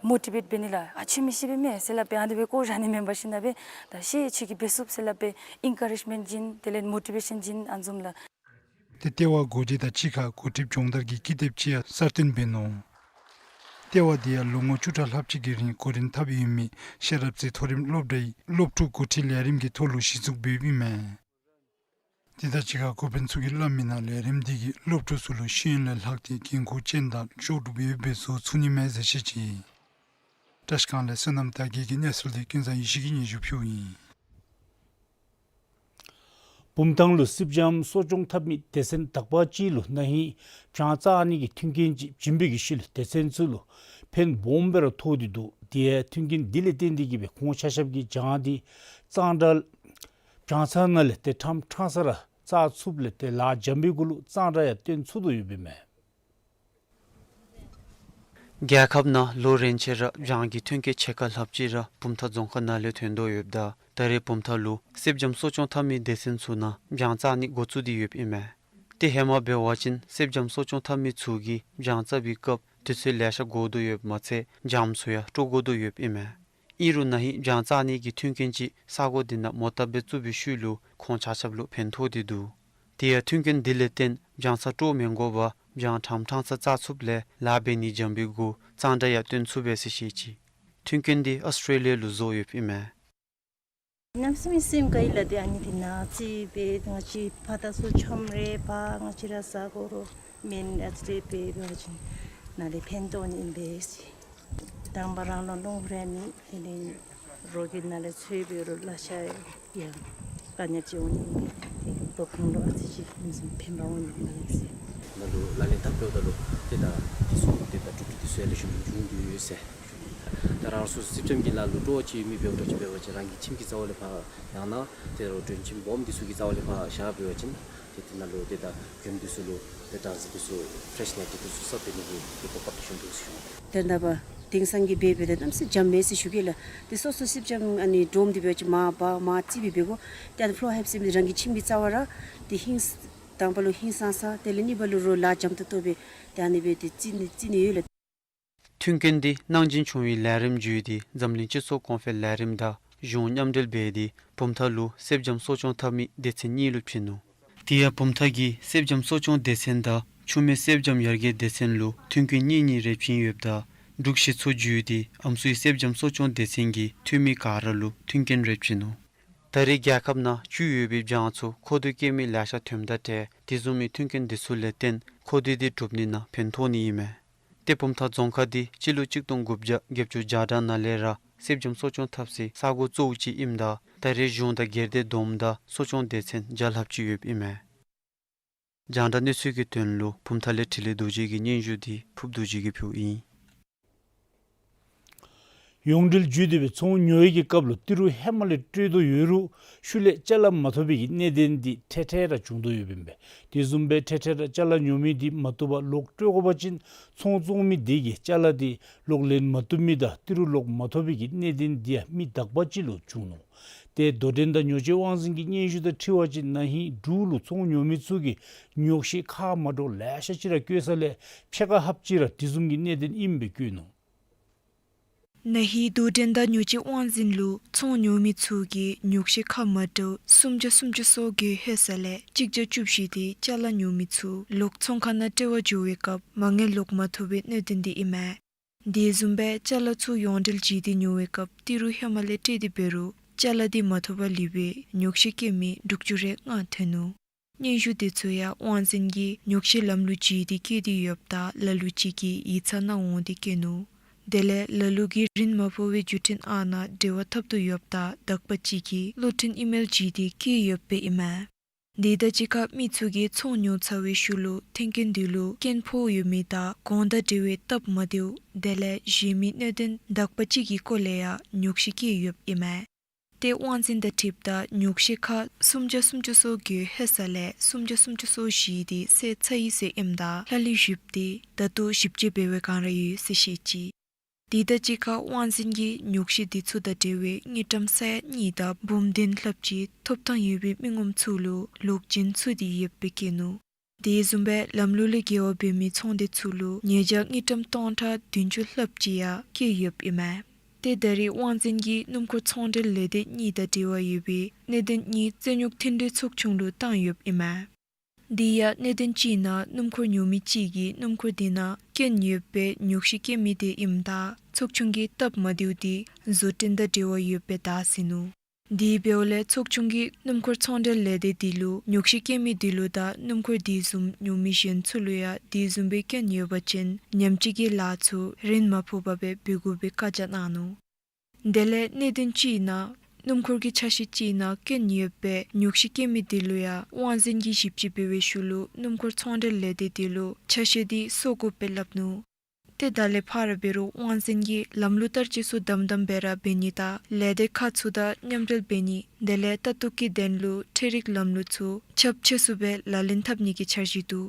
མོ་ཊི་བེཊ་འབད་ནི་ལགས། ཨ་ཁྱོད་མི་ཤེས་པས་མས་ཟེར་སླབ་སྦེ་ཨ་ནི་སྦེ་བཀོ་བཞག་ནི་མེན་པར་ཞིན་ན་སྦེ་ད་ཤེས་ཁྱོད་ཀྱིས་འབད་ཚུགས་ཟེར་སླབ་སྦེ་ཨིན་ཀ་རེཇ་མེནཊ་བྱིན་དེ་ལས་མོ་ཊི་བེ་ཤཱན་བྱིན་ཨ་ནི་བཟུམ་ལགས། ཏེ་ལྟེ་བ་སྒོ་འབྱེད་དང་གཅིག་ཁར་འགོ་ཁྲིདཔ་སྦྱོང་བརྡར་གྱི་ཀི་དེབ་ཅིག་ཡང་གསར་བཏོན་འབད་ནུག། ལྟེ་བ་འདི་ཡང་ལོ་ངོ་བཅུ་ཕྲག་ལྷགཔ་ཅིག་གི་རིང་འགོ་འདྲེན་འཐབ་ཡོད་མི་ཤེས་རབ་རྩེ་མཐོ་རིམ་སློབ་གྲྭའི་སློབ་ཕྲུག་འགོ་ཁྲིད་ལས་རིམ་གྱི་ཐོག་ལུ་གཞི་བཙུགས་འབདཝ་ཨིན་མས། དེ་དང་གཅིག་ཁར་འགོ་དཔོན་ཚུ་གིས་སླབ་མི་ནང་ལས་རིམ་འདི་གིས་སློབ་ཕྲུག་ཚུ་ལུ་ཤེས་ཡོན་ལས་ལྷག་སྟེ་འགན་ཁུར་ཅན་དང་ལྕོགས་གྲུབ་ཡོདཔ་སྦེ་བཟོ་ཚུགས་ནི་མས་ཟེར་བཤད་ཅི། བཀྲིས་སྒང་ལས་བསོད་ནམས་དར་རྒྱས་ཀྱིས་གནས་ཚུལ་འདི་ཀུན་བཟང་ཡེ་ཤེས་ཀྱིས་སྙན་ཞུ་ཕུལཝ་ཨིན། བུམ་ཐང་ལུ་སེར་སྦྱངམ་གསོ་སྐྱོང་འཐབ་མི་སྡེ་ཚན་དག་པ་ཅིག་ལུ་ན་ཧིང་སྦྱང་བཙག་ནི་གི་མཐུན་རྐྱེན་ཅིག་བྱིན་པའི་གི་ཤུལ་ལུ་སྡེ་ཚན་ཚུ་ལུ་ཕན་སྦོམ་སྦེ་ར་ཐོགས་ཏེ་འདུག། དེ་ཡང་མཐུན་རྐྱེན་འདི་ལས་བརྟེན་ཏེ་གིས་སྦེ་ཁོང་ཆ་ཁྱབ་ཀྱིས་སྦྱང་འདི་གཙང་སྦྲ་སྦྱང་ཚར་ནང་ལས་ཏེ་ཕྲང་ཕྲང་ས་ར་བཙག་ཚུགསཔ་ལས་ཏེ་ལཱ་འཇམ་པའི་གུ་ལུ་གཙང་སྦྲ་ཡང་སྟོན་ཚུགས་དོ་ཡོདཔ་ཨིན་མས། རྒྱལ་ཁབ་ནང་ལོ་རེ་ཆད་ར་སྦྱང་གི་ཐོན་སྐྱེད་ཕྱེད་ཀ་ལྷགཔ་ཅིག་ར་བུམ་ཐང་རྫོང་ཁག་ནང་ལས་ཐོན་དོ་ཡོདཔ་ད་ད་རེས་བུམ་ཐང་ལུ་སེར་སྦྱངམ་གསོ་སྐྱོང་འཐབ་མི་སྡེ་ཚན་ཚུ་ནང་སྦྱང་བཙག་ནི་འགོ་བཙུགས་ཏེ་ཡོདཔ་ཨིན་མས། ཏེ་ཧེ་མ་འབད་བ་ཅིན་སེར་སྦྱངམ་གསོ་སྐྱོང་འཐབ་མི་ཚུ་གིས་སྦྱང་བཙག་པའི་སྐབས་དུས་ཚོད་ལེ་ཤ་འགོར་དོ་ཡོདཔ་མ་ཚད་སྦྱངམ་ཚུ་ཡང་སྤྲོ་དགོ་དོ་ཡོདཔ་ཨིན་མས། ཨིན་རུང་ན་ཧིང་སྦྱང་བཙག་ནི་གི་མཐུན་རྐྱེན་ཅིག་ས་གོ་འདི་ནང་མོ་བཏབ་སྦེ་བཙུགས་པའི་ཤུལ་ལུ་ཁོང་ཆ་ཁྱབ་ལུ་ཕན་ཐོགས་ཏེ་འདུག། དེ་ཡང་མཐུན་རྐྱེན་འདི་ལས་བརྟེན་སྦྱང་ཚར་སྤྲོ་མི་དགོ་པར་སྦྱང་ཕྲང་ཕྲང་ས་བཙག་ཚུགསཔ་ལས་ལཱ་འབད་ནི་འཇམ་པའི་གུ་གཙང་སྦྲ་ཡང་སྟོན་ཚུགས་པས་ཟེར་བཤད་ཅི། མཐུན་རྐྱེན་འདི་ཨོསི་ཊེ་ལི་ཡ་ལུ་བཟོ་ཡོདཔ་ཨིན་མས། གནམ་མེད་ས་མེད་སེམས་དགའ་ཡི་ལགས། ཏེ་ཨ་ནི་འདི་ནང་རྩིས་སྦེ་ང་བཅས་ཕར་ད་ཚུར་འཁྱོམ་རེ་ཕར་ང་བཅས་ར་ཟ་དགོ་རུང་མེན་ཨ་ཙི་རེ་སྦེ་འབད་བ་ཅིན་ནཱ་ལས་ཕན་ཐོགས་ནི་ཨིན་པས་ཟེར། དང་པ་རང་ལུ་རླུང་རེ་མེད། དེ་ལས་རོ་གི་ནང་ལས་ཚོས་འབད་རུང་གླ་ཆ་ཡང་དཀའ་ངལ་ཅིག་འོང་ནི་མེད། ཏེ་སློབ་ཁང་ལུ་ཨ་ཙི་ཅིག་ཨིན་ཟེར་ཕན་པ་འོང་ནི་མས་ཟེར། ནཱ་ལུ་ལག་ལེན་འཐབ་འགྱོཝ་ད་ལུ་ཏེ་ད་འདི་ཚུ་ཏེ་ད་དཀྲུག་དཀྲུག་འདི་ཚུ་ཡང་ལེགས་ཤོམ་འབྱུང་དོ་ཡོད་ཟེར། ད་རང་སོ་སོ་སེར་སྦྱངམ་གྱི་ལཱ་ལུ་སྤྲོ་བ་ཅིག་ཡོད་མི་འབདཝ་འདྲཝ་ཅིག་འབད་བ་ཅིན་རང་གི་ཁྱིམ་གྱི་རྩ་བ་ལས་ཕར་ཡང་ན་ཏེ་རོགས་མགྲོན་ཁྱིམ་སྦོམ་འདི་ཚུ་གི་རྩ་བ་ལས་ཕར་བཞག་འབད་བ་ཅིན་ཏེ་དེ་ནང་ལུ་ཏེ་ད་མགྱོནམ་འདི་ཚུ་ལུ་ཏེ་སྦྲང་རྩི་འདི་ཚུ་ཕེ་རེཤ་ནེསི་འདི་ཚུ་གསོག་འབད་ནི་གི་ཏེ་གོ་སྐབས་ལེགས་ཤོམ་འདུག་ཟེར་ཞུ་ནི། ཏེ་ད་པ་དེང་སང་གི་འབད་འབདཝ་ད་གནམ་མེད་ས་མེད་འཇམ་མས་ཟེར་ཞུ་གེ་ལགས། ཏེ་སོ་སོ་སེར་སྦྱངམ་ཨ་ནི་འདྲོངམ་འདི་འབད་བ་ཅིན་མར་འབག་མར་རྩིས་སྦེ་འབད་དགོ། ཏེ་ཨ་ནི་ཕློར་ཧེབ་ཟེར་མི་རང་གི་ཁྱིམ་གྱི་རྩ་བ་ར་ཏེ་ཧིང་དང་པ་ལུ་ཧིང་སངས་ས་དེ་ལས་གཉིས་པ་ལུ་རོགས་ལཱ་འཇམ་ཏོང་ཏོ་སྦེ་ཏེ་ཨ་ནི་སྦེ་ཏེ་རྩིས་ནི་རྩིས་ནི་ཡོད་ལགས། མཐུན་རྐྱེན་འདི་གནང་སྦྱིན་བྱུང་བའི་ལས་རིམ་བརྒྱུད་དེ་འཛམ་གླིང་སྤྱི་ཚོགས་གོང་འཕེལ་ལས་རིམ་དང་གཞུང་མཉམ་འབྲེལ་འབད་དེ་བུམ་ཐང་ལུ་སེར་སྦྱངམ་གསོ་སྐྱོང་འཐབ་མི་སྡེ་ཚན་གཉིས་ལུ་བྱིན་ནུག། དེ་ཡང་བུམ་ཐང་གི་སེར་སྦྱངམ་གསོ་སྐྱོང་སྡེ་ཚན་དང་ཆུ་སྨད་སེར་སྦྱངམ་ཡར་རྒྱས་སྡེ་ཚན་ལུ་མཐུན་རྐྱེན་གཉིས་གཉིས་རེ་བྱིན་ཡོདཔ་ད་འབྲུག་གཞི་ཚོགས་བརྒྱུད་དེ་ཨམ་སྲུའི་སེར་སྦྱངམ་གསོ་སྐྱོང་སྡེ་ཚན་གྱི་འཐུས་མི་ག་ར་ལུ་མཐུན་རྐྱེན་རེ་བྱིན་ནུག། ད་རེས་རྒྱལ་ཁབ་ནང་བཅུད་ཡོད་པའི་སྦྱང་ཚུ་མཁོ་འདོད་བསྐྱེད་མི་ལེ་ཤ་ཐོནམ་དང་འབྲེལ་དེ་བཟུམ་མའི་མཐུན་རྐྱེན་འདི་ཚུ་ལས་བརྟེན་མཁོ་འདོད་འདི་འགྲུབ་ནི་ནང་ཕན་ཐོགས་ནི་ཨིན་མས། ཏེ་བུམ་ཐང་རྫོང་ཁག་འདི་སྤྱི་ལོ་གཅིག་སྟོང་དགུ་བརྒྱ་བརྒྱད་ཅུ་གྱ་གྲངས་ནང་ལས་ར་སེར་སྦྱངམ་གསོ་སྐྱོང་འཐབ་སའི་ས་གོ་གཙོ་བོ་ཅིག་ཨིནམ་ད་ད་རེས་གཞུང་དང་སྒེར་སྡེ་བསྡོམས་ད་གསོ་སྐྱོང་སྡེ་ཚན་བརྒྱ་ལྷགཔ་ཅིག་ཡོདཔ་ཨིན་མས། རྒྱང་བསྒྲགས་གནས་ཚུལ་གྱི་དོན་ལུ་བུམ་ཐང་ལས་འཕྲིན་ལས་རྡོ་རྗེ་གི་སྙན་ཞུ་འདི་ཕུབ་རྡོ་རྗེ་གིས་ཕུལཝ་ཨིན། ཡོངས་འབྲེལ་བརྒྱུད་དེ་སྦེ་ཚོང་ཉོ་ནི་གི་སྐབས་ལུ་ཏི་རུ་ཧེ་མ་ལས་སྤྲོད་དོ་ཡོད་རུང་ཤུལ་ལས་ཅ་ལ་མ་ཐོབ་པའི་གི་གནད་དོན་འདི་ཐེངས་ཐེངས་ར་བྱུང་དོ་ཡོདཔ་ཨིན་པས། དེ་བཟུམ་སྦེ་ཐེངས་ཐེངས་ར་ཅ་ལ་ཉོ་མི་འདི་མ་བཏུབ་པར་ལོག་སྤྲོད་དགོ་པ་ཅིན་ཚོང་བཙོང་མི་འདི་གིས་ཅ་ལ་འདི་ལོག་ལེན་མ་བཏུབ་མི་དང་ཏི་རུ་ལོག་མ་ཐོབ་པའི་གི་གནད་དོན་འདི་ཡང་མི་དག་པ་ཅིག་ལུ་བྱུང་ནུག། ཏེ་དོ་འགྲན་དང་ཉོ་སྤྱོད་དབང་འཛིན་གྱི་སྙན་ཞུ་དང་འཁྲིལ་བ་ཅིན་ན་ཧིང་འབྲུག་ལུ་ཚོང་ཉོ་མི་ཚུ་གིས་ཉོག་བཤད་ཁ་མ་འདྲཝ་ལེ་ཤ་ཅིག་ར་བཀོད་ས་ལས་ཕྱེད་ཀ་ལྷགཔ་ཅིག་ར་དེ་བཟུམ་གྱི་གནད་དོན་ཨིནམ་སྦེ་བཀོད་ནུག། ན་ཧིང་དོ་འགྲན་དང་ཉོ་སྤྱོད་དབང་འཛིན་ལུ་ཚོང་ཉོ་མི་ཚུ་གིས་ཉོག་བཤད་ཁ་མ་འདྲཝ་སུམ་བརྒྱ་སུམ་ཅུ་སོ་བརྒྱད་ལྷོད་ས་ལས་གཅིག་བརྒྱ་བཅུ་བཞི་འདི་ཅ་ལ་ཉོ་མི་ཚུ་ལོག་ཚོང་ཁང་ནང་སྤྲོད་པར་འགྱོ་བའི་སྐབས་མ་དངུལ་ལོག་མ་ཐོབ་པའི་གནད་དོན་འདི་ཨིན་མས། དེ་བཟུམ་སྦེ་ཅ་ལ་ཚུ་ཡོངས་འབྲེལ་བརྒྱུད་དེ་ཉོ་བའི་སྐབས་ཏི་རུ་ཧེ་མ་ལས་སྤྲོད་དེ་འབད་རུང་ཅ་ལ་འདི་མ་ཐོབ་པར་ལུས་པའི་ཉོག་བཤད་བཀོད་མི་དྲུག་ཅུ་རེ་ལྔ་ཐོན་ནུག། སྙན་ཞུ་འདི་ཚུ་ཡང་དབང་འཛིན་གྱིས་ཉོག་བཤད་ལམ་ལུགས་བརྒྱུད་དེ་བཀོད་དེ་ཡོདཔ་ད་ལ་ལུ་ཅིག་གིས་ཡིག་ཚང་ནང་འོང་སྟེ་བཀོད་ནུག། དེ་ལས་ལ་ལུ་གིས་རིན་མ་ཕོག་པའི་བརྒྱུད་འཕྲིན་ཨང་ནང་འབྲེལ་བ་འཐབ་དོ་ཡོདཔ་ད་དག་པ་ཅིག་གིས་གློག་འཕྲིན་ཨི་མེལ་བརྒྱུད་དེ་བཀོད་ཡོདཔ་ཨིན་མས། དེ་དང་གཅིག་ཁར་མི་ཚུ་གིས་ཚོང་ཉོ་ཚར་བའི་ཤུལ་ལུ་ཐོན་སྐྱེད་འདི་ལུ་སྐྱོན་ཕོག་ཡོད་མི་དང་གོང་དང་འདྲ་བའི་སྟབས་མ་བདེཝ་དེ་ལས་གཞན་མི་གནད་དོན་དག་པ་ཅིག་གི་སྐོར་ལས་ཡང་ཉོག་བཤད་བཀོད་ཡོདཔ་ཨིན་མས། ཏེ་དབང་འཛིན་དང་འཁྲིལཝ་ད་ཉོག་བཤད་ཁ་སུམ་བརྒྱ་སུམ་ཅུ་སོ་བརྒྱད་ལྷོད་ས་ལས་སུམ་བརྒྱ་སུམ་ཅུ་སོ་བཞི་འདི་བསལ་ཚར་ཡི་ཟེར་ཨིནམ་ད་ལྷག་ལུས་བཞིཔོ་འདི་ད་ལྟོ་ཞིབ་དཔྱད་འབད་བའི་བསྒང་ར་ཡོད་ཟེར་བཤད་ཅི། དེ་དང་གཅིག་ཁར་དབང་འཛིན་གྱིས་ཉོག་བཤད་འདི་ཚུ་དང་འབྲེལ་བའི་དངུལ་ཀྲམ་ས་ཡ་གཉིས་དང་འབུམ་བདུན་ལྷགཔ་ཅིག་ཐོབ་ཐང་ཡོད་པའི་མི་ངོམ་ཚུ་ལུ་ལོག་བྱིན་ཚུགས་ཏེ་ཡོདཔ་སྦེ་བཀོད་ནུག། དེ་བཟུམ་སྦེ་ལམ་ལུགས་ལས་འགལ་བ་འབད་མི་ཚོང་སྡེ་ཚུ་ལུ་ཉེས་བྱ་དངུལ་ཀྲམ་སྟོང་ཕྲག་བདུན་ཅུ་ལྷགཔ་ཅིག་ཡང་བཀལ་ཡོདཔ་ཨིན་མས། ཏེ་ད་རེས་དབང་འཛིན་གྱིས་སྣུམ་འཁོར་ཚོང་འབྲེལ་ལས་སྡེ་གཉིས་དང་འབྲེལ་བ་ཡོད་པའི་གནད་དོན་གཉིས་རྩོད་རྙོགས་མཐུན་འབྲེལ་ཚོགས་ཆུང་ལུ་བཏང་ཡོདཔ་ཨིན་མས། འདི་ཡང་གནད་དོན་ཅིག་ནང་སྣུམ་འཁོར་ཉོ་མི་ཅིག་གིས་སྣུམ་འཁོར་འདི་ནང་སྐྱོན་ཡོད་པའི་ཉོག་བཤད་བཀོད་མི་དེ་ཨིནམ་ད་ཚོགས་ཆུང་གིས་སྟབས་མ་བདེཝ་དེ་བཟོ་སྐྲུན་དང་འབྲེལ་བ་ཡོད་པའི་བརྡ་ཟིན་ནུག། དེ་འབདཝ་ལས་ཚོགས་ཆུང་གིས་སྣུམ་འཁོར་ཚོང་འབྲེལ་ལས་སྡེ་དེ་ལུ་ཉོག་བཤད་བཀོད་མི་དེ་ལུ་དང་སྣུམ་འཁོར་དེ་བཟུམ་ཉོ་མི་གཞན་ཚུ་ལུ་ཡང་དེ་བཟུམ་སྦེ་སྐྱོན་ཡོད་པ་ཅིན་ཉམས་བཅོས་ཀྱི་ལཱ་ཚུ་རིན་མ་ཕོགཔ་སྦེ་འབད་དགོ་པའི་བཀའ་རྒྱ་གནང་ནུག། དེ་ལས་གནད་དོན་ཅིག་ནང་སྣུམ་འཁོར་གྱི་ཆ་ཤས་ཅིག་ནང་སྐྱོན་ཡོད་པའི་ཉོག་བཤད་བཀོད་མི་དེ་ལུ་ཡང་དབང་འཛིན་གྱིས་ཞིབ་དཔྱད་འབད་བའི་ཤུལ་ལུ་སྣུམ་འཁོར་ཚོང་འབྲེལ་ལས་སྡེ་དེ་ལུ་ཆ་ཤས་དེ་སོར་དགོ་པའི་སླབ་ནུག། ཏེ་ད་ལས་ཕར་འབད་རུང་དབང་འཛིན་གྱིས་ལམ་ལུགས་བསྟར་སྤྱོད་ཚུ་དམ་དམ་སྦེ་ར་འབད་ནི་དང་ལས་སྡེ་ཁག་ཚུ་དང་མཉམ་འབྲེལ་འབད་ནི་དེ་ལས་ལྟ་རྟོག་གི་དོན་ལུ་འཕྲུལ་རིག་ལམ་ལུགས་ཚུ་ཁྱབ་ཆེ་སུ་སྦེ་ལག་ལེན་འཐབ་ནི་གི་འཆར་གཞི་འདུག།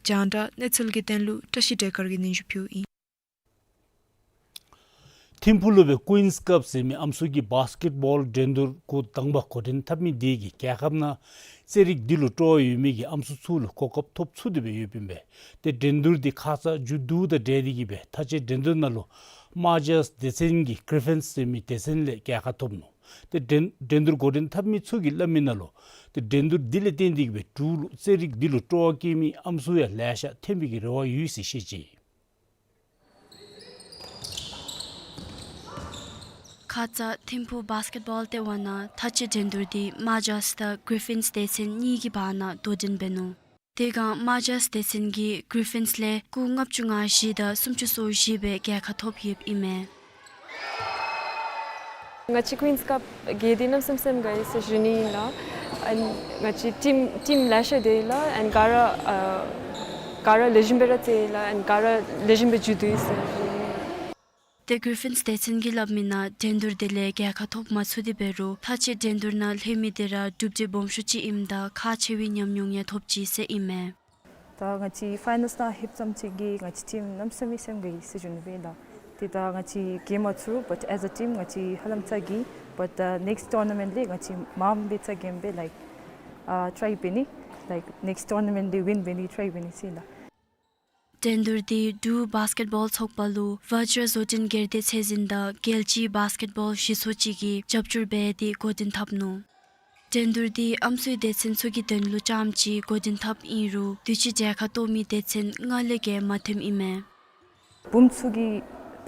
རྒྱང་བསྒྲགས་གནས་ཚུལ་གྱི་དོན་ལུ་བཀྲ་ཤིས་སྒྲོལ་དཀར་གྱིས་སྙན་ཞུ་ཕུལཝ་ཨིན། ཐིམ་ཕུག་ལུ་སྦེ་ཀུའིནསི་ཀབ་ཟེར་མི་ཨམ་སྲུ་གི་བཱསི་ཀེཊ་བཱོལ་འགྲན་བསྡུར་འགོ་དང་པ་འགོ་འདྲེན་འཐབ་མི་དེ་གིས་རྒྱལ་ཁབ་ནང་རྩེད་རིགས་འདི་ལུ་སྤྲོ་བ་ཡོད་མི་གི་ཨམ་སྲུ་ཚུ་ལུ་གོ་སྐབས་ཐོབ་ཚུགས་ཏེ་སྦེ་ཡོདཔ་ཨིན་པས། ཏེ་འགྲན་བསྡུར་འདི་ཁ་ཙ་མཇུག་བསྡུཝ་དང་འབྲེལ་ཏེ་གིས་སྦེ་མཐའ་དཔྱད་འགྲན་བསྡུར་ནང་ལུ་རྨ་བྱ་སྡེ་ཚན་གྱི་གྲི་ཕིནསི་ཟེར་མི་སྡེ་ཚན་ལས་རྒྱལ་ཁ་ཐོབ་ནུག། ཏེ་འགྲན་འགྲན་བསྡུར་འགོ་འདྲེན་འཐབ་མི་ཚུ་གིས་སླབ་མི་ནང་ལུ་ཏེ་འགྲན་བསྡུར་འདི་ལས་བརྟེན་ཏེ་གིས་སྦེ་འབྲུག་ལུ་རྩེད་རིགས་འདི་ལུ་སྤྲོ་བ་བསྐྱེད་མི་ཨམ་སྲུ་ཡང་ལེ་ཤ་ཐོན་པའི་གི་རེ་བ་ཡོད་ཟེར་བཤད་ཅི། ཁ་ཙ་ཐིམ་ཕུག་བཱསི་ཀེཊ་བཱོལ་ལྟེ་བ་ནང་མཐའ་དཔྱད་འགྲན་བསྡུར་འདི་རྨ་བྱ་དང་གྲི་ཕིནསི་སྡེ་ཚན་གཉིས་ཀྱི་བར་ན་དོ་འགྲན་འབད་ནུག། དེ་སྒང་རྨ་བྱ་སྡེ་ཚན་གྱིས་གྲི་ཕིནསི་ལས་སྐུགས་ལྔ་བཅུ་ང་བཞི་དང་སུམ་ཅུ་སོ་བཞི་སྦེ་རྒྱལ་ཁ་ཐོབ་ཡོདཔ་ཨིན་མས། ང་བཅས་ཀུའིནསི་ཀབ་རྒྱལ་ཏེ་གནམ་མེད་ས་མེད་སེམས་དགའ་ཡི་ཟེར་ཞུ་ནི་ཨིན་ལགས། ཨེནཌ་ང་བཅས་ཊིམ་ཊིམ་ལེ་ཤ་ཡོད་ལགས། ཨེནཌ་ག་ར་ཨ་ག་ར་ལེགས་ཤོམ་སྦེ་ར་རྩེད་ཡི་ལགས། ཨེནཌ་ག་ར་ལེགས་ཤོམ་སྦེ་མཇུག་བསྡུ་ཡི་ཟེར་ཞུ་ནི་ཨིན་ལགས། ཏེ་གྲི་ཕིནསི་སྡེ་ཚན་གྱིས་སླབ་མི་ནང་འགྲན་བསྡུར་དེ་ལས་རྒྱལ་ཁ་ཐོབ་མ་ཚུགས་ཏེ་འབད་རུང་མཐའ་དཔྱད་འགྲན་བསྡུར་ནང་ལྷོད་མི་དེ་ར་གྲུབ་འབྲས་སྦོམ་ཤོས་ཅིག་ཨིནམ་ད་ཁག་ཆེ་བའི་ཉམས་མྱོང་ཡང་ཐོབ་ཅི་ཟེར་ཨིན་མས། ད་ང་བཅས་ཕའི་ནལསི་ནང་ལྷོདཔ་ཙམ་ཅིག་གིས་ང་བཅས་ཊིམ་གནམ་མེད་ས་མེད་སེམས་དགའ་ཡི་ཟེར་ཞུ་ནི་སྦེ་ལགས། ཏེ་ད་ང་བཅས་རྒྱལ་མ་ཚུགས་རུང་བཊ་ཨེས་ཨེ་ཊིམ་ང་བཅས་ཧ་ལམ་ཚ་གྱང་། བཊ་ནེགསི་ཊོར་ན་མེནཊ་ལས་ང་བཅས་མངམ་སྦེ་ཚ་གྱང་སྦེ་ལའིཀ་ཨ་ཊ་རའི་འབད་ནི་ལའིཀ་ནེགསི་ཊོར་ན་མེནཊ་འདི་ཝིན་འབད་ནི་ཊ་རའི་འབད་ནི་ཟེར་ལགས། འགྲན་བསྡུར་འདི་འབྲུག་བཱསི་ཀེཊ་བཱོལ་ཚོགས་པ་ལུ་ཝ་ཇྲ་བཟོ་སྐྲུན་སྒེར་སྡེ་ཚད་འཛིན་དང་རྒྱལ་སྤྱིའི་བཱསི་ཀེཊ་བཱོལ་གཞི་ཚོགས་ཅིག་གིས་རྒྱབ་སྐྱོར་འབད་དེ་འགོ་འདྲེན་འཐབ་ནུག། འགྲན་བསྡུར་འདི་ཨམ་སྲུའི་སྡེ་ཚན་ཚུ་གི་དོན་ལུ་རྐྱངམ་ཅིག་འགོ་འདྲེན་འཐབ་ཨིན་རུང་དུས་ཅི་རྒྱལ་ཁ་ཐོབ་མི་སྡེ་ཚན་ལྔ་ལས་བརྒལ་མ་ཐོནམ་ཨིན་མས། བུམོ་ཚུ་གི་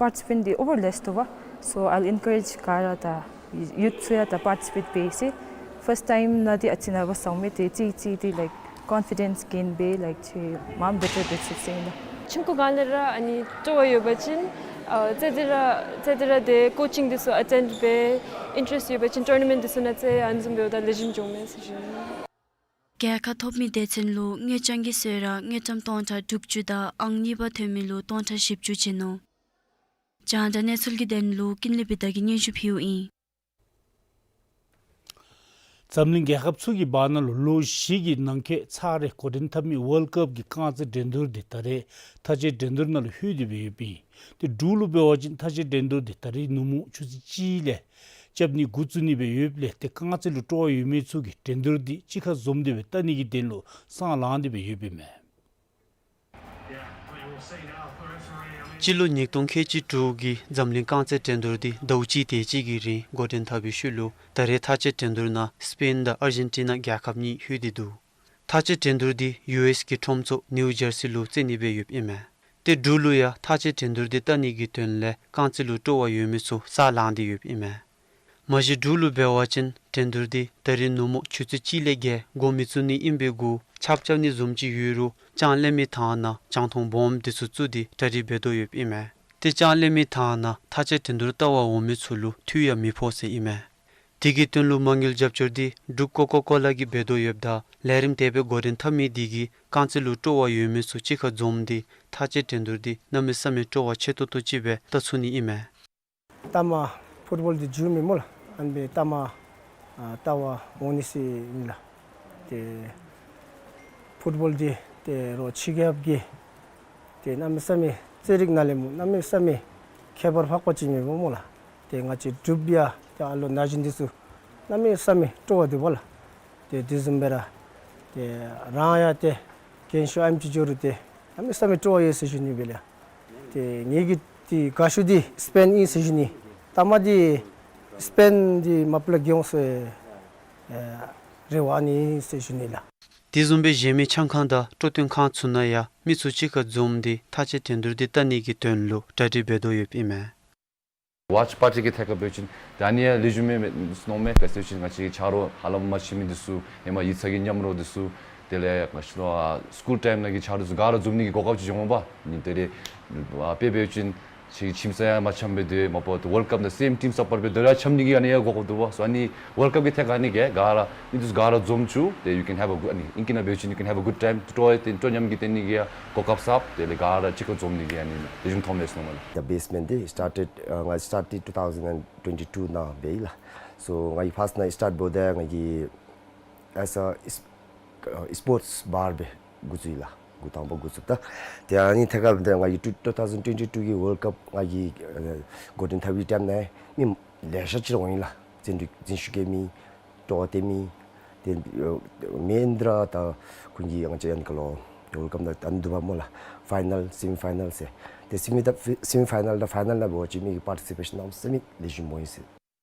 པར་ཊི་སི་པེཊ་འདི་ཨོ་བར་ལེས་ཐོབ་པས། སོ་ཨའི་ཝིལ་ཨེན་ཀ་རེཇ་ག་ར་དང་ཡུཐ་ཚུ་ཡང་ད་པར་ཊི་སི་པེཊ་འབད་ཡི་ཟེར། ཕརསཊ་ཊའིམ་ནང་འདི་ཨ་ཙི་ནཱ་ར་བསམ་མི་དེ་ཅིག་ཅིག་འདི་ལའིཀ་ཀོན་ཕི་ཌེནསི་གེན་འབད་ལའིཀ་ཅིག་མངམ་བེ་ཊར་འབད་ཚུགས་ཟེར་ཨིན་ལགས། ཆུང་ཀུ་སྒང་ལས་ར་ཨ་ནི་སྤྲོ་བ་ཡོད་པ་ཅིན་ཨ་རྩེད་དེ་ར་རྩེད་དེ་ར་དེ་ཀོ་ཅིང་འདི་ཚུ་ཨ་ཊེནཌ་འབད་ཨིན་ཊེ་རེསཊ་ཡོད་པ་ཅིན་ཊོར་ན་མེནཊ་འདི་ཚུ་ནང་རྩེད་ཨ་ནི་བཟུམ་འབདཝ་ད་ལེགས་ཤོམ་འགྱོཝ་མས་ཟེར་ཞུ་ནི། རྒྱལ་ཁ་ཐོབ་མི་སྡེ་ཚན་ལུ་དངུལ་རྐྱང་གི་ཟད་ར་དངུལ་ཀྲམ་སྟོང་ཕྲག་དྲུག་ཅུ་དང་ཨང་གཉིས་པ་ཐོན་མི་ལུ་སྟོང་ཕྲག་བཞི་བཅུ་བྱིན་ནུག། རྒྱང་བསྒྲགས་གནས་ཚུལ་གྱི་དོན་ལུ་ཀུན་ལེགས་བི་དྷ་གིས་སྙན་ཞུ་ཕུལཝ་ཨིན། འཛམ་གླིང་རྒྱལ་ཁབ་ཚུ་གི་བར་ན་ལུ་ལོ་བཞི་གི་ནང་འཁོད་ཚར་རེ་འགོ་འདྲེན་འཐབ་མི་ཝཱལཌ་ཀབ་ཀྱི་རྐང་རྩེད་འགྲན་བསྡུར་འདི་ད་རེས་མཐའ་དཔྱད་འགྲན་བསྡུར་ནང་ལུ་ལྷོད་དེ་སྦེ་ཡོདཔ་ཨིན། ཏེ་འབྲུག་ལུ་འབད་བ་ཅིན་མཐའ་དཔྱད་འགྲན་བསྡུར་འདི་ད་རིས་ནུབ་མོ་ཆུ་ཚོད་གཅིག་ལས་རྐྱབ་ནི་འགོ་བཙུགས་ནི་སྦེ་ཡོདཔ་ལས་ཏེ་རྐང་རྩེད་ལུ་སྤྲོ་བ་ཡོད་མི་ཚུ་གིས་འགྲན་བསྡུར་འདི་གཅིག་ཁར་འཛོམས་ཏེ་སྦེ་བལྟ་ནི་གི་དོན་ལུ་སང་ལངས་ཏེ་སྦེ་ཡོདཔ་ཨིན་མས། སྤྱི་ལོ་ཉིས་སྟོང་ཁལ་གཅིག་དྲུག་གི་འཛམ་གླིང་རྐང་རྩེད་འགྲན་བསྡུར་འདི་ཟླཝ་གཅིག་དེ་ཅིག་གི་རིང་འགོ་འདྲེན་འཐབ་པའི་ཤུལ་ལུ་ད་རེས་མཐའ་དཔྱད་འགྲན་བསྡུར་ནང་སི་པེན་དང་ཨར་ཇེན་ཊི་ན་རྒྱལ་ཁབ་གཉིས་ལྷོད་དེ་འདུག། མཐའ་དཔྱད་འགྲན་བསྡུར་འདི་ཡུ་ཨེསི་གི་ཁྲོམ་ཚོགས་ནིའུ་ཇར་སི་ལུ་རྩེ་ནི་སྦེ་ཡོདཔ་ཨིན་མས། ཏེ་འབྲུག་ལུ་ཡང་མཐའ་དཔྱད་འགྲན་བསྡུར་འདི་བལྟ་ནི་གི་དོན་ལས་རྐང་རྩེད་ལུ་སྤྲོ་བ་ཡོད་མི་ཚུ་སང་ལངས་ཏེ་ཡོདཔ་ཨིན་མས། མ་གཞི་འབྲུག་ལུ་འབད་བ་ཅིན་འགྲན་བསྡུར་འདི་ད་རིས་ནུབ་མོ་ཆུ་ཚོད་གཅིག་ལས་བརྒལ་འགོ་མི་བཙུགས་ནི་ཨིན་པའི་གུ་ཆརཔ་རྐྱབ་ནི་བཟུམ་ཅིག་ཡོད་རུང་ལྕང་གློད་མི་ཐང་ནང་ལྕང་ཐོང་སྦོམ་འདི་ཚུ་བཙུགས་ཏེ་གྲ་སྒྲིག་འབད་དོ་ཡོདཔ་ཨིན་མས། ཏེ་ལྕང་གློད་མི་ཐང་ནང་མཐའ་དཔྱད་འགྲན་བསྡུར་བལྟ་བར་འོང་མི་ཚུ་ལུ་འཐུས་ཡང་མི་ཕོག་ཟེར་ཨིན་མས། དེ་གི་དོན་ལུ་མ་དངུལ་རྒྱབ་སྐྱོར་འདི་འབྲུག་ཀོ་ཀོ་ཀོ་ལ་གིས་འབད་དོ་ཡོདཔ་ད་ལས་རིམ་དེ་སྦེ་འགོ་འདྲེན་འཐབ་མི་དེ་གིས་རྐང་རྩེད་ལུ་སྤྲོ་བ་ཡོད་མི་ཚུ་གཅིག་ཁར་འཛོམས་ཏེ་མཐའ་དཔྱད་འགྲན་བསྡུར་འདི་གནམ་མེད་ས་མེད་སྤྲོ་བ་ཆེ་ཏོག་ཏོ་ཅིག་སྦེ་བལྟ་ཚུགས་ནི་ཨིན་མས། ལྟ་མ་ཕུཊ་བཱོལ་འདི་འགྱོ་མི་སྨོ་ལགས། ཨ་ནི་སྦེ་ལྟ་མ་ཨ་བལྟ་བར་འོང་ནི་ཟེར་ཨིན་ལགས། ཏེ་ཕུཊ་བཱོལ་འདི་ཏེ་རོགས་ཕྱི་རྒྱལ་ཁབ་ཀྱི་ཏེ་གནམ་མེད་ས་མེད་རྩེད་རིགས་ནང་ལས་མོ་གནམ་མེད་ས་མེད་ཁྱད་པར་འཕགས་པ་ཅིག་མས་སྨོ་ལགས། ཏེ་ང་བཅས་འབྲུག་པ་ཡང་ཏེ་ཨ་ལོ་ན་གཞོན་འདི་ཚུ་གནམ་མེད་ས་མེད་སྤྲོ་བ་འདུག་པ་ལགས། ཏེ་དེ་བཟུམ་སྦེ་ར་ཏེ་རང་ཡང་ཏེ་རྒན་ཤོས་ཨ་ནེམ་ཅིག་འགྱོ་རུང་ཏེ་གནམ་མེད་ས་མེད་སྤྲོ་བ་ཡོད་ཟེར་ཞུ་ནི་སྦེ་ལགས། ཏེ་ངེ་གི་ཏེ་དགའ་ཤོས་འདི་སི་པེན་ཨིན་ཟེར་ཞུ་ནི། ལྟ་མ་འདི་སི་པེན་འདི་མ་པ་ལས་རྒྱལ་འོང་ཟེར་ཨེ་རེ་བ་ཨ་ནི་ཟེར་ཞུ་ནི་ལགས། དེ་བཟུམ་སྦེ་གཞན་མི་ཆང་ཁང་དང་སྤྲོ་སྟོན་ཁང་ཚུ་ནང་ཡང་མི་ཚུ་གཅིག་ཁར་འཛོམས་ཏེ་མཐའ་དཔྱད་འགྲན་བསྡུར་འདི་བལྟ་ནི་གི་དོན་ལུ་གྲ་སྒྲིག་འབད་དོ་ཡོདཔ་ཨིན་མས། ཝཱཆ་པཱར་ཊི་གི་ཐད་ཁར་འབད་བ་ཅིན་ད་ཨ་ནི་ཡང་ལེགས་ཤོམ་མས་མནོཝ་མས། ག་ཅི་སྦེ་ཟེར་བ་ཅིན་ང་བཅས་ཀྱི་ཆ་རོགས་ཧ་ལམ་མ་མཆིས་མི་འདི་ཚུ་ཧེ་མ་ཡིག་ཚང་གི་མཉམ་རོགས་འདི་ཚུ་དེ་ལས་ང་བཅས་ར་སི་ཀུལ་ཊའིམ་ནང་གི་ཆ་རོགས་འདི་ཚུ་ག་ར་འཛོམས་ནི་གི་གོ་སྐབས་ཅིག་འབྱུངམ་པས། ཨ་ནི་དེ་ལས་དཔེ་འབད་བ་ཅིན་ཁྱིམ་ཚང་ཡང་མ་འཆམ་པར་སྡོད་མ་པ་ཝཱལཌ་ཀཔ་ནང་སེམ་ཊིམ་སཔོཊ་འབད་སྡོད་ར་འཆམ་ནི་གི་ཨ་ནི་ཡང་གོ་སྐབས་འདུག་པ། སོ་ཨ་ནི་ཝཱལཌ་ཀཔ་གི་ཐད་ཁར་ཨ་ནི་ག་ག་ར་མི་འདི་ཚུ་ག་ར་འཛོམས་བཅུག་སྟེ་you can have a good, ཨ་ནི་ཨིང་སྐད་ནང་འབད་བ་ཅིན you can have a good time. སྤྲོ་བ་བསྟན་སྤྲོ་ཉམས་ཀྱི་བསྟན་ནི་གི་ཡང་གོ་སྐབས་ཟབ། དེ་ལས་ག་ར་གཅིག་ཁར་འཛོམས་ནི་གི་ཨ་ནི་ལེགས་ཤོམ་མཐོངམ་མས་ཟེར་མནོཝ་མས་ལགས། The Basement འདི་སི་ཊར་ཊེཌ་ང་སི་ཊར་ཊེཌ་two thousand and twenty two ནང་འབད་ཡི་ལགས། སོ་ང་གིས་ཕརསཊ་ནང་སི་ཊརཊ་འབདཝ་ད་ང་གིས་as a སི་སི་པོརཊསི་བར་སྦེ་འགོ་བཙུགས་ཡི་ལགས། འགོ་དང་པ་འགོ་བཙུགསཔ་ད་ཏེ་ཨ་ནི་ཐད་ཁར་འབདཝ་ད་ང་གིས་two thousand twenty two གི་ཝཱལཌ་ཀཔ་ང་གིས་ཨ་འགོ་འདྲེན་འཐབ་པའི་ཊའིམ་ནང་མི་ལེ་ཤ་ཅིག་ར་འོང་ཡི་ལགས། འཛིན་འཛིན་ཞུ་མཁན་མི་སྤྲོ་བ་བསྟན་མི་ཏེ་ཨ་མེན་འདི་ར་ད་ཁོང་གིས་ཡང་ཅིག་ཡང་ག་ལོ་ཝཱལཌ་ཀཔ་ནང་ད་ཨ་ནི་འདུག་པ་སྨོ་ལགས། ཕའི་ནཱལ་སེ་མི་ཕའི་ནཱལ་ཟེར་ཏེ་སེ་མི་དང་སེ་མི་ཕའི་ནཱལ་དང་ཕའི་ནཱལ་ནང་འབད་བ་ཅིན་མི་གི་པར་ཊི་སི་པེ་ཤཱན་གནམ་མེད་ས་མེད་ལེགས་ཤོམ་འོང་ཡི་ཟེར།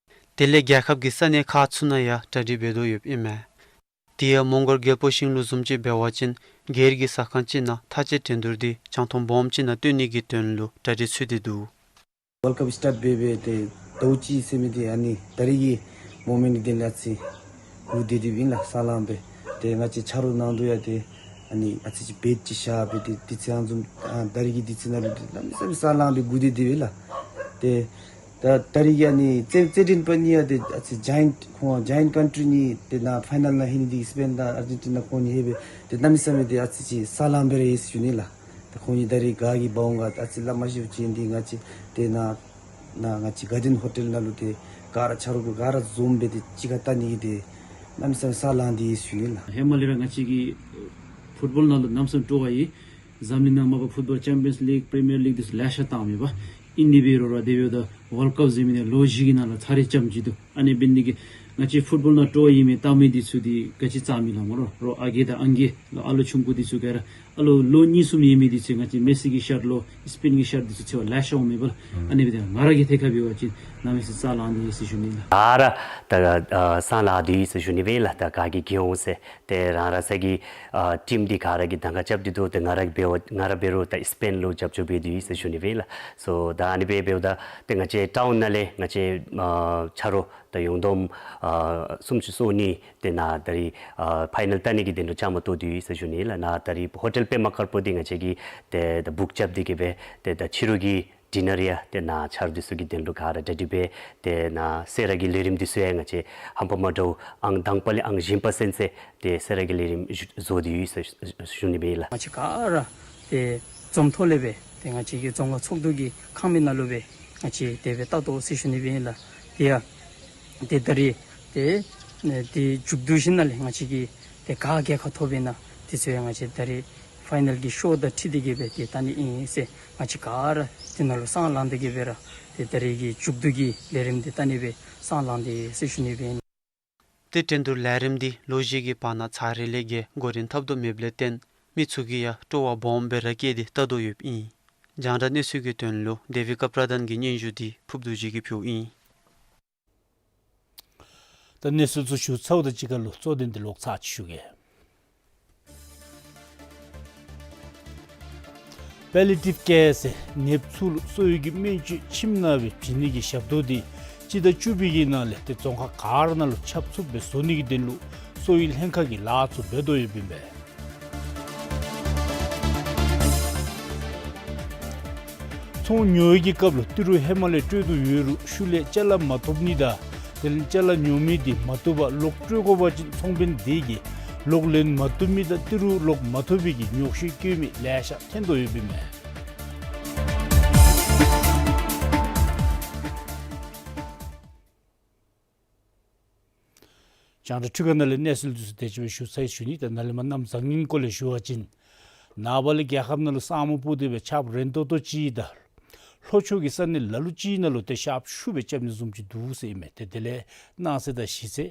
དེ་ལས་རྒྱལ་ཁབ་ཀྱི་ས་གནས་ཁག་ཚུ་ནང་ཡང་གྲ་སྒྲིག་འབད་དོ་ཡོདཔ་ཨིན་མས། དེ་ཡང་མོང་སྒར་རྒྱལ་པོ་ཤིང་ལུ་བཟུམ་ཅིག་འབད་བ་ཅིན་སྒེར་གྱི་ཟ་ཁང་ཅིག་ནང་མཐའ་དཔྱད་འགྲན་བསྡུར་འདི་རྒྱང་མཐོང་སྦོམ་ཅིག་ནང་སྟོན་ནི་གི་དོན་ལུ་གྲ་སྒྲིག་ཚུད་དེ་འདུག། ཝཱལཌ་ཀཔ་སི་ཊརཊ་འབད་འབད་ཏེ་ཟླཝ་གཅིག་ཟེར་མི་འདི་ཨ་ནི་ད་རིས་ཀྱི་མོ་མེནཊ་འདི་ལས་ཨ་ཙི་སྒུག་སྡོད་དེ་སྦེ་ཨིན་ལགས། སང་ལངས་སྦེ་ཏེ་ང་བཅས་ཆ་རོགས་ནང་དུ་ཡང་ཏེ་ཨ་ནི་ཨ་ཙི་ཅིག་བེཊ་ཅིག་བཞག་སྦེ་ཏེ་དུས་ཚོད་ཨ་ནི་བཟུམ་ཨ་ད་རིས་ཀྱི་དུས་ཚོད་ནང་ལུ་ཏེ་གནམ་མེད་ས་མེད་སང་ལངས་སྦེ་སྒུག་སྡོད་དེ་སྦེ་ཨིན་ལགས། ཏེ་ད་ད་རིས་ཀྱི་ཨ་ནི་རྩེད་རྩེད་འགྲན་པ་གཉིས་ཡང་ཏེ་ཨ་ཙི་ཇ་ཡེནཊ་ཁོང་ཇ་ཡེནཊ་ཀཱན་ཊི་རི་གཉིས་ཏེ་ནཱ་ཕའི་ནཱལ་ནང་ལྷོད་ནི་འདི་སི་པེན་དང་ཨར་ཇེན་ཊི་ན་ཁོང་གཉིས་ལྷོད་སྦེ་ཏེ་གནམ་མེད་ས་མེད་ཏེ་ཨ་ཙི་ཅིག་སང་ལངས་སྦེ་ར་ཡོད་ཟེར་ཞུ་ནི་ལགས། ཏེ་ཁོང་གཉིས་ད་རིས་ག་གིས་འབག་འོང་ག་ཨ་ཙི་སླབ་མ་ཤེས་པ་ཅིན་འདི་ང་བཅས་ཏེ་ནཱ་ནཱ་ང་བཅས་གཱར་ཌེན་ཧོ་ཊེལ་ནང་ལུ་ཏེ་ག་ར་ཆ་རོགས་ག་ར་འཛོམས་སྦེ་ཏེ་གཅིག་ཁར་བལྟ་ནི་གི་ཏེ་གནམ་མེད་ས་མེད་སང་ལངས་ཏེ་ཡོད་ཟེར་ཞུ་ནི་ལགས། ཧེ་མ་ལས་ར་ང་བཅས་ཀྱི་ཕུཊ་བཱོལ་ནང་ལུ་གནམ་མེད་ས་མེད་སྤྲོ་བ་ཡོད། འཛམ་གླིང་ནང་མ་པ་ཕུཊ་བཱོལ་ཅེམ་པི་ཡཱནསི་ལིག་པི་རི་མི་ཡར་ལིག་འདི་ཚུ་ལེ་ཤ་བལྟ་མི་འབད་ཨིན་ནི་འབད་རུང་ར་དེ་འབདཝ་ད་ཝཱལཌ་ཀཔ་ཟེར་མི་འདི་ལོ་བཞི་གི་ནང་ལུ་ཚར་རེ་ཙམ་ཅིག་འདུག། ཨ་ནི་འབད་ནི་འདི་གིས་ང་བཅས་ཕུཊ་བཱོལ་ནང་སྤྲོ་བ་ཡོད་མི་བལྟ་མི་འདི་ཚུ་འདི་ག་ཅི་རྩ་མི་ལང་མོ་རོགས་རོགས་ཨ་རྒས་དང་ཨང་རྒས་ལོ་ཨ་ལོ་ཆུང་ཀུ་འདི་ཚུ་ག་ར་ཨ་ལོ་ལོ་གཉིས་གསུམ་ཡོད་མི་འདི་ཚུ་ང་བཅས་མེ་སི་གི་ཤཊ་ལོ་སི་པེན་གྱི་ཤཊ་འདི་ཚུ་འཚོལ་བར་ལེ་ཤ་འོང་མི་འབད་ལགས། ཨ་ནི་འབད་དེ་ང་ར་གི་ཐད་ཁར་འབད་བ་ཅིན་གནམ་མེད་ས་མེད་སང་ལངས་ཏེ་ཡོད་ཟེར་ཞུ་ནི་ལགས། ཨ་ར་ད་ཨ་སང་ལངས་ཏེ་ཡོད་ཟེར་ཞུ་ནི་འབད་ལགས། ད་ག་གིས་རྒྱལ་འོང་ཟེར་ཏེ་རང་རང་སོ་གི་ཨ་ཊིམ་འདི་ག་ར་གིས་གདམ་ཁ་རྐྱབ་སྟེ་འདུག། ཏེ་ང་ར་འབད་བ་ང་ར་འབད་རུང་ད་སི་པེན་ལུ་རྒྱབ་སྐྱོར་འབད་དེ་ཡོད་ཟེར་ཞུ་ནི་འབད་ལགས། སོ་ད་ཨ་ནི་སྦེ་འབདཝ་ད་ཏེ་ང་བཅས་ཊའུན་ནང་ལས་ང་བཅས་ཨ་ཆ་རོགས་ད་ཡོངས་བསྡོམས་ཨ་སུམ་ཅུ་སོ་གཉིས་ཏེ་ནཱ་ད་རིས་ཨ་ཕའི་ནཱལ་བལྟ་ནི་གི་དོན་ལུ་བཅའ་མར་གཏོགས་ཏེ་ཡོད་ཟེར་ཞུ་ནི་ལགས། ནཱ་ད་རིས་ཧོ་ཊེལ་པདྨ་དཀར་པོ་འདི་ང་བཅས་ཀྱིས་ཏེ་ད་བུཀ་རྐྱབ་སྟེ་གི་སྦེ་ཏེ་ད་ཕྱི་རུ་གི་ཌི་ནར་ཡང་ཏེ་ནཱ་ཆ་རོགས་འདི་ཚུ་གི་དོན་ལུ་ག་ར་གྲ་སྒྲིག་འབད། ཏེ་ནཱ་གསོལ་རས་ཀྱི་ལས་རིམ་འདི་ཚུ་ཡང་ང་བཅས་ཧམ་པ་མ་འདྲཝ་ཨང་དང་པ་ལས་ཨང་གཞན་པ་ཚུན་ཚོད་ཏེ་གསོལ་རས་ཀྱི་ལས་རིམ་བཟོ་སྟེ་ཡོད་ཟེར་ཞུ་ནི་འབད་ལགས། ང་བཅས་ག་ར་ཏེ་འཛོམས་ཐོག་ལས་སྦེ་ཏེ་ང་བཅས་ཀྱི་རྫོང་ཁག་ཚོགས་འདུ་གི་ཁང་མིག་ནང་ལུ་སྦེ་ང་བཅས་དེ་སྦེ་བལྟ་དོ་ཟེར་ཞུ་ནི་འབད་ལགས། དེ་ཡང་ཏེ་ད་རིས་ཏེ་ཏེ་མཇུག་བསྡུ་ཞིནམ་ལས་ང་བཅས་ཀྱིས་ཏེ་ག་རྒྱལ་ཁ་ཐོབ་པས་ན་དེ་ཚུ་ཡང་ང་བཅས་ད་རིས་ཕའི་ནཱལ་གྱི་ཤོ་དང་འཁྲིལ་ཏེ་གི་སྦེ་ཏེ་བལྟ་ནི་ཨིན་ཟེར་ང་བཅས་ག་ར་དེ་ནང་ལུ་སང་ལངས་ཏེ་གི་སྦེ་ར་ཏེ་ད་རིས་ཀྱི་མཇུག་བསྡུ་གི་ལས་རིམ་འདི་བལྟ་ནི་སྦེ་སང་ལངས་ཏེ་ཟེར་ཞུ་ནི་སྦེ་ཨིན། ཏེ་འགྲན་བསྡུར་ལས་རིམ་འདི་ལོ་བཞི་གི་བར་ན་ཚར་རེ་ལས་བརྒལ་འགོ་འདྲེན་འཐབ་དོ་མེདཔ་ལས་བརྟེན་མི་ཚུ་གིས་ཡང་སྤྲོ་བ་སྦོམ་སྦེ་ར་བསྐྱེད་དེ་བལྟ་དོ་ཡོདཔ་ཨིན། རྒྱང་བསྒྲགས་གནས་ཚུལ་གྱི་དོན་ལུ་དེ་བི་ཀ་པྲ་དཱན་གྱི་སྙན་ཞུ་འདི་ཕུརཔ་རྡོ་རྗེ་གིས་ཕུལཝ་ཨིན། ད་གནས་ཚུལ་ཚུ་ཞུ་ཚརཝ་དང་གཅིག་ཁར་ལུ་གཙོ་དོན་འདི་ལོག་ཚར་ཅིག་ཞུ་གེ། པེ་ལི་ཊིབ་ཀེར་ཟེར་ནདཔ་ཚུ་ལུ་གསོ་བའི་གི་སྨན་བཅོས་ཁྱིམ་ནང་སྦེ་བྱིན་ནི་གི་ཞབས་ཏོག་འདི་སྤྱི་ཟླ་བཅུ་པའི་གི་ནང་ལས་ཏེ་རྫོང་ཁག་ག་ར་ནང་ལུ་ཁྱབ་ཚུགསཔ་སྦེ་བཟོ་ནི་གི་དོན་ལུ་གསོ་བའི་ལྷན་ཁག་གིས་ལཱ་ཚུ་འབད་དོ་ཡོདཔ་ཨིན་པས། ཚོང་ཉོ་བའི་གི་སྐབས་ལུ་ཏི་རུ་ཧེ་མ་ལས་སྤྲོད་དོ་ཡོད་རུང་ཤུལ་ལས་ཅ་ལ་མ་ཐོབ་ནི་དང་དེ་ལས་ཅ་ལ་ཉོ་མི་འདི་མ་བཏུབ་པར་ལོག་སྤྲོད་དགོ་པ་ཅིན་ཚོང་དཔོན་དེ་གིས་ལོག་ལེན་མ་བཏུབ་མི་དང་ཏི་རུ་ལོག་མ་ཐོབ་པའི་གི་ཉོགས་བཤད་བཀོད་མི་ལེ་ཤ་ཐོན་དོ་ཡོདཔ་ཨིན་མས། རྒྱང་བསྒྲགས་འཕྲུལ་ཁང་ནང་ལས་གནས་ཚུལ་འདི་ཚུ་དེ་ཅིག་སྦེ་ཞུ་ཚར་ཡི་ཟེར་ཞུ་ནི། ད་ནཱ་ལས་མར་གནམ་བཟང་ངན་སྐོར་ལས་ཞུ་བ་ཅིན་ནངས་པ་ལས་རྒྱལ་ཁབ་ནང་ལུ་ས་སྨུག་སྤུབས་ཏེ་སྦེ་ཆརཔ་རན་ཏོག་ཏོ་ཅིག་དང་ལྷོ་ཕྱོགས་ཀྱི་ས་གནས་ལ་ལུ་ཅིག་ནང་ལུ་ཏེ་ཤརཔ་ཤུགས་སྦེ་རྐྱབ་ནི་བཟུམ་ཅིག་འདུག་ཟེར་ཨིན་མས། ཏེ་དེ་ལས་གནངས་ཚེ་དང་གཞེས་ཚེ་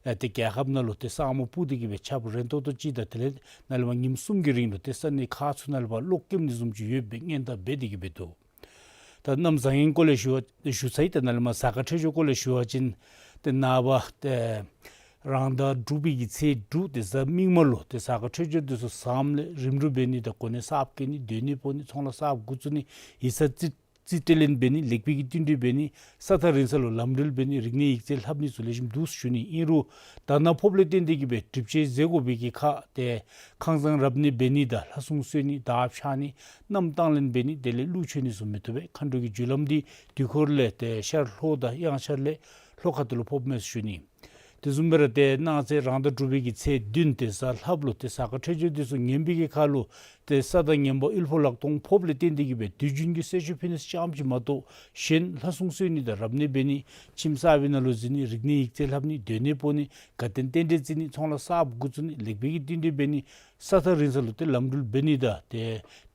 ཨ་ཏེ་རྒྱལ་ཁབ་ནང་ལུ་ཏེ་ས་སྨུག་སྤུབས་ཏེ་གི་སྦེ་ཆརཔ་རན་ཏོག་ཏོ་ཅིག་དང་དེ་ལས་ནཱ་ལས་མར་ཉིནམ་གསུམ་གྱི་རིང་ལུ་ཏེ་ས་གནས་ཁག་ཚུ་ནང་ལུ་ཕར་གློག་སྐྱེམ་ནི་བཟུམ་ཅིག་ཡོདཔ་སྦེ་སྔོན་བརྡ་འབད་དེ་གི་སྦེ་འདུག། ད་གནམ་བཟང་ངན་སྐོར་ལས་ཞུ་བ་ཞུ་ཚར་ཡི། ད་ནཱ་ལས་མར་གཟའ་སྐར་འཕྲོད་སྦྱོར་སྐོར་ལས་ཞུ་བ་ཅིན་ཏེ་ནངས་པ་ཏེ་ རང་ཟླ་དྲུག་པའི་གི་ཚེས་དྲུག་ཏེ་གཟའ་མིག་དམར་ལུ་ཏེ་གཟའ་སྐར་འཕྲོད་སྦྱོར་འདི་ཚུ་བཟངམ་ལས་རིམ་གྲོ་འབད་ནི་དང་གོ་གནས་གསརཔ་བཀལ་ནི་སྡོད་གནས་སྤོ་ནི་ཚོང་ལཱ་གསརཔ་འགོ་བཙུགས་ནི་ཡིག་ཚང་རྩིས་རྩིས་སྤྲོད་ལེན་འབད་ནི་ལེགས་སྤེལ་གྱི་བསྟུན་གྲོས་འབད་ནི་ས་ཐག་རིང་ས་ལུ་ལམ་འགྲུལ་འབད་ནི་རིག་གནས་ཡིག་རྩིས་ལྷབ་ནི་ཚུ་ལེགས་ཤོམ་འདུག་ཟེར་ཞུ་ནི། ཨིན་རུང་ད་ནཱ་ཕོགཔ་ལས་བརྟེན་ཏེ་གིས་སྦེ་གྲུབ་ཆ་ཟད་དགོ་པའི་གི་ཁར་ཏེ་ཁང་བཟང་རབ་གནས་འབད་ནི་དང་ལྷ་སྲུང་གསོལ་ནི་དར་འཕྱར་ནི་མནའམ་བཏང་ལེན་འབད་ནི་དེ་ལས་གླུ་མཆོད་ནི་ཚུ་མི་བཏུབ་པས། མཁའ་འགྲོ་གི་རྒྱུ་ལམ་འདི་དུས་འཁོར་ལས་ཏེ་ཤར་ལྷོ་དང་དབྱངས་འཆར་ལས་ལྷོ་ཁ་ཐུག་ལུ་ཕོགཔ་མས་ཟེར་ཞུ་ནི། དེ་བཟུམ་སྦེ་ར་ཏེ་གནངས་ཚེ་རང་ཟླ་དྲུག་པའི་གི་ཚེས་བདུན་ཏེ་གཟའ་ལྷགཔ་ལུ་ཏེ་གཟའ་སྐར་འཕྲོད་སྦྱོར་འདི་ཚུ་ངན་པའི་གི་ཁར་ལུ་ཏེ་ས་དང་ངན་པ་དབུལ་ཕོངས་ལག་སྟོང་ཕོགཔ་ལས་བརྟེན་ཏེ་གིས་སྦེ་དུས་རྒྱུན་གྱི་གསོལ་མཆོད་ཕུལ་ནི་ཙམ་ཅིག་མ་གཏོགས་གཞན་ལྷ་སྲུང་གསོལ་ནི་དང་རབ་གནས་འབད་ནི་ཁྱིམ་གསར་པའི་ནང་ལུ་འཛུལ་ནི་རིག་གནས་ཡིག་རྩིས་ལྷབ་ནི་སྡོད་གནས་སྤོ་ནི་དགའ་སྟོན་རྟེན་འབྲེལ་བརྩི་ནི་ཚོང་ལཱ་གསརཔ་འགོ་བཙུགས་ནི་ལེགས་སྤེལ་གྱི་བསྟུན་གྲོས་འབད་ནི་ས་ཐག་རིང་ས་ལུ་ཏེ་ལམ་འགྲུལ་འབད་ནི་དང་ཏེ་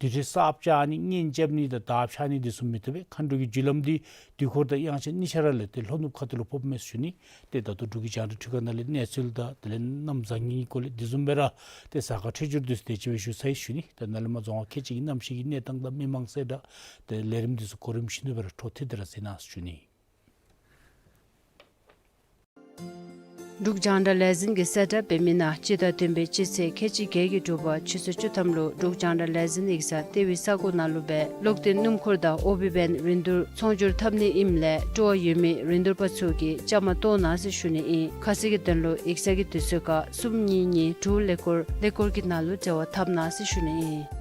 དུས་ཚོད་གསརཔ་བཅར་ནི་གཉེན་རྐྱབ་ནི་དང་དར་འཕྱར་ནི་འདི་ཚུ་མི་བཏུབ་པས། མཁའ་འགྲོ་གི་རྒྱུ་ལམ་འདི་དུས་འཁོར་དང་དབྱངས་འཆར་གཉིས་ཆ་ར་ལས་ཏེ་ལྷོ་ནུབ་ཁ་ཐུག་ལུ་ཕོགཔ་མས་ཟེར་ཞུ་ནི། ཏེ་ད་ལྟོ་འབྲུག་གི་རྒྱང་བསྒྲགས་འཕྲུལ་ཁང་ནང་ལས་གནས་ཚུལ་དང་དེ་ལས་གནམ་བཟང་ངན་གྱི་སྐོར་ལས་དེ་བཟུམ་སྦེ་ར་ཏེ་གཟའ་སྐར་འཕྲོད་སྦྱོར་འདི་ཚུ་དེ་ཅིག་སྦེ་ཞུ་ཚར་ཡི་ཟེར་ཞུ་ནི། ད་ནཱ་ལས་མར་རྫོང་ཁག་ཁལ་གཅིག་གི་གནམ་གཤིས་ཀྱི་གནས་སྟངས་དང་མི་མང་གསལ་བསྒྲགས་དེ་ལས་རིམ་འདི་ཚུ་གོ་རིམ་བཞིན་དུ་སྦེ་ར་འཕྲོ་མཐུད་དེ་ར་གཟིགས་གནང་ཟེར་ཞུ་ནི། འབྲུག་རྒྱང་བསྒྲགས་ལས་འཛིན་གྱིས་གསལ་བསྒྲགས་འབད་མི་ནང་སྤྱི་ཟླ་བདུན་པའི་སྤྱི་ཚེས་ཁལ་གཅིག་བརྒྱད་ཀྱི་དྲོ་པ་ཆུ་ཚོད་བཅུ་ཐམ་ལུ་འབྲུག་རྒྱང་བསྒྲགས་ལས་འཛིན་ཡིག་ཚང་ལྟེ་བའི་ས་གོ་ནང་ལུ་སྦེ་གློག་བརྟེན་སྣུམ་འཁོར་དང་ཨོ་བི་བེན་རིན་བསྡུར་ཚོང་སྒྱུར་འཐབ་ནི་ཨིནམ་ལས་སྤྲོ་བ་ཡོད་མི་རིན་བསྡུར་པ་ཚུ་གིས་བཅའ་མར་གཏོགས་གནང་ཟེར་ཞུ་ནི་ཨིན། ཁ་གསལ་གྱི་དོན་ལུ་ཡིག་ཚང་གི་དུས་ཚོད་ཁར་གསུམ་གཉིས་གཉིས་དྲུག་ཀླད་ཀོར་ཀླད་ཀོར་གྱི་ནང་ལུ་འབྲེལ་བ་འཐབ་གནང་ཟེར་ཞུ་ནི་ཨིན།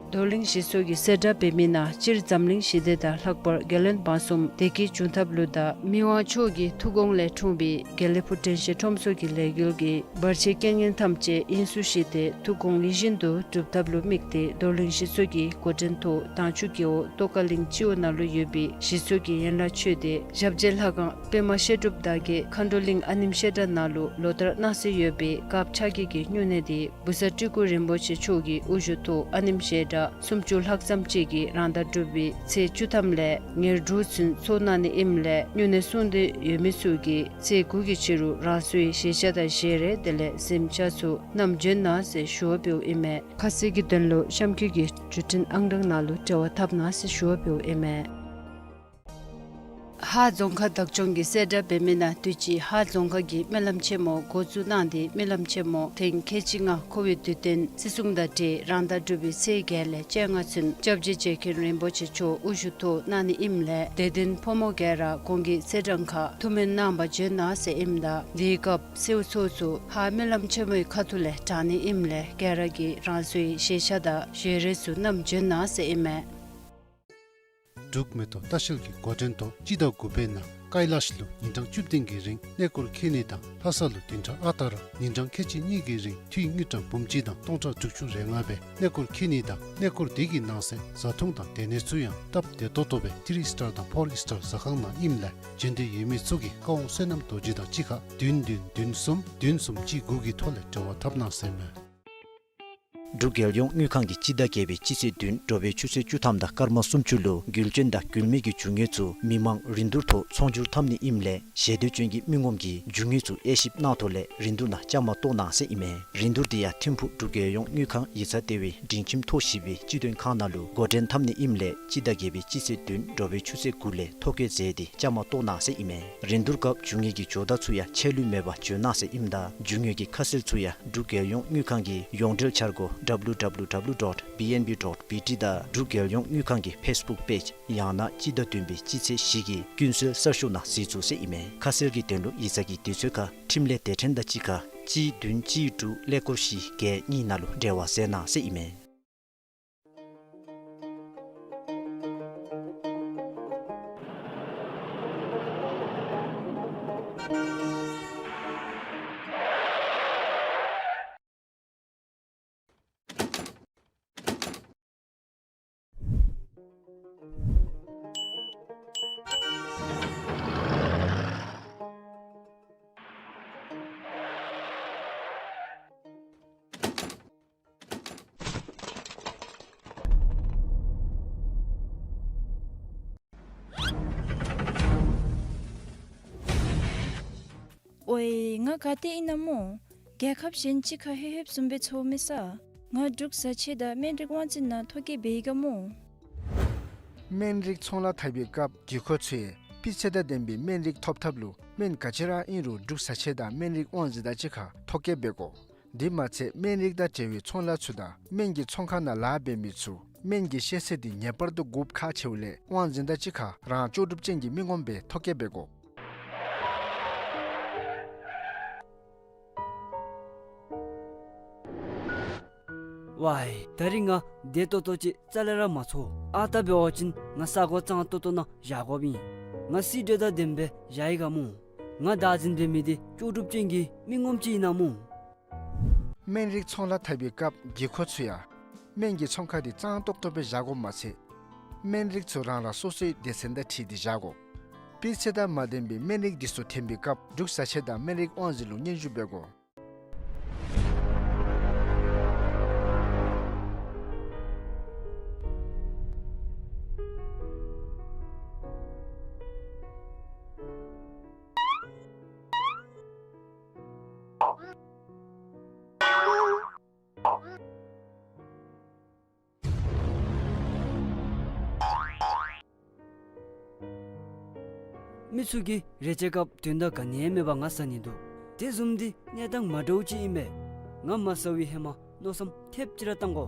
རྡོར་གླིང་གཞིས་ཚོགས་ཀྱིས་གསལ་བསྒྲགས་འབད་མི་ནང་སྤྱིར་འཛམ་གླིང་ཞི་བདེ་དང་ལྷག་པར་རྒྱལ་བློན་འབངས་གསུམ་བདེ་སྐྱིད་འབྱུང་ཐབས་ལུ་དང་མི་དབང་མཆོག་གི་ཐུགས་དགོངས་ལས་འཁྲུངས་པའི་དགེ་ལེགས་ཕུག་དྲན་ཤེས་ཁྲོམ་ཚོགས་ཀྱི་ལས་འགུལ་གྱི་བར་ཆད་རྐྱེན་ངན་ཐམས་ཅད་དབྱིངས་སུ་ཞི་སྟེ་ཐུགས་དགོངས་ཡིད་བཞིན་དུ་འགྲུབ་ཐབས་ལུ་དམིགས་ཏེ་རྡོར་གླིང་གཞིས་ཚོགས་ཀྱི་འགོ་འདྲེན་ཐོག་དྭངས་ཆུ་རྒེད་འོག་ཏོག་དཀར་གླིང་སྤྱི་འོག་ནང་ལུ་ཡོད་པའི་གཞིས་ཚོགས་ཀྱི་ཡན་ལག་ཆོས་སྡེ་ཞབས་རྗེས་ལྷ་ཁང་པདྨ་བཤད་སྒྲུབ་བདག་བསྐྱེད་མཁའ་འགྲོ་གླིང་ཨ་ནེམ་བཤད་གྲྭ་ནང་ལུ་ལོ་ལྟར་གནང་སྲོལ་ཡོད་པའི་དཀརཔོ་ཕྱག་བགྱིས་ཀྱི་སྨྱུང་གནས་འདི་བུ་གསར་སྤྲུལ་སྐུ་རིན་པོ་ཆེ་མཆོག་གི་དབུ་བཞུགས་ཐོག་ཨ་ནེམ་བཤད་གྲྭ་སུམ་ཅུ་ལྷག་ཙམ་ཅིག་གིས་རང་ཟླ་དྲུག་པའི་ཚེས་བཅུ་ཐམ་ལས་ཉེར་དྲུག་ཚུན་ཚོགས་གནང་ནི་ཨིནམ་ལས་སྨྱུང་གནས་སྲུང་འདོད་ཡོད་མི་ཚུ་གིས་ཚེས་དགུ་གི་ཕྱི་རུ་རང་སོའི་བཞེས་ཆ་དང་བཞེས་རས་དེ་ལས་གཟིམ་ཆས་ཚུ་བསྣམས་བྱོན་གནང་ཟེར་ཞུ་བ་འབདཝ་ཨིན་མས། ཁ་གསལ་གྱི་དོན་ལུ་གཤམ་འཁོད་ཀྱི་བརྒྱུད་འཕྲིན་ཨང་གྲངས་ནང་ལུ་འབྲེལ་བ་འཐབ་གནང་ཟེར་ཞུ་བ་འབདཝ་ཨིན་མས། ཧཱ་རྫོང་ཁག་བདག་སྐྱོང་གིས་གསལ་བསྒྲགས་འབད་མི་ནང་དུས་ཅི་ཧཱ་རྫོང་ཁག་གི་སྨོན་ལམ་ཆེན་མོ་འགོ་བཙུགས་གནང་སྟེ་སྨོན་ལམ་ཆེན་མོ་ཐེངས་ཁལ་གཅིག་ལྔ་འཁོར་བའི་དུས་སྟོན་བརྩི་སྲུང་དང་འབྲེལ་རང་ཟླ་དྲུག་པའི་ཚེས་བརྒྱད་ལས་བཅོ་ལྔ་ཚུན་སྐྱབས་རྗེ་རྗེ་མཁན་རིན་པོ་ཆེ་མཆོག་དབུ་བཞུགས་ཐོག་གནང་ནི་ཨིནམ་ལས་དད་ལྡན་ཕོ་མོ་ག་ར་གོང་གི་ཚེས་གྲངས་ཁར་ཐུགས་སྨོན་གནང་བར་བྱོན་གནང་ཟེར་ཨིནམ་ད་དེའི་སྐབས་གསོལཝ་ཚོགས་ཚུ་ཧཱ་སྨོན་ལམ་ཆེན་མོའི་ཁ་ཐུག་ལས་དྲང་ནི་ཨིནམ་ལས་ག་ར་གིས་རང་སོའི་བཞེས་ཆ་དང་བཞེས་རས་ཚུ་བསྣམས་བྱོན་གནང་ཟེར་ཨིན་མས། འབྲུག་མེ་ཏོག་ལྟ་བཤལ་གྱི་འགོ་འདྲེན་ཐོག་སྤྱི་ཟླ་དགུ་པའི་ནང་ཀཱི་ལཱཤ་ལུ་ཉིན་གྲངས་བཅུ་བདུན་གྱི་རིང་གནས་སྐོར་འཁྱིད་ནི་དང་ལྷ་ས་ལུ་བདུན་ཕྲག་ཨ་རྟག་ར་ཉིན་གྲངས་ཁལ་གཅིག་གཉིས་ཀྱི་རིང་འཐུས་དངུལ་ཀྲམ་འབུམ་གཅིག་དང་སྟོང་ཕྲག་དྲུག་ཅུ་རེ་ལྔ་སྦེ་གནས་སྐོར་འཁྱིད་ནི་དང་གནས་སྐོར་དེ་གི་ནང་གསེས་བཟའ་འཐུང་དང་སྡོད་གནས་ཚུ་ཡང་སྟབས་བདེ་ཏོག་ཏོ་སྦེ་ཐི་རི་སི་ཊར་དང་ཕོར་སི་ཊར་ཟ་ཁང་ནང་ཨིནམ་ལས་བྱོན་འདོད་ཡོད་མི་ཚུ་གིས་ཀ་ཝང་བསོད་ནམས་རྡོ་རྗེ་དང་གཅིག་ཁར་བདུན་བདུན་བདུན་གསུམ་བདུན་གསུམ་གཅིག་དགུ་གི་ཐོག་ལས་འབྲེལ་བ་འཐབ་གནང་ཟེར་མས། འབྲུག་རྒྱལ་ཡོངས་དངུལ་ཁང་གིས་སྤྱི་ཟླ་བརྒྱད་པའི་སྤྱི་ཚེས་བདུན་དྲོ་པའི་ཆུ་ཚོད་བཅུ་ཐམ་དང་སྐར་མ་སུམ་ཅུ་ལུ་འགུལ་སྐྱོད་དང་འགུལ་མེད་ཀྱི་རྒྱུ་དངོས་ཚུ་མི་མང་རིན་བསྡུར་ཐོག་ཚོང་སྒྱུར་འཐབ་ནི་ཨིནམ་ལས་ཞལ་འདོན་བྱོན་གྱི་མི་ངོམ་གྱིས་རྒྱུ་དངོས་ཚུ་དབྱེ་ཞིབ་གནང་ཐོག་ལས་རིན་བསྡུར་ནང་བཅའ་མར་གཏོགས་གནང་ཟེར་ཨིན་མས། རིན་བསྡུར་དེ་ཡང་ཐིམ་ཕུག་འབྲུག་རྒྱལ་ཡོངས་དངུལ་ཁང་ཡིག་ཚང་ལྟེ་བའི་སྒྲིང་ཁྱིམ་ཐོག་བཞི་པའི་སྤྱི་མདུན་ཁང་ནང་ལུ་འགོ་འདྲེན་འཐབ་ནི་ཨིནམ་ལས་སྤྱི་ཟླ་བརྒྱད་པའི་སྤྱི་ཚེས་བདུན་དྲོ་པའི་ཆུ་ཚོད་དགུ་ལས་ཐོ་བཀོད་མཛད་དེ་བཅའ་མར་གཏོགས་གནང་ཟེར་ཨིན་མས། རིན་བསྡུར་སྐབས་རྒྱུ་དངོས་ཀྱི་ཇོ་བདག་ཚུ་ཡང་ཆད་ལུས་མེད་པར་འབྱོན་གནང་ཟེར་ཨིནམ་ད་རྒྱུ་དངོས་ཀྱི་ཁ་གསལ་ཚུ་ཡང་འབྲུག་རྒྱལ་ཡོངས་དངུལ་ཁང་གི་ཡོངས་འབྲེལ་འཆར་སྒོ་W W W dot B N B dot B T དང་འབྲུག་རྒྱལ་ཡོངས་དངུལ་ཁང་གི་ཕེསི་བུཀ་པེཇ་ཡང་ན་སྤྱི་ཟླ་བདུན་པའི་སྤྱི་ཚེས་བཞི་གི་ཀུན་གསལ་གསར་ཤོག་ནང་གཟིགས་ཚུགས་ཟེར་ཨིན་མས། ཁ་གསལ་གྱི་དོན་ལུ་ཡིག་ཚང་གི་དུས་ཚོད་ཁར་འཕྲིན་ལས་སྡེ་ཕྲན་དང་གཅིག་ཁར་གཅིག་བདུན་གཅིག་དྲུག་ཀླད་ཀོར་བཞི་བརྒྱད་གཉིས་ནང་ལུ་འབྲེལ་བ་མཛད་གནང་ཟེར་ཨིན་མས། ཨོའི་ང་ག་ཏེ་ཨིན་ན་སྨོ། རྒྱལ་ཁབ་གཞན་ཅིག་ཁར་ལྷོད་ལྷོདཔ་བཟུམ་སྦེ་ཚོར་མི་ས། ང་འབྲུག་བཟའ་ཆས་དང་སྨན་རིགས་དབང་འཛིན་ནང་ཐོ་བཀོད་འབད་ཡི་ག་སྨོ། སྨན་རིགས་ཚོང་ལཱ་འཐབ་པའི་སྐབས་བགྱིད་མཁན་ཚུ་སྤུས་ཚད་དང་ལྡན་པའི་སྨན་རིགས་ཐོབ་ཐབས་ལུ་ སྨན་ག་ཅི་ར་ཨིན་རུང་འབྲུག་བཟའ་ཆས་དང་སྨན་རིགས་དབང་འཛིན་དང་གཅིག་ཁར་ཐོ་བཀོད་འབད་དགོ། དེ་མ་ཚད་སྨན་རིགས་དང་འབྲེལ་བའི་ཚོང་ལཱ་ཚུ་དང་སྨན་གྱི་ཚོང་ཁང་ནང་ལཱ་འབད་མི་ཚུ་སྨན་གྱི་ཤེས་ཚད་དེ་ངེས་པར་དུ་དགོཔ་ཁག་ཆེཝ་ལས་དབང་འཛིན་དང་གཅིག་ཁར་རང་ལྕོགས་གྲུབ་ཅན་གྱི་མི་ངོམ་སྦེ་ཐོ་བཀོད་འབད་དགོ། ཝའི། ད་རིས་ང་བདེ་ཏོག་ཏོ་ཅིག་རྩ་ལས་ར་མ་ཚོར། ཨ་རྟག་འབད་བ་ཅིན་ང་ས་གོ་གཙང་ཏོག་ཏོ་ནང་བཞག་དགོཔ་ཨིན། ང་སི་འདྲེ་དང་ལྡནམ་སྦེ་བཞག་ཡི་ག་སྨོ། ང་བདག་འཛིན་འབད་མི་འདི་ལྕོགས་གྲུབ་ཅན་གྱི་མི་ངོམ་ཅིག་ཨིན་ན་སྨོ། སྨན་རིགས་ཚོང་ལཱ་འཐབ་པའི་སྐབས་གི་ཁོ་ཚུ་ཡང་སྨན་གྱི་ཚོང་ཁང་འདི་གཙང་ཏོག་ཏོ་སྦེ་བཞག་དགོཔ་མ་ཚད་སྨན་རིགས་ཚུ་རང་རང་སོ་སོའི་སྡེ་ཚན་དང་འཁྲིལ་ཏེ་བཞག་དགོ། སྤུས་ཚད་དང་མ་ལྡན་པའི་སྨན་རིགས་འདི་ཚུ་འཐོན་པའི་སྐབས་འབྲུག་བཟའ་ཆས་དང་སྨན་རིགས་དབང་འཛིན་ལུ་སྙན་ཞུ་འབད་དགོ། མི་ཚུ་གིས་རེ་ཆེ་སྐབས་དོན་དག་ག་ནི་ཡང་མེད་པར་ང་བཟའ་ནི་འདུག། དེ་བཟུམ་འདི་གནས་སྟངས་མ་འདྲཝ་ཅིག་ཨིན་པས། ང་མ་བཟའ་བའི་ཧེ་མ་མནོ་བསམ་ཐེབས་ཅིག་ར་བཏང་དགོ།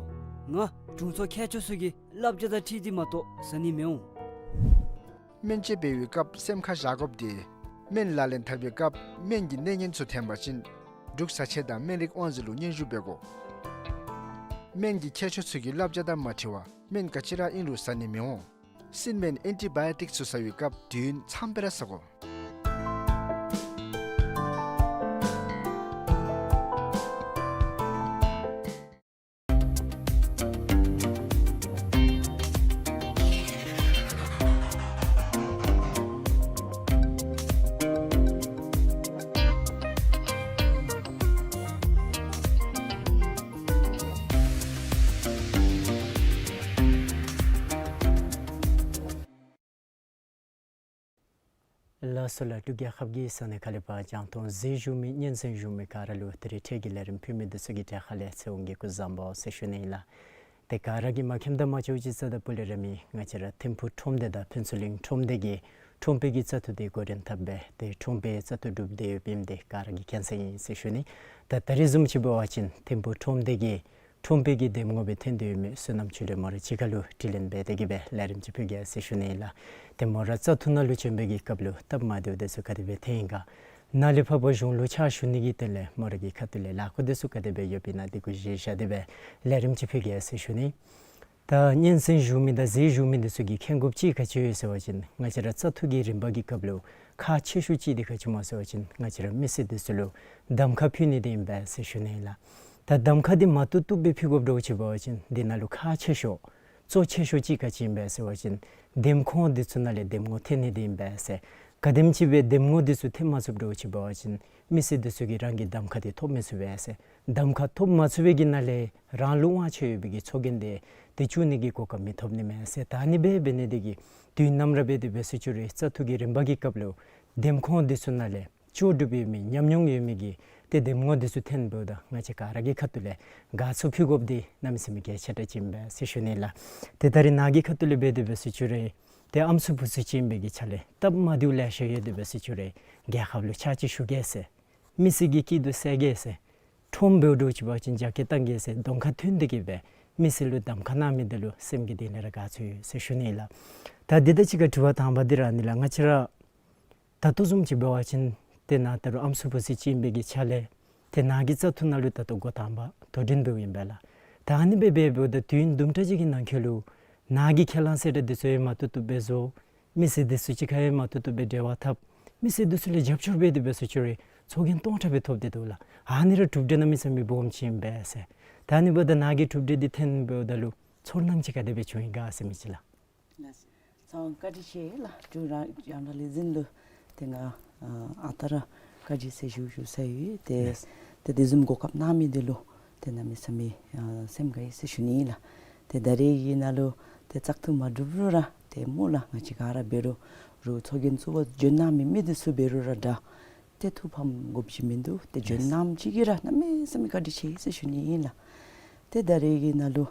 ང་དྲུང་འཚོ་མཁས་མཆོག་ཚུ་གི་བསླབ་བྱ་དང་འཁྲིལ་ཏེ་མ་གཏོགས་བཟའ་ནི་མི་འོང་། སྨན་དཔྱད་འབད་བའི་སྐབས་སེམས་ཁར་བཞག་དགོཔ་འདི་སྨན་ལག་ལེན་འཐབ་པའི་སྐབས་སྨན་གྱི་གནས་ངན་ཚུ་འཐོན་པ་ཅིན་འབྲུག་བཟའ་ཆས་དང་སྨན་རིགས་དབང་འཛིན་ལུ་སྙན་ཞུ་འབད་དགོ། སྨན་གྱི་མཁས་མཆོག་ཚུ་གི་བསླབ་བྱ་དང་མ་འཁྲིལ་བར་སྨན་ག་ཅི་ར་ཨིན་རུང་བཟའ་ནི་མི་འོང་། སྲིན་སྨན་ཨེན་ཊི་བཱ་ཡོ་ཊིཀ་ཚུ་བཟའ་བའི་སྐབས་དུས་ཡུན་ཙམ་སྦེ་ར་བཟའ་དགོ། ལགས་སོ་ལགས། འབྲུག་རྒྱལ་ཁབ་ཀྱི་ས་གནས་ཁག་ལས་ཕར་རྒྱང་མཐོང་གཟིགས་བཞུགས་མི་སྙན་གསན་བཞུགས་མི་ག་ར་ལུ་ད་རིས་འཕྲལ་གྱི་ལས་རིམ་ཕུལ་མི་འདི་ཚུ་གི་གྲས་ཁ་ལས་ཚེ་དབང་གིས་སྐུ་གཟུགས་བཟང་པོ་ཟེར་ཞུ་ནི་ཨིན་ལགས། ཏེ་ག་ར་གིས་མ་མཁྱེནམ་དང་མ་འདྲཝ་ཅིག་རྩ་དང་སྤུ་ལས་ར་མེད། ང་བཅས་ར་ཐིམ་ཕུག་ཁྲོམ་སྡེ་དང་ཕུན་ཚོགས་གླིང་ཁྲོམ་སྡེ་གིས་ཁྲོམ་དཔོན་གྱི་བཙག་འཐུ་འདི་འགོ་འདྲེན་འཐབ་སྦེ་ཏེ་ཁྲོམ་དཔོན་བཙག་འཐུ་གྲུབ་སྟེ་ཡོདཔ་ཨིནམ་འདི་ག་ར་གིས་མཁྱེན་གསལ་ཨིན་ཟེར་ཞུ་ནི། ད་ད་རིས་བཟུམ་ཅིག་འབད་བ་ཅིན་ཐིམ་ཕུག་ཁྲོམ་སྡེ་གི་ཁྲོམ་དཔོན་གྱི་འདེམས་ངོ་སྦེ་འཐོན་ཏེ་ཡོད་མི་བསོད་ནམས་ཆོས་སྒྲོན་མོ་ར་གཅིག་ཁར་ལུ་དྲི་ལན་འབད་དེ་གི་སྦེ་ལས་རིམ་ཅིག་ཕུལ་གེ་ཟེར་ཞུ་ནི་ཨིན་ལགས། ཏེ་མོ་ར་བཙག་འཐུ་ནང་ལུ་བྱོན་པའི་གི་སྐབས་ལུ་སྟབས་མ་བདེཝ་འདི་ཚུ་ག་དེ་སྦེ་ཐོན་ཡི་ག། ནཱ་ལས་ཕར་ཕར་གཞུང་ལུ་ཕྱག་ཞུ་ནི་གི་དོན་ལས་མོ་ར་གི་ཁ་ཐུག་ལས་ལཱ་ཁག་འདི་ཚུ་ག་དེ་སྦེ་ཡོདཔ་ཨིན་ན་འདི་གུ་གཞི་བཞག་སྟེ་སྦེ་ལས་རིམ་ཅིག་ཕུལ་གེ་ཟེར་ཞུ་ནི། ད་སྙན་གསན་བཞུགས་མི་དང་གཟིགས་བཞུགས་མི་འདི་ཚུ་གིས་མཁྱེན་དགོཔ་ཅིག་ག་ཅི་ཡོད་ཟེར་བ་ཅིན་ང་བཅས་ར་བཙག་འཐུ་གི་རིམ་པ་གི་སྐབས་ལུ་ཁག་ཆེ་ཤོས་ཅིག་འདི་ག་ཅི་སྨོ་ཟེར་བ་ཅིན་ང་བཅས་ར་མི་སེར་འདི་ཚུ་ལུ་གདམ་ཁ་ཕུལ་ནི་འདི་ཨིན་པས་ཟེར་ཞུ་ནི་ཨིན་ལགས། ད་གདམ་ཁ་འདི་མ་བཏུབ་བཏུབ་སྦེ་ཕུལ་དགོཔ་འདྲཝ་ཅིག་འབད་བ་ཅིན་འདི་ནང་ལུ་ཁག་ཆེ་ཤོས་གཙོ་ཆེ་ཤོས་ཅིག་ག་ཅི་ཨིན་པས་ཟེར་བ་ཅིན་འདེམས་ཁོངས་འདི་ཚུ་ནང་ལས་འདེམས་ངོ་འཐོན་ནི་འདི་ཨིན་པས་ཟེར། ག་དེམ་ཅིག་སྦེ་འདེམས་ངོ་འདི་ཚུ་འཐོན་མ་ཚུགསཔ་འདྲཝ་ཅིག་འབད་བ་ཅིན་མི་སེར་འདི་ཚུ་གིས་རང་གི་གདམ་ཁ་འདི་ཐོབ་མི་ཚུགས་པས་ཟེར། གདམ་ཁ་ཐོབ་མ་ཚུགས་པའི་གི་ནང་ལས་རང་ལུ་དབང་ཆ་ཡོད་པའི་གི་ཚོགས་རྒྱན་འདི་ཏེ་བཙུགས་ནི་གི་གོ་སྐབས་མི་ཐོབ་ནི་མས་ཟེར། ད་ཨ་ནི་སྦེ་འབད་ནི་འདི་གིས་དུས་ནམ་ར་འབད་དེ་འབད་ཟེར་ཅི་རུང་བཙག་འཐུ་གི་རིམ་པ་གི་སྐབས་ལུ་འདེམས་ཁོངས་འདི་ཚུ་ནང་ལས་ལྕོགས་གྲུབ་ཡོད་མི་ཉམས་མྱོང་ཡོད་མི་གི་ཏེ་འདེམས་ངོ་འདི་ཚུ་འཐོན་འབདཝ་ད་ང་བཅས་ག་ར་གི་ཁ་ཐུག་ལས་དགའ་ཚོར་ཕུལ་དགོཔ་འདི་གནམ་མེད་ས་མེད་གལ་ཆེ་དྲགས་ཅིག་ཨིན་པས་ཟེར་ཞུ་ནི་ལགས། ཏེ་ད་རིས་ནཱ་གི་ཁ་ཐུག་ལས་འབད་དེ་འབད་ཟེར་ཅི་རུང་ཏེ་ཨམ་སྲུ་བུ་སྲུ་ཅིག་ཨིན་པའི་གི་ཆ་ལས་སྟབས་མ་བདེཝ་ལེ་ཤ་ཡོད་དེ་འབད་ཟེར་ཅི་རུང་རྒྱལ་ཁབ་ལུ་ཕྱག་ཕྱིད་ཞུ་གེ་ཟེར། མི་སེར་གྱི་སྐྱིད་སྡུག་བསལ་གེ་ཟེར། ཁྲོམ་འབདཝ་འདྲཝ་ཅིག་འབད་བ་ཅིན་རྒྱ་སྐྱེད་གཏང་གེ་ཟེར་གདོང་ཁར་ཐོན་ཏེ་གི་སྦེ་མི་སེར་ལུ་གདམ་ཁ་གནང་མི་འདི་ལུ་སེམས་ཀྱི་གཏིང་ལས་ར་དགའ་ཚོར་ཡོད་ཟེར་ཞུ་ནི་ཨིན་ལགས། ད་འདི་དང་གཅིག་ཁར་དྲི་བ་དང་པ་འདི་ར་ཨ་ནི་ལགས། ང་བཅས་ར་ད་ལྟོ་བཟུམ་ཅིག་འབད་བ་ཅིན་ཏེ་ནཱ་ད་རུང་ཨམ་སྲུ་བུ་སྲུ་ཅིག་ཨིན་པའི་གི་ཆ་ལས་ཏེ་ནཱ་གི་བཙག་འཐུ་ནང་ལུ་ད་ལྟོ་འགོ་དང་པ་དོ་འགྲན་འབདཝ་ཨིན་པས་ལགས། ད་ཨ་ནི་སྦེ་འབད་འབདཝ་ད་དུས་ཡུན་དུམ་གྲ་ཅིག་གི་ནང་འཁོད་ལུ་ནཱ་གི་ཁས་བླངས་གསལ་བསྒྲགས་འདི་ཚུ་ཡང་མ་བཏུབ་བཏུབ་སྦེ་བཟོ། མི་སེར་འདི་ཚུ་གཅིག་ཁར་ཡང་མ་བཏུབ་བཏུབ་སྦེ་འབྲེལ་བ་འཐབ། མི་སེར་འདི་ཚུ་ལས་རྒྱབ་སྐྱོར་འབད་དེ་འབད་ཟེར་ཅི་རུང་ཚོགས་རྒྱན་སྟོང་ཕྲག་སྦེ་ཐོབ་སྟེ་འདུག་ལགས། ཨ་ནི་ར་གྲུབ་འབྲས་གནམ་མེད་ས་མེད་སྦོམ་ཅིག་ཨིན་པས་ཟེར། ད་ཨ་ནི་འབདཝ་ད་ནཱ་གི་གྲུབ་འབྲས་འདི་འཐོན་འབདཝ་ད་ལུ་ཚོར་སྣང་ཅིག་ག་དེ་སྦེ་བྱུང་ཡི་ག་ཟེར་མི་ཅིག་ལགས། ལགས་སོ། ཚང་བཀའ་དྲིན་ཆེ་ལགས། འབྲུག་རང་རྒྱང་བསྒྲགས་ལས་འཛིན་ལུ་ཏེ་ང་ཨ་རྟག་ར་བཀའ་དྲིན་ཆེ་ཟེར་ཞུ་ཞུ་ས་ཡོད། ཏེ་ལགས་སོ། ཏེ་དེ་བཟུམ་གོ་སྐབས་གནང་མི་འདི་ལུ་ཏེ་གནམ་མེད་ས་མེད་ཨ་སེམས་དགའ་ཡི་ཟེར་ཞུ་ནི་ཨིན་ལགས། ཏེ་ད་རེས་ཀྱི་ནང་ལུ་ཏེ་བཙག་འཐུ་མ་གྲུབ་རུང་ར་ཏེ་སྨོ་ལགས། ང་བཅས་ག་ར་འབད་རུང་རུང་ཚོགས་རྒྱན་བཙུགས་པར་འབྱོན་གནང་མི་མི་འདི་ཚུ་འབད་རུང་ར་འདྲ། ཏེ་ཐུགས་ཕམ་དགོཔ་ཅིག་མིན་འདུག། ཏེ་འབྱོན་གནངམ་ཅིག་གིས་ར་གནམ་མེད་ས་མེད་བཀའ་དྲིན་ཆེ་ཟེར་ཞུ་ནི་ཨིན་ལགས། ཏེ་ད་རེས་ཀྱི་ནང་ལུ་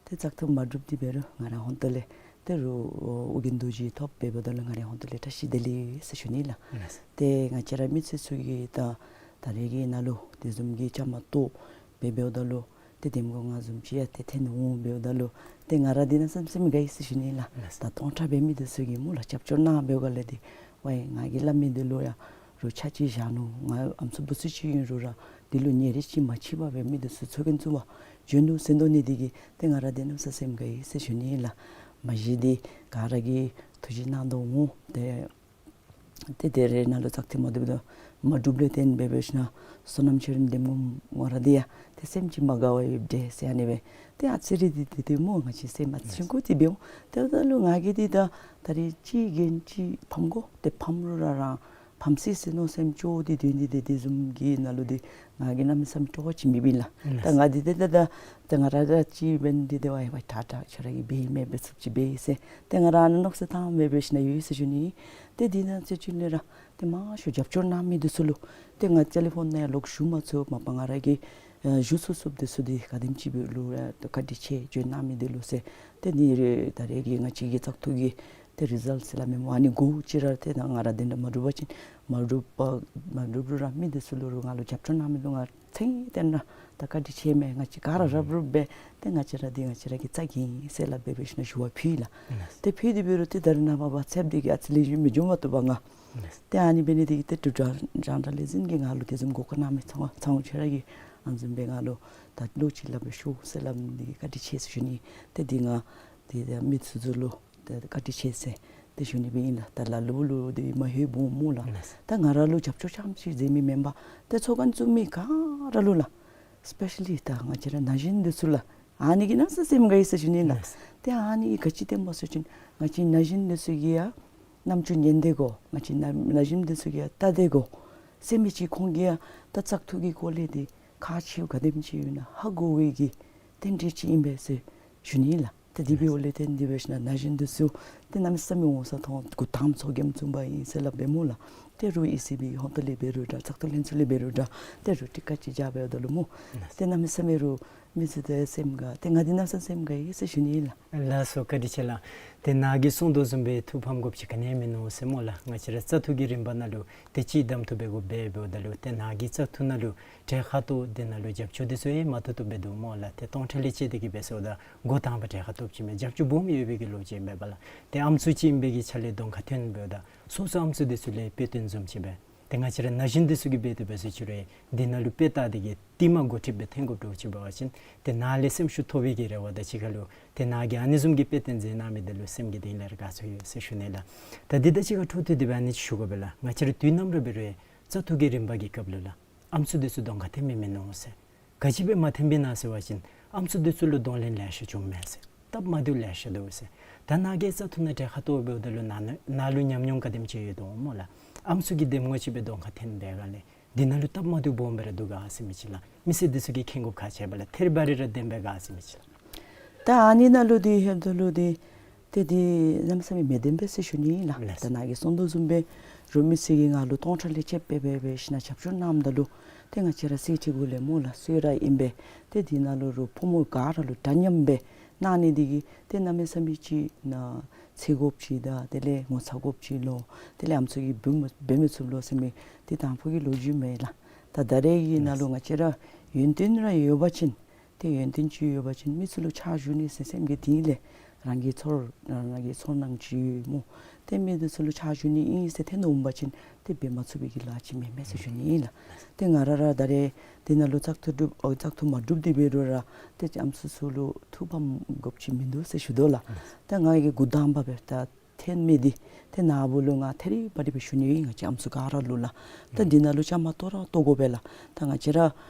ཏེ་བཙག་འཐུ་མ་གྲུབ་སྟེ་འབད་རུང་ང་ར་ཧོན་ཏོ་ལས་ ཏེ་རུ་ཨོ་ཨོ་རྒྱན་རྡོ་རྗེ་ཐོབ་སྦེ་འབདཝ་ད་ལུ་ང་རའི་ཧོང་ཏོ་ལས་བཀྲ་ཤིས་བདེ་ལེགས་ཟེར་ཞུ་ནི་ལགས། ལགས། ཏེ་ང་བཅས་ར་མི་སེར་ཚུ་གིས་ད་ད་རེས་ཀྱི་ནང་ལུ་དེ་བཟུམ་གྱི་བཅའ་མར་གཏོགས་སྦེ་འབདཝ་ད་ལུ་ཏེ་འདེམས་ངོ་ང་བཟུམ་ཅིག་ཡང་ཏེ་ཐོན་འོང་སྦེ་འབདཝ་ད་ལུ་ཏེ་ང་ར་འདི་ནང་སེམས་སེམས་དགའ་ཡི་ཟེར་ཞུ་ནི་ལགས། ལགས། ད་སྟོང་ཕྲག་སྦེ་མི་འདི་ཚུ་གིས་སྨོ་ལགས་རྒྱབ་སྐྱོར་གནང་སྦེ་ག་ལས་ཏེ་ཝའི་ང་གིས་སླབ་མི་འདི་ལུ་ཡང་རུ་ཆ་ཅིག་བཞག་ནུག། ང་ཨམ་སྲུ་བུ་ཚུ་ཅིག་ཨིན་རུང་ར་འདི་ལུ་ཉེ་རིང་ཅིག་མ་ཕྱད་པར་སྦེ་མི་འདི་ཚུ་ཚོགས་རྒྱན་བཙུགས་པར་བྱོན་ནུག་ཟེར་དོ་ནི་འདི་གིས་ཏེ་ང་ར་འདི་ནང་སེམས་སེམས་དགའ་ཡི་ཟེར་ཞུ་ནི་ལགས། མ་གཞི་འདི་ག་ར་གིས་ཐུགས་རྗེ་གནང་དོ་འོང་། ཏེ་ཏེ་དེ་རེ་ནང་ལུ་ཚགས་ཚུད་མ་བཏུབ་དོ་མ་འགྲུབ་ལས་བརྟེན་སྦེ་འབད་ཞིན་ན་བསོད་ནམས་ཆེ་རིམ་འདེམས་ངོ་ང་ར་འདི་ཡང་ཏེ་སེམས་ཅིག་མ་དགའ་བ་ཡོདཔ་འདྲས་ཟེར་ཨ་ནི་སྦེ་ཏེ་ཨ་ཙི་རེ་འདི་འདི་འདི་སྨོ་ང་བཅས་སེམས་ཨ་ཙི་ཆུང་ཀུ་འདི་འབད་འོང་། ཏེ་ད་ལུ་ང་གིས་འདི་ད་ད་རེས་ཅིག་རྒན་ཅིག་ཕམ་དགོ་ཏེ་ཕམ་རུང་ར་རང་ཕམ་སི་སི་མནོ་སེམས་སྐྱོ་འདི་འདི་འདི་འདི་འདི་བཟུམ་གྱི་ནང་ལུ་འདི་ང་གིས་གནམ་མེད་ས་མེད་སྤྲོ་བ་ཅིག་མེད་པས་ལགས། ལགས། ད་ང་འདི་ཏེ་ད་ད་ད་ང་ར་ར་ཅིག་འབད་ནི་འདི་ཏེ་ཝའི་ཝའི་དྲག་དྲག་ཁྱོད་ར་གིས་འབད་ཡི་མེན་འབད་ཚུགསཔ་ཅིག་འབད་ཡི་ཟེར་ཏེ་ང་ར་ཨ་ནི་མནོ་བསམ་བཏང་སྦེ་འབད་ཞིན་ན་ཡོད་ཟེར་ཞུ་ནི། ཏེ་འདི་ནང་ཚེ་ཅིག་ལས་ར་ཏེ་མང་ཤོས་རྒྱབ་སྐྱོར་གནང་མི་འདི་ཚུ་ལུ་ཏེ་ང་ཊེ་ལི་ཕོན་ནང་ཡང་ལོག་ཞུ་མ་ཚུགས། མ་པ་ང་ར་གིས་ཨ་ཞུ་ཚུགས་ཚུགསཔ་འདི་ཚུ་འདི་ག་དེམ་ཅིག་སྦེ་ལུ་ཡང་ཏེ་བཀའ་དྲིན་ཆེ་བྱོན་གནང་མི་འདི་ལུ་ཟེར། ཏེ་འདི་རེ་ད་རེས་ཀྱི་ང་བཅས་ཀྱི་བཙག་འཐུ་གི་ཏེ་རི་ཛལཊ་ཟེར་སླབ་མི་སྨོ་ཨ་ནི་གོ་ཅི་ར་ཏེ་ད་ང་ར་འདི་འདྲ་མ་འགྲུབ་པ་ཅིན་མ་འགྲུབ་པ་མ་འགྲུབ་རུང་ར་མི་འདི་ཚུ་ལུ་རུང་ང་ལུ་རྒྱབ་སྐྱོར་གནང་མི་ལུ་ང་ཚེ་རིང་བརྟན་ར་ད་བཀའ་དྲིན་ཆེ་མས། ང་བཅས་ག་ར་རབ་རུབ་སྦེ་ཏེ་ང་བཅས་ར་འདི་ང་བཅས་ར་གི་རྩ་འགེངས་ཟེར་སླབ་སྦེ་འབད་ཞིན་ན་ཞུ་བ་ཕུལ་ལགས། ཏེ་ཕུལ་ཏེ་འབད་རུང་ཏེ་ད་རེས་ནངས་པ་ཝཊས་ཨེཔ་འདི་གིས་ཨ་ཙི་ལེགས་ཤོམ་སྦེ་འགྱོ་མ་བཏུབ་པས་ང་། ཏེ་ཨ་ནི་འབད་ནི་འདི་གིས་ཏེ་དྲུང་དྲང་དྲང་ལས་འཛིན་གྱིས་ང་ལུ་དེ་བཟུམ་གོ་སྐབས་གནང་མི་ཚང་ཚང་ཁྱོད་ར་གིས་ཨ་ནི་བཟུམ་སྦེ་ང་ལུ་ད་ལོ་ཅིག་ལ་སྦེ་ཤོག་ཟེར་སླབ་ནི་འདི་གིས་བཀའ་དྲིན་ཆེ་ཟེར་ཞུ་ནི། ཏེ་འདི་ང་ཏེ་ད་མི་ཚུ་ཚུ་ལུ་ཏེ་བཀའ་དྲིན་ཆེ་ཟེར་ཏེ་ཞུ་ནི་སྦེ་ཨིན་ལགས། ད་ལ་ལུ་ལུ་འདི་མ་ཧེ་བུ་མོ་ལགས། ལགས། ད་ང་ར་ལུ་རྒྱབ་སྐྱོར་རྐྱངམ་ཅིག་མཛད་མི་མེན་པར་ཏེ་ཚོགས་རྒྱན་བཙུགས་མི་ག་ར་ལུ་ལགས། སི་པེ་ཤ་ལི་ད་ང་བཅས་ར་ན་གཞོན་འདི་ཚུ་ལགས། ཨ་ནི་གིས་གནམ་མེད་ས་མེད་སེམས་དགའ་ཡི་ཟེར་ཞུ་ནི་ལགས། ལགས། ཏེ་ཨ་ནི་གིས་ག་ཅི་སྟོནམ་སྨོ་ཟེར་བ་ཅིན་ང་བཅས་ན་གཞོན་འདི་ཚུ་གིས་ཡང་རྣམ་ཅོ་ཉན་ཏེ་གོ། ང་བཅས་ན་ན་གཞོན་འདི་ཚུ་གིས་ཡང་བལྟ་སྟེ་གོ། ཟེར་མི་ཅིག་ཁོང་གིས་ཡང་ད་བཙག་འཐུ་གི་སྐོར་ལས་འདི་ཁག་ཆེཝ་ག་དེམ་ཅིག་ཡོད་ན་ཧ་གོ་བའི་གི་རྟེན་འབྲེལ་ཅིག་ཨིན་པས་ཟེར་ཞུ་ནི་ལགས། ཏེ་འདི་འབདཝ་ལས་བརྟེན་ཏེ་འབད་ཞིན་ན་ན་གཞོན་འདི་ཚུ་ཏེ་གནམ་མེད་ས་མེད་འོང་ས་མཐོང་འགོ་དང་པ་ཚོགས་རྒྱན་བཙུགས་པ་ཨིན་ཟེར་སླབ་པས་སྨོ་ལགས། ཏེ་རུང་ཨི་སི་བི་ཧོང་ཏོ་ལས་འབད་རུང་འདྲ་བཙག་འཐུ་ལྷན་ཚོགས་ལས་འབད་རུང་འདྲ་ཏེ་རུང་ཊི་ཀ་ཊི་བརྒྱབ་སྦེ་འོངམ་ད་ལུ་སྨོ། ཏེ་གནམ་མེད་ས་མེད་རུང་མི་ཚུ་ཏེ་སེམས་དགའ། ཏེ་ང་འདི་གནམ་མེད་ས་མེད་སེམས་དགའ་ཡི་ཟེར་ཞུ་ནི་ལགས། ལགས་སོ་བཀའ་དྲིན་ཆེ་ལགས། ཏེ་ནཱ་གིས་གསུང་དོ་བཟུམ་སྦེ་ཐུགས་ཕམ་དགོཔ་ཅིག་ག་ནི་ཡང་མིན་ནུག་ཟེར་སྨོ་ལགས། ང་བཅས་ར་བཙག་འཐུ་གི་རིམ་པ་ནང་ལུ་ཏེ་གཅིག་གདམ་འཐུ་འབད་དགོཔ་འབད་འབདཝ་ད་ལུ་ཏེ་ནཱ་གིས་བཙག་འཐུ་ནང་ལུ་གྲལ་ཁར་གཏོགས་ཏེ་ནཱ་ལུ་རྒྱབ་སྐྱོར་འདི་ཚུ་ཡང་མ་ཐུབ་ཐུབ་སྦེ་འདུག་སྨོ་ལགས། ཏེ་སྟོང་ཕྲག་ལས་བཅད་དེ་གིས་འབད་ཟེརཝ་ད་འགོ་དང་པ་གྲལ་ཁར་གཏོགསཔ་ཅིག་མས། རྒྱབ་སྐྱོར་སྦོམ་ཡོད་པའི་གི་ལོ་རྒྱུས་མེད་པས་ལགས། ཏེ་ཨམ་སྲུ་ཅིག་ཨིན་པའི་གི་ཆ་ལས་གདོང་ཁར་ཐོན་འབདཝ་ད་སོ་སོ་ཨམ་སྲུ་འདི་ཚུ་ལས་དཔེ་སྟོན་བཟུམ་ཅིག་སྦེ་ཏེ་ང་བཅས་ར་ན་གཞོན་འདི་ཚུ་གིས་འབད་དེ་འབད་ཟེར་ཅི་རུང་འདི་ནང་ལུ་དཔེ་བལྟ་སྟེ་གིས་རྟིང་མ་འགོ་ཁྲིདཔ་སྦེ་ཐོན་དགོཔ་འདྲཝ་ཅིག་འབད་བ་ཅིན་ཏེ་ནཱ་ལས་སེམས་ཤུགས་ཐོབ་པའི་གི་རེ་བ་དང་གཅིག་ཁར་ལུ་ཏེ་ནཱ་གིས་ཨ་ནི་བཟུམ་གྱི་དཔེ་སྟོན་མཛད་གནང་མི་འདི་ལུ་སེམས་ཀྱི་གཏིང་ལས་ར་དགའ་ཚོར་ཡོད་ཟེར་ཞུ་ནི་ལགས། ད་འདི་དང་གཅིག་ཁར་འཕྲོ་མཐུད་དེ་སྦེ་ཨ་ནི་ཅིག་ཞུ་དགོ་པས་ལགས། ང་བཅས་ར་དུས་ནམ་ར་འབད་རུང་བཙག་འཐུ་གི་རིམ་པ་གི་སྐབས་ལུ་ལགས་ཨམ་སྲུ་འདི་ཚུ་གདོང་ཁར་ཐོན་མི་མིན་ནུག་ཟེར། ག་ཅི་སྦེ་མ་ཐོན་པས་ན་ཟེར་བ་ཅིན་ཨམ་སྲུ་འདི་ཚུ་ལུ་གདོང་ལེན་ལེ་ཤ་བྱུངམ་མས་ཟེར། སྟབས་མ་བདེཝ་ལེ་ཤ་འདུག་ཟེར། ད་ནཱ་གིས་བཙག་འཐུ་ནང་གྲལ་ཁར་གཏོགས་འབདཝ་ད་ལུ་ནཱ་ནཱ་ལུ་ཉམས་མྱོང་ག་དེམ་ཅིག་ཡོད་དོ་སྨོ་ལགས། ཨམ་སྲུ་གིས་འདེམས་ངོ་ཅིག་སྦེ་གདོང་ཁར་ཐོན་པའི་སྒང་ལས་འདི་ནང་ལུ་སྟབས་མ་བདེཝ་སྦོམ་སྦེ་ར་འདུག་ག་ཟེར་མི་ཅིག་ལགས། མི་སེར་འདི་ཚུ་གིས་མཁྱེན་དགོཔ་ཁག་ཆེ་བས་ལགས། ཐད་རི་བ་རི་ར་བདེན་པས་ག་ཟེར་མི་ཅིག་ལགས། ད་ཨ་ནི་ནང་ལུ་འདི་ཧེ་མ་ད་ལུ་འདི་ཏེ་འདི་གནམ་མེད་ས་མེད་མི་བདེན་པས་ཟེར་ཞུ་ནི་ལགས། ལགས། ད་ནཱ་གིས་གསུང་དོ་བཟུམ་སྦེ་རུང་མི་སེར་གྱིས་ང་ལུ་སྟོང་ཕྲག་ལས་བཅད་སྦེ་འབད་འབད་ཞིན་ན་རྒྱབ་སྐྱོར་གནངམ་ད་ལུ་ཏེ་ང་བཅས་ར་སེར་སྐྱ་གུ་ལས་སྨོ་ལགས་སུ་ར་ཨིན་པས། ཏེ་འདི་ནང་ལུ་རུང་ཕོ་མོ་ག་ར་ལུ་འདྲ་མཉམ་སྦེ་གནང་ནི་འདི་གིས་ཏེ་གནམ་མེད་ས་མེད་ཅིག་ནཱ་འཚོལ་དགོཔ་ཅིག་དང་དེ་ལས་ངོ་ཚ་དགོཔ་ཅིག་ལོ། དེ་ལས་ཨམ་སྲུ་གིས་འབད་མི་འབད་མི་ཚུགས་ལོ་ཟེར་མི་འདི་དང་ཕུ་གི་ལོ་རྒྱུས་མས་ལགས། ད་ད་རེས་ཀྱི་ནང་ལུ་ང་བཅས་ར་ཡོན་ཏན་ར་ཡོད་པ་ཅིན་ཏེ་ཡོན་ཏན་ཅིག་ཡོད་པ་ཅིན་མི་ཚུ་ལུ་ཕྱག་ཞུ་ནི་ཟེར་སེམས་ཀྱི་གཏིང་ལས་རང་གི་ཚོར་རང་གི་ཚོར་སྣང་ཅིག་ཡོད་སྨོ། ཏེ་མི་འདི་ཚུ་ལུ་ཕྱག་ཞུ་ནི་ཨིན་ཟེར་ཐོན་འོང་པ་ཅིན་ཏེ་འབད་མ་ཚུགས་པའི་གི་ལཱ་ཅིག་མེན་མས་ཟེར་ཞུ་ནི་ཨིན་ལགས། ཏེ་ང་ར་ར་ད་རེས་འདི་ནང་ལུ་བཙག་འཐུ་གྲུབ་ཨོ་བཙག་འཐུ་མ་གྲུབ་སྟེ་འབད་རུང་ར་ཏེ་ཨམ་སྲུ་ཚུ་ལུ་ཐུགས་ཕམ་དགོཔ་ཅིག་མིན་འདུག་ཟེར་ཞུ་དོ་ལགས། ཏེ་ང་གིས་འགོ་དང་པ་སྦེ་ད་ཐོན་མི་འདི་ཏེ་ནཱ་བུ་ལུ་ང་ཐད་རི་བ་རི་སྦེ་ཞུ་ནི་ཨིན། ང་བཅས་ཨམ་སྲུ་ག་ར་ལུ་ལགས། ད་འདི་ནང་ལུ་བཅའ་མར་གཏོགས་ར་གཏོགས་དགོ་པས་ལགས། ད་ང་བཅས་ར་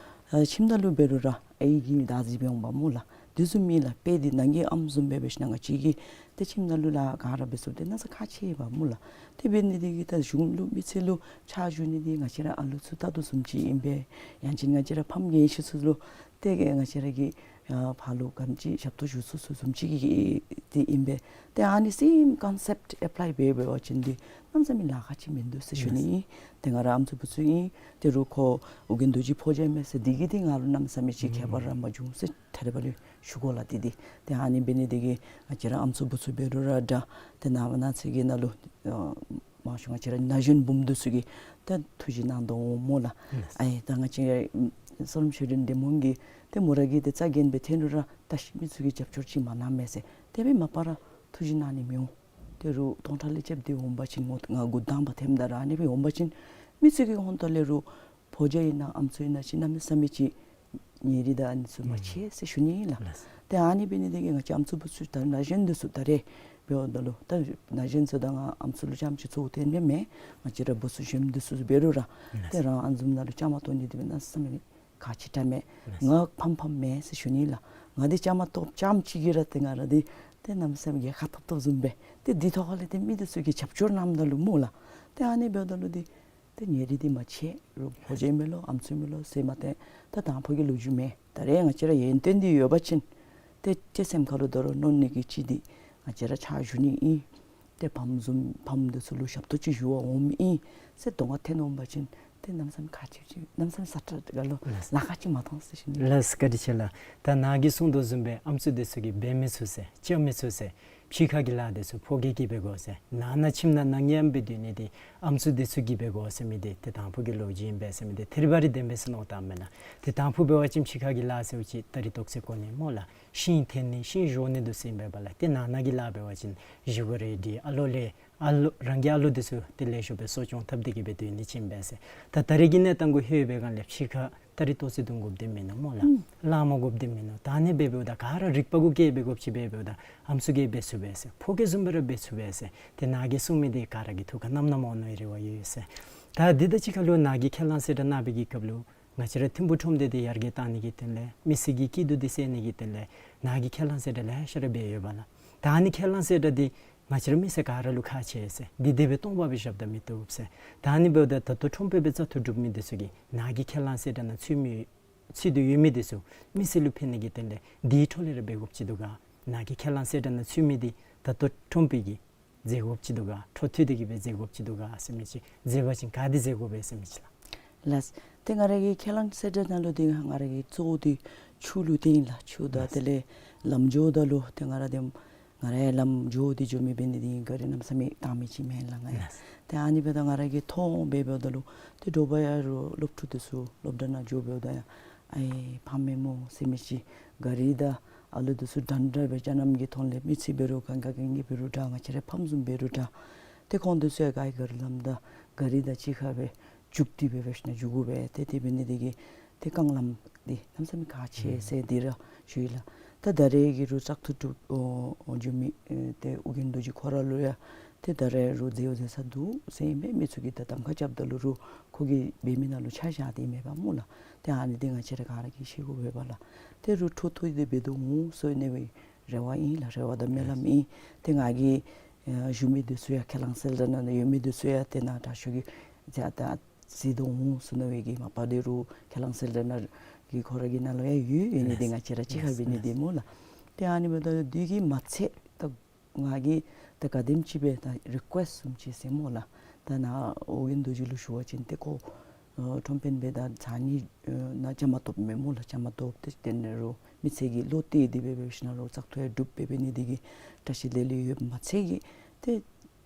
ཨ་ཁྱིམ་ནང་ལུ་འབད་རུང་ར་ཨའི་གི་བདག་འཛིན་འབད་འོང་པ་སྨོ་ལགས། དེ་བཟུམ་མེན་ལགས། དཔེ་འདི་ནང་གི་ཨམ་བཟུམ་སྦེ་འབད་ཞིན་ན་ང་བཅས་ཀྱིས་ཏེ་ཁྱིམ་ནང་ལུ་ལཱ་ག་ར་འབད་ཚུགསཔ་འདི་གནམ་མེད་ས་མེད་ཁག་ཆེ་བས་སྨོ་ལགས། དེ་འབད་ནི་འདི་གིས་ད་གཞུང་ལུ་མི་སེར་ལུ་ཕྱག་ཞུ་ནི་འདི་ང་བཅས་ར་ཨ་ལུ་ཚུ་ལྟ་དོ་བཟུམ་ཅིག་ཨིན་པས། ཡང་ཅིན་ང་བཅས་ར་ཕམ་རྒན་ཤོས་ཚུ་ལུ་ཏེ་ང་བཅས་ར་གི་ ཡང་ཕར་ལུ་ག་དེམ་ཅིག་ཞབས་ཏོག་ཞུ་ཚུགས་ཚུགས་བཟུམ་ཅིག་གི་དེ་ཨིན་པས། ཏེ་ཨ་ནི་སེམ་ཀོན་སེཔཊ་ཨེཔ་ལའི་འབད་འབད་བ་ཅིན་འདི་གནམ་མེད་ས་མེད་ལཱ་ཁག་ཅིག་མིན་འདུག་ཟེར་ཞུ་ནི་ཨིན། ཏེ་ང་ར་ཨམ་སྲུ་བུ་ཚུ་ཨིན། ཏེ་རུང་ཁོ་ཨོ་རྒྱན་རྡོ་རྗེ་ཕོ་རྒྱས་མས་ཟེར་འདི་གིས་འདི་ང་ལུ་གནམ་མེད་ས་མེད་ཅིག་ཁྱད་པར་ར་མ་བྱུང་ཟེར་ཐད་རི་བ་རི་ཞུ་དགོ་ལགས། འདི་འདི་ཏེ་ཨ་ནི་འབད་ནི་འདི་གིས་ང་བཅས་ར་ཨམ་སྲུ་བུ་ཚུ་འབད་རུང་ར་འདྲ། ཏེ་ནངས་པ་གནངས་ཚེ་གི་ནང་ལུ་ཨ་མང་ཤོས་ང་བཅས་ར་ན་གཞོན་བུམོ་འདི་ཚུ་གིས་ད་ཐུགས་བཞེད་གནང་དོ་འོང་སྨོ་ལགས། ཨེ་ད་ང་བཅས་ར་བསོད་ནམས་ཆོས་སྒྲོན་འདི་མོ་གིས་ཏེ་མོ་ར་གིས་ཏེ་རྩ་འགེངས་སྦེ་འཐོན་རུང་ར་ད་ཤི་མི་ཚུ་གིས་རྒྱབ་སྐྱོར་ཅིག་མ་གནང་མས་ཟེར་དེ་སྦེ་མ་པ་ར་ཐུགས་བཞེད་གནང་ནི་མི་འོང་། ཏེ་རུང་སྟོང་ཕྲག་ལས་རྐྱབ་སྟེ་འོང་པ་ཅིན་ངོ་ང་འགོ་དང་པ་འཐོནམ་ད་ར་ཨ་ནི་སྦེ་འོང་པ་ཅིན་མི་ཚུ་གི་ཧོང་ཏོ་ལས་རུང་ཕོ་རྒྱས་ཨིན་ན་ཨམ་སྲུ་ཨིན་ན་ཅིག་གནམ་མེད་ས་མེད་ཅིག་ཉེ་རིང་དང་ཨ་ནི་ཚུ་མ་ཆེ་ཟེར་ཞུ་ནི་ལགས། ཏེ་ཨ་ནི་འབད་ནི་འདི་གིས་ང་བཅས་ཨམ་སྲུ་བུ་ཚུ་ད་ན་གཞོན་འདི་ཚུ་ད་རེས་འབདཝ་ད་ལུ་ད་ན་གཞོན་ཚུ་དང་ཨམ་སྲུ་ལུ་ཙམ་ཅིག་གཙོ་བོ་བཏོན་ནི་མེན། ང་བཅས་ར་བུ་ཚུ་གཞོནམ་འདི་ཚུ་འབད་རུང་ར་ཏེ་རང་ཨ་ནི་བཟུམ་ནང་ལུ་བཅའ་མར་གཏོགས་ནི་འདི་གནམ་མེད་ས་མེད་ཁག་ཆེ་དྲགས་མས། ང་ཕམ་ཕམ་མེན་ཟེར་ཞུ་ནི་ལགས། ང་འདི་བཅའ་མར་གཏོགསཔ་ཙམ་ཅིག་གིས་ར་ཏེ་ང་ར་འདི་ཏེ་གནམ་མེད་ས་མེད་རྒྱལ་ཁ་ཐོབ་ཐོབ་བཟུམ་སྦེ་ཏེ་འདི་ཐོག་ཁ་ལས་ཏེ་མི་འདི་ཚུ་གིས་རྒྱབ་སྐྱོར་གནངམ་ད་ལུ་སྨོ་ལགས། ཏེ་ཨ་ནི་འབདཝ་ད་ལུ་འདི་ཏེ་ཉེ་རིང་འདི་མ་ཆེ་རུང་ཕོ་རྒྱས་མས་ལོ་ཨམ་སྲུ་མས་ལོ་ཟེར་མ་སྟེ་ད་དང་ཕུ་གི་ལོ་རྒྱུས་མེན། ད་རེས་ང་བཅས་ར་ཡོན་ཏན་འདི་ཡོད་པ་ཅིན་ཏེ་ཏེ་སེམས་ཁ་ལུ་ད་རུང་མནོ་ནི་གི་ཅིག་འདི་ང་བཅས་ར་ཕྱག་ཞུ་ནི་ཨིན། ཏེ་ཕམ་བཟུམ་ཕམ་འདི་ཚུ་ལུ་ཞབས་ཏོག་ཅིག་ཞུ་བར་འོངམ་ཨིན་ཟེར་གདོང་ཁར་འཐོན་འོང་པ་ཅིན་ཏེ་གནམ་མེད་ས་མེད་ཁག་ཆེ་ཅིག་གནམ་མེད་ས་མེད་ས་ཁྲ་ག་ལོ་ལགས། ལཱ་ཁག་ཅིག་མ་མཐོང་ཟེར་ཞུ་ནི། ལགས་བཀའ་དྲིན་ཆེ་ལགས། ད་ནཱ་གིས་གསུངས་དོ་བཟུམ་སྦེ་ཨམ་སྲུ་འདི་ཚུ་གིས་འབད་མི་ཚུགས་ཟེར་རྐྱབ་མི་ཚུགས་ཟེར། ཕྱི་ཁ་གི་ལཱ་འདི་ཚུ་ཕོ་རྒྱས་ཀྱིས་འབད་དགོ་ཟེར། ནང་ན་ཁྱིམ་ནང་ན་ཉམས་སྦེ་སྡོད་ནི་འདི་ཨམ་སྲུ་འདི་ཚུ་གིས་འབད་དགོ་ཟེར་མི་འདི་ཏེ་དང་ཕུ་གི་ལོ་རྒྱུས་ཨིན་པས་ཟེར་མི་འདི་ཐད་རི་བ་རི་བདེན་པས་ཟེར་མནོ་བསམ་བཏངམ་མས་ལགས། ཏེ་དང་ཕུ་འབད་བ་ཅིན་ཕྱི་ཁ་གི་ལཱ་ཟེར་བ་ཅིན་སྟ་རེ་ཏོག་ཙེ་བརྐོ་ནི་སྨོ་ལགས། ཤིང་འཐེན་ནི་ཤིང་བཞོ་ནི་འདི་ཚུ་ཨིན་པས་ལགས། ཏེ་ནང་ན་གི་ལཱ་འབད་བ་ཅིན་བཞེས་སྒོ་རེ་འདི་ཨ་ལོ་ལས་ཨ་ལོ་རང་གི་ཨ་ལོ་འདི་ཚུ་ཏེ་ལེགས་ཤོམ་སྦེ་གསོ་སྐྱོང་འཐབ་སྟེ་གི་སྦེ་སྡོད་ནི་ཅིག་ཨིན་པས་ཟེར། ད་ད་རེས་ཀྱི་གནས་སྟངས་གུ་ལྷོད་པའི་སྒང་ལས་ཕྱི་ཁར་སྟ་རེ་ཏོག་ཙེ་བརྡུང་དགོཔ་འདི་མིན་ནུག་སྨོ་ལགས། གླང་མ་དགོཔ་འདི་མིན་ནུག། ད་ཨ་ནི་སྦེ་འབདཝ་ད་ག་ར་རིག་པ་གུ་བཀལ་སྦེ་དགོཔ་ཅིག་སྦེ་འབདཝ་ད་ཨམ་སྲུ་གིས་འབད་ཚུགས་པས་ཟེར། ཕོ་རྒྱས་བཟུམ་སྦེ་ར་འབད་ཚུགས་པས་ཟེར། ཏེ་ནཱ་གིས་གསུངས་མི་འདི་ག་ར་གི་ཐུགས་ཁར་ནམ་ནམ་འོང་ནི་རེ་བ་ཡོད་ཟེར། ད་འདི་དང་གཅིག་ཁར་ལུ་ནཱ་གིས་ཁས་བླངས་གསལ་བསྒྲགས་གནང་བའི་གི་སྐབས་ལུ་ང་བཅས་ར་ཐིམ་ཕུག་ཁྲོམ་སྡེ་འདི་ཡར་རྒྱས་གཏང་ནི་གི་དོན་ལས་མི་སེར་གྱི་སྐྱིད་སྡུག་འདི་སེལ་ནི་གི་དོན་ལས་ནཱ་གིས་ཁས་བླངས་གསལ་བསྒྲགས་ལེ་ཤ་ར་འབད་ཡོད་པས་ལགས། ད་ཨ་ནི་ཁས་བླངས་གསལ་བསྒྲགས་འདི་ང་བཅས་ར་མི་སེར་ག་ར་ལུ་ཁག་ཆེ་ཟེར། འདི་དེ་སྦེ་སྟོང་པ་སྦེ་བཞགཔ་ད་མི་བཏུབ་ཟེར། ད་ཨ་ནི་འབདཝ་ད་ད་ལྟོ་ཁྲོམ་དཔོན་སྦེ་བཙག་འཐུ་གྲུབ་མི་འདི་ཚུ་གིས་ནཱ་གི་ཁས་བླངས་གསལ་བསྒྲགས་ནང་ཚུད་མི་ཚུད་དེ་ཡོད་མི་འདི་ཚུ་མི་སེར་ལུ་ཕན་ནི་གི་དོན་ལས་འདི་འཕྲོ་ལས་ར་འབད་དགོཔ་ཅིག་འདུག་ག། ནཱ་གི་ཁས་བླངས་གསལ་བསྒྲགས་ནང་ཚུད་མི་འདི་ད་ལྟོ་ཁྲོམ་དཔོན་གྱིས་མཛད་དགོཔ་ཅིག་འདུག་ག། འཕྲོ་མཐུད་དེ་གི་སྦེ་མཛད་དགོཔ་ཅིག་འདུག་ག་ཟེར་མི་ཅིག། མཛད་པ་ཅིན་ག་དེ་མཛད་དགོ་པས་ཟེར་མི་ཅིག་ལགས། ལགས། ཏེ་ང་ར་གི་ཁས་བླངས་གསལ་བསྒྲགས་ནང་ལུ་འདི་ང་ར་གི་གཙོ་བོ་འདི་ཆུ་ལུ་བརྟེན་ལགས། ཆུ་དང་ལགས། དེ་ལས་ལམ་འགྱོཝ་ད་ལུ་ཏེ་ང་ར་འདི་ང་ར་ཡང་ལམ་འགྱོ་སྟེ་འགྱོ་མི་འབད་ནི་འདི་ག་ར་གནམ་མེད་ས་མེད་བཏང་མི་ཅིག་མེན་ལགས་ང་ཡང་། ལགས། ཏེ་ཨ་ནི་འབདཝ་ད་ང་ར་གི་མཐོང་འབད་འབདཝ་ད་ལུ་ཏེ་དྲོ་པ་ཡང་རུང་སློབ་ཕྲུག་འདི་ཚུ་སློབ་གྲྭ་ནང་འགྱོ་འབདཝ་ད་ཡང་ཨའི་ཕམ་མས་སྨོ་ཟེར་མི་ཅིག། ག་རི་དང་ཨ་ལུ་འདི་ཚུ་འདྲན་འདྲ་སྦེ་ཅ་ནམ་གྱི་ཐོག་ལས་མི་ཚེ་འབད་རུང་ག་ག་གི་གི་འབད་རུང་འདྲ་ང་བཅས་ར་ཕམ་བཟུམ་འབད་རུང་འདྲ། ཏེ་ཁོང་འདི་ཚུ་ཡང་ག་རི་ལམ་དང་ག་རི་དང་གཅིག་ཁར་སྦེ་འགྱོ་སྟེ་འབད་འབད་ཞིནམ་འགྱོ་དགོ་པས། ཏེ་དེ་འབད་ནི་འདི་གིས་ཏེ་རྐང་ལམ་འདི་གནམ་མེད་ས་མེད་ཁག་ཆེ་ཟེར་འདི་ར་ཞུ་ཡི་ལགས། ད་ད་རེས་ཀྱི་རུང་བཙག་འཐུ་གྲུབ་འོང་འོང་འགྱོ་མི་ཨེ་ཏེ་ཨོ་རྒྱན་རྡོ་རྗེ་ཁོ་ར་ལུ་ཡང་ཏེ་ད་རེས་རུང་མཛད་འོང་མཛད་ས་འདུག་ཟེར་ཨིན་པས། མི་ཚུ་གིས་ད་གདམ་ཁ་རྐྱབ་ད་ལུ་རུང་ཁོ་གིས་འབད་མི་ནང་ལུ་ཆ་བཞག་སྟེ་མེད་པ་སྨོ་ལགས། ཏེ་ཨ་ནི་འདི་ང་བཅས་ར་ག་ར་གིས་ཤེས་དགོ་པས་ལགས། ཏེ་རུང་འཕྲོ་མཐུད་དེ་འབད་དོ་འོང་ཟེར་ཨ་ནི་སྦེ་རེ་བ་ཨིན་ལགས། རེ་བ་དང་སྨོན་ལམ་ཨིན། ཏེ་ང་གིས་ཨེ་ཞུ་མི་འདི་ཚུ་ཡང་ཁས་བླངས་གསལ་བསྒྲགས་ནང་ཡོད་མི་འདི་ཚུ་ཡང་ཏེ་ནཱ་དྲག་ཤོས་ཀྱིས་ཏེ་ད་གཟིགས་དོ་འོང་ཟེར་མནོ་བའི་གི་མ་པ་འདི་རུང་ཁས་བླངས་གསལ་བསྒྲགས་ནང་གི་ཁོ་ར་གི་ནང་ལུ་ཡང་ཡོད་ཡོད་ནི་འདི་ང་བཅས་ར་གཅིག་ཁར་འབད་ནི་འདི་སྨོ་ལགས། ཏེ་ཨ་ནི་འབདཝ་ད་འདི་གིས་མ་ཚད་ད་ང་གིས་ད་ག་དེམ་ཅིག་སྦེ་ད་རི་ཀུ་ཨེསཊ་བཟུམ་ཅིག་ཟེར་སྨོ་ལགས། ད་ནཱ་ཨོ་རྒྱན་རྡོ་རྗེ་ལུ་ཞུ་བ་ཅིན་ཏེ་ཁོ་ཨ་ཁྲོམ་དཔོན་སྦེ་ད་ཚར་གཉིས་ཨ་ནཱ་བཅའ་མར་གཏོགསཔ་མས་སྨོ་ལགས། བཅའ་མར་གཏོགས་ཏེ་དེ་ནང་རུང་མི་ཚེ་གི་བློ་གཏད་དེ་འབད་འབད་ཞིནམ་ལས་བཙག་འཐུ་ཡང་གྲུབ་འབད་འབད་ནི་འདི་གིས་བཀྲ་ཤིས་ལེགས་ལེགས་ཡོདཔ་མ་ཚད་ཀྱི་ཏེ་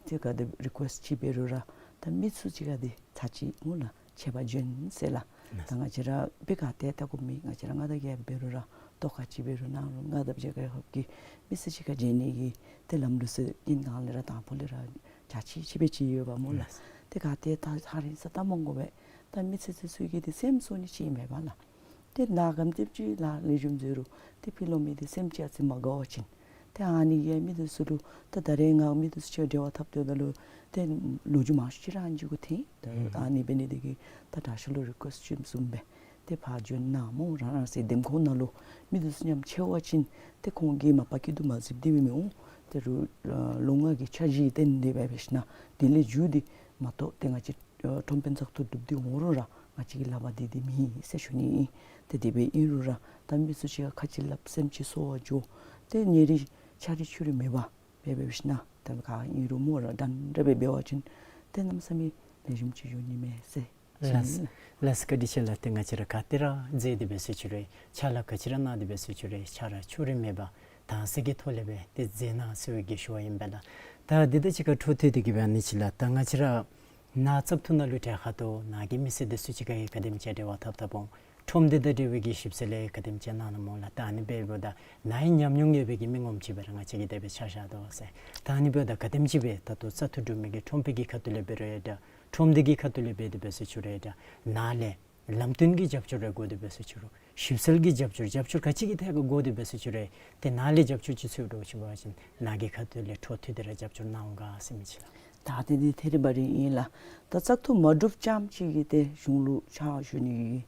ཏེ་ག་དེ་རི་ཀུ་ཨེསཊ་ཅིག་འབད་རུང་ར་ད་མི་ཚུ་གཅིག་ཁར་འདི་ཚར་གཅིག་སྨོ་ལགས་མཆོད་པ་བརྗོད་ཟེར་ལགས། ད་ང་བཅས་ར་དཔེ་ག་ཏེ་ལྟ་དགོ་མི་ང་བཅས་ར་མངའ་བདག་རྒྱལཔོ་འབད་རུང་ར་ཏོག་ཁ་ཅིག་འབད་རུང་ནང་རུང་མངའ་བདག་རྒྱལ་ཁབ་ཀྱི་མི་སེར་གཅིག་ཁར་མཇལ་ནི་གི་ཏེ་ལམ་ལུགས་ཟེར་ཨིན། གང་ལས་ར་དང་ཕུ་ལས་ར་བྱ་ཅི་ཅི་འབད་ཅི་ཡོད་པ་སྨོ་ལགས། ཏེ་ག་ཏེ་ད་ཧ་རི་ས་ད་མང་དགོ་པས། ད་མི་ཚེ་ཚེ་ཚུ་གི་ཏེ་སེམས་གསོ་ནི་ཅིག་མེད་པ་ལགས། ཏེ་ནཱ་ག་དེམ་ཅིག་ལཱ་ལེགས་ཤོམ་མཛད་རུང་ཏེ་ཕྱི་ལོགས་མི་འདི་སེམས་ཅིག་ཨ་ཙི་མ་དགའ་བ་ཅིན་ཏེ་ཨ་ནི་ཡང་མི་འདི་ཚུ་ལུ་ད་ད་རེས་ང་མི་འདི་ཚུ་ཆ་འབྲེལ་བ་འཐབ་སྡོདཔ་ད་ལུ་ཏེ་ལོ་རྒྱུས་མང་ཤོས་ཅིག་ར་ཨ་ནི་ཅིག་གུ་ཐོན། ད་ཨ་ནི་འབད་ནི་འདི་གིས་ད་དྲག་ཤོས་ལུ་རི་ཀུ་ཨེསཊ་ཅིག་བཟུམ་སྦེ་ཏེ་ཕར་བྱོན་གནང་སྨོ། རང་རང་སོའི་འདེམས་ཁོངས་ནང་ལུ་མི་འདི་ཚུ་མཉམ་ཕྱད་པ་ཅིན་ཏེ་ཁོང་གིས་མ་པ་སྐྱིད་སྡུག་མ་གཟིགས་ཏེ་འབད་མི་འོང་། ཏེ་རུང་ལོ་ལྔ་གི་འཆར་གཞི་བཏོན་ཏེ་འབད་འབད་ཞིནམ་དེ་ལས་མཇུག་འདི་མ་གཏོགས་ཏེ་ང་བཅས་ཨ་ཁྲོམ་དཔོན་བཙག་འཐུ་གྲུབ་སྟེ་འོང་རུང་ར་ ང་བཅས་ཀྱི་ལག་པར་འདི་འདི་མེད་ཟེར་ཞུ་ནི་ཨིན། ཏེ་དེ་སྦེ་ཨིན་རུང་ར་ད་མི་ཚུ་ཅིག་ཁ་ཅིག་སླབ་སེམས་ཅིག་གསོ་བར་འགྱོ། ཏེ་ཉེ་རིང་ཆ་རིག་ཆུ་རིག་མེད་པར་འབད་འབད་ཞིན་ན་ད་ག་ཨིན་རུང་མོ་ར་དང་འདྲ་སྦེ་འབད་བ་ཅིན་ཏེ་གནམ་མེད་ས་མེད་ལེགས་ཤོམ་ཅིག་འགྱོ་ནི་མས་ཟེར་ཞུ་ནི་ཨིན། ལགས་ལགས་བཀའ་དྲིན་ཆེ་ལགས། ཏེ་ང་བཅས་ར་ག་ཏེ་ར་འཛེགས་ཏེ་འབད་ཟེར་ཅི་རུང་ཕྱག་ལཱ་ག་ཅི་ར་གནང་སྟེ་འབད་ཟེར་ཅི་རུང་ཆ་རིག་ཆུ་རིག་མེད་པར་དྭངས་གསལ་གྱི་ཐོག་ལས་སྦེ་ཏེ་འཛེགས་གནང་ཟེར་བའི་གི་ཞུ་བ་ཨིན་པས་ལགས། ད་འདི་དང་གཅིག་ཁར་འཕྲོ་མཐུད་དེ་གི་སྦེ་ཨ་ནི་ཅིག་ལགས། ད་ང་བཅས་ར་ནཱ་བཙག་འཐུ་ནང་ལུ་གྲལ་ཁར་གཏོགས་ནཱ་གི་མི་སེར་འདི་ཚུ་གཅིག་ཁར་ཡང་ག་དེམ་ཅིག་འབྲེལ་བ་འཐབ་འཐབ་འོང་། ཁྲོམ་སྡེ་དང་འབྲེལ་བའི་གི་ཞིབ་འཚོལ་ཡང་ག་དེམ་ཅིག་གནང་གནངམ་འོང་ལགས། ད་ཨ་ནི་འབདཝ་ད་ནཱ་གི་ཉམས་མྱོང་ཡོད་པའི་གི་མི་ངོམ་ཅིག་སྦེ་ར་ང་བཅས་ཀྱིས་དེ་སྦེ་ཆ་བཞག་དོ་ཟེར། ད་ཨ་ནི་འབདཝ་ད་ག་དེམ་ཅིག་སྦེ་ད་ལྟོ་བཙག་འཐུ་གྲུབ་མི་གི་ཁྲོམ་དཔོན་གྱི་ཁ་ཐུག་ལས་འབད་རུང་ཡང་འདྲ་ཁྲོམ་སྡེ་གི་ཁ་ཐུག་ལས་འབད་དེ་འབད་ཟེར་ཅི་རུང་ཡང་འདྲ་ནཱ་ལས་ལམ་སྟོན་གྱི་རྒྱབ་སྐྱོར་རེ་དགོ་དེ་འབད་ཟེར་ཅི་རུང་ཞིབ་འཚོལ་གྱི་རྒྱབ་སྐྱོར་རྒྱབ་སྐྱོར་ག་ཅི་གི་ཐད་ཁར་དགོ་དེ་འབད་ཟེར་ཅི་རུང་ཏེ་ནཱ་ལས་རྒྱབ་སྐྱོར་ཅིག་འཚོལ་འགྱོ་ཅི་འབད་བ་ཅིན་ནཱ་གི་ཁ་ཐུག་ལས་འཕྲོ་མཐུད་དེ་ར་རྒྱབ་སྐྱོར་གནང་འོང་ག་ཟེར་མི་ཅིག་ལགས། ད་ཏེ་འདི་ཐད་རི་བ་རི་ཨིན་ལགས། ད་བཙག་འཐུ་མ་གྲུབ་རྐྱངམ་ཅིག་གིས་ཏེ་གཞུང་ལུ་ཕྱག་ཞུ་ནི་གི་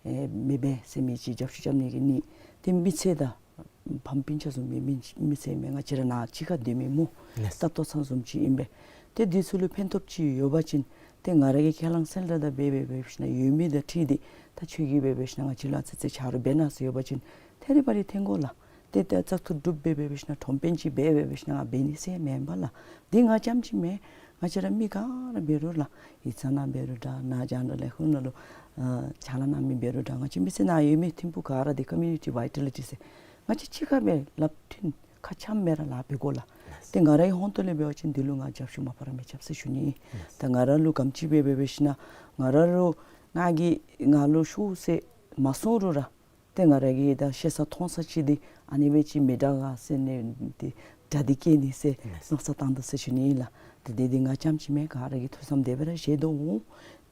ཨེ་མེད་པས་ཟེར་མི་ཅིག་རྒྱབ་སྐྱོར་རྐྱབ་ནི་གི་ནི་ཏེ་མི་ཚེ་དང་ཕམ་སྤུན་ཆ་བཟུམ་མའི་མི་མི་ཚེ་མས། ང་བཅས་ར་ནཱ་གཅིག་ཁར་སྡོད་མི་སྨོ། ལགས། ད་ལྟོ་ཚང་བཟུམ་ཅིག་ཨིན་པས། ཏེ་འདི་ཚུ་ལུ་ཕན་ཐོགས་ཅིག་ཡོད་པ་ཅིན་ཏེ་ང་ར་གིས་ཁས་བླངས་གསལ་བསྒྲགས་དང་འབད་འབད་འབད་ཞིན་ན་ཡོད་མི་དང་འཁྲིལ་ཏེ་ད་ཁྱོད་ཀྱིས་འབད་འབད་ཞིན་ན་ང་བཅས་ལུ་ཨ་ཙི་ཙི་ཆ་རོགས་འབད་གནང་ཟེར་ཡོད་པ་ཅིན་ཐད་རི་བ་རི་འཐེན་དགོ་ལགས། ཏེ་ད་བཙག་འཐུ་གྲུབ་འབད་འབད་འབད་ཞིན་ན་ཁྲོམ་དཔོན་ཅིག་འབད་འབད་འབད་ཞིན་ན་ང་འབད་ནི་ཟེར་མེན་པ་ལགས། འདི་ང་རྐྱངམ་ཅིག་མེན། ང་བཅས་ར་མི་ག་ར་འབད་རུང་ལགས། ཡིག་ཚང་ནང་འབད་རུང་འདྲ་ནཱ་རྒྱང་བསྒྲགས་ལས་ཁུངས་ནང་ལུ་ཨ་ཕྱག་ལཱ་གནང་མི་འབད་རུང་འདྲ་ང་བཅས་མི་སེར་ནཱ་ཡོད་མི་ཐིམ་ཕུག་ག་ར་འདི་ཀོ་མིའུ་ནི་ཊི་ཝའི་ཊ་ལི་ཊི་ཟེར་ང་བཅས་གཅིག་ཁར་སྦེ་ལགཔ་མཐུན་ཁ་འཆམ་སྦེ་ར་ལཱ་འབད་དགོ་ལགས། ཏེ་ང་རའི་ཧོང་ཏོ་ལས་འབད་བ་ཅིན་འདི་ལུ་ང་རྒྱབ་སྐྱོར་མ་པ་ར་མི་རྐྱབ་ཟེར་ཞུ་ནི། ད་ང་ར་ལུ་ག་དེམ་ཅིག་འབད་འབད་འབད་ཞིན་ན་ང་ར་ལུ་ང་གིས་ང་ལུ་ཤོག་ཟེར་མ་གསུང་རུང་ར་ཏེ་ང་ར་གིས་ད་ཤེས་ས་མཐོང་ས་ཅིག་འདི་ཨ་ནི་སྦེ་ཅིག་མི་དྲག་ག་ཟེར་ནི་འདི་གྲ་སྒྲིག་བཀལ་ནི་ཟེར་མནོ་བསམ་བཏང་དོ་ཟེར་ཞུ་ནི་ཨིན་ལགས། ཏེ་འདི་འདི་ང་རྐྱངམ་ཅིག་མེན། ག་ར་གིས་ཐུགས་བསམ་དེ་སྦེ་ར་བཞེས་དོ་འོང་།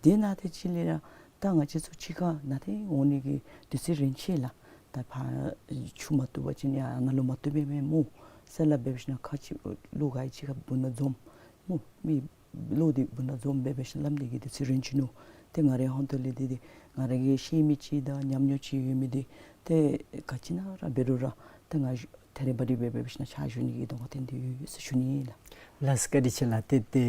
དེ་ནང་དེ་ཅིག་ལས་ར་ད་ང་བཅས་ཚུ་གཅིག་ཁར་ནཱ་ཏེ་འོང་ནི་གི་དུས་ཚོད་རན་ཆི་ལགས། ད་ཕར་ཆུ་མ་བཏུབ་པ་ཅིན་ཡར་ནཱ་ལུ་མ་བཏུབ་པས་མེན་སྨོ་ཟེར་སླབ་འབད་འབད་ཞིན་ན་ཁ་ཅིག་ལུ་ག་ཡི་གཅིག་ཁར་འབུ་ནང་འཛོམས་སྨོ། མི་ལོག་སྟེ་འབུ་ནང་འཛོམས་འབད་འབད་ཞིན་ན་སླབ་ནི་གི་དུས་ཚོད་རན་ཆི་ནུག། ཏེ་ང་རའི་ཧོང་ཏོ་ལས་འདི་འདི་ང་ར་གིས་ཤེས་མི་ཅིག་དང་ཉམས་མྱོང་ཅིག་ཡོད་མི་འདི་ཏེ་ག་ཅི་ནང་ར་འབད་རུང་ར་ཏེ་ང་ཐད་རི་བ་རི་འབད་འབད་འབད་ཞིན་ན་ཕྱག་ཞུ་ནི་གི་གདོང་ཁར་བསྟན་ཏེ་ཡོད་ཟེར་ཞུ་ནི་ཨིན་ལགས། ལགས་བཀའ་དྲིན་ཆེ་ལགས། ཏེ་ཏེ་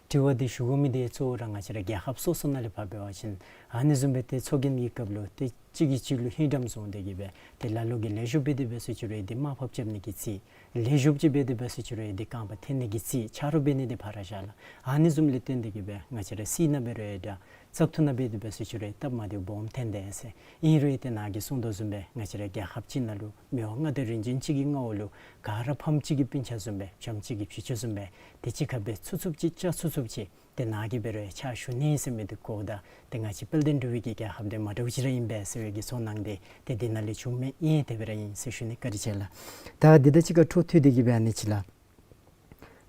དྲི་བ་འདི་ཞུ་དགོ་མི་འདི་གཙོ་བོ་ར་ང་བཅས་ར་རྒྱལ་ཁབ་སོ་སོ་ནང་ལས་ཕར་འབད་བ་ཅིན་ཨ་ནི་བཟུམ་སྦེ་ཏེ་ཚོགས་རྒྱན་གྱི་སྐབས་ལུ་ཏེ་གཅིག་གིས་གཅིག་ལུ་ཧིང་འཇམ་བཟུང་སྟེ་གི་སྦེ་ཏེ་ལ་ལུ་གིས་ལེགས་ཤོམ་འབད་དེ་འབད་ཟེར་ཅི་རུང་ཡང་འདི་དམའ་ཕབ་རྐྱབ་ནི་གི་རྩིས། ལེགས་ཤོམ་ཅིག་འབད་དེ་འབད་ཟེར་ཅི་རུང་ཡང་འདི་རྐང་པ་འཐེན་ནི་གི་རྩིས། ཆ་རོགས་འབད་ནི་འདི་ཕར་བཞག་ལགས། ཨ་ནི་བཟུམ་ལས་བརྟེན་ཏེ་གི་སྦེ་ང་བཅས་ར་སྲིད་ནང་འབད་རུང་ཡང་འདྲ་བཙག་འཐུ་ནང་འབད་དེ་འབད་ཟེར་ཅི་རུང་ཡང་སྟབས་མ་བདེཝ་སྦོམ་ཐོན་དེས་ཟེར། ཨིན་རུང་ཡང་ཏེ་ནཱ་གིས་གསུང་དོ་བཟུམ་སྦེ་ང་བཅས་ར་རྒྱལ་ཁབ་ཅིག་ནང་ལུ་མི་དབང་མངའ་བདག་རིམ་བྱོན་གཅིག་གི་མངའ་འོག་ལུ་ག་ར་ཕམ་གཅིག་གི་སྤུན་ཆ་བཟུམ་སྦེ་བྱམས་གཅིག་གི་བྱི་ཅུང་བཟུམ་སྦེ་ཏེ་གཅིག་ཁར་སྦེ་ཚུགས་ཚུགསཔ་ཅིག་བཅའ་ཚུགས་ཚུགསཔ་ཅིག་ཏེ་ནཱ་གིས་འབད་རུང་ཡང་ཕྱག་ཞུ་ནི་ཟེར་མི་འདི་གོཝ་ད་ཏེ་ང་བཅས་དཔལ་ལྡན་འབྲུག་པའི་གི་རྒྱལ་ཁབ་འདི་མ་འདྲཝ་ཅིག་ར་ཨིན་པས་ཟེར་བའི་གི་ཚོར་སྣང་འདི་ཏེ་འདི་ནང་ལས་བྱུངམ་ཨིན། དེ་སྦེ་ར་ཨིན་ཟེར་ཞུ་ནི། བཀའ་དྲིན་ཆེ་ལགས། ད་འདི་དང་གཅིག་ཁར་འཕྲོ་མཐུད་དེ་གི་སྦེ་ཨ་ནི་ཅིག་ལགས།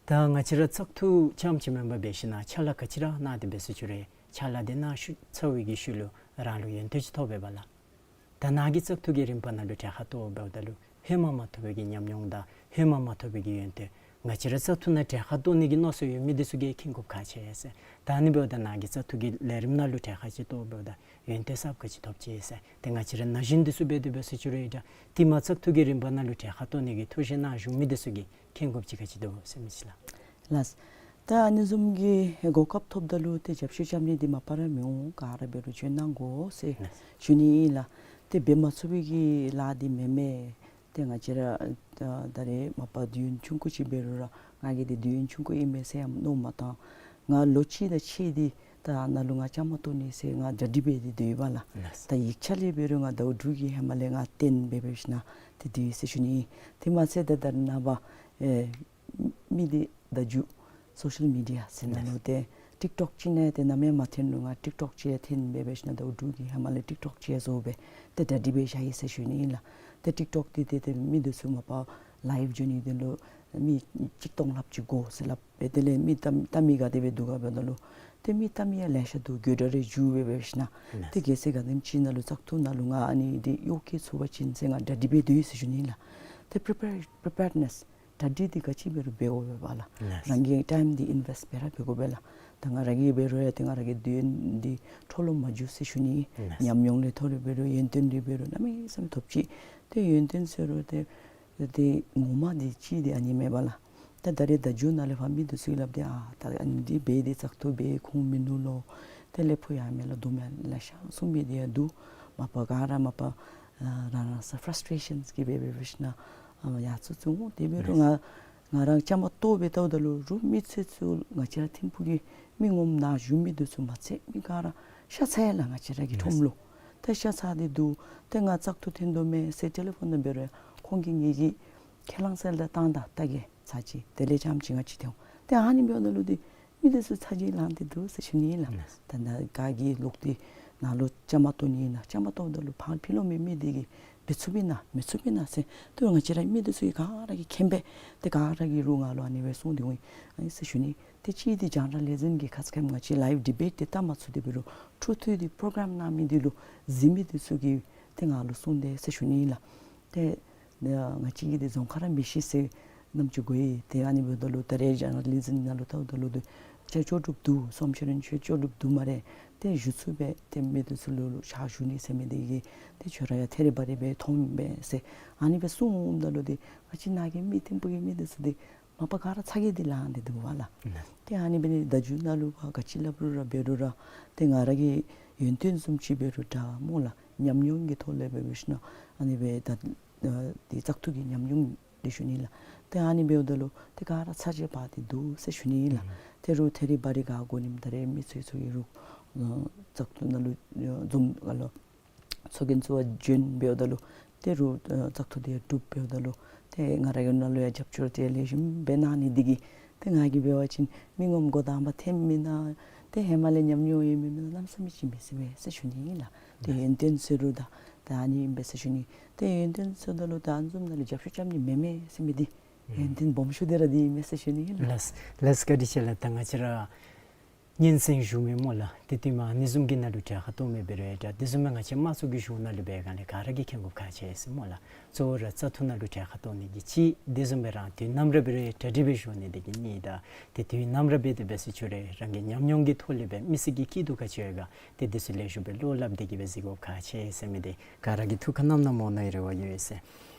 ད་ང་བཅས་ར་བཙག་འཐུ་རྐྱངམ་ཅིག་མེན་པར་འབད་ཞིན་ན་ཕྱག་ལཱ་ག་ཅི་ར་གནང་སྟེ་འབད་ཟེར་ཅི་རུང་ཡང་ཕྱག་ལཱ་འདི་གནང་ཚར་བའི་གི་ཤུལ་ལུ་རང་ལུ་ཡོན་ཏན་ཅིག་ཐོབ་པས་པ་ལགས། ད་ནཱ་གི་བཙག་འཐུ་གི་རིམ་པ་ནང་ལུ་གྲལ་ཁར་གཏོགས་འབདཝ་ད་ལུ་ཧེ་མ་མ་ཐོབ་པའི་གི་ཉམས་མྱོང་དང་ཧེ་མ་མ་ཐོབ་པའི་གི་ཡོན་ཏན་ང་བཅས་ར་བཙག་འཐུ་ནང་གྲལ་ཁར་གཏོགས་ནི་གི་མནོ་བསམ་ཡོད་མི་འདི་ཚུ་གིས་མཁྱེན་དགོཔ་ཁག་ཆེ་ཟེར། ད་ཨ་ནི་འབདཝ་ད་ནཱ་གི་བཙག་འཐུ་གི་ལས་རིམ་ནང་ལུ་གྲལ་ཁར་ཅིག་གཏོགས་འབདཝ་ད་ཡོན་ཏན་གསརཔ་ག་ཅི་ཐོབ་ཅི་ཟེར། ཏེ་ང་བཅས་ར་ན་གཞོན་འདི་ཚུ་འབད་དེ་འབད་ཟེར་ཅི་རུང་ཡང་འདྲ་ཏེ་མ་བཙག་འཐུ་གི་རིམ་པ་ནང་ལུ་གྲལ་ཁར་གཏོགས་ནི་གི་ཐུགས་བཞེད་གནང་བཞུགས་མི་འདི་ཚུ་གིས་མཁྱེན་དགོཔ་ཅིག་ག་ཅི་འདུག་ཟེར་མི་ཅིག་ལགས། ལགས། ད་ཨ་ནི་བཟུམ་གྱི་གོ་སྐབས་ཐོབ་ད་ལུ་ཏེ་རྒྱབ་སྐྱོར་རྐྱབ་ནི་འདི་མ་པ་ར་མི་འོང་། ག་ར་འབད་རུང་བྱོན་གནང་དགོ་ཟེར་ལགས། ཞུ་ནི་ཨིན་ལགས། ཏེ་འབད་མ་ཚུགས་པའི་གི་ལཱ་འདི་མེན་མས། ཏེ་ང་བཅས་ར་ད་ད་རེས་མ་པ་དུས་ཡུན་ཆུང་ཀུ་ཅིག་འབད་རུང་ར་ང་གིས་འདི་དུས་ཡུན་ཆུང་ཀུ་ཨིན་མས་ཟེར་ཡང་མནོ་མ་བཏང་། ང་ལོ་གཅིག་དང་ཕྱེད་འདི་ད་ནཱ་ལུ་ང་བཅའ་མར་གཏོགས་ནི་ཟེར་ང་གྲ་སྒྲིག་འབད་དེ་སྡོད་ཡོདཔ་ལགས། ལགས། ད་ཡིག་ཆ་ལས་འབད་རུང་ང་ཟླཝ་དྲུག་གི་ཧེ་མ་ལས་ང་བརྟན་སྦེ་འབད་ཞིན་ན་ཏེ་སྡོད་ཡི་ཟེར་ཞུ་ནི་ཨིན། དེ་མ་ཚད་ད་ད་རེས་ནངས་པ་ཨེ་མི་འདི་བརྡ་བརྒྱུད་སོ་ཤལ་མི་ཌི་ཡ་ཟེར་ནང་ལུ་ཏེ་ཊིཀ་ཊོཀ་ཅིག་ནང་ཏེ་ནམ་ཡང་མ་ཐོན་རུང་ང་ཊིཀ་ཊོཀ་ཅིག་ཡང་ཐོན་སྦེ་འབད་ཞིན་ན་ཟླཝ་དྲུག་གི་ཧེ་མ་ལས་ཊིཀ་ཊོཀ་ཅིག་ཡང་བཟོ་སྦེ་ཏེ་གྲ་སྒྲིག་འབད་བཞག་ཡི་ཟེར་ཞུ་ནི་ཨིན་ལགས། ཏེ་ཊིཀ་ཊོཀ་འདི་ཏེ་ཏེ་མི་འདི་ཚུ་མ་པ་ལའིབ་འགྱོ་ནི་འདི་ལུ་མི་གཅིག་སྟོང་ལྷགཔ་ཅིག་དགོ་ཟེར་སླབ་སྦེ་དེ་ལས་མི་ལྟ་ལྟ་མི་ག་དེ་སྦེ་འདུག་ག་འབདཝ་ད་ལུ་ཏེ་མི་ལྟ་མི་ཡང་ལེ་ཤ་འདུག། དགོད་བྲ་རེ་བརྒྱུད་སྦེ་འབད་ཞིན་ན་ལགས། ཏེ་གལ་སྲིད་ག་དེམ་ཅིག་ནང་ལུ་བཙག་འཐུ་ནང་ལུ་ང་ཨ་ནི་འདི་གཡོག་བཀོལ་ཚུགས་པ་ཅིན་ཟེར་ང་གྲ་སྒྲིག་འབད་སྡོད་ཡི་ཟེར་ཞུ་ནི་ཨིན་ལགས། ཏེ་པྲི་པེར་པྲི་པེརཌ་ནེསི་གྲ་སྒྲིག་འདི་ག་ཅི་འབད་རུང་འབད་དགོ་པས་པ་ལགས། ལགས། རང་གི་ཊའིམ་འདི་ཨིན་ཝེསཊ་འབད་ར་འབད་དགོ་པས་ལགས། ད་ང་ར་གིས་འབད་རུང་ཡང་ཏེ་ང་ར་གི་དུས་ཡུན་འདི་འཕྲོ་བརླག་མ་འགྱོ་ཟེར་ཞུ་ནི། ལགས། ཉམས་མྱོང་ལས་མཐོ་རུང་འབད་རུང་ཡོན་ཏན་འདི་འབད་རུང་གནམ་མེད་ས་མེད་ཐོབ་ཅི། ཏེ་ཡོན་ཏན་ཟེར་རུང་ཏེ་ཏེ་ངོ་མ་འདི་ཅིག་འདི་ཨ་ནི་མེན་པ་ལགས། ད་ད་རེས་བརྡ་བརྒྱུད་ནང་ལས་ཕར་མི་འདི་ཚུ་གིས་སླབ་སྟེ་ཨ་ད་ཨ་ནི་འདི་འབད་དེ་བཙག་འཐུ་འབད་ཁུངས་མིན་ནུག་ལོ། ཏེ་ལས་ཕུ་ཡང་མེད་ལགས། དུམ་ཡང་ལེ་ཤ་གསུང་མི་འདི་ཡང་འདུག། མ་པ་ག་ར་མ་པ་ཨ་རང་རང་སོ་ཕྲ་སི་ཊེ་ཤཱནས་ཀྱིས་འབད་འབད་ཞིནམ་ཨ་ཡར་ཚུར་ཚུར་འོང་། དེ་འབད་རུང་ང་ང་ར་བཅའ་མར་གཏོགས་སྦེ་བལྟཝ་ད་ལུ་རུང་མི་ཚེ་ཚུ་ང་བཅས་ར་ཐིམ་ཕུག་གི་མི་ངོམ་ནང་བཞུགས་མི་འདི་ཚུ་མ་ཚད་མི་ག་ར་ཤ་ཚ་ཡི་ལགས། ང་བཅས་ར་གི་ཁྲོམ་ལུ་ཏེ་ཤ་ཚ་སྟེ་འདུག། ཏེ་ང་བཙག་འཐུ་འཐོན་དོ་མས་ཟེར་ཊེ་ལི་ཕོན་ནང་འབད་རུང་ཁོང་གིས་ངེ་གི་ཁས་བླངས་ཟེར་ད་བཏང་ད་ད་གེ་ཚར་ཅིག་དེ་ལས་རྐྱངམ་ཅིག་ང་བཅས་འཐོན། ཏེ་ཨ་ནི་འབདཝ་ད་ལུ་འདི་མི་འདི་ཚུ་ཚ་གྱང་ལང་སྟེ་འདུག་ཟེར་ཞུ་ནི་ཨིན་ལགས། ད་ནཱ་ག་གིས་ལོག་སྟེ་ནཱ་ལུ་བཅའ་མར་གཏོགས་ནི་ཨིན་ན། བཅའ་མར་གཏོགསཔ་ད་ལུ་ཕར་ཕྱི་ལོགས་མི་མི་འདི་གིས་འབད་ཚུགས་པས་ན་མི་ཚུགས་པས་ན་ཟེར། ཏེ་ང་བཅས་ར་མི་འདི་ཚུ་གིས་ག་ར་གིས་མཁྱེན་པས། ཏེ་ག་ར་གིས་རུང་ང་ལུ་ཨ་ནི་སྦེ་གསུངས་ཏེ་འོང་ཨིན་ཟེར་ཞུ་ནི། ཏེ་གཅིག་འདི་རྒྱང་བསྒྲགས་ལས་འཛིན་གྱི་ཁ་ཙ་ཁ་ཉིནམ་ང་བཅས་ལའིབ་ཌི་བེཊ་འདི་བལྟ་མ་ཚུགས་ཏེ་འབད་རུང་འཕྲོ་མཐུད་དེ་པྲོ་གརམ་གནང་མི་འདི་ལུ་གཟིགས་མི་འདི་ཚུ་གིས་ཏེ་ང་ལུ་གསུངས་ཏེ་ཟེར་ཞུ་ནི་ཨིན་ལགས། ཏེ་ང་བཅས་ཀྱི་འདི་རྫོང་ཁ་ར་མི་ཤེས་ཟེར་རྣམ་ཅོ་གོ་ཡི། ཏེ་ཨ་ནི་འབདཝ་ད་ལུ་ད་རེས་རྒྱང་བསྒྲགས་ལས་འཛིན་ནང་ལུ་བལྟཝ་ད་ལུ་འདི་ཁྱོད་ལྕོགས་གྲུབ་འདུག། སོམ་ཤེས་རན་ཁྱོད་ལྕོགས་གྲུབ་འདུག་སྨ་རེ། ཏེ་ཞུ་ཚུགས་པས། ཏེ་མི་འདི་ཚུ་ལུ་ཕྱག་ཞུ་ནི་ཟེར་མི་འདི་གིས་ཏེ་ཁྱོད་ར་ཡང་ཐེ་རི་བ་རི་སྦེ་མཐོངམ་མས་ཟེར་ཨ་ནི་སྦེ་གསུངམ་ད་ལུ་འདི་ང་བཅས་ནཱ་གི་མི་ཐིམ་ཕུག་གི་མི་འདི་ཚུ་འདི་མ་པ་ག་ར་ཚ་གྱང་འདི་ལང་སྟེ་འདུག་པ་ལགས། ཏེ་ཨ་ནི་འབད་ནི་བརྡ་བརྒྱུད་ནང་ལུ་ཕར་ག་ཅི་སླབ་རུང་ར་འབད་རུང་ར་ཏེ་ང་ར་གི་ཡོན་ཏན་བཟུམ་ཅིག་འབད་རུང་འདྲ་སྨོ་ལགས། ཉམས་མྱོང་གི་ཐོག་ལས་འབད་འབད་ཞིནམ་ཨ་ནི་སྦེ་ད་ཨ་འདི་བཙག་འཐུ་གི་ཉམས་མྱོང་འདི་ཞུ་ནི་ལགས། ཏེ་ཨ་ནི་འབདཝ་ད་ལུ་ཏེ་ག་ར་ཚ་གྱང་འབག་སྟེ་འདུག་ཟེར་ཞུ་ནི་ལགས། ཏེ་རུང་ཐེ་རི་བ་རི་ག་གོ་ནི་མས། ད་རེས་མི་ཚུ་ཚུ་གིས་རུང་ཨ་བཙག་འཐུ་ནང་ལུ་ཨ་འཛོམས་ག་ལོ་ཚོགས་རྒྱན་ཚུ་བ་བྱོན་འབདཝ་ད་ལུ་ཏེ་རུང་ཨ་བཙག་འཐུ་འདི་གྲུབ་འབདཝ་ད་ལུ་ཏེ་ང་ར་གི་ནང་ལུ་ཡང་རྒྱབ་སྐྱོར་འདི་ལེགས་ཤོམ་སྦེ་གནང་ནི་འདི་གིས་ཏེ་ང་གིས་འབད་བ་ཅིན་མི་ངོམ་འགོ་དང་པ་ཐོནམ་ཨིན་ན་ཏེ་ཧེ་མ་ལས་ཉམས་མྱོང་ཡོད་མི་མི་གནམ་མེད་ས་མེད་ཅིག་མེད་ཟེར་སྦེ་ཟེར་ཞུ་ནི་ཨིན་ལགས། ཏེ་ཡོན་ཏན་ཟེར་རུང་ད་ད་ཨ་ནི་ཨིན་པས་ཟེར་ཞུ་ནི། ཏེ་ཡོན་ཏན་ཟེརཝ་ད་ལུ་ད་ཨ་ནི་བཟུམ་ནང་ལུ་རྒྱབ་སྐྱོར་རྐྱབ་ནི་མེད་མས་ཟེར་མི་འདི་ཡོན་ཏན་སྦོམ་ཤོས་འདི་ར་འདི་ཨིན་མས་ཟེར་ཞུ་ནི་ཨིན་ལགས། ལགས་ལགས། བཀའ་དྲིན་ཆེ་ལགས། ད་ང་བཅས་ར་སྙན་གསན་ཞུ་མི་སྨོ་ལགས། ཏེ་དུས་མ་ཨ་ནི་བཟུམ་གྱི་ནང་ལུ་གྲལ་ཁར་གཏོགས་མི་འབད་རུང་ཡང་འདྲ། དེ་བཟུམ་སྦེ་ང་བཅས་དམངས་གཙོ་གི་གཞུང་ནང་ལུ་འབད་སྒང་ལས་ག་ར་གིས་མཁྱེན་དགོཔ་ཁག་ཆེ་ཟེར་སྨོ་ལགས། གཙོ་བོ་ར་བཙག་འཐུ་ནང་ལུ་གྲལ་ཁར་གཏོགས་ནི་གི་ཅིག་དེ་བཟུམ་སྦེ་རང་དུས་ནམ་ར་འབད་རུང་ཡང་གྲ་སྒྲིག་སྦེ་བཞུགས་ནི་འདི་གིས་གཉིས། ད་ཏེ་དུས་ནམ་ར་འབད་དེ་འབད་ཟེར་ཞུ་རུང་རང་གི་ཉམས་མྱོང་གི་ཐོག་ལས་སྦེ་མི་སེར་གྱི་སྐྱིད་སྡུག་ག་ཅི་ཡོད་ག་ཏེ་འདི་ཚུ་ལེགས་ཤོམ་སྦེ་བློ་སླབ་སྟེ་གིས་སྦེ་གཟིགས་དགོཔ་ཁག་ཆེ་ཟེར་མི་འདི་ག་ར་གིས་ཐུགས་ཁར་བསྣམས་གནང་སྨོ་མནོ་བའི་རེ་བ་ཡོད་ཟེར།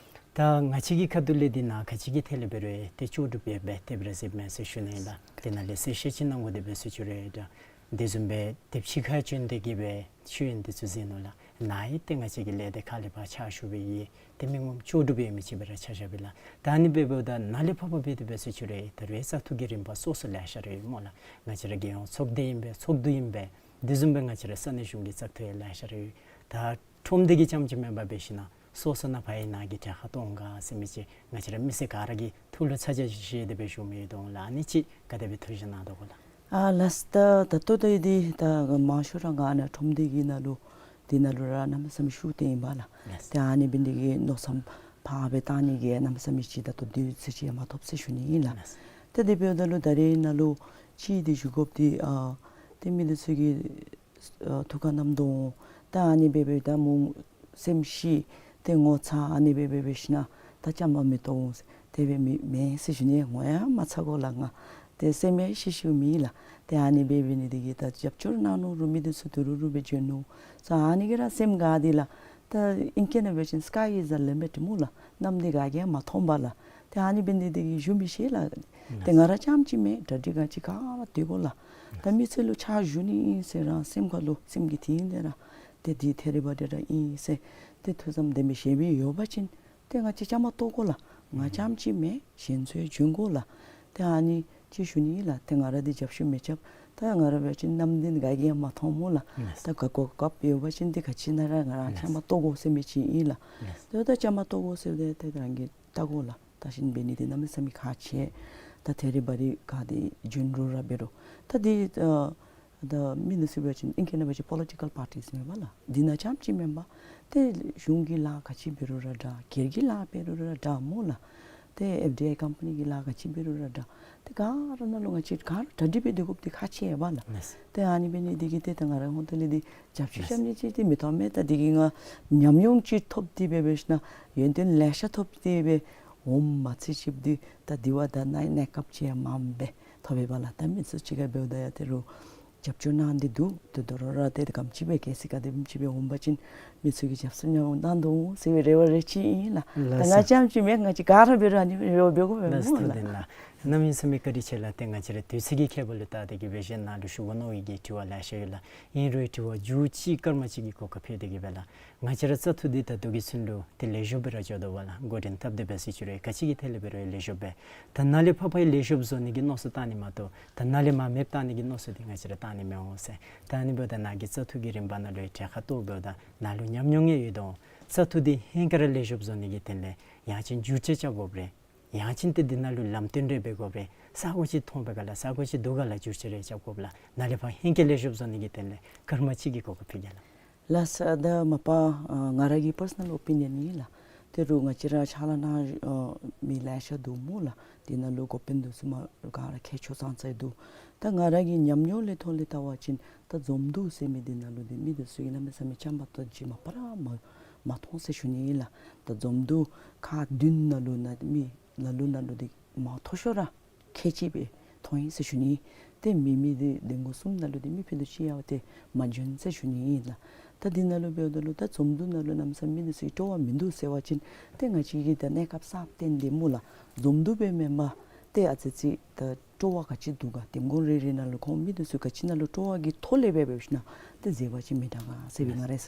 ད་ང་བཅས་ཀྱི་ཁ་ཐུག་ལས་འདི་ནང་ག་ཅི་གི་ཐད་ལས་འབད་རུང་ཏེ་ལྕོགས་གྲུབ་ཡོདཔ་སྦེ་དེ་སྦེ་ར་གཟིགསཔ་མས་ཟེར་ཞུ་ནི་ལགས། དེ་ནང་ལས་གསལ་བཤད་ཅིག་གནང་དགོ་དེ་སྦེ་ཟེར་ཞུ་རུང་ད་དེ་བཟུམ་སྦེ་དེ་ཕྱི་ཁར་བྱོན་ཏེ་གིས་སྦེ་ཤེས་ཡོན་འདི་ཚུ་གཟིགས་ནུག་ལགས། ནཱ་ཡང་ཏེ་ང་བཅས་ཀྱི་ལས་སྡེ་ཁག་ལས་ཕར་ཕྱག་ཞུ་སྦེ་ཡོད། ཏེ་མི་ངོམ་ལྕོགས་གྲུབ་ཡོད་མི་ཅིག་སྦེ་ར་ཆ་བཞག་པས་ལགས། ད་ཨ་ནི་འབདཝ་ད་ནཱ་ལས་ཕར་འབད་དེ་འབད་ཟེར་ཞུ་རུང་ད་རུང་བཙག་འཐུ་གི་རིམ་པ་སོ་སོ་ལེ་ཤ་ར་ཡོད་སྨོ་ལགས། ང་བཅས་ར་རྒྱལ་ཡོངས་ཚོགས་སྡེ་ཨིན་པས། ཚོགས་འདུ་ཨིན་པས། དེ་བཟུམ་སྦེ་ང་བཅས་ར་ས་གནས་གཞུང་གི་བཙག་འཐུ་ཡང་ལེ་ཤ་ར་ཡོད། ད་ཁྲོམ་སྡེ་གི་རྐྱངམ་ཅིག་མེན་པར་འབད་ཞིན་ན་སོ་སོ་ནང་ཕར་ཡང་ནཱ་གི་གྲལ་ཁར་གཏོགས་ག་ཟེར་མི་ཅིག་ང་བཅས་ར་མི་སེར་ག་ར་གི་ཐུགས་ལུ་ཚ་གྱང་བཞེས་ཏེ་སྦེ་བཞུགས་མི་ཡོད་དོ་ལགས། ཨ་ནི་ཅིག་ག་དེ་སྦེ་ཐུགས་བཞེད་གནང་དོ་གོ་ལགས། ཨ་ལགས། ད་ད་ལྟོ་ད་འདི་ད་མང་ཤོས་ར་ག་ནི་ཁྲོམ་སྡེ་གི་ནང་ལུ་འདི་ནང་ལུ་ར་གནམ་མེད་ས་མེད་ཤུགས་བཏོན་ཡི་པ་ལགས། ལགས། ཏེ་ཨ་ནི་འབད་ནི་འདི་གིས་མནོ་བསམ་ཕར་སྦེ་བཏང་ནི་གི་གནམ་མེད་ས་མེད་ཅིག་ད་ལྟོ་དུས་ཚོད་ཅིག་མ་ཐོབ་ཟེར་ཞུ་ནི་ཨིན་ལགས། ལགས། ཏེ་དེ་འབདཝ་ད་ལུ་ད་རེས་ནང་ལུ་ཅིག་འདི་ཞུ་དགོཔ་འདི་ཨ་ཏེ་མི་འདི་ཚུ་གིས་ཨ་ཐུགས་ཁར་བསྣམས་དོ་འོང་། ད་ཨ་ནི་འབད་འབདཝ་ད་མོ་སེམས་ཤི་ཏེ་ངོ་ཚ་ཨ་ནི་འབད་འབད་འབད་ཞིན་ན་ད་བཅའ་མར་མི་གཏོགས་འོང་ཟེར་དེ་སྦེ་མི་མེན་ཟེར་ཞུ་ནི། ངོ་ཡང་མ་ཚ་གོ་ལགས། ང་ཏེ་སེམས་ཡང་ཤི་ཤིཝ་མེད་ལགས། ཏེ་ཨ་ནི་འབད་འབད་ནི་འདི་གིས་ད་རྒྱབ་སྐྱོར་གནང་ནུག་རུང་མི་འདི་ཚུ་ཏི་རུ་རུ་སྦེ་བྱོན་ནུག། ས་ཨ་ནི་གིས་ར་སེམས་དགའ་སྟེ་ལགས། ད་ཨིང་སྐད་ནང་འབད་བ་ཅིན་sky is the limit སྨོ་ལགས། གནམ་འདི་ག་གིས་ཡང་མ་མཐོང་པས་ལགས། ཏེ་ཨ་ནི་འབད་ནི་འདི་གིས་ཞུ་མི་ཤེས་ལགས། ཏེ་ང་ར་རྐྱངམ་ཅིག་མེན། གྲ་སྒྲིག་ག་ཅི་ག་ར་སྡོད་དགོ་ལགས། ད་མི་ཚུ་ལུ་ཕྱག་ཞུ་ནི་ཨིན་ཟེར་རང་སེམས་ཁ་ལུ་སེམས་ཀྱི་གཏིང་ལས་ར་ཏེ་འདི་ཐེ་རི་བ་རི་ར་ཨིན་ཟེར་ཏེ་ཐུགས་བསམ་དེ་སྦེ་བཞེས་པའི་ཡོད་པ་ཅིན་ཏེ་ང་བཅས་བཅའ་མར་གཏོགས་དགོ་ལགས། ང་རྐྱངམ་ཅིག་མེན། གཞན་ཚུ་ཡང་བྱོན་དགོ་ལགས། ཏེ་ཨ་ནི་ཅིག་ཞུ་ནི་ལགས། ཏེ་ང་ར་འདི་རྒྱབ་བཤུད་མི་རྐྱབ། ད་ང་ར་འབད་བ་ཅིན་གནམ་འདི་ག་གིས་ཡང་མ་མཐོང་སྨོ་ལགས། ལགས། ད་ག་སྐབས་སྐབས་ཡོད་པ་ཅིན་ཏེ་ག་ཅི་ནང་ར་ང་ར་ལགས། བཅའ་མར་གཏོགས་དགོ་ཟེར་མི་ཅིག་ཨིན་ལགས། ལགས། ཏེ་ད་བཅའ་མར་གཏོགས་དགོ་ཟེར་ཏེ་ཏེ་རང་གིས་བལྟ་དགོ་ལགས། ད་ཤིན་འབད་ནི་འདི་གནམ་མེད་ས་མེད་ཁག་ཆེ། ད་ཐེ་རི་བ་རི་ག་ཏེ་བྱོན་རུང་ར་འབད་རུང་ད་འདི་ཨ་ད་མི་འདི་ཚུ་འབད་བ་ཅིན་ཨིང་སྐད་ནང་འབད་བ་ཅིན་political parties མེན་པ་ལགས། འདི་ནང་རྐྱངམ་ཅིག་མེན་པར་ཏེ་གཞུང་གི་ལཱ་ག་ཅི་འབད་རུང་ར་འདྲ། སྒེར་གྱི་ལཱ་འབད་རུང་ར་འདྲ་སྨོ་ལགས། ཏེ་ཨེཕ་ཌི་ཨའི་ཀམ་པ་ནི་གི་ལཱ་ག་ཅི་འབད་རུང་ར་འདྲ། ཏེ་ག་ར་ནང་ལུ་ང་བཅས་ག་ར་གྲ་སྒྲིག་འབད་དེ་དགོཔ་འདི་ཁག་ཆེ་བས་ལགས། ལགས། ཏེ་ཨ་ནི་འབད་ནི་འདི་གིས་ཏེ་ད་ང་ར་ཧོང་ཏོ་ལས་འདི་རྒྱབ་བཤུད་རྐྱབ་ནི་ཅིག་འདི་མི་མཐོང་མས། ད་འདི་གིས་ང་ཉམས་མྱོང་ཅིག་ཐོབ་སྟེ་འབད་འབད་ཞིན་ན་ཡོན་ཏན་ལེ་ཤ་ཐོབ་སྟེ་སྦེ་འོངམ་མ་ཚད་ཅིག་འདི་ད་འདི་བ་ད་ནཱ་གནས་སྐབས་ཅིག་ཡང་མངམ་སྦེ་ཐོབ་པས་ལགས། ད་མི་ཚུ་ཅིག་ཁར་འབདཝ་ད་ཡང་ཏེ་རུང་རྒྱབ་སྐྱོར་གནང་སྟེ་འདུག། ཏེ་དོ་རུང་ར་ཏེ་ག་དེམ་ཅིག་སྦེ་གལ་སྲིད་ག་དེམ་ཅིག་སྦེ་འོང་པ་ཅིན་མི་ཚུ་གིས་རྒྱབ་སྐྱོར་གནང་འོང་གནང་དོ་འོང་ཟེར་བའི་རེ་བ་རེ་ཅིག་ཨིན་ལགས། ད་ལགས་སོ། ང་རྐྱངམ་ཅིག་མེན། ང་བཅས་ག་ར་འབད་རུང་ཨ་ནི་རེ་བ་འབད་དགོ་པས་ལགས་སོ། སྨོ་ལགས། ཐུགས་བདེན་ལགས། གནམ་མེད་ས་མེད་བཀའ་དྲིན་ཆེ་ལགས། ཏེ་ང་བཅས་ར་དུས་ཚོད་ཀྱི་ཁྱད་པར་ལུ་བལྟ་སྟེ་གི་སྦེ་གཞན་ནཱ་ལུ་ཞུ་དགོ་མནོ་བའི་གི་དྲི་བ་ལེ་ཤ་ཡོད་ལགས། ཨིན་རུང་དྲི་བ་མཇུག་ཅིག་སྐར་མ་གཅིག་གི་གོ་སྐབས་ཕུལ་ཏེ་གི་སྦེ་ལགས། ང་བཅས་ར་བཙག་འཐུ་འདི་ད་ལྟོ་གི་ཚུན་ལུ་ཏེ་ལེགས་ཤོམ་སྦེ་ར་འགྱོ་དོ་བ་ལགས། འགོ་འདྲེན་འཐབ་སྟེ་འབད་ཟེར་ཞུ་རུང་ག་ཅི་གི་ཐད་ལས་འབད་རུང་ལེགས་ཤོམ་སྦེ། ད་ནཱ་ལས་ཕར་ཕར་ལེགས་ཤོམ་བཟོ་ནི་གི་མནོ་བསམ་བཏང་ནི་མ་གཏོགས་ད་ནཱ་ལས་མར་མེདཔ་བཏང་ནི་གི་མནོ་བསམ་འདི་ང་བཅས་ར་བཏང་ནི་མི་འོང་ཟེར། ད་ཨ་ནི་འབདཝ་ད་ནཱ་གི་བཙག་འཐུ་གི་རིམ་པ་ནང་ལུ་གྲལ་ཁར་གཏོགས་འབདཝ་ད་ནཱ་ལུ་ཉམས་མྱོང་ཡང་ཡོད་དོ། བཙག་འཐུ་འདི་ཧེང་སྐལ་ར་ལེགས་ཤོམ་བཟོ་ནི་གི་དོན་ལས་ཡང་ཅིན་བསྒྱུར་བཅོས་རྐྱབ་དགོཔ་རེ། ཡང་ཅིན་ཏེ་འདི་ནང་ལུ་ལམ་སྟོན་རེ་འབད་དགོཔ་རེ། ས་སྒོ་ཅིག་མཐོང་པའི་སྒང་ལས་ས་སྒོ་ཅིག་སྡུག་སྒང་ལས་བསྒྱུར་བཅོས་རེ་རྐྱབ་དགོཔ་ལགས། ནཱ་ལས་ཕར་ཧེང་སྐལ་ལེགས་ཤོམ་བཟོ་ནི་གི་དོན་ལས་སྐར་མ་གཅིག་གི་གོ་སྐབས་ཕུལ་གེ་ལགས། ལགས་སོ། ད་མ་པ་ཨ་ང་ར་གི་པར་སོ་ནཱལ་ཨོ་པི་ནི་ཡཱན་ཨིན་ལགས། ད་རུང་ང་བཅས་ར་ཕྱག་ལཱ་གནང་ཨ་མི་ལེ་ཤ་འདུག་སྨོ་ལགས། དེ་ནང་ལུ་འགོ་དཔོན་འདི་ཚུ་མར་ག་ར་མཁས་མཆོག་ཙང་ཙང་འདུག། ད་ང་ར་གི་ཉམས་མྱོང་ལས་ཐོག་ལས་བལྟ་བ་ཅིན་ད་འཛོམས་འདུ་ཟེར་མི་འདི་ནང་ལུ་འདི་མི་འདི་ཚུ་གིས་གནམ་མེད་ས་མེད་བཅའ་མར་གཏོགས་ཅིག་མ་པ་ར་མ་མ་མཐོང་ཟེར་ཞུ་ནི་ཨིན་ལགས། ད་འཛོམས་འདུ་ཁག་བདུན་ནང་ལུ་ནང་མི་ནང་ལུ་ནང་ལུ་འདི་མ་མཐོ་ཤོས་ར་ཁལ་གཅིག་སྦེ་མཐོང་ཡི་ཟེར་ཞུ་ནི། ཏེ་མི་མི་འདི་འདེམས་ངོ་གསུམ་ནང་ལུ་འདི་མི་ཕུད་རྡོག་གཅིག་ཡང་ཏེ་མ་འབྱོན་ཟེར་ཞུ་ནི་ཨིན་ལགས། ད་འདི་ནང་ལུ་འབདཝ་ད་ལུ་ད་འཛོམས་འདུ་ནང་ལུ་གནམ་མེད་ས་མེད་མི་འདི་ཚུ་སྤྲོ་བ་མིན་འདུག་ཟེར་བ་ཅིན་ཏེ་ང་བཅས་ཀྱིས་ད་གནས་སྐབས་གསརཔ་བརྟེན་ཏེ་སྨོ་ལགས། འཛོམས་འདུ་སྦེ་མེན་པར་ཏེ་ཨ་ཙི་ཙི་ད་སྤྲོ་བ་ག་ཅི་འདུག་ག། འདེམས་ངོ་རེ་རེ་ནང་ལུ་ཁོང་མི་འདི་ཚུ་ག་ཅི་ནང་ལུ་སྤྲོ་བ་གི་ཐོག་ལས་འབད་འབད་ཞིན་ན་ཏེ་མཛད་པ་ཅིག་མི་འདྲ་ག་ཟེར་བའི་ང་རའི་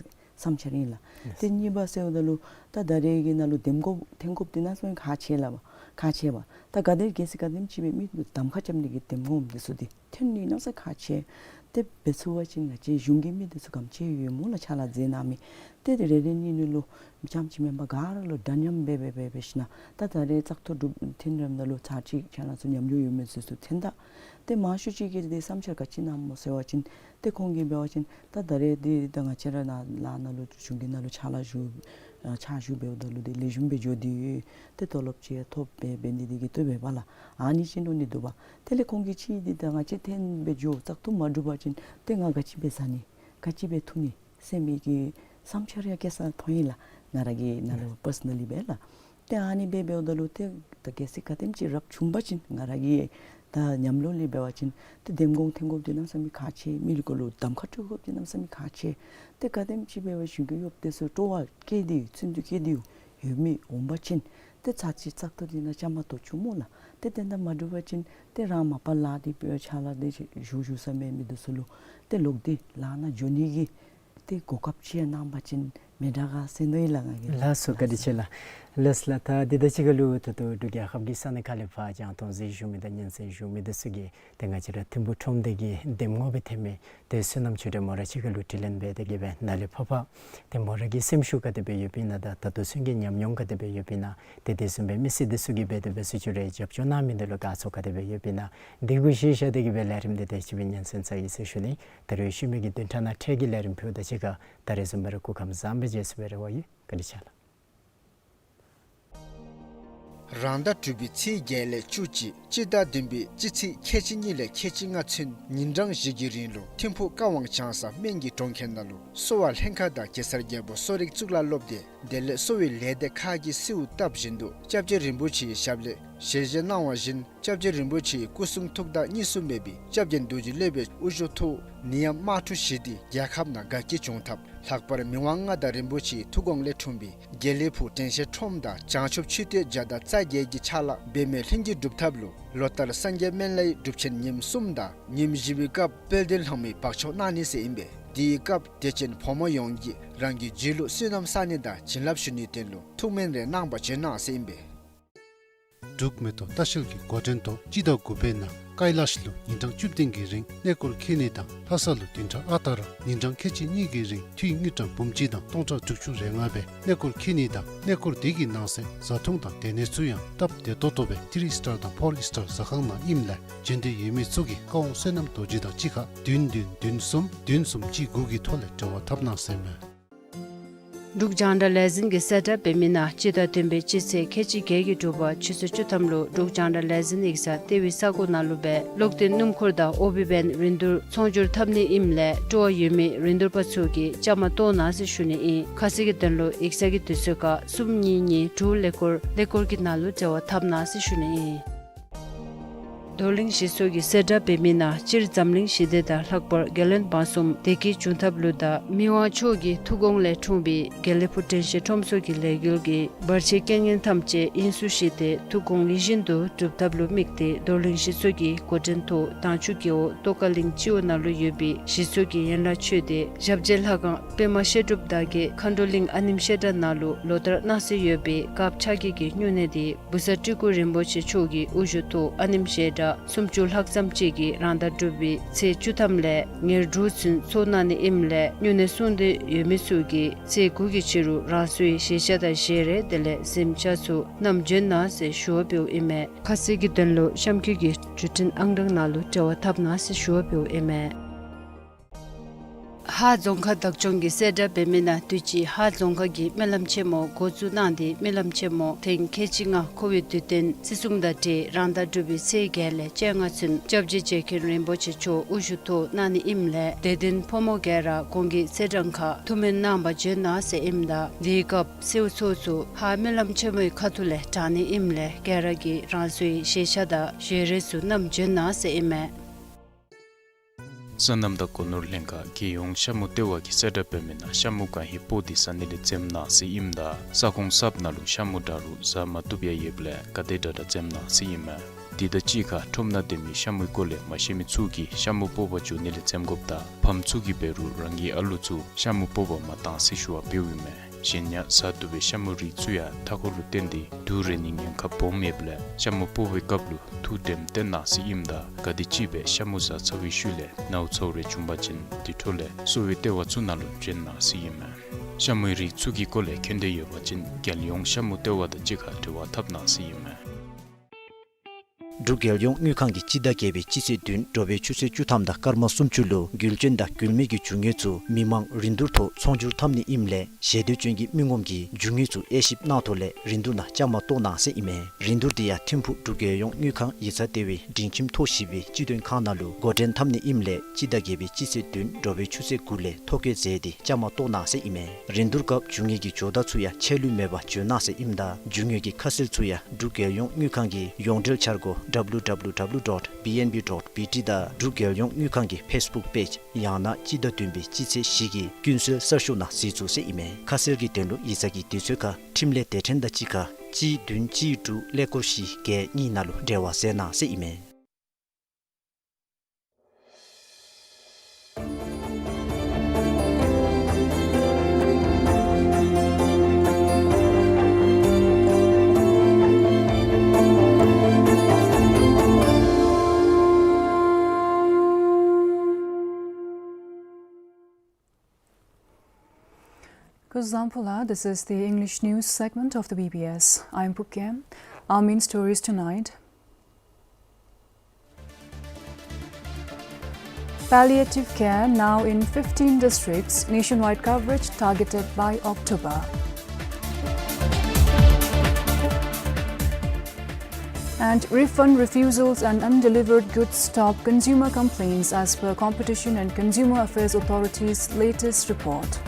བསམ་འཆར་ཨིན་ལགས། ཏེ་གཉིས་པ་ཟེརཝ་ད་ལུ་ད་ད་རེས་ཀྱི་ནང་ལུ་འདེམས་ངོ་འཐེན་དགོཔ་འདི་གནམ་མེད་ས་མེད་ཁག་ཆེ་ལགས་པ། ཁག་ཆེ་བ། ད་ག་དེ་གལ་སྲིད་ག་དེམ་ཅིག་སྦེ་མི་འདི་གདམ་ཁ་རྐྱབ་ནི་གི་འདེམས་ངོ་འདི་ཚུ་འདི་འཐེན་ནི་གནམ་མེད་ས་མེད་ཁག་ཆེ། ཏེ་འབད་ཚུགས་པ་ཅིན་ང་བཅས་གཞུང་གི་མི་འདི་ཚུ་ག་དེམ་ཅིག་ཡོད་སྨོ་ལགས་ཕྱག་ལཱ་མཛད་གནང་མི། ཏེ་དེ་རེ་རེ་གཉིས་གཉིས་ལུ་རྐྱངམ་ཅིག་མེན་པར་ག་ར་ལུ་འདྲ་མཉམ་སྦེ་འབད་འབད་འབད་ཞིན་ན་ད་ད་རེས་བཙག་འཐུ་གྲུབ་འཐེན་རནམ་ད་ལུ་ཚར་གཅིག་ཕྱག་ལཱ་ཚུ་ཉམས་མྱོང་ཡོད་མི་ཚུ་ཚུ་འཐེན་ད། ཏེ་མང་ཤོས་ཅིག་གིས་འདི་བསམ་འཆར་ག་ཅི་གནངམ་སྨོ་ཟེར་བ་ཅིན་ཏེ་ཁོང་གིས་འབད་བ་ཅིན་ད་ད་རེས་འདི་ད་ང་བཅས་ར་ནཱ་ལཱ་ནང་ལུ་གཞུང་གི་ནང་ལུ་ཕྱག་ལཱ་ཞུ་ཨ་ཕྱག་ཞུ་འབདཝ་ད་ལུ་འདི་ལེགས་ཤོམ་སྦེ་འགྱོ་སྟེ་ཡོད། ཏེ་ཏོ་ལོབ་ཅིག་ཡང་ཐོབ་སྦེ་འབད་ནི་འདི་གིས་བཏུབ་པས་པ་ལགས། ཨ་ནི་ཅིག་མནོ་ནི་འདུག་པ། དེ་ལས་ཁོང་གིས་ཅིག་འདི་ད་ང་བཅས་འཐེན་སྦེ་འགྱོ་བཙག་འཐུ་མ་གྲུབ་པ་ཅིན་ཏེ་ང་ག་ཅི་སྦེ་ཟ་ནི་ག་ཅི་སྦེ་འཐུང་ནི་ཟེར་མི་གི་བསམ་འཆར་ཡང་བསྐྱལ་ས་མཐོང་ཡི་ལགས། ང་ར་གི་ནང་ལུ་པར་སོ་ནཱ་ལི་སྦེ་ལགས། ཏེ་ཨ་ནི་སྦེ་འབདཝ་ད་ལུ་ཏེ་ད་གལ་སྲིད་ག་དེམ་ཅིག་རབ་བྱུང་པ་ཅིན་ང་ར་གི་ད་ཉམས་མྱོང་ལས་འབད་བ་ཅིན་ཏེ་འདེམས་ངོ་འཐེན་དགོཔ་འདི་གནམ་མེད་ས་མེད་ཁག་ཆེ། མི་ལུ་གུ་ལུ་གདམ་ཁ་སྤྲོད་དགོཔ་འདི་གནམ་མེད་ས་མེད་ཁག་ཆེ། ཏེ་ག་དེམ་ཅིག་སྦེ་བ་གཞུང་གི་གཡོགཔ་འདི་ཚུ་སྤྲོ་བ་བསྐྱེད་དེ་བཙུན་དུ་བསྐྱེད་དེ་ཡོད་མི་འོང་པ་ཅིན་ཏེ་ཚར་གཅིག་བཙག་འཐུ་འདི་ནང་བཅའ་མར་གཏོགས་བཅུག་སྨོ་ལགས། ཏེ་དེ་འདྲ་མ་གྲུབ་པ་ཅིན་ཏེ་རང་མ་པ་ལཱ་འདི་འབད་ཕྱག་ལཱ་འདི་ཞུ་ཞུ་ས་མེད་མི་འདི་ཚུ་ལུ་ཏེ་ལོག་སྟེ་ལཱ་ནང་འགྱོ་ནི་གི་ཏེ་གོ་སྐབས་ཅིག་གནང་པ་ཅིན་མི་དྲག་ག་ཟེར་མནོ་ཡི་ལགས་ང་གིས། ལགས་སོ་བཀའ་དྲིན་ཆེ་ལགས། ལགས་ལགས། ད་འདི་དང་གཅིག་ཁར་ལུ་ད་ལྟོ་འབྲུག་རྒྱལ་ཁབ་ཀྱི་ས་གནས་ཁག་ལས་ཕར་རྒྱང་མཐོང་གཟིགས་བཞུགས་མི་དང་སྙན་གསན་བཞུགས་མི་འདི་ཚུ་གིས་ཏེ་ང་བཅས་ར་ཐིམ་ཕུག་ཁྲོམ་སྡེ་གི་འདེམས་ངོ་སྦེ་འཐོན་མི་ཏེ་བསོད་ནམས་ཆོས་སྒྲོན་མོ་ར་གཅིག་ཁར་ལུ་དྲི་ལན་འབད་དེ་གི་སྦེ་ནཱ་ལས་ཕར་ཕར་ཏེ་མོ་ར་གི་སེམས་ཤུགས་ག་དེ་སྦེ་ཡོདཔ་ཨིན་ན་དང་ད་ལྟོ་ཚུན་གྱི་ཉམས་མྱོང་ག་དེ་སྦེ་ཡོདཔ་ཨིན་ན་ཏེ་དེ་བཟུམ་སྦེ་མི་སེར་འདི་ཚུ་གིས་འབད་དེ་འབད་ཟེར་ཞུ་རུང་རྒྱབ་སྐྱོར་གནང་མི་འདི་ལུ་དགའ་ཚོར་ག་དེ་སྦེ་ཡོདཔ་ཨིན་ན་འདི་གུ་གཞི་བཞག་སྟེ་གི་སྦེ་ལས་རིམ་འདི་དེ་ཅིག་སྦེ་སྙན་གསན་ཚར་ཡི་ཟེར་ཞུ་ནི། ད་རེས་ཤུལ་མའི་གི་བདུན་ཕྲག་ནང་འཕྲལ་གྱི་ལས་རིམ་ཕུལཝ་དང་གཅིག་ཁར་ད་རེས་བཟུམ་སྦེ་ར་སྐུ་ཁམས་བཟང་སྦེ་མཇལ་ཚུགས་པའི་རེ་བ་ཡོད། བཀའ་དྲིན་ཆེ་ལགས། རང་ཟླ་དྲུག་པའི་ཚེས་བརྒྱད་ལས་བཅུ་གཅིག་སྤྱི་ཟླ་བདུན་པའི་སྤྱི་ཚེས་ཁལ་གཅིག་གཉིས་ལས་ཁལ་གཅིག་ལྔ་ཚུན་ཉིན་གྲངས་བཞི་གི་རིང་ལུ་ཐིམ་ཕུག་ཀ་ཝང་བྱང་ས་སྨན་གྱི་གྲོང་ཁྱེར་ནང་ལུ་གསོ་བ་ལྷན་ཁག་དང་གེ་སར་རྒྱལ་པོ་གསོ་རིག་གཙུག་ལག་སློབ་སྡེ་དེ་ལས་གསོ་བའི་ལས་སྡེ་ཁག་གིས་གསོལཝ་བཏབ་བཞིན་དུ་སྐྱབས་རྗེ་རིན་པོ་ཆེའི་ཞབས་ལས་ཞལ་བཞེས་གནང་བ་བཞིན་སྐྱབས་རྗེ་རིན་པོ་ཆེའི་སྐུ་གསུང་ཐུགས་དང་གཉིས་སུ་མེད་པའི་སྐྱབས་རྗེ་རྡོ་རྗེ་སློབ་དཔོན་དབུ་བཞུགས་ཐོག་ནད་ཡམས་དམག་འཁྲུག་ཞི་སྟེ་རྒྱལ་ཁབ་ནང་དགའ་སྐྱིད་བྱུང་ཐབས་ལྷག་པར་མི་དབང་མངའ་བདག་རིན་པོ་ཆེའི་ཐུགས་དགོངས་ལས་འཁྲུངས་པའི་དགེ་ལེགས་ཕུག་དྲན་ཤེས་ཁྲོམ་དང་བྱང་ཆུབ་མཆོད་རྟེན་བརྒྱ་དང་རྩ་བརྒྱད་ཀྱི་ཕྱག་ལཱ་འབད་མེད་ལྷུན་གྱིས་གྲུབ་ཐབས་ལུ་ལོ་ལྟར་སངས་རྒྱས་སྨན་བླའི་སྒྲུབ་ཆེན་ཉིནམ་གསུམ་དང་ཉིནམ་བཞི་པའི་སྐབས་དཔལ་ལྡན་ལྷ་མོའི་འཕགས་མཆོག་གནང་ནི་ཟེར་ཨིན་པས། དེའི་སྐབས་དད་ཅན་ཕོ་མོ་ཡོངས་ཀྱིས་རང་གི་རྒྱུད་ལུ་བསོད་ནམས་བསག་ནི་དང་བྱིན་རླབས་ཞུ་ནིའི་དོན་ལུ་ཐུགས་སྨོན་རེ་གནང་བར་བྱོན་གནང་ཟེར་ཨིན་པས། འབྲུག་མེ་ཏོག་ལྟ་བཤལ་གྱི་འགོ་འདྲེན་ཐོག་སྤྱི་ཟླ་དགུ་པའི་ནང་ཀ་ལ་ཤི་ལུ་ཉིན་གྲངས་བཅུ་བདུན་གྱི་རིང་གནས་སྐོར་འཁྱིད་ནི་དང་ལྷ་ས་ལུ་བདུན་ཕྲག་ཨ་རྟག་ར་ཉིན་གྲངས་ཁལ་གཅིག་གཉིས་ཀྱི་རིང་འཐུས་དངུལ་ཀྲམ་འབུམ་གཅིག་དང་སྟོང་ཕྲག་དྲུག་ཅུ་རེ་ལྔ་སྦེ་གནས་སྐོར་འཁྱིད་ནི་དང་གནས་སྐོར་དེ་གི་ནང་གསེས་བཟའ་འཐུང་དང་སྡོད་གནས་ཚུ་ཡང་སྟབས་བདེ་ཏོག་ཏོ་སྦེ་ཐི་རི་སི་ཊར་དང་ཕོར་སི་ཊར་ཟ་ཁང་ནང་ཨིནམ་ལས་འབྱོན་འདོད་ཡོད་མི་ཚུ་གིས་ཀ་ཝང་བསོད་ནམས་རྡོ་རྗེ་དང་གཅིག་ཁར་བདུན་བདུན་བདུན་གསུམ་བདུན་གསུམ་གཅིག་དགུ་གི་ཐོག་ལས་འབྲེལ་བ་འཐབ་གནང་ཟེར་མས། འབྲུག་རྒྱང་བསྒྲགས་ལས་འཛིན་གྱིས་གསལ་བསྒྲགས་འབད་མི་ནང་སྤྱི་ཟླ་བདུན་པའི་སྤྱི་ཚེས་ཁལ་གཅིག་བརྒྱད་ཀྱི་དྲོ་པ་ཆུ་ཚོད་བཅུ་ཐམ་ལུ་འབྲུག་རྒྱང་བསྒྲགས་ལས་འཛིན་ཡིག་ཚང་ལྟེ་བའི་ས་གོ་ནང་ལུ་སྦེ་གློག་བརྟེན་སྣུམ་འཁོར་དང་ཨོ་བི་བེན་རིན་བསྡུར་ཚོང་སྒྱུར་འཐབ་ནི་ཨིནམ་ལས་སྤྲོ་བ་ཡོད་མི་རིན་བསྡུར་པ་ཚུ་གིས་བཅའ་མར་གཏོགས་གནང་ཟེར་ཞུ་ནི་ཨིན། ཁ་གསལ་གྱི་དོན་ལུ་ཡིག་ཚང་གི་དུས་ཚོད་ཁར་གསུམ་གཉིས་གཉིས་དྲུག་ཀླད་ཀོར་ཀླད་ཀོར་གྱི་ནང་ལུ་འབྲེལ་བ་འཐབ་གནང་ཟེར་ཞུ་ནི་ཨིན། རྡོར་གླིང་གཞིས་ཚོགས་ཀྱིས་གསལ་བསྒྲགས་འབད་མི་ནང་སྤྱིར་འཛམ་གླིང་ཞི་བདེ་དང་ལྷག་པར་རྒྱལ་བློན་འབངས་གསུམ་བདེ་སྐྱིད་འབྱུང་ཐབས་ལུ་དང་མི་དབང་མཆོག་གི་ཐུགས་དགོངས་ལས་འཁྲུངས་པའི་དགེ་ལེགས་ཕུག་དྲན་ཤེས་ཁྲོམ་ཚོགས་ཀྱི་ལས་འགུལ་གྱི་བར་ཆད་རྐྱེན་ངན་ཐམས་ཅད་དབྱིངས་སུ་ཞི་སྟེ་ཐུགས་དགོངས་ཡིད་བཞིན་དུ་འགྲུབ་ཐབས་ལུ་དམིགས་ཏེ་རྡོར་གླིང་གཞིས་ཚོགས་ཀྱི་འགོ་འདྲེན་ཐོག་དྭངས་ཆུ་རྒེད་འོག་ཏོག་དཀར་གླིང་སྤྱི་འོག་ནང་ལུ་ཡོད་པའི་གཞིས་ཚོགས་ཀྱི་ཡན་ལག་ཆོས་སྡེ་ཞབས་རྗེས་ལྷ་ཁང་པདྨ་བཤད་སྒྲུབ་བདག་བསྐྱེད་མཁའ་འགྲོ་གླིང་ཨ་ནེམ་བཤད་གྲྭ་ནང་ལུ་ལོ་ལྟར་གནང་སྲོལ་ཡོད་པའི་དཀརཔོ་ཕྱག་བགྱིས་ཀྱི་སྨྱུང་གནས་དེ་བུ་ཚ་སྤྲུལ་སྐུ་རིན་པོ་ཆེ་མཆོག་གི་དབུ་བཞུགས་ཐོག་ཨ་ནེམ་བཤད་གྲྭ་སུམ་ཅུ་ལྷག་ཙམ་ཅིག་གིས་རང་ཟླ་དྲུག་པའི་ཚེས་བཅུ་ཐམ་ལས་ཉེར་དྲུག་ཚུན་ཚོགས་གནང་ནི་ཨིནམ་ལས་སྨྱུང་གནས་སྲུང་འདོད་ཡོད་མི་ཚུ་གིས་ཚེས་དགུ་གི་ཕྱི་རུ་རང་སོའི་ཞལ་ཤ་དང་ཞལ་རས་དེ་ལས་གཟིམ་ཆས་ཚུ་བསྣམས་བྱོན་གནང་ཟེར་ཞུ་བ་འབདཝ་ཨིན་མས། ཁ་གསལ་གྱི་དོན་ལུ་གཤམ་འཁོད་ཀྱི་བརྒྱུད་འཕྲིན་ཨང་གྲངས་ནང་ལུ་འབྲེལ་བ་འཐབ་གནང་ཟེར་ཞུ་བ་འབདཝ་ཨིན་མས། ཧཱ་རྫོང་ཁག་བདག་སྐྱོང་གིས་གསལ་བསྒྲགས་འབད་མི་ནང་དུས་ཅི་ཧཱ་རྫོང་ཁག་གི་སྨོན་ལམ་ཆེན་མོ་འགོ་བཙུགས་གནང་སྟེ་སྨོན་ལམ་ཆེན་མོ་ཐེངས་ཁལ་གཅིག་ལྔ་འཁོར་བའི་དུས་སྟོན་བརྩི་སྲུང་དང་འབྲེལ་རང་ཟླ་དྲུག་པའི་ཚེས་བརྒྱད་ལས་བཅོ་ལྔ་ཚུན་སྐྱབས་རྗེ་རྗེ་མཁན་རིན་པོ་ཆེ་མཆོག་དབུ་བཞུགས་ཐོག་གནང་ནི་ཨིནམ་ལས་དད་ལྡན་ཕོ་མོ་ག་ར་གོང་གི་ཚེས་གྲངས་ཁར་ཐུགས་སྨོན་གནང་བར་བྱོན་གནང་ཟེར་ཨིནམ་ད་དེའི་སྐབས་གསོལ་ཚོགས་ཚུ་ཧཱ་སྨོན་ལམ་ཆེན་མོའི་ཁ་ཐུག་ལས་དྲང་ནི་ཨིནམ་ལས་ག་ར་གིས་རང་སོའི་ཞལ་ཤ་དང་ཞལ་རས་ཚུ་བསྣམས་བྱོན་གནང་ཟེར་ཨིན་མས། སོ་ནམ་དང་སྒོ་ནོར་ལྷན་ཁག་རྒྱལ་ཡོངས་ཤ་མུ་ལྟེ་བ་གིས་གསལ་བསྒྲགས་འབད་མི་ནང་ཤ་མུ་གང་ཧེ་སྤོག་སྟེ་ཟ་ནི་ལས་འཛེམ་གནང་ཟེར་ཨིནམ་ད་ས་ཁོངས་གསརཔ་ནང་ལུ་ཤ་མུ་འདྲ་རུང་ཟ་མ་བཏུབ་ཡང་ཡོདཔ་ལས་ག་དེ་དྲག་དྲག་འཛེམ་གནང་ཟེར་ཨིན་མས། དེ་དང་གཅིག་ཁར་ཁྲོམ་ནང་སྡོད་མི་ཤ་མུའི་སྐོར་ལས་མ་ཤེས་མི་ཚུ་གིས་ཤ་མུ་སྤོག་པར་འགྱོ་ནི་ལས་འཛེམ་དགོཔ་དང་ཕམ་ཚུ་གིས་འབད་རུང་རང་གི་ཨ་ལུ་ཚུ་ཤ་མུ་སྤོག་པར་མ་གཏང་ཟེར་ཞུ་བ་འབདཝ་ཨིན་མས། གཞན་ཡང་ཟ་བཏུབ་པའི་ཤ་མུ་རིགས་ཚུ་ཡང་མཐའ་འཁོར་ལུ་བརྟེན་ཏེ་དུག་རེག་ནིའི་ཉེན་ཁ་སྦོམ་ཡོདཔ་ལས་ཤ་མུ་སྤོག་པའི་སྐབས་ལུ་ཐུགས་དྲནམ་བཏོན་གནང་ཟེར་ཨིནམ་ད་ག་དེམ་ཅིག་སྦེ་ཤ་མུ་ཟ་ཚར་བའི་ཤུལ་ལས་ནཝ་ཚཝ་རེ་བྱུང་པ་ཅིན་དེ་འཕྲོ་ལས་གསོ་བའི་ལྟེ་བ་ཚུ་ནང་ལུ་བྱོན་གནང་ཟེར་ཨིན་མས། ཤ་མུའི་རིགས་ཚུ་གི་སྐོར་ལས་མཁྱེན་འདོད་ཡོད་པ་ཅིན་རྒྱལ་ཡོངས་ཤ་མུ་ལྟེ་བ་དང་གཅིག་ཁར་འབྲེལ་བ་འཐབ་གནང་ཟེར་ཨིན་མས། འབྲུག་རྒྱལ་ཡོངས་དངུལ་ཁང་གིས་སྤྱི་ཟླ་བརྒྱད་པའི་སྤྱི་ཚེས་བདུན་དྲོ་པའི་ཆུ་ཚོད་བཅུ་ཐམ་དང་སྐར་མ་སུམ་ཅུ་ལུ་རྒུད་འབྱོན་དང་རྒུད་མེད་ཀྱི་རྒྱུ་དངོས་ཚུ་མི་མང་རིན་བསྡུར་ཐོག་ཚོང་སྒྱུར་འཐབ་ནི་ཨིནམ་ལས་ཞེ་འདོད་ཅན་གྱི་མི་ངོམ་གྱི་རྒྱུ་དངོས་ཚུ་དབྱེ་ཞིབ་གནང་ཐོག་ལས་རིན་བསྡུར་ནང་བཅའ་མར་གཏོགས་གནང་ཟེར་ཨིན་མས། རིན་བསྡུར་དེ་ཡང་ཐིམ་ཕུག་འབྲུག་རྒྱལ་ཡོངས་དངུལ་ཁང་ཡིག་ཚང་ལྟེ་བའི་སྒྲིང་ཁྱིམ་ཐོག་བཞི་པའི་སྤྱི་དོན་ཁང་ནང་ལུ་འགོ་འདྲེན་འཐབ་ནི་ཨིནམ་ལས་སྤྱི་ཟླ་བརྒྱད་པའི་སྤྱི་ཚེས་བདུན་དྲོ་པའི་ཆུ་ཚོད་དགུ་ལས་ཐོ་བཀོད་མཛད་དེ་བཅའ་མར་གཏོགས་གནང་ཟེར་ཨིན་མས། རིན་བསྡུར་སྐབས་རྒྱུ་དངོས་ཀྱི་ཇོ་བདག་ཚུ་ཡང་ཆད་ལུས་མེད་པར་འབྱོན་གནང་ཟེར་ཨིནམ་ད་རྒྱུ་དངོས་ཀྱི་ཁ་གསལ་ཚུ་ཡང་འབྲུག་རྒྱལ་ཡོངས་དངུལ་ཁང་གི་ཡོངས་འབྲེལ་འཆར་སྒོ་www dot bnb dot bt དང་འབྲུག་རྒྱལ་ཡོངས་དངུལ་ཁང་གི་ཕེསི་བུཀ་པེཇ་ཡང་ན་སྤྱི་ཟླ་བདུན་པའི་སྤྱི་ཚེས་བཞི་གི་ཀུན་གསལ་གསར་ཤོག་ནང་གཟིགས་ཚུགས་ཟེར་ཨིན་མས། ཁ་གསལ་གྱི་དོན་ལུ་ཡིག་ཚང་གི་དུས་ཚོད་ཁར་འཕྲིན་ལས་སྡེ་ཕྲན་དང་གཅིག་ཁར་གཅིག་བདུན་གཅིག་དྲུག་ཀླད་ཀོར་བཞི་བརྒྱད་གཉིས་ནང་ལུ་འབྲེལ་བ་མཛད་གནང་ཟེར་ཨིན་མས། Kuzuzangpo la, this is the English news segment of the B B S. I'm Pukkem. Our main stories tonight. Palliative care now in fifteen districts, nationwide coverage targeted by October. And refund refusals and undelivered goods top consumer complaints as per Competition and Consumer Affairs Authority's latest report.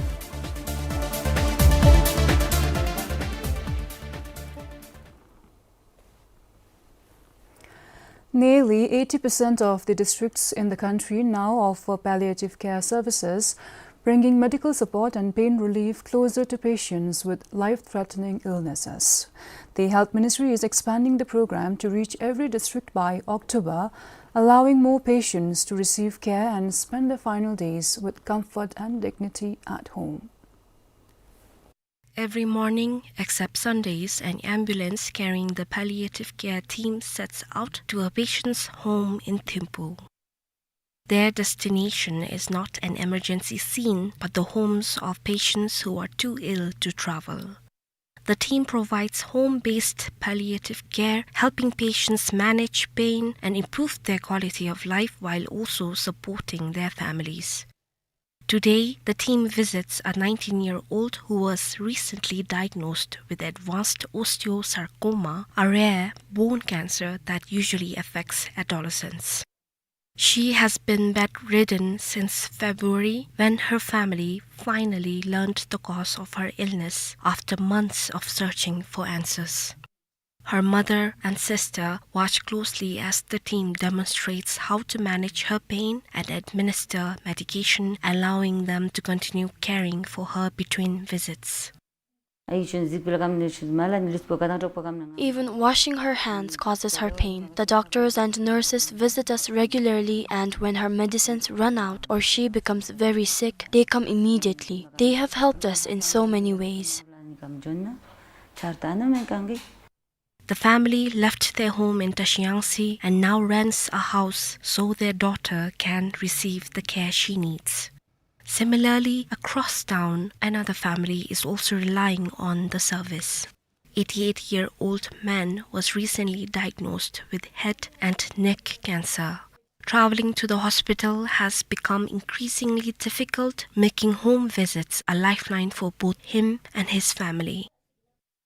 Nearly eighty percent of the districts in the country now offer palliative care services, bringing medical support and pain relief closer to patients with life-threatening illnesses. The Health Ministry is expanding the program to reach every district by October, allowing more patients to receive care and spend their final days with comfort and dignity at home. Every morning, except Sundays, an ambulance carrying the palliative care team sets out to a patient's home in Thimphu. Their destination is not an emergency scene, but the homes of patients who are too ill to travel. The team provides home-based palliative care, helping patients manage pain and improve their quality of life while also supporting their families. Today, the team visits a nineteen-year-old who was recently diagnosed with advanced osteosarcoma, a rare bone cancer that usually affects adolescents. She has been bedridden since February, when her family finally learned the cause of her illness after months of searching for answers. Her mother and sister watch closely as the team demonstrates how to manage her pain and administer medication, allowing them to continue caring for her between visits. Even washing her hands causes her pain. The doctors and nurses visit us regularly, and when her medicines run out or she becomes very sick, they come immediately. They have helped us in so many ways. The family left their home in Tashiyangtse and now rents a house so their daughter can receive the care she needs. Similarly, across town, another family is also relying on the service. Eighty-eight-year-old man was recently diagnosed with head and neck cancer. Traveling to the hospital has become increasingly difficult, making home visits a lifeline for both him and his family.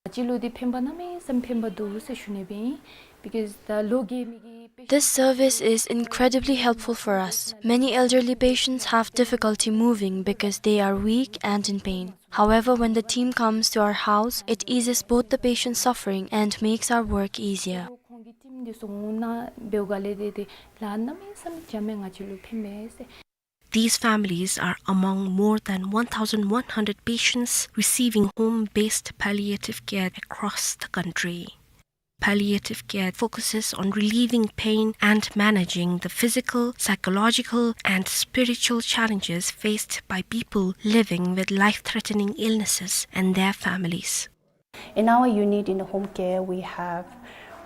ང་བཅས་ལུ་འདི་ཕན་པ་གནམ་མེད་ས་མེད་ཕན་པ་འདུག་ཟེར་ཞུ་ནི་སྦེ་ཨིན། Because the ལོ་རྒས་མི་གི་patient This service is incredibly helpful for us. Many elderly patients have difficulty moving because they are weak and in pain. However, when the team comes to our house, it eases both the patient's suffering and makes our work easier. ཁོང་གི་team འདི་ཚུ་འོང་ན་འབདཝ་ལས་འདི་འདི་ལཱ་གནམ་མེད་ས་མེད་འཇམ་མས། ང་བཅས་ལུ་ཕན་མས་ཟེར། These families are among more than one thousand one hundred patients receiving home-based palliative care across the country. Palliative care focuses on relieving pain and managing the physical, psychological, and spiritual challenges faced by people living with life-threatening illnesses and their families. In our unit in the home care, we have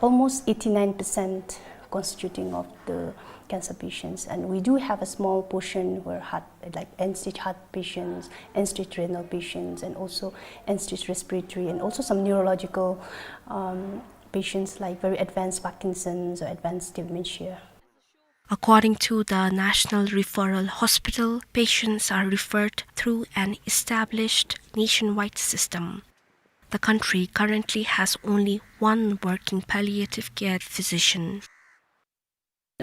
almost eighty-nine percent constituting of the cancer patients, and we do have a small portion where heart, like end-stage heart patients, end-stage renal patients, and also end-stage respiratory, and also some neurological, um, patients like very advanced Parkinson's or advanced dementia. According to the National Referral Hospital, patients are referred through an established nationwide system. The country currently has only one working palliative care physician.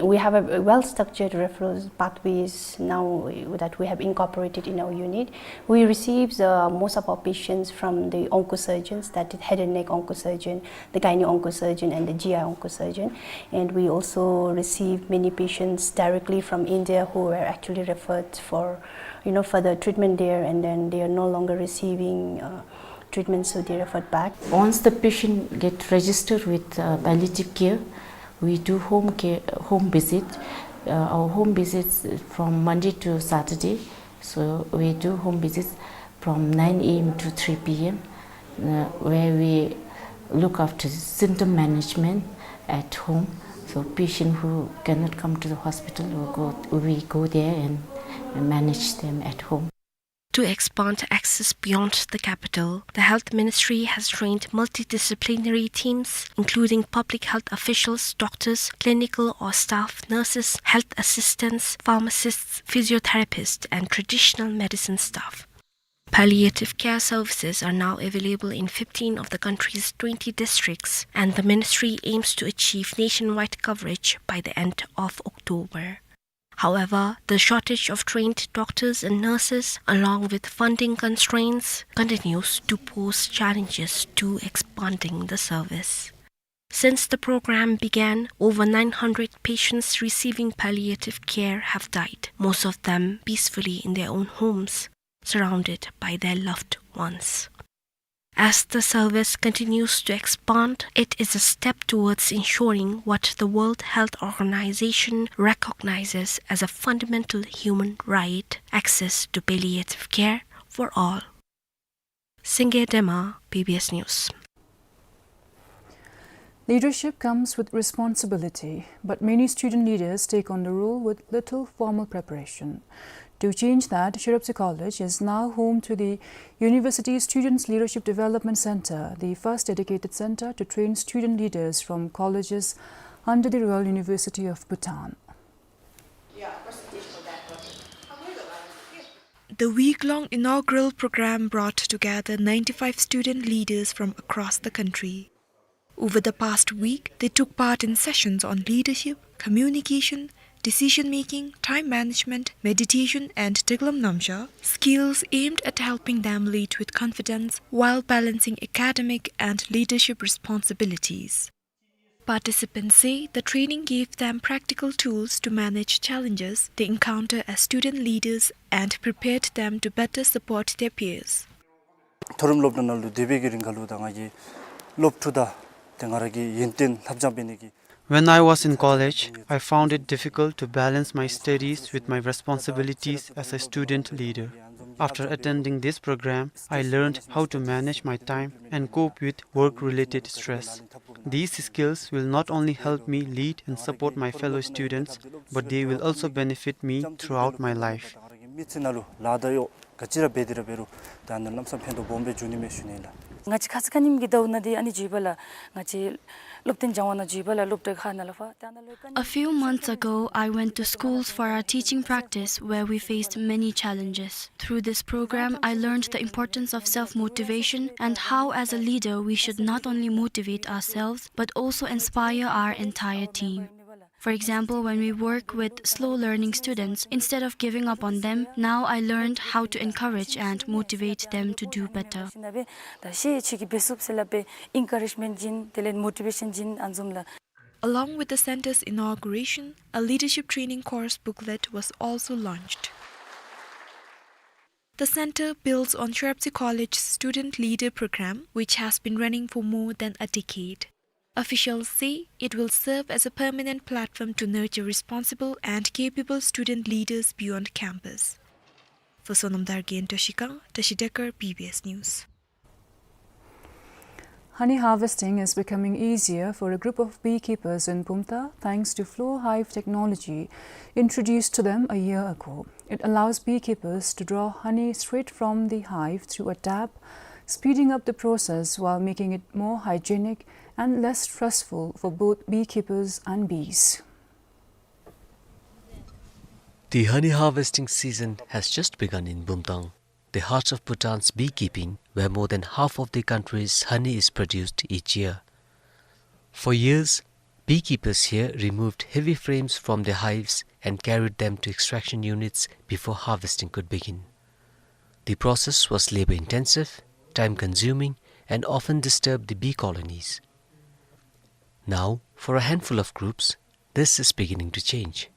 We have a well-structured referral pathways now that we have incorporated in our unit. We receive, uh, most of our patients from the oncosurgeons, that is head and neck oncosurgeon, the gynae oncosurgeon, and the G I oncosurgeon. And we also receive many patients directly from India who were actually referred for, you know, further treatment there, and then they are no longer receiving, uh, treatment, so they referred back. Once the patient get registered with, uh, palliative care, we do home care, home visit. Uh, our home visits from Monday to Saturday. So we do home visits from nine A M to three P M, uh, where we look after symptom management at home. So patient who cannot come to the hospital, we go, we go there and manage them at home. To expand access beyond the capital, the Health Ministry has trained multidisciplinary teams, including public health officials, doctors, clinical or staff nurses, health assistants, pharmacists, physiotherapists, and traditional medicine staff. Palliative care services are now available in fifteen of the country's twenty districts, and the ministry aims to achieve nationwide coverage by the end of October. However, the shortage of trained doctors and nurses, along with funding constraints, continues to pose challenges to expanding the service. Since the program began, over nine hundred patients receiving palliative care have died, most of them peacefully in their own homes, surrounded by their loved ones. As the service continues to expand, it is a step towards ensuring what the World Health Organization recognizes as a fundamental human right, access to palliative care for all. Singye Dema, B B S News. Leadership comes with responsibility, but many student leaders take on the role with little formal preparation. To change that, Shiropse College is now home to the University Students Leadership Development Center, the first dedicated center to train student leaders from colleges under the Royal University of Bhutan. The week-long inaugural program brought together ninety-five student leaders from across the country. Over the past week, they took part in sessions on leadership, communication, decision-making, time management, meditation, and Deglam Namsha, skills aimed at helping them lead with confidence while balancing academic and leadership responsibilities. Participants say the training gave them practical tools to manage challenges they encounter as student leaders and prepared them to better support their peers. མཐོ་རིམ་སློབ་གྲྭ་ནང་ལུ་སྡོད་པའི་གི་རིང་ཁར་ལུ་ད་ང་གིས་སློབ་ཕྲུག་དང་ཏེ་ང་ར་གི་ཡོན་ཏན་ལྷབ་སྦྱང་འབད་ནི་གི། When I was in college, I found it difficult to balance my studies with my responsibilities as a student leader. After attending this program, I learned how to manage my time and cope with work-related stress. These skills will not only help me lead and support my fellow students, but they will also benefit me throughout my life. མི་ཚེ་ནང་ལུ་ལཱ་ད་གཡོག་ག་ཅི་ར་འབད་དེ་ར་འབད་རུང་ད་ནི་ལམ་སང་ཕན་ཐོགས་སྦོམ་སྦེ་འབྱུང་ནི་མས་ཞུ་ནི་ལགས། ང་བཅས་ཁ་ཙ་ཁ་ཉིནམ་གྱི་ཟླཝ་ནང་འདི་ཨ་ནི་འགྱོཝ་ལས་ང་བཅས་སློབ་སྟོན་སྦྱང་བ་ནང་འགྱོཝ་ལས་སློབ་གྲྭའི་ཁ་ནང་ལས་ཕར་ད་ནཱ་ལུ་ཀ་ནི། A few months ago, I went to schools for our teaching practice where we faced many challenges. Through this program, I learned the importance of self-motivation and how, as a leader, we should not only motivate ourselves but also inspire our entire team. For example, when we work with slow learning students, instead of giving up on them, now I learned how to encourage and motivate them to do better. ད་ཤེས་ཆོས་ཀྱི་འབད་ཚུགས་ཟེར་སླབ་སྦེ་encouragement བྱིན། དེ་ལས་motivation བྱིན། ཨ་ནི་བཟུམ་ལགས། Along with the center's inauguration, a leadership training course booklet was also launched. The center builds on Shuaibtse College's Student Leader Program, which has been running for more than a decade. Officials say it will serve as a permanent platform to nurture responsible and capable student leaders beyond campus. For Sonam Dargay and Toshi Kang, Tashi Dekar, B B S News. Honey harvesting is becoming easier for a group of beekeepers in Bumthang thanks to flow hive technology introduced to them a year ago. It allows beekeepers to draw honey straight from the hive through a tap, speeding up the process while making it more hygienic and less stressful for both beekeepers and bees. The honey harvesting season has just begun in Bumthang, the heart of Bhutan's beekeeping, where more than half of the country's honey is produced each year. For years, beekeepers here removed heavy frames from their hives and carried them to extraction units before harvesting could begin. The process was labor-intensive, time-consuming, and often disturbed the bee colonies. Now, for a handful of groups, this is beginning to change.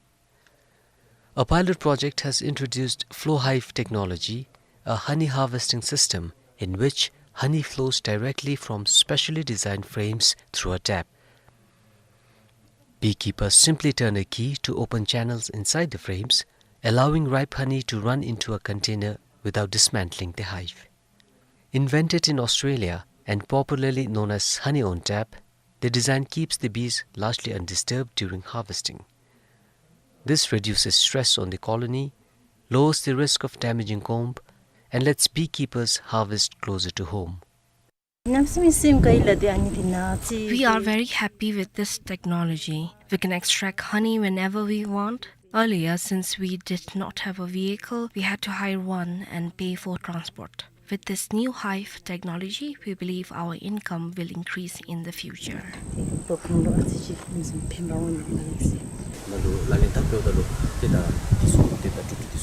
A pilot project has introduced flow hive technology, a honey harvesting system in which honey flows directly from specially designed frames through a tap. Beekeepers simply turn a key to open channels inside the frames, allowing ripe honey to run into a container without dismantling the hive. Invented in Australia and popularly known as honey on tap, the design keeps the bees largely undisturbed during harvesting. This reduces stress on the colony, lowers the risk of damaging comb, and lets beekeepers harvest closer to home. We are very happy with this technology. We can extract honey whenever we want. Earlier, since we did not have a vehicle, we had to hire one and pay for transport. With this new hive technology, we believe our income will increase in the future.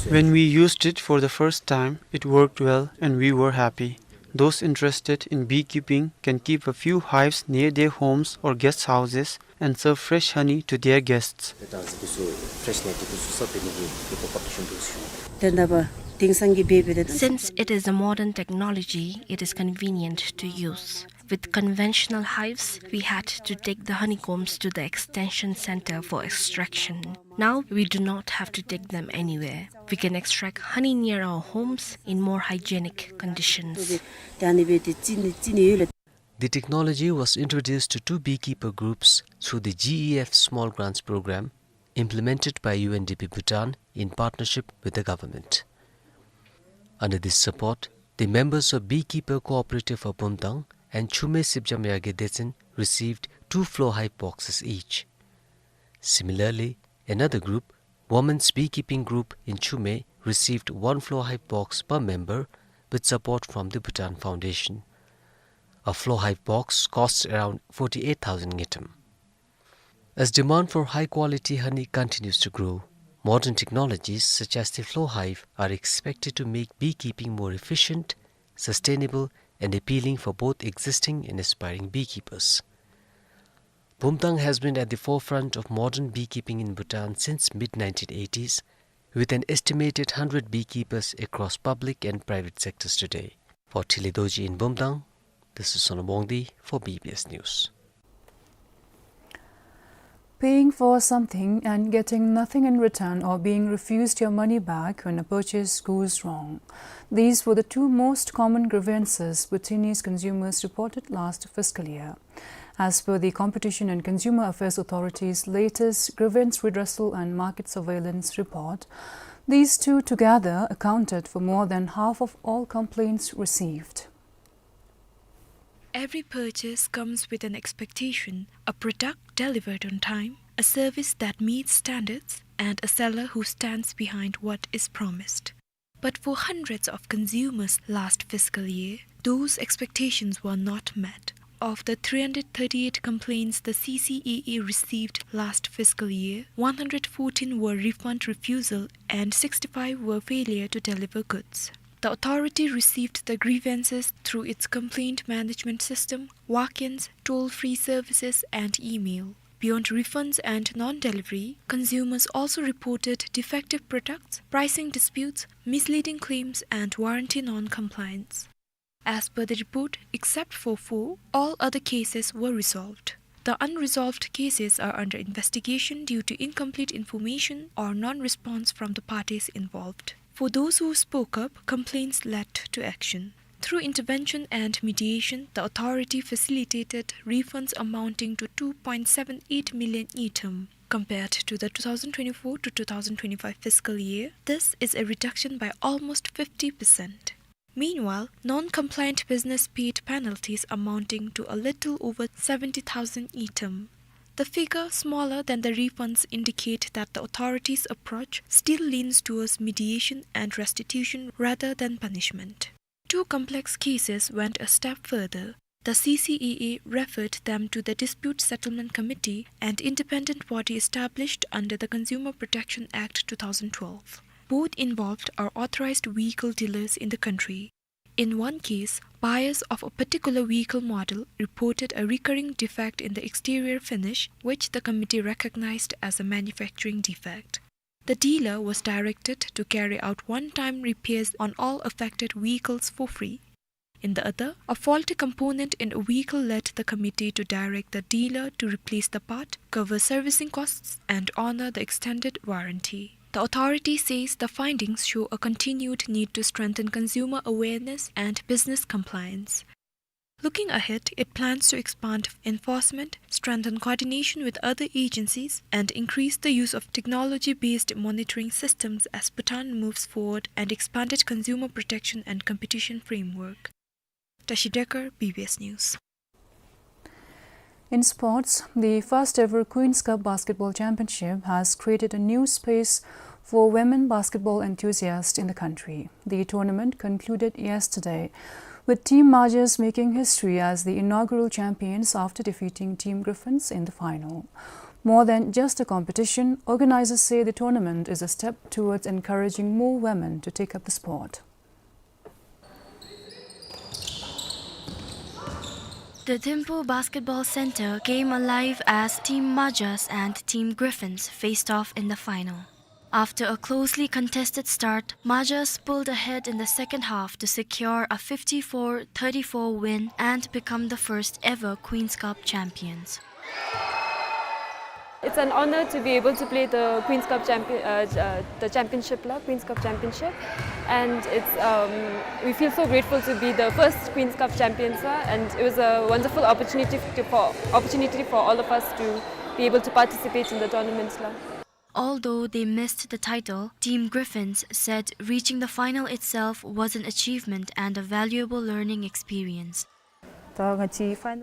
When we used it for the first time, it worked well and we were happy. Those interested in beekeeping can keep a few hives near their homes or guest houses and serve fresh honey to their guests. Since it is a modern technology, it is convenient to use. With conventional hives, we had to take the honeycombs to the extension center for extraction. Now we do not have to take them anywhere. We can extract honey near our homes in more hygienic conditions. The technology was introduced to two beekeeper groups through the G E F Small Grants Program, implemented by U N D P Bhutan in partnership with the government. Under this support, the members of Beekeeper Cooperative of Bumthang and Chumey Sipjam Yage Detsen received two flow hive boxes each. Similarly, another group, Women's Beekeeping Group in Chumey, received one flow hive box per member with support from the Bhutan Foundation. A flow hive box costs around forty-eight thousand ngultrum. As demand for high-quality honey continues to grow, modern technologies such as the Flow Hive are expected to make beekeeping more efficient, sustainable, and appealing for both existing and aspiring beekeepers. Bumthang has been at the forefront of modern beekeeping in Bhutan since mid nineteen eighties, with an estimated hundred beekeepers across public and private sectors today. For Thili Dorji in Bumthang, this is Sonam Wangdi for B B S News. Paying for something and getting nothing in return, or being refused your money back when a purchase goes wrong. These were the two most common grievances Bhutanese consumers reported last fiscal year. As per the Competition and Consumer Affairs Authority's latest Grievance Redressal and Market Surveillance report, these two together accounted for more than half of all complaints received. Every purchase comes with an expectation, a product delivered on time, a service that meets standards, and a seller who stands behind what is promised. But for hundreds of consumers last fiscal year, those expectations were not met. Of the three hundred thirty-eight complaints the C C A A received last fiscal year, one hundred fourteen were refund refusal and sixty-five were failure to deliver goods. The authority received the grievances through its complaint management system, walk-ins, toll-free services, and email. Beyond refunds and non-delivery, consumers also reported defective products, pricing disputes, misleading claims, and warranty non-compliance. As per the report, except for four, all other cases were resolved. The unresolved cases are under investigation due to incomplete information or non-response from the parties involved. For those who spoke up, complaints led to action. Through intervention and mediation, the authority facilitated refunds amounting to two point seven eight million ngultrum. Compared to the two thousand twenty-four to two thousand twenty-five fiscal year, this is a reduction by almost fifty percent. Meanwhile, non-compliant business paid penalties amounting to a little over seventy thousand ngultrum. The figure, smaller than the refunds, indicate that the authorities' approach still leans towards mediation and restitution rather than punishment. Two complex cases went a step further. The C C A A referred them to the Dispute Settlement Committee, an independent body established under the Consumer Protection Act two thousand twelve. Both involved are authorized vehicle dealers in the country. In one case, buyers of a particular vehicle model reported a recurring defect in the exterior finish, which the committee recognized as a manufacturing defect. The dealer was directed to carry out one-time repairs on all affected vehicles for free. In the other, a faulty component in a vehicle led the committee to direct the dealer to replace the part, cover servicing costs, and honor the extended warranty. The authority says the findings show a continued need to strengthen consumer awareness and business compliance. Looking ahead, it plans to expand enforcement, strengthen coordination with other agencies, and increase the use of technology-based monitoring systems as Bhutan moves forward and expanded consumer protection and competition framework. Tashi Dekar, B B S News. In sports, the first ever Queen's Cup Basketball Championship has created a new space for women basketball enthusiasts in the country. The tournament concluded yesterday, with Team Majas making history as the inaugural champions after defeating Team Griffins in the final. More than just a competition, organizers say the tournament is a step towards encouraging more women to take up the sport. The Thimphu Basketball Center came alive as Team Majas and Team Griffins faced off in the final. After a closely contested start, Majas pulled ahead in the second half to secure a fifty-four thirty-four win and become the first ever Queen's Cup champions. It's an honor to be able to play the Queen's Cup champion, uh, ch-, uh, the championship la, Queen's Cup championship, and it's, um, we feel so grateful to be the first Queen's Cup champions la, and it was a wonderful opportunity to, for, opportunity for all of us to be able to participate in the tournament la. Although they missed the title, Team Griffins said reaching the final itself was an achievement and a valuable learning experience.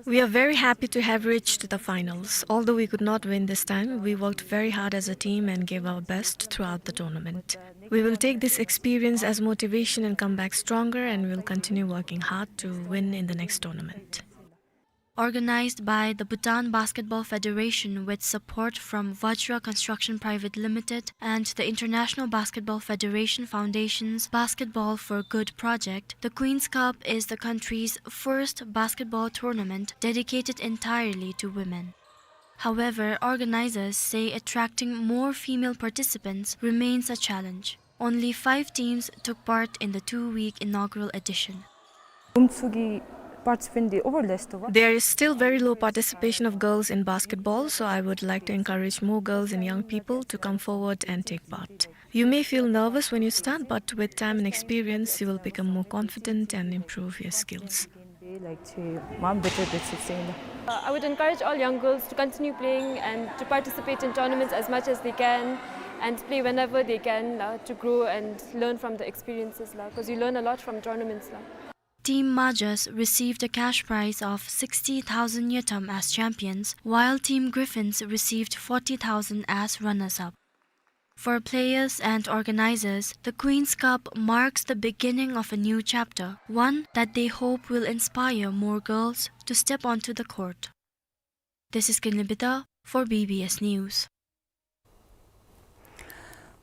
We are very happy to have reached the finals. Although we could not win this time, we worked very hard as a team and gave our best throughout the tournament. We will take this experience as motivation and come back stronger, and we will continue working hard to win in the next tournament. Organized by the Bhutan Basketball Federation with support from Vajra Construction Private Limited and the International Basketball Federation Foundation's Basketball for Good project, the Queen's Cup is the country's first basketball tournament dedicated entirely to women. However, organizers say attracting more female participants remains a challenge. Only five teams took part in the two-week inaugural edition. Gumtsu ki participant འདི་ཨོ་བར་ལེས་ཏོ་བ། There is still very low participation of girls in basketball, so I would like to encourage more girls and young people to come forward and take part. You may feel nervous when you start, but with time and experience, you will become more confident and improve your skills. Like to mom better better thing. Uh, I would encourage all young girls to continue playing and to participate in tournaments as much as they can and play whenever they can, uh, to grow and learn from the experiences, because you learn a lot from tournaments. Team Majas received a cash prize of sixty thousand ngultrum as champions, while Team Griffins received forty thousand as runners-up. For players and organizers, the Queen's Cup marks the beginning of a new chapter, one that they hope will inspire more girls to step onto the court. This is Kinley Bida for B B S News.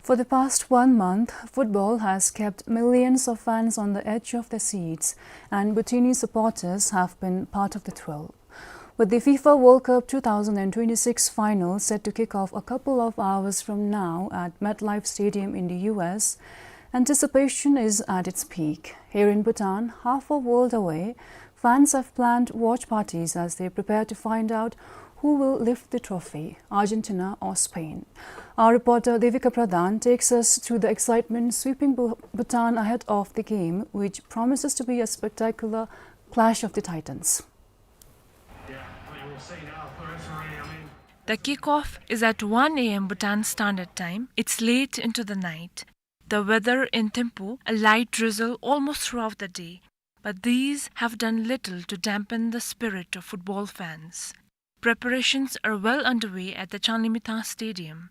For the past one month, football has kept millions of fans on the edge of their seats, and Bhutanese supporters have been part of the thrill. With the FIFA World Cup two thousand twenty-six final set to kick off a couple of hours from now at MetLife Stadium in the U S, anticipation is at its peak. Here in Bhutan, half a world away, fans have planned watch parties as they prepare to find out who will lift the trophy, Argentina or Spain. Our reporter Devika Pradhan takes us through the excitement sweeping Bhu-, Bhutan ahead of the game, which promises to be a spectacular clash of the titans. The kickoff is at one A M Bhutan Standard Time. It's late into the night. The weather in Thimphu, a light drizzle almost throughout the day, but these have done little to dampen the spirit of football fans. Preparations are well underway at the Changlimithang Stadium.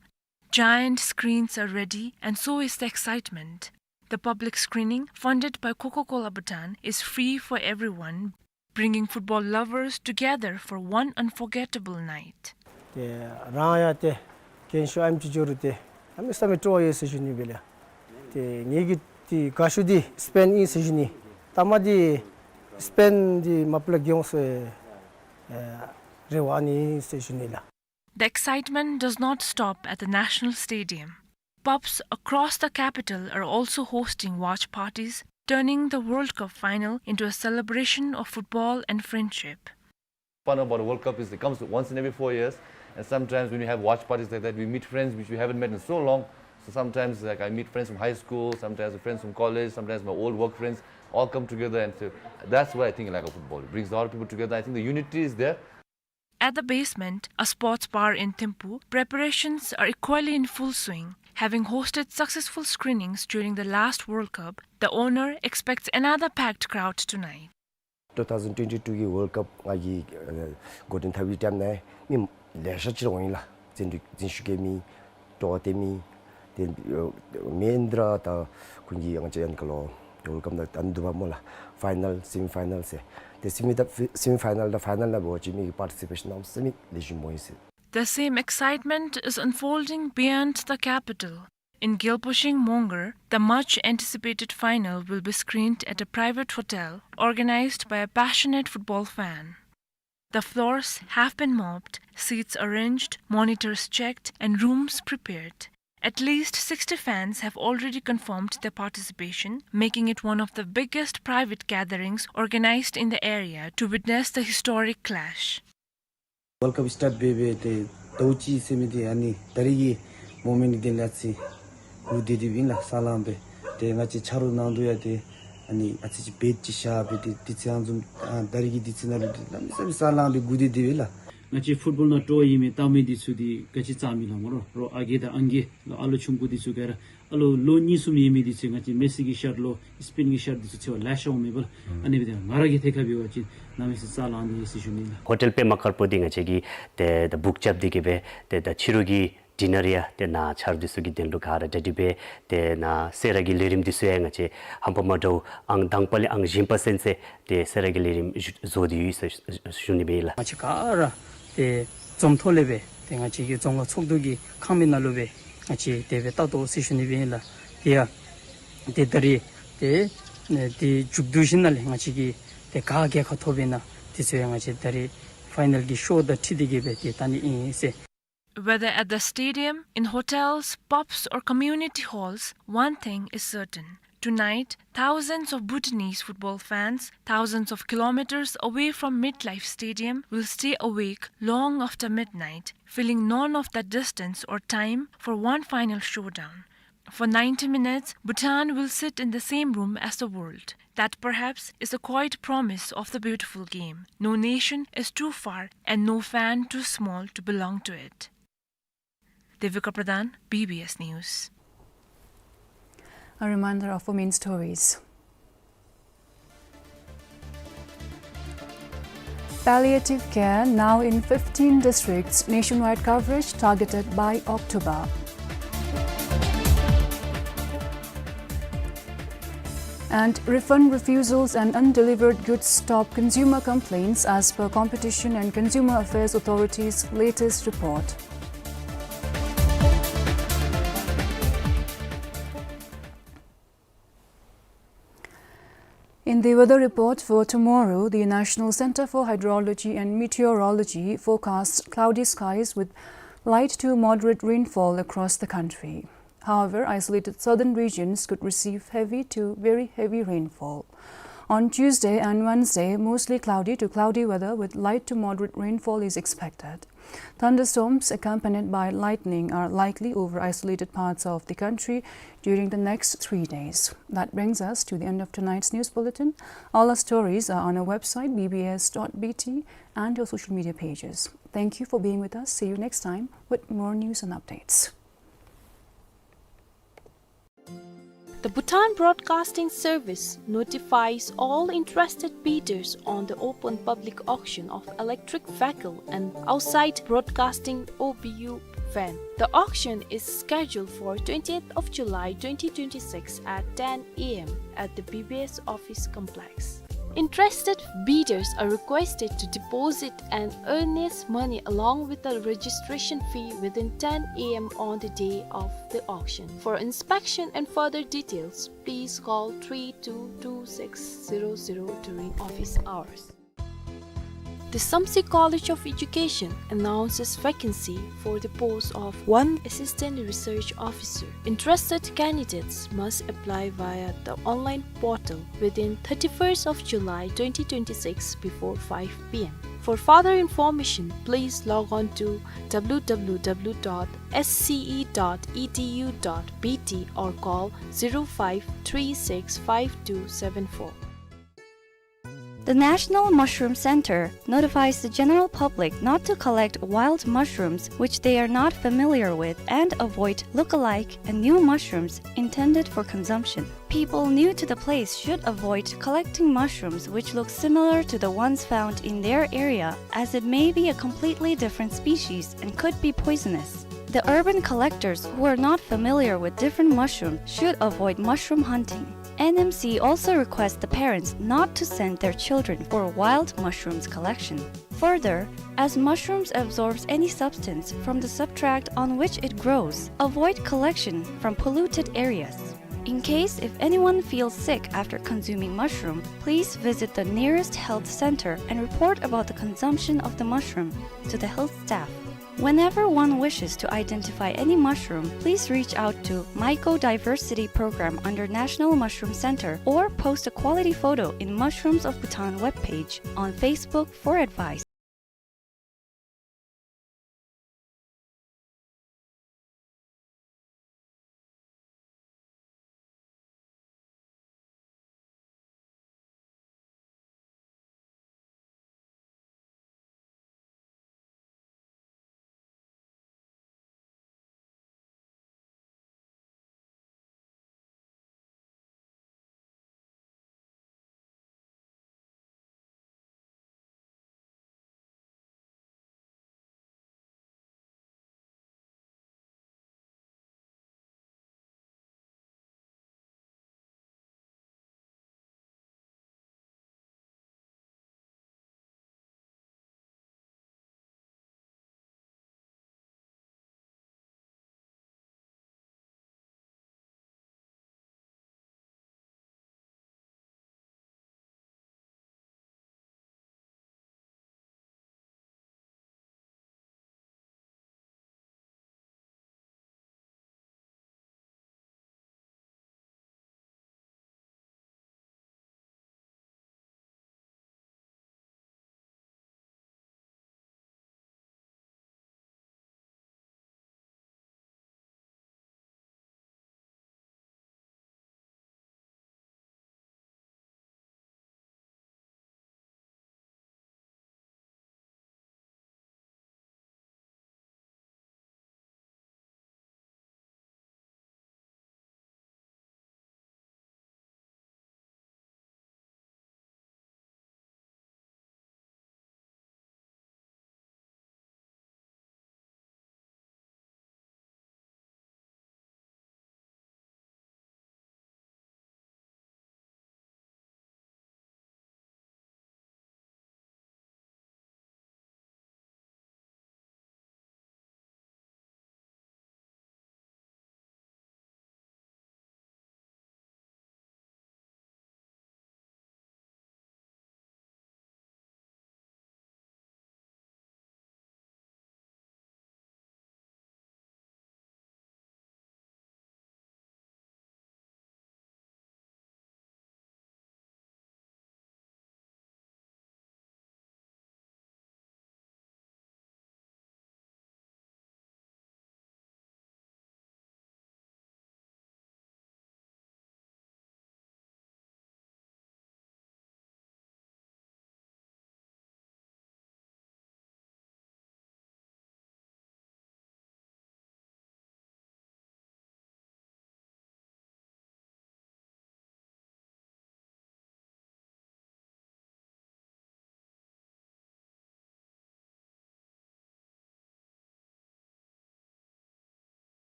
Giant screens are ready, and so is the excitement. The public screening, funded by Coca-Cola Bhutan, is free for everyone, bringing football lovers together for one unforgettable night. ཏེ་རང་ཡང་ཏེ་རྒན་ཤོས་ཨེམ་ཆི་འགྱོ་རུང་ཏེ་གནམ་མེད་ས་མེད་སྤྲོ་བ་ཡོད་ཟེར་ཞུ་ནི་སྦེ་ལགས། ཏེ་ངེ་གི་ཏེ་དགའ་ཤོས་འདི་སི་པེན་ཨིན་ཟེར་ཞུ་ནི། ད་མ་འདི་སི་པེན་འདི་མ་པ་ལས་རྒྱལ་འོང་ཟེར་རེ་བ་ཨ་ནི་ཟེར་ཞུ་ནི་ལགས། The excitement does not stop at the National Stadium. Pubs across the capital are also hosting watch parties, turning the World Cup final into a celebration of football and friendship. Fun about the World Cup is it comes once in every four years, and sometimes when you have watch parties like that, we meet friends which we haven't met in so long. So sometimes, like, I meet friends from high school, sometimes friends from college, sometimes my old work friends, all come together, and so that's what I think I like of football. It brings a lot of people together. I think the unity is there. At the Basement, a sports bar in Thimphu, preparations are equally in full swing. Having hosted successful screenings during the last World Cup, the owner expects another packed crowd tonight. Two thousand twenty-two གི་World Cup ང་གིས་ཨ་འགོ་འདྲེན་འཐབ་པའི་ཊའིམ་ནང་མི་ལེ་ཤ་ཅིག་འོང་ཡི་ལགས། འཛིན་འཛིན་ཞུ་མཁན་མི་སྤྲོ་བ་སྟོན་མི་ཏེ་མེན་དྲག་ད་ཁོང་གིས་ང་བཅས་ཡང་ཁ་ལོ་World Cup ནང་ད་འདུག་པ་སྨོ་ལགས། ཕའི་ནཱལ་སེ་མི་ཕའི་ནཱལ་ཟེར་ཏེ་སེ་མི་ད་སེ་མི་ཕའི་ནཱལ་དང་ཕའི་ནཱལ་ནང་འབད་བ་ཅིན་མི་གི་པར་ཊི་སི་པེ་ཤཱན་གནམ་མེད་ས་མེད་ལེགས་ཤོམ་འོང་ཡི་ཟེར། The same excitement is unfolding beyond the capital. In Gyalpo Shing Mongar, the much anticipated final will be screened at a private hotel organized by a passionate football fan. The floors have been mopped, seats arranged, monitors checked, and rooms prepared. At least sixty fans have already confirmed their participation, making it one of the biggest private gatherings organized in the area to witness the historic clash. World Cup start འབད་འབད་ཏེ་ཟླཝ་གཅིག་ཟེར་མི་འདི་ཨ་ནི་ད་རིས་ཀྱི་མོ་མེནཊ་འདི་ལས་ཨ་ཙི་སྒུག་སྡོད་སྡོདཔ་ཨིན་ལགས། ས་ལང་སྦེ་ཏེ་ང་བཅས་ཆ་རོགས་ནང་དུ་ཡང་ཏེ་ཨ་ནི་ཨ་ཙི་ཅིག་བེཊ་ཅིག་བཞག་སྦེ་ཏེ་དུས་ཚོད་ཨ་ནི་བཟུམ་ཨ་ད་རིས་ཀྱི་དུས་ཚོད་ནང་ལུ་ཏེ་གནམ་མེད་ས་མེད་ས་ལང་སྦེ་སྒུག་སྡོད་སྡོདཔ་ཨིན་ལགས། ང་བཅས་ཕུཊ་བཱོལ་ནང་སྤྲོ་བ་ཡོད་མི་ལྟ་མི་འདི་ཚུ་འདི་ག་ཅི་རྩ་མི་ལང་མོ་རོགས། རོགས་ཨ་རྒས་དང་ཨང་རྒས་ལོ་ཨ་ལོ་ཆུང་ཀུ་འདི་ཚུ་ག་ར་ཨ་ལོ་ལོ་གཉིས་གསུམ་ཡོད་མི་འདི་ཚུ་ང་བཅས་མེ་སི་གི་ཤཊ་ལོ་སི་པེན་གི་ཤཊ་འདི་ཚུ་འཚོལ་བར་ལེ་ཤ་འོང་མི་འབད་ལགས། ཨ་ནི་འབདཝ་ད་ང་ར་གིས་ཐད་ཁར་འབད་བ་ཅིན་གནམ་མེད་ས་མེད་རྩ་ལང་ནི་ཡོད་ཟེར་ཞུ་ནི་ལགས། ཧོ་ཊེལ་པདྨ་དཀར་པོ་འདི་ང་བཅས་ཀྱིས་ཏེ་ད་བུཀ་རྐྱབ་སྟེ་གི་སྦེ་ཏེ་ད་ཕྱི་རུ་གི་ ཌི་ནར་ཡང་ཏེ་ནཱ་ཆ་རོགས་འདི་ཚུ་གི་དོན་ལུ་ག་ར་གྲ་སྒྲིག་འབད། ཏེ་ནཱ་སེ་ར་གི་ལས་རིམ་འདི་ཚུ་ཡང་ང་བཅས་ཧམ་པ་མ་འདྲཝ་ཨང་དང་པ་ལས་ཨང་གཞན་པ་ཚུན་ཚོད་ཏེ་སེ་ར་གི་ལས་རིམ་བཟོ་སྟེ་ཡོད་ཟེར་ཞུ་ནི་སྦེ་ཨིན་ལགས། ང་བཅས་ག་ར་ཏེ་འཛོམས་ཐོག་ལས་སྦེ་ཏེ་ང་བཅས་ཀྱི་རྫོང་ཁག་ཚོགས་འདུ་གི་ཁང་པའི་ནང་ལུ་སྦེ་ང་བཅས་དེ་སྦེ་བལྟ་དོ་ཟེར་ཞུ་ནི་སྦེ་ཨིན་ལགས། ཏེ་ཡང་ཏེ་ད་རིས་ཏེ་ཏེ་མཇུག་བསྡུ་ཞིནམ་ལས་ང་བཅས་ཀྱིས་ཏེ་ག་རྒྱལ་ཁ་ཐོབ་པས་ན་དེ་ཚུ་ཡང་ང་བཅས་ད་རིས་ཕའི་ནཱལ་གྱི་ཤོ་དང་འཁྲིལ་ཏེ་གི་སྦེ་ཏེ་བལྟ་ནི་ཨིན་ཟེར། Whether at the stadium, in hotels, pubs, or community halls, one thing is certain. Tonight, thousands of Bhutanese football fans, thousands of kilometers away from MetLife Stadium, will stay awake long after midnight, feeling none of that distance or time for one final showdown. For ninety minutes, Bhutan will sit in the same room as the world. That perhaps is the quiet promise of the beautiful game. No nation is too far and no fan too small to belong to it. Devika Pradhan, B B S News. A reminder of our main stories. Palliative care now in fifteen districts, nationwide coverage targeted by October. And refund refusals and undelivered goods top consumer complaints as per Competition and Consumer Affairs Authority's latest report. In the weather report for tomorrow, the National Center for Hydrology and Meteorology forecasts cloudy skies with light to moderate rainfall across the country. However, isolated southern regions could receive heavy to very heavy rainfall. On Tuesday and Wednesday, mostly cloudy to cloudy weather with light to moderate rainfall is expected. Thunderstorms accompanied by lightning are likely over isolated parts of the country during the next three days. That brings us to the end of tonight's news bulletin. All our stories are on our website, B B S dot B T, and your social media pages. Thank you for being with us. See you next time with more news and updates. The Bhutan Broadcasting Service notifies all interested bidders on the open public auction of electric vehicle and outside broadcasting O B U van. The auction is scheduled for twentieth of July twenty twenty-six at ten A M at the B B S office complex. Interested bidders are requested to deposit an earnest money along with the registration fee within ten A M on the day of the auction. For inspection and further details, please call three two two six zero zero during office hours. The Samtse College of Education announces vacancy for the post of one Assistant Research Officer. Interested candidates must apply via the online portal within thirty-first of July twenty twenty-six before five P M. For further information, please log on to W W W dot S C E dot E D U dot B T or call zero five three six five two seven four. The National Mushroom Center notifies the general public not to collect wild mushrooms which they are not familiar with and avoid look-alike and new mushrooms intended for consumption. People new to the place should avoid collecting mushrooms which look similar to the ones found in their area, as it may be a completely different species and could be poisonous. The urban collectors who are not familiar with different mushrooms should avoid mushroom hunting. N M C also requests the parents not to send their children for wild mushrooms collection. Further, as mushrooms absorbs any substance from the substrate on which it grows, avoid collection from polluted areas. In case if anyone feels sick after consuming mushroom, please visit the nearest health center and report about the consumption of the mushroom to the health staff. Whenever one wishes to identify any mushroom, please reach out to Mycodiversity Program under National Mushroom Center or post a quality photo in Mushrooms of Bhutan webpage on Facebook for advice.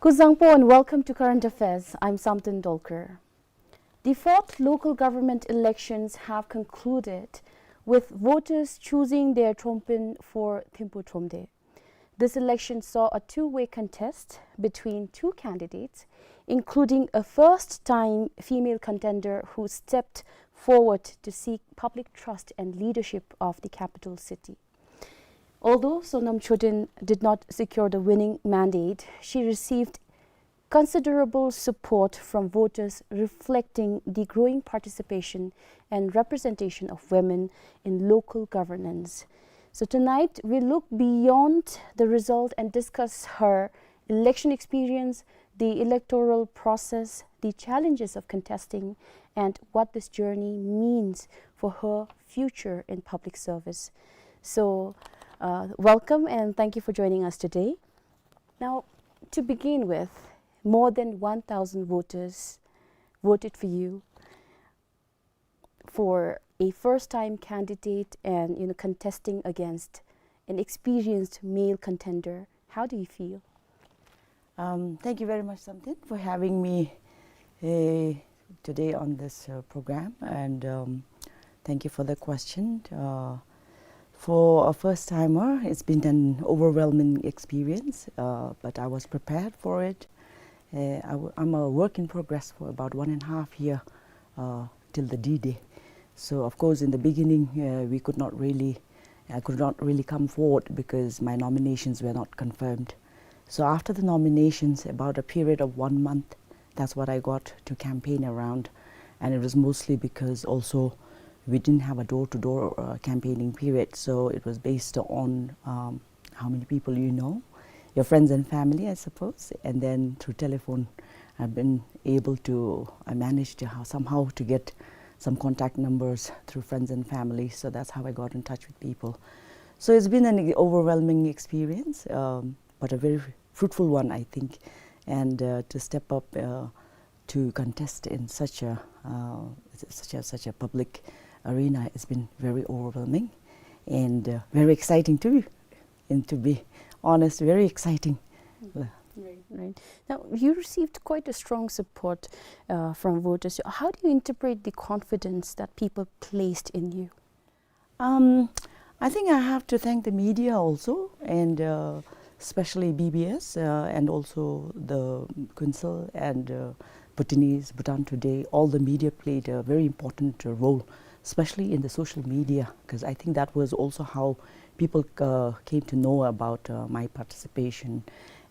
Kuzuzangpo and welcome to Current Affairs. I'm Samten Dolkar. The fourth local government elections have concluded, with voters choosing their thrompen for Thimphu Thromde. This election saw a two-way contest between two candidates, including a first-time female contender who stepped forward to seek public trust and leadership of the capital city. Although Sonam Choden did not secure the winning mandate, she received considerable support from voters, reflecting the growing participation and representation of women in local governance. So tonight, we look beyond the result and discuss her election experience, the electoral process, the challenges of contesting, and what this journey means for her future in public service. So, uh, welcome and thank you for joining us today. Now, to begin with, more than one thousand voters voted for you for a first-time candidate and, you know, contesting against an experienced male contender. How do you feel? Um, thank you very much, Samten, for having me, uh, today on this, uh, program, and, um, thank you for the question. Uh, for a first timer, it's been an overwhelming experience, uh, but I was prepared for it. Uh, I w-, I'm a work in progress for about one and a half year, uh, till the D-Day. So, of course, in the beginning, uh, we could not really, I could not really come forward because my nominations were not confirmed. So after the nominations, about a period of one month, that's what I got to campaign around. And it was mostly because also we didn't have a door-to-door, uh, campaigning period. So it was based on, um, how many people you know, your friends and family, I suppose, and then through telephone, I've been able to, I managed to how, somehow to get some contact numbers through friends and family. So that's how I got in touch with people. So it's been an overwhelming experience, um, but a very fruitful one, I think. And, uh, to step up, uh, to contest in such a, uh, such a, such a public arena, it's been very overwhelming and, uh, very exciting too. And to be honest, very exciting. Right, right. Now, you received quite a strong support, uh, from voters. How do you interpret the confidence that people placed in you? Um, I think I have to thank the media also, and, uh, especially B B S, uh, and also the Council and, uh, Bhutanese, Bhutan Today. All the media played a very important, uh, role, especially in the social media, 'cause I think that was also how people, uh, came to know about, uh, my participation.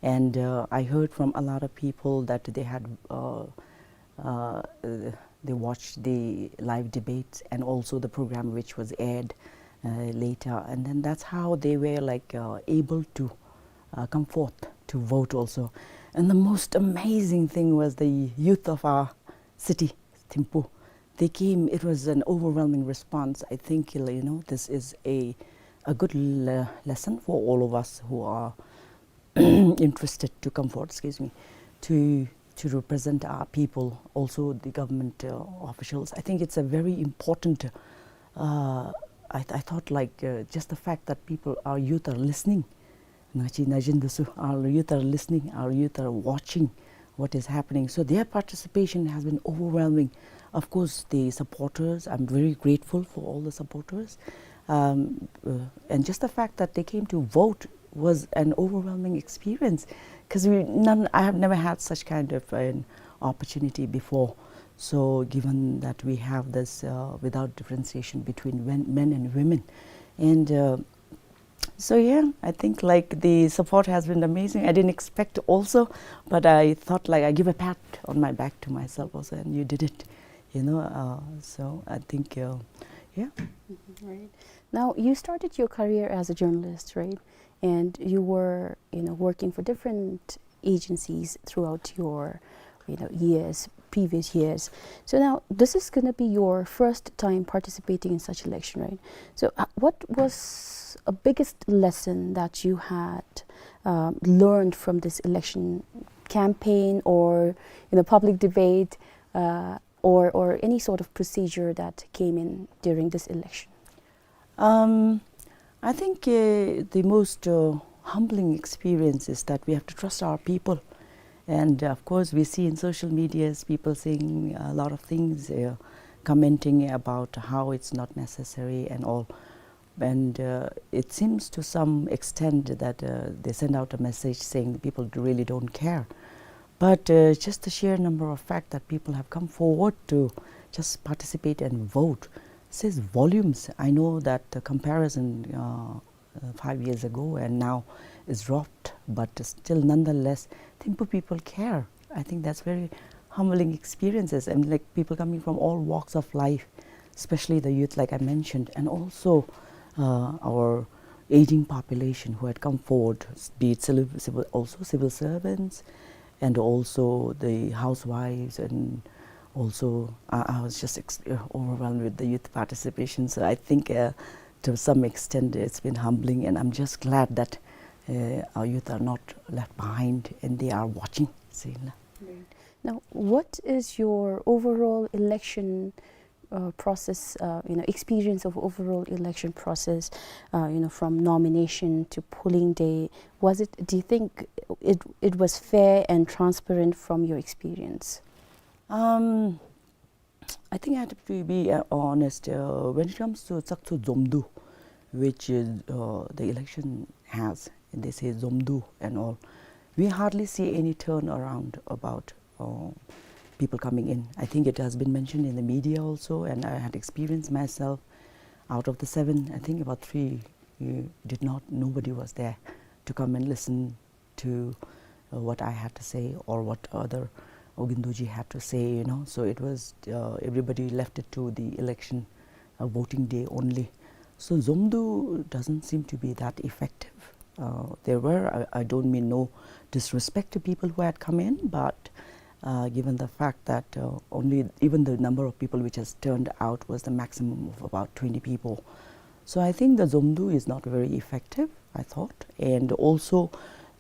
And, uh, I heard from a lot of people that they had, uh, uh, they watched the live debates and also the program which was aired, uh, later. And then that's how they were, like, uh, able to, uh, come forth to vote also. And the most amazing thing was the youth of our city, Thimphu. They came, it was an overwhelming response. I think, you know, this is a, a good le-, lesson for all of us who are interested to come forward, excuse me, to, to represent our people, also the government, uh, officials. I think it's a very important, uh, I th-, I thought, like, uh, just the fact that people, our youth are listening. Ngachi najin dusu, our youth are listening, our youth are watching what is happening. So their participation has been overwhelming. Of course, the supporters, I'm very grateful for all the supporters. Um, uh, and just the fact that they came to vote was an overwhelming experience, 'cause we, none, I have never had such kind of an opportunity before. So given that we have this, uh, without differentiation between wen-, men and women, and, uh, so yeah, I think, like, the support has been amazing. I didn't expect also, but I thought, like, I give a pat on my back to myself also, and you did it, you know. Uh, so I think, uh, yeah. Mhm, right. Now, you started your career as a journalist, right? And you were, you know, working for different agencies throughout your, you know, years, previous years. So now, this is gonna be your first time participating in such election, right? So, uh, what was a biggest lesson that you had, um, learned from this election campaign, or, you know, public debate, uh, or, or any sort of procedure that came in during this election? Um, I think, uh, the most, uh, humbling experience is that we have to trust our people. And, uh, of course, we see in social medias people saying a lot of things, uh, commenting about how it's not necessary and all. And, uh, it seems to some extent that, uh, they send out a message saying people really don't care. But, uh, just the sheer number of fact that people have come forward to just participate and vote says volumes. I know that the comparison, uh, uh, five years ago and now is dropped, but still, nonetheless, Thimphu people care. I think that's very humbling experiences, and, like, people coming from all walks of life, especially the youth, like I mentioned, and also, uh, our aging population who had come forward, be it civil, civil, also civil servants, and also the housewives, and also, uh, I was just ex-, uh, overwhelmed with the youth participation. So I think, uh, to some extent, it's been humbling, and I'm just glad that, uh, our youth are not left behind and they are watching. Sila. Right. Now, what is your overall election, uh, process, uh, you know, experience of overall election process, uh, you know, from nomination to polling day? Was it, do you think it, it was fair and transparent from your experience? Um, I think I have to be, uh, honest. Uh, when it comes to Tsaktu Zomdu, which is, uh, the election has, and they say Zomdu and all, we hardly see any turn around about, uh, people coming in. I think it has been mentioned in the media also, and I had experienced myself. Out of the seven, I think about three, uh, did not, nobody was there to come and listen to, uh, what I had to say or what other Ogindoji had to say, you know. So it was, uh, everybody left it to the election, uh, voting day only. So Zomdu doesn't seem to be that effective. Uh, there were, I, I don't mean no disrespect to people who had come in, but, uh, given the fact that, uh, only, even the number of people which has turned out was the maximum of about twenty people. So I think the Zomdu is not very effective, I thought. And also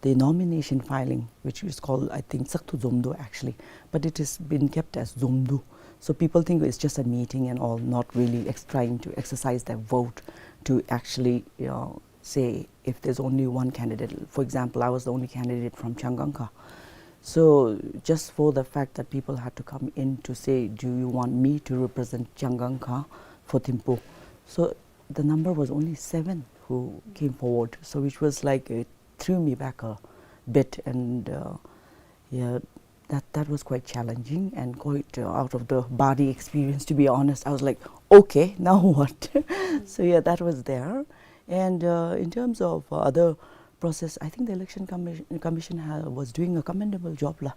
the nomination filing, which is called, I think, Tsaktu Zomdu actually, but it has been kept as Zomdu. So people think it's just a meeting and all, not really ex-, trying to exercise their vote to actually, you know, say if there's only one candidate. For example, I was the only candidate from Changangkha. So just for the fact that people had to come in to say, "Do you want me to represent Changangkha for Thimphu?" So the number was only seven who came forward, so which was like, it threw me back a bit, and, uh, yeah, that, that was quite challenging and quite, uh, out of the body experience, to be honest. I was like, "Okay, now what?" So yeah, that was there. And, uh, in terms of other process, I think the election commission, commission ha-, was doing a commendable job la.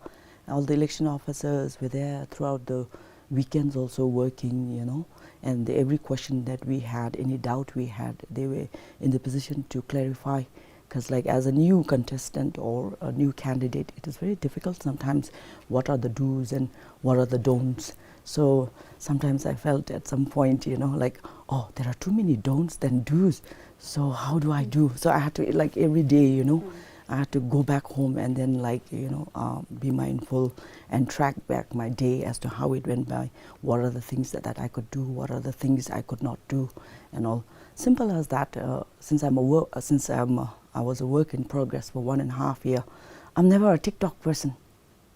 All the election officers were there throughout the weekends also working, you know, and every question that we had, any doubt we had, they were in the position to clarify. 'Cause, like, as a new contestant or a new candidate, it is very difficult sometimes. What are the do's and what are the don'ts? So sometimes I felt at some point, you know, like, "Oh, there are too many don'ts than do's. So how do I do?" So I had to, like, every day, you know, I had to go back home and then, like, you know, um, be mindful and track back my day as to how it went by. What are the things that, that I could do? What are the things I could not do? And all. Simple as that. Uh, since I'm a work, uh, since I'm, uh, I was a work in progress for one and a half year, I'm never a TikTok person,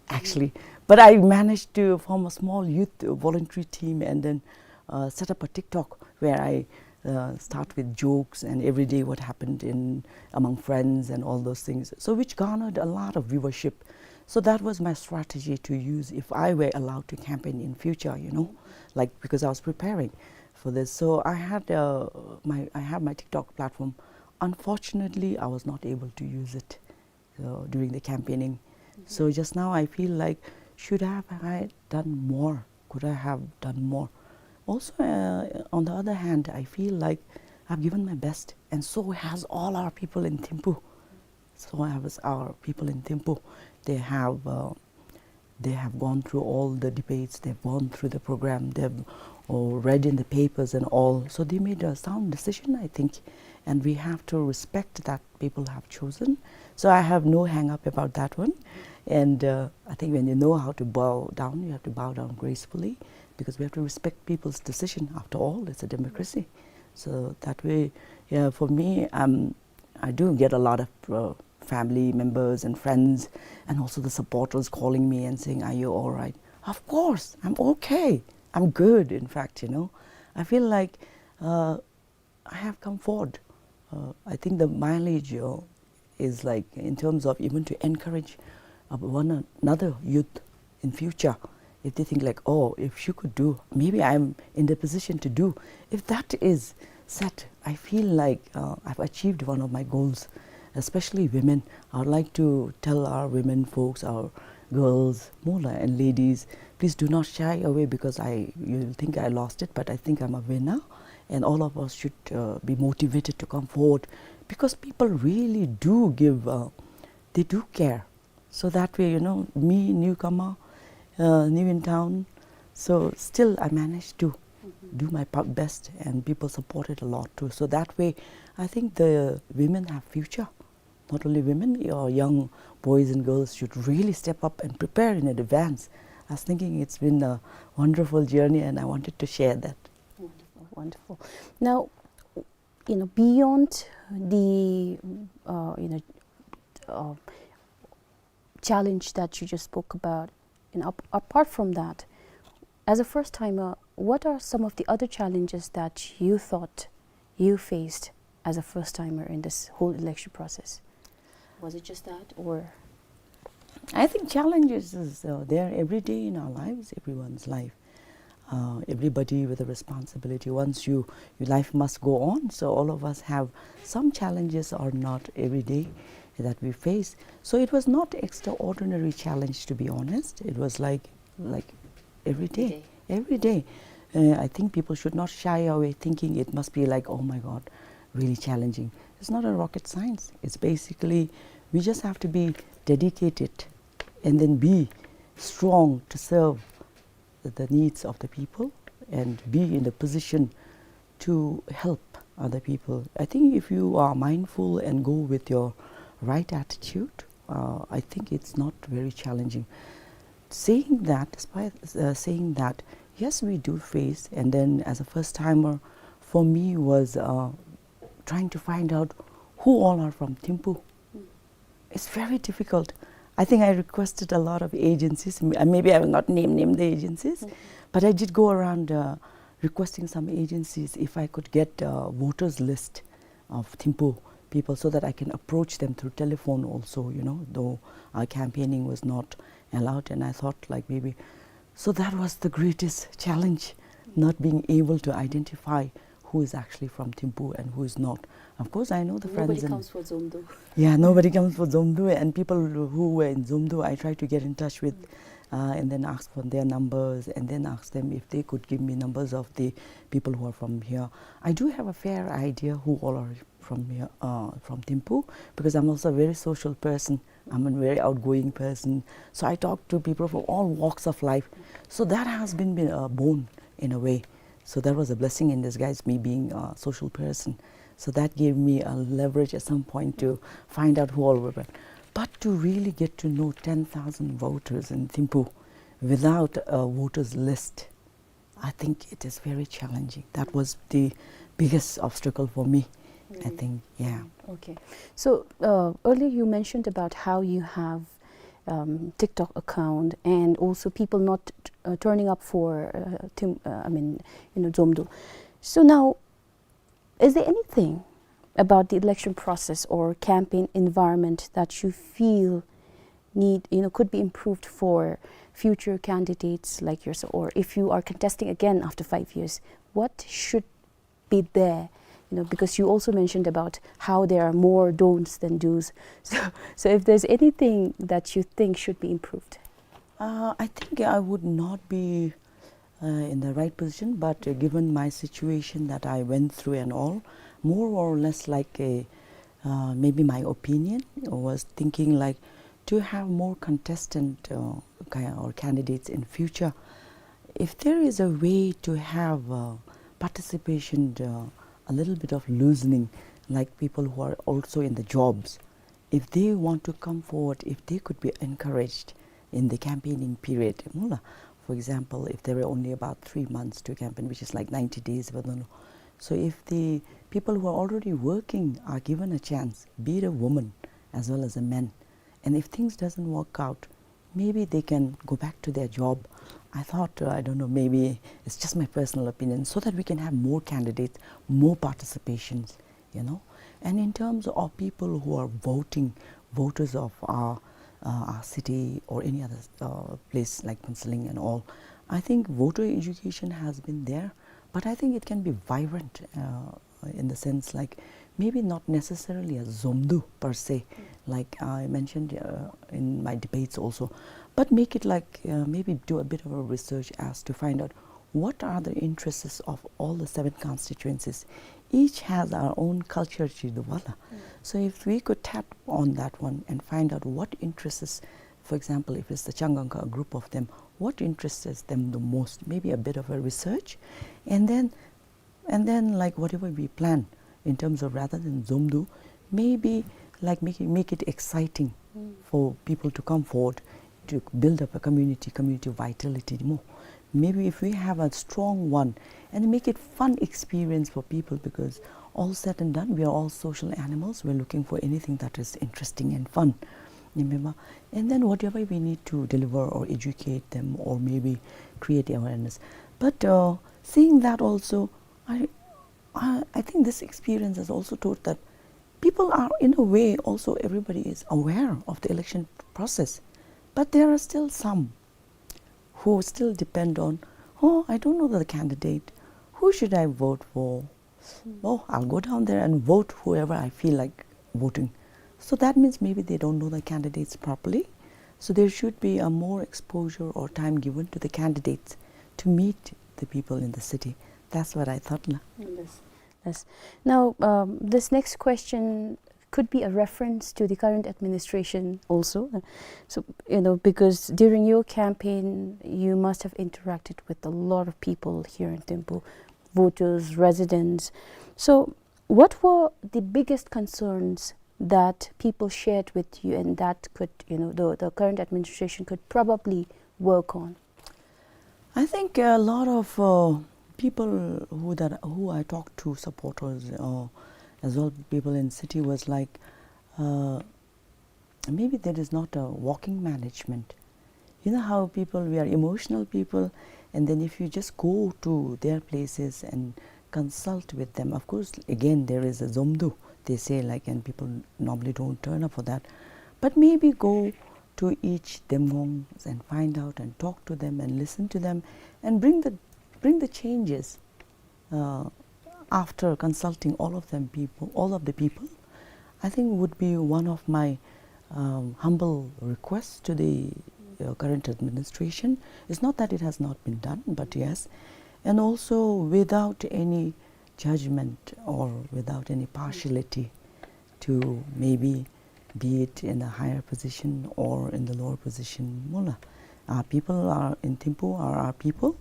actually. But I managed to form a small youth voluntary team and then, uh, set up a TikTok where I, uh, start with jokes and everyday what happened in, among friends and all those things. So which garnered a lot of viewership. So that was my strategy to use if I were allowed to campaign in future, you know, like, because I was preparing for this. So I had, uh, my, I have my TikTok platform. Unfortunately, I was not able to use it, uh, during the campaigning. So just now I feel like, should have I done more? Could I have done more? Also, uh, on the other hand, I feel like I've given my best, and so has all our people in Thimphu. So have our people in Thimphu. They have, uh, they have gone through all the debates, they've gone through the program, they've, uh, read in the papers and all. So they made a sound decision, I think, and we have to respect that people have chosen. So I have no hang up about that one. And, uh, I think when you know how to bow down, you have to bow down gracefully, because we have to respect people's decision. After all, it's a democracy. So that way, yeah, for me, um, I do get a lot of, uh, family members and friends, and also the supporters calling me and saying, "Are you all right?" Of course, I'm okay. I'm good, in fact, you know. I feel like, uh, I have come forward. Uh, I think the mileage, uh, is, like, in terms of even to encourage, uh, one another youth in future, if they think like, "Oh, if she could do, maybe I'm in the position to do." If that is set, I feel like, uh, I've achieved one of my goals, especially women. I would like to tell our women folks, our girls, mola and ladies, please do not shy away because I, you think I lost it, but I think I'm a winner. And all of us should, uh, be motivated to come forward because people really do give, uh, they do care. So that way, you know, me, newcomer, uh, new in town, so still I managed to do my pa-, best, and people supported a lot too. So that way, I think the women have future. Not only women, your young boys and girls should really step up and prepare in advance. I was thinking it's been a wonderful journey, and I wanted to share that. Wonderful, wonderful. Now, you know, beyond the, uh, you know, uh, challenge that you just spoke about, you know, ap-, apart from that, as a first timer, what are some of the other challenges that you thought you faced as a first timer in this whole election process? Was it just that, or? I think challenges is, uh, there every day in our lives, everyone's life. Uh, everybody with a responsibility. Once you, your life must go on, so all of us have some challenges or not every day that we face. So it was not extraordinary challenge, to be honest. It was like, like every day. Every day. Every day. Uh, I think people should not shy away thinking it must be like, "Oh my God, really challenging." It's not a rocket science. It's basically, we just have to be dedicated and then be strong to serve the needs of the people and be in the position to help other people. I think if you are mindful and go with your right attitude, uh, I think it's not very challenging. Saying that, despite, uh, saying that, yes, we do face, and then as a first timer, for me was, uh, trying to find out who all are from Thimphu. It's very difficult. I think I requested a lot of agencies. M-, uh, maybe I will not name, name the agencies, but I did go around, uh, requesting some agencies if I could get a voters list of Thimphu people so that I can approach them through telephone also, you know, though our campaigning was not allowed. And I thought, like, maybe, so that was the greatest challenge, not being able to identify who is actually from Thimphu and who is not. Of course, I know the friends. Nobody comes for Zomdo. Yeah, nobody comes for Zomdo, and people who were in Zomdo, I tried to get in touch with, uh, and then ask for their numbers, and then ask them if they could give me numbers of the people who are from here. I do have a fair idea who all are from here, uh, from Thimphu, because I'm also a very social person. I'm a very outgoing person. So I talk to people from all walks of life. So that has been, been a boon in a way. So that was a blessing in disguise, me being a social person. So that gave me a leverage at some point to find out who all were. But to really get to know ten thousand voters in Thimphu without a voters list, I think it is very challenging. That was the biggest obstacle for me, I think, yeah. Okay. So, uh, earlier you mentioned about how you have, um, TikTok account and also people not, uh, turning up for, uh, Thim-, uh, I mean, you know, Zomdo. So now, is there anything about the election process or campaign environment that you feel need, you know, could be improved for future candidates like yourself, or if you are contesting again after five years, what should be there? You know, because you also mentioned about how there are more don'ts than do's. So, so if there's anything that you think should be improved. Uh, I think I would not be uh, in the right position, but, uh, given my situation that I went through and all, more or less like a, uh, maybe my opinion was thinking like to have more contestant, uh, ki-, or candidates in future. If there is a way to have, uh, participation, uh, a little bit of loosening, like people who are also in the jobs, if they want to come forward, if they could be encouraged in the campaigning period, mula, for example, if there were only about three months to campaign, which is like ninety days, but no, no. So if the people who are already working are given a chance, be it a woman, as well as the men. And if things doesn't work out, maybe they can go back to their job. I thought, uh, I don't know, maybe it's just my personal opinion, so that we can have more candidates, more participations, you know. And in terms of people who are voting, voters of our, uh, our city or any other, uh, place like Phuentsholing and all, I think voter education has been there, but I think it can be vibrant, uh, in the sense, like, maybe not necessarily a Zomdu per se, like I mentioned, uh, in my debates also, but make it like, uh, maybe do a bit of a research as to find out what are the interests of all the seven constituencies. Each has our own culture, chi du bala. So if we could tap on that one and find out what interests, for example, if it's the Changangkha, a group of them, what interests them the most? Maybe a bit of a research, and then and then, like, whatever we plan in terms of rather than Zomdu, maybe, like, make it, make it exciting for people to come forward to build up a community, community vitality more. Maybe if we have a strong one and make it fun experience for people, because all said and done, we are all social animals. We're looking for anything that is interesting and fun. Remember? And then whatever we need to deliver or educate them or maybe create awareness. But, uh, seeing that also, I, I, I think this experience has also taught that people are, in a way, also everybody is aware of the election process. But there are still some who still depend on, "Oh, I don't know the candidate. Who should I vote for? Oh, I'll go down there and vote whoever I feel like voting." So that means maybe they don't know the candidates properly. So there should be a more exposure or time given to the candidates to meet the people in the city. That's what I thought, la. Yes. Yes. Now, um, this next question could be a reference to the current administration also. Uh, so, you know, because during your campaign, you must have interacted with a lot of people here in Thimphu, voters, residents. So, what were the biggest concerns that people shared with you and that could, you know, the, the current administration could probably work on? I think a lot of, uh, people who that, who I talked to, supporters, uh, as well people in city, was like, uh, maybe there is not a working management. You know how people, we are emotional people, and then if you just go to their places and consult with them, of course, again, there is a Zomdu, they say, like, and people normally don't turn up for that. But maybe go to each Demgongs and find out and talk to them and listen to them and bring the, bring the changes, uh, after consulting all of them people, all of the people, I think would be one of my, um, humble requests to the, uh, current administration. It's not that it has not been done, but yes. And also without any judgment or without any partiality to maybe be it in a higher position or in the lower position, mola. Our people are in Thimphu, are our people.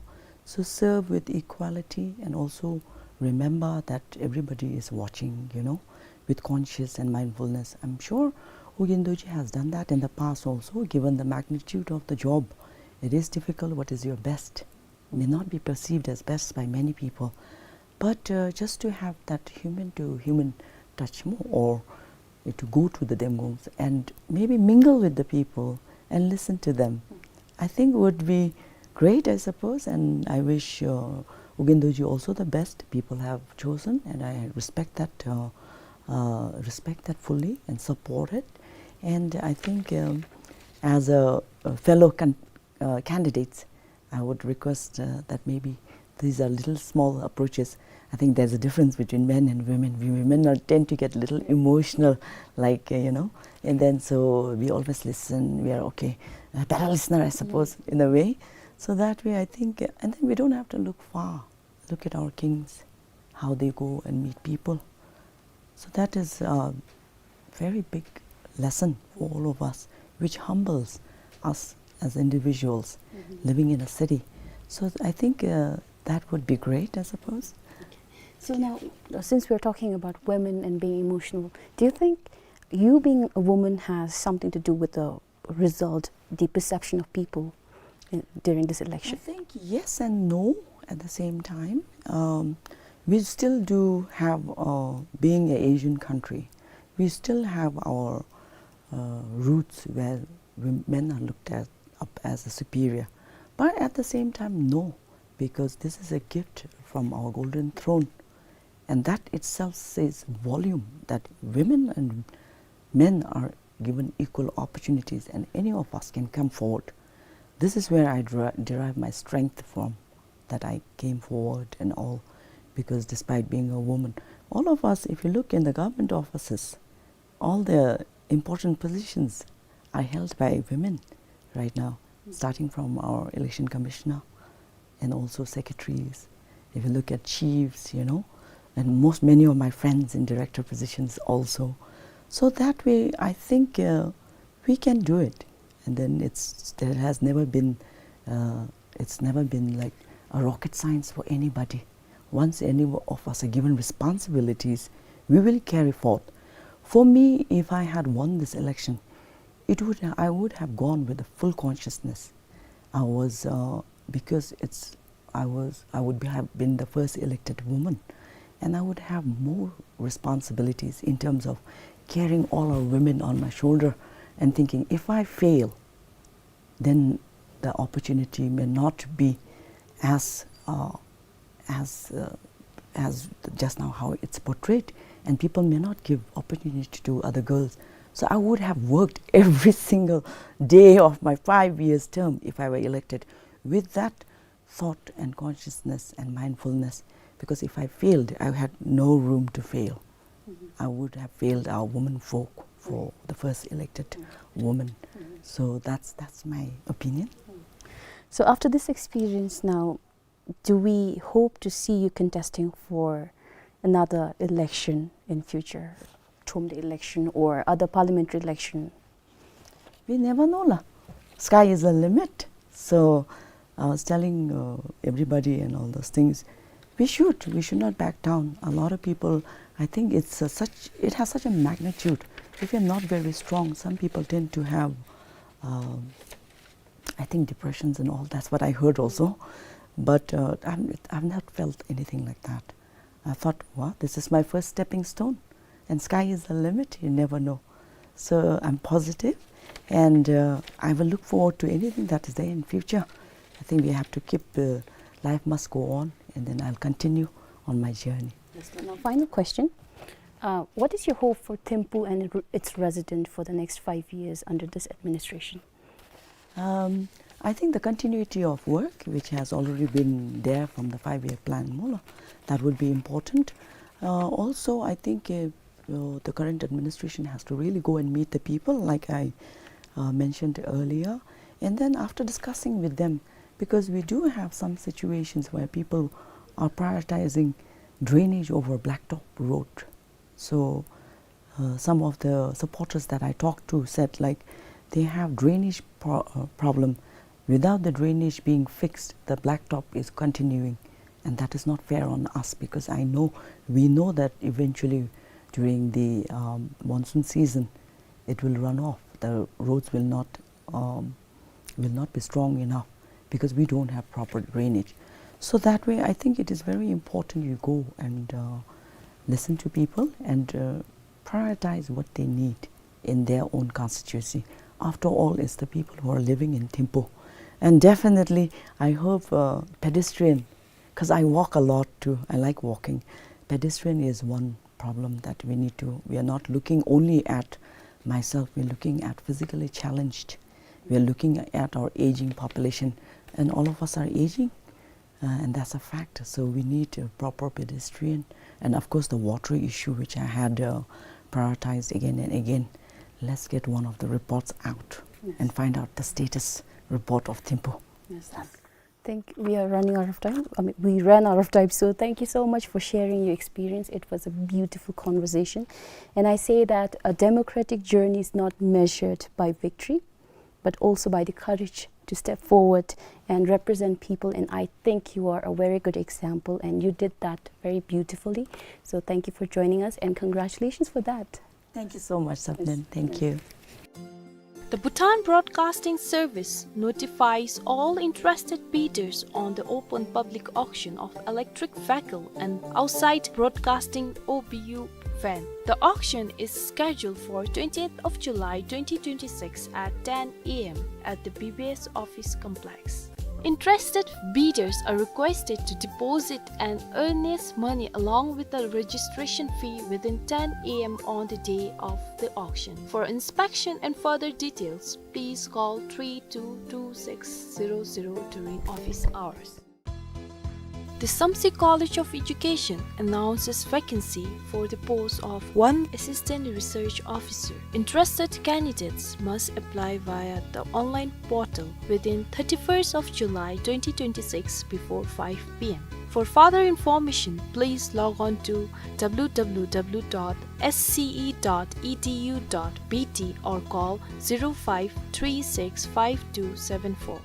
So serve with equality and also remember that everybody is watching, you know, with conscious and mindfulness. I'm sure U Gyaldo ji has done that in the past also, given the magnitude of the job. It is difficult. What is your best may not be perceived as best by many people. But, uh, just to have that human to human touch more, or to go to the Demgongs and maybe mingle with the people and listen to them, I think would be great, I suppose. And I wish, uh, U Gyaldo ji also the best. People have chosen, and I respect that, uh, uh, respect that fully and support it. And I think, um, as a, a fellow can, uh, candidates, I would request, uh, that maybe these are little small approaches. I think there's a difference between men and women. We women are, tend to get a little emotional, like, uh, you know, and then so we always listen, we are okay, a better listener, I suppose, in a way. So that way, I think, uh, and then we don't have to look far. Look at our kings, how they go and meet people. So that is a very big lesson for all of us, which humbles us as individuals living in a city. So I think, uh, that would be great, I suppose. Okay. So now, uh, since we're talking about women and being emotional, do you think you being a woman has something to do with the result, the perception of people in, during this election? I think yes and no at the same time. Um, we still do have, uh, being an Asian country, we still have our, uh, roots where wom- men are looked at up as a superior. But at the same time, no, because this is a gift from our golden throne. And that itself says volume that women and men are given equal opportunities and any of us can come forward. This is where I dri- derive my strength from, that I came forward and all, because despite being a woman, all of us, if you look in the government offices, all the important positions are held by women right now, starting from our election commissioner and also secretaries. If you look at chiefs, you know, and most many of my friends in director positions also. So that way, I think uh, we can do it. And then it's there has never been uh, it's never been like a rocket science for anybody. Once any of us are given responsibilities, we will carry forth. For me, if I had won this election, it would I would have gone with the full consciousness. I was uh, because it's I was I would be, have been the first elected woman, and I would have more responsibilities in terms of carrying all our women on my shoulder and thinking, if I fail, then the opportunity may not be as uh, as uh, as just now how it's portrayed, and people may not give opportunity to other girls. So I would have worked every single day of my five years term if I were elected with that thought and consciousness and mindfulness, because if I failed, I had no room to fail. I would have failed our women folk for the first elected woman. So that's that's my opinion. So after this experience now, do we hope to see you contesting for another election in future, Thromde election or other parliamentary election? We never know, la. Sky is the limit. So I was telling uh, everybody and all those things, we should, we should not back down. A lot of people, I think it's uh, such, it has such a magnitude. If you're not very strong, some people tend to have, um, I think, depressions and all. That's what I heard also. But uh, I'm, I've not felt anything like that. I thought, wow, this is my first stepping stone. And sky is the limit, you never know. So I'm positive, and uh, I will look forward to anything that is there in future. I think we have to keep, uh, life must go on, and then I'll continue on my journey. Yes, now, final question. Uh, what is your hope for Thimphu and r- its resident for the next five years under this administration? Um, I think the continuity of work, which has already been there from the five-year plan, mola, that would be important. Uh, also, I think uh, uh, the current administration has to really go and meet the people, like I uh, mentioned earlier. And then after discussing with them, because we do have some situations where people are prioritizing drainage over blacktop road. So uh, some of the supporters that I talked to said, like, they have drainage pro- uh, problem. Without the drainage being fixed, the blacktop is continuing, and that is not fair on us, because I know, we know that eventually during the um, monsoon season, it will run off. The roads will not um, will not be strong enough because we don't have proper drainage. So that way, I think it is very important you go and uh, listen to people and uh, prioritize what they need in their own constituency. After all, it's the people who are living in Thimphu. And definitely, I hope uh, pedestrian, because I walk a lot too, I like walking. Pedestrian is one problem that we need to, we are not looking only at myself, we're looking at physically challenged. We're looking at our aging population, and all of us are aging, uh, and that's a fact. So we need a proper pedestrian, and of course the water issue, which I had uh, prioritized again and again. Let's get one of the reports out and find out the status report of Thimphu. Yes. Thank, we are running out of time. I mean, we ran out of time. So thank you so much for sharing your experience. It was a beautiful conversation. And I say that a democratic journey is not measured by victory, but also by the courage to step forward and represent people. And I think you are a very good example, and you did that very beautifully. So thank you for joining us, and congratulations for that. Thank you so much, Sabnam. Thank you. The Bhutan Broadcasting Service notifies all interested bidders on the open public auction of electric vehicle and outside broadcasting O B U van. The auction is scheduled for twentieth of July twenty twenty-six at ten A M at the B B S office complex. Interested bidders are requested to deposit an earnest money along with the registration fee within ten A M on the day of the auction. For inspection and further details, please call three two two six zero zero during office hours. The Samtse College of Education announces vacancy for the post of one Assistant Research Officer. Interested candidates must apply via the online portal within thirty-first of July twenty twenty-six before five P M. For further information, please log on to W W W dot S C E dot E D U dot B T or call zero five three six five two seven four.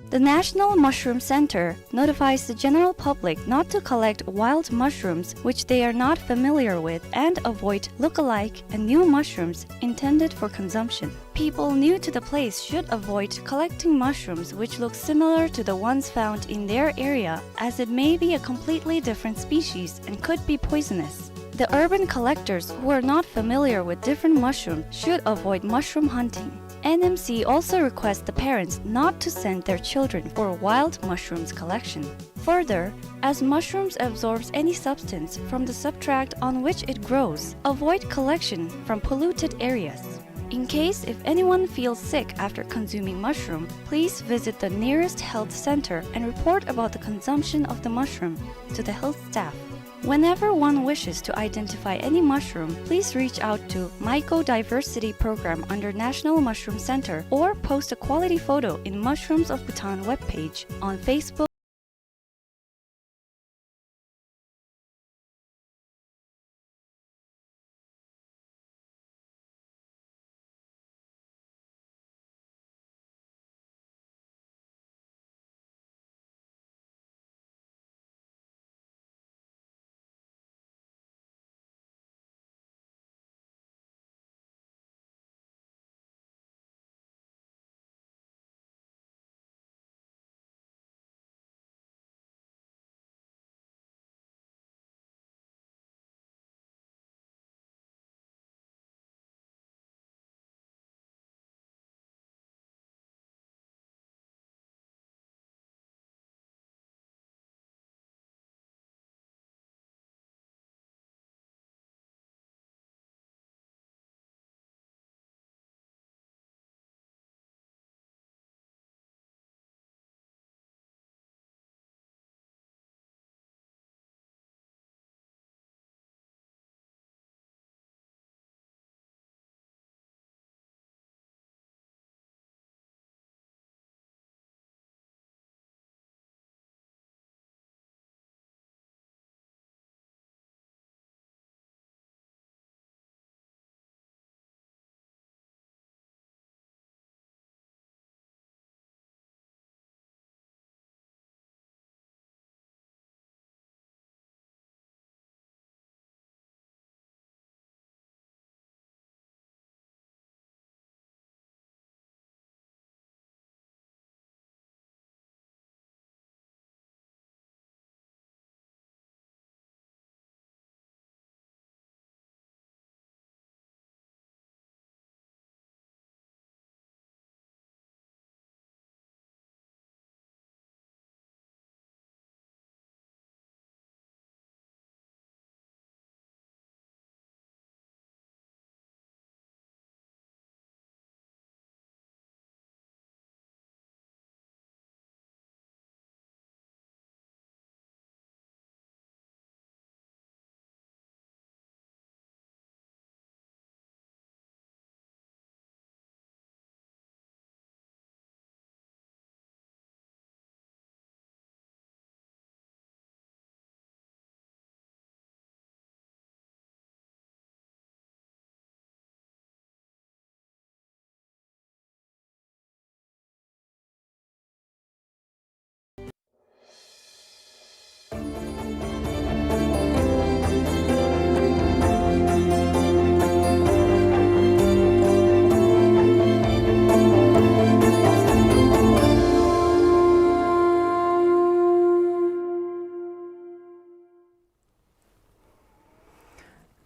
The National Mushroom Center notifies the general public not to collect wild mushrooms which they are not familiar with and avoid look-alike and new mushrooms intended for consumption. People new to the place should avoid collecting mushrooms which look similar to the ones found in their area, as it may be a completely different species and could be poisonous. The urban collectors who are not familiar with different mushrooms should avoid mushroom hunting. N M C also requests the parents not to send their children for wild mushrooms collection. Further, as mushrooms absorbs any substance from the substrate on which it grows, avoid collection from polluted areas. In case if anyone feels sick after consuming mushroom, please visit the nearest health center and report about the consumption of the mushroom to the health staff. Whenever one wishes to identify any mushroom, please reach out to Mycodiversity Program under National Mushroom Center or post a quality photo in Mushrooms of Bhutan webpage on Facebook.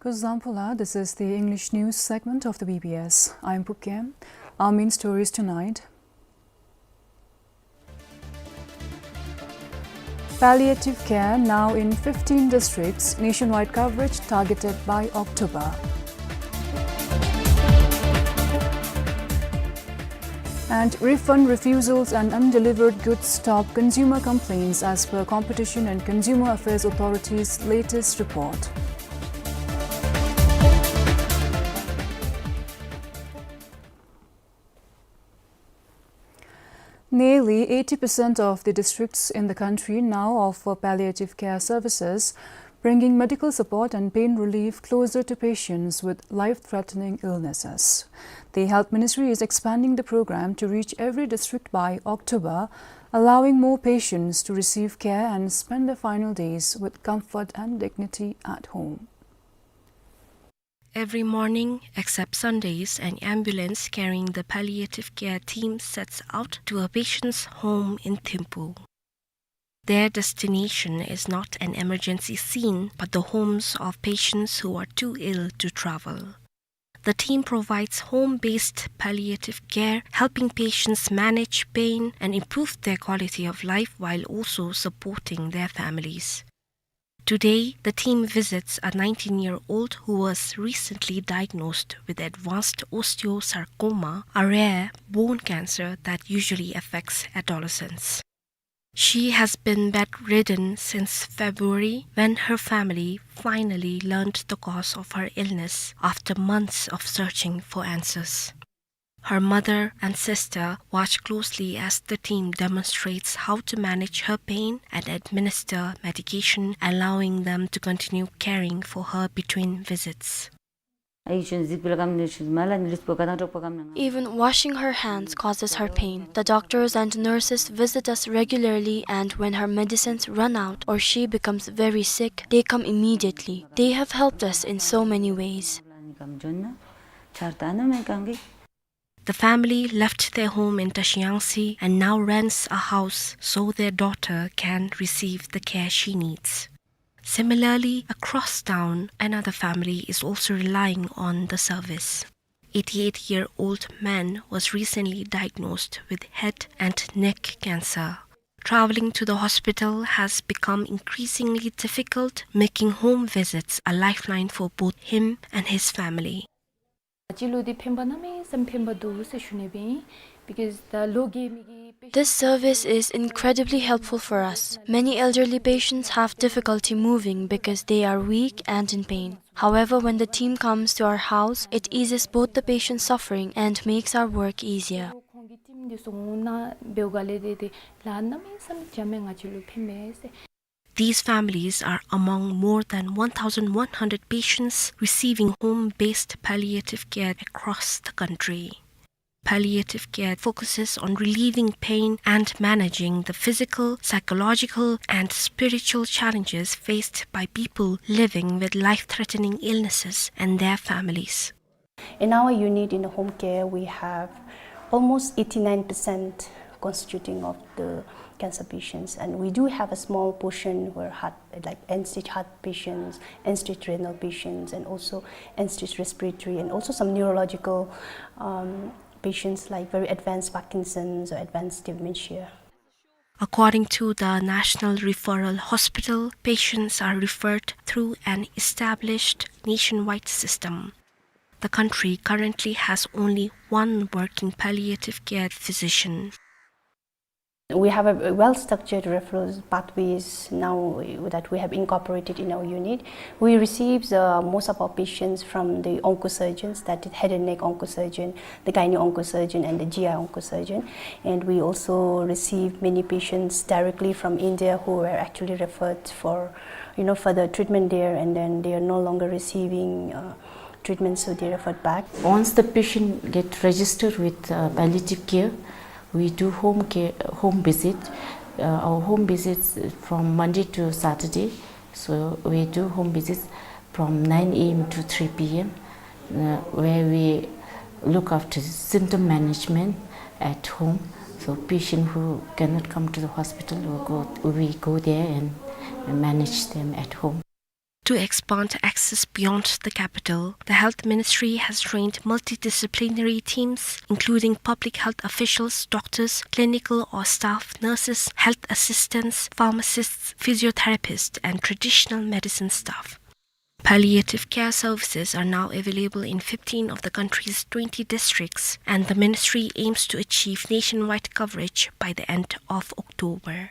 Kuzuzangpo la, this is the English news segment of the B B S. I'm Pupkem. Our main stories tonight. Palliative care now in fifteen districts, nationwide coverage targeted by October. And refund refusals and undelivered goods top consumer complaints as per Competition and Consumer Affairs Authority's latest report. Nearly eighty percent of the districts in the country now offer palliative care services, bringing medical support and pain relief closer to patients with life-threatening illnesses. The Health Ministry is expanding the program to reach every district by October, allowing more patients to receive care and spend their final days with comfort and dignity at home. Every morning, except Sundays, an ambulance carrying the palliative care team sets out to a patient's home in Thimphu. Their destination is not an emergency scene, but the homes of patients who are too ill to travel. The team provides home-based palliative care, helping patients manage pain and improve their quality of life while also supporting their families. Today, the team visits a nineteen-year-old who was recently diagnosed with advanced osteosarcoma, a rare bone cancer that usually affects adolescents. She has been bedridden since February, when her family finally learned the cause of her illness after months of searching for answers. Her mother and sister watch closely as the team demonstrates how to manage her pain and administer medication, allowing them to continue caring for her between visits. Even washing her hands causes her pain. The doctors and nurses visit us regularly, and when her medicines run out or she becomes very sick, they come immediately. They have helped us in so many ways. The family left their home in Tashiyangtse and now rents a house so their daughter can receive the care she needs. Similarly, across town, another family is also relying on the service. Eighty-eight-year-old man was recently diagnosed with head and neck cancer. Traveling to the hospital has become increasingly difficult, making home visits a lifeline for both him and his family. This service is incredibly helpful for us. Many elderly patients have difficulty moving because they are weak and in pain. However, when the team comes to our house, it eases both the patient's suffering and makes our work easier. These families are among more than one thousand one hundred patients receiving home-based palliative care across the country. Palliative care focuses on relieving pain and managing the physical, psychological, and spiritual challenges faced by people living with life-threatening illnesses and their families. In our unit in the home care, we have almost eighty-nine percent constituting of the cancer patients, and we do have a small portion where heart, like end-stage heart patients, end-stage renal patients, and also end-stage respiratory, and also some neurological, um, patients like very advanced Parkinson's or advanced dementia. According to the National Referral Hospital, patients are referred through an established nationwide system. The country currently has only one working palliative care physician. We have a well-structured referral pathways now that we have incorporated in our unit. We receive, uh, most of our patients from the oncosurgeons, that is head and neck oncosurgeon, the gynae oncosurgeon, and the G I oncosurgeon. And we also receive many patients directly from India who were actually referred for, you know, further treatment there, and then they are no longer receiving, uh, treatment, so they referred back. Once the patient get registered with, uh, palliative care, we do home care, home visit. Uh, our home visits from Monday to Saturday. So we do home visits from nine A M to three P M, uh, where we look after symptom management at home. So patient who cannot come to the hospital, we go, we go there and manage them at home. To expand access beyond the capital, the Health Ministry has trained multidisciplinary teams, including public health officials, doctors, clinical or staff nurses, health assistants, pharmacists, physiotherapists, and traditional medicine staff. Palliative care services are now available in fifteen of the country's twenty districts, and the ministry aims to achieve nationwide coverage by the end of October.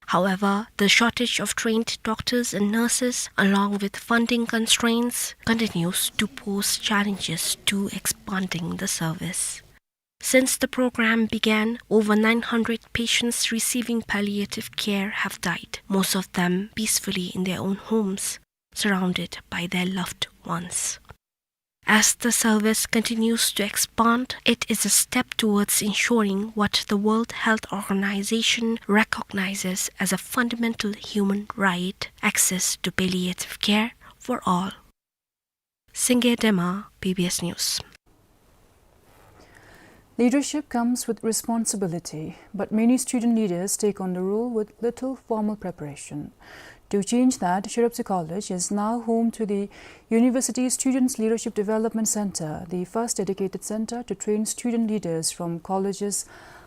However, the shortage of trained doctors and nurses, along with funding constraints, continues to pose challenges to expanding the service. Since the program began, over nine hundred patients receiving palliative care have died, most of them peacefully in their own homes, surrounded by their loved ones. As the service continues to expand, it is a step towards ensuring what the World Health Organization recognizes as a fundamental human right, access to palliative care for all. Singye Dema, B B S News. Leadership comes with responsibility, but many student leaders take on the role with little formal preparation. To change that, Shiropse College is now home to the University Students Leadership Development Center, the first dedicated center to train student leaders from colleges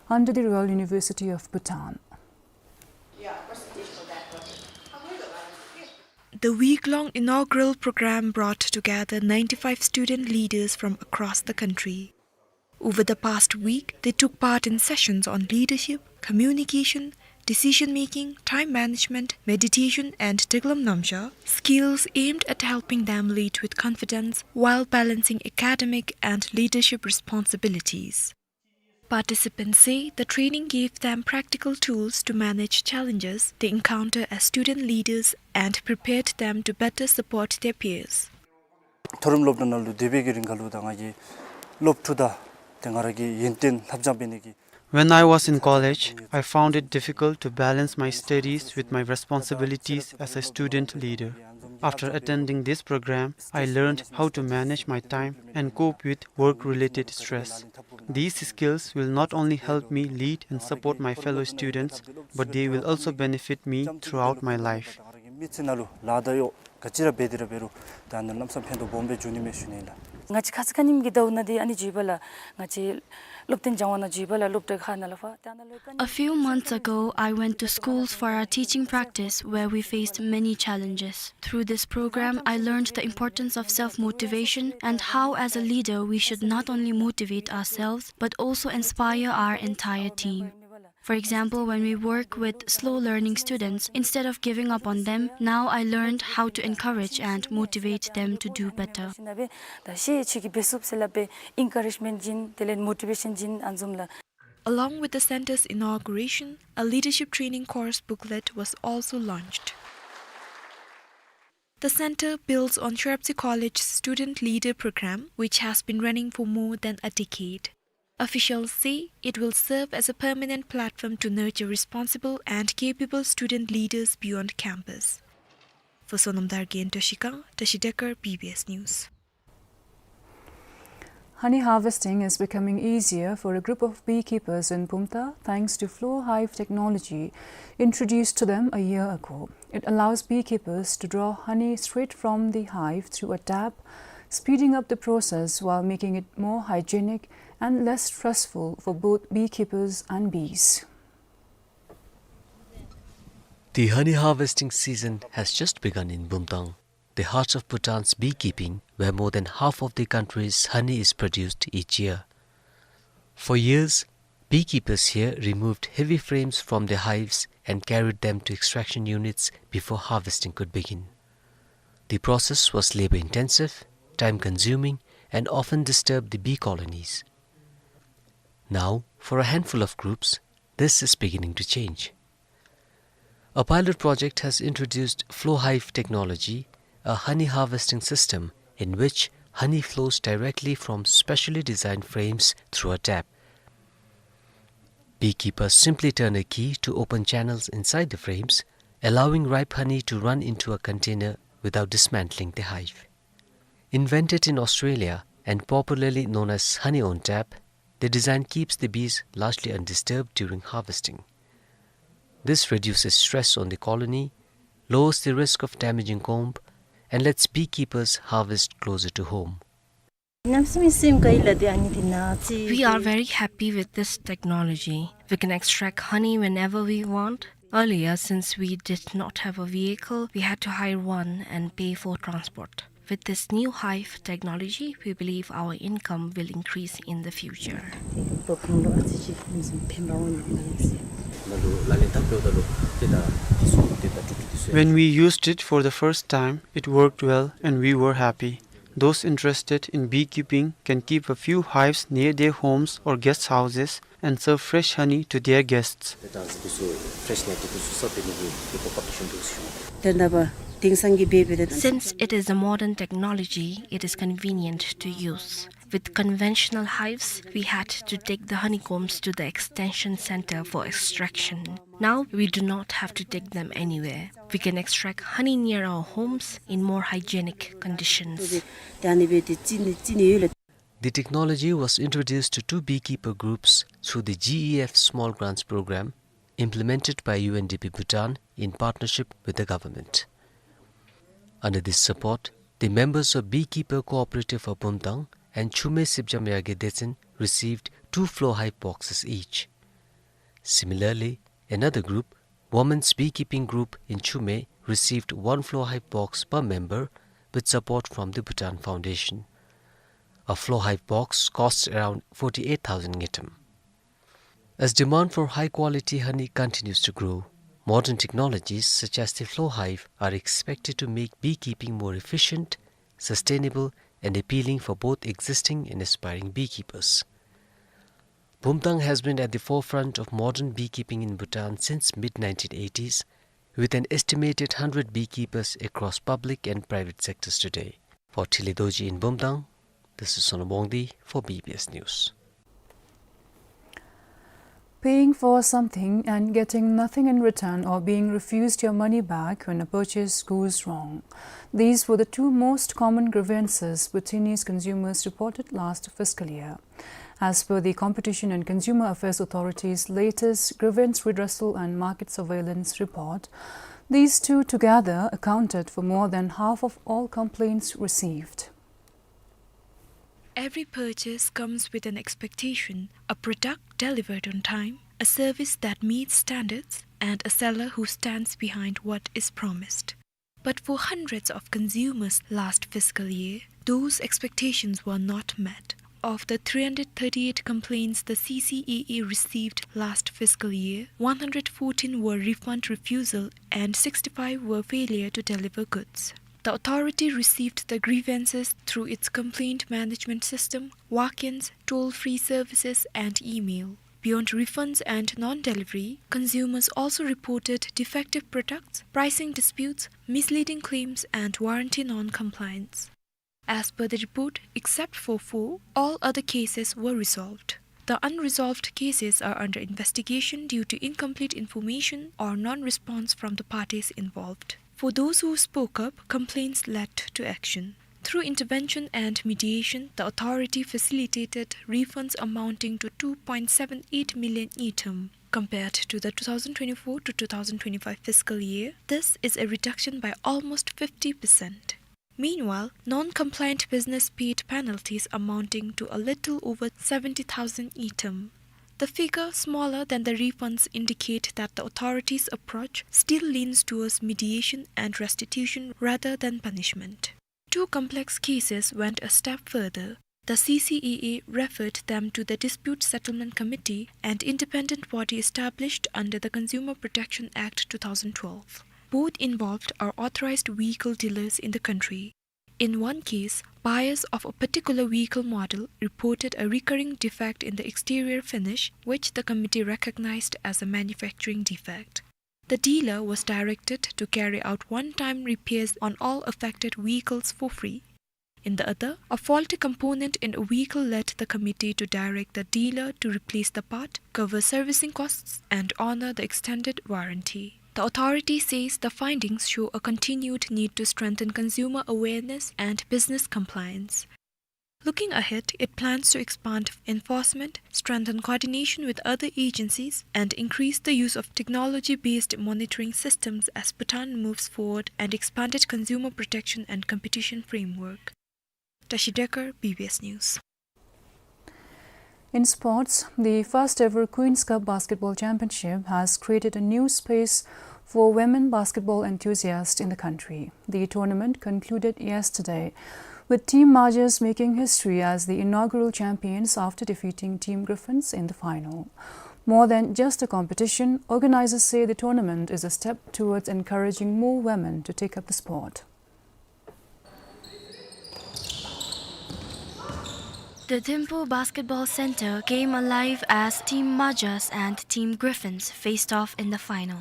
under the Royal University of Bhutan. The week-long inaugural program brought together ninety-five student leaders from across the country. Over the past week, they took part in sessions on leadership, communication, decision-making, time management, meditation, and Tegelam Namsha, skills aimed at helping them lead with confidence while balancing academic and leadership responsibilities. Participants say the training gave them practical tools to manage challenges they encounter as student leaders and prepared them to better support their peers. མཐོ་རིམ་སློབ་གྲྭ་ནང་ལུ་སྡོད་པའི་གི་རིང་ཁར་ལུ་ད་ང་གིས་སློབ་ཕྲུག་དང་ཏེ་ང་ར་གི་ཡོན་ཏན་ལྷབ་སྦྱང་འབད་ནི་གི། When I was in college, I found it difficult to balance my studies with my responsibilities as a student leader. After attending this program, I learned how to manage my time and cope with work-related stress. These skills will not only help me lead and support my fellow students, but they will also benefit me throughout my life. ག་ཅི་ར་འབད་དེ་ར་འབད་རུང་ད་ཨ་ནི་ལམ་སང་ཕན་ཐོགས་སྦོམ་སྦེ་འབྱུང་ནི་མས་ཞུ་ནི་ལགས། ང་བཅས་ཁ་ཙ་ཁ་ཉིནམ་གྱི་ཟླཝ་ནང་འདི་ཨ་ནི་འཛུལ་བ་ལགས། ང་བཅས་སློབ་སྟོན་སྦྱང་བ་ནང་འཛུལ་བ་ལགས། སློབ་གྲྭ་ཁ་ནང་ལགས། ད་ཨ་ནཱ་ལུ་ཡང་ག་ནི། A few months ago, I went to schools for our teaching practice where we faced many challenges. Through this program, I learned the importance of self-motivation and how, as a leader, we should not only motivate ourselves but also inspire our entire team. For example, when we work with slow learning students, instead of giving up on them, now I learned how to encourage and motivate them to do better. ད་ཤེས་ཆོས་ཀྱི་འབད་ཚུགས་ཟེར་སླབ་སྦེ་ཨིན་ཀ་རེཇ་མེནཊ་བྱིན། དེ་ལས་མོ་ཊི་ཝེ་ཤཱན་བྱིན། ཨ་ནི་བཟུམ་ལགས། Along with the center's inauguration, a leadership training course booklet was also launched. The center builds on Shiropse College's student leader program, which has been running for more than a decade. Officials say it will serve as a permanent platform to nurture responsible and capable student leaders beyond campus. For Sonam Dargay and Toshi Kang, Tashi Dekar, B B S News. Honey harvesting is becoming easier for a group of beekeepers in Bumthang thanks to flow hive technology introduced to them a year ago. It allows beekeepers to draw honey straight from the hive through a tap, speeding up the process while making it more hygienic and less stressful for both beekeepers and bees. The honey harvesting season has just begun in Bumthang, the heart of Bhutan's beekeeping, where more than half of the country's honey is produced each year. For years, beekeepers here removed heavy frames from their hives and carried them to extraction units before harvesting could begin. The process was labor-intensive, time-consuming, and often disturbed the bee colonies. Now, for a handful of groups, this is beginning to change. A pilot project has introduced flow hive technology, a honey harvesting system in which honey flows directly from specially designed frames through a tap. Beekeepers simply turn a key to open channels inside the frames, allowing ripe honey to run into a container without dismantling the hive. Invented in Australia and popularly known as honey on tap, the design keeps the bees largely undisturbed during harvesting. This reduces stress on the colony, lowers the risk of damaging comb, and lets beekeepers harvest closer to home. གནམ་མེད་ས་མེད་སེམས་དགའ་ཡི་ལགས། དེ་ཨ་ནི་དེ་ནང་ཅིག We are very happy with this technology. We can extract honey whenever we want. Earlier, since we did not have a vehicle, we had to hire one and pay for transport. With this new hive technology, we believe our income will increase in the future. When we used it for the first time, it worked well and we were happy. Those interested in beekeeping can keep a few hives near their homes or guest houses and serve fresh honey to their guests. Since it is a modern technology, it is convenient to use. With conventional hives, we had to take the honeycombs to the extension center for extraction. Now we do not have to take them anywhere. We can extract honey near our homes in more hygienic conditions. The technology was introduced to two beekeeper groups through the G E F Small Grants Program, implemented by U N D P Bhutan in partnership with the government. Under this support, the members of Beekeeper Cooperative of Bumthang and Chumey Sipjam Yargye Dechen received two flow hive boxes each. Similarly, another group, Women's Beekeeping Group in Chumey, received one flow hive box per member with support from the Bhutan Foundation. A flow hive box costs around forty-eight thousand ngultrum. As demand for high-quality honey continues to grow, modern technologies such as the flow hive are expected to make beekeeping more efficient, sustainable, and appealing for both existing and aspiring beekeepers. Bumthang has been at the forefront of modern beekeeping in Bhutan since mid nineteen eighties, with an estimated hundred beekeepers across public and private sectors today. For Tili Dorji in Bumthang, this is Sonam Wangdi for B B S News. Paying for something and getting nothing in return or being refused your money back when a purchase goes wrong. These were the two most common grievances Bhutanese consumers reported last fiscal year. As per the Competition and Consumer Affairs Authority's latest Grievance Redressal and Market Surveillance Report, these two together accounted for more than half of all complaints received. Every purchase comes with an expectation, a product delivered on time, a service that meets standards, and a seller who stands behind what is promised. But for hundreds of consumers last fiscal year, those expectations were not met. Of the three hundred thirty-eight complaints the C C A A received last fiscal year, one hundred fourteen were refund refusal and sixty-five were failure to deliver goods. The authority received the grievances through its complaint management system, walk-ins, toll-free services, and email. Beyond refunds and non-delivery, consumers also reported defective products, pricing disputes, misleading claims, and warranty non-compliance. As per the report, except for four, all other cases were resolved. The unresolved cases are under investigation due to incomplete information or non-response from the parties involved. For those who spoke up, complaints led to action. Through intervention and mediation, the authority facilitated refunds amounting to two point seven eight million ngultrum, compared to the two thousand twenty-four to two thousand twenty-five fiscal year. This is a reduction by almost fifty percent. Meanwhile, non-compliant business paid penalties amounting to a little over seventy thousand ngultrum. The figure, smaller than the refunds, indicate that the authorities' approach still leans towards mediation and restitution rather than punishment. Two complex cases went a step further. The C C A A referred them to the Dispute Settlement Committee, an independent body established under the Consumer Protection Act two thousand twelve. Both involved are authorized vehicle dealers in the country. In one case, buyers of a particular vehicle model reported a recurring defect in the exterior finish, which the committee recognized as a manufacturing defect. The dealer was directed to carry out one-time repairs on all affected vehicles for free. In the other, a faulty component in a vehicle led the committee to direct the dealer to replace the part, cover servicing costs, and honor the extended warranty. The authority says the findings show a continued need to strengthen consumer awareness and business compliance. Looking ahead, it plans to expand enforcement, strengthen coordination with other agencies, and increase the use of technology-based monitoring systems as Bhutan moves forward and expanded consumer protection and competition framework. Tashi Dekar, B B S News. In sports, the first ever Queen's Cup Basketball Championship has created a new space for women basketball enthusiasts in the country. The tournament concluded yesterday, with Team Majas making history as the inaugural champions after defeating Team Griffins in the final. More than just a competition, organizers say the tournament is a step towards encouraging more women to take up the sport. The Thimphu Basketball Center came alive as Team Majas and Team Griffins faced off in the final.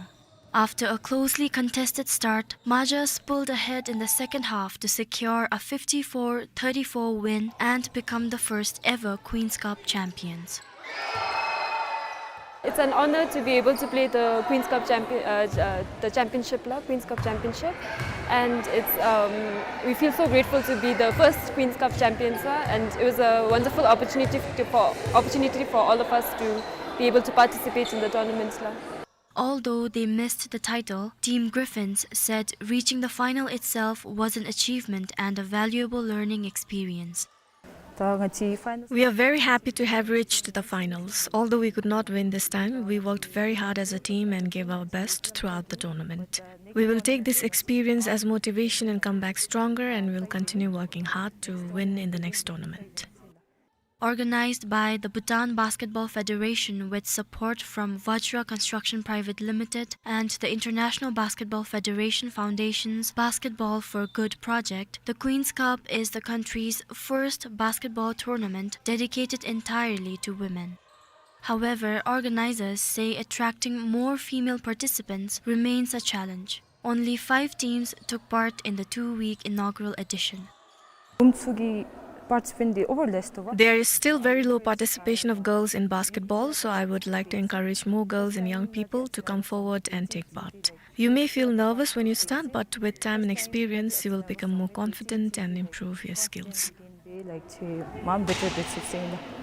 After a closely contested start, Majas pulled ahead in the second half to secure a fifty-four thirty-four win and become the first ever Queen's Cup champions. It's an honor to be able to play the Queen's Cup champion, uh, uh, the championship la, Queen's Cup championship, and it's, um, we feel so grateful to be the first Queen's Cup champions la, and it was a wonderful opportunity to, for, opportunity for all of us to be able to participate in the tournament la. Although they missed the title, Team Griffins said reaching the final itself was an achievement and a valuable learning experience. We are very happy to have reached the finals. Although we could not win this time, we worked very hard as a team and gave our best throughout the tournament. We will take this experience as motivation and come back stronger, and we will continue working hard to win in the next tournament. Organized by the Bhutan Basketball Federation with support from Vajra Construction Private Limited and the International Basketball Federation Foundation's Basketball for Good project, the Queen's Cup is the country's first basketball tournament dedicated entirely to women. However, organizers say attracting more female participants remains a challenge. Only five teams took part in the two-week inaugural edition. There is still very low participation of girls in basketball, so I would like to encourage more girls and young people to come forward and take part. You may feel nervous when you start, but with time and experience, you will become more confident and improve your skills. Uh,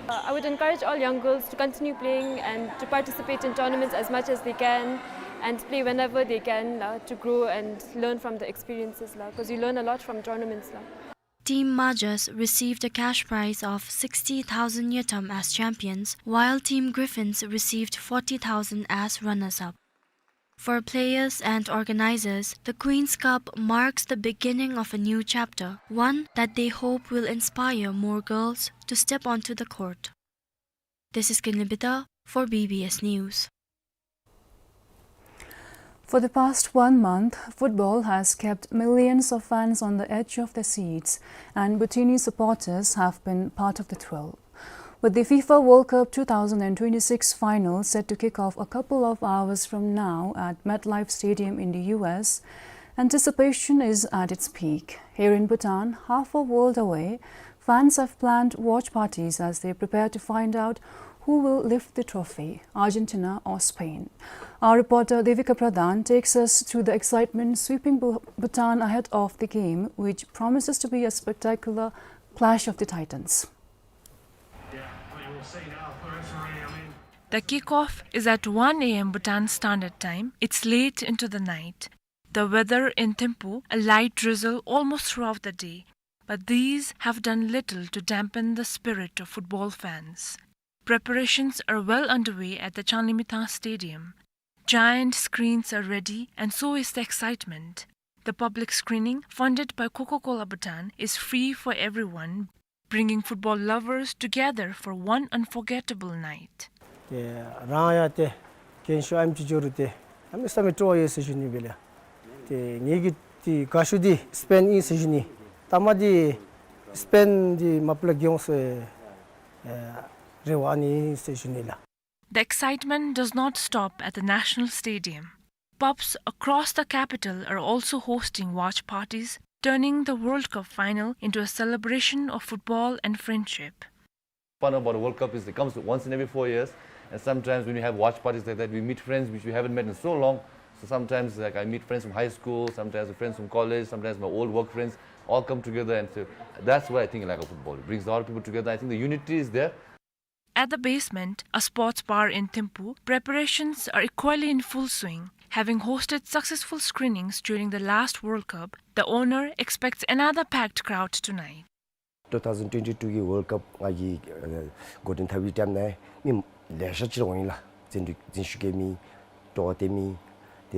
I would encourage all young girls to continue playing and to participate in tournaments as much as they can and play whenever they can, uh, to grow and learn from the experiences la, 'cause you learn a lot from tournaments la. Team Majas received a cash prize of sixty thousand ngultrum as champions, while Team Griffins received forty thousand as runners-up. For players and organizers, the Queen's Cup marks the beginning of a new chapter, one that they hope will inspire more girls to step onto the court. This is Kinley Bida for B B S News. For the past one month, football has kept millions of fans on the edge of their seats, and Bhutanese supporters have been part of the thrill. With the FIFA World Cup two thousand and twenty-six final set to kick off a couple of hours from now at MetLife Stadium in the U S, anticipation is at its peak. Here in Bhutan, half a world away, fans have planned watch parties as they prepare to find out who will lift the trophy, Argentina or Spain. Our reporter Devika Pradhan takes us through the excitement sweeping Bhu-, Bhutan ahead of the game, which promises to be a spectacular clash of the titans. The kickoff is at one A M Bhutan Standard Time. It's late into the night. The weather in Thimphu, a light drizzle almost throughout the day, but these have done little to dampen the spirit of football fans. Preparations are well underway at the Changlimithang Stadium. Giant screens are ready, and so is the excitement. The public screening, funded by Coca-Cola Bhutan, is free for everyone, bringing football lovers together for one unforgettable night. ཏེ་རང་ཡང་ཏེ་རྒན་ཤོས་ཨ་ནེམ་ཅིག་འགྱོ་རུང་ཏེ་གནམ་མེད་ས་མེད་སྤྲོ་བ་ཡོད་ཟེར་ཞུ་ནི་སྦེ་ལགས། ཏེ་ངེ་གི་ཏེ་དགའ་ཤོས་འདི་སི་པེན་ཨིན་ཟེར་ཞུ་ནི། ད་མ་འདི་སི་པེན་འདི་མ་པ་ལས་འགྱོ་འོང་ཟེར་ཨེ་རེ་བ་ཨ་ནི་ཟེར་ཞུ་ནི་ལགས། The excitement does not stop at the National Stadium. Pubs across the capital are also hosting watch parties, turning the World Cup final into a celebration of football and friendship. Fun about the World Cup is it comes once in every four years, and sometimes when you have watch parties like that, we meet friends which we haven't met in so long. So sometimes, like, I meet friends from high school, sometimes friends from college, sometimes my old work friends. all come together and say, that's why I think I like football. It brings a lot of people together. I think the unity is there. At the basement, a sports bar in Thimphu, preparations are equally in full swing. Having hosted successful screenings during the last World Cup, the owner expects another packed crowd tonight. Two thousand twenty-two གི་World Cup ང་གིས་ཨ་འགོ་འདྲེན་འཐབ་པའི་ཊའིམ་ནང་མི་ལེ་ཤ་ཅིག་འོང་ཡི་ལགས། འཛུལ་འཛུལ་ཞུགས་མཁན་མི་སྤྲོ་བ་སྟོན་མི་དེ་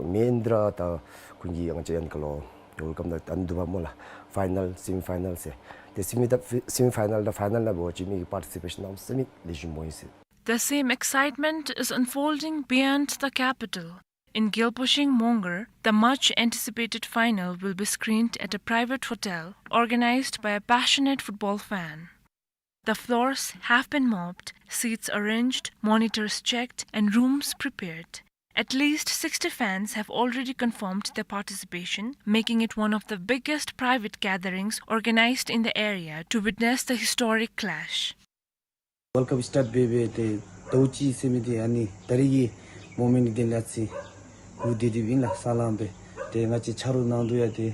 མེན་འདི་ར་ད་ཁོང་གི་ང་བཅས་ཡང་ག་ལོ་World Cup ནང་ད་འདུག་པ་སྨོ་ལགས། ཕའི་ནལ་སེ་མི་ཕའི་ནལ་ཟེར། དེ་སེ་མི་ད་སེ་མི་ཕའི་ནལ་དང་ཕའི་ནལ་ནང་འབད་བ་ཅིན་མི་གི་པར་ཊི་སི་པེ་ཤཱན་གནམ་མེད་ས་མེད་ལེགས་ཤོམ་འོང་ཡི་ཟེར། The same excitement is unfolding beyond the capital. In Gyalposhing Mongar, the much anticipated final will be screened at a private hotel organized by a passionate football fan. The floors have been mopped, seats arranged, monitors checked, and rooms prepared. At least sixty fans have already confirmed their participation, making it one of the biggest private gatherings organized in the area to witness the historic clash. World Cup start འབད་འབད་དེ་ཟླཝ་གཅིག་ཟེར་མི་འདི་ཨ་ནི་ད་རིས་ཀྱི་མོ་མེནཊ་འདི་ལས་ཨ་ཙི་སྒུག་སྡོད་སྡོདཔ་ཨིན་ལགས། ས་ལངས་སྦེ། དེ་ང་བཅས་ཆ་རོགས་ནང་དུ་ཡང་དེ་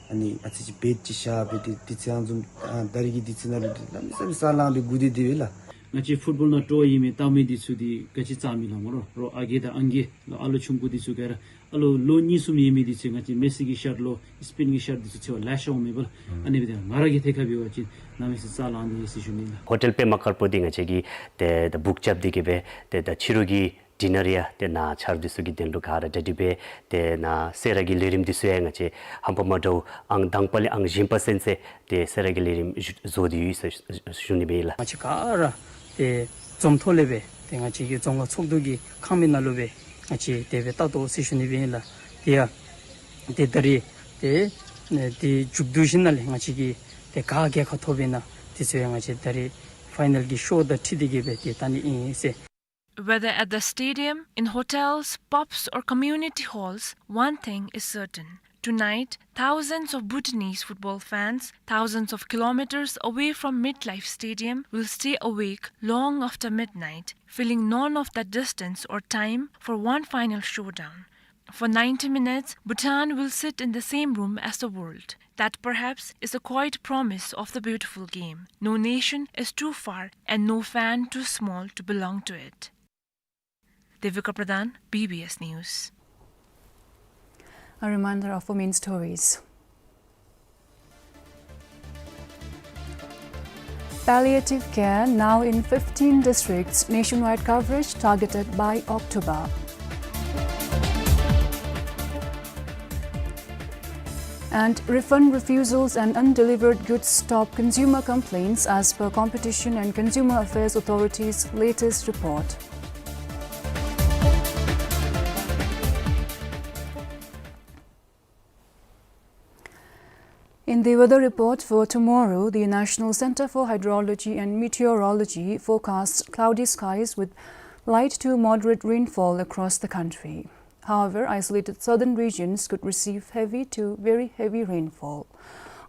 ཨ་ནི་ཨ་ཙི་ཅིག་བེཊ་ཅིག་བཞག་སྦེ་དེ་དུས་ཚོད་ཨ་ནི་བཟུམ་ཨ་ད་རིས་ཀྱི་དུས་ཚོད་ནང་ལུ་དེ་གནམ་མེད་ས་མེད་ས་ལངས་སྦེ་སྒུག་སྡོད་སྡོདཔ་ཨིན་ལགས། ང་བཅས་ཕུཊ་བཱོལ་ནང་སྤྲོ་བ་ཡོད་མི་ལྟ་མི་འདི་ཚུ་འདི་ག་ཅི་རྩ་མེད་ལགས་སྨོ་རོགས། རོགས་ཨ་རྒས་དང་ཨང་རྒས་ལོ་ཨ་ལོ་ཆུང་ཀུ་འདི་ཚུ་ག་ར་ཨ་ལོ་ལོ་གཉིས་གསུམ་ཡོད་མི་འདི་ཚུ་ང་བཅས་མེ་སི་གི་ཤཊ་ལོ་སི་པེན་གྱི་ཤཊ་འདི་ཚུ་འཚོལ་བར་ལེ་ཤ་འོང་མས་པ་ལགས། ཨ་ནི་འབདཝ་ད་ང་ར་གི་ཐད་ཁར་འབད་བ་ཅིན་གནམ་མེད་ས་མེད་ས་ལངས་ནི་ཡོད་ཟེར་ཞུ་ནི་ལགས། ཧོ་ཊེལ་པདྨ་དཀར་པོ་འདི་ང་བཅས་ཀྱིས་ཏེ་ད་བུཀ་རྐྱབ་སྟེ་གི་སྦེ་ཏེ་ད་ཕྱི་རུ་གི་ཌི་ནར་ཡང་ཏེ་ནཱ་ཆ་རོགས་འདི་ཚུ་གི་དོན་ལུ་ག་ར་གྲ་སྒྲིག་འབད། ཏེ་ནཱ་སེར་བ་གི་ལས་རིམ་འདི་ཚུ་ཡང་ང་བཅས་ཧམ་པ་མ་འདྲཝ་ཨང་དང་པ་ལས་ཨང་གཞན་པ་ཚུན་ཚོད་ཏེ་སེར་བ་གི་ལས་རིམ་བཟོ་སྟེ་ཡོད་ཟེར་ཞུ་ནི་སྦེ་ལགས། ང་བཅས་ག་ར་ཏེ་འཛོམས་ཐོག་ལས་སྦེ་ཏེ་ང་བཅས་ཀྱི་རྫོང་ཁག་ཚོགས་འདུ་གི་ཁང་པའི་ནང་ལུ་སྦེ་ང་བཅས་དེ་སྦེ་བལྟ་དོ་ཟེར་ཞུ་ནི་སྦེ་ཨིན་ལགས། དེ་ཡང་ཏེ་ད་རིས་ཏེ་ཏེ་མཇུག་བསྡུ་ཞིནམ་ལས་ང་བཅས་ཀྱིས་ཏེ་ག་རྒྱལ་ཁ་ཐོབ་ཨིན་ན་དེ་ཚུ་ཡང་ང་བཅས་ད་རིས་ཕའི་ནལ་གྱི་ཤོ་དང་འཁྲིལ་ཏེ་གི་སྦེ་ཏེ་བལྟ་ནི་ཨིན་ཟེར། Whether at the stadium, in hotels, pubs, or community halls, one thing is certain. Tonight, thousands of Bhutanese football fans, thousands of kilometers away from MetLife Stadium, will stay awake long after midnight, feeling none of that distance or time for one final showdown. For ninety minutes, Bhutan will sit in the same room as the world. That perhaps is the quiet promise of the beautiful game. No nation is too far and no fan too small to belong to it. Devika Pradhan, B B S News. A reminder of our main stories. Palliative care now in fifteen districts, nationwide coverage targeted by October. And refund refusals and undelivered goods top consumer complaints as per Competition and Consumer Affairs Authority's latest report. In the weather report for tomorrow, the National Center for Hydrology and Meteorology forecasts cloudy skies with light to moderate rainfall across the country. However, isolated southern regions could receive heavy to very heavy rainfall.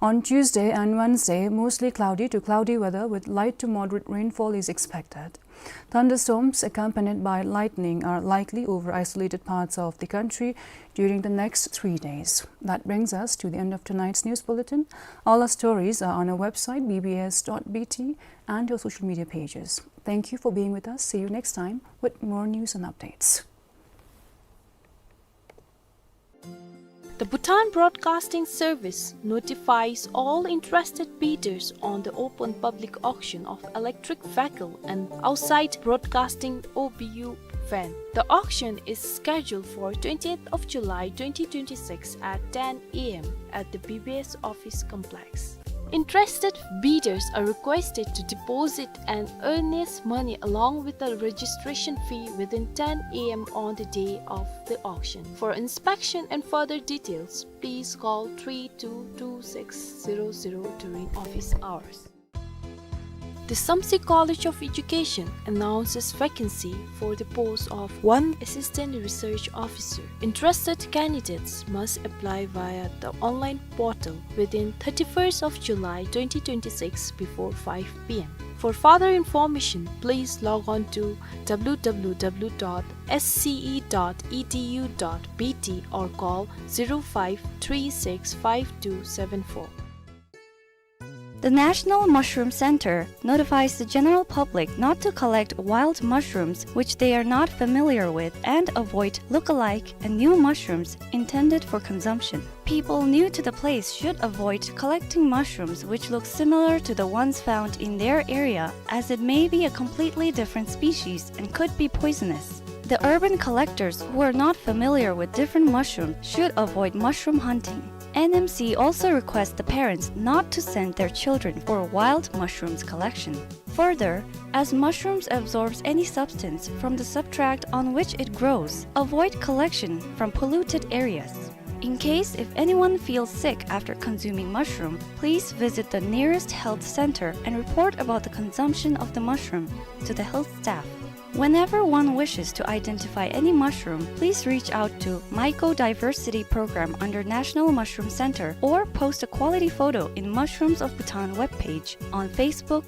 On Tuesday and Wednesday, mostly cloudy to cloudy weather with light to moderate rainfall is expected. Thunderstorms accompanied by lightning are likely over isolated parts of the country during the next three days. That brings us to the end of tonight's news bulletin. All our stories are on our website, B B S dot B T, and our social media pages. Thank you for being with us. See you next time with more news and updates. The Bhutan Broadcasting Service notifies all interested bidders on the open public auction of electric vehicle and outside broadcasting O B U van. The auction is scheduled for twentieth of July twenty twenty-six at ten A M at the B B S office complex. Interested bidders are requested to deposit an earnest money along with the registration fee within ten A M on the day of the auction. For inspection and further details, please call three two two six zero zero during office hours. The Samtse College of Education announces vacancy for the post of one Assistant Research Officer. Interested candidates must apply via the online portal within thirty-first of July twenty twenty-six before five p m. For further information, please log on to w w w dot s c e dot e d u dot b t or call zero five three six five two seven four. The National Mushroom Center notifies the general public not to collect wild mushrooms which they are not familiar with and avoid look-alike and new mushrooms intended for consumption. People new to the place should avoid collecting mushrooms which look similar to the ones found in their area, as it may be a completely different species and could be poisonous. The urban collectors who are not familiar with different mushrooms should avoid mushroom hunting. N M C also requests the parents not to send their children for wild mushrooms collection. Further, as mushrooms absorbs any substance from the substrate on which it grows, avoid collection from polluted areas. In case if anyone feels sick after consuming mushroom, please visit the nearest health center and report about the consumption of the mushroom to the health staff. Whenever one wishes to identify any mushroom, please reach out to Mycodiversity Program under National Mushroom Center or post a quality photo in Mushrooms of Bhutan webpage on Facebook.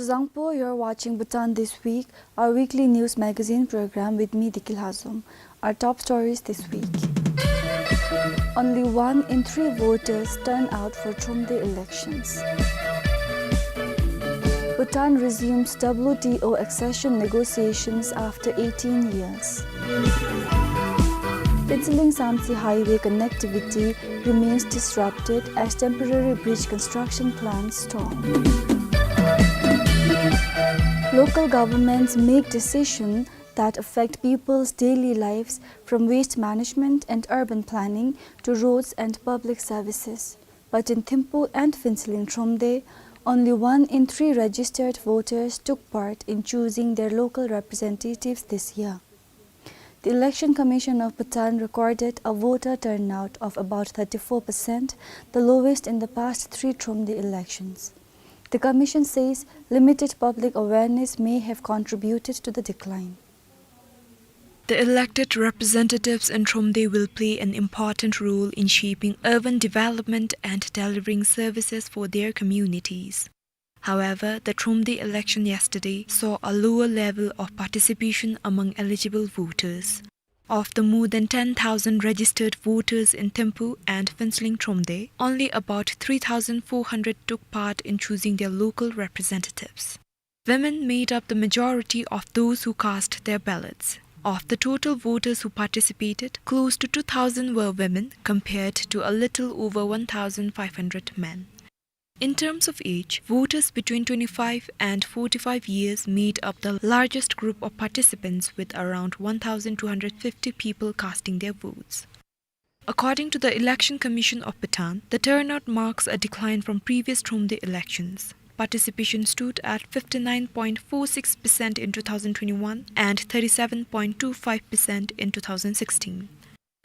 Zangpo, you're watching Bhutan This Week, our weekly news magazine program with me, Diki Lhazom. Our top stories this week. Only one in three voters turn out for Thromde elections. Bhutan resumes W T O accession negotiations after eighteen years. Phuentsholing Samtse highway connectivity remains disrupted as temporary bridge construction plans stall. Local governments make decisions that affect people's daily lives, from waste management and urban planning to roads and public services. But in Thimphu and Phuentsholing Thromde, only one in three registered voters took part in choosing their local representatives this year. The Election Commission of Bhutan recorded a voter turnout of about thirty-four percent, the lowest in the past three Thromde elections. The commission says limited public awareness may have contributed to the decline. The elected representatives in Thromde will play an important role in shaping urban development and delivering services for their communities. However, the Thromde election yesterday saw a lower level of participation among eligible voters. Of the more than ten thousand registered voters in Thimphu and Phuentsholing Thromde, only about three thousand four hundred took part in choosing their local representatives. Women made up the majority of those who cast their ballots. Of the total voters who participated, close to two thousand were women, compared to a little over one thousand five hundred men. In terms of age, voters between twenty-five and forty-five years made up the largest group of participants, with around one thousand two hundred fifty people casting their votes. According to the Election Commission of Bhutan, the turnout marks a decline from previous Thromde elections. Participation stood at fifty-nine point four six percent in two thousand twenty-one and thirty-seven point two five percent in two thousand sixteen.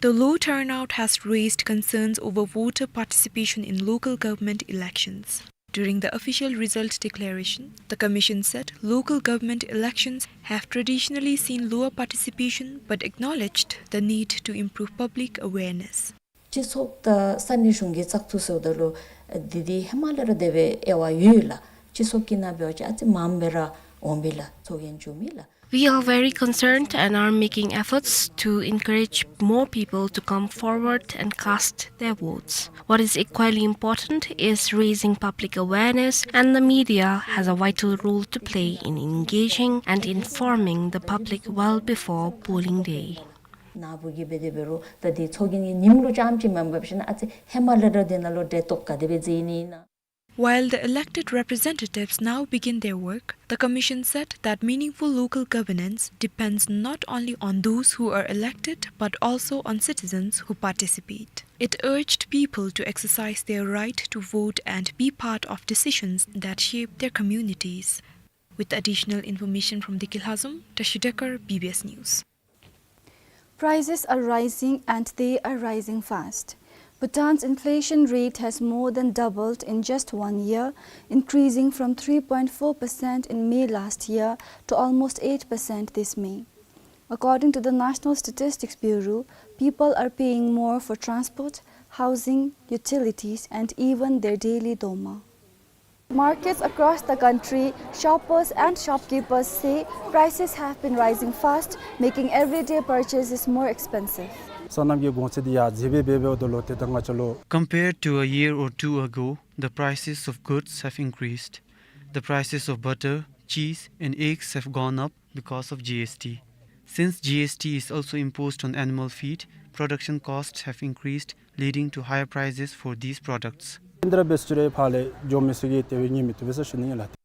The low turnout has raised concerns over voter participation in local government elections. During the official result declaration, the commission said local government elections have traditionally seen lower participation but acknowledged the need to improve public awareness. སྤྱི་ཚོགས་དང་ས་གནས་གཞུང་གི་བཙག་འཐུ་ཟེརཝ་ད་ལུ་འདི་འདི་ཧེ་མ་ལས་ར་དེ་སྦེ་དབྱེ་བ་ཡོད་ལགས། སྤྱི་ཚོགས་ཀྱི་ནང་འབད་བ་ཅིན་ཨ་ཙི་མངམ་སྦེ་ར་འོང་མི་ལགས། ཚོགས་རྒྱན་བཙུགས་མི་ལགས། We are very concerned and are making efforts to encourage more people to come forward and cast their votes. What is equally important is raising public awareness, and the media has a vital role to play in engaging and informing the public well before polling day. ནཱ་བུ་གིས་འབད་དེ་འབད་རུང་ད་འདི་ཚོགས་རྒྱན་གྱི་ཉིནམ་ལུ་རྐྱངམ་ཅིག་མེན་པར་འབད་ཞིན་ཨ་ཙི་ཧེ་མ་ལས་ར་འདི་ནང་ལུ་འབྲེལ་གཏོགས་ག་དེ་སྦེ་མཛད་ནི་ཨིན་ན། While the elected representatives now begin their work, the commission said that meaningful local governance depends not only on those who are elected but also on citizens who participate. It urged people to exercise their right to vote and be part of decisions that shape their communities. With additional information from Diki Lhazom, Tashi Dekar, B B S News. Prices are rising and they are rising fast. Bhutan's inflation rate has more than doubled in just one year, increasing from three point four percent in May last year to almost eight percent this May. According to the National Statistics Bureau, people are paying more for transport, housing, utilities, and even their daily dolma. Markets across the country, shoppers and shopkeepers say prices have been rising fast, making everyday purchases more expensive. སོ་ནམ་གྱི་གོང་ཚད་འདི་ཡར་འཛེགས་སྦེ་འབད་འབདཝ་ད་ལུ་ཏེ་ད་ང་བཅས་ལུ། Compared to a year or two ago, the prices of goods have increased. The prices of butter, cheese, and eggs have gone up because of G S T. Since G S T is also imposed on animal feed, production costs have increased, leading to higher prices for these products. ཨིན་དྲ་བེ་སུ་རེ་ཕར་ལས་འགྱོ་མི་ཚུ་གིས་དེ་སྦེ་ཉོ་མི་བཏུབ་པས་ཟེར་ཞུ་ནི་ཨིན་ལགས།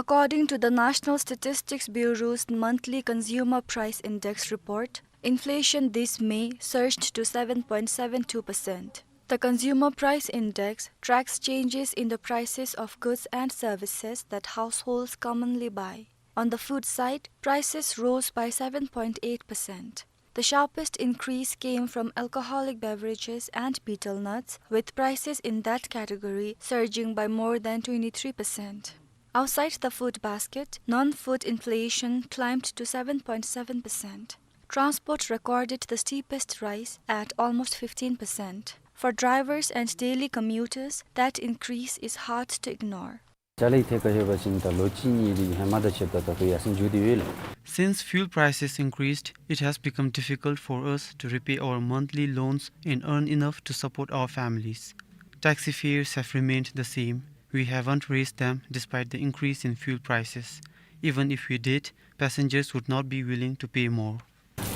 According to the National Statistics Bureau's monthly Consumer Price Index report, inflation this May surged to seven point seven two percent. The Consumer Price Index tracks changes in the prices of goods and services that households commonly buy. On the food side, prices rose by seven point eight percent. The sharpest increase came from alcoholic beverages and betel nuts, with prices in that category surging by more than twenty-three percent. Outside the food basket, non-food inflation climbed to seven point seven percent. Transport recorded the steepest rise at almost fifteen percent. For drivers and daily commuters, that increase is hard to ignore. ཅ་ལའི་ཐད་ཁར་ལྷོད་པ་ཅིན་ད་ལོ་གཅིག་གཉིས་རིང་ཧེ་མ་དང་ཕྱདཔ་ད་ད་ལྟོ་ཡར་སེང་འགྱོ་སྟེ་ཡོད་ལགས། Since fuel prices increased, it has become difficult for us to repay our monthly loans and earn enough to support our families. Taxi fares have remained the same. We haven't raised them despite the increase in fuel prices. Even if we did, passengers would not be willing to pay more.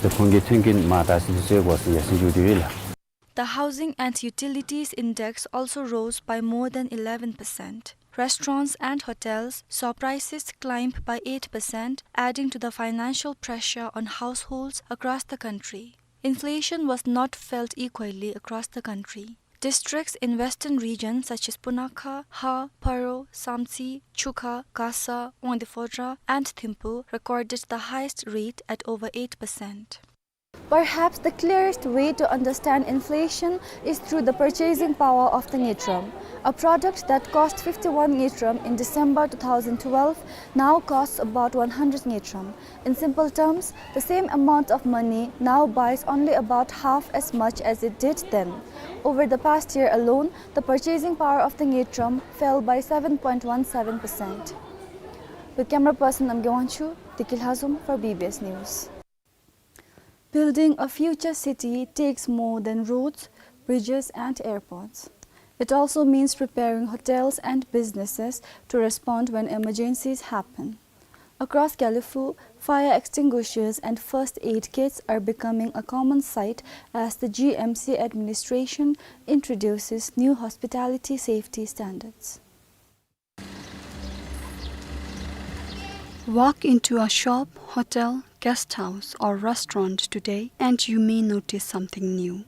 ད་ཁོང་གི་ཐོན་སྐྱེད་མར་ད་སེང་ཅིག་ཅིག་འགྱོ་སྟེ་ཡོད་ལགས། The Housing and Utilities Index also rose by more than eleven percent. Restaurants and hotels saw prices climb by eight percent, adding to the financial pressure on households across the country. Inflation was not felt equally across the country. Districts in western regions such as Punakha, Ha, Paro, Samtse, Chukha, Gasa, Wangdue Phodrang, and Thimphu recorded the highest rate at over eight percent. Perhaps the clearest way to understand inflation is through the purchasing power of the ngultrum. A product that cost fifty-one ngultrum in December two thousand twelve now costs about one hundred ngultrum. In simple terms, the same amount of money now buys only about half as much as it did then. Over the past year alone, the purchasing power of the ngultrum fell by seven point one seven percent. With camera person Namgay Wangchuk, Deki Lhazom for B B S News. Building a future city takes more than roads, bridges, and airports. It also means preparing hotels and businesses to respond when emergencies happen. Across Gelephu, fire extinguishers and first aid kits are becoming a common sight as the G M C administration introduces new hospitality safety standards. Walk into a shop, hotel, guest house, or restaurant today, and you may notice something new.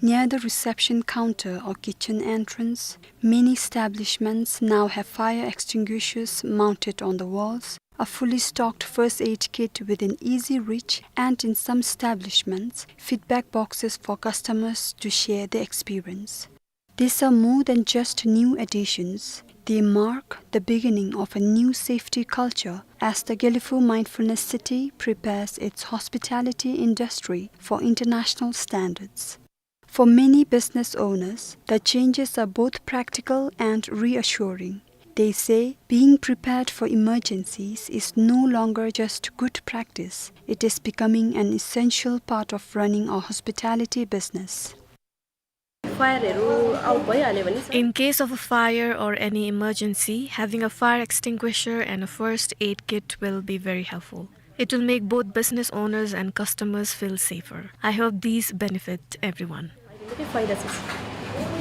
Near the reception counter or kitchen entrance, many establishments now have fire extinguishers mounted on the walls, a fully stocked first aid kit within easy reach, and in some establishments, feedback boxes for customers to share their experience. These are more than just new additions. They mark the beginning of a new safety culture as the Gelephu Mindfulness City prepares its hospitality industry for international standards. For many business owners, the changes are both practical and reassuring. They say being prepared for emergencies is no longer just good practice, it is becoming an essential part of running a hospitality business. फायरहरू आउ भइहाल्यो भने In case of a fire or any emergency, having a fire extinguisher and a first aid kit will be very helpful. It will make both business owners and customers feel safer. I hope these benefit everyone. निकै फाइदा छ।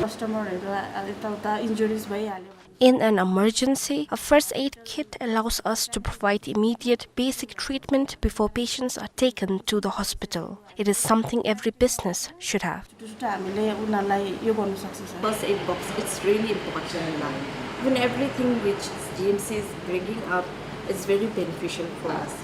कस्टमरहरू यताउता इन्जुरिज भइहाल्यो भने In an emergency, a first aid kit allows us to provide immediate basic treatment before patients are taken to the hospital. It is something every business should have. छुट्टा हामीले उनीहरूलाई यो गर्नु सक्छ sir. First aid box, it's really important. Even everything which G M C is bringing up is very beneficial for us.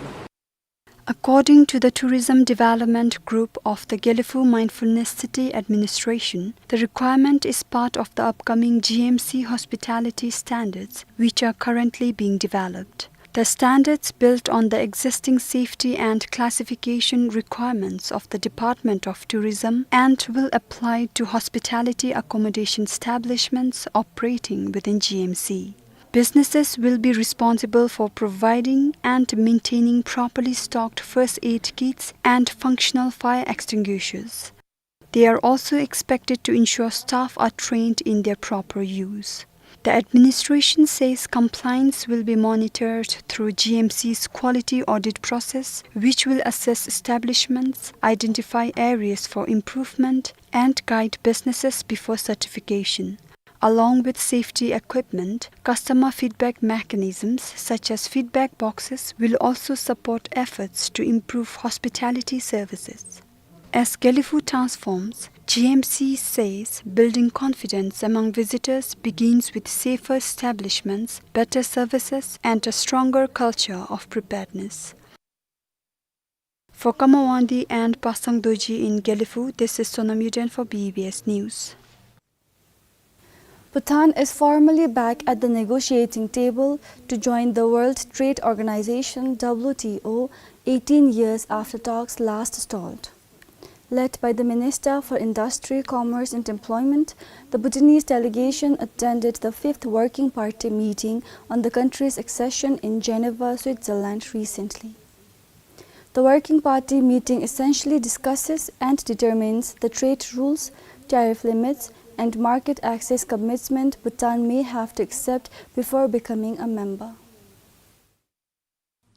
According to the Tourism Development Group of the Gelephu Mindfulness City Administration, the requirement is part of the upcoming G M C hospitality standards, which are currently being developed. The standards built on the existing safety and classification requirements of the Department of Tourism and will apply to hospitality accommodation establishments operating within G M C. Businesses will be responsible for providing and maintaining properly stocked first aid kits and functional fire extinguishers. They are also expected to ensure staff are trained in their proper use. The administration says compliance will be monitored through G M C's quality audit process, which will assess establishments, identify areas for improvement, and guide businesses before certification. Along with safety equipment, customer feedback mechanisms such as feedback boxes will also support efforts to improve hospitality services. As Gelephu transforms, G M C says building confidence among visitors begins with safer establishments, better services, and a stronger culture of preparedness. For Kama Wangdi and Pasang Dorji in Gelephu, this is Sonam Yuden for B B S News. Bhutan is formally back at the negotiating table to join the World Trade Organization, W T O, eighteen years after talks last stalled. Led by the Minister for Industry, Commerce and Employment, the Bhutanese delegation attended the fifth Working Party meeting on the country's accession in Geneva, Switzerland recently. The Working Party meeting essentially discusses and determines the trade rules, tariff limits, and market access commitment Bhutan may have to accept before becoming a member.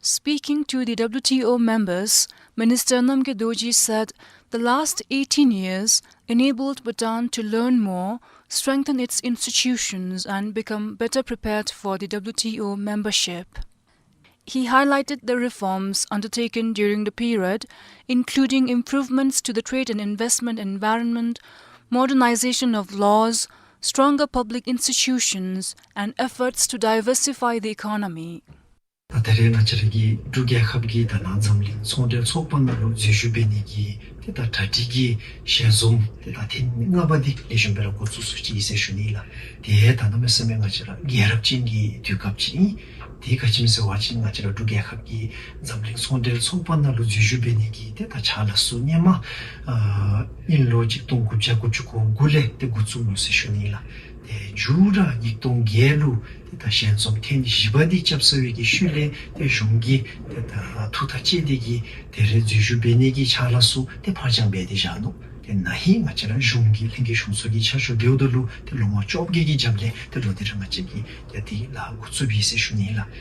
Speaking to the W T O members, Minister Namgay Dorji said the last eighteen years enabled Bhutan to learn more, strengthen its institutions, and become better prepared for the W T O membership. He highlighted the reforms undertaken during the period, including improvements to the trade and investment environment, modernization of laws, stronger public institutions, and efforts to diversify the economy. ད་ད་རེས་ང་བཅས་ར་གི་འབྲུག་རྒྱལ་ཁབ་ཀྱི་ད་ནང་འཛམ་གླིང་ཚོང་འབྲེལ་ཚོགས་པ་ནང་ལུ་འཛུལ་ཞུགས་འབད་ནི་གི་ཏེ་ད་གྲ་སྒྲིག་གི་ཞལ་འཛོམས་ཏེ་ད་ཐེངས་ལྔ་པ་འདི་ལེགས་ཤོམ་སྦེ་ར་འགོ་བཙུགས་ཚུགས་ཅི་ཟེར་ཞུ་ནི་ལགས། ཏེ་ད་གནམ་མེད་ས་མེད་ང་བཅས་ར་རྒྱལ་རབས་ཅན་གྱི་དུས་སྐབས་ཅིག་ཨིན། དེ་ག་ཅི་སྨོ་ཟེར་བ་ཅིན་ང་བཅས་ར་འབྲུག་རྒྱལ་ཁབ་ཀྱི་འཛམ་གླིང་ཚོང་འབྲེལ་ཚོགས་པ་ནང་ལུ་འཛུལ་ཞུགས་འབད་ནི་གི་ཏེ་ད་ཕྱག་ལཱ་ཚུ་སྔོན་མ་ཨ་དབྱིན་ལོ་གཅིག་སྟོང་དགུ་བརྒྱ་དགུ་བཅུ་གོ་དགུ་ལས་ཏེ་འགོ་བཙུགས་ནུག་ཟེར་ཞུ་ནི་ལགས། ཏེ་མཇུག་ར་ཉིས་སྟོང་བརྒྱད་ལུ་ཏེ་ད་ཞལ་འཛོམས་ཐེངས་བཞི་པ་འདི་རྐྱབ་ཚར་བའི་གི་ཤུལ་ལས་ཏེ་གཞུང་གིས་ཏེ་ད་ཐུགས་ཐག་བཅད་དེ་གིས་ད་རེས་འཛུལ་ཞུགས་འབད་ནི་གི་ཕྱག་ལཱ་ཚུ་ཏེ་ཕར་འགྱངས་འབད་དེ་བཞག་ནུག། ཏེ་ན་ཧིང་ང་བཅས་ར་གཞུང་གི་ལྷན་རྒྱས་གཞུང་ཚོགས་ཀྱི་ཆ་བཞག་འབདཝ་ད་ལུ་ཏེ་ལོ་ངོ་བཅོ་བརྒྱད་ཀྱི་རྒྱབ་ལས་ཏེ་ལོ་འདི་ར་ང་བཅས་ཀྱིས་ཏེ་དེ་ལཱ་འགོ་བཙུགས་པས་ཟེར་ཞུ་ནི་ལགས།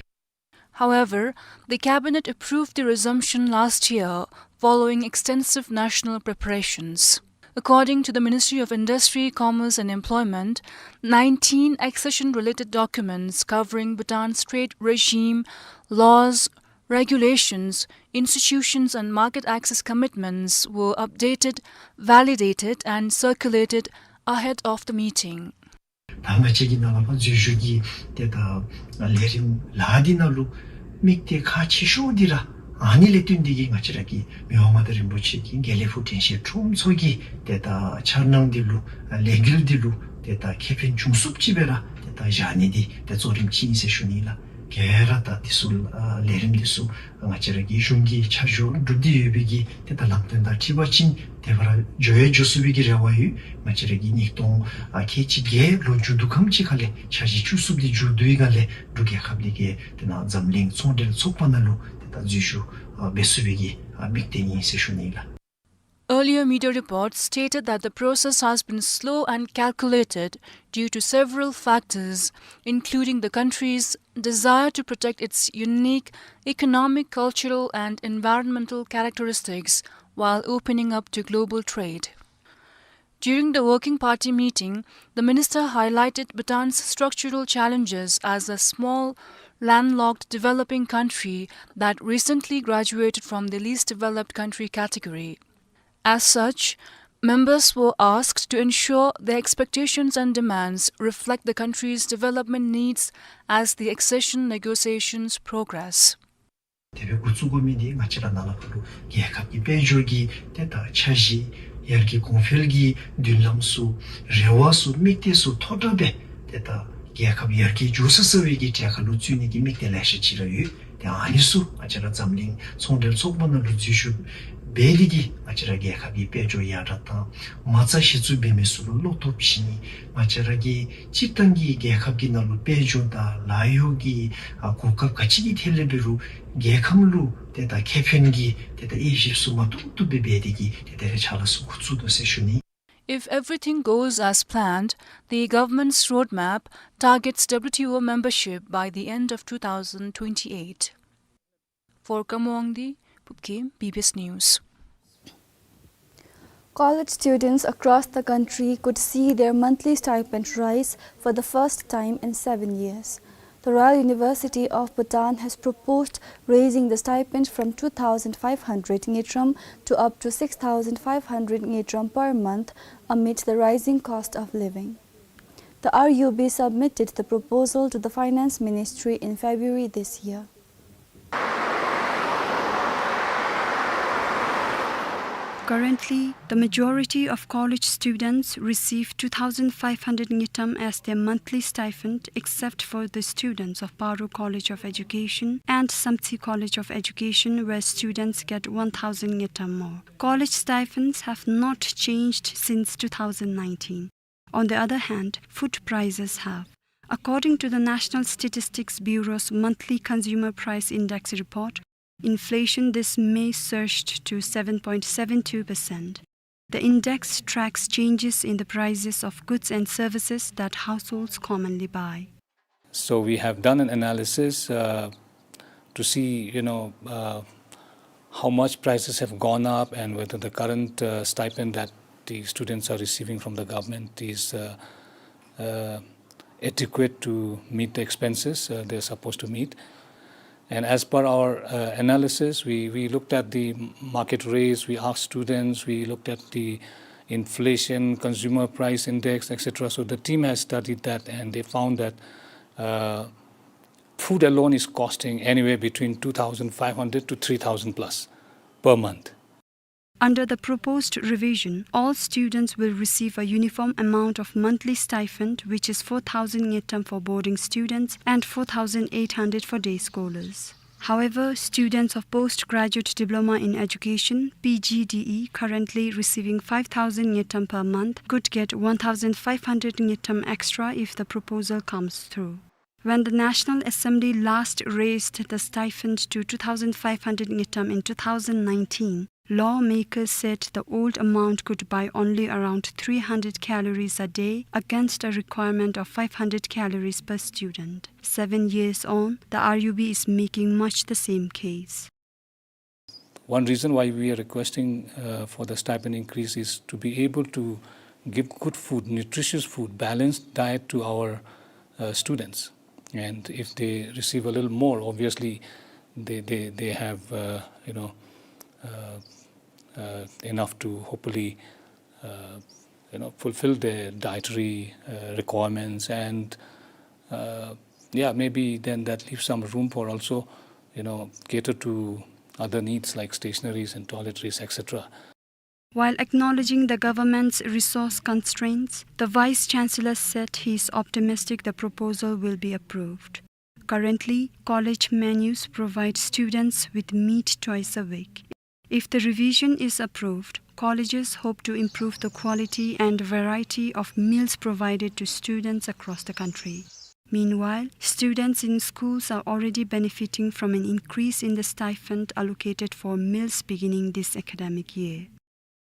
However, the cabinet approved the resumption last year following extensive national preparations. According to the Ministry of Industry, Commerce and Employment, nineteen accession-related documents covering Bhutan's trade regime, laws, regulations, institutions and market access commitments were updated, validated and circulated ahead of the meeting. ད་ང་བཅས་ཀྱི་ནང་ལུ་འཛུལ་ཞུགས་ཀྱི་ཏེ་ད་ལས་རིམ་ལཱ་འདི་ནང་ལུ་དམིགས་གཏད་ཁག་ཆེ་ཤོས་འདི་ར་ཨ་ནི་ལས་བརྟེན་ཏེ་གིས་ང་བཅས་ར་གི་མི་དབང་མངའ་བདག་རིན་པོ་ཆེ་གི་དགེ་ལེགས་ཕུག་དྲན་ཤེས་ཁྲོམ་ཚོགས་ཀྱི་ཏེ་ད་འཆར་སྣང་འདི་ལུ་ལས་འགུལ་འདི་ལུ་ཏེ་ད་ཁེ་ཕན་བྱུང་ཚུགསཔ་ཅིག་སྦེ་ར་ཏེ་ད་བཞག་ནི་འདི་ཏེ་གཙོ་རིམ་ཅིག་ཨིན་ཟེར་ཞུ་ནི་ལགས། ག་ར་ད་འདི་ཚུ་ཨ་ལས་རིམ་འདི་ཚུ་ང་བཅས་ར་གི་གཞུང་གི་ཆ་འཇོག་གྲུབ་སྟེ་ཡོད་པའི་གི་ཏེ་ད་ལམ་སྟོན་དང་འཁྲིལ་བ་ཅིན་དེ་སྦེ་ར་འགྱོ་ཡང་འགྱོ་ཚུགས་པའི་གི་རེ་བ་ཡོད། ང་བཅས་ར་གི་ཉིས་སྟོང་ཨ་ཁལ་གཅིག་བརྒྱད་ལོ་མཇུག་བསྡུ་ཁམས་ཅིག་ཁ་ལས་འཆར་གཞི་བཅུ་གསུམ་འདི་མཇུག་བསྡུ་བའི་སྒང་ལས་འབྲུག་རྒྱལ་ཁབ་འདི་གིས་དེ་ནང་འཛམ་གླིང་ཚོང་འབྲེལ་ཚོགས་པ་ནང་ལུ་དེ་ད་འཛུལ་ཞུགས་ཨ་འབད་ཚུགས་པའི་གི་ཨ་དམིགས་གཏད་ཨིན་ཟེར་ཞུ་ནི་ལགས། Earlier media reports stated that the process has been slow and calculated due to several factors, including the country's desire to protect its unique economic, cultural, and environmental characteristics while opening up to global trade. During the Working Party meeting, the minister highlighted Bhutan's structural challenges as a small, landlocked developing country that recently graduated from the least developed country category. As such, members were asked to ensure their expectations and demands reflect the country's development needs as the accession negotiations progress. དེ་སྦེ་འགོ་བཙུགས་དགོ་མི་འདི་ང་བཅས་ར་ནཱ་ལས་ཕར་ལུ་རྒྱལ་ཁབ་ཀྱི་དཔལ་འབྱོར་གྱི་ཏེ་ད་འཆར་གཞི་ཡར་རྒྱས་གོང་འཕེལ་གྱི་མདུན་ལམ་ཚུ་རེ་བ་ཚུ་དམིགས་གཏད་ཚུ་མཐོ་དྲགས་སྦེ་ཏེ་ད་རྒྱལ་ཁབ་ཡར་རྒྱས་འགྱོ་ས་ས་བའི་གི་གྲས་ཁར་ལུ་བཙུགས་ནི་གི་དམིགས་གཏད་ལེ་ཤ་ཅིག་ར་ཡོད། ཏེ་ཨ་ནི་ཚུ་ང་བཅས་ར་འཛམ་གླིང་ཚོང་འབྲེལ་ཚོགས་པ་ནང་ལུ་འཛུལ་ཞུགས་འབད་ནི་འདི་གིས་ང་བཅས་ར་རྒྱལ་ཁབ་ཀྱི་དཔལ་འབྱོར་ཡར་དྲག་དང་མ་རྩ་གཞི་བཙུགས་འབད་མི་ཚུ་ལུ་བློ་སྟོབས་བྱིན་ནི། ང་བཅས་ར་གི་སྤྱིར་བཏང་གི་རྒྱལ་ཁབ་ཀྱི་ནང་ལུ་དཔལ་འབྱོར་དང་ལཱ་གཡོག་གི་ཨ་གོ་སྐབས་ག་ཅི་གི་ཐད་ལས་འབད་རུང་རྒྱལ་ཁམས་ལུ་ཏེ་ད་ཁེ་ཕན་གྱི་ཏེ་ད་དབྱེ་ཞིབ་ཚུ་མ་བཏུབ་བཏུབ་སྦེ་འབད་དེ་གིས་ཏེ་ད་རེས་ཕྱག་ལཱ་ཚུ་འགོ་བཙུགས་དོ་ཟེར་ཞུ་ནི། If everything goes as planned, the government's roadmap targets W T O membership by the end of two thousand twenty-eight. For Kamwongdi, Pupkim, B B S News. College students across the country could see their monthly stipend rise for the first time in seven years. The Royal University of Bhutan has proposed raising the stipend from two thousand five hundred ngultrum to up to six thousand five hundred ngultrum per month amid the rising cost of living. The R U B submitted the proposal to the Finance Ministry in February this year. Currently, the majority of college students receive two thousand five hundred ngultrum as their monthly stipend, except for the students of Paro College of Education and Samtse College of Education, where students get one thousand ngultrum more. College stipends have not changed since two thousand nineteen. On the other hand, food prices have. According to the National Statistics Bureau's monthly Consumer Price Index report, inflation this May surged to seven point seven two percent. The index tracks changes in the prices of goods and services that households commonly buy. So we have done an analysis, uh, to see, you know, uh, how much prices have gone up and whether the current, uh, stipend that the students are receiving from the government is, uh, uh, adequate to meet the expenses, uh, they're supposed to meet. And as per our, uh, analysis, we, we looked at the market rates, we asked students, we looked at the inflation, consumer price index, et cetera. So the team has studied that and they found that, uh, food alone is costing anywhere between two thousand five hundred to three thousand plus per month. Under the proposed revision, all students will receive a uniform amount of monthly stipend, which is four thousand ngultrum for boarding students and four thousand eight hundred for day scholars. However, students of Postgraduate Diploma in Education, P G D E, currently receiving five thousand ngultrum per month, could get one thousand five hundred ngultrum extra if the proposal comes through. When the National Assembly last raised the stipend to two thousand five hundred ngultrum in two thousand nineteen, lawmakers said the old amount could buy only around three hundred calories a day against a requirement of five hundred calories per student. Seven years on, the R U B is making much the same case. One reason why we are requesting, uh, for the stipend increase is to be able to give good food, nutritious food, balanced diet to our, uh, students. And if they receive a little more, obviously, they, they, they have, uh, you know, uh, uh, enough to hopefully, uh, you know, fulfill their dietary, uh, requirements and, uh, yeah, maybe then that leaves some room for also, you know, cater to other needs like stationaries and toiletries, et cetera. While acknowledging the government's resource constraints, the Vice Chancellor said he is optimistic the proposal will be approved. Currently, college menus provide students with meat twice a week. If the revision is approved, colleges hope to improve the quality and variety of meals provided to students across the country. Meanwhile, students in schools are already benefiting from an increase in the stipend allocated for meals beginning this academic year.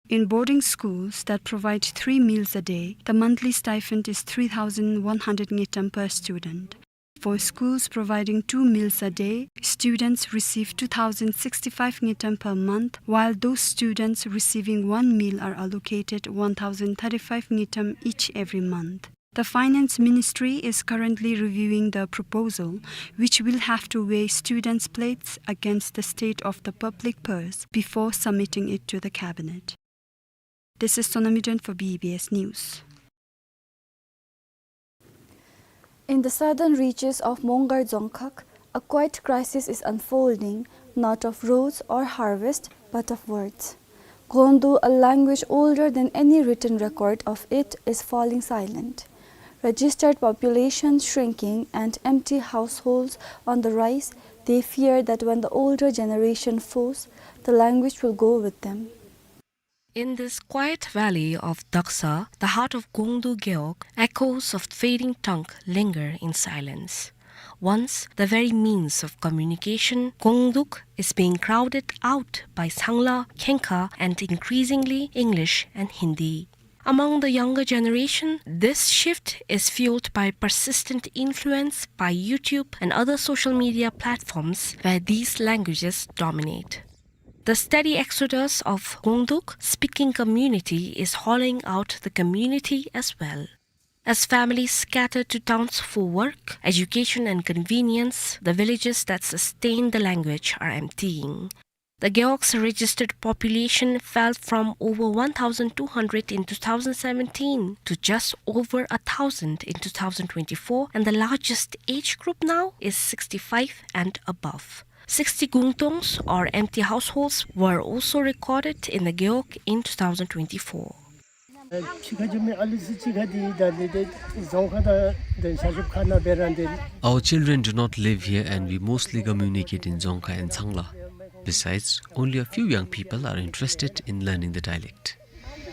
In boarding schools that provide three meals a day, the monthly stipend is three thousand one hundred ngultrum per student. For schools providing two meals a day, students receive two thousand sixty-five ngultrum per month, while those students receiving one meal are allocated one thousand thirty-five ngultrum each every month. The Finance Ministry is currently reviewing the proposal, which will have to weigh students' plates against the state of the public purse before submitting it to the cabinet. This is Sonam Yuden for B B S News. In the southern reaches of Mongar Dzongkhag, a quiet crisis is unfolding, not of roads or harvest, but of words. Gongduk, a language older than any written record of it, is falling silent. Registered population shrinking and empty households on the rise, they fear that when the older generation falls, the language will go with them. In this quiet valley of Daksa, the heart of Gongduk Gewog, echoes of fading tongue linger in silence. Once the very means of communication, Gongduk is being crowded out by Sangla, Khengkha, and increasingly English and Hindi. Among the younger generation, this shift is fueled by persistent influence by YouTube and other social media platforms where these languages dominate. The steady exodus of Gongduk speaking community is hollowing out the community as well. As families scatter to towns for work, education, and convenience, the villages that sustain the language are emptying. The Gewog's registered population fell from over one thousand two hundred in two thousand seventeen to just over a thousand in two thousand twenty-four, and the largest age group now is sixty-five and above. Sixty gungtongs or empty households were also recorded in the Gewog in two thousand twenty-four. ཕྱི་ཁ་ཅིག་མི་ཨ་ལི་སི་ཕྱི་ཁ་འདི་ད་ལི་ཏེ་རྫོང་ཁ་དང་དེ་བྱ་ཞབས་ཁ་ན་འབད་ར་འདི། Our children do not live here and we mostly communicate in Dzongkha and Tsangla. Besides, only a few young people are interested in learning the dialect.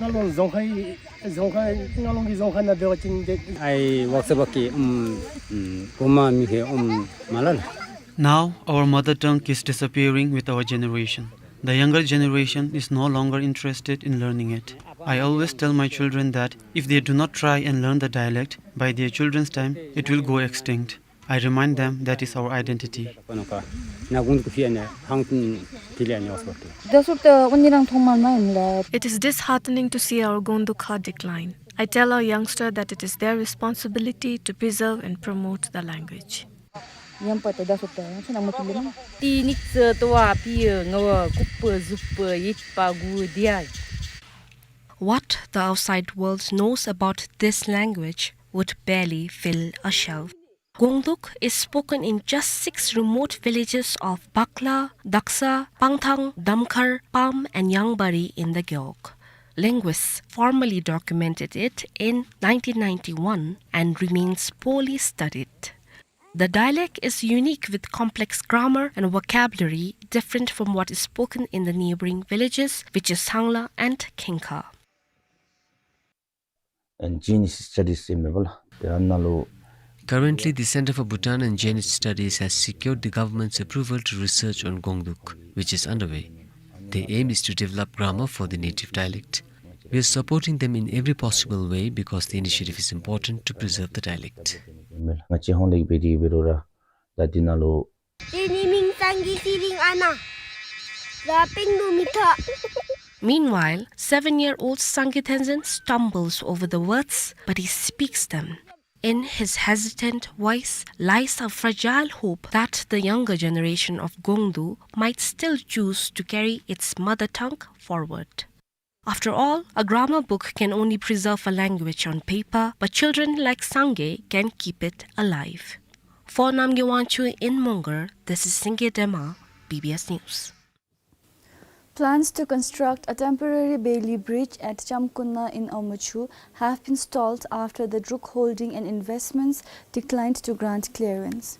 ང་ལོང་རྫོང་ཁའི་རྫོང་ཁ་ང་ལོང་གི་རྫོང་ཁ་ན་འབད་བ་ཅིན་དེ། ཨའི་ཝག་ས་བག་གི་ཨུམ་ཨུམ་གོ་མ་མི་ཧེ་ཨུམ་མ་ལ་ལ། Now our mother tongue is disappearing with our generation. The younger generation is no longer interested in learning it. I always tell my children that if they do not try and learn the dialect by their children's time, it will go extinct. I remind them that is our identity. It is disheartening to see our Gongdukha decline. I tell our youngster that it is their responsibility to preserve and promote the language. What the outside world knows about this language would barely fill a shelf. Gongduk is spoken in just six remote villages of Bakla, Daksa, Pangthang, Damkhar, Pam, and Yangbari in the Gewog. Linguists formally documented it in nineteen ninety-one and remains poorly studied. The dialect is unique with complex grammar and vocabulary different from what is spoken in the neighboring villages, which is Sangla and Khengkha. And Genius Studies ཨིན་མས་པ་ལགས། དེ་ཨ་ནཱ་ལུ། Currently, the Center for Bhutan and Genius Studies has secured the government's approval to research on Gongduk, which is underway. The aim is to develop grammar for the native dialect. We are supporting them in every possible way because the initiative is important to preserve the dialect. ང་བཅས་ཧོང་ལས་འབད་དེ་འབད་རུང་ར་ད་འདི་ནང་ལུ། དེ་ནི་མིང་སངྒེ་ཚེ་རིང་ཨ་ན། ར་པིང་ནུ་མི་ཐ། Meanwhile, seven-year-old Sangay Tenzin stumbles over the words, but he speaks them. In his hesitant voice lies a fragile hope that the younger generation of Gongdu might still choose to carry its mother tongue forward. After all, a grammar book can only preserve a language on paper, but children like Sangay can keep it alive. For Namgay Wangchuk in Mongar, this is Singay Dema, B B S News. Plans to construct a temporary Bailey bridge at Chamkuna in Omochhu have been stalled after the Druk Holding and Investments declined to grant clearance.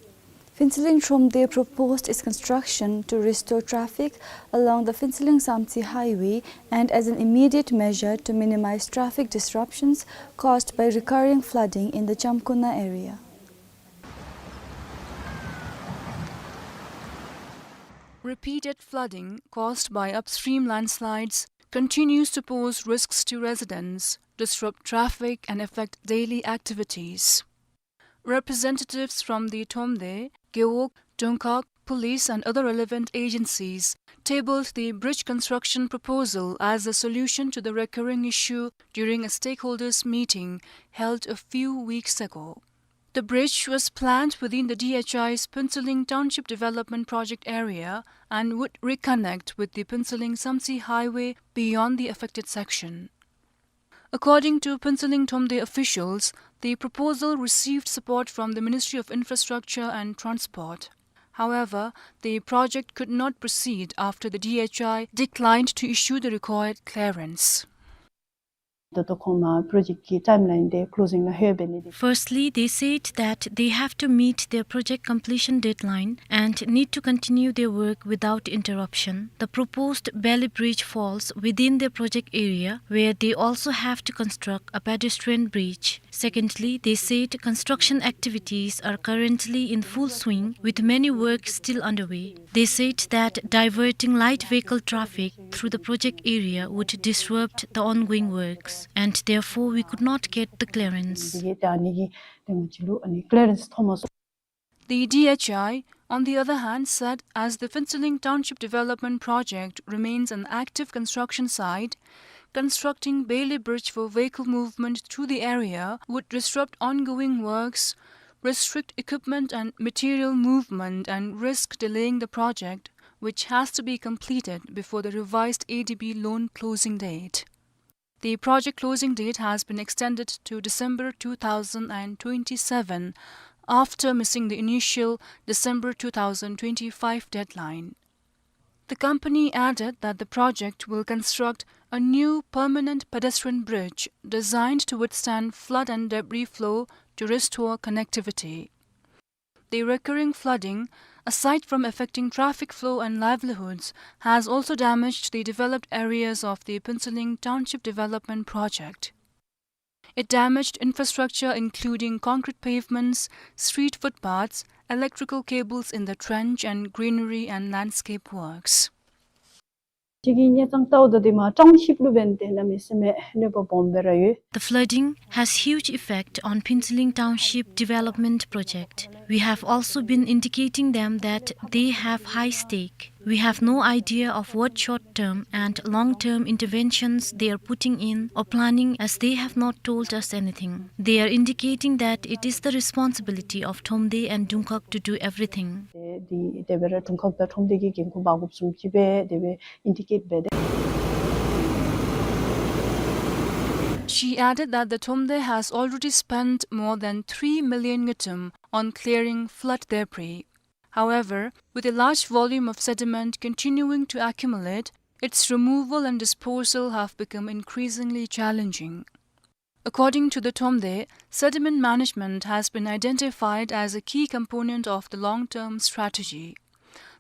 Phuentsholing Thromde proposed its construction to restore traffic along the Phuentsholing Samtse highway and as an immediate measure to minimize traffic disruptions caused by recurring flooding in the Chamkuna area. Repeated flooding caused by upstream landslides continues to pose risks to residents, disrupt traffic and affect daily activities. Representatives from the Thromde, Gewog, Dongkhag, police and other relevant agencies tabled the bridge construction proposal as a solution to the recurring issue during a stakeholders meeting held a few weeks ago. The bridge was planned within the D H I's Phuentsholing Township Development Project area and would reconnect with the Phuentsholing Samtse highway beyond the affected section. According to Phuentsholing Thromde officials, the proposal received support from the Ministry of Infrastructure and Transport. However, the project could not proceed after the D H I declined to issue the required clearance. ད་ལྟོ་ཁོང་མ་པྲོ་ཇེཀཊ་ཀྱི་ཊའིམ་ལའིན་དེ་ཀློ་ཟིང་ནང་ལྷོད་པའི་གནས་དེ། Firstly, they said that they have to meet their project completion deadline and need to continue their work without interruption. The proposed Bailey Bridge falls within their project area, where they also have to construct a pedestrian bridge. Secondly, they said construction activities are currently in full swing, with many works still underway. They said that diverting light vehicle traffic through the project area would disrupt the ongoing works, and therefore we could not get the clearance. The D H I, on the other hand, said as the Phuentsholing Township Development Project remains an active construction site, constructing Bailey Bridge for vehicle movement through the area would disrupt ongoing works, restrict equipment and material movement, and risk delaying the project, which has to be completed before the revised A D B loan closing date. The project closing date has been extended to December two thousand and twenty-seven, after missing the initial December two thousand twenty-five deadline. The company added that the project will construct a new permanent pedestrian bridge designed to withstand flood and debris flow to restore connectivity. The recurring flooding, aside from affecting traffic flow and livelihoods, has also damaged the developed areas of the Phuentsholing Township Development Project. It damaged infrastructure including concrete pavements, street footpaths, electrical cables in the trench, and greenery and landscape works. གཅིག་གི་གནས་སྟངས་ལྟཝ་ད་འདི་མ་ཊའུན་ཤིཔ་ལུ་འབདན་ཏེ་གནམ་མེད་ས་མེད་གནོད་པ་སྦོམ་སྦེ་ར་ཡོད། The flooding has huge effect on Phuentsholing Township Development Project. We have also been indicating them that they have high stake. We have no idea of what short-term and long-term interventions they are putting in or planning, as they have not told us anything. They are indicating that it is the responsibility of Thromde and Dungkhag to do everything. དེ་དེ་སྦེ་ར་དུང་ཁག་དང་ཁྲོམ་སྡེ་གི་འགན་ཁུར་འབག་དགོཔ་བཟུམ་ཅིག་སྦེ་དེ་སྦེ་ཨིན་ཌི་ཀེཊ་འབད་དེ། She added that the Thromde has already spent more than three million ngultrum on clearing flood debris. However, with a large volume of sediment continuing to accumulate, its removal and disposal have become increasingly challenging. According to the Thromde, sediment management has been identified as a key component of the long-term strategy.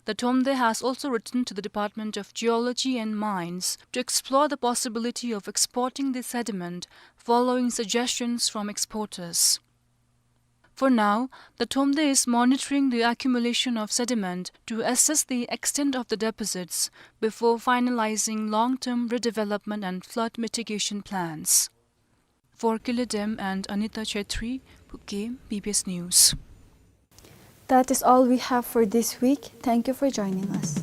The Thromde has also written to the Department of Geology and Mines to explore the possibility of exporting the sediment following suggestions from exporters. For now, the Thromde is monitoring the accumulation of sediment to assess the extent of the deposits before finalizing long-term redevelopment and flood mitigation plans. For Kile Dem and Anita Chetri, Phukkim, B B S News. That is all we have for this week. Thank you for joining us.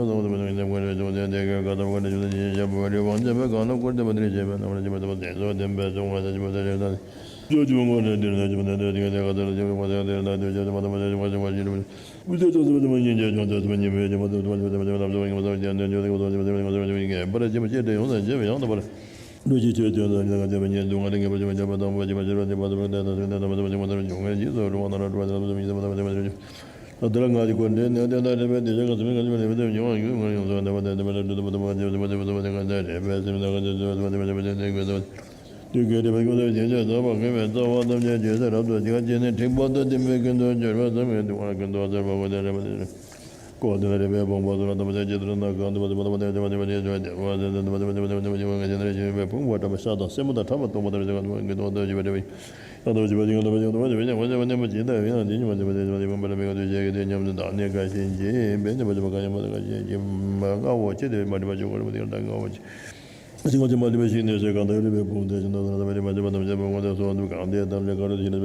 ཤིང་ལྔ་ཅན་མ་ལུས་པའི་ཤིང་ནས་ཟེར་གང་དག་ལུས་པའི་བུམ་དེ་བཞིན་དུ་གང་དེ་ལྟར་ལས་ག་རུ་ཞིག་ནས།